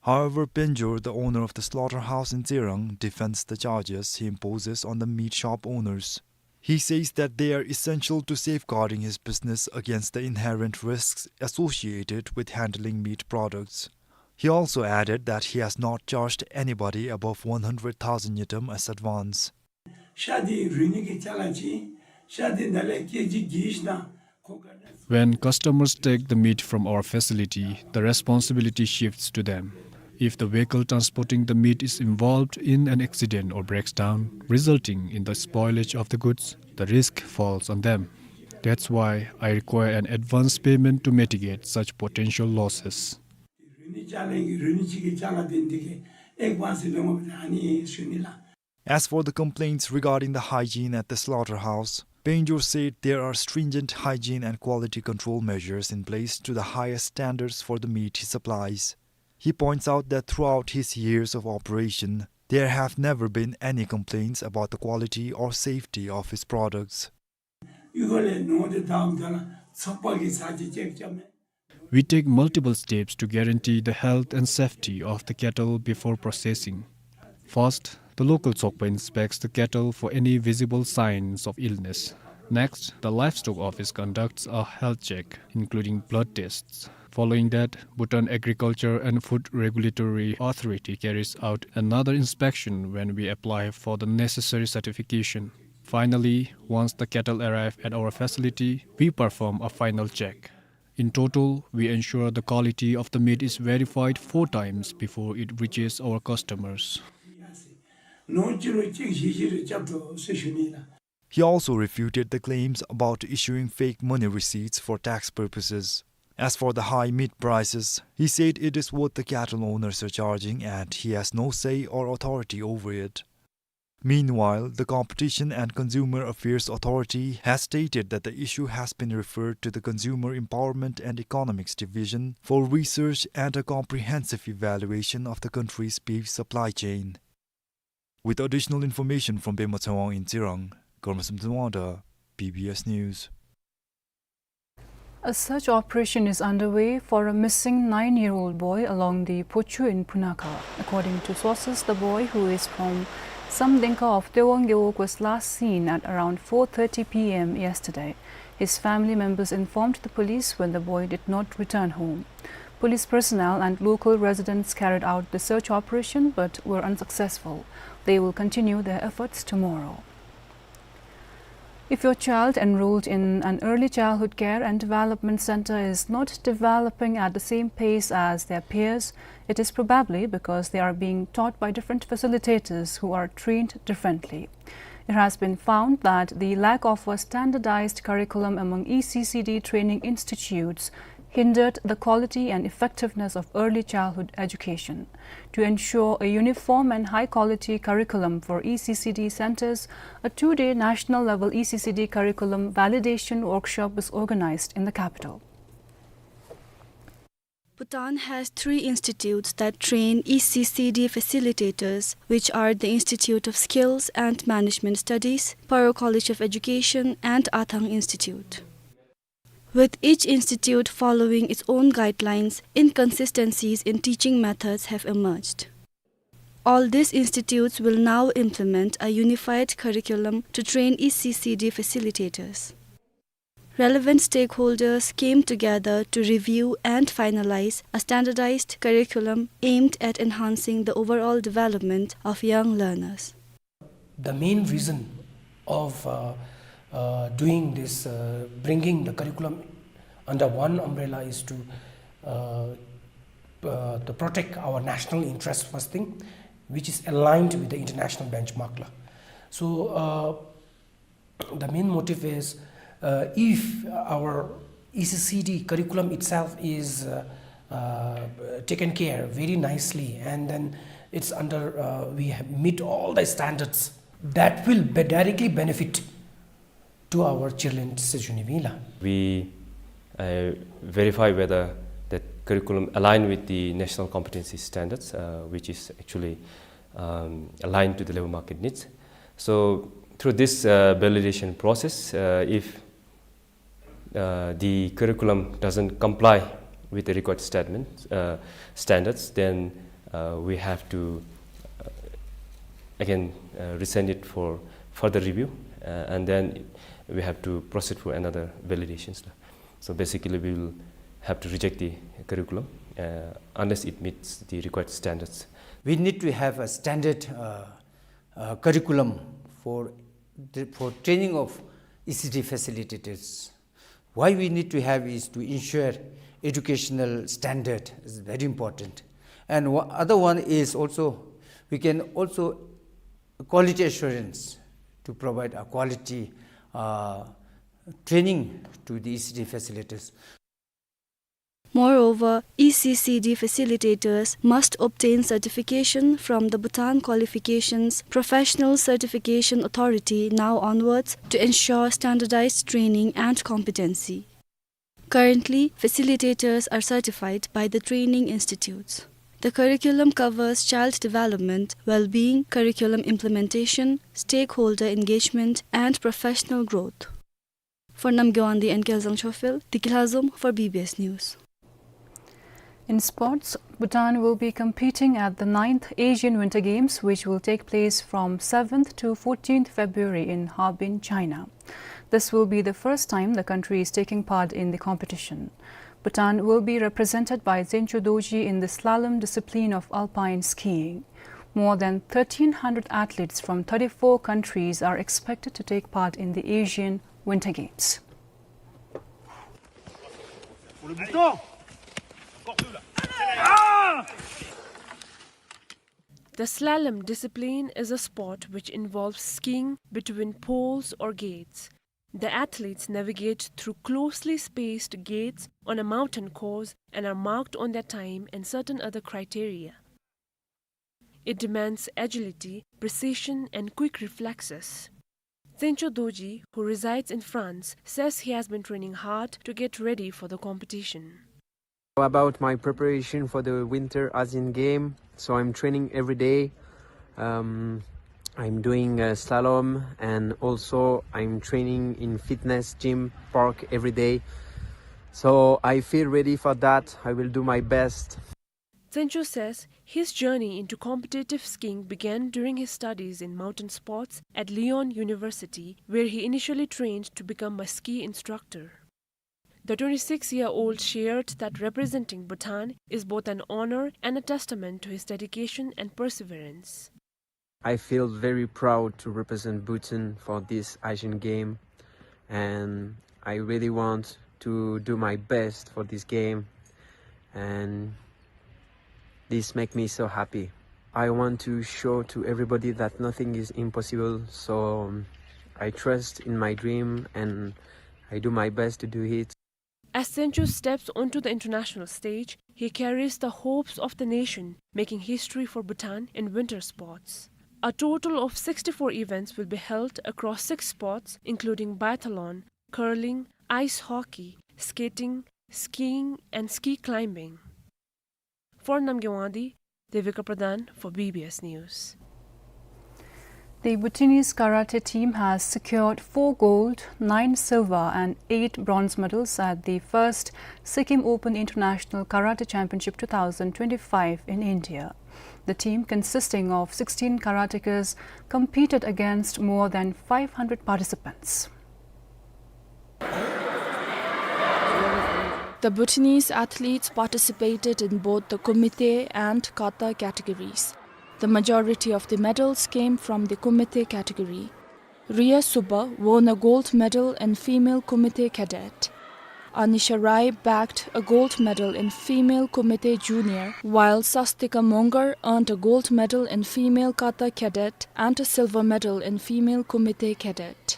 However, Penjor, the owner of the slaughterhouse in Tsirang, defends the charges he imposes on the meat shop owners. He says that they are essential to safeguarding his business against the inherent risks associated with handling meat products. He also added that he has not charged anybody above one hundred thousand ngultrum as advance. ཤ་འདི་རུལ་ནི་གི་ཅ་ལ་ཅིག་ཤ་འདི་ནང་ལས་ཀེ་ཇི་བརྒྱད་ཤིག་ནང་ཁོ་ག་ནས། When customers take the meat from our facility, the responsibility shifts to them. If the vehicle transporting the meat is involved in an accident or breaks down, resulting in the spoilage of the goods, the risk falls on them. That's why I require an advance payment to mitigate such potential losses. རུལ་ནི་ཅ་ལ་གི་རུལ་ནི་ཅིག་གི་ཅ་ལ་འདི་འདི་གི་ཨེག་བཱན་སི་ལེན་དགོཔ་ཨ་ནི་ཞུ་ནི་ལགས། As for the complaints regarding the hygiene at the slaughterhouse, Penjor said there are stringent hygiene and quality control measures in place to the highest standards for the meat he supplies. He points out that throughout his years of operation, there have never been any complaints about the quality or safety of his products. We take multiple steps to guarantee the health and safety of the cattle before processing. First, the local Tsokpa inspects the cattle for any visible signs of illness. Next, the livestock office conducts a health check, including blood tests. Following that, Bhutan Agriculture and Food Regulatory Authority carries out another inspection when we apply for the necessary certification. Finally, once the cattle arrive at our facility, we perform a final check. In total, we ensure the quality of the meat is verified four times before it reaches our customers. He also refuted the claims about issuing fake money receipts for tax purposes. As for the high meat prices, he said it is what the cattle owners are charging and he has no say or authority over it. Meanwhile, the Competition and Consumer Affairs Authority has stated that the issue has been referred to the Consumer Empowerment and Economics Division for research and a comprehensive evaluation of the country's beef supply chain. With additional information from Pema Tshewang in Tsirang, Karma Samten Wangda, B B S News. A search operation is underway for a missing nine-year-old boy along the Phochu in Punakha. According to sources, the boy, who is from Samdengkha of Tewang Gewog, was last seen at around four thirty P M yesterday. His family members informed the police when the boy did not return home. Police personnel and local residents carried out the search operation but were unsuccessful. They will continue their efforts tomorrow. If your child enrolled in an early childhood care and development center is not developing at the same pace as their peers, it is probably because they are being taught by different facilitators who are trained differently. It has been found that the lack of a standardized curriculum among E C C D training institutes hindered the quality and effectiveness of early childhood education. To ensure a uniform and high-quality curriculum for E C C D centers, a two-day national-level E C C D curriculum validation workshop was organized in the capital. Bhutan has three institutes that train E C C D facilitators, which are the Institute of Skills and Management Studies, Paro College of Education, and Athang Institute. With each institute following its own guidelines, inconsistencies in teaching methods have emerged. All these institutes will now implement a unified curriculum to train E C C D facilitators. Relevant stakeholders came together to review and finalize a standardized curriculum aimed at enhancing the overall development of young learners. The main reason of, uh, uh, doing this, uh, bringing the curriculum under one umbrella is to, uh, uh, to protect our national interest first thing, which is aligned with the international benchmark la. So, uh, the main motive is, uh, if our E C C D curriculum itself is, uh, uh, taken care very nicely, and then it's under, uh, we have meet all the standards, that will be directly benefit to our children, sijuni vila. We, uh, verify whether the curriculum align with the national competency standards, uh, which is actually, um, aligned to the labor market needs. So through this, uh, validation process, uh, if, uh, the curriculum doesn't comply with the required statement, uh, standards, then, uh, we have to, uh, again, uh, resend it for further review, uh, and then we have to proceed for another validations. So basically, we will have to reject the curriculum, uh, unless it meets the required standards. We need to have a standard, uh, uh, curriculum for the, for training of E C D facilitators. Why we need to have is to ensure educational standard is very important. And one, other one is also, we can also quality assurance to provide a quality, uh, training to the E C D facilitators. Moreover, E C C D facilitators must obtain certification from the Bhutan Qualifications Professional Certification Authority now onwards to ensure standardized training and competency. Currently, facilitators are certified by the training institutes. The curriculum covers child development, well-being, curriculum implementation, stakeholder engagement, and professional growth. For Namgay Wangdi and Kelzang Chofel, Diki Lhazom for B B S News. In sports, Bhutan will be competing at the ninth Asian Winter Games, which will take place from seventh to fourteenth February in Harbin, China. This will be the first time the country is taking part in the competition. Bhutan will be represented by Tsencho Dorji in the slalom discipline of alpine skiing. More than thirteen hundred athletes from thirty-four countries are expected to take part in the Asian Winter Games. The slalom discipline is a sport which involves skiing between poles or gates. The athletes navigate through closely spaced gates on a mountain course and are marked on their time and certain other criteria. It demands agility, precision, and quick reflexes. Tsencho Dorji, who resides in France, says he has been training hard to get ready for the competition. About my preparation for the Winter Asian Game, so I'm training every day. Um, I'm doing, uh, slalom, and also I'm training in fitness gym park every day. So I feel ready for that. I will do my best. Tsencho says his journey into competitive skiing began during his studies in mountain sports at Lyon University, where he initially trained to become a ski instructor. The twenty-six-year-old shared that representing Bhutan is both an honor and a testament to his dedication and perseverance. I feel very proud to represent Bhutan for this Asian Game, and I really want to do my best for this game, and this make me so happy. I want to show to everybody that nothing is impossible, so, um, I trust in my dream and I do my best to do it. As Tsencho steps onto the international stage, he carries the hopes of the nation, making history for Bhutan in winter sports. A total of sixty-four events will be held across six sports, including biathlon, curling, ice hockey, skating, skiing, and ski climbing. For Namgay Wangdi, Devika Pradhan for B B S News. The Bhutanese karate team has secured four gold, nine silver and eight bronze medals at the first Sikkim Open International Karate Championship two thousand twenty-five in India. The team, consisting of sixteen karatecas, competed against more than five hundred participants. The Bhutanese athletes participated in both the kumite and kata categories. The majority of the medals came from the kumite category. Ria Suba won a gold medal in female kumite cadet. Anisha Rai bagged a gold medal in female kumite junior, while Sastika Mongar earned a gold medal in female kata cadet and a silver medal in female kumite cadet.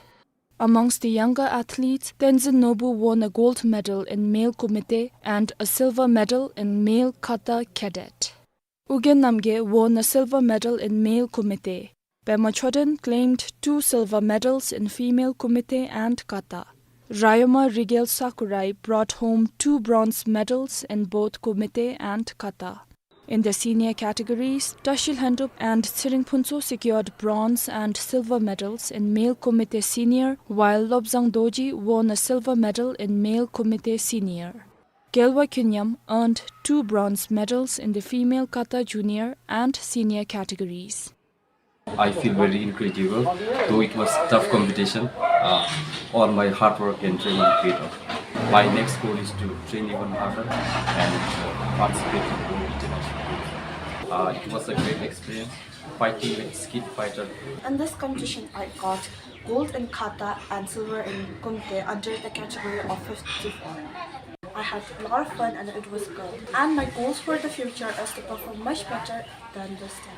Amongst the younger athletes, Tenzin Nobu won a gold medal in male kumite and a silver medal in male kata cadet. Ugyen Namgay won a silver medal in male kumite. Pema Choden claimed two silver medals in female kumite and kata. Rayoma Rigel Sakurai brought home two bronze medals in both kumite and kata. In the senior categories, Tashi Lhendup and Tsering Phuntsho secured bronze and silver medals in male kumite senior, while Lobzang Dorji won a silver medal in male kumite senior. Gelwa Kyunyam earned two bronze medals in the female kata junior and senior categories. I feel very incredible, though it was tough competition. Uh, all my hard work and training paid off. My next goal is to train even harder and, uh, participate in more international games. Uh, it was a great experience, fighting with skilled fighter. In this competition, I got gold in kata and silver in kumite under the category of fifty-four. I had a lot of fun and it was good. And my goals for the future is to perform much better than this time.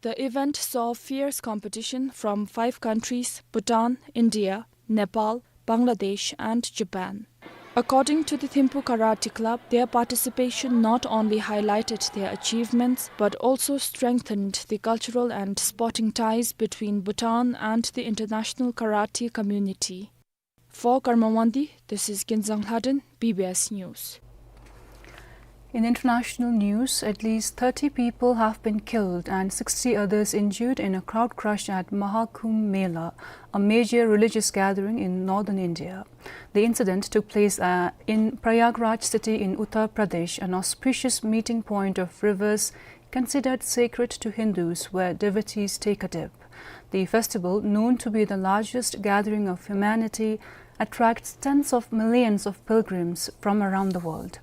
The event saw fierce competition from five countries: Bhutan, India, Nepal, Bangladesh, and Japan. According to the Thimphu Karate Club, their participation not only highlighted their achievements but also strengthened the cultural and sporting ties between Bhutan and the international karate community. For Karma Wangdi, this is Kinzang Lhaden, B B S News. In international news, at least thirty people have been killed and sixty others injured in a crowd crush at Maha Kumbh Mela, a major religious gathering in northern India. The incident took place, uh, in Prayagraj city in Uttar Pradesh, an auspicious meeting point of rivers considered sacred to Hindus, where devotees take a dip. The festival, known to be the largest gathering of humanity, attracts tens of millions of pilgrims from around the world.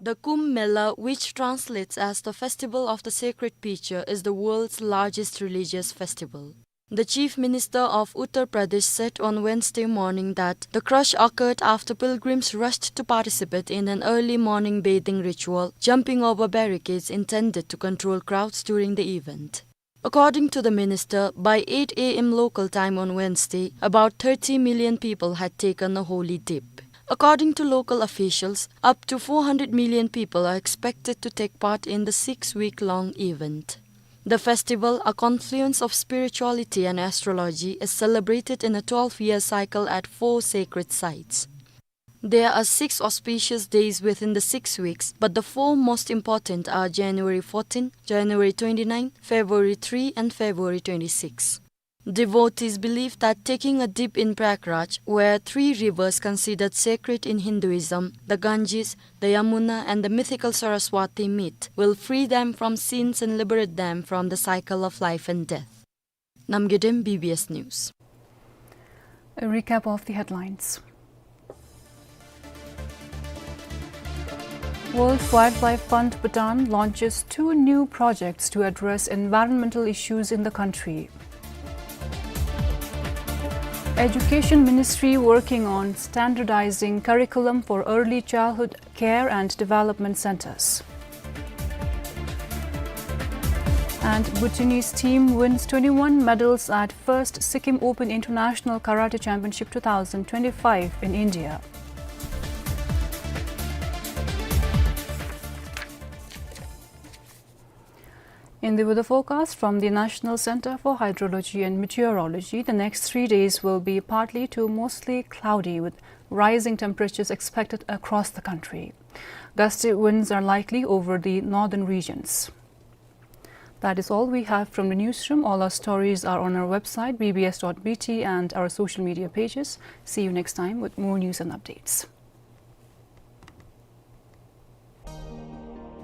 The Kumbh Mela, which translates as the Festival of the Sacred Pitcher, is the world's largest religious festival. The Chief Minister of Uttar Pradesh said on Wednesday morning that the crush occurred after pilgrims rushed to participate in an early morning bathing ritual, jumping over barricades intended to control crowds during the event. According to the minister, by eight A M local time on Wednesday, about thirty million people had taken a holy dip. According to local officials, up to four hundred million people are expected to take part in the six-week-long event. The festival, a confluence of spirituality and astrology, is celebrated in a twelve-year cycle at four sacred sites. There are six auspicious days within the six weeks, but the four most important are January fourteen, January twenty-nine, February three, and February twenty-six. Devotees believe that taking a dip in Prayagraj, where three rivers considered sacred in Hinduism, the Ganges, the Yamuna, and the mythical Saraswati meet, will free them from sins and liberate them from the cycle of life and death. Namgay Dem, B B S News. A recap of the headlines. World Wildlife Fund Bhutan launches two new projects to address environmental issues in the country. Education Ministry working on standardizing curriculum for early childhood care and development centers. And Bhutanese team wins twenty-one medals at first Sikkim Open International Karate Championship two thousand twenty-five in India. In the weather forecast from the National Center for Hydrology and Meteorology, the next three days will be partly to mostly cloudy with rising temperatures expected across the country. Gusty winds are likely over the northern regions. That is all we have from the newsroom. All our stories are on our website, B B S dot B T, and our social media pages. See you next time with more news and updates.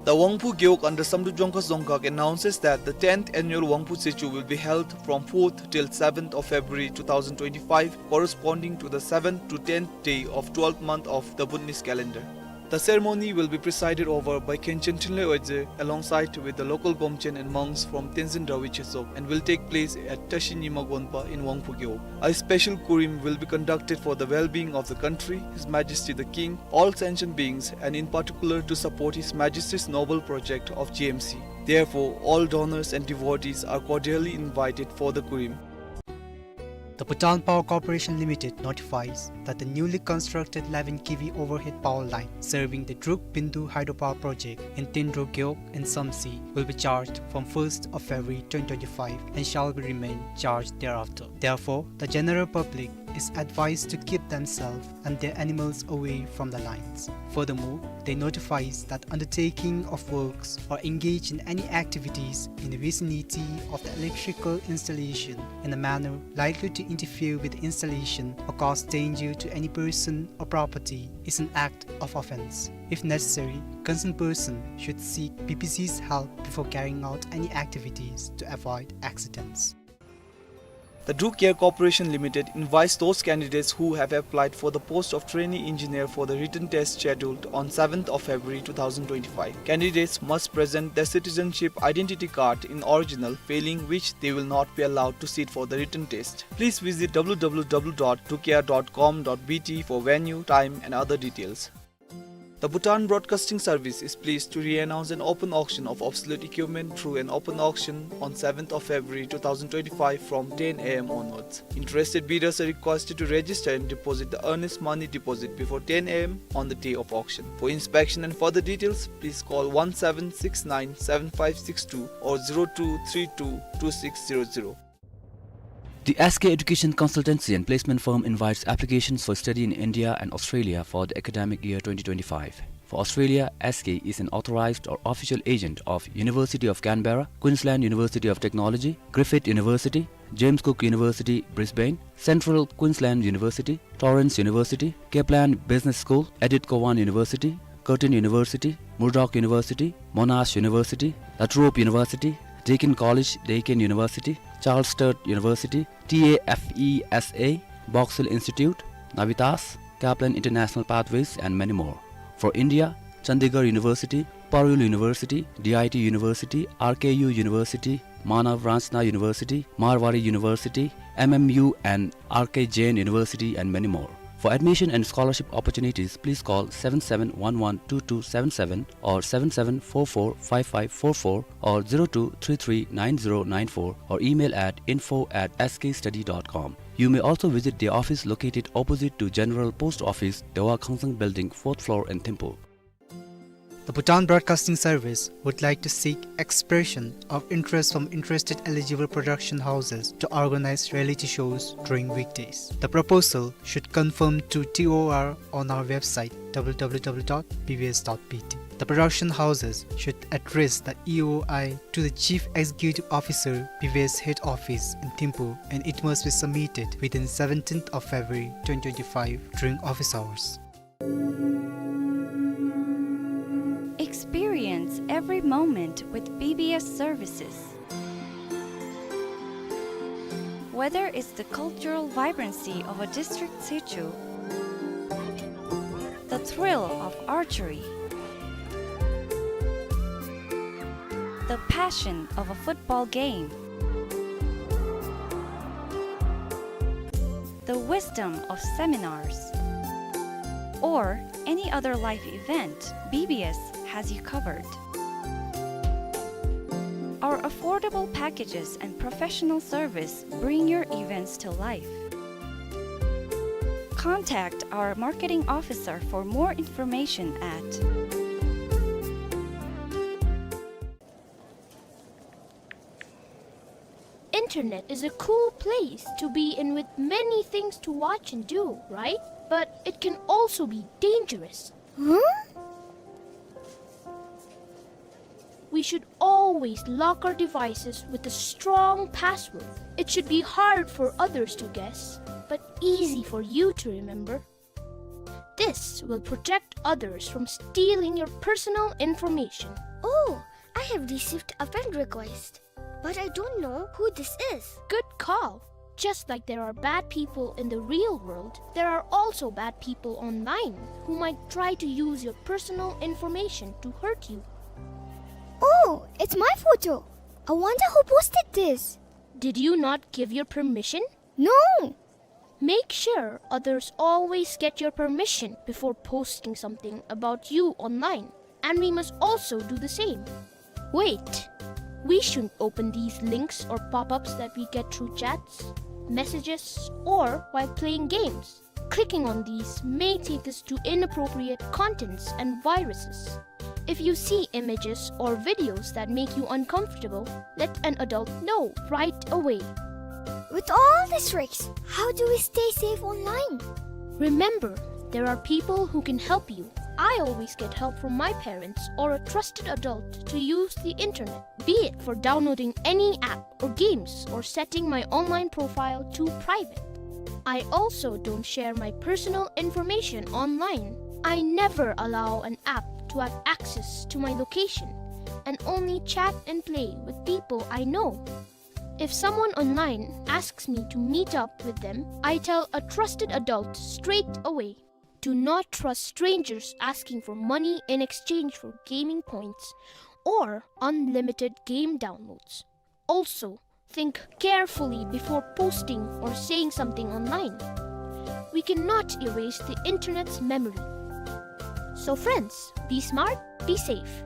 The Wangphu Gewog under Samdrup Jongkhas Dzongkhag announces that the tenth annual Wangphu Tsechu will be held from fourth till seventh of February two thousand twenty-five, corresponding to the seventh to tenth day of twelfth month of the Bhutanese calendar. The ceremony will be presided over by Khenchen Thinley Oyedze alongside with the local Gomchen and monks from Tenzin Drahvi Chesok and will take place at Tashi Nyima Gonpa in Wangphu Gewog. A special Kurim will be conducted for the well-being of the country, His Majesty the King, all sentient beings, and in particular to support His Majesty's noble project of G M C. Therefore, all donors and devotees are cordially invited for the Kurim. The Bhutan Power Corporation Limited notifies that the newly constructed eleven K V overhead power line serving the Druk Bindu hydropower project in Tindro Gewog in Samtse will be charged from first of February twenty twenty-five and shall be remain charged thereafter. Therefore, the general public is advised to keep themselves and their animals away from the lines. Furthermore, they notifies that undertaking of works or engage in any activities in the vicinity of the electrical installation in a manner likely to interfere with the installation or cause danger to any person or property is an act of offense. If necessary, concerned person should seek B P C's help before carrying out any activities to avoid accidents. The Druk Air Corporation Limited invites those candidates who have applied for the post of trainee engineer for the written test scheduled on seventh of February two thousand twenty-five. Candidates must present their citizenship identity card in original, failing which they will not be allowed to sit for the written test. Please visit W W W dot drukair dot com dot B T for venue, time and other details. The Bhutan Broadcasting Service is pleased to re-announce an open auction of obsolete equipment through an open auction on seventh of February two thousand twenty-five from ten A M onwards. Interested bidders are requested to register and deposit the earnest money deposit before ten A M on the day of auction. For inspection and further details, please call one seven six nine seven five six two or zero two three two two six zero zero. The S K Education Consultancy and Placement Firm invites applications for study in India and Australia for the academic year twenty twenty-five. For Australia, S K is an authorized or official agent of University of Canberra, Queensland University of Technology, Griffith University, James Cook University, Brisbane, Central Queensland University, Torrens University, Kaplan Business School, Edith Cowan University, Curtin University, Murdoch University, Monash University, La Trobe University, Deakin College, Deakin University, Charles Sturt University, T A F E S A, Box Hill Institute, Navitas, Kaplan International Pathways, and many more. For India, Chandigarh University, Parul University, D I T University, R K U University, Manav Ranchna University, Marwari University, M M U and R K Jain University, and many more. For admission and scholarship opportunities, please call seven seven one one two two seven seven or seven seven four four five five four four or zero two three three nine zero nine four or email at info at S K study dot com. You may also visit the office located opposite to General Post Office, Dewa Khangsang Building, fourth floor in Thimphu. The Bhutan Broadcasting Service would like to seek expression of interest from interested eligible production houses to organize reality shows during weekdays. The proposal should confirm to T O R on our website, W W W dot B B S dot B T. The production houses should address the E O I to the Chief Executive Officer, B B S Head Office in Thimphu, and it must be submitted within seventeenth of February twenty twenty-five during office hours. Experience every moment with B B S services. Whether it's the cultural vibrancy of a district tsechu, the thrill of archery, the passion of a football game, the wisdom of seminars, or any other life event, B B S has you covered. Our affordable packages and professional service bring your events to life. Contact our marketing officer for more information at Internet is a cool place to be in with many things to watch and do, right? But it can also be dangerous. Huh? We should always lock our devices with a strong password. It should be hard for others to guess, but easy for you to remember. This will protect others from stealing your personal information. Oh, I have received a friend request, but I don't know who this is. Good call. Just like there are bad people in the real world, there are also bad people online who might try to use your personal information to hurt you. Oh, it's my photo. I wonder who posted this. Did you not give your permission? No. Make sure others always get your permission before posting something about you online, and we must also do the same. Wait, we shouldn't open these links or pop-ups that we get through chats, messages, or while playing games. Clicking on these may take us to inappropriate contents and viruses. If you see images or videos that make you uncomfortable, let an adult know right away. With all these risks, how do we stay safe online? Remember, there are people who can help you. I always get help from my parents or a trusted adult to use the internet, be it for downloading any app or games or setting my online profile to private. I also don't share my personal information online. I never allow an app to have access to my location and only chat and play with people I know. If someone online asks me to meet up with them, I tell a trusted adult straight away. Do not trust strangers asking for money in exchange for gaming points or unlimited game downloads. Also, think carefully before posting or saying something online. We cannot erase the internet's memory. So friends, be smart, be safe.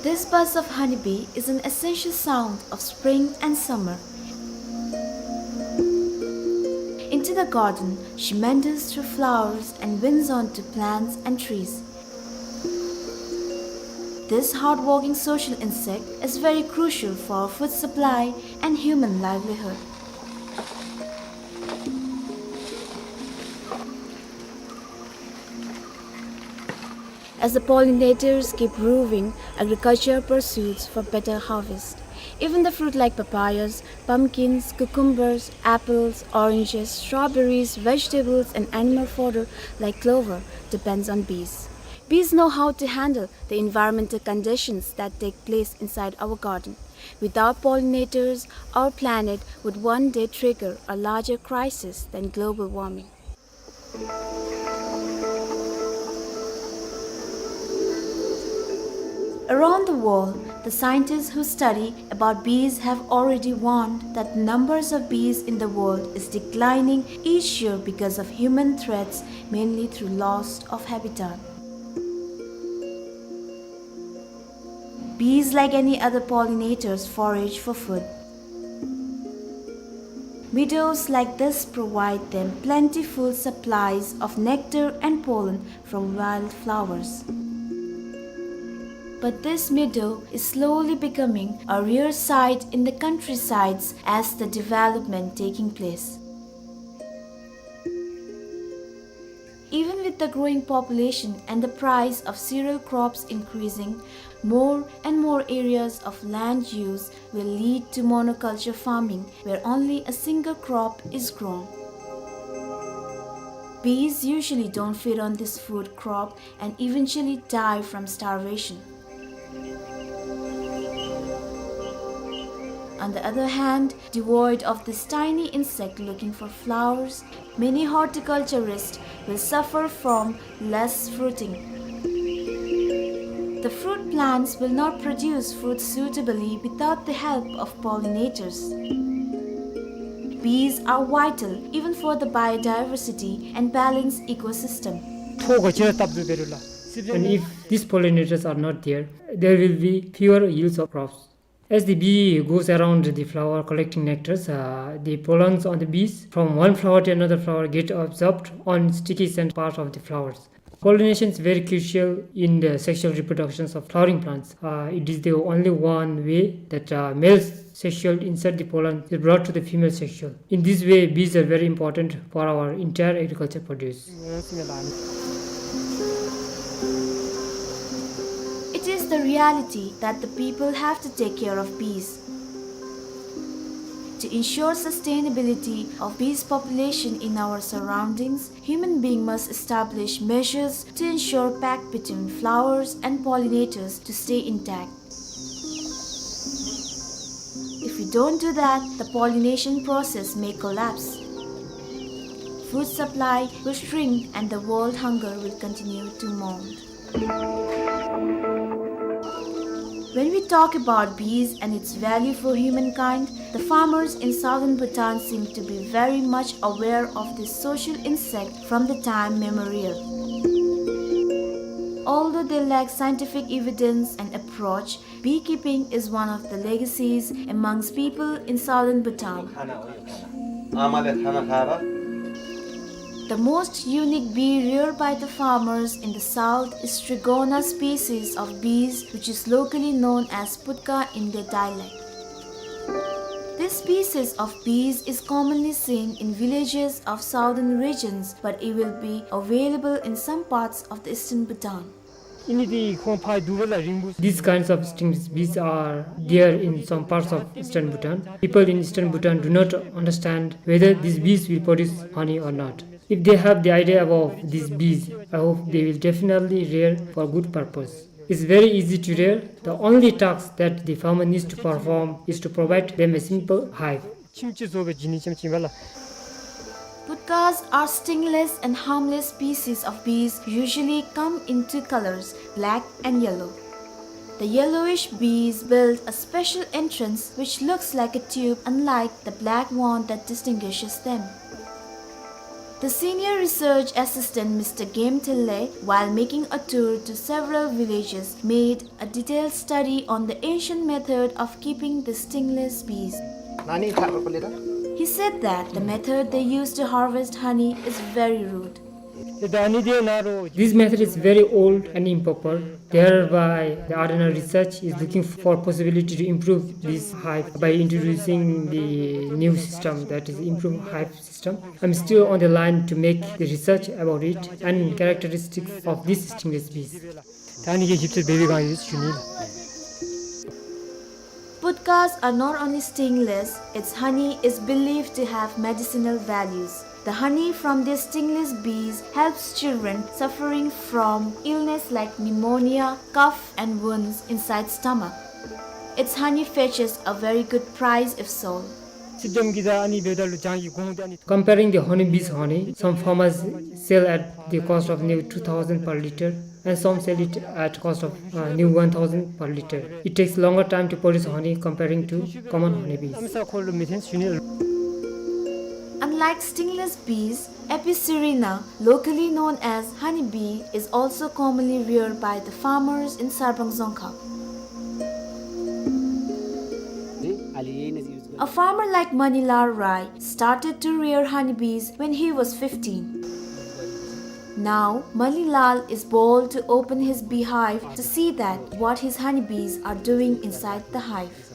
This buzz of honeybee is an essential sound of spring and summer. Into the garden, she meanders through flowers and winds onto plants and trees. This hardworking social insect is very crucial for our food supply and human livelihood. As the pollinators keep roving, agriculture pursues for better harvest. Even the fruit like papayas, pumpkins, cucumbers, apples, oranges, strawberries, vegetables, and animal fodder like clover depends on bees. Bees know how to handle the environmental conditions that take place inside our garden. Without pollinators, our planet would one day trigger a larger crisis than global warming. Around the world, the scientists who study about bees have already warned that the numbers of bees in the world is declining each year because of human threats, mainly through loss of habitat. Bees, like any other pollinators, forage for food. Meadows like this provide them plentiful supplies of nectar and pollen from wildflowers. But this meadow is slowly becoming a rare sight in the countrysides as the development taking place. Even with the growing population and the price of cereal crops increasing, more and more areas of land use will lead to monoculture farming, where only a single crop is grown. Bees usually don't feed on this food crop and eventually die from starvation. On the other hand, devoid of this tiny insect looking for flowers, many horticulturists will suffer from less fruiting. The fruit plants will not produce fruit suitably without the help of pollinators. Bees are vital even for the biodiversity and balanced ecosystem. And if these pollinators are not there, there will be fewer yields of crops. As the bee goes around the flower collecting nectars, uh, the pollens on the bees from one flower to another flower get absorbed on sticky scent part of the flowers. Pollination is very crucial in the sexual reproductions of flowering plants. Uh, it is the only one way that, uh, male sexual insert the pollen is brought to the female sexual. In this way, bees are very important for our entire agriculture produce. It is the reality that the people have to take care of bees. To ensure sustainability of bees population in our surroundings, human being must establish measures to ensure pact between flowers and pollinators to stay intact. If we don't do that, the pollination process may collapse. Food supply will shrink and the world hunger will continue to mount. When we talk about bees and its value for humankind, the farmers in southern Bhutan seem to be very much aware of this social insect from the time memorial. Although they lack scientific evidence and approach, beekeeping is one of the legacies amongst people in southern Bhutan. The most unique bee reared by the farmers in the south is Trigona species of bees, which is locally known as putka in their dialect. This species of bees is commonly seen in villages of southern regions, but it will be available in some parts of the eastern Bhutan. These kinds of stingless bees are there in some parts of eastern Bhutan. People in eastern Bhutan do not understand whether these bees will produce honey or not. If they have the idea about these bees, I hope they will definitely rear for good purpose. It's very easy to rear. The only task that the farmer needs to perform is to provide them a simple hive. Putkas are stingless and harmless species of bees, usually come in two colors, black and yellow. The yellowish bees build a special entrance which looks like a tube, unlike the black one that distinguishes them. The senior research assistant, Mister Game Thille, while making a tour to several villages, made a detailed study on the ancient method of keeping the stingless bees. He said that the method they use to harvest honey is very rude. This method is very old and improper. Thereby, the Ardhanar's research is looking for possibility to improve this hive by introducing the new system, that is, improved hive system. I'm still on the line to make the research about it and characteristics of these stingless bees. Putkas are not only stingless, its honey is believed to have medicinal values. The honey from these stingless bees helps children suffering from illness like pneumonia, cough, and wounds inside stomach. Its honey fetches a very good price if sold. Comparing the honeybee's honey, some farmers sell at the cost of near two thousand per liter, and some sell it at cost of, uh, near one thousand per liter. It takes longer time to produce honey comparing to common honeybees. Unlike stingless bees, Apis cerana, locally known as honeybee, is also commonly reared by the farmers in Sarpang Dzongkhag. A farmer like Manilal Rai started to rear honeybees when he was fifteen. Now, Manilal is bold to open his beehive to see that what his honeybees are doing inside the hive.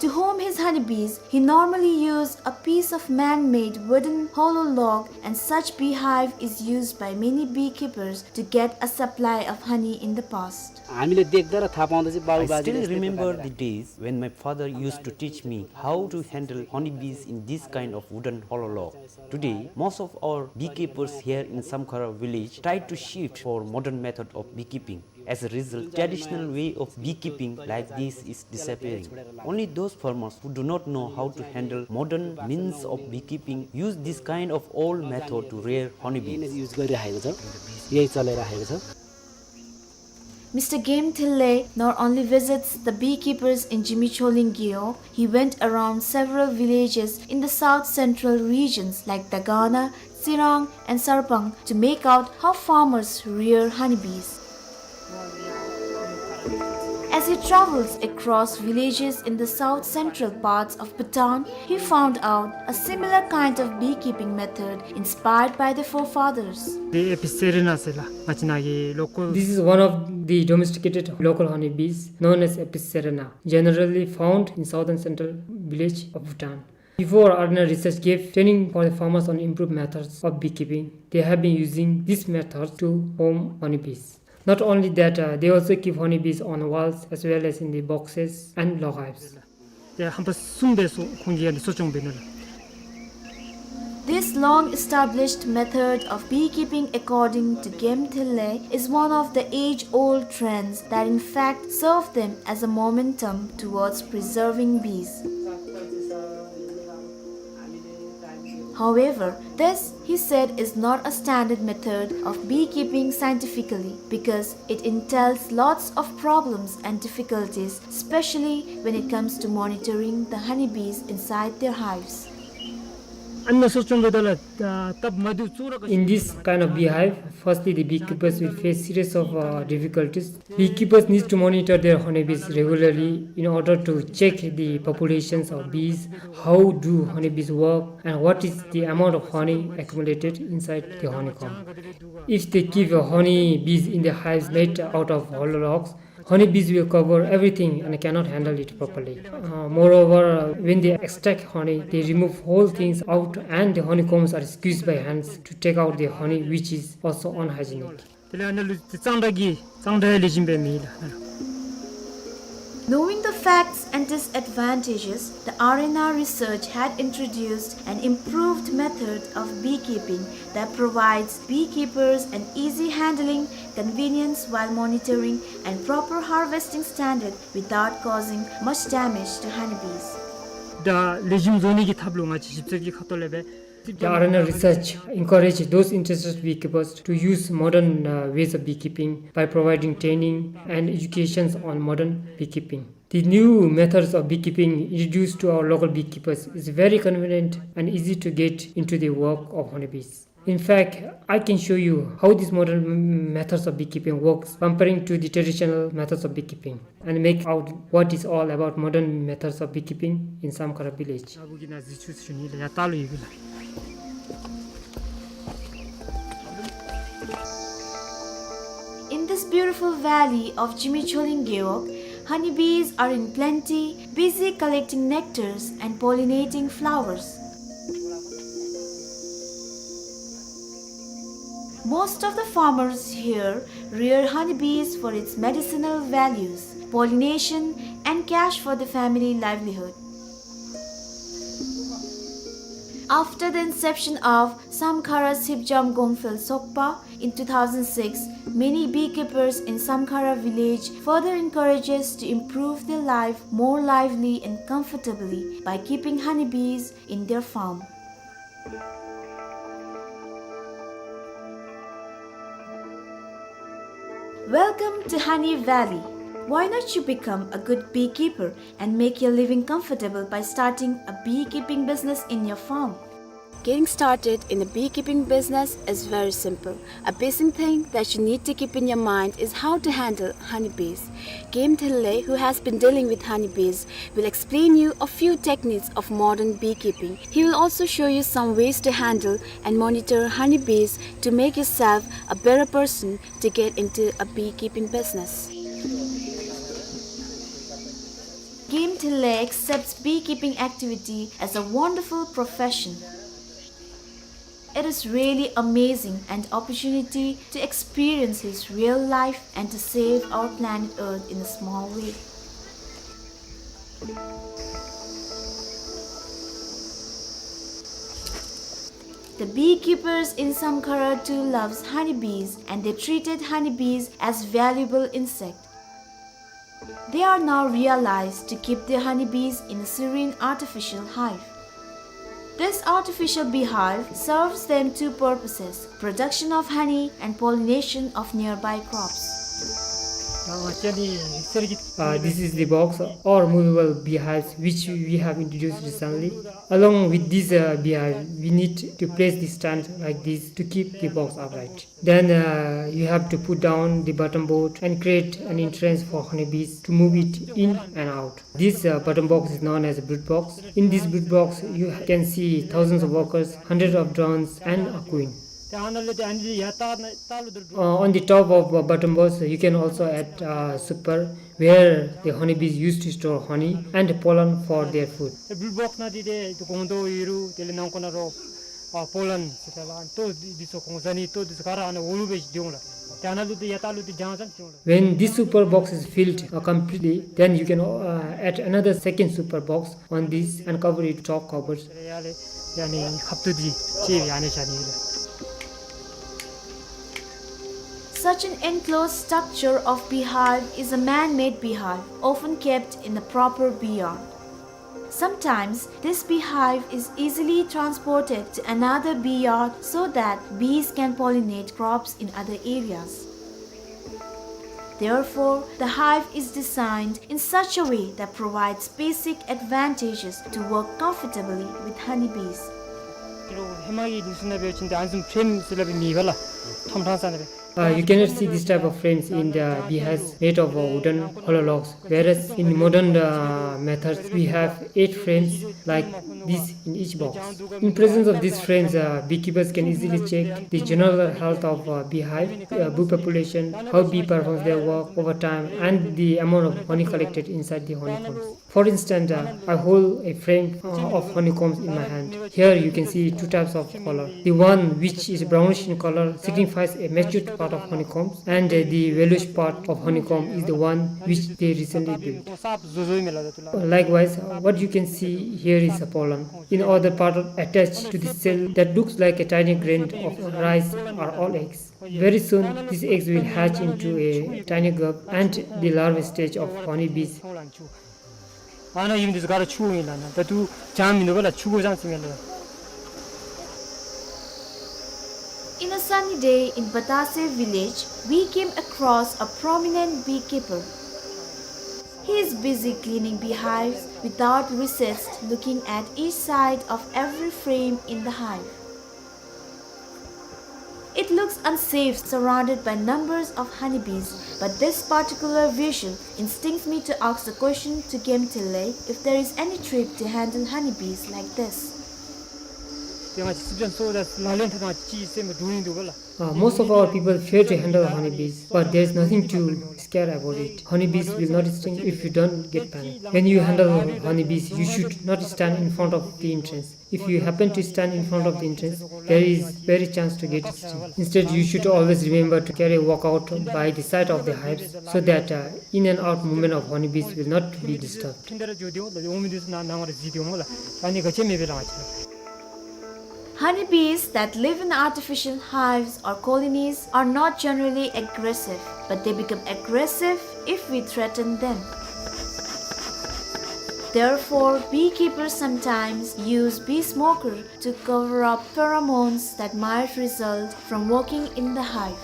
To home his honeybees, he normally used a piece of man-made wooden hollow log, and such beehive is used by many beekeepers to get a supply of honey in the past. I still remember the days when my father used to teach me how to handle honeybees in this kind of wooden hollow log. Today, most of our beekeepers here in Samkhara village try to shift for modern method of beekeeping. As a result, traditional way of beekeeping like this is disappearing. Only those farmers who do not know how to handle modern means of beekeeping use this kind of old method to rear honeybees. यही नै युज गरिराखेको छ, यही चलाइराखेको छ। Mister Game Thille not only visits the beekeepers in Zimichholing Gewog, he went around several villages in the south central regions like Dagana, Tsirang, and Sarpang to make out how farmers rear honeybees. As he travels across villages in the south central parts of Bhutan, he found out a similar kind of beekeeping method inspired by the forefathers. The Apis cerana ཟེར་ལགས། ང་བཅས་ནཱ་གི་local. This is one of the domesticated local honeybees known as Apis cerana, generally found in southern central village of Bhutan. Before, Arena Research gave training for the farmers on improved methods of beekeeping, they have been using this method to form honeybees. Not only that, uh, they also keep honeybees on walls as well as in the boxes and log hives. དེ་ཧམ་པ་གསུམ་སྦེ་སོ་ཁོང་གིས་ཡང་འདི་གསོ་སྐྱོང་འབད་ནུག་ལགས། This long-established method of beekeeping, according to Game Thille, is one of the age-old trends that in fact serve them as a momentum towards preserving bees. However, this, he said, is not a standard method of beekeeping scientifically because it entails lots of problems and difficulties, especially when it comes to monitoring the honeybees inside their hives. ཨ་ནི་གསོ་སྐྱོང་འབདཝ་ད་ལུ་ད་སྟབས་མ་བདེཝ་ཚུ་ར། In this kind of beehive, firstly the beekeepers will face series of, uh, difficulties. Beekeepers need to monitor their honeybees regularly in order to check the populations of bees, how do honeybees work, and what is the amount of honey accumulated inside the honeycomb. If they keep honeybees in the hives made out of hollow logs, honeybees will cover everything and cannot handle it properly. Uh, moreover, when they extract honey, they remove whole things out and the honeycombs are squeezed by hands to take out the honey, which is also unhygienic. དེ་ལས་ཨ་ནཱ་ལུ་གཙང་སྦྲ་གི་གཙང་སྦྲ་ལེགས་ཤོམ་སྦེ་མེད་ལགས། Knowing the facts and disadvantages, the Arena Research had introduced an improved method of beekeeping that provides beekeepers an easy handling, convenience while monitoring, and proper harvesting standard without causing much damage to honeybees. ད་ལེགས་ཤོམ་བཟོ་ནི་གི་ཐབས་ལུ་ང་བཅས་ཞིབ་འཚོལ་གྱི་ཁ་ཐུག་ལས་སྦེ། The Arena Research encourage those interested beekeepers to use modern, uh, ways of beekeeping by providing training and educations on modern beekeeping. The new methods of beekeeping introduced to our local beekeepers is very convenient and easy to get into the work of honeybees. In fact, I can show you how these modern m-, methods of beekeeping works comparing to the traditional methods of beekeeping and make out what is all about modern methods of beekeeping in Samkhara village. In this beautiful valley of Zimichholing Gewog, honeybees are in plenty, busy collecting nectars and pollinating flowers. Most of the farmers here rear honeybees for its medicinal values, pollination, and cash for the family livelihood. After the inception of Samkhara Sipjam Gongphel Sokpa in two thousand six, many beekeepers in Samkhara village further encourages to improve their life more lively and comfortably by keeping honeybees in their farm. Welcome to Honey Valley. Why not you become a good beekeeper and make your living comfortable by starting a beekeeping business in your farm? Getting started in a beekeeping business is very simple. A basic thing that you need to keep in your mind is how to handle honeybees. Game Thille, who has been dealing with honeybees, will explain you a few techniques of modern beekeeping. He will also show you some ways to handle and monitor honeybees to make yourself a better person to get into a beekeeping business. Game Thille accepts beekeeping activity as a wonderful profession. It is really amazing an opportunity to experience his real life and to save our planet Earth in a small way. The beekeepers in Samkhara too loves honeybees, and they treated honeybees as valuable insect. They are now realized to keep their honeybees in a serene artificial hive. This artificial beehive serves them two purposes, production of honey and pollination of nearby crops. Uh, this is the box or movable beehives which we have introduced recently. Along with this uh, beehive, we need to place the stand like this to keep the box upright. Then uh, you have to put down the bottom board and create an entrance for honeybees to move it in and out. This uh, bottom box is known as a brood box. In this brood box, you can see thousands of workers, hundreds of drones, and a queen. Uh, on the top of uh, bottom box, you can also add uh, super, where the honeybees used to store honey and pollen for their food. When this super box is filled uh, completely, then you can uh, add another second super box on this and cover it top covers. Such an enclosed structure of beehive is a man-made beehive, often kept in a proper bee yard. Sometimes, this beehive is easily transported to another bee yard so that bees can pollinate crops in other areas. Therefore, the hive is designed in such a way that provides basic advantages to work comfortably with honeybees. Uh, you cannot see this type of frames in the beehives made of uh, wooden hollow logs, whereas in modern uh, methods we have eight frames like this in each box. In presence of these frames, uh, beekeepers can easily check the general health of uh, beehive, uh, bee population, how bee performs their work over time, and the amount of honey collected inside the honeycombs. For instance, uh, I hold a frame uh, of honeycombs in my hand. Here you can see two types of color. The one which is brownish in color signifies a matured part of honeycombs, and uh, the yellowish part of honeycomb is the one which they recently built. Likewise, uh, what you can see here is a pollen. In other part attached to the cell that looks like a tiny grain of rice are all eggs. Very soon, these eggs will hatch into a tiny grub and the larva stage of honeybees. In a sunny day in Batase village, we came across a prominent beekeeper. He is busy cleaning beehives without recess, looking at each side of every frame in the hive. It looks unsafe surrounded by numbers of honeybees, but this particular visual instincts me to ask the question to Kemtile Lake if there is any trick to handle honeybees like this. Uh, most of our people fear to handle honeybees, but there is nothing to scare about it. Honeybees will not sting if you don't get panic. When you handle honeybees, you should not stand in front of the entrance. If you happen to stand in front of the entrance, there is very chance to get stung. Instead, you should always remember to carry a walkout by the side of the hives so that uh, in and out movement of honeybees will not be disturbed. Honeybees that live in artificial hives or colonies are not generally aggressive, but they become aggressive if we threaten them. Therefore, beekeepers sometimes use bee smoker to cover up pheromones that might result from working in the hive.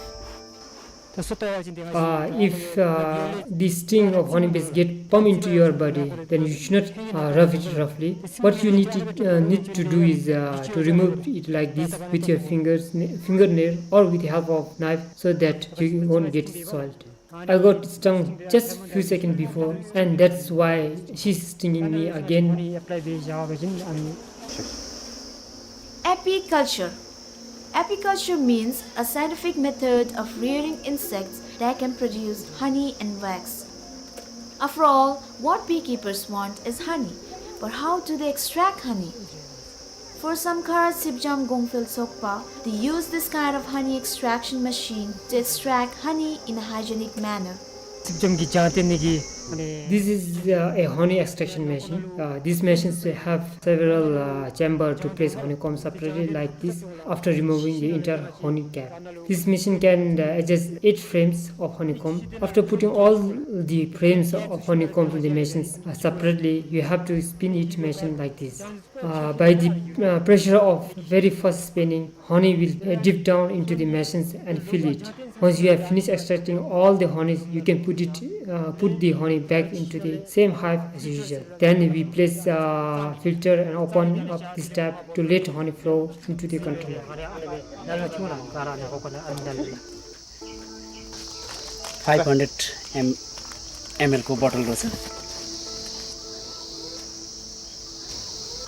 Uh, if uh, the sting of honeybees get pump into your body, then you should not uh, rub it roughly. What you need to, uh, need to do is uh, to remove it like this with your fingers, fingernail, or with the help of knife, so that you won't get soiled. I got stung just few seconds before, and that's why she's stinging me again. Apiculture. Apiculture means a scientific method of rearing insects that can produce honey and wax. After all, what beekeepers want is honey. But how do they extract honey? For Samkhara Sipjam Gongphel Sokpa, they use this kind of honey extraction machine to extract honey in a hygienic manner. སྲིབ་འཇམ་གྱི་སྦྱང་སྟེ་ནི་གི། This is, uh, a honey extraction machine. Uh, these machines have several, uh, chamber to place honeycomb separately like this after removing the entire honey cap. This machine can, uh, adjust eight frames of honeycomb. After putting all the frames of honeycomb in the machines, uh, separately, you have to spin each machine like this. Uh, by the, uh, pressure of very fast spinning, honey will, uh, drip down into the machines and fill it. Once you have finished extracting all the honeys, you can put it, uh, put the honey back into the same hive as usual. Then we place, uh, filter and open up this tap to let honey flow into the container. Five hundred M, M L को bottle रहेछ।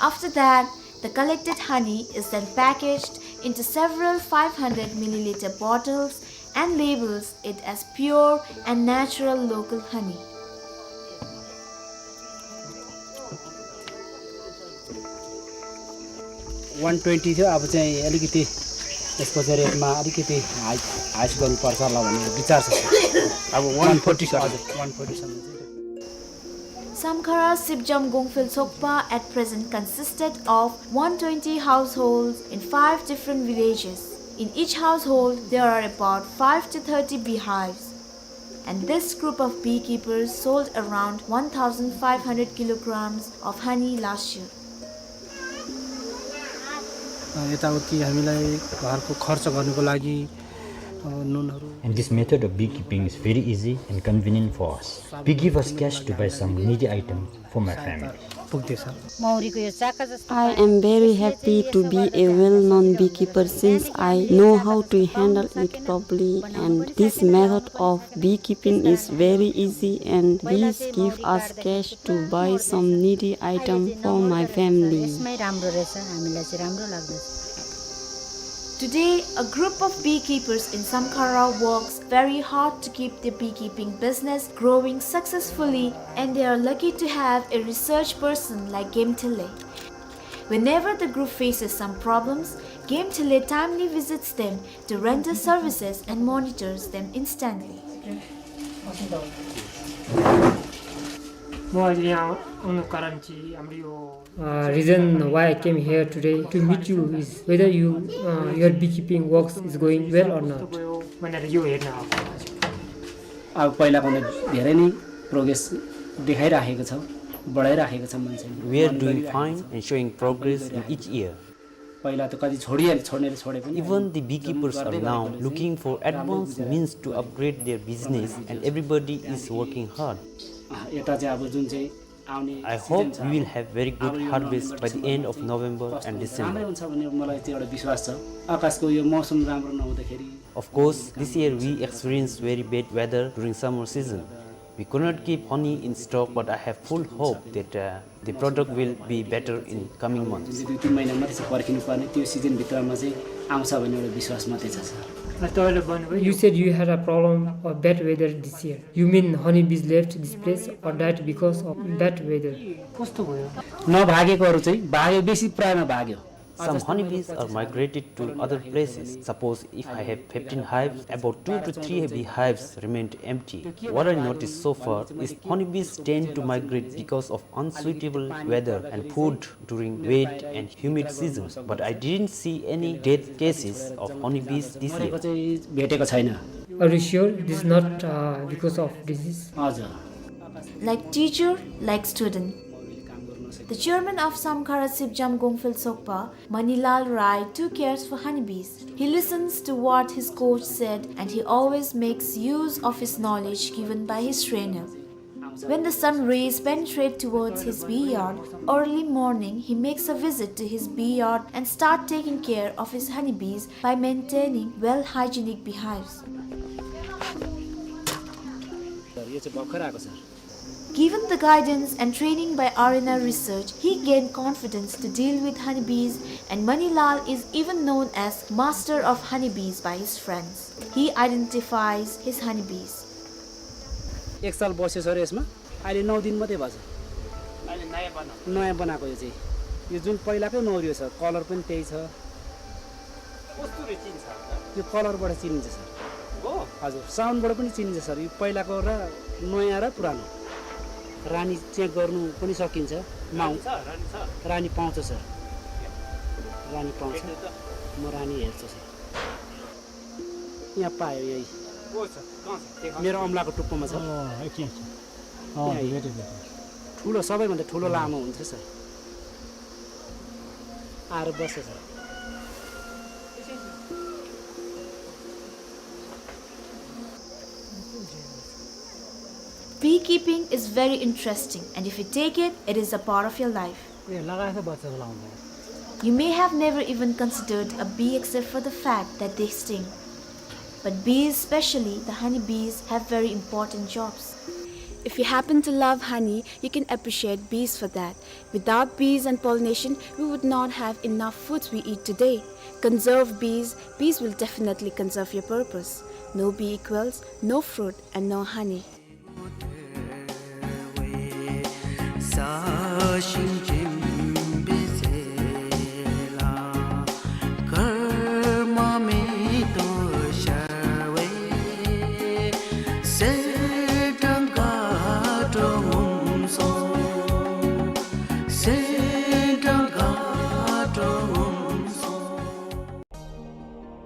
After that, the collected honey is then packaged into several five hundred milliliter bottles and labels it as pure and natural local honey. One twenty थियो, अब चाहिँ अलिकति यसको चाहिँ rate मा अलिकति high, high गर्नुपर्छ होला भन्ने विचार छ, sir। अब one forty, sir। हजुर, one forty सम्म चाहिँ। Samkhara Sibjam Gongphel Sokpa at present consisted of one twenty households in five different villages. In each household, there are about five to thirty beehives. And this group of beekeepers sold around one thousand five hundred kilograms of honey last year. अ, यताउति हामीलाई घरको खर्च गर्नको लागि, अ, नुनहरू। And this method of beekeeping is very easy and convenient for us. Bee give us cash to buy some needy item for my family. पुग्दैछ। मौरीको यो चाका जस्तो I am very happy to be a well-known beekeeper since I know how to handle it properly, and this method of beekeeping is very easy and bees give us cash to buy some needy item for my family. यसमै राम्रो रहेछ, हामीलाई चाहिँ राम्रो लाग्दछ। Today, a group of beekeepers in Samkhara works very hard to keep the beekeeping business growing successfully, and they are lucky to have a research person like Game Thele. Whenever the group faces some problems, Game Thele timely visits them to render services and monitors them instantly. म अहिले यहाँ आउनु कारण चाहिँ हाम्रो यो Uh, reason why I came here today to meet you is whether you, uh, your beekeeping works is going well or not. भनेर यो हेर्न आएको। अब पहिलाभन्दा धेरै नै progress देखाइराखेको छ, बढाइराखेको छ मान्छेले। We are doing fine and showing progress in each year. पहिला त कति छोडिहाले, छोड्नेले छोडे पनि Even the beekeepers are now looking for advanced means to upgrade their business, and everybody is working hard. अँ, यता चाहिँ अब जुन चाहिँ आउने I hope we will have very good harvest by the end of November and December. राम्रै हुन्छ भन्ने मलाई त्यो एउटा विश्वास छ। आकाशको यो मौसम राम्रो नहुँदाखेरि Of course, this year we experienced very bad weather during summer season. We could not keep honey in stock, but I have full hope that, uh, the product will be better in coming months. जुन चाहिँ दुई तिन महिना मात्रै छ पर्खिनु पर्ने, त्यो season भित्रमा चाहिँ आउँछ भन्ने एउटा विश्वास मात्रै छ, sir। You said you had a problem of bad weather this year. You mean honeybees left this place or died because of bad weather? कस्तो भयो? नभागेकोहरू चाहिँ भाग्यो, बेसी प्रायमा भाग्यो। Some honeybees are migrated to other places. Suppose if I have fifteen hives, about two to three beehives remained empty. What I noticed so far is honeybees tend to migrate because of unsuitable weather and food during wet and humid season, but I didn't see any death cases of honeybees this year. मरेको चाहिँ भेटेको छैन। Are you sure this is not, uh, because of disease? हजुर। Like teacher, like student. The chairman of Samkhara Sibjam Gongphel Sokpa, Manilal Rai, too cares for honeybees. He listens to what his coach said, and he always makes use of his knowledge given by his trainer. When the sun rays penetrate towards his bee yard, early morning he makes a visit to his bee yard and start taking care of his honeybees by maintaining well hygienic beehives. यो चाहिँ भर्खर आएको छ। Given the guidance and training by R N R Research, he gained confidence to deal with honeybees, and Manilal is even known as master of honeybees by his friends. He identifies his honeybees. एक साल बस्यो सर यसमा, अहिले नौ दिन मात्रै भएको छ। अहिले नयाँ बनाएको। नयाँ बनाएको यो चाहिँ। यो जुन पहिलाकै नौ यो छ, colour पनि त्यही छ। कस्तुरी चिन्छ? यो colourबाट चिनिन्छ सर। हो? हजुर, साउन्डबाट पनि चिनिन्छ सर। यो पहिलाको र नयाँ र पुरानो। रानी चेक गर्नु पनि सकिन्छ। माउ- रानी छ, रानी छ। रानी पाउँछ सर। रानी पाउँछ। भेट्नु त। म रानी हेर्छु सर। यहाँ पायो यही। को छ? कहाँ छ? देखा। मेरो औँलाको टुप्पोमा छ। अँ, यति छ। अँ, यहाँ भेटेँ, भेटेँ। ठुलो, सबैभन्दा ठुलो लामो हुन्छ सर। आएर बस्छ sir. Beekeeping is very interesting, and if you take it, it is a part of your life. ए, लगाएछ बच्चा लाउँदा। You may have never even considered a bee except for the fact that they sting. But bees, especially the honey bees, have very important jobs. If you happen to love honey, you can appreciate bees for that. Without bees and pollination, we would not have enough foods we eat today. Conserve bees, bees will definitely conserve your purpose. No bee equals no fruit and no honey.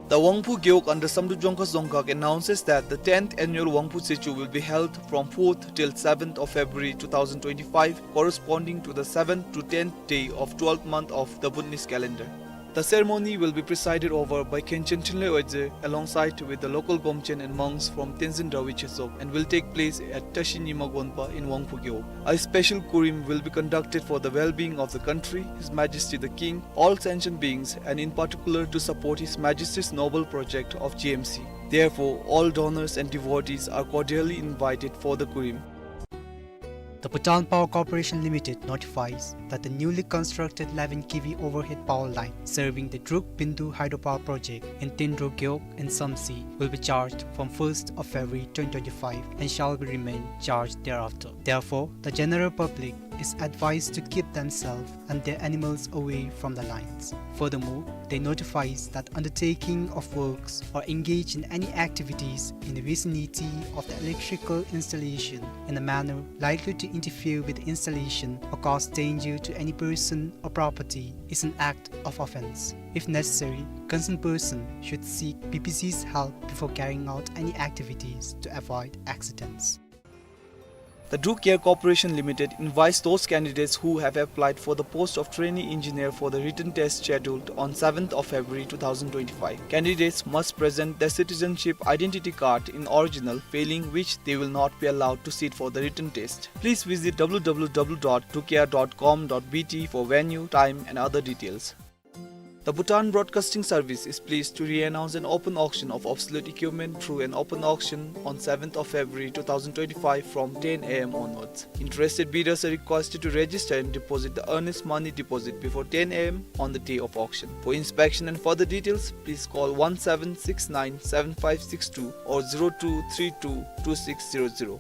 The Wangphu Gewog under Samdrup Jongkhas Dzongkhag announces that the tenth annual Wangphu Tsechu will be held from fourth till seventh of February two thousand twenty-five, corresponding to the seventh to tenth day of twelfth month of the Bhutanese calendar. The ceremony will be presided over by Khenchen Thinley Oyedze alongside with the local Gomchen and monks from Tenzin Dorje Chesok and will take place at Tashi Nyima Gonpa in Wangphu Gewog. A special kurim will be conducted for the well-being of the country, His Majesty the King, all sentient beings, and in particular to support His Majesty's noble project of G M C. Therefore, all donors and devotees are cordially invited for the kurim. The Bhutan Power Corporation Limited notifies that the newly constructed eleven K V overhead power line serving the Druk Bindu hydropower project in Tindro Gewog in Samtse will be charged from first of February twenty twenty-five and shall be remain charged thereafter. Therefore, the general public is advised to keep themselves and their animals away from the lines. Furthermore, they notifies that undertaking of works or engage in any activities in the vicinity of the electrical installation in a manner likely to interfere with the installation or cause danger to any person or property is an act of offence. If necessary, concerned person should seek B P C's help before carrying out any activities to avoid accidents. The Druk Air Corporation Limited invites those candidates who have applied for the post of trainee engineer for the written test scheduled on seventh of February two thousand twenty-five. Candidates must present their citizenship identity card in original, failing which they will not be allowed to sit for the written test. Please visit W W W dot drukair dot com dot B T for venue, time and other details. The Bhutan Broadcasting Service is pleased to re-announce an open auction of obsolete equipment through an open auction on seventh of February two thousand twenty-five from ten A M onwards. Interested bidders are requested to register and deposit the earnest money deposit before ten A M on the day of auction. For inspection and further details, please call one seven six nine seven five six two or zero two three two two six zero zero.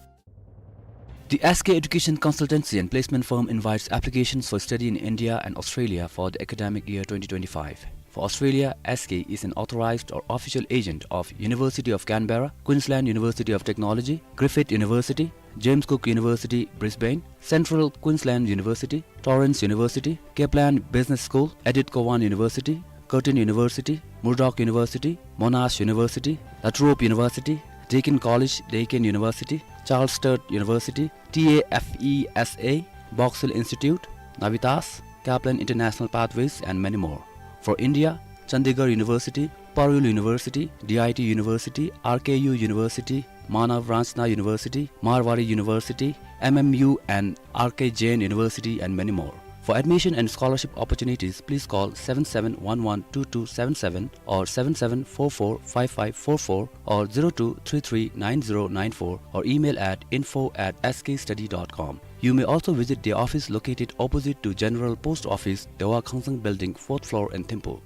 The S K Education Consultancy and Placement Firm invites applications for study in India and Australia for the academic year twenty twenty-five. For Australia, S K is an authorized or official agent of University of Canberra, Queensland University of Technology, Griffith University, James Cook University, Brisbane, Central Queensland University, Torrens University, Kaplan Business School, Edith Cowan University, Curtin University, Murdoch University, Monash University, La Trobe University, Deakin College, Deakin University, Charles Sturt University, T A F E S A, Box Hill Institute, Navitas, Kaplan International Pathways, and many more. For India, Chandigarh University, Parul University, D I T University, R K U University, Manav Ranchna University, Marwari University, M M U and R K Jain University, and many more. For admission and scholarship opportunities, please call seven seven one one two two seven seven or seven seven four four five five four four or zero two three three nine zero nine four or email at info at S K study dot com. You may also visit their office located opposite to General Post Office, Dewa Khangsang Building, fourth floor in Thimphu.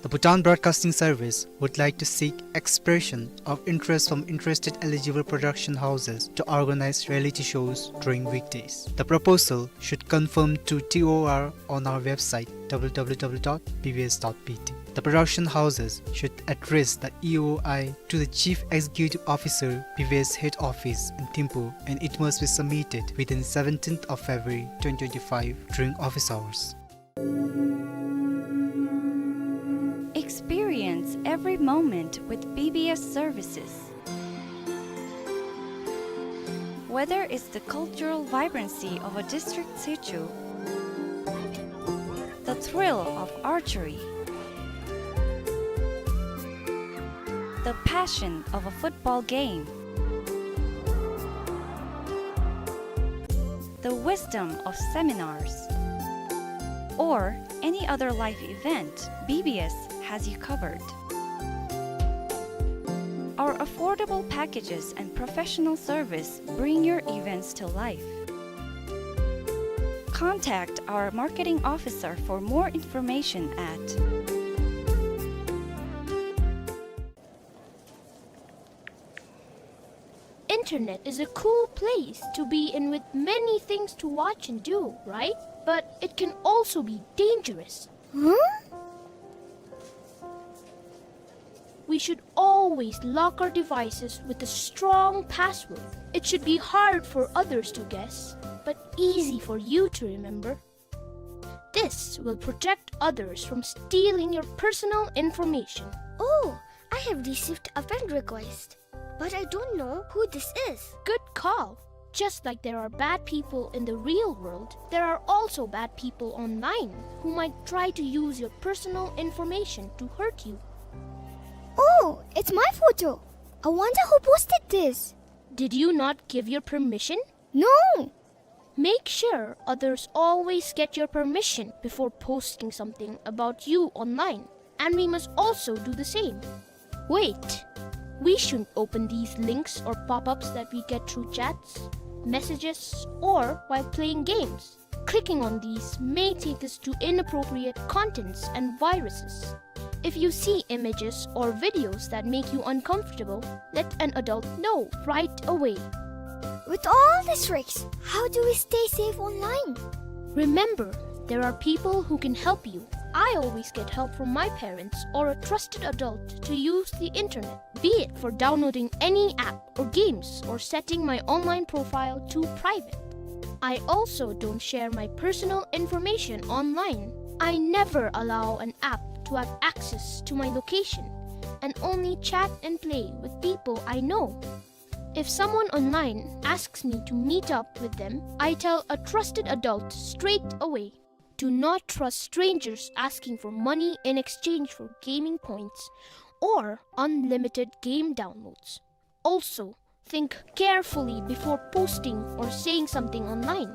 The Bhutan Broadcasting Service would like to seek expression of interest from interested eligible production houses to organize reality shows during weekdays. The proposal should confirm to T O R on our website, W W W dot B B S dot B T. The production houses should address the E O I to the Chief Executive Officer, B B S Head Office in Thimphu, and it must be submitted within seventeenth of February twenty twenty-five during office hours. Experience every moment with B B S services. Whether it's the cultural vibrancy of a district situ, the thrill of archery, the passion of a football game, the wisdom of seminars, or any other life event, B B S has you covered. Our affordable packages and professional service bring your events to life. Contact our marketing officer for more information at Internet is a cool place to be in with many things to watch and do, right? But it can also be dangerous. Huh? We should always lock our devices with a strong password. It should be hard for others to guess, but easy for you to remember. This will protect others from stealing your personal information. Oh, I have received a friend request, but I don't know who this is. Good call. Just like there are bad people in the real world, there are also bad people online who might try to use your personal information to hurt you. Oh, it's my photo. I wonder who posted this. Did you not give your permission? No. Make sure others always get your permission before posting something about you online, and we must also do the same. Wait, we shouldn't open these links or pop-ups that we get through chats, messages, or while playing games. Clicking on these may take us to inappropriate contents and viruses. If you see images or videos that make you uncomfortable, let an adult know right away. With all these tricks, how do we stay safe online? Remember, there are people who can help you. I always get help from my parents or a trusted adult to use the internet, be it for downloading any app or games or setting my online profile to private. I also don't share my personal information online. I never allow an app to have access to my location and only chat and play with people I know. If someone online asks me to meet up with them, I tell a trusted adult straight away. Do not trust strangers asking for money in exchange for gaming points or unlimited game downloads. Also, think carefully before posting or saying something online.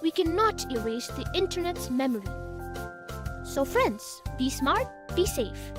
We cannot erase the internet's memory. So friends, be smart, be safe.